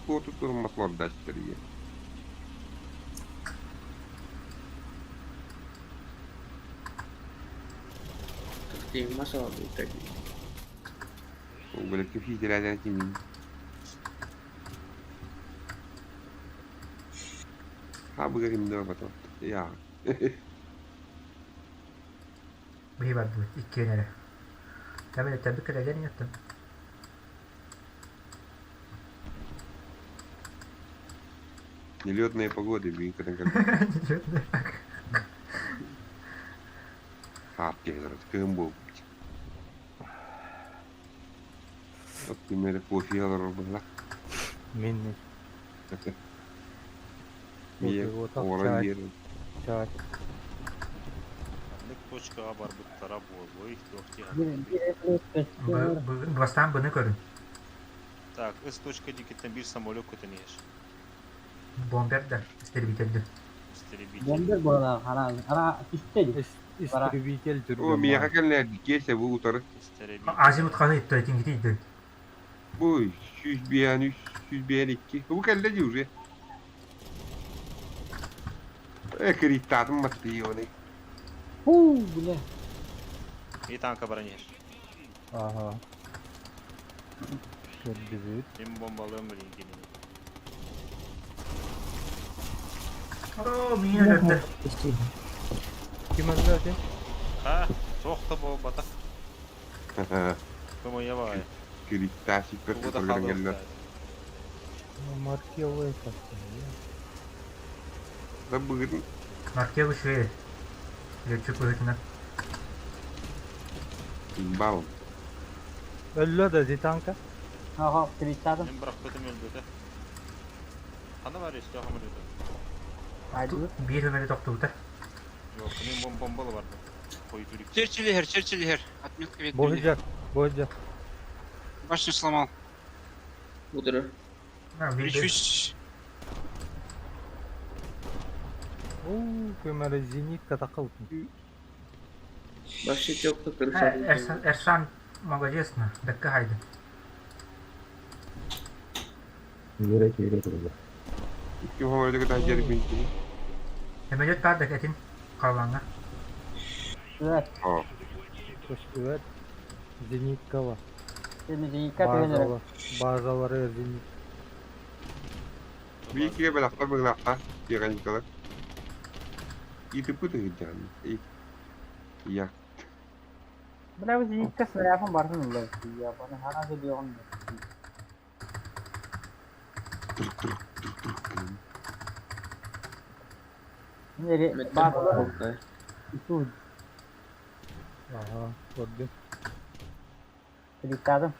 Фото турмаслордастар ийэ. Тиҥма соҕуруута дии. Углекки физерәдән кимин. Ха быга кимде бар Я. Быһыы барбыт иккиэн эрэ. Тэбэ тэбик кэлэлэр ниэттэн. Нелетные погоды бүгүн көтөн кэлбит. Нелетные. Хаап киһи кыһын буолбут. Оттимери кофе олорор буолла. Мин Мие оҥорон биэрэн. Чай. Ханнык точкаҕа барбыттара буолуой, туох дии Бастаан быны көрүн. Так, С точка диэкиттэн биир самолет көтөн иһэр. Бомбер да, истребитель да. Истребитель. Бомбер буолар хараа ара түстэ дии. Истребитель О, түргэн миэхэ кэллэ киэсэ бу утары. Истребитель. Азимут ханы итти, тингити итти. Бу 153, 152. Бу кэллэ дии уже. Э, криттаатым маттыйыаны. Хуу, бля. И танка баран иһэр. Ага. Көрдүбүт. Мин бомбалыам билин кинини. О, миин өлөрдө. Ким өллө ити? Ха, туох да буолбатах. Кымыйа баҕайы. Криттаасик Тугу да көргөн кэллэ. хаалыахтаах. Маркеллы Да бүгүн Маркел үчүгэй. Летчик быһыытынан. бал. Өллө да ити танка? Ага, криттадым. Мин бырахпытым өлбөтө. Ханна бар өстөөх самолета? Биир өмөрү тохтубута. Yok, мин бом бомбалы барды. Хойдурик. Черчилль иһэр, Черчилль иһэр. Отметка ведь Боһуйдьар, боһуйдьар. Башню сломал. Удары. Лечусь. Уу, көмөрө зенитка тақылтын. Вообще четко крыша. Эрсан молодец на, бэккэ хайдын. Икки хоҥордугу таһдьар бинтини. Сөмөлүөт баар да этин халлааҥҥа. Evet. О, Көстүбэт. Зениткала. Зенитка түһэн эрэр. Базала. Базалары зенит. биир бэлэхтэр быһыылаахха тиэхиньикалар. Итиппит ыһыдьаан. Я. Бля, бу зенитка снарядын барытын ылла. Я баны хара сөдүөҕүн. Базалар. Иту. Ага, көрдүм. Кликтадым.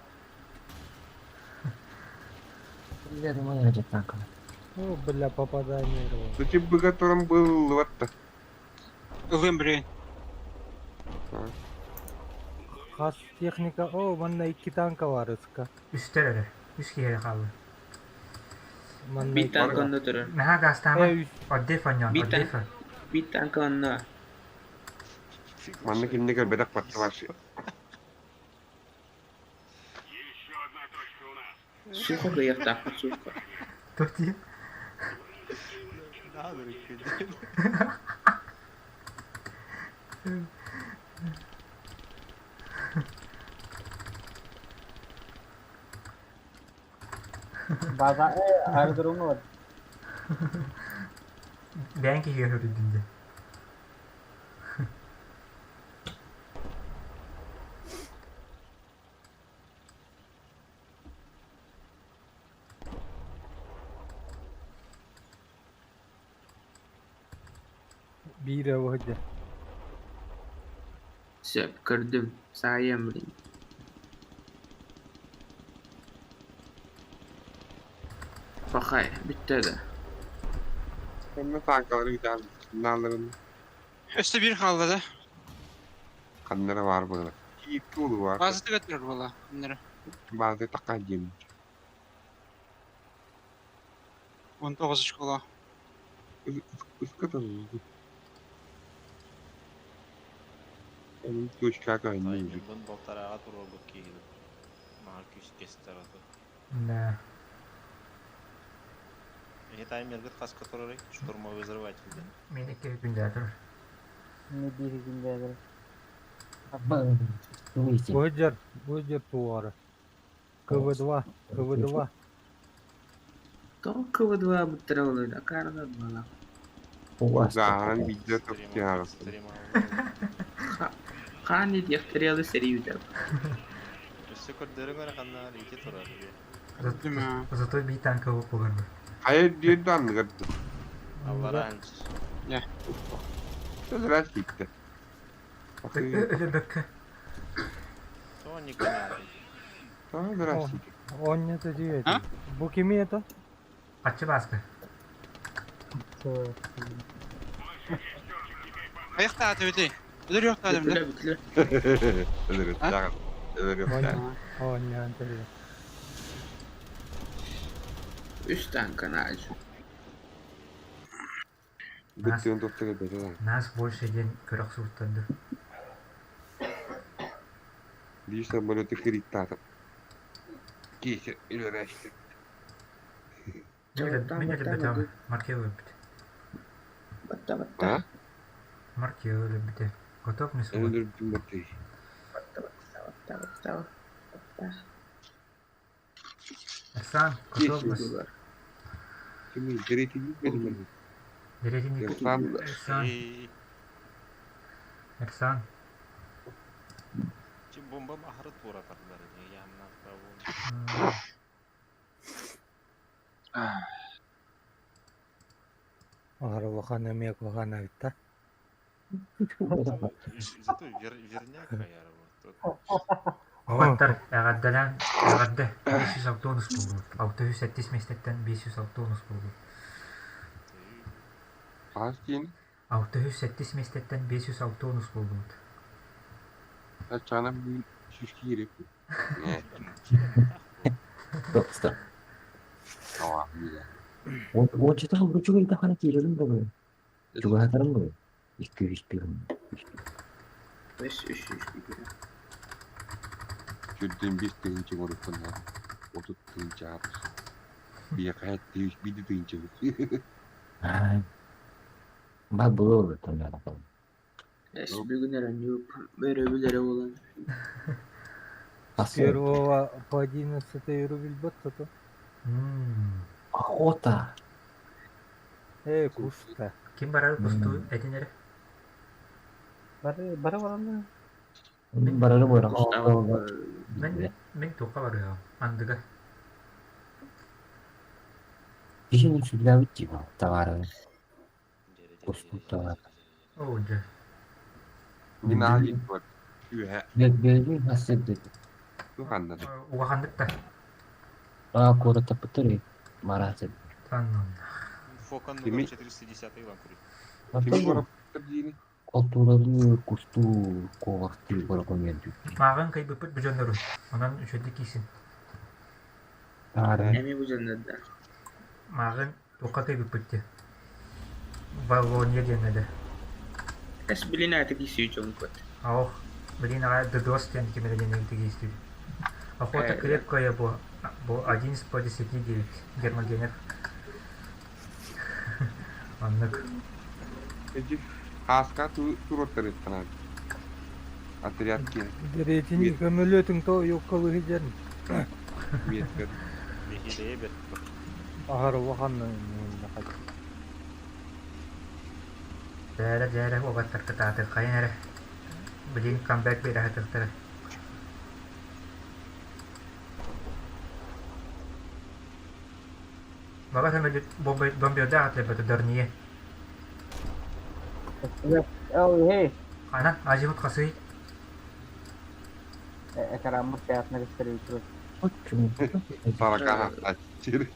О, бля, попадание его. Ты бы которым был вот так. Ылым, блин. Хас техника, о, манна икки танка бар ыска. Үстэр эрэ. Үс киһи хаалла. Манна Биир икки танка бар. онно турар. Наһаа гаастаама. Э, үс. Отдеф онньоон, Биир отдеф. Биир танка онно. Манна кимне көрбөтөх баттылар. Сухо кыйахтаахпыт сухо. Туох дии? База аэродромҥа бар. Бэйэҥ киһигэ көрүдүн дии. Биир выходе. Сөп, көрдүм. Саайыам, блин. Пахай, бүттэ да. Онно танкалары үтään нааларын Өстө бир хаалла да. ханнара бар быһыла. Икки улу бар. Базаты көтөрөр буола. Нера. Базы такка дем. 19 школа. Ыскытын. Onun точка кайны. Таймербын балтараға туруорбут киһи. Мага күүс кестер аты. Да. Эһи таймергыт хаска турарый? Штурмовый взрыватель ден. Мин икки күндэ турар. Не биир күндэ Выдер, выдер туара. КВ-2, КВ-2. Тоҕо КВ-2 буттара олуйда, акаарыга буола. Заан видео топтяр. Хаан диэхтэриалы сэрии бүтэр. Өссө көрдөрүҥ эрэ ханна ити турар. Зато бии танка буолар. Hayır diyor da anladım. Аллара анчы. Раз gitti. Өлөбөккө. Тоҕо никонары? Tamam раз gitti. Он не это диэти. Бу кими это? Аччы бааска. Аяқтааты өте. Өлөр yoқтаадым да. Бүтле, Ölürüz. Ölürüz. Он не антеле. Үс танканы ажы. Бүттүн топтуга бере. Нас больше ден көрөх суuттанды. Bir самолеты криттатып. Кеше үлөрәшті. Мен өлөбөтөм. Маркел өлбүт. Батта, батта. А? Маркел өлбүтэ. Готов не суут. Өлөрдүм баттay. Батта, батта, батта, батта. Эрсан, готовность. Kimi дерети gitmedim Деретин Эрсан. Эрсан. Эрсан. Чи бомба бахары тура тарлар. Ямна право. Ахара эмиэ куһаҕан эбит да. Зато верняк хаяр вот. Оҕоттор эҕэрдэлээн эҕэрдэ 506 онус буолбут. 608 миэстэттэн 506 онус буолбут. Хас дин? 608 миэстэттэн 506 онус буолбут. Ачана bir şişki girip. Ne? Tamam güzel. Оччотох үчүгэй даҕаны киирэрим буолуо, чугаһатарым буолуо, икки үс Бес үш үш киһи. Сүрдэн биэс тыһыынча оҥоруоххун наада. Отут тыһыынча аатыр. Биһиэхэ сэттэ биир тыһыынчабыт. Бар было там. Эс бүгүн эрэ ньууп өрөбүл эрэ буолан. С первого по одиннадцатый рубль бот-то. Охота. Э, куста. Ким барар кустуу этин эрэ. Бары бары бараллар. Мин барары буора. Мен мен туохха барыам андыга. Киһи сүллээбит типа товары. Кустуу товар. Оо дьэ. Мин аайы бар. Үөһэ. Бэйбин хасырдык. Туох аннады? Улаханнык да. Аа куораттаппыттар марааты. Таннан. Фокан Кими? 410 ылан курит. Кими бараппыттар диини? Култуурабын кустуу куоҕахтыы баракомиэрдүү. Мааҕын кыйбыппыт бу дьоннору. Онон үчүгэйдик киирсин. Таары. Эми бу дьоннорда. Мааҕын туохха кыйбыппыт дии. Валлония диэҥҥэ да. Эс билин ааты киирсүү дьоҥкут. Ох, блин, аҕай Додос диэн ким эрэ диэн киирсүү. Охота крепкая бу, бу один по десяти девять Гермогенев. Оннук. Эдьи, Хааска туруоттарыаххына. Отряд киэн. Дэриэтини көмөлөтүҥ то юккалыһы дьэн. Меткер. Бихилее бет. Аһар улахан Дээрэ дээрэ уобаттар кытаатыр хайан эрэ. Блин, камбэк биэрэ сатыахтара. Баҕар сөмөлүөт бомбердаах этилэрбэтэ Дорние. Ой, эй, Ана, азимут хасый. Экранмыт театр көстөр Сарака хаахтааччы.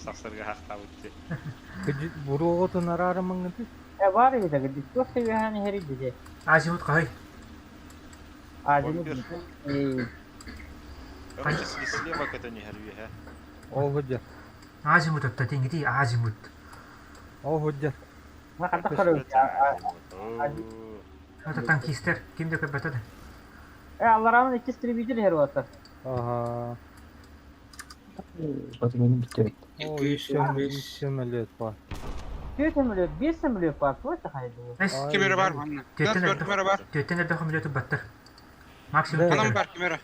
Сахсарга хаахтаабыт дии. Буруоҕутун араара маҥнаты. Э, бар эбит, диккос себеһэн иһэр диде. Азимут хахый. Азимут Бомбер. Короче, слева көтөн иһэр үөһэ. Ол худьар. Азимут отто тиҥити азимут. Ол худьар. Ма хата көрөбүт. Это танкистер. Ким да көрбөтө да. Э, аллараанын иккис телевизор иһэр уоттар. Аха. Батыгын бүттүбүт. О, үс сөмөлөт бар. Түөрт сөмөлүөт, биэс сөмөлүөт бар. Туох да хайдыы. Эс. Ким эрэ бар манна. Түөттэн Төрт ким эрэ бар. Түөттэн эрдэх хөмөлөтү баттар. Максимум Анам түөтэн. бар ким эрэ.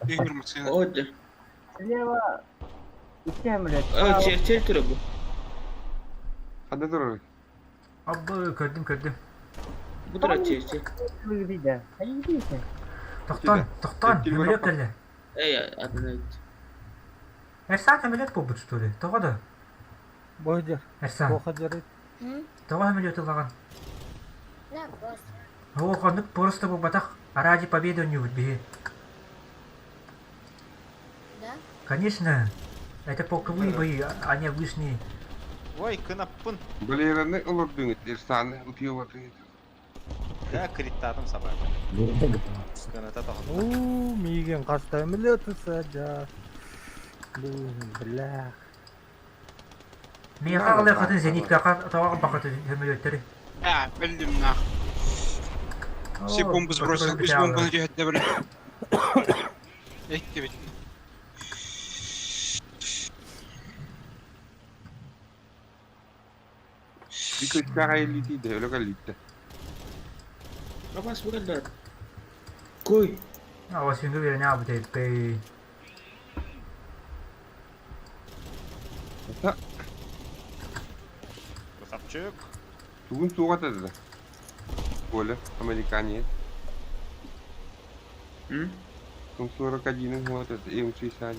Игорь Мацина. Оо дьэ. Слева икки сөмөлүөт. Оо чер чер турар бу. Ханна турар? Абы көрдүм көрдүм. Бу турар чер чер. Выглядит. Хайдыы. Тохтон, тохтон, хөмөлөт кэллэ. Эй атын айт. Эрсан хөмөлөт буолбут что ли? Тоҕо да? Бу худьар. Эрсан. Туох худьар. Тоҕо хөмөлөт ылаҕын? Да, просто. Оо, ханнык просто буолбатах. Ради победы ойнуубут биһи. Да? Конечно, это полковые бои, а не обычные. Ой, кынаппын. Балераны олордуҥут, Ирсаны утуйа бардыҥыт. Да, криттаатым собака. Берде Кыната тоһунна. Уу, миигин хаста сөмөлөтү садьа. Бу, бля. Миэхэ аҕалыаххытын зениткаҕа тоҕо бакыты хөмөлөттөрү. А, билдим нах. Все бомбы сбросил. Үс бомбаны түһэтте били. Эттибит. Bir көчкә илитиде, өлө кэллиттэ. Абас бу кэллэр. Кой. Ава сүнгү берене абыт эппей. Ата, Красавчик. тугун суға тады. Коля, американец. М? Том 41 вот это, М61.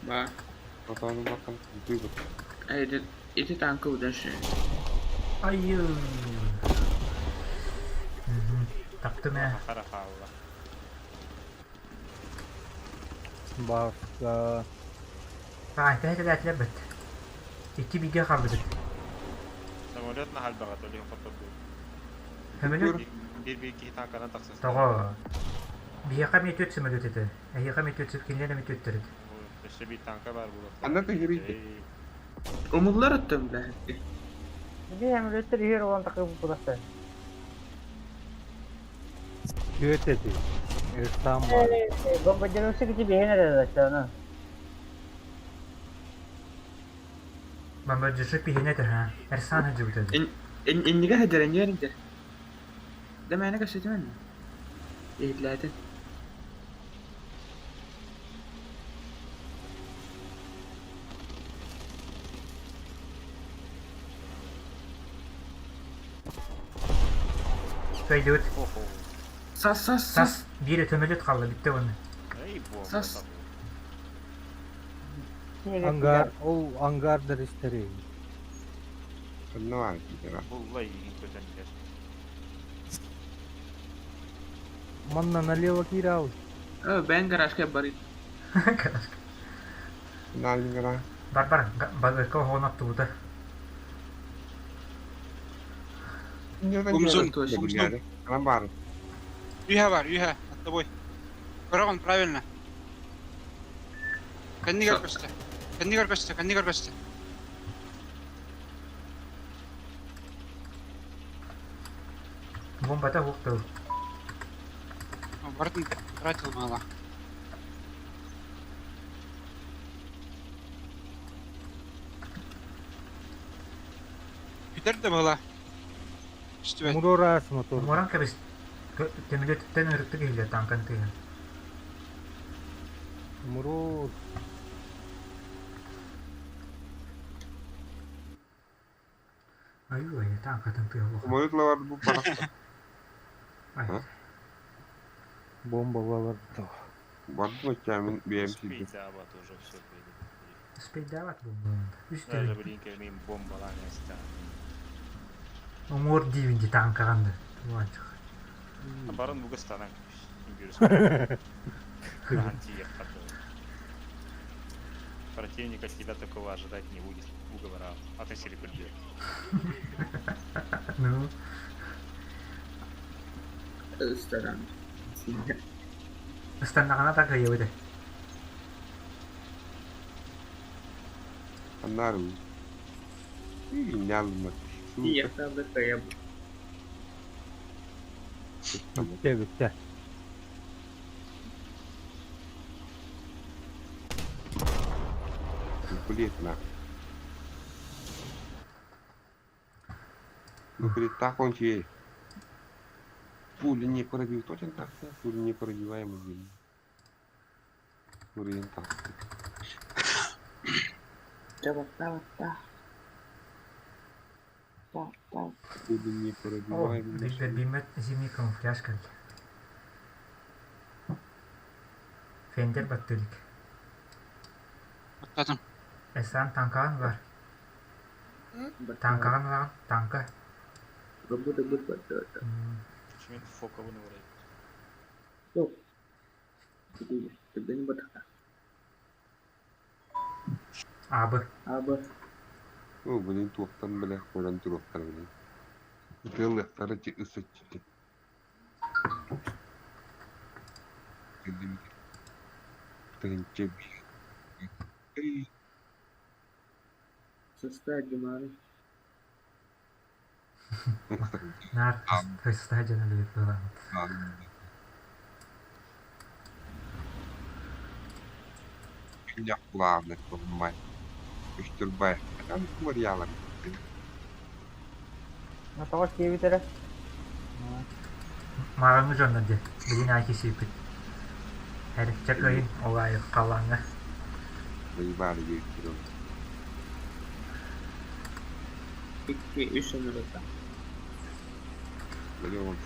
Ба. Потом бакан, выбор. Эй, эти танка удаши. Айы. Таптым ээ. Хара хаалла. Баска. Аа, тэһэ бит. Икки бигэ хаалбыт. Самолет на хальбаға төлөйін хотторду. Хөмөлөт Bir bir киһи танканан тахсыс. тоҕо. Биһиэхэ эмиэ түөрт сөмөлүөт этэ. Эһиэхэ эмиэ түөрт кинилэр эмиэ түөрттэр этэ. Өссө bir танка бар булар. Анда тыгырыйды. Умуллар оттон бля. Биир сөмөлүөттэр иһэр olan такы буласта. Түөрт эти. Ырсаан баар. Бомбардировщик ити биһиэн эрэ да Бомбардировщик биһиэнэ этэ ха. Эрсан сылдьыбыта дии. Иннигэ сылдьар, иннигэр интер. Да мээнэ көрсүтүмэн. Иһитлээтин. Кыайдыбыт. Сас, сас, Сас биир өтөмөлөт хаалла бүттэ уонна. Эй, бомба Сас. Ангар, ол ангардар истэрин. Ханна баар киирэ. Булла игин көтөннөр. Манна налево киирал. Бэйэн гаражка барый. Наалингара. Бар бар, балыкка оһоҕун оттубута. Гумзун, гумзун. Ханан баар. Үһэ бар, үһэ, над тобой. Көрөҕүн, правильно. Кэннигэр көстө. Кэннигэр көстө, кэннигэр көстө. Бомбата уох тыл. Барытын тратил мало. Бүтэр да была. Түстүбэт. Мурораас мотор. Муран кэбис. Төмөлөттөн ырыттык иһиллэр танкан тыаһа. Мурур. Аю ай, танкатын тыаһа улахан. Самолет лавар бу барахсан. Ай. Бомбалар да. Бардым оччамын бэйэм сирбин. Спейдабат уже все Спейдават бомбаланды. Үс Даже төбө. блин, кемин бомбалаан эстан. Оҥуор диибин ди танкаҕанды. Туанчык. Барын бугыстанан Противник от тебя такого ожидать не будет. Уговора. А ты сири күрдү. Ну, Ыстаран. ыстаннаҕына так ыйабыт. Аннары. Иннялмат. Тиийэхтэ кыайа Бүттэ бүттэ. Блин, на. Ну, говорит, так он чей. Пули не пробил. Точно так, да? Пули не пробиваемый, блин. Уровень так. Та-та-та. Та-та. Пули не пробиваемый. Билбэр зимний камуфляж кэллэ. Фендер баттылык. Оттатым. Эсан танкаҕын бар. Танкаҕын ылаҕын, танка. Работа будет баттата. Шмин фоковын урай. Стоп. Тогда не батата. Абы. Аба. О, блин, туохтан бile көрөн туруохтар блин. Ытыалыахтара чи ысыччы. Тыһынча биир. Эй, Состав Димары. Нар хыстаһа дьон өлүбүт буолааммыт. Главное, понимай. Үстүрбай. Там материалом. Тоҕо сиэбит эрэ. Мааҕыҥҥы дьоннор диэн, билин аайы сиэппит. Эрикчэ кыайын, ол аайы халлааҥҥа. Воевали вечером. Икки, үс самолета. Миллион.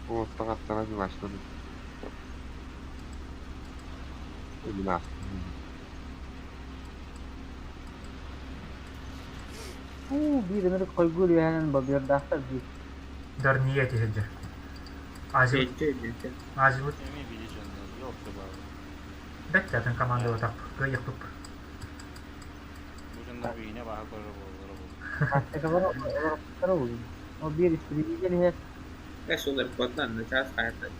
Вот так остановилась, что ли? Или нас. Уу биир ынырык хойгуур үөһэнэн балбыырдаахтар дии. Дарния тиһэлдьэр. Азибыт, Жети, азибыт. Эми били жоннор, ёлки балы. Бэт атын команда отап, кыайыхпыт. Бу жоннор үйүнэ баха көрөр болор бу. Тактикалар олорпуттара угун. Ол биир истребитель иһэр. Эс олар батан, начаас хайата.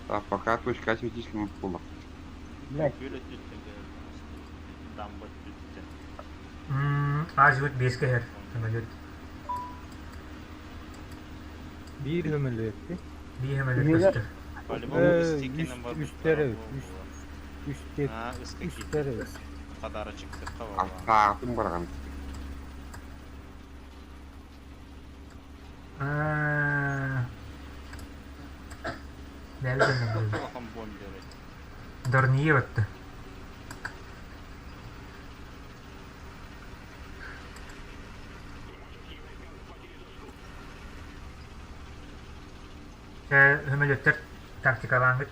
Так, пока точка светительным полом. Блядь. Күл өттүттэн көрөр. Дамба өттүттэн. Азимут биэскэ иһэр сөмөлүөт. Биир сөмөлүөттү. Биир сөмөлүөт көстөр. По-любому ыстикинэн барбыттара Үстэр эбит. буолуо. Үстэр. Аа, ыска Үстэр киирбит. эбит. Хадара чыктыкка буоллаҕа. Аттаахтын бараҕын. Аа. Бэйэбит дьоннорбут. Улахан бомберы. Дорние батты. Чэ, сөмөлүөттэр тактикалааҥҥыт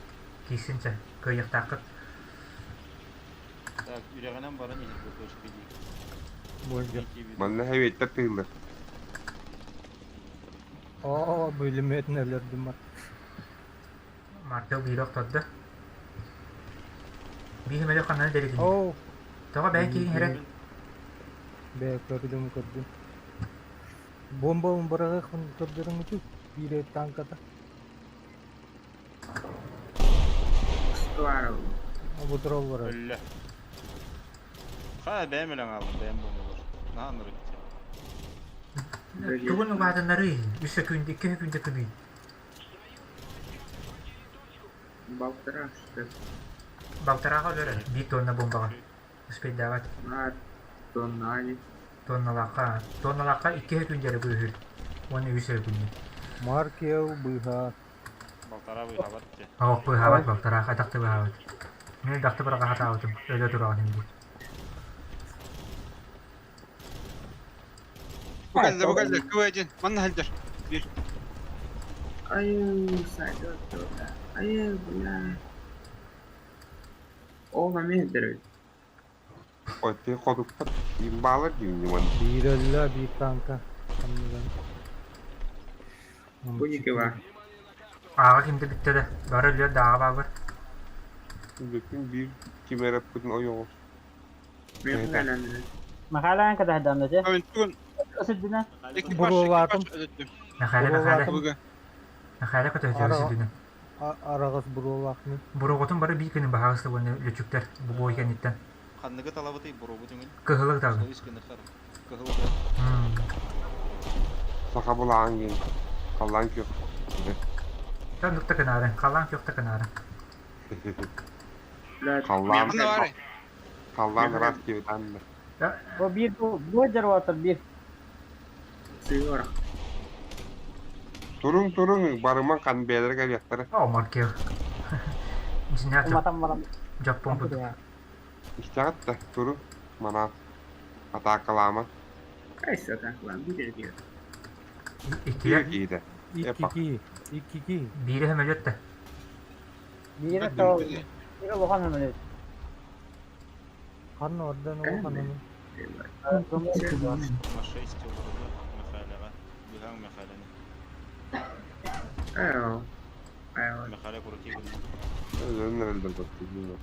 киирсин чэ, кыайыахтааххыт. Так, үрэҕинэн баран иһэр бу точка диэки. Болдьох. Манна хэвиэттэр тыыллар. Оо, бүлүмүөтүн өлөрдүм ат. Мартел биири охтордо. Биир сөмөлүөт ханна дэритин. Оо, Тоҕо бэйэ киһиҥ эрэ? Бээ, көрдүм, көрдүм. Бомба быраҕыахпын көрдөрөҥүтүй? Биир танката. Обутурал барар. Өллө. Ха, бэйэм өлөн хааллым, бэйэм бомбалар. Наһаа ынырык. Тугун убаатыннарый? Үс сөкүүндэ, икки сөкүүндэ кыный. Балтара что Балтарааҕа өлөрөр, биир тонна бомбаҕа. Успейдаабат. Тонна али. Тонналаахха, тонналаахха икки сөкүүндэ эрэ быыһыыр. Уонна үс сөкүүндэ. Маркел быыһа. Балтараа быыһаабат дии. Оох быыһаабат балтараа, хайдах да быыһаабат. Мин элбэхтик быраҕа сатаабытым, өлө тураҕын иһин дии. Бу кэллэ, бу кэллэ, КВ-1, манна сылдьар. Биир. Айыы, сайда Айыы, бля. Ол маме дөрөй. Ой, хотуппат имбаалар дии Биир өллө, биир танка. Анныган. Бу никива. Ааҕа кимдэ бүттэ да, бары өлүөр да ааҕа бааллар. Бүтүн биир ким эрэ пытын ойоҕос. Махалаан катаһдаан дэ. Тугун Өсүдүнэ. экипаж, Буруолаатым. экипаж өлөттүм. Михаила, Михаила, Буга. Михаила көтөтүгэр сүдүнэ. Араҕас буруолаах мин. Буруоҕутун бары биир күнү баһаҕыста уонна лүчүктэр бу бой кэнниттэн. Ханныгы талабытый буруобут үҥүн? Кыһылык талын. Үс гыныхар. Кыһыл да. Саха булаан диэн. Халлаан күөх. Тон нукта кынаарын, халлаан күөх та кынаарын. Халлаан Манна баар. Халлаан ыраас диэбит анна. Бу биир бу бу жарватыр биир. Сыгора. Туруҥ туруҥ барыман хан бэйэлэрэ кэлиэхтэрэ. О, Маркел. Дьиҥнээх Уматан баран. дьоппуон курдук. Истэҕит да туруҥ манаан атаакалаама. Кайса так лан биир диye. Иккилэр Киһитэ. Икки киһи. Икки киһи. биири сөмөлүөт да. Биир то биир улахан хөмөлөт. Ханна ордан улаханын. На 6 олорду Михайлаҕа. Быһаҥ Михайланы. Айо. Айо. Михайла крути гынна. Өлөрүн эрэллэр баттыгын.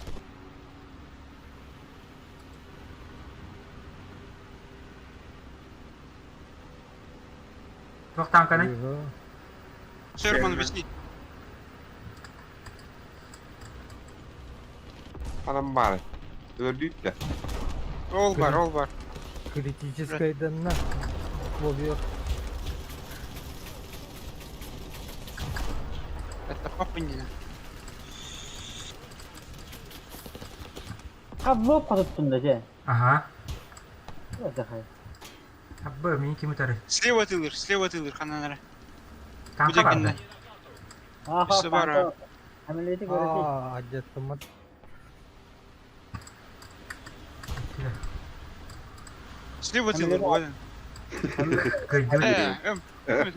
Туох танканы? Сэр, маны объясни. Анам баары. Өлөрдүүт да. Ол бар, ол бар. Критическайданна. Болуyor. Это папа не. Хаббы котуттун да же. Ага. Это хай. Абы, мин ким утары? Слева тылыр, слева тылыр, хананара. Танка барды. Аха. Өссө бар, а. Хөмөлөтү көрөсү. Аа, ажаттымат. Иккилэр. Слева тылыр, буолан. Кыйдыы. Э, эм, эм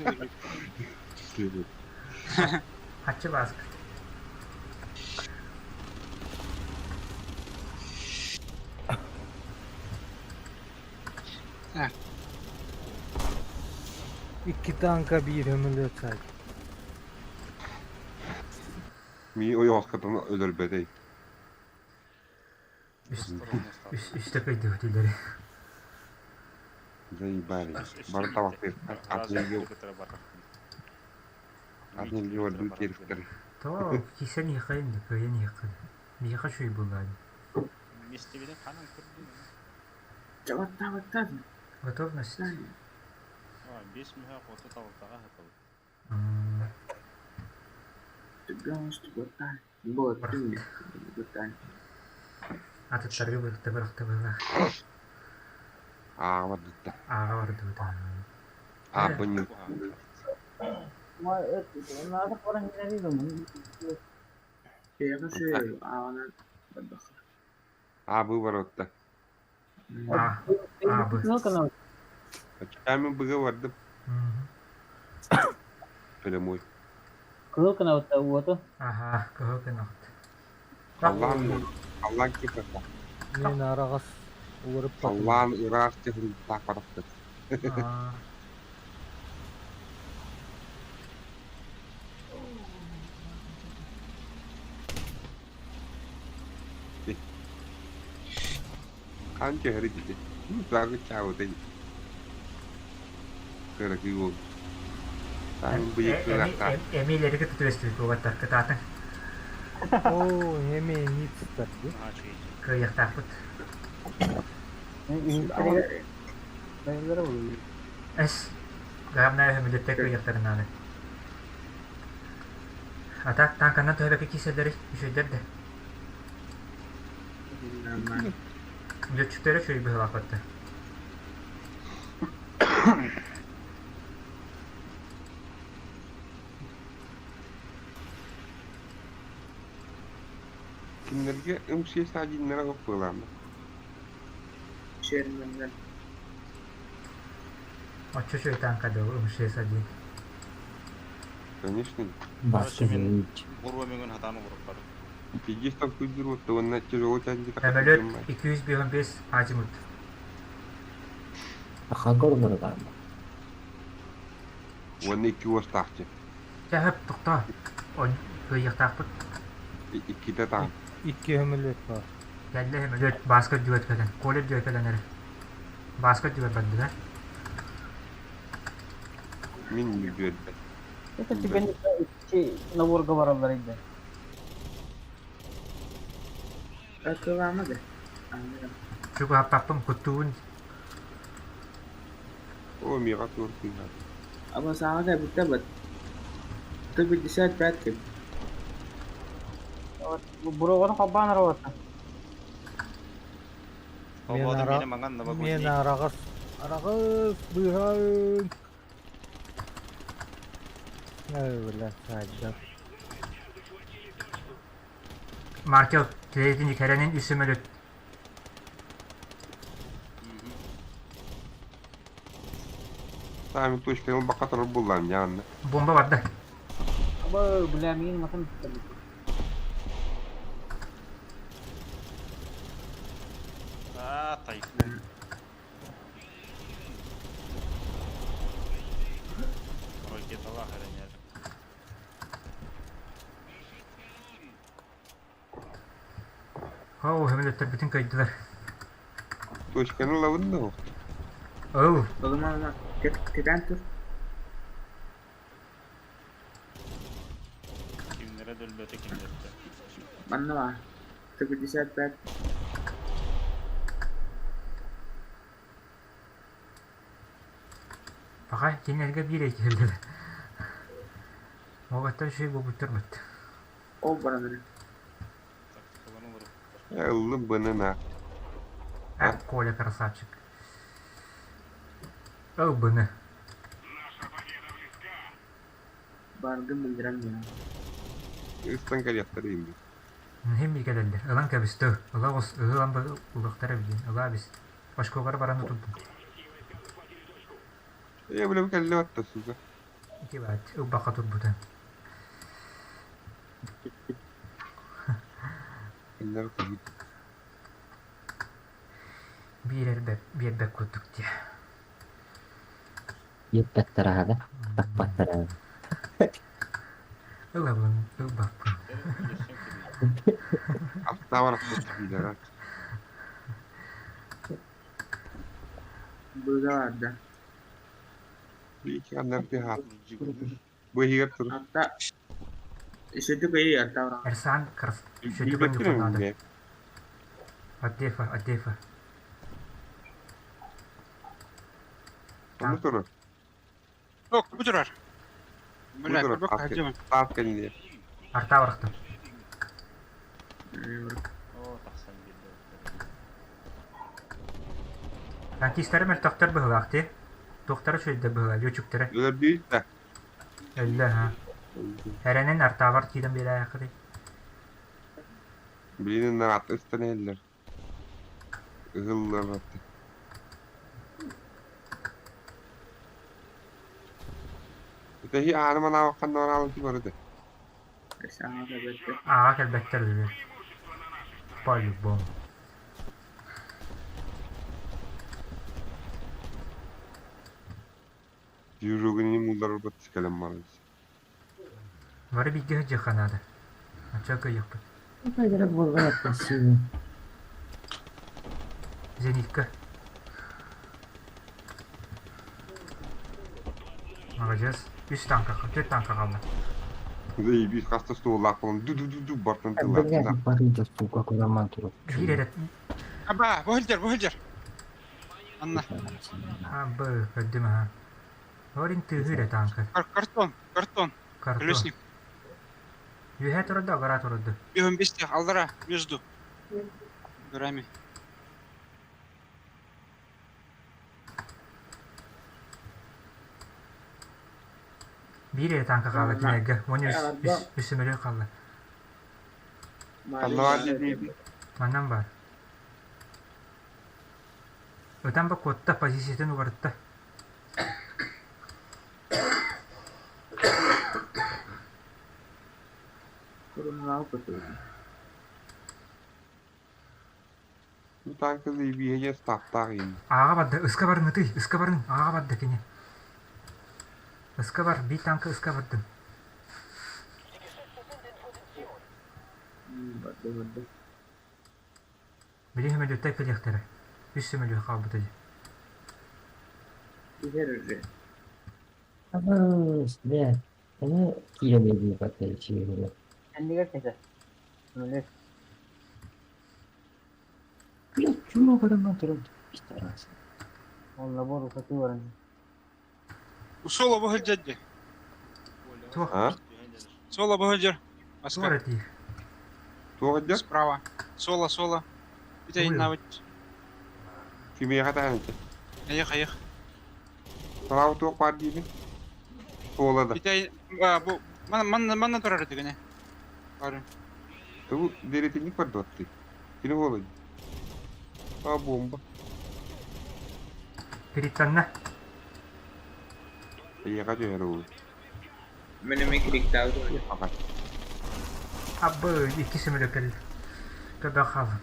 тылыр. Хаччы бааска. Так, Икки танка биир хөмөлөт сайт. Ми ойоҕоскотун өлөрбөтөй. Үс үс үстэ кыйдыы тилери. Заебали. Бары табактыр. Атын орду терифтер. То кисен яхайын, кыйын яхын. Миха шуй булган. Миэстэбитин ханан көрдүҥ? Чабаттаабаттаат. Готовность. Биэс мүһээх 36-ҕа сытабыт. Атыттарга бырахта бырахта быһылаах. Ааҕа бардыта. Ааҕа бардыбыт. Аабын Аабы барытта. Аабы. Ачаамын быга бардым. Прямой. Кыһыл кынабытта уоту. Аха, кыһыл кынабыт. Халлаан халлаан киппэт. Мен араҕас уларыппатым. Халлаан ыраас дьаһыллаах барахтык. Хаан түһэр ити. Туагы чаабыта Кыракый уол. Эмиэлэри кытта түбэстибит буолбаттар кытаатыҥ. Оо, эмиэ ництар дии. Кыайыахтаахпыт. Эс, главное өһөмүлүттэ кыайыахтарын наада. А так танканан төһө киирсэллэри үчүгэйдэр да. Летчиктэрэ үчүгэй быһыылаахпатта. Кинилэргэ ымсыы саадьыннара суох быһыылаах Оччо үчүгэй танка да МШС-1. Конечно. Короче, мин буруо мөҥүн хатаан олоруппатым. Пиздец толкуйдуур уотта уонна тяжело тянет Самолет 255 азимут. Хагор бардаан. Уонна икки уостаахчы. Чэ, тохтоо. Кыайыахтаахпыт. Иккитэ таан. Икки сөмөлүөт баар. Кэллэ сөмөлүөт Бааска үрдүгэр кэлэн, Коля үрдүгэр кэлэн эрэ. Бааска үрдүгэр бардылар. Мин үрдүөрбэт. Это тебе икки наборга бараллар иде. Акылаама да. Чугаһаппаппын куттуубун. О, миэхэ туор тыыһа. Абасааҕа кэлбиттэ бат. 155 ким. Буруоҕун холбоон работа. Холбоото миэнэ маҥан новогодний. Миэнэ араҕас. Араҕас быыһаын. Ой, бля, саадьа. Маркел, тиэйтини кэрэнин үс сөмөлүт. Сами точка ылбакка турар буллаам дьаанна. Бомба барда. Аба, бля, мин матым А, тайфун. Ракеталаах эрэнэр. Оо, сөмөлүөттэрбитин кыайдылар. Точканы ылабын да Ыл. Ылыма ылыма. Кэтээн тур. Кимнэрэ өлбөтө кимнэрдэ. Манна баар. 155. Пока кинилэргэ биир эйгэллэр. Уолаттар үчүгэй буолбуттар быт. Ол баран эрэ. Тактикаларын уларыппыттар. Ыллым быны на. А, Коля красавчик. Ыл быны. Баргын билдирэн миэхэ. Ыстан кэлиэхтэр иһин. Хим кэлэллэр. Ылан кэбистэ. Ыла оҕус ылан ылыахтара билин. Ыла бис. Очколары баран утурдум. Э, бля, кэллэ батта, сука. Ити баат, ылбакка турбута. Кэллэр кыһыт. Биэрэр биэрбэт курдук дии. Иэппэттэр таппаттар Ылабын, ылбаппын. Аттаабар ахтар Быга барда. Биики аннар тыһаат. Бу иһигэр тур. Атта Сөтүк ыйы атта Эрсан крас сөтүк надо. От дефа, от дефа. Онно турар. Ок, бу турар. Бля, Бу турар. көрбөк хаһдьымын. Таас кэнниэ. Артаа барахтым. Оо, тахсан биэрдэ. Танкистары мөлтөхтөр быһыылаах дии. Туохтара үчүгэйдэр быһыылаах, лүөчүктэрэ. Өлөрдүү да. Өллө, ха. Эрэнин артаабар киирэн биэрээххитий. Билигин нараат ыстан иһэллэр. Ыһыллар атты. Этэһи ааны манаабаккан нараалын ким арыды? Ааҕа кэлбэттэр үһү. По-любому. Дьүрүгүнү муулларбыт кэлэн баран. Бары бииргэ сылдьыахха наада. Оччо кыайыахпыт. Буолбат Зенитка. Маладьыас. Үс танка, түөрт танка хаалла. Биир хаста столлаах буолан ду-ду-ду-ду бартан тыллаах. Биир эрэ. Аба, бу сылдьар, бу сылдьар. Анна. А, Б, көрдүм аха. Орин тыаһыыр эрэ танка. Картон, картон. Картон. Колесник. Үөһэ турда, аллараа турда. Бегом бестех, аллара, между. Горами. Биир эрэ танка хаалла кинилэргэ. Уонна үс, үс, үс сөмөлүөт хаалла. Ханна дии Манан баар. Ытан ба куотта, позициятын уларытта. Бу танка заебиһэ ставтаах иһин. Ааҕа барда, ыска барыҥ ытый, ыска барыҥ, ааҕа барда кини. Ыска бар, биир танка ыска бардын. Били сөмөлүөттэр кэлиэхтэрэ. Үс сөмөлүөт хаалбыта дии. Кэннигэр кэтэ. Сөмөлүөт. Ол набор усатыы баран. Соло бу сылдьар дии. Туох? А? Соло бу сылдьар. Туох Аска. эрэ диир. Туох дьэ? Справа. Соло, соло. Ити Ой. навыч. Кимиэхэ таһаанча? Айых, айых. Справа туох баар диибин? Суола да. Ити бу манна манна турар этигине. Бары. Тугу дэриэтинник бардуаттый? Кини буолуй? А бомба. Перетанна. Эйиэхэ түһэр уол. Мен эми криктаабыт. Аҕай. Абы, икки сөмөлүөт кэллэ. Көбөх хаалла.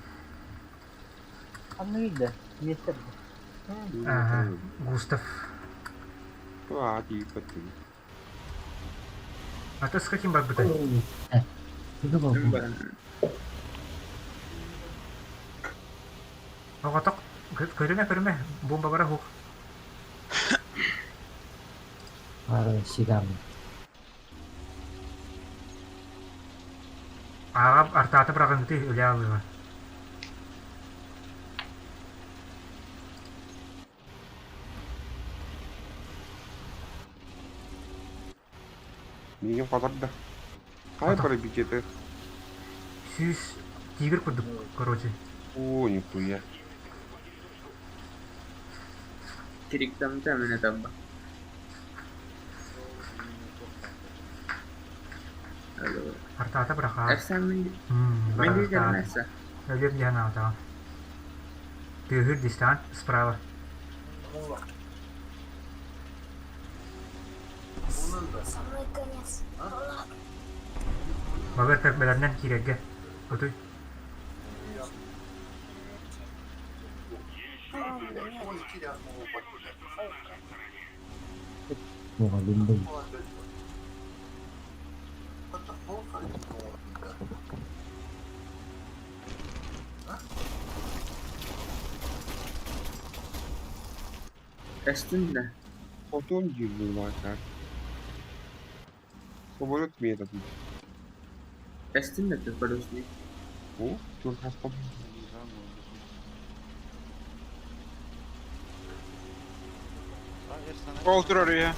Ханна киирдэ? Миэстэ бу. Ага, Густав. Аа тиийбэт А ты с каким барбытай? Мен баран. Оҕотох, көрүмэ, көрүмэ, бомбалара хух. Ааҕа артаата быраҕыҥты үлэ алыыга. Миигин хотор да. Хай Хотор. пробитие Сүүс тигр курдук, короче. Оо, нихуя. Криктамта мене табба. Артаата быраха. Эрсен мен Мм, мен быраҕахтаат. дии Өлүөм диэн аатаҕа. Тыаһыыр дистаан справа. Самый конец. Балар бэлэмнэн киирэргэ. Утуй. Эстин да. Хотун диир буоллаҕа. Соболет методын. Эстин да ты полюсник. Оо, тур хастан. Ол турар үйэ.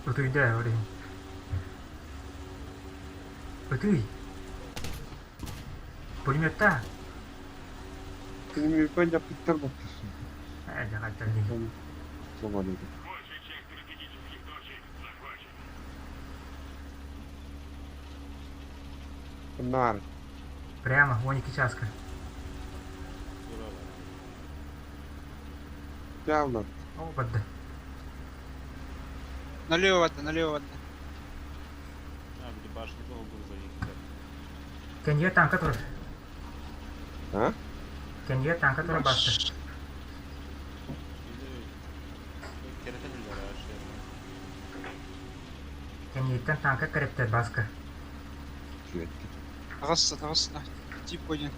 Утуйда ол иһин. Ытый. Пулеметтаа. Пулеметпен дьаппыттар баттасын. Ээ, дьахаттар дии. Соболугу. Нар. Прямо, 12 часка. Явно. О, бадда. Налево ватта, налево ватта. А, били башни был грузовик. Кэнье танка турар. А? Кэнье танка турар баста. Кэньеттен танка кэрэптэр баска. Таҕыста, таҕыста. Тип один.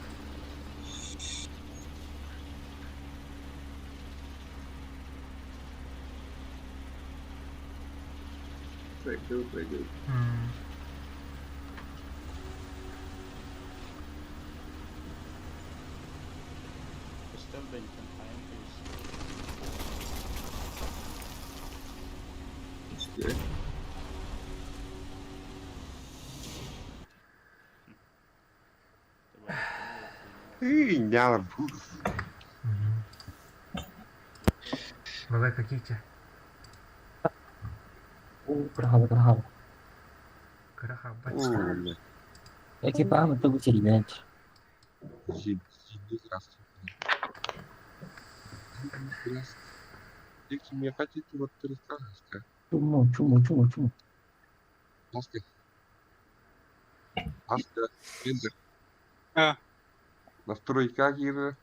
Пойду, пойду. Көстөр бэнтэн хайан кэбис. Нялар Балай какие-то. Кыра кыра Кыра хаббат. Экипаж тугу сиринээч. Чумо, чумо, чумо, чумо. Настройка киирэр.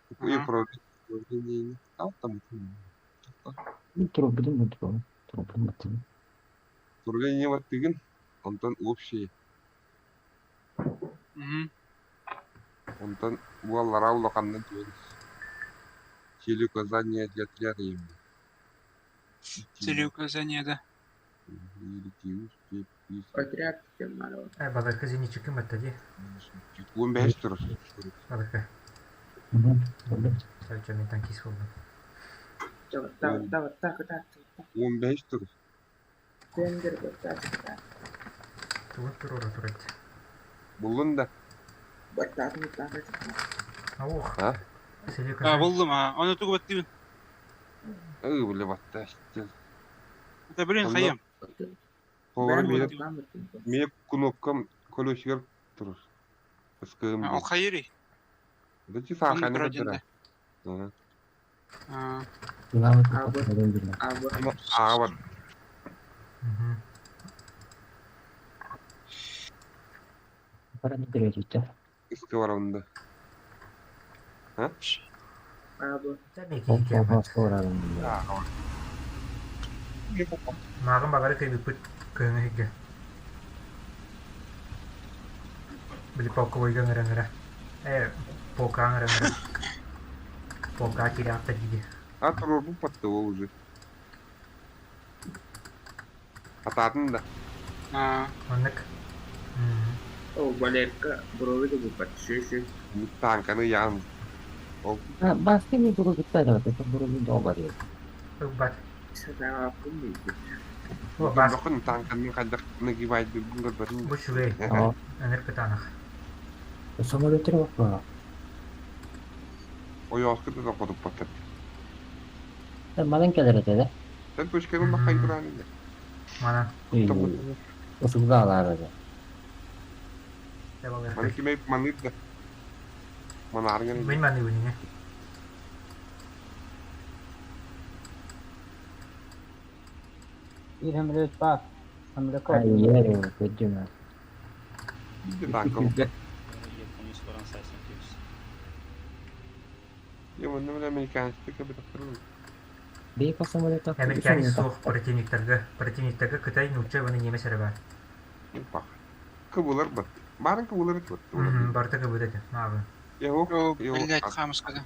Управление. Там Трубдум, трубдум, трубдум. Управление баттыгын, онтон общее. Онтон буоллара улаханна түөн. Целеуказание для отряда именно. Целеуказание, да. Отряд кем Э, балайка зенитчик кым дии. 15 турар. Балайка. Савча мен танкист болдум. Так, так, так, так. 15 турар. Тендер, так, так. Тугун турура турат. Буллун да. Так, так, так. Ох. А? А, буллум, а. Оны тугу баттыбын. Ы, бля, батта. Это, блин, хайым. Повар мне кнопкам колесигер турар. Ыскым. Ол хайыри. Да ти саханы кытыра. А. А, вот. Ыскы бар онда. А? Мағын бағары кайбиппит кыһыҥҥы сиргэ. Били полковойга ыҥыран Э, полка ыҥыран Полка кириэхтэр дии. А турар бу ол уже. Атаатын да. Оннук. О, Валерка, брови да бупат, шеше. Танканы ян. Ол Басты ми буругуттар, это буругу добар. Ылбат. Бакын танканы кайдак нагибайт бир барын. Бу үчүгэй. Өнөр кытаанах. Самолеттер бакпа. Ой, оскы да кодуп баттар. Манан келер эте да. Сен точканы бакай туран эле. Манан. Усугда алар эде. Маны кимей маныт да. Манарган. Мен маны билине. Bir самолет бар. Самолет Ай, ер, көдүмө. Япония баран сайсан кебис. Я мында мене американцы кабы Бейка самолет. Американец суох противниктерге, противниктерге Кытай нуучча уонна немец эрэ баар. Бах. Кыбылар бат. Барын кыбылар бат. Барыта кыбыт этэ, мааҕы. Yok, Блядь, хамыскада.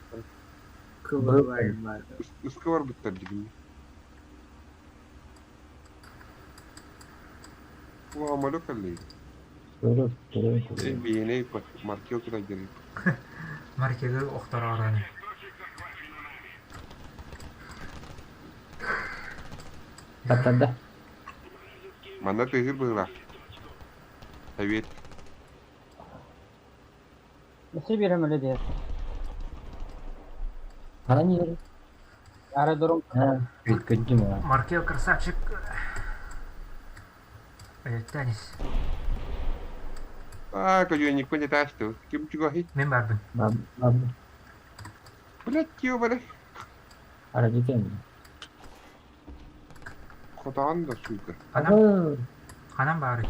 Ыскы бар буттар дигин. Бу самолет каллы. Көрөр, көрөр, көрөр. Биһиэнэй маркел тутайдырый. Маркелы охтороорон. Таттарда. Манна тыһыр быһыылаах. Совет. Өссө биир өмөлө диэр. Ханан иһэр? Аэродром. Көддүм аа. Маркел красавчик. Өлөттөн ис. Аа, көдүөнньүкпүн этаастыбыт. Ким чугаһый? Мин барбын. Барбын. Блядь, ёбары. Арадитен. Хотоон да, сука. Ханан, ханан баарый?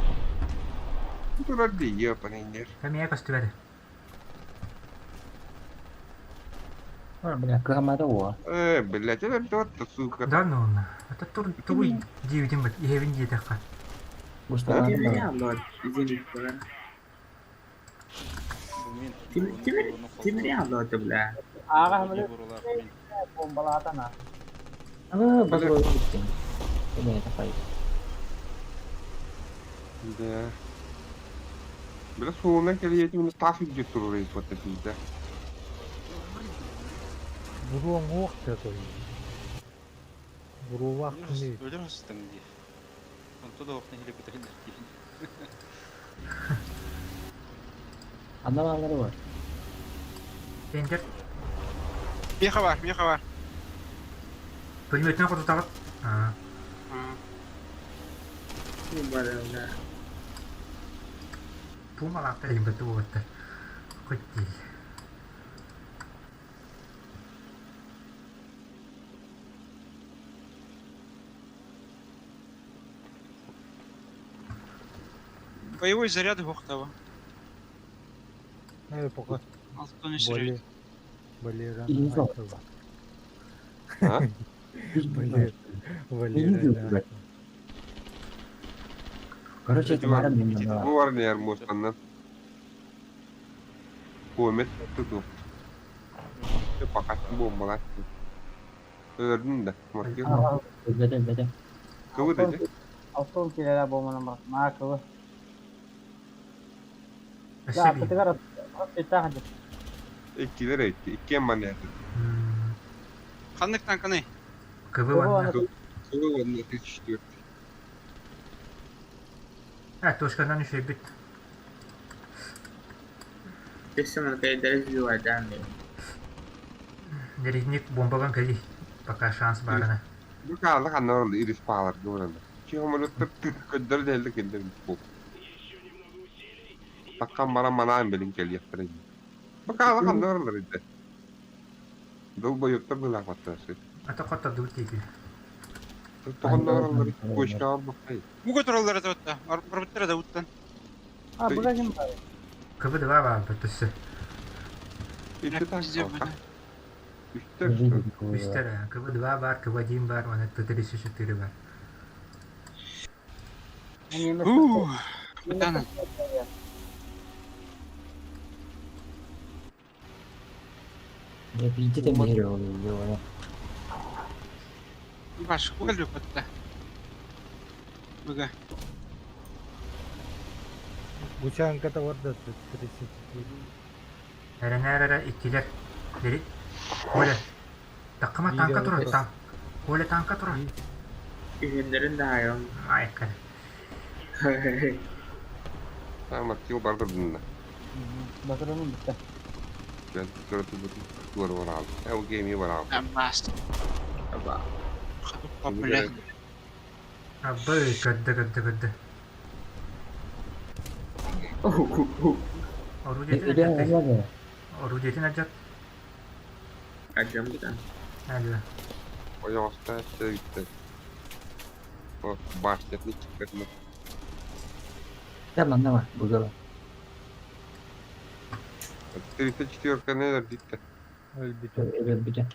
Турар дии, ёпаниннер. Кэмиэ көстүбэт. Бля, кыһаммата уо. Э, блядь, это вот, сука. Да ну на. Это тур тугуй диэбитим бит, иһэбин диэтэххэ. Тимир это, бля. Ааҕа өмөлө бомбалаатан аа. Аа, базар бүттүм. Эме такай. Да. Бля, суолунан кэлиэтим, тас үрдүк турар вот пизда. Буруоҥ уох да Буруолаах күнү. Өлөр сыстың дии. Онто да охна хиле бутарин дии. Анна баалары бар. Тендер. Меха бар, меха бар. Пулеметінен хотутаҕыт. Аа. Бля. Пумалаахтар иһин буолбаттар. Хоть дии. Боевой заряд Гохтова. Э, пока. Алтын үсірі. Валера. Илин А? Валера. Валера. Короче, это мара мен Бу бар не мустаннан. Комет туту. Пока бомбалар. Өрдүн да, маркел. Бөтө, бөтө. Кыбы да же. Алтын килелер бомбанан бар. Маа кылы. Өссө Да, биир. аттыгар аттыгар Иккилер айтты. Иккен манеты. Ханнык танканы. Кыбы ванна. Кыбы ванна 34. А, точкадан үшөйбүт. Естественно, когда развивать данные. Деревник бомбаган кали. Пока шанс барына. Бу каалла ханна оролду ирис паалар говоранда. Чиһомолоттор көддөр дэллэ кендер бу. Таккан баран манаан белин келиэхтэрэ. Бу каалла ханна ороллор идэ. Долбоёктор былаахпаттарсы. Ата хотта дуу тиги. Тоҕонно ороллор кочкаҕа бахтай. Буга тураллар это вот. Барбыттара да уттан. А, буга ким бар? Кыбы два бар бөтөсө. Икки Пиздец, Үстер. Үстер, КВ 2 бар, КВ 1 бар, оны Т-34 бар. Ух, Бутана. Я пиздец мире ол. Баш, кугалю потта. Буга. Бучанката бар да 34. Эренерere иккилер. Дери. Коля. Таккыма танка турар, танк. Коля танка турар. Ühenlerin daha iyi. Ай, кэр. Маркел бардыр дынна. Батырымын битте. Көрөтү буту туар барал. Э, гейми барал. Аммас. Аба. Бля. Абы, көдді, көдді, көдді. Орудиетин аджат. Орудиетин аджат. Аджам бутан. Әлі. Ойоста сөйтті. О, башнятны чиккетме. Tamam, tamam. Бугала. 34 нелер дитте. Өлбүтэ. Өлбүтэ.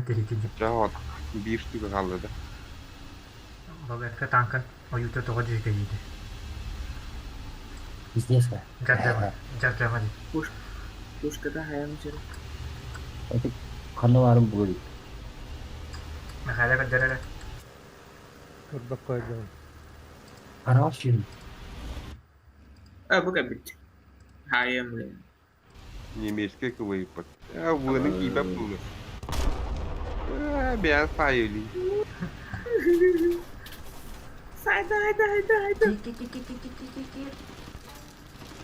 Теритин. Жаот. Бир штука қалды да. Балетка танкын оюта тоға жүйке дейді. Пиздец. Жат-жама. Жат-жама дейді. Пуш. Пушкада хаям жер. Это ханна барым бугул. Михайла көддөрөрө. Турдак койдум. Карабаш жүрүм. А, бу кэлбит. Хаайым, блин. Немецкий кылыйпыт. Э, выны киипэп буолуо. Э, бэйэн саайылый. Сайда, айда, айда, айда.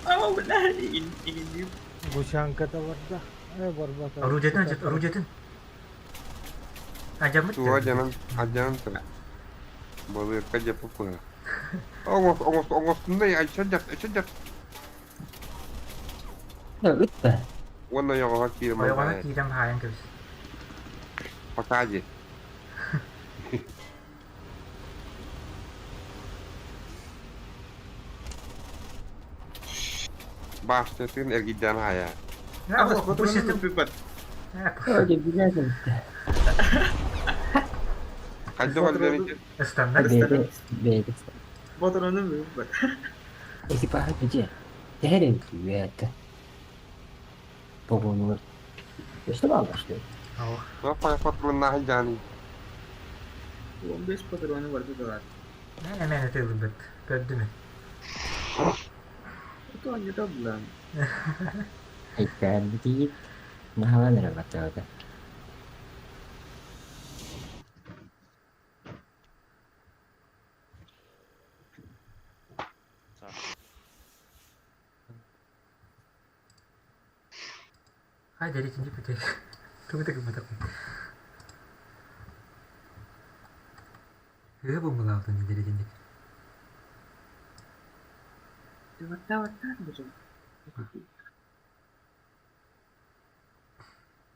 О, бля, иҥин Гусянката барда. Э, барбата. Орудиетын, орудиетын. Адьаммыт Туга дьанан, адьанан турар. Балыырка дьаппы пыһа. Оҥос, оҥос, оҥостунда, айча дьап, айча дьап. Ытта. Уонна ойоҕоһо киирэн Ойоҕоһо барбаайа. киирэн хаайан кэбис. Пока дии. Баштытын эргийдээн хаайа. Хайдах өллөрүн Ыстанна. Бэйэтэ бэйэтэ Ботуруну бүппэт. Экипаж где? Теперь это. Погонулар. Что мало что ли? Патроннаах дьааны. 15 патроны барда да бар. Эмээн ытыылбыт. Көрдүм. Это не то, блин. Айкан битиит. Махалан рабатыга. Хай дери кинди путей. Тугу так бутак. Хыа бумулаалтын дери кинди. Ватта ватта бутун.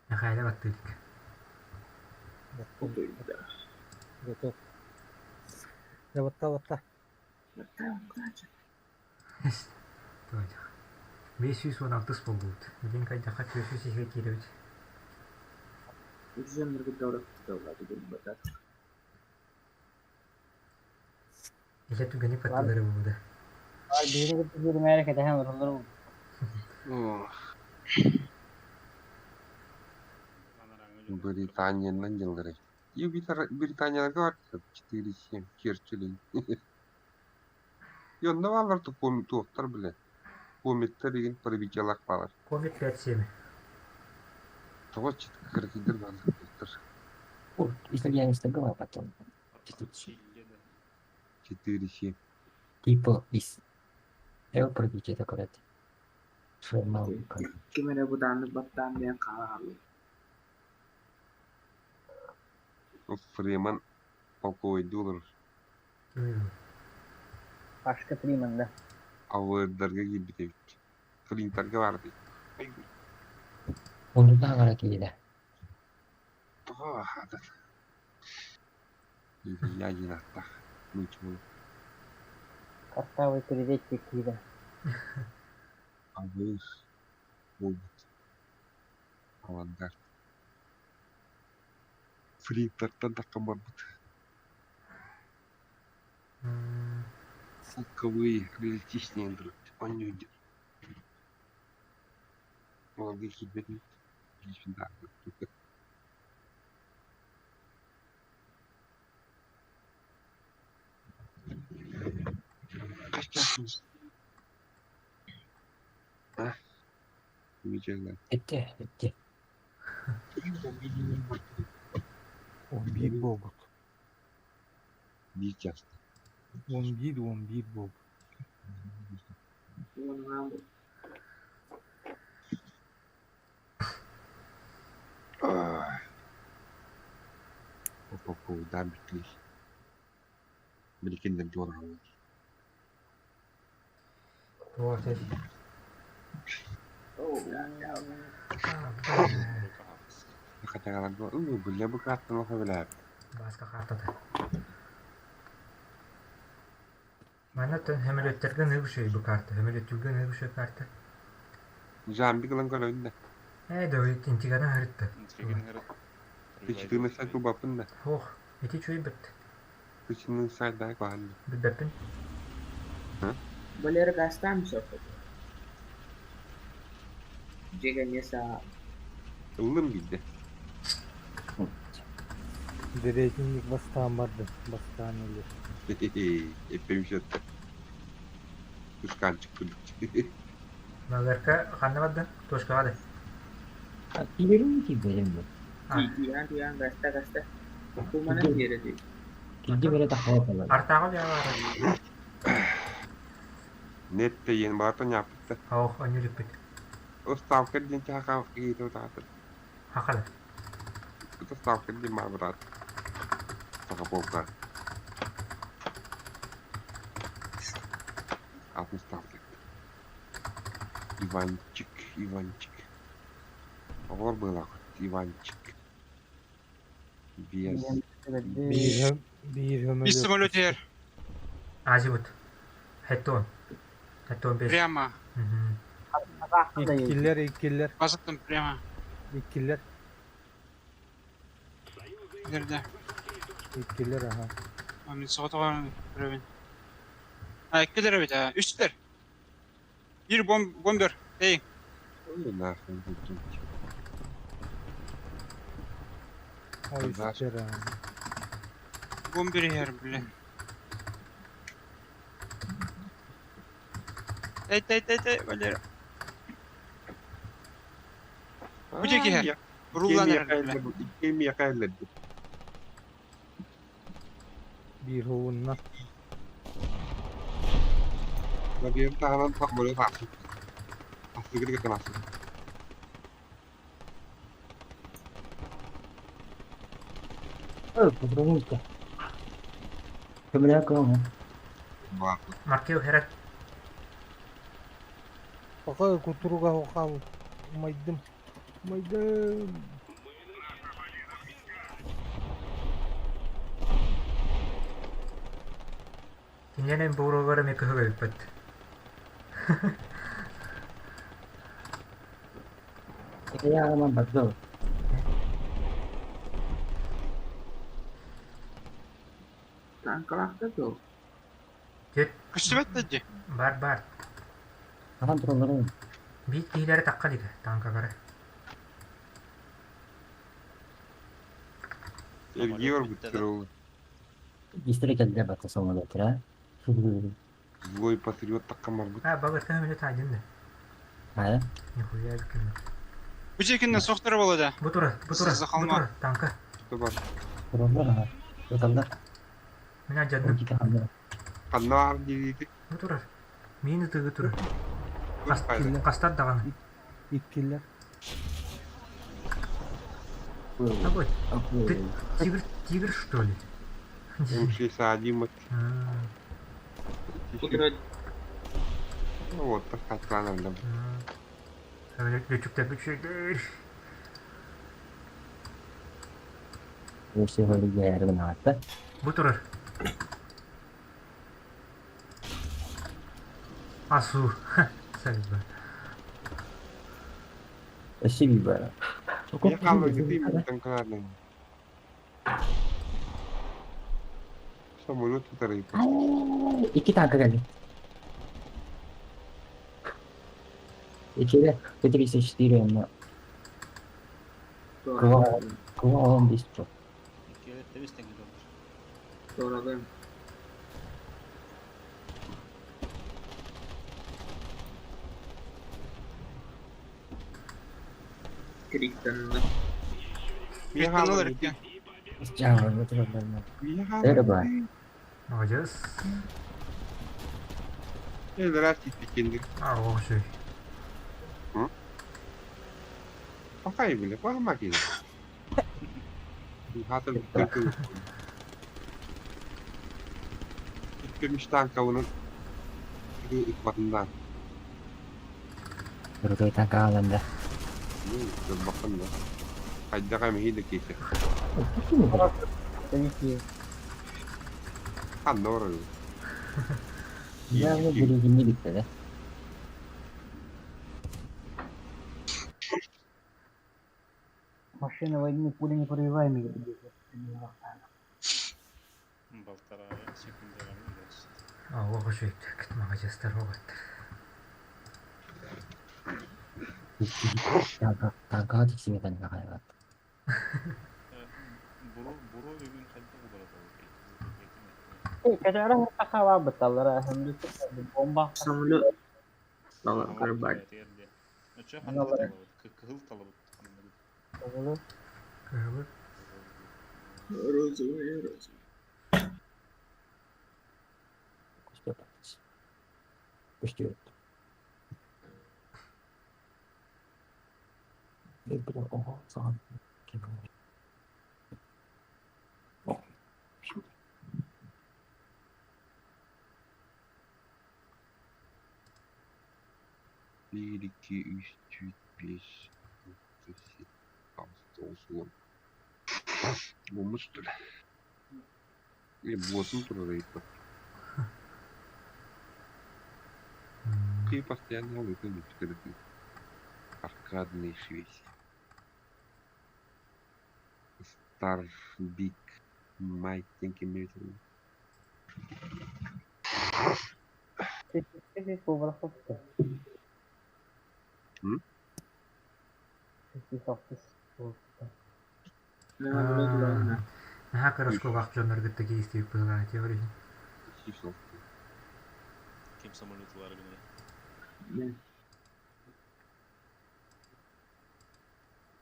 Михайла баттык. Готов. Да ватта ватта. Ватта ватта. Туадьах. 516 болбут. Билин кайдаха түөсү сиһэ кииребит. Үземнерге дәүрәк дәүләт бата. Илэ түгэни паттылары бууда. Биири кытта бииримээри кэтэһэн олороллор Британиянан дьыллары. И Британияларга бар 4-7 Черчиллин. И онно бааллар туохтар билэ. Комиттар игин пробитиялаах баалар. Комит 5-7. Тоҕо кыракыйдар бааллар туохтар. Итальянец была потом. 4-7. Типа из Его пробитие такое. Шермал. Ким эрэ бытааннык баттаан диэн хаала хаалла. Фриман полковойдуу олорор. Пашка Фриман, да. Аллардарга киирбит эбит. Флинтарга баар дии. Оннудан ара киирэ. Тоҕо аһаатар? Я диэн ааттаах нууччалыы. Картавый передетчик киирэ. Абыыр буолбут. Авангард. Флинтартан таххан барбыт. Полковые реалистичнее друг. Он не уйдет. Молодые киирбэтин. А? Этте, этте. 11 буолбут. Биир часта. 11 11 буолбут. Опа, бүтлей. Биликинден туораллар. Вот. Хатагаларга ыы биллэ бу кааттан билээр. Баска картата. Манна тön хөмөлөттөргө ныбышый бу карта. Хөмөлөттүргө ныбышый карта. Жамби кылан көрөйүн да. Э, да интигана харытта. Кычтыны сай тубапын да. Ох, эти чуй бит. Кычтыны сай дай куһанна. Билбэппин. Валера гастам соппут. Дьиэ неса Ыллым биирдэ. Дэриэтинник бастаан барды. Бастаан өлөр. Эппем счетта. Тушканчик курдук. Малярка ханна бардын? Точкаҕа да. Киирэрим киирбэтим бу. Тиийэн тиийэн гаста гаста. Кумана тиэрэ дии. Кирди бэрэ таххала талар. Артааҕы дьаалаары. Нет тэйиэн баата ньааппытта. Ох, онньулүкпүт. Ставка диэн чахаха киһитэ утаатыр. Хахала. Ставка диэн маабыраат. Саха полка. Атын ставка. Иванчик, Иванчик. Оҕор быылаах Иванчик. Биэс. Биир биир Из самолета эр. Азимут. Хеттон. Хеттон бес. Прямо. Иккилэр, иккилэр. Базаттан прямо. Иккилэр. Дерде. Иккилэр, аха. Мин соҕотоҕор көрөбүн. А, иккилэр эбит, а, үстэр. Биир бомбер. Эй. Ой, нахуй, выкиньте. Ой, үстэр, а. Бомбер иһэр, блин. Эй, эй, эй, эй, Валера. Бу диэки иһэр. Буруллан эрэр, блин. Икки миэхэ Биир уунна. Биир таһынан самолет аахсыт. Ассыгыр кытын аахсыт. Ой, подрумуйка. Көмөлөөх көмө. Маркел херет. Пока кутуруга хал умайдым. Умайдым. Кинилэр буруоллара эмиэ кыһыл эбиппит. Kaya бардыл. Танкалаахта дуо? Дед. Көстүбэт да дии. Бар бар. Ахан туралларын. Биир киһилэри тахха диги танкалары. Эргии барбыттар ол. Истere келди бата самолетра. Злой патриот такка барбыт. А, багырка мүнө таайдын да. Хайа? Нихуя эбиккин. Бу диэкиннэн сохтор буолла да. Бу тура, бу тура, За бу холма. тура, танка. Бар. Тураллар аха. Тураллар. Мин алдьанным. Ханна баар диэбит. Бу турар. Миин ытыгы турар. Хастар даҕаны. Иккилэр. Какой? Ты тигр, тигр что ли? М61. Вот, хатыланар Лөчүктэр үчүгэй. Өсө хөлүгээрин аата. Бу турар. Асу. Сәлбі. Өсө би бар. Я қалды кетейін танкалардан. Самолет тутар Икки танка келди. Икиде Т-34 эмне. Кыва олон бес жок. Икки тебис теңге доллар. Doğradım. Криктанна. Криктаналар экен. Жабыр тураллар. Эре бар. Молодец. Здравствуйте, А, о, шүй. Пахай бile, пахма кили. Хатын Көмүш танка onun ыкматынан. Крутой танка аланда. Bakın da. Хайдаға мехи кейсе. Ханна орою. Я билигинни битте да. Машина войны пули непробиваемые. Полтора секунда. А, о, шүй. Молодецтер, оғаттар. Танка танкага тиксиметен кайгат. Буру буру үгүн хайда булар. Кэтэҕэр тахаба быталлара бомба. Самолет. Карбай. Очо ханнык талабыт? Кыһыл талабыт. Кыһылы. Кыһылы. Розовый, розовый. Көстүбэт. Оҕо саҕан Биир, икки, үс, түөрт, биэс, алта, сэттэ, аҕыс, тоҕус, уон. Уоммут что ли? Буотун турар ыйыппат. Ты постоянно выходит Аркадный Швеция. Star Big Mike диэн Наһаа кыраскылаах дьонноргутта киистибит быһылаан теория. Ким самолетулары гынар?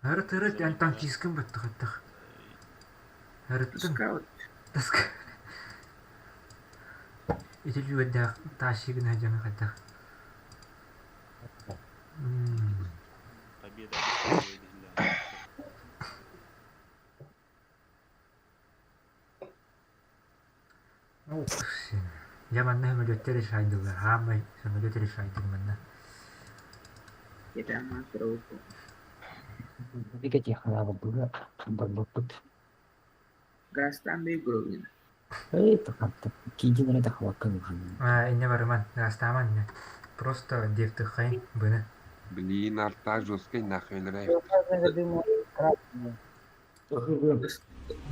Ырыт-ырыт, эн танкисткын быттых-ыттых. Ырыттын. Таска. Ити үөрдээх таащыгын сылдьан хайдах. Победа Ох, дьэ манна сөмөлүөттэр решайдылар, хаамай сөмөлүөт решайдыр манна. Аа, иннэ барыман, гаастааман иннэ. Просто диэхтыххайын быны. Блин, арта жесткой нахуй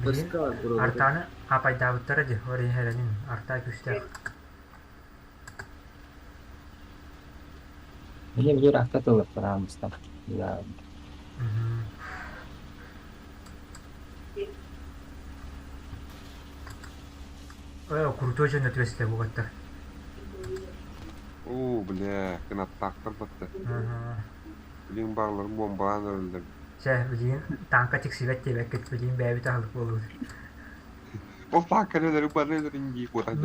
Блин, артааны апайдаабыттара дии, ол иһэрэнин артаа күүстээх. Э, крутой дьон өтүөстэ бугаттар. Оо, бля, кынаттаахтар батта. Билигин баҕаларын буомбалаан эрэллэр. Чэ, билигин тааҥка тиксибэт диэбэккит, билигин бэйэбит аһылык буолуут. Ол тааҥка өлөрү бары өлөрүн дии куотан.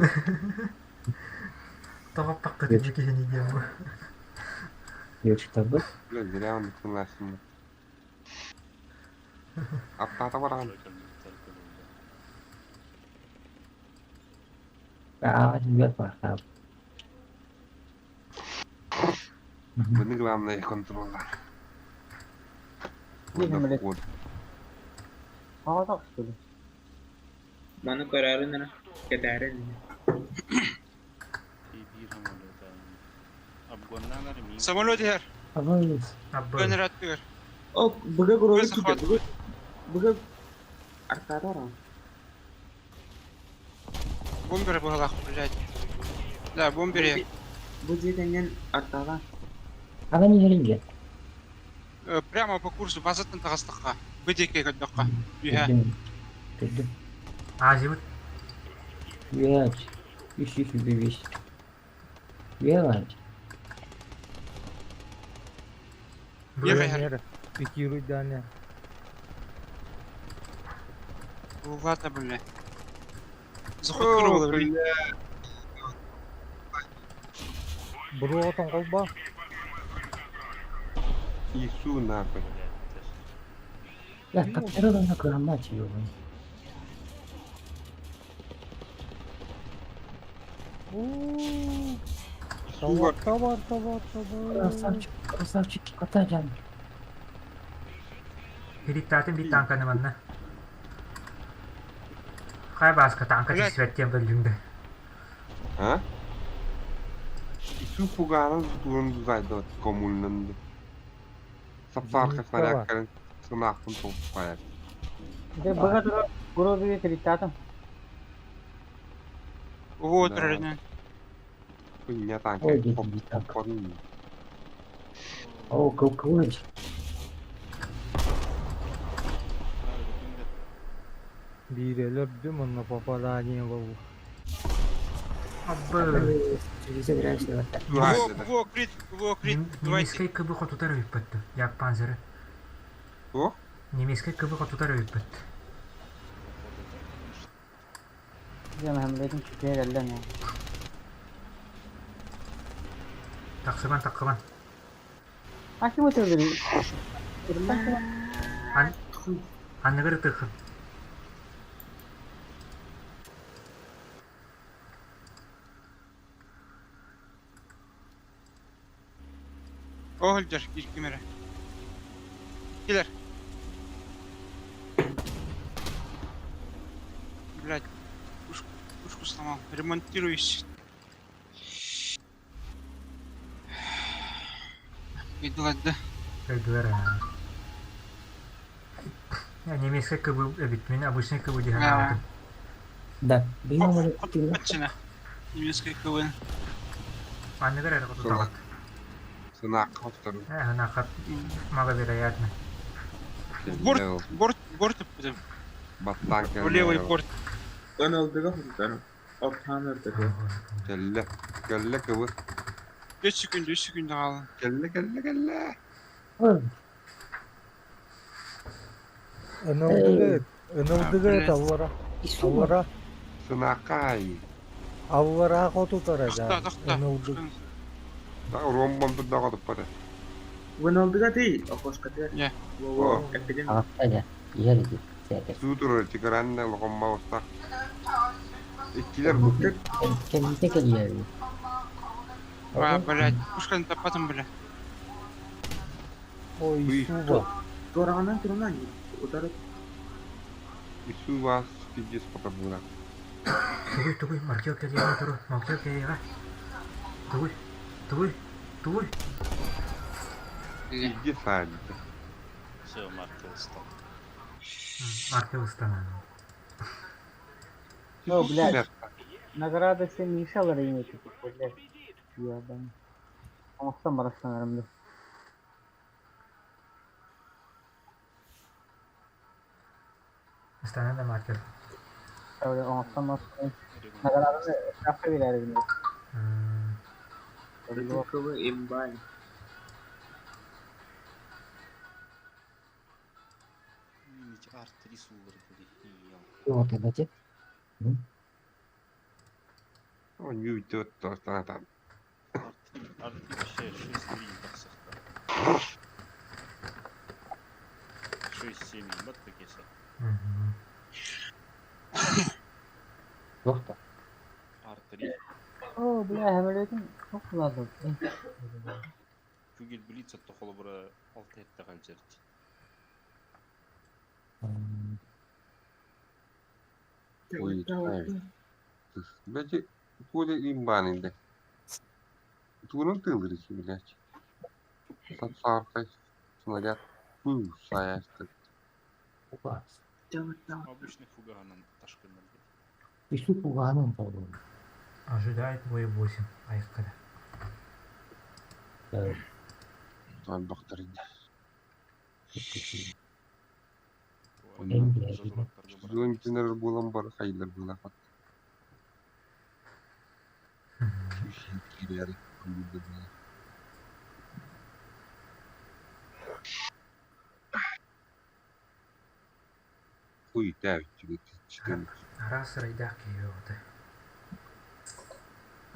Тоҕо аппаккытый бу киһини диэн бу. Бля, зря он тыллаасыммыт. Аттаата бараҕын. Маны главное контроллар. Уонна вход. Маны көрөөрүн эрэ, кэтээрин Биир самолет Обгоннаан эрэ Самолет иһэр. Абы. Көнөр аттыгар. О, быга грозы киирдэ, быга быга аркада ора. Бомбер быһалаах, блядь. Да, бомбер иһэр. Бу дьиэ кэннин артаҕа. Прямо по курсу базаттан таҕыстахха, бу диэки көрдөххө, үһэ. Азимут. Ехай. Пикируй Даня. Лугата, бля. Заход бля. Буруотон колба. Иису нахуй. Товар, товар, товар, товар. Ириттаатын биир тааҥканы манна. Хай бааска тааҥка тиксибэт диэн бөллүҥ да. А? Иису пугаанын тугун зайдот коммуннанды. Сапсаарка снарядкарын сынаахпын толкуйар. Дьэ, быга турар грозовый кредитатым. Вот, Да. рарина. Хуйня танка. Хоп-хоп. Биир өлөрдүм, онно попадание буолла. Абы. КВО, КВО, крит, КВО, крит, давайте. Немецкэй КБ хотутар ыыппыт. Якпанзеры. О? Немецкэй КБ хотутар ыыппыт. Дьэ, мэһэмлэтин чүкэ кэллэн ээ. Тахсыбан, тахсыбан. А ким өтөлөр? Ан... Анныгар ытыаххын. О, өлдөр, ким эрэ. Килер. Блядь, пушку, пушку сломал. Ремонтируюсь. Выдалать, да? Өйдүлэр ээ. Немецкэй КБ эбит, мин обычный КБ дии А. санаабытым. Да, биир Отчина. Немецкая КВН. Анныгар эрэ хотутаҕыт. Сынаакка хотутарым. Ээ, ханахат маловероятно. Борт, борт, борт өппүтүм. Баттаан В левый кэллэ. борт. Ön хотутарым. Ортаан өртөтө. Кэллэ. Кэллэ кыбы. 3 секунда, 3 секунда хаалан. Кэллэ, кэллэ, кэллэ. НЛДГ, НЛДГ блядь. аллара. Аллара, Сынаакка ай. аллара хотутара Тохто, да. тохто. НЛД. Ромбом турда хотуппата. Вын ти, окошкатыгар. Не. Во, эпидем. Суудур тигранна лохомма устар. Иккилер бу. А, блядь, пушка на топатом, бля. Ой, Сува. Тураганан турунан утары Ису вас пиздец пока була. Тугуй, тугуй, маркер кэлиэҕэ туру, маркер кэлиэҕэ. Тугуй, тугуй, тугуй. Пиздец аанньыта. Все, маркер стал. Маркер ыстанан. О, блядь. Награда sen Мишалар имеет, блядь. Ебан. Оңохтон барастанарым да. Ыстанан да маркер. Оңохтон барастанарым. Награданы штрафка берер КВ имбай. Арт-3 суллар були. Он юйтет то там. Арт-3, арт-3 вообще 6-3 тахсахта. 6-7 бат такеса. Арт-3. О, бля, хэмэлэтин çok kullandım. Күгел блиц атты холобура 6 хетте калжерт. Ой, ай. Блядь, коля имбанында. Тугунан тылдыр ичи, блядь. Сапсаркай снаряд. Пу, саясты. Обычный фуганан ташкыннан. Ожидает бой 8. Айккада. Там бактарында. Зон булам бар, хайлар була хат. Хуй, да, тебе четырнадцать. Раз райдах киһи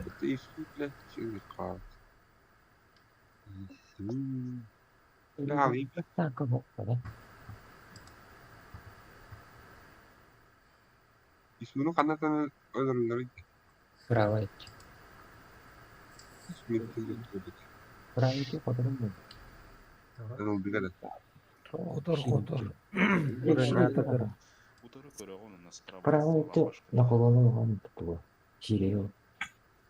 Это и су, блядь, через хат. Иисус. Да, видно. Исуну канатан өлөрөлөр Хотор, хотор. Утары көрөгөн у нас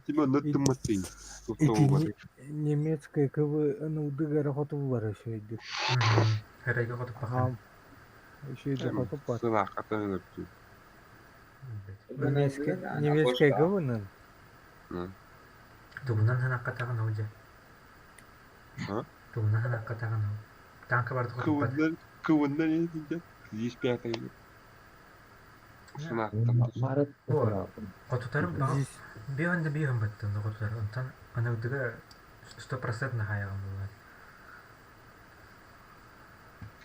Тима наттымматын. Ити немецкая КВ НЛДГ хотулар еще идет. Эрайга хотуппахан. Ага. Еще идет хотупар. Сынакатан өлөртү. Немецкая, немецкая КВ, наверное. Тугунан ханаккатаган оудя. А? Тугунан ханаккатаган оу. Танка барды хотуппат. Кывыннан, кывыннан эдинде. Здесь пятый. Сынактан. Хотутарым Здесь. Биһон да биһон баттын доҕоттор. Онтон аныгдыга стопроцентно хаайаҕын буолар.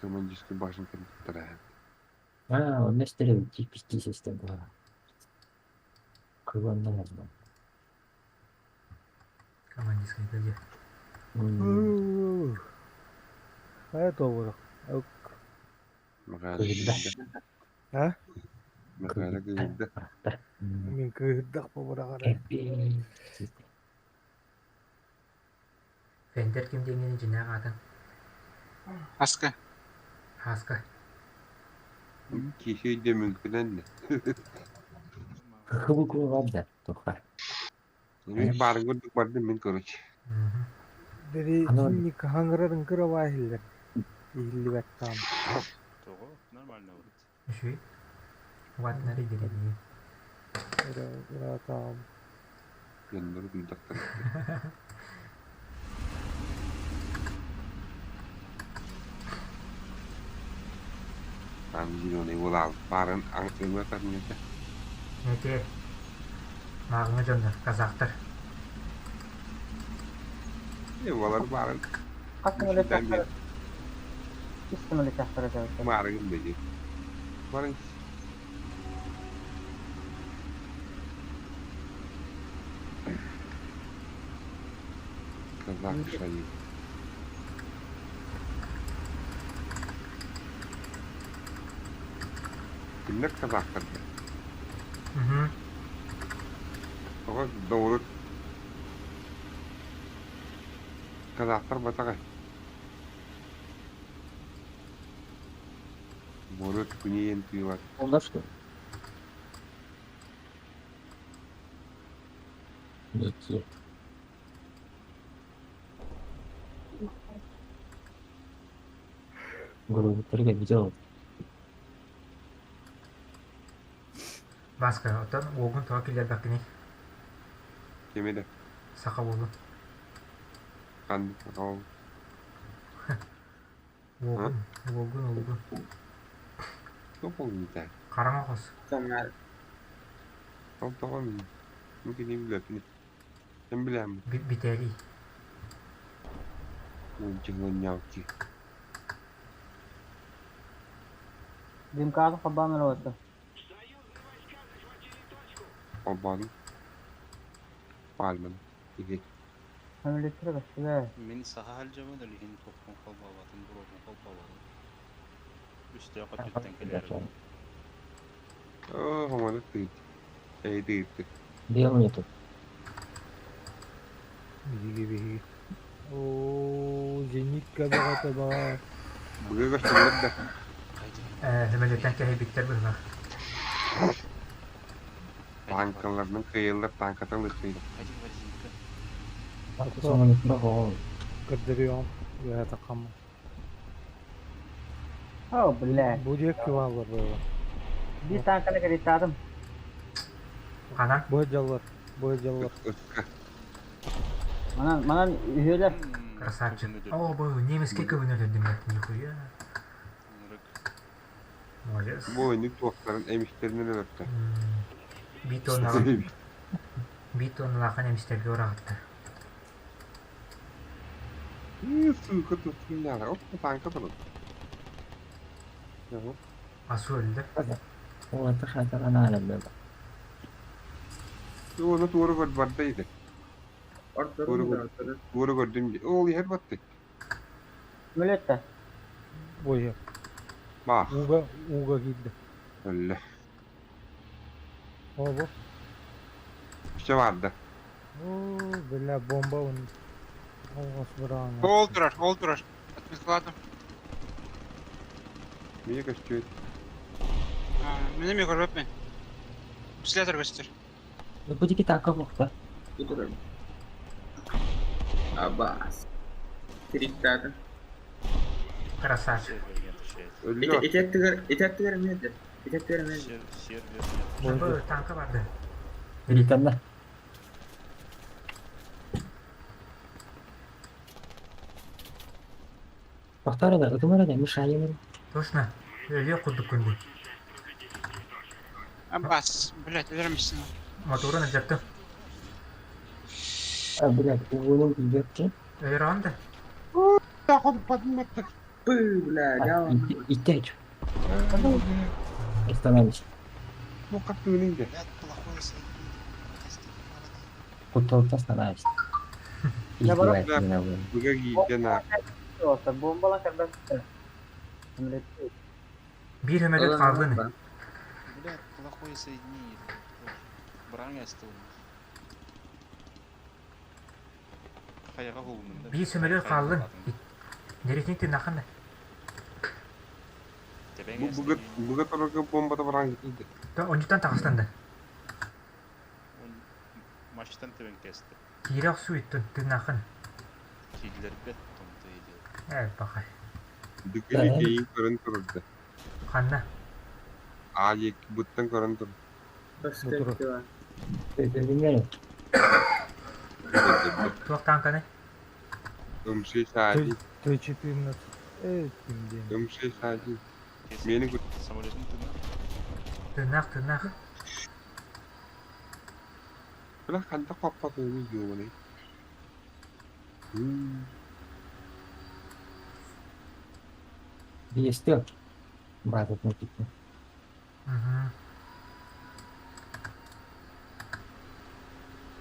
Командирский башенка туттара. А, онно истэр эбит пистии систем буолар. Кыланна барда. Командирский где? Хайа туобура. Михаил Кыһырда. А? Михаил кыһырда. Мин кыһырдах бабыраҕара. Фендер ким диэҥҥин дьиҥнээх аатын? Аска. Хаска. Киһи өйдөмүҥкүнэн да. Хыбы барда туха. Мин баарыҥ курдук бардым мин короче. Бери Аны- инник хаҥырарын кыра иһиллэр. Иһиллибэт таам. Того нормально будет. Үчүгэй. Ватнары деревни. Ыра ыра таам. Дьоннору күйдахтар. Там зеленый улал баарын аңсыҥа тарнета. Эти мааҕыҥы дьоннор, казахтар. Олар баарын Хас самолет Үс самолет тахтара Маарыгын бэди. Барын Казах шайы. Кимнер казахтар да? Угу. Тоҕо доҕорут казахтар батаҕай. Борут күнүйэн тыылар. Онда что? Нет. Голову видел. Баска, оттон уолгун тоҕо киллэрбэккиний? Кими да? Саха уолун. Ханнык ол? Уолгун, уолгун, уолгун. Туох уолгун Хараҥа хос. Ол тоҕо мин? Мин кини билэппин. Ким билэм? Битээлий. Уонча Димканы холбоон ылабыт Холбоон. Пальман. Иһи. Самолеттары көстүбэ. Мин саха халдьабын, илиһин тухпун холбообатым, буруобун холбообатым. Үстөөх өттүттэн кэлэр. Оо, хомону тыыт. Эй, тыытты. Белый нету. Биһиги биһиги. Оо, зенитка баҕата баа. Быга көстүлэр да. Самолеттан кэһэйбиттэр быһылаах. Танкаларынан кыайаллар, танкатан ыккыйда. Самолет баҕа. Көрдөрүөҕүм. Үөһэ таххаммын. О, бля. Бу диэки бааллар буолла. Биир танканы кредитаатым. Ханан? Бу дьаллар, бу дьаллар. Манан, манан үһүөлэр. Красавчик. О, бу немецкий көбүнө өлөрдүм нихуя. Молодец. Бу ойнук туохтарын эмистеринен өлөртө. Биир тонналаах эмистерге ураҕатта. Сука, тут не Оп, танка турар. Асу өлдө. Оларда хатаран алам Оны туора көр барда иде. Туора көрдүм. Ол иһэр батты. Самолетта. Бу иһэр. Бах. Ууга, ууга киирдэ. Өллө. О, бу. Все барды. О, бля, бомба он. Оҕос быраана. Ол турар, ол турар. Отметкалаатым. Мие көстүөт. Мин эмиэ көрбөппүн. Пистолеттер көстөр. Бу диэки танка буолта. Абас. Кредитаатым. Красавчик. Өллө. Ити аттыгар, ити аттыгар эмиэ да. Ити аттыгар эмиэ да. Сервер Бу танка барды. Ританна. Повторно, ытымара да мешаем. Точно. Өлүө курдук күндү. Абас, блядь, өлөрмүссүн. Моторун алдьаттым. А, блядь, угунун билбэппин. Өлөрөҕүн да? Пы, бля, я... Итээч. Остановись. Ну как ты ниндзя? Куталта остановись. Издевается меня, блин. Бомбалан кэлбэттэр. Биир өмөлөт хааллын. Блядь, плохое соединение. Браҥ эстил. Хайаҕа уһулуннум да. Биир сөмөлүөт хааллын. Дерехник тыыннааххын да. Тэбэҥ Бу эстил. быга торга бомбата баран киирдэ. Онньуттан таҕыстан да. Мачтан тэбэн кэстэ. Киирэ охсуу иттун тыыннааххын. Киллэрбэт томто идиот. Ээ бахай. Дүкүлү кейин көрөн турда. Ханна? Аа буттан көрөн тур. Туох тааҥканы? М6 Т-14. Э, ким диэн. М6 Мени күт. Самолетын тыына. Тыыннаах тыыннаах. Бля ханта хоппатыны ёбаный. Биэстэ. Баататын киттэ.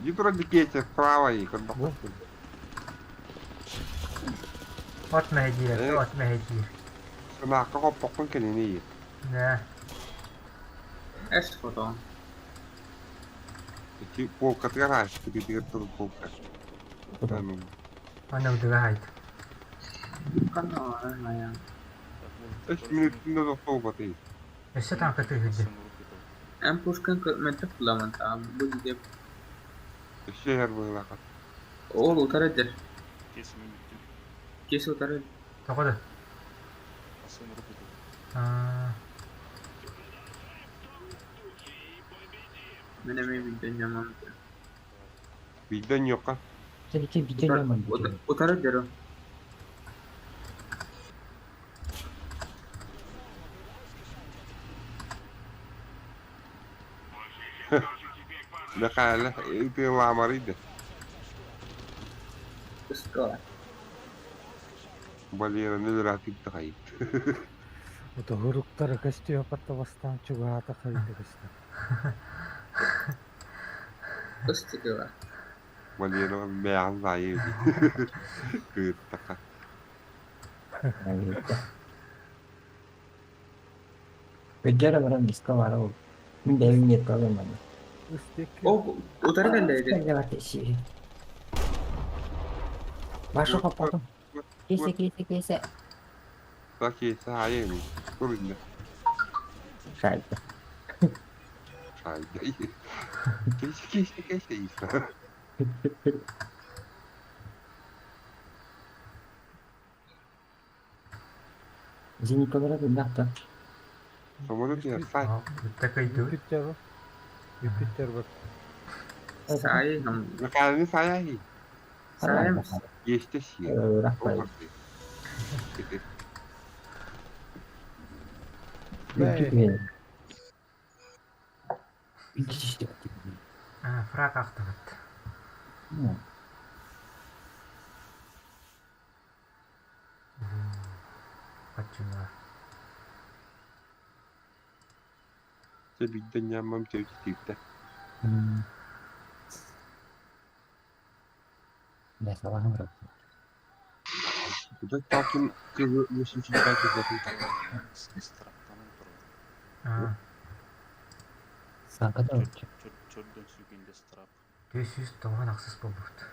Иди вроде Кетя справа и когда От мэһэдиир, от мэһэдиир. Сынаакка хоппоккун кэлини Да. Эс фото. Ити полкатыгар аашты битигэр туру полка. Аны удыга хайт. Үс минуттун да тохтообатый. Өссө тааҥка тыыһырды. Эн пушкан мөлтөх буламан таам бу диде. Өссө иһэр быһыылаах. Ол утары дэр. Кесimi бүттүм. Кес утары. Тоҕо да? Асын рубиту. Аа. Мен эмиэ билден ньамам. Билден йокка. Кэлики видео ньаман бүтүн. Утары дэр. Мэхээлэ ытыалаамарый да. Кыскала. Валераны ыраатык да хайыт. Утуһуруктара көстүө паттабастаан чугаһаата хайда көстөр. Кыстыкыла. Валера бэйэҕин саайыы кыыттаха. Өйдөрө баран иска бара ол. Мин бэйэм нет калыманы. Ол утары кэллэйди. Баша хоппотум. Кесе кесе кесе. Таки саайын. Турунна. Шайда. Шайда. Кесе кесе кесе иса. Зеникалара тыыннаахта. Самолет ярсай. Такой ду. Юпитер. Юпитер бар. Саайы хам. Мэхээлэни саайаhi. Саайым. Есть сие. Фраг ахтыбыт. Хаччына. Се бидden нямам тевтикте. Да, салахым раб. Куда таким кызы мусинчи Страптанан турар. Аа. Саңкада Чөрдөн сүүгенде страп. Төсүс тоған ақсыз болбут.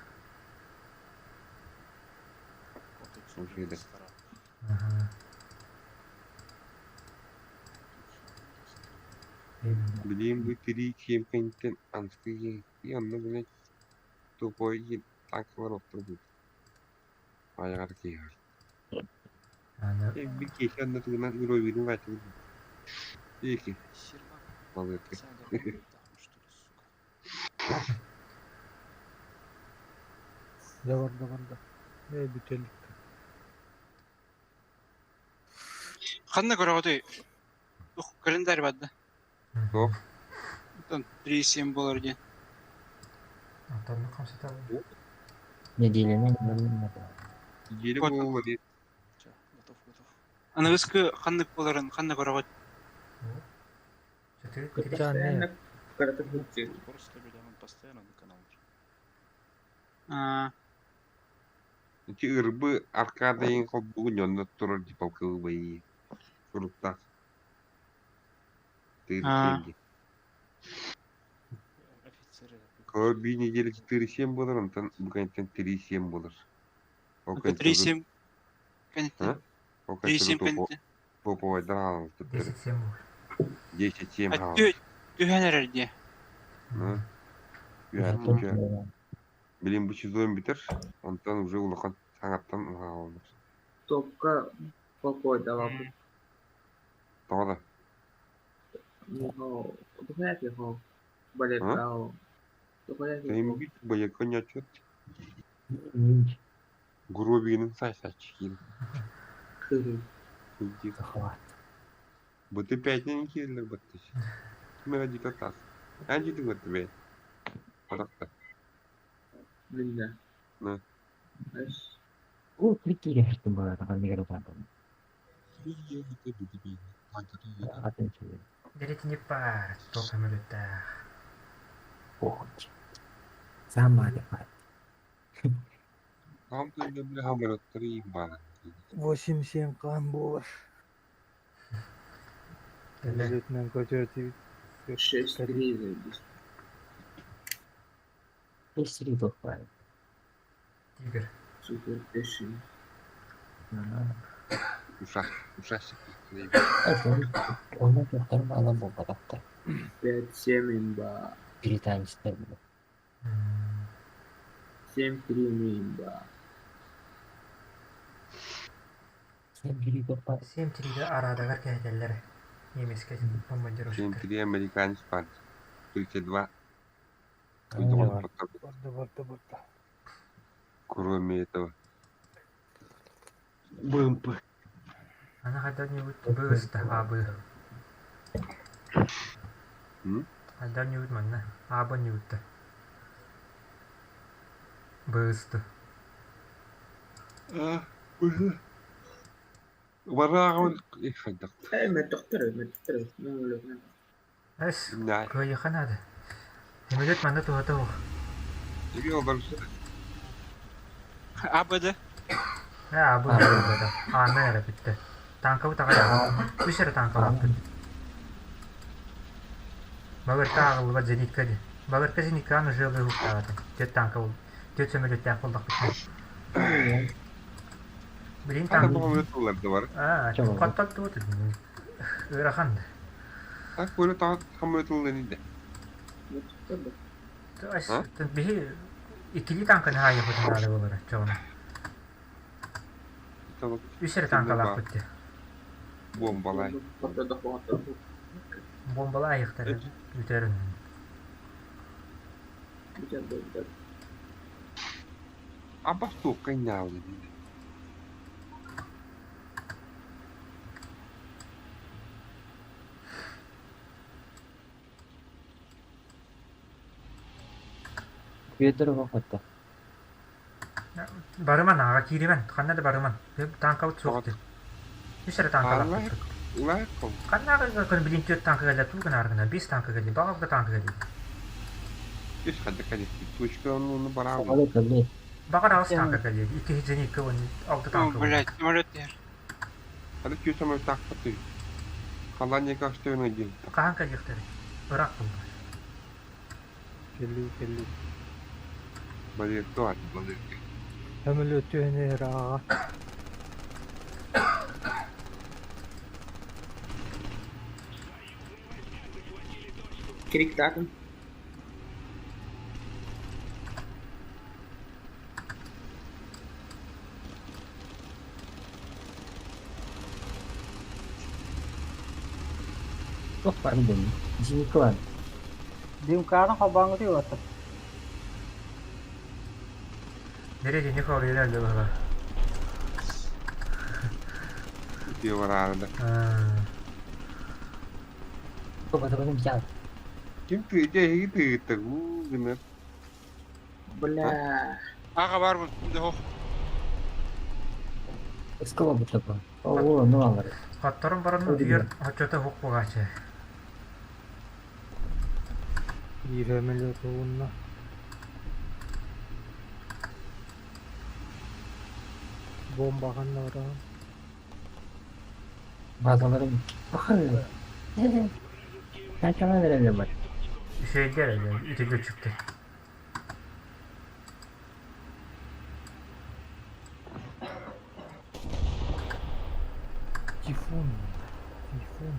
Отут сүүгенде страп. Билим бу тири кемпентен анскы и онно биле тупой танклар оттур бу. Аяғар кейар. Bir kişi anlatılan Eurovision вайтыл. Iki. Молодцы. Да барда барда. Э, бүтелик. Ханна көрөҕүтүй? Ух, календарь бадда. Туох? Там 3,7 болар диэн. Антонну хамсатабын. Неделяны не Неделя буолла дии. Чэ, готов, готов. Аныгыскы ханнык буоларын ханна көрөҕүт? Кытчаан Просто билэмин постоянно на каналлар. А, Ити ырбы аркадайын холбугун дьонно турар дии полковой суруктаах. Тыр А. семь дии. Офицеры. Көр бии неделя 4-7 буолар, онтон бу кэнниттэн 3-7 буолар. Ол это кэнниттэн 3-7 кэнниттэн. А? Ол 3-7 кэнниттэн кэнниттэн. топовайдар хаалбыттар. 10-7 буолар. 10-7 А хаалар. түһэн эрэр дии. А? Үһәттин түһэн. Билин бу сезон бүтэр, онтон уже улахан саҥаттан хаалаллар. Топка покой давал. Тоҕо да? Ну, тухаяки хо. Балетау. Тухаяки Тэйин хо. бит бояка нячет. Гуробигinin сай-сачкин. Иди. Быты пятнен кирлер баттыш. Кимера дика тас. Анжи дыгы тебе. Паракта. Минна. На. Ас. О, прикинь, что было, там не готово. Дэритини паар, топ өмөлүттээх. Сама не Там ты хамыраттары баар. 8-7 кан буолар. Самолетынан көтөтү. 6-3 заебись. Бесри буквально. Тигр. Супер пешин. Ушах, ушасик. Онно туохтарын аlan буолбатахтар. 5-7 имба. Британецтэр 7-3 имба. 7-3 арадагар кэһэтэллэр. Немецкэй бомбардировщиктар. 7-3 американец бар. 32. Барда барда барда. Кроме этого. БМП. Аны хайдах-нибудь быыста аабы. Хайдах-нибудь манна аабы ньуутта. Быысты. А, Барааҕын хайдах. Э, мөттөхтөр, мөттөхтөр. Мөҥөлөкнө. Эс, кыайыха надо. Самолет манна туһата суох. Эби олар АБД. Э, аабы буолбата. Аанна эрэ бүттэ. Танкабыт аҕай үс эрэ танкалаахпыт. Балырка ааҕыллыбат зенитка дии. Балырка зениткаҕа уже ыһыктаабатын. Түөрт танка бол. Түөрт самолеттаах буоллахпытына. Блин Хата танк. бу тыллар да бар. Аа, хаттаттыбыт. Ыарахан. Так бөлө таҕа хамы тыллар иде. Биһи иккилии танканы хаайыахпытын наада буолара чоҕуна. Үс эрэ танкалаахпыт дии. Бомбалай. Бомбалай айыхтары бүтэрин. Абас туохха иннаалы диде. Петр вахата. Барыман аҕа кииримэн, ханна да барыман. Танкабыт суох дии. Үс эрэ танкалаахпыт. Ханна көн билин түөрт танка кэллэ, туу гынаар гына, биэс танка кэлли, баҕалга танка кэлли. Үс хадда кэлиппит. Точка ону бараабы. Баҕар аҕыс танка кэлиэ, икки зенитка уонна алта О, танка блядь, самолет иһэр. Хада күс самы таахпаты. Халаан каштыгын диэн. Хаһан кэлиэхтэрэй? Ыраах буолла. Келли келли. Балерка бар, балерка. Самолет түһэн иһэр ааҕа. Криктатым. Туох баар дэнни. Зениткалаан. Димканы холбооҥҥутуй уоттар. Дэрэ дьиҥэ хоруйа өллө быһыла. Үтүө бараары да. Ким тыытя эһиги тыыттар уу гынар. Бля. Аҕа бар бу, да Ыскала бутапа. Ол ону алар. Хотторон баран утуйар оччото уһук буолааччы. Биир өмөлөт уунна. Бомба ханна бараҕын? Базаларым. Бахы. Сначала вереллер бар. Үчүгэйдэр үтүгүчүктэр. Тифун. Тифун.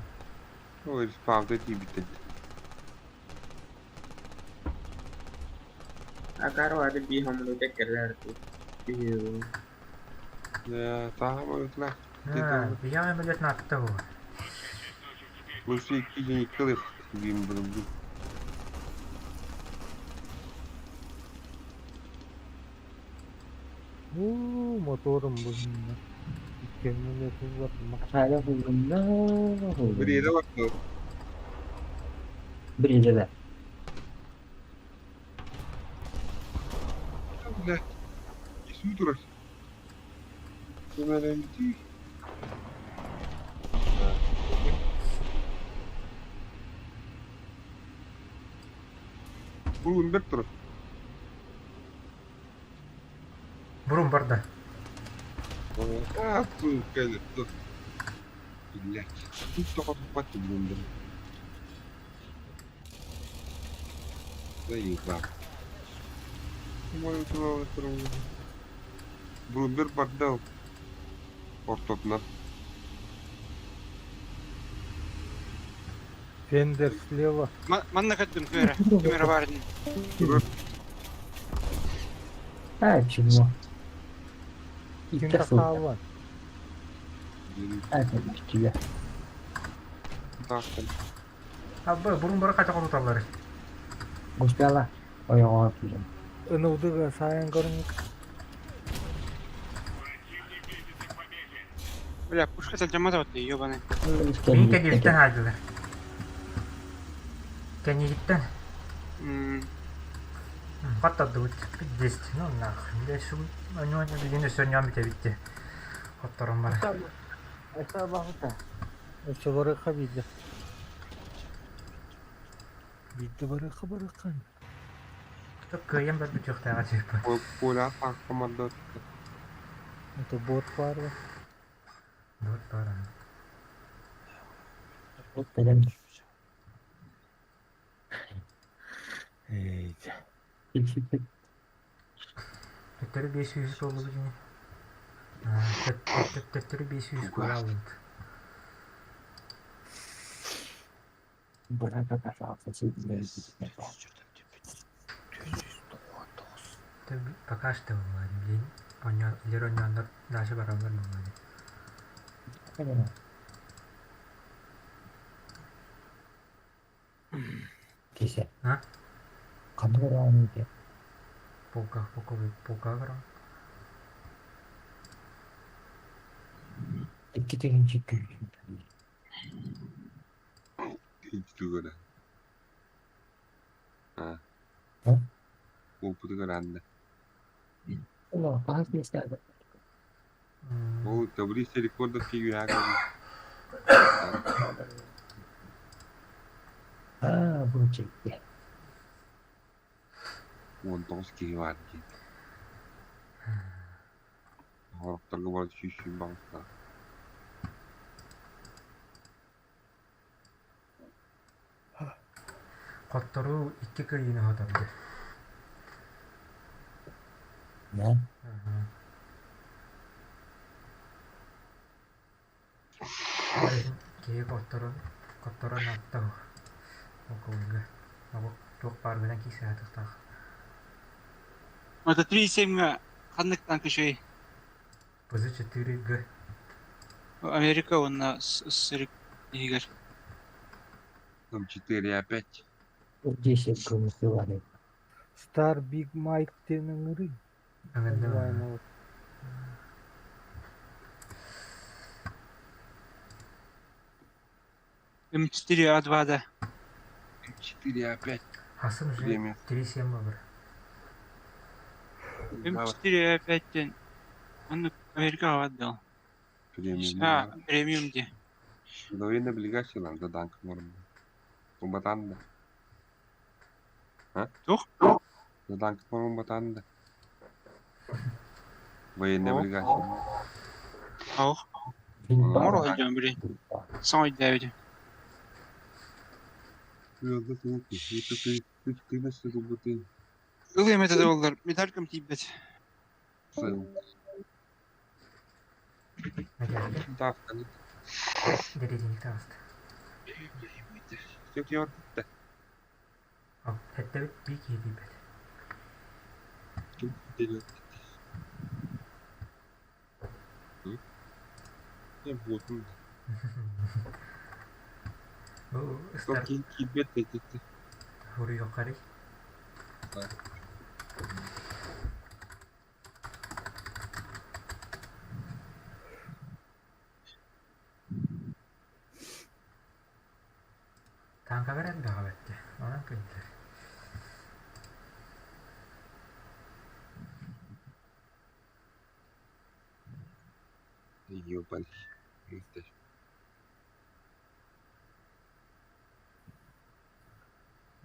Ой, респаунта тиийбиттэр. Акаро ады би хамлыта кэлэр Таһым ытла. Биһиэхэ билет наадата буолар. Лучше икки икки диим булду. Уу, моторум быһынна. Икки өмөлөтү барма. Хайа булгунна. Бириэдэ барда. Бириэдэ. Блядь. Ису турар. Көмөлөмтүй. Бурун бэрт турар. Бурун барда. А, сука, Блядь. Тут только хватит бурун. Заебал. Брумбер барда ортотунан. Фендер слева. Манна каттым көөрэ. Кимера баар дин. А, чего? Ким Икки сыл. хаалла? А, тебя. Таахтан. Абы бурун бары хата хотуталлар. Гуспяла. Ой, ой, блин. Ынылдыга сайын көрүҥ. Бля, пушка сылдьаммат вот ебаный. Мин кэннибиттэн хаайдылар. Кэннигиттэн Хаттардыбыт 10. Ну нахуй. Бля, шу оньон билигин өссө оньон бүтэбитти. Хотторон бар. Это бахыта. Өссө барыха биирдэ. Биирдэ барыха барыха. Кыайан бар бүтүөхтээҕэ типа. Коля таахтамарда. Это бот бар. Бот бар. Вот бэлэм. Эй. Төттөрү 500 буоллубут ини. Төттөрү 500 буолабыт. Брат оказался сильнее. Пока что блин, лер оньоннор даже бараллар буолла. Кисе. А? Ханнык эрэ ити? Полка, полка, полка баран. Икки тыһыынча күүһүн. Тугара. А. А? Опыты ранды. Ну, хаһыс миэстэҕэ Ол таблица рекордов киһи Аа, бу чэйдэ. 19 киһи баар дии. Хорохторго баран сүүс баҕастаах. Хотторуу икки кыайыыны хоторду. Да? Киһи хотторон хотторон аттау. Окулга. Туох баар гынан киирсэ сатыахтаах. Это 3,7 ханнык танк еще ПЗ-4Г. Америка уонна СССР иһигэр. Там 4 опять. 10 көмүс Star Big Mike диэн ыҥырыы. Ыҥырдым. М4А2 да. М4 опять. Хасым же Время. 3,7 бар. М4 опять диэн оннук Америкаҕа баар Премиум. А, премиум дии. Довольно облигациялар да данка оҥорон. Умбатаан да. А? Туох? Данка умбатаан да. Военная Оо. облигация. Ох. Оҥоро сылдьан били. Саҥа өйдөөбүтүм. Ылыам этэ да буоллар, медалькам тиийбэт. Дэриэдинньик таҕыста. Эттэбит бии киһи тиийбэт. Бу ыстар Хуруйуоххарый? Тааҥкалар элбэҕэ бэрт онон кыайдылар.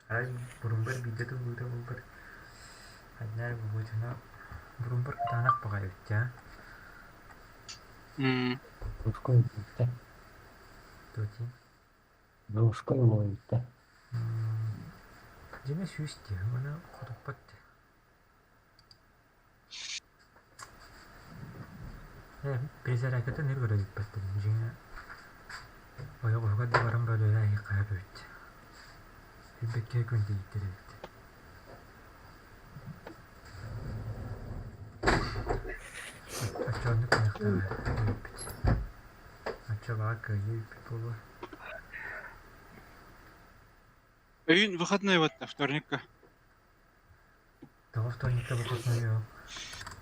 Арай бурумбар биирдэ тыллыыта буолбар хайдах эрэ бубуотуна бурумбар кытаанах баҕайы эбит дии Русской бүттэ. Туотин Русской бүттэ. Дьиҥэ сүүс дии, уонна хотуппат дии. Ээ, перезарядкатын өр көрө иликпэттэр, дьиҥэ ойоҕоһугар да баран бөлүөлэ эһиэхэ сөп эбит. Билбэккэ күн тиийиттэр эбит. Оччооннук кыахтаах эбиппит. Оччо баҕар кыайыы эбиппит буолуо. Өйүн выходной вот вторникка. Тоҕо вторникка выходной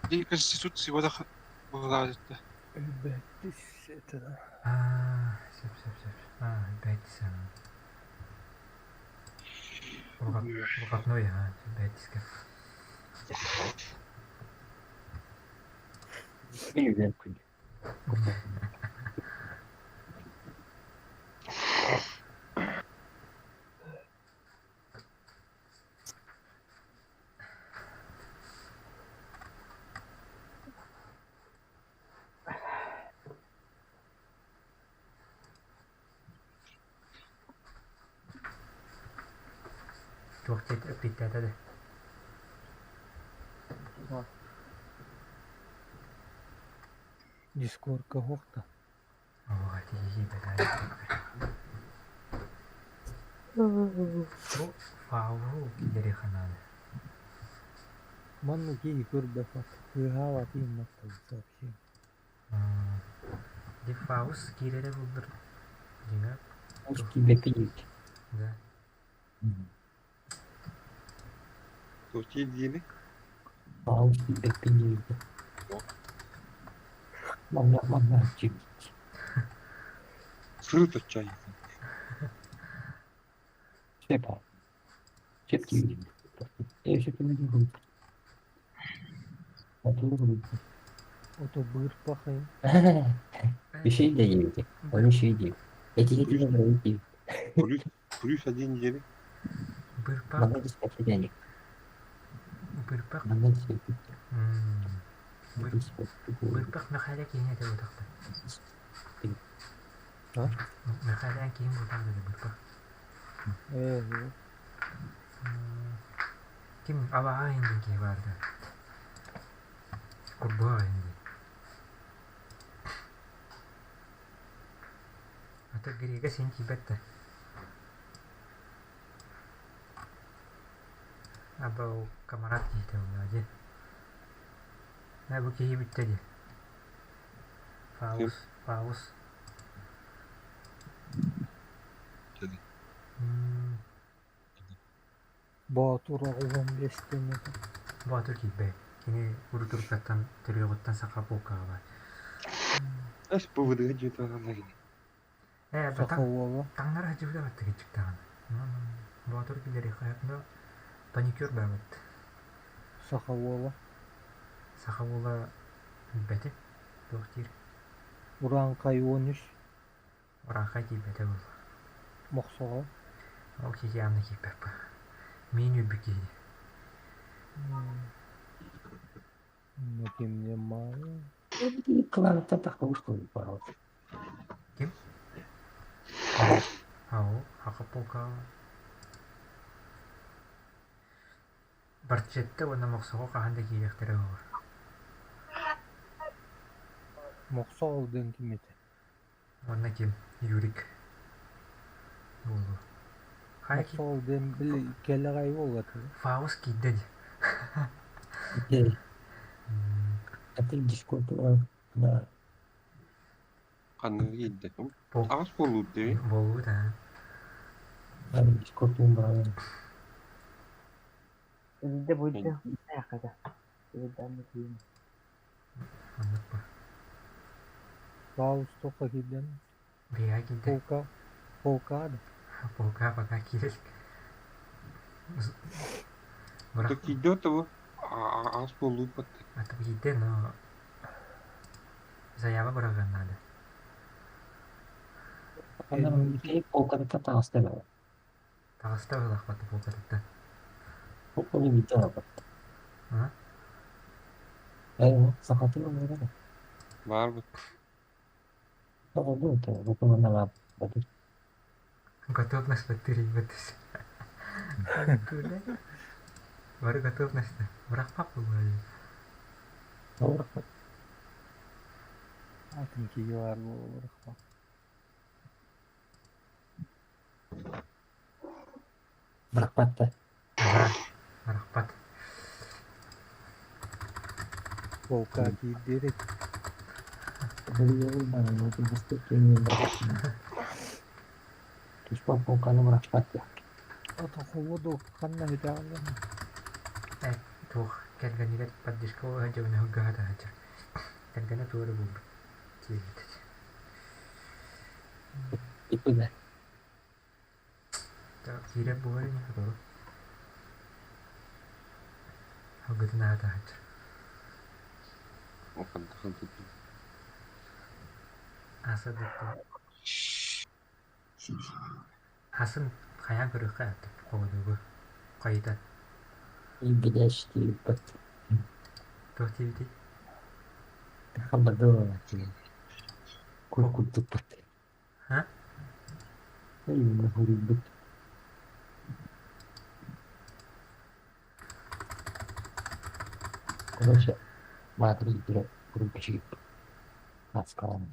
День Конституции вот была это. Өлбөттүс это. Аа, сөп сөп сөп. Аа, бэттис Выходной, аа, бэттискэ. Туох диэт эппиэттээтэ да Дискорка уохта. Оо, тиийбэтэ. Бу фаулу киллэриэххэ наада. Манна киһи көрбөт тыаһаабат иимматтан сообщение. Ди фаус киирэрэ буллар. Дьиҥэ Киирбэккэ Да. Туохтии диэни? Фаус киирбэккэ диэбитэ. Манна манна киирбит. Сырыт оччой. Сөп. Сөп киирбит. Э сөп киирбит. Ото быырпахай. Үчүй да диэбитэ. Ол үчүй диэбит. Этиһи диэбит. Плюс, плюс один диэни. Быырпах. Манна диспетчик. Быырпах. Манна диспетчик. Быырпах Мэхээлэ киһини этэ буотахпын. А? Мэхээлээн киһим буотах дии быырпах. Ээ, Ким абаҕа иһин киһи баар да. Курбуһах иһин дии. Ата Грига син тиийбэт да. Аба ол камарат киһитэ буоллаҕа дии. Ээ бу киһи бүттэ дии. Фаус, Фаус. Боотур оҕуһун биэстэнэтэ. Боотур киирбэт. Кини урут-уруккаттан төрүөҕүттэн саха полкаҕа баар. Эс ПВД дьиэтэ Ээ, Саха уола. таҥнара сылдьыбыта баттыгын чыктаҕына. Боотур киллэриэххэ сөп, но паникер баабыт. Саха уола. Саха уола билбэтим, туох диир. Урааҥхай 13. Урааҥхай киирбэтэ буолуо. Мохсоҕол. Ол киһи аны киирбэппин. Миин үөрбүт киһи дии. Кимне Майя. Кланата тахта ушла. Ким? Ау, Акапулка. Барчетта уонна Мохсоҕо хаһан да киириэхтэрэ буолуо. Мохсоҕол диэн ким этэ? Уонна ким? Юрик буолуо. Хайа ки- Мохсоҕол диэн били кэлэҕэй уол этэ. Фауст киирдэ дии. Это дискотека, да. Ханна киирдэ? Пол Аҕыс буолуут дии. буолбут аа. Дискотека брали. Биирдэ буйда хата. Биирдэ аммытыын. Оннук ба. Фауст туохха киирдэн? Биһиэхэ киирдэ. Полка. Полка да. Полка пока киирэ илик. То Бырах киирдэ того аҕыс буолуут батта. А то киирдэ, но заява быраҕыан наада. Аны полката таҕыста бөҕө. Таҕыста быһылаахпат полкатыттан. Полканы биирдэ ылабыт. А? Ээ, сахатын ылара. Баар бу. Тоҕо бу бу Готовность подтырыйбыт. Күлэ. Бары готовность. Бырахпат буолуо. Атын киһи баар буолуохтаах. Бырахпатта. Ага. Бырахпат. Полка киирдиэр этэ. Туспа полканы бырахпат я. Ото холоду ханна бүтээҕин Э, туох кэргэнигэр поддержка дьыбына хылгаһа таһычча. Кэргэнэ тугу эрэ булбут. Тиийбит. Иппигэ. Киирэр буолар ини сотору. Халгытын аһа таһычча. Аса дыктын. Хасын хайаан көрүөххэ холодугу хайытан. Билээч тиийбэт. Туох диэбитий? Хаммадыла Кур курдукпут. Ха? Хуруйбут. Короче, маатыр иитирэ курун кичигип. Аскалан.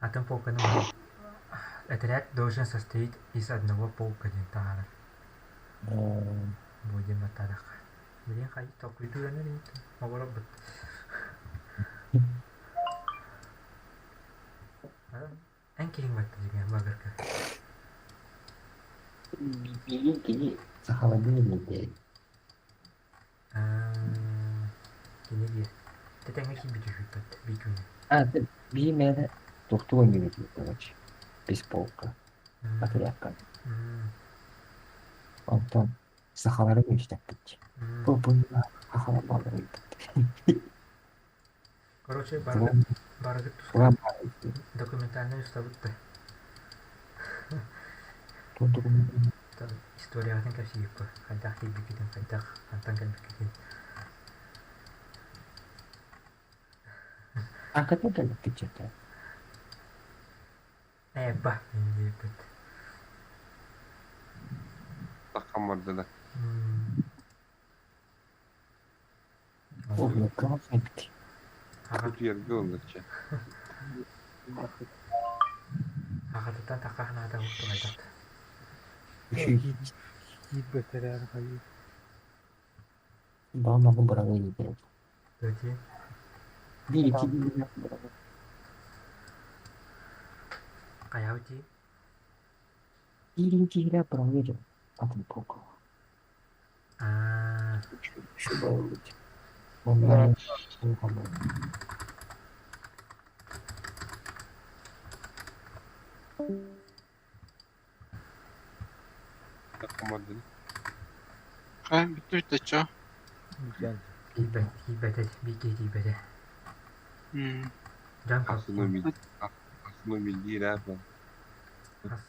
Атын полканы Отряд должен состоять из одного полка диэн таһаарар. Бу диэн баттаатахха. Билин хай толкуйдууранар ини оҕоробут. Эн киһиҥ батта дьиҥэ багырка. Билин кини сахаладыы диэн. Кини диир. Тэтэҥҥэ киирбит үһүппэт биир А, би мene тохтуу ойнуу короче. Без полка. Отрядка. Онтон сахалары үстэппит. Бу буйла сахалар балары Короче, барыгыт туска документальный устабыт да. Историятын кэпсииппэ. Хайдах киирбиккитин, хайдах хантан кэлбиккитин. Аката кэлбит Ээ, ба, диэбит. Таххан барда да. Утуйарга ыллачча. Аҕатыттан таха санаата уһуктубайдах. Киирбэтэрээр хайыы. Баамагы быраҕыы диэн. Дьэ. Биир икки Хайа дии? Биир киһилээх быраҕыы диэн атын полка. Аа. Онлайн Таххан барда. Ха, бүттүбүт да чё? Бүтэн. Тиийбэт, тиийбэтэ, биир киһи тиийбэтэ. Дьон Хасын умилдиир аа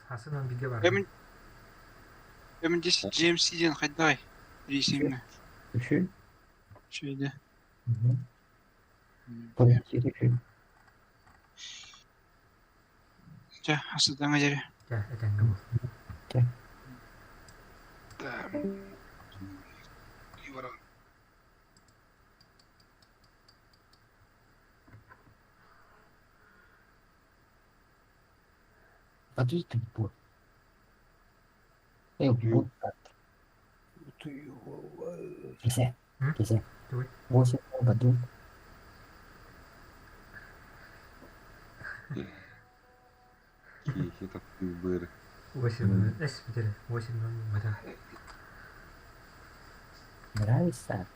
Хасын он бигэ бар. М10 GMC диэн хайдаҕый? Рисиҥҥэ. Үчү. Үчүгэйдэ. Үчү. Чэ, асыдаҥа дьэри. Чэ, этэҥҥэ буол. Чэ. А ты ты бот. Эй, бот. Кисе. Кисе. 8 году. Киһи таптыыр. 8 эс бүтэр 8 бата. Нравится?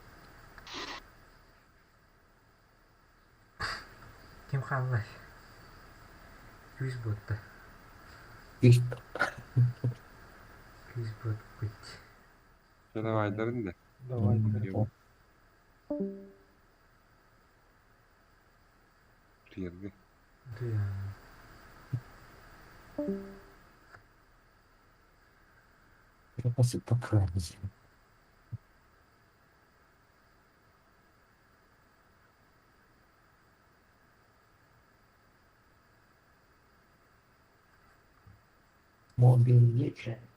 Ким хаалла? Күүс буотта. Күүс Күүс буотпут. Чэ давайдарын да. Давайдарын. Тиэргэ. Mobile Legends.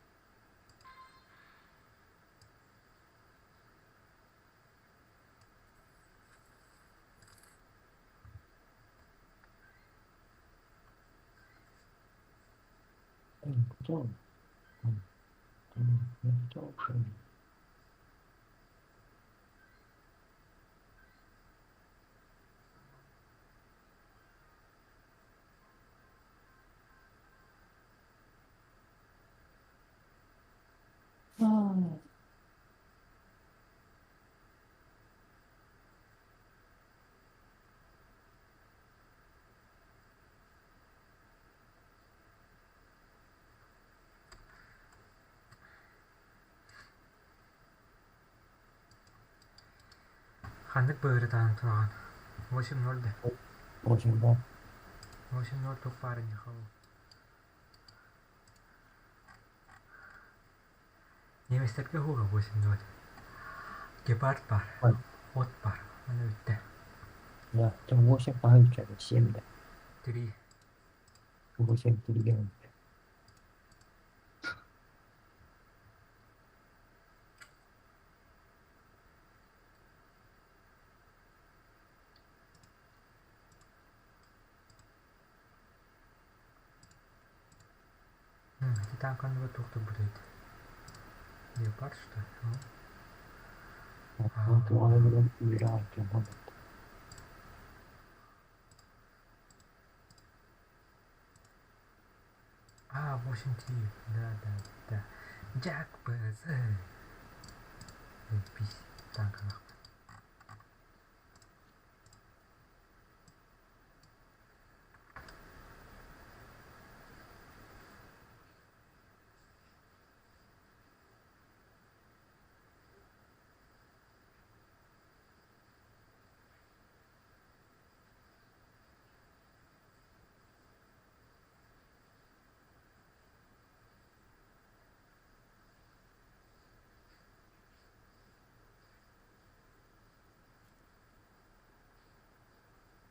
Ханнык быһыырытаан тураҕын? 8-0 да? 8 да. 8-0 туох баарын Немецтергэ уһуура 8-0. Гепард бар, от бар, аны бүттэ. Да, там 8 получается, 7 да. 3. 8 3 Ити тааҥканы туох да будет. Леопард что ли? А, 8-3. Да, да, да. Джак ПЗ. Пись, танкалах.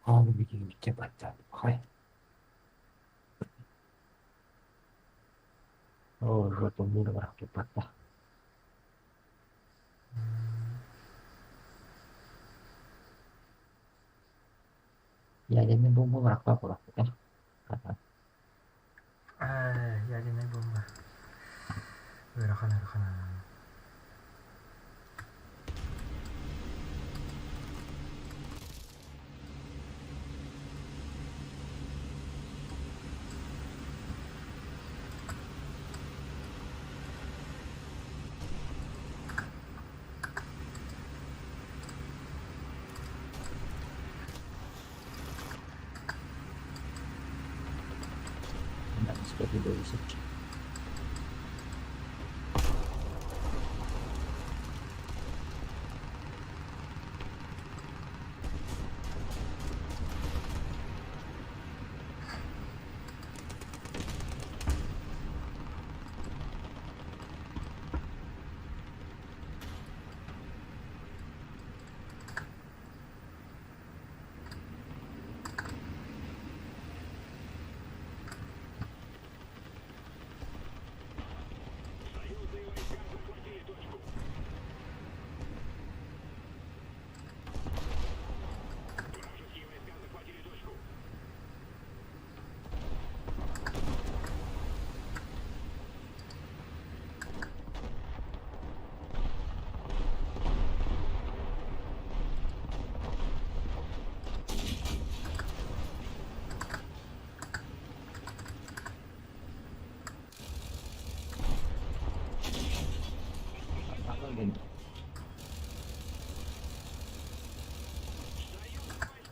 Хаалы бүтүүбүччэ баччаат хай. Оо, жотуммуна барах туппатта. Ядерный бомба барахпа курахпыта. Ядерный бомба. Ыарахан, ыарахан. That's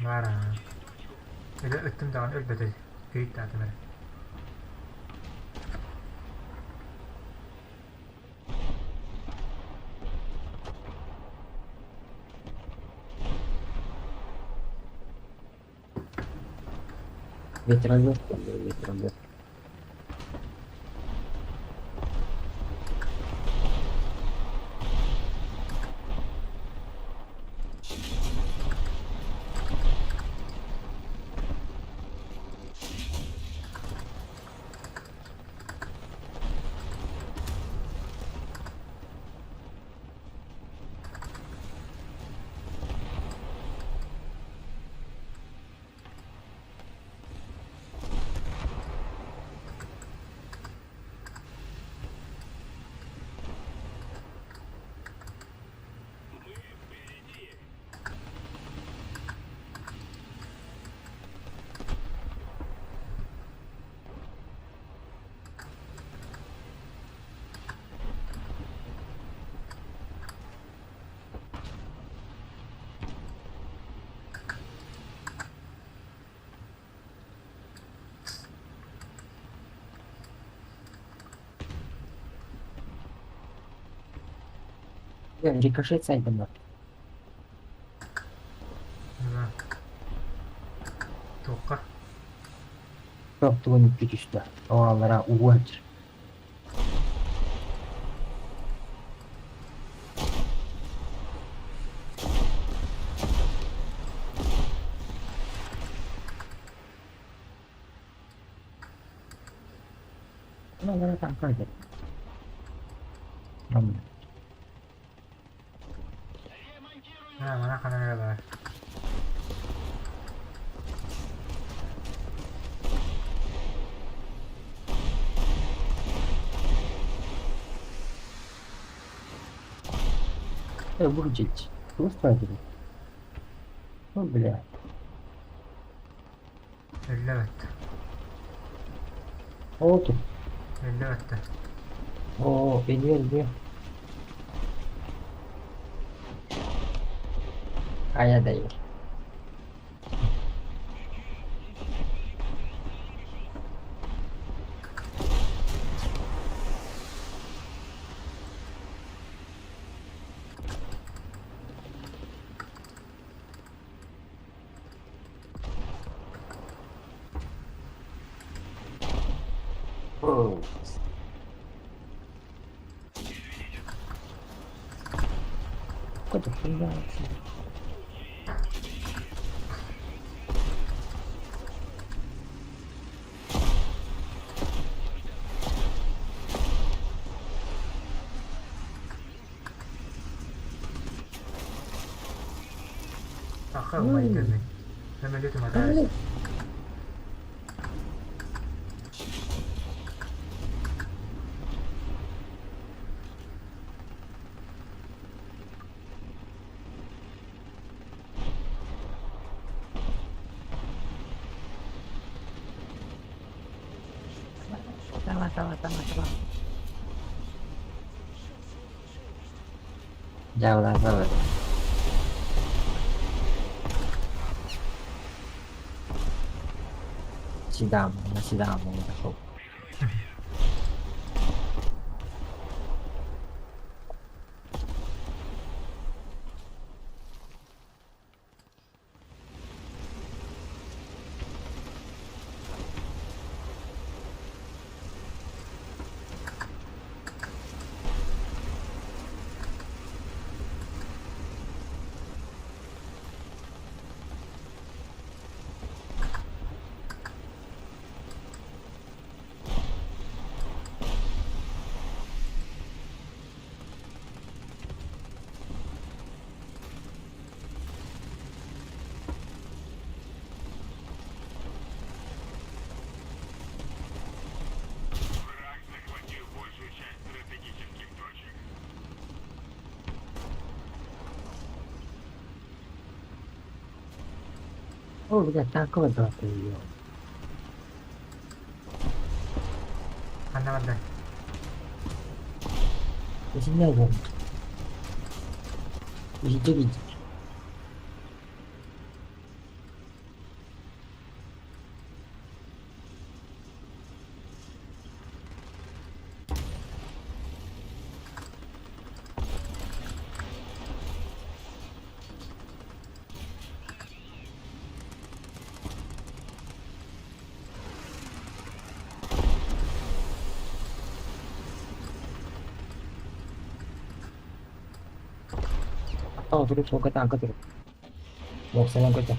Баар аа. Өлө ыттым даҕаны өлбөтө кыйыттаатым эрэ. Ветролет, ветролет. Рикошет сайдаммат. Туохха? Туох тугун икки түстэ. Оҕалара угуан Аа, мана ханан эрэ баар. Выглядеть. Господи. Ну, бля. Өллөбөт. О, тут. Өллөбөт. О, энергия. А я даю. Оу. Какой-то хуйня вообще. Аха, умайдырмын. Самолетом атарас. Давай, давай, давай, давай. Давай, давай. Сюда, на сюда, он пошел. О, бля, такого да ты её. Ханна барда. Извиняй, Иһирдьэ киирдик. Аттан отуруп суолга тааҥка турар. Уопсайынан көтө.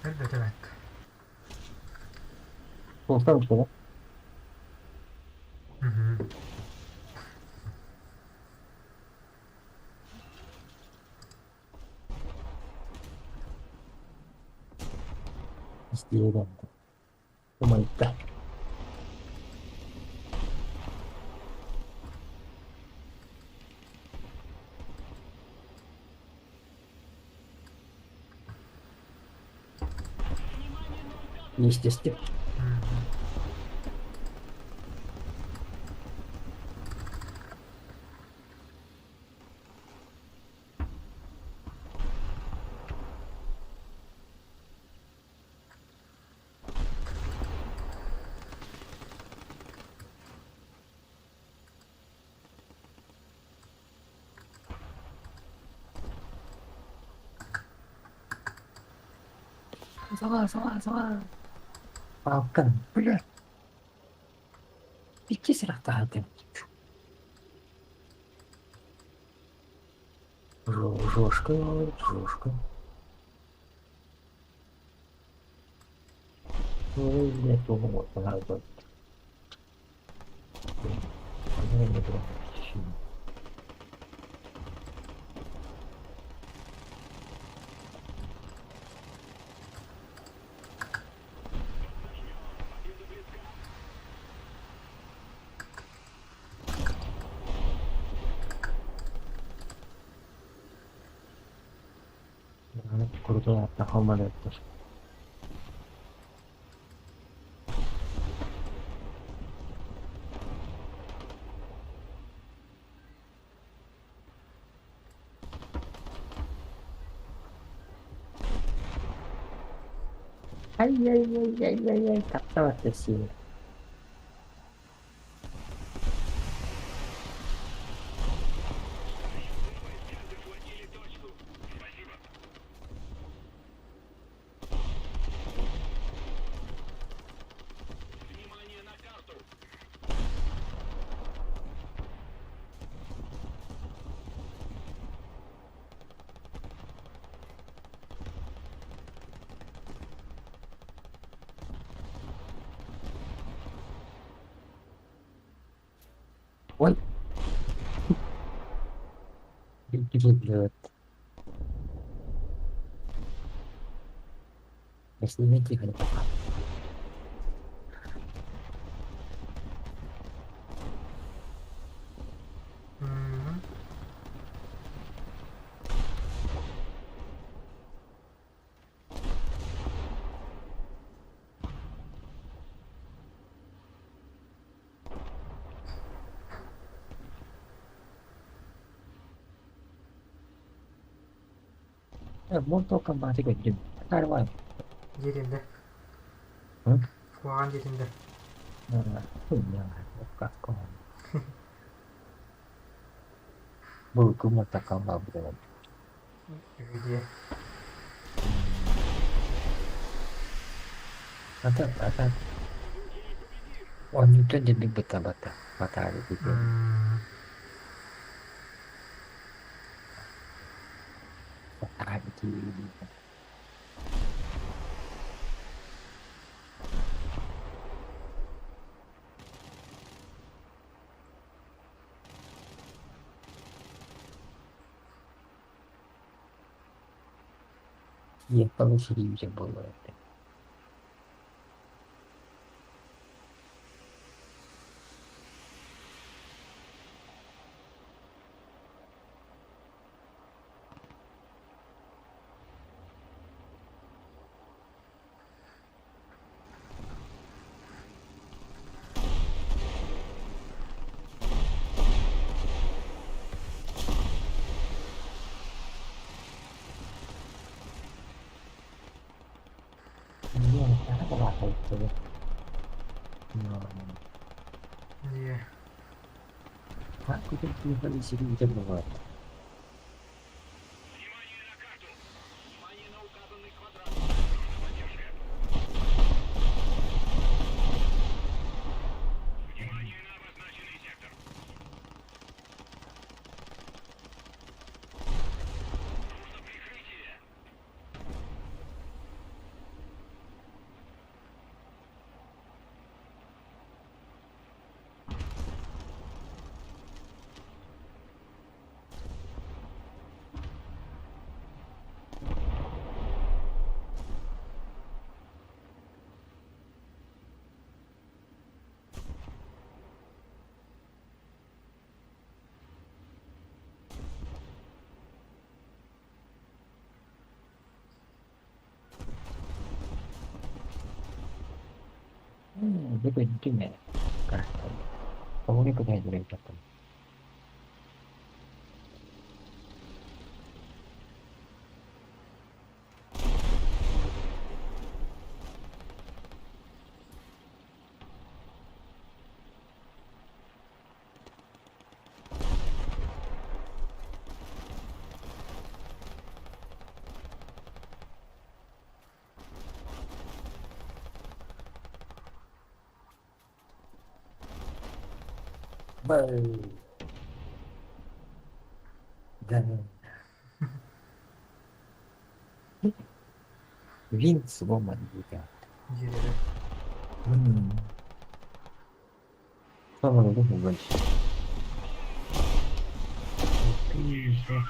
Өлбөтө бэт. Суолтан устуга. Истиэгэ. Умайда. Естественно. Саҥа, саҥа, саҥа. Палкан, бля. Икки сырахтаһатын. Жошка, жошка. Ой, блядь, вот, пожалуйста. Крутой аттахалмадаттар. Ай-яй-яй-яй-яй-яй, таптаватта сиэ. Ой. Блядь. Если не тихо, не пока. Mortal Kombat'ы көрдүм. Нормально. Дьиэтинде. Куһаҕан дьиэтинде. Бу Mortal Kombat буолан. Үһү Ата ата Онньуттан дьэбик быта бата батаары бүтүн. Батаары Ехала серьезно было это. Не. Дьэ көрдүм ээ. Тоҕо көтөөдүрэй таппын. Бэй. Да. Винт сломан будет. Дьиэлэрэ. Сломан дух больше. Ты же.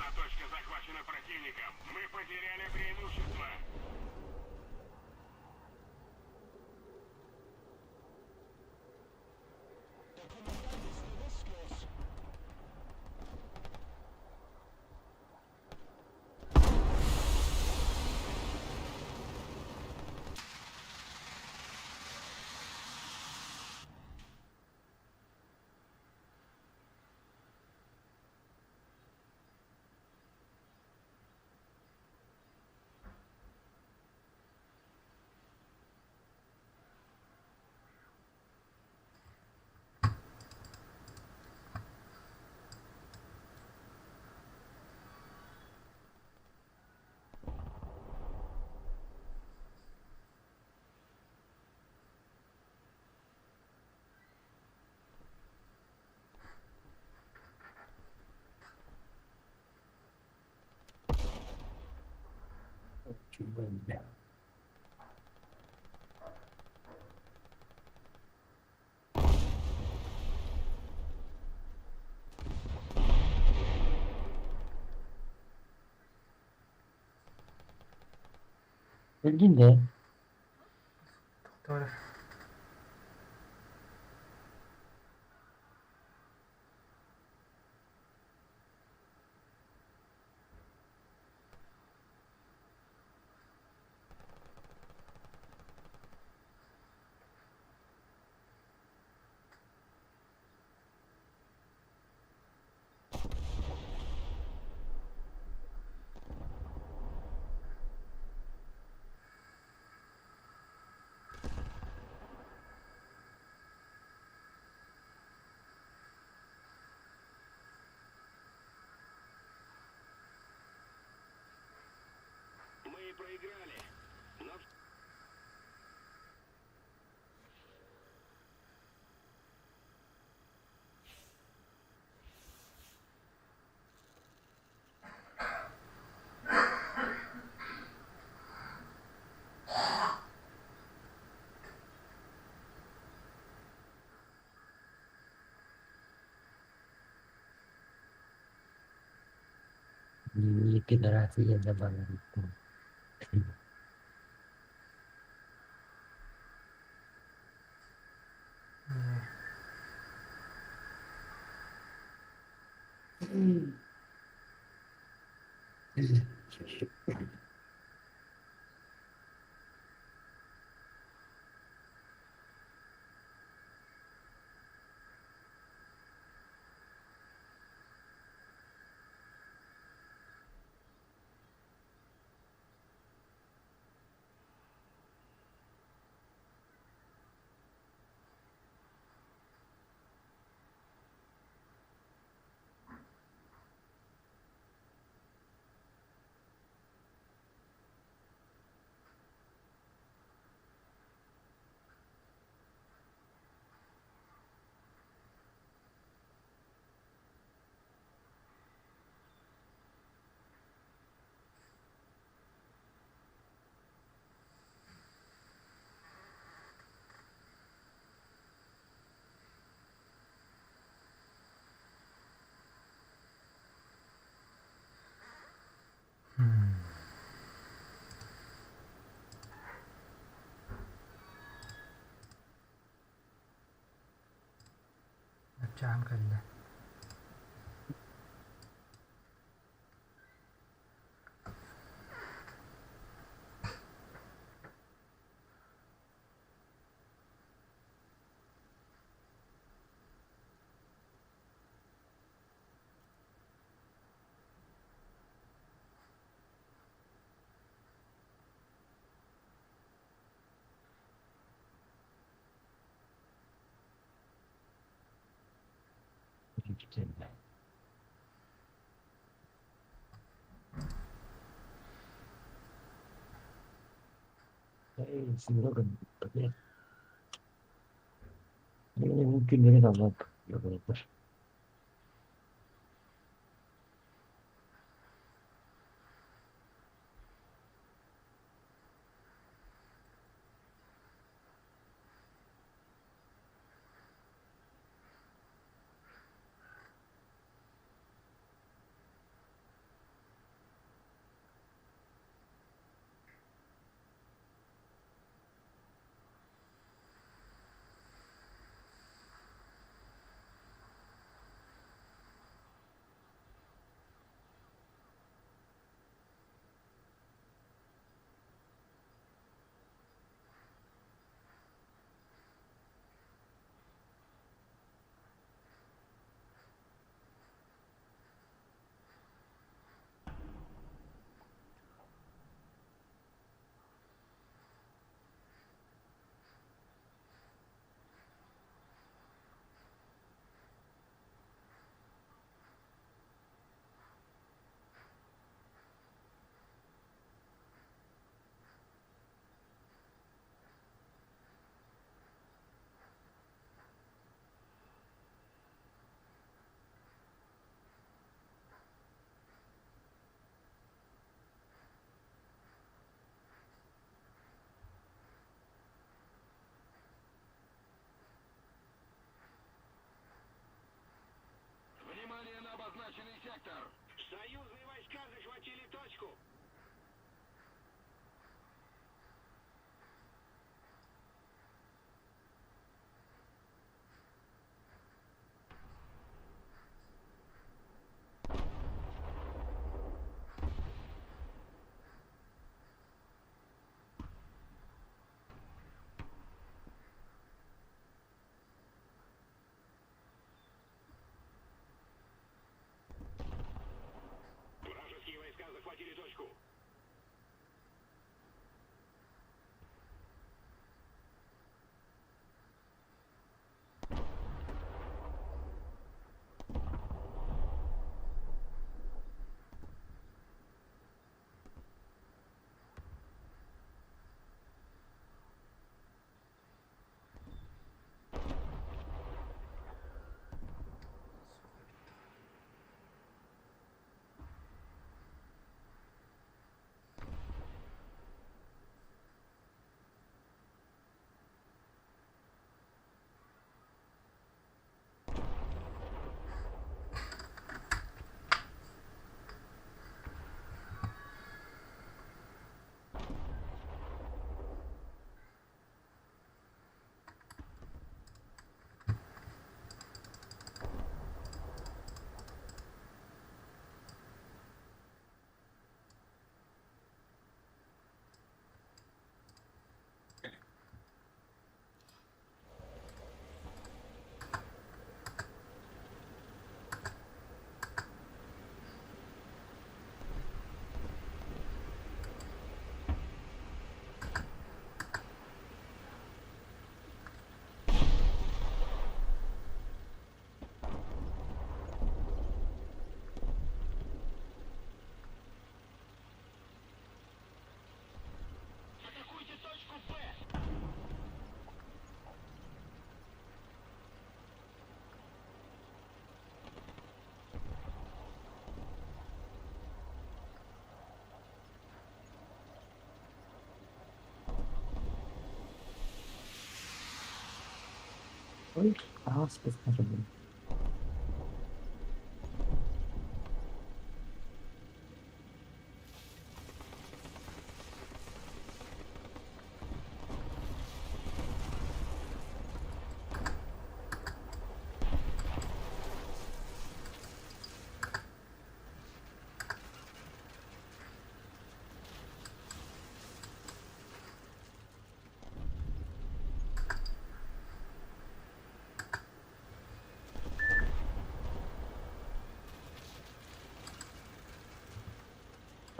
Чубай. Өлгүн да. Тохтоор. Не пидорасы, я добавил. Чааһым кэллэ. Эй, сыыра гыннарбыт. Мин күннэрин аллан көрөр. Ой, ага, спецназа был.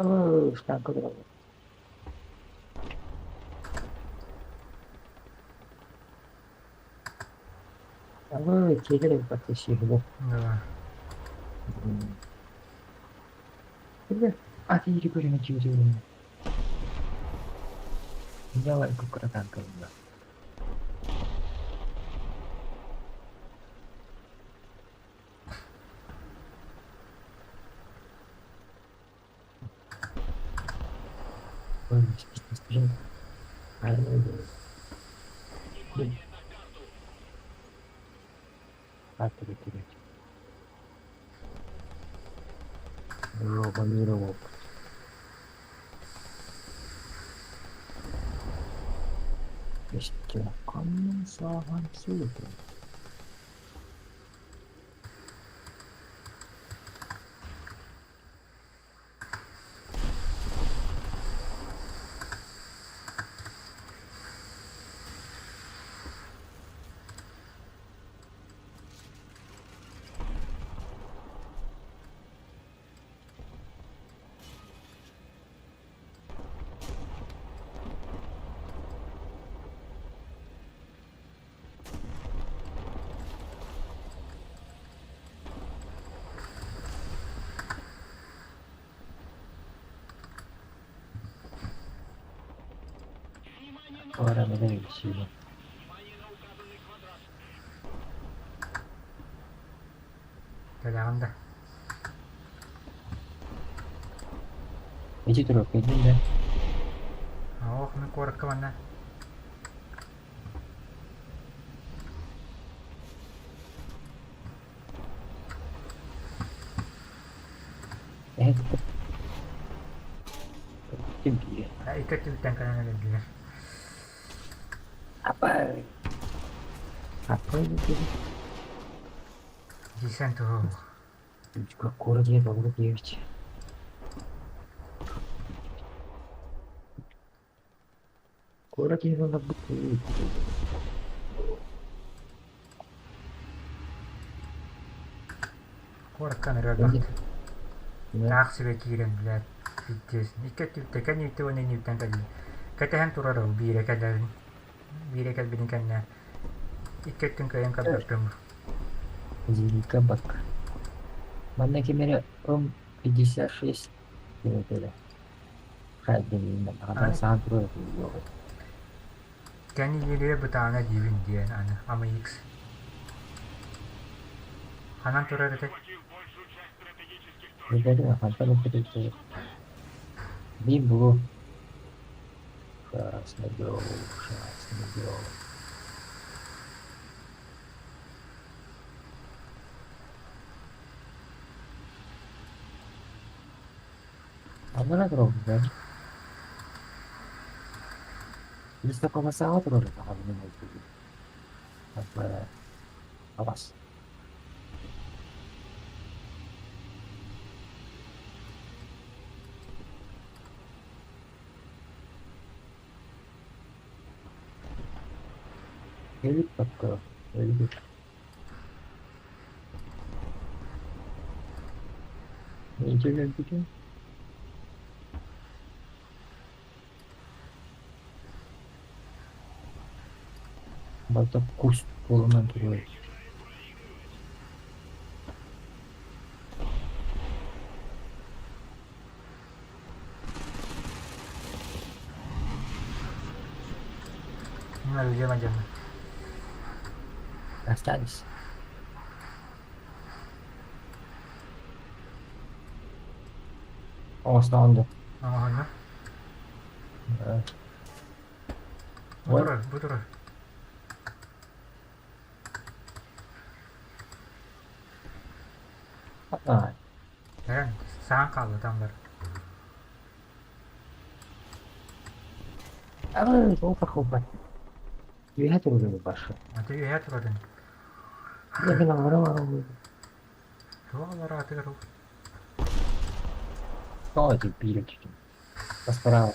Танка турар. Абы, киирэр подписчик. Да. А ты көрүҥ чүүчүүрүн. Давай кукура танка була. Жопа мирового. Саахан суутун. Ora me vicino. Кэлэҕин да. Эти турар кэллин да. Ох, мин куоракка манна. Это Ким киирэр? Икки өттүбүттэн кэлэн эрэллэр. Апай. Апай диэн. Десант туһу. Куорат диэн олору диэбит. Куорат диэн олорбут. Куоракка нырыарбат. Таах сирэ киирэн билээт пиздец. Икки өттүбүттэн кэнниттэн уонна инниттэн кэллим. Кэтэһэн турар ол биирэ кэлэрин. Биирэ кэлбитин кэннэ икки өттүн кыайан көрбөппүн. Зилика бак. Манна ким эрэ М56 диэн этэрэ. Хайдах саан турар Кэннилэрэ бытаана диибин диэн аны АМХ. Ханан турар этэй? Билбэтим хантан ылбыт Биир булу Красно-белый, красно-белый. Амара турар Листопомасаҕа турар Абас. Өлүк бакка, өлүк. Нече өлбүтүн? Балта кус буолунан туруой. Оружие дьоно. Остались. Оҥостоон Оҥоһунна. Да. Бу турар, бу турар. А, Эн, саҥан хаалла там бар. а, опа, опа. Үөһэ турар башы. Аты үөһэ турарын. Ләкин аңара бар. Туох олор атыгар ол? Тоҕо биир өттүтүн. Бастараа.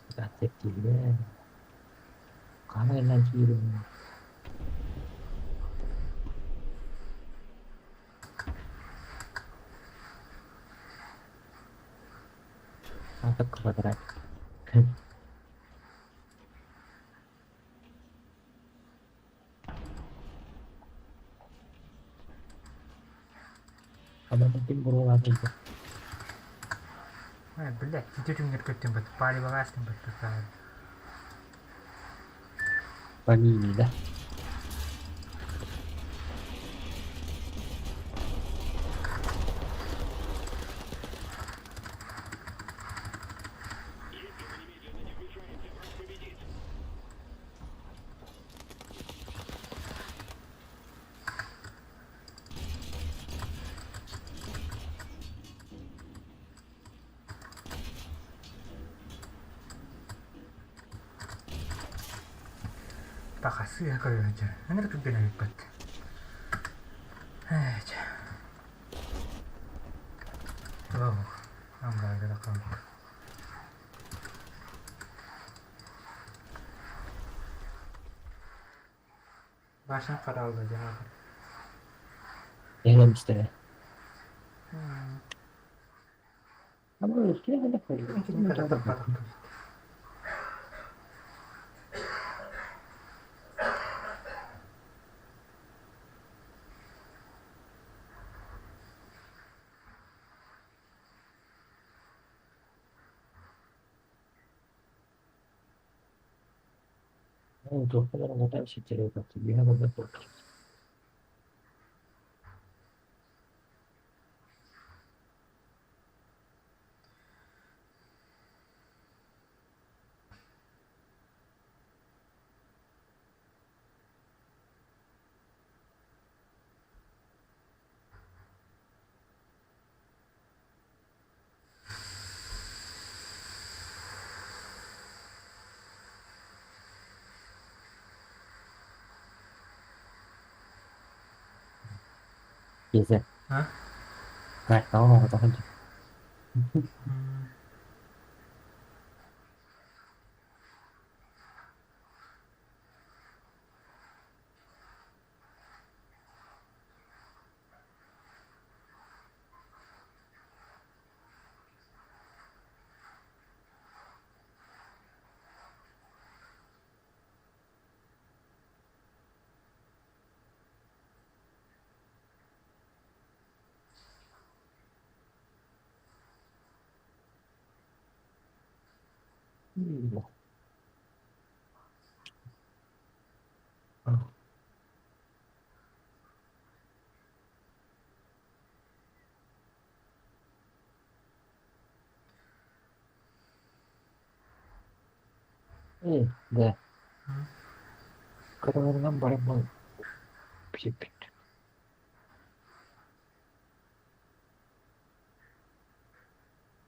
Киирэн, хаһан киирэн Это квадрат. Адамтын буруолаатын. Ай, блядь, тетю көттүм бат, палеваластым бат такая. Панини, да? Пахасы көрөөчү. Ыныр күргэн өлбөт. Эч. Ох, амгайга қалып. Башын қаралды жаңағы. Eğlenmişler. Ama öyle öyle koyuyor. Кини таппатах. Туохтан оҕото ситэрэ биһа барбат буолбут. Киэсэ. А? Картаҕа оҕото сылдьар. Да. Кыраларынан баран бол. Пип.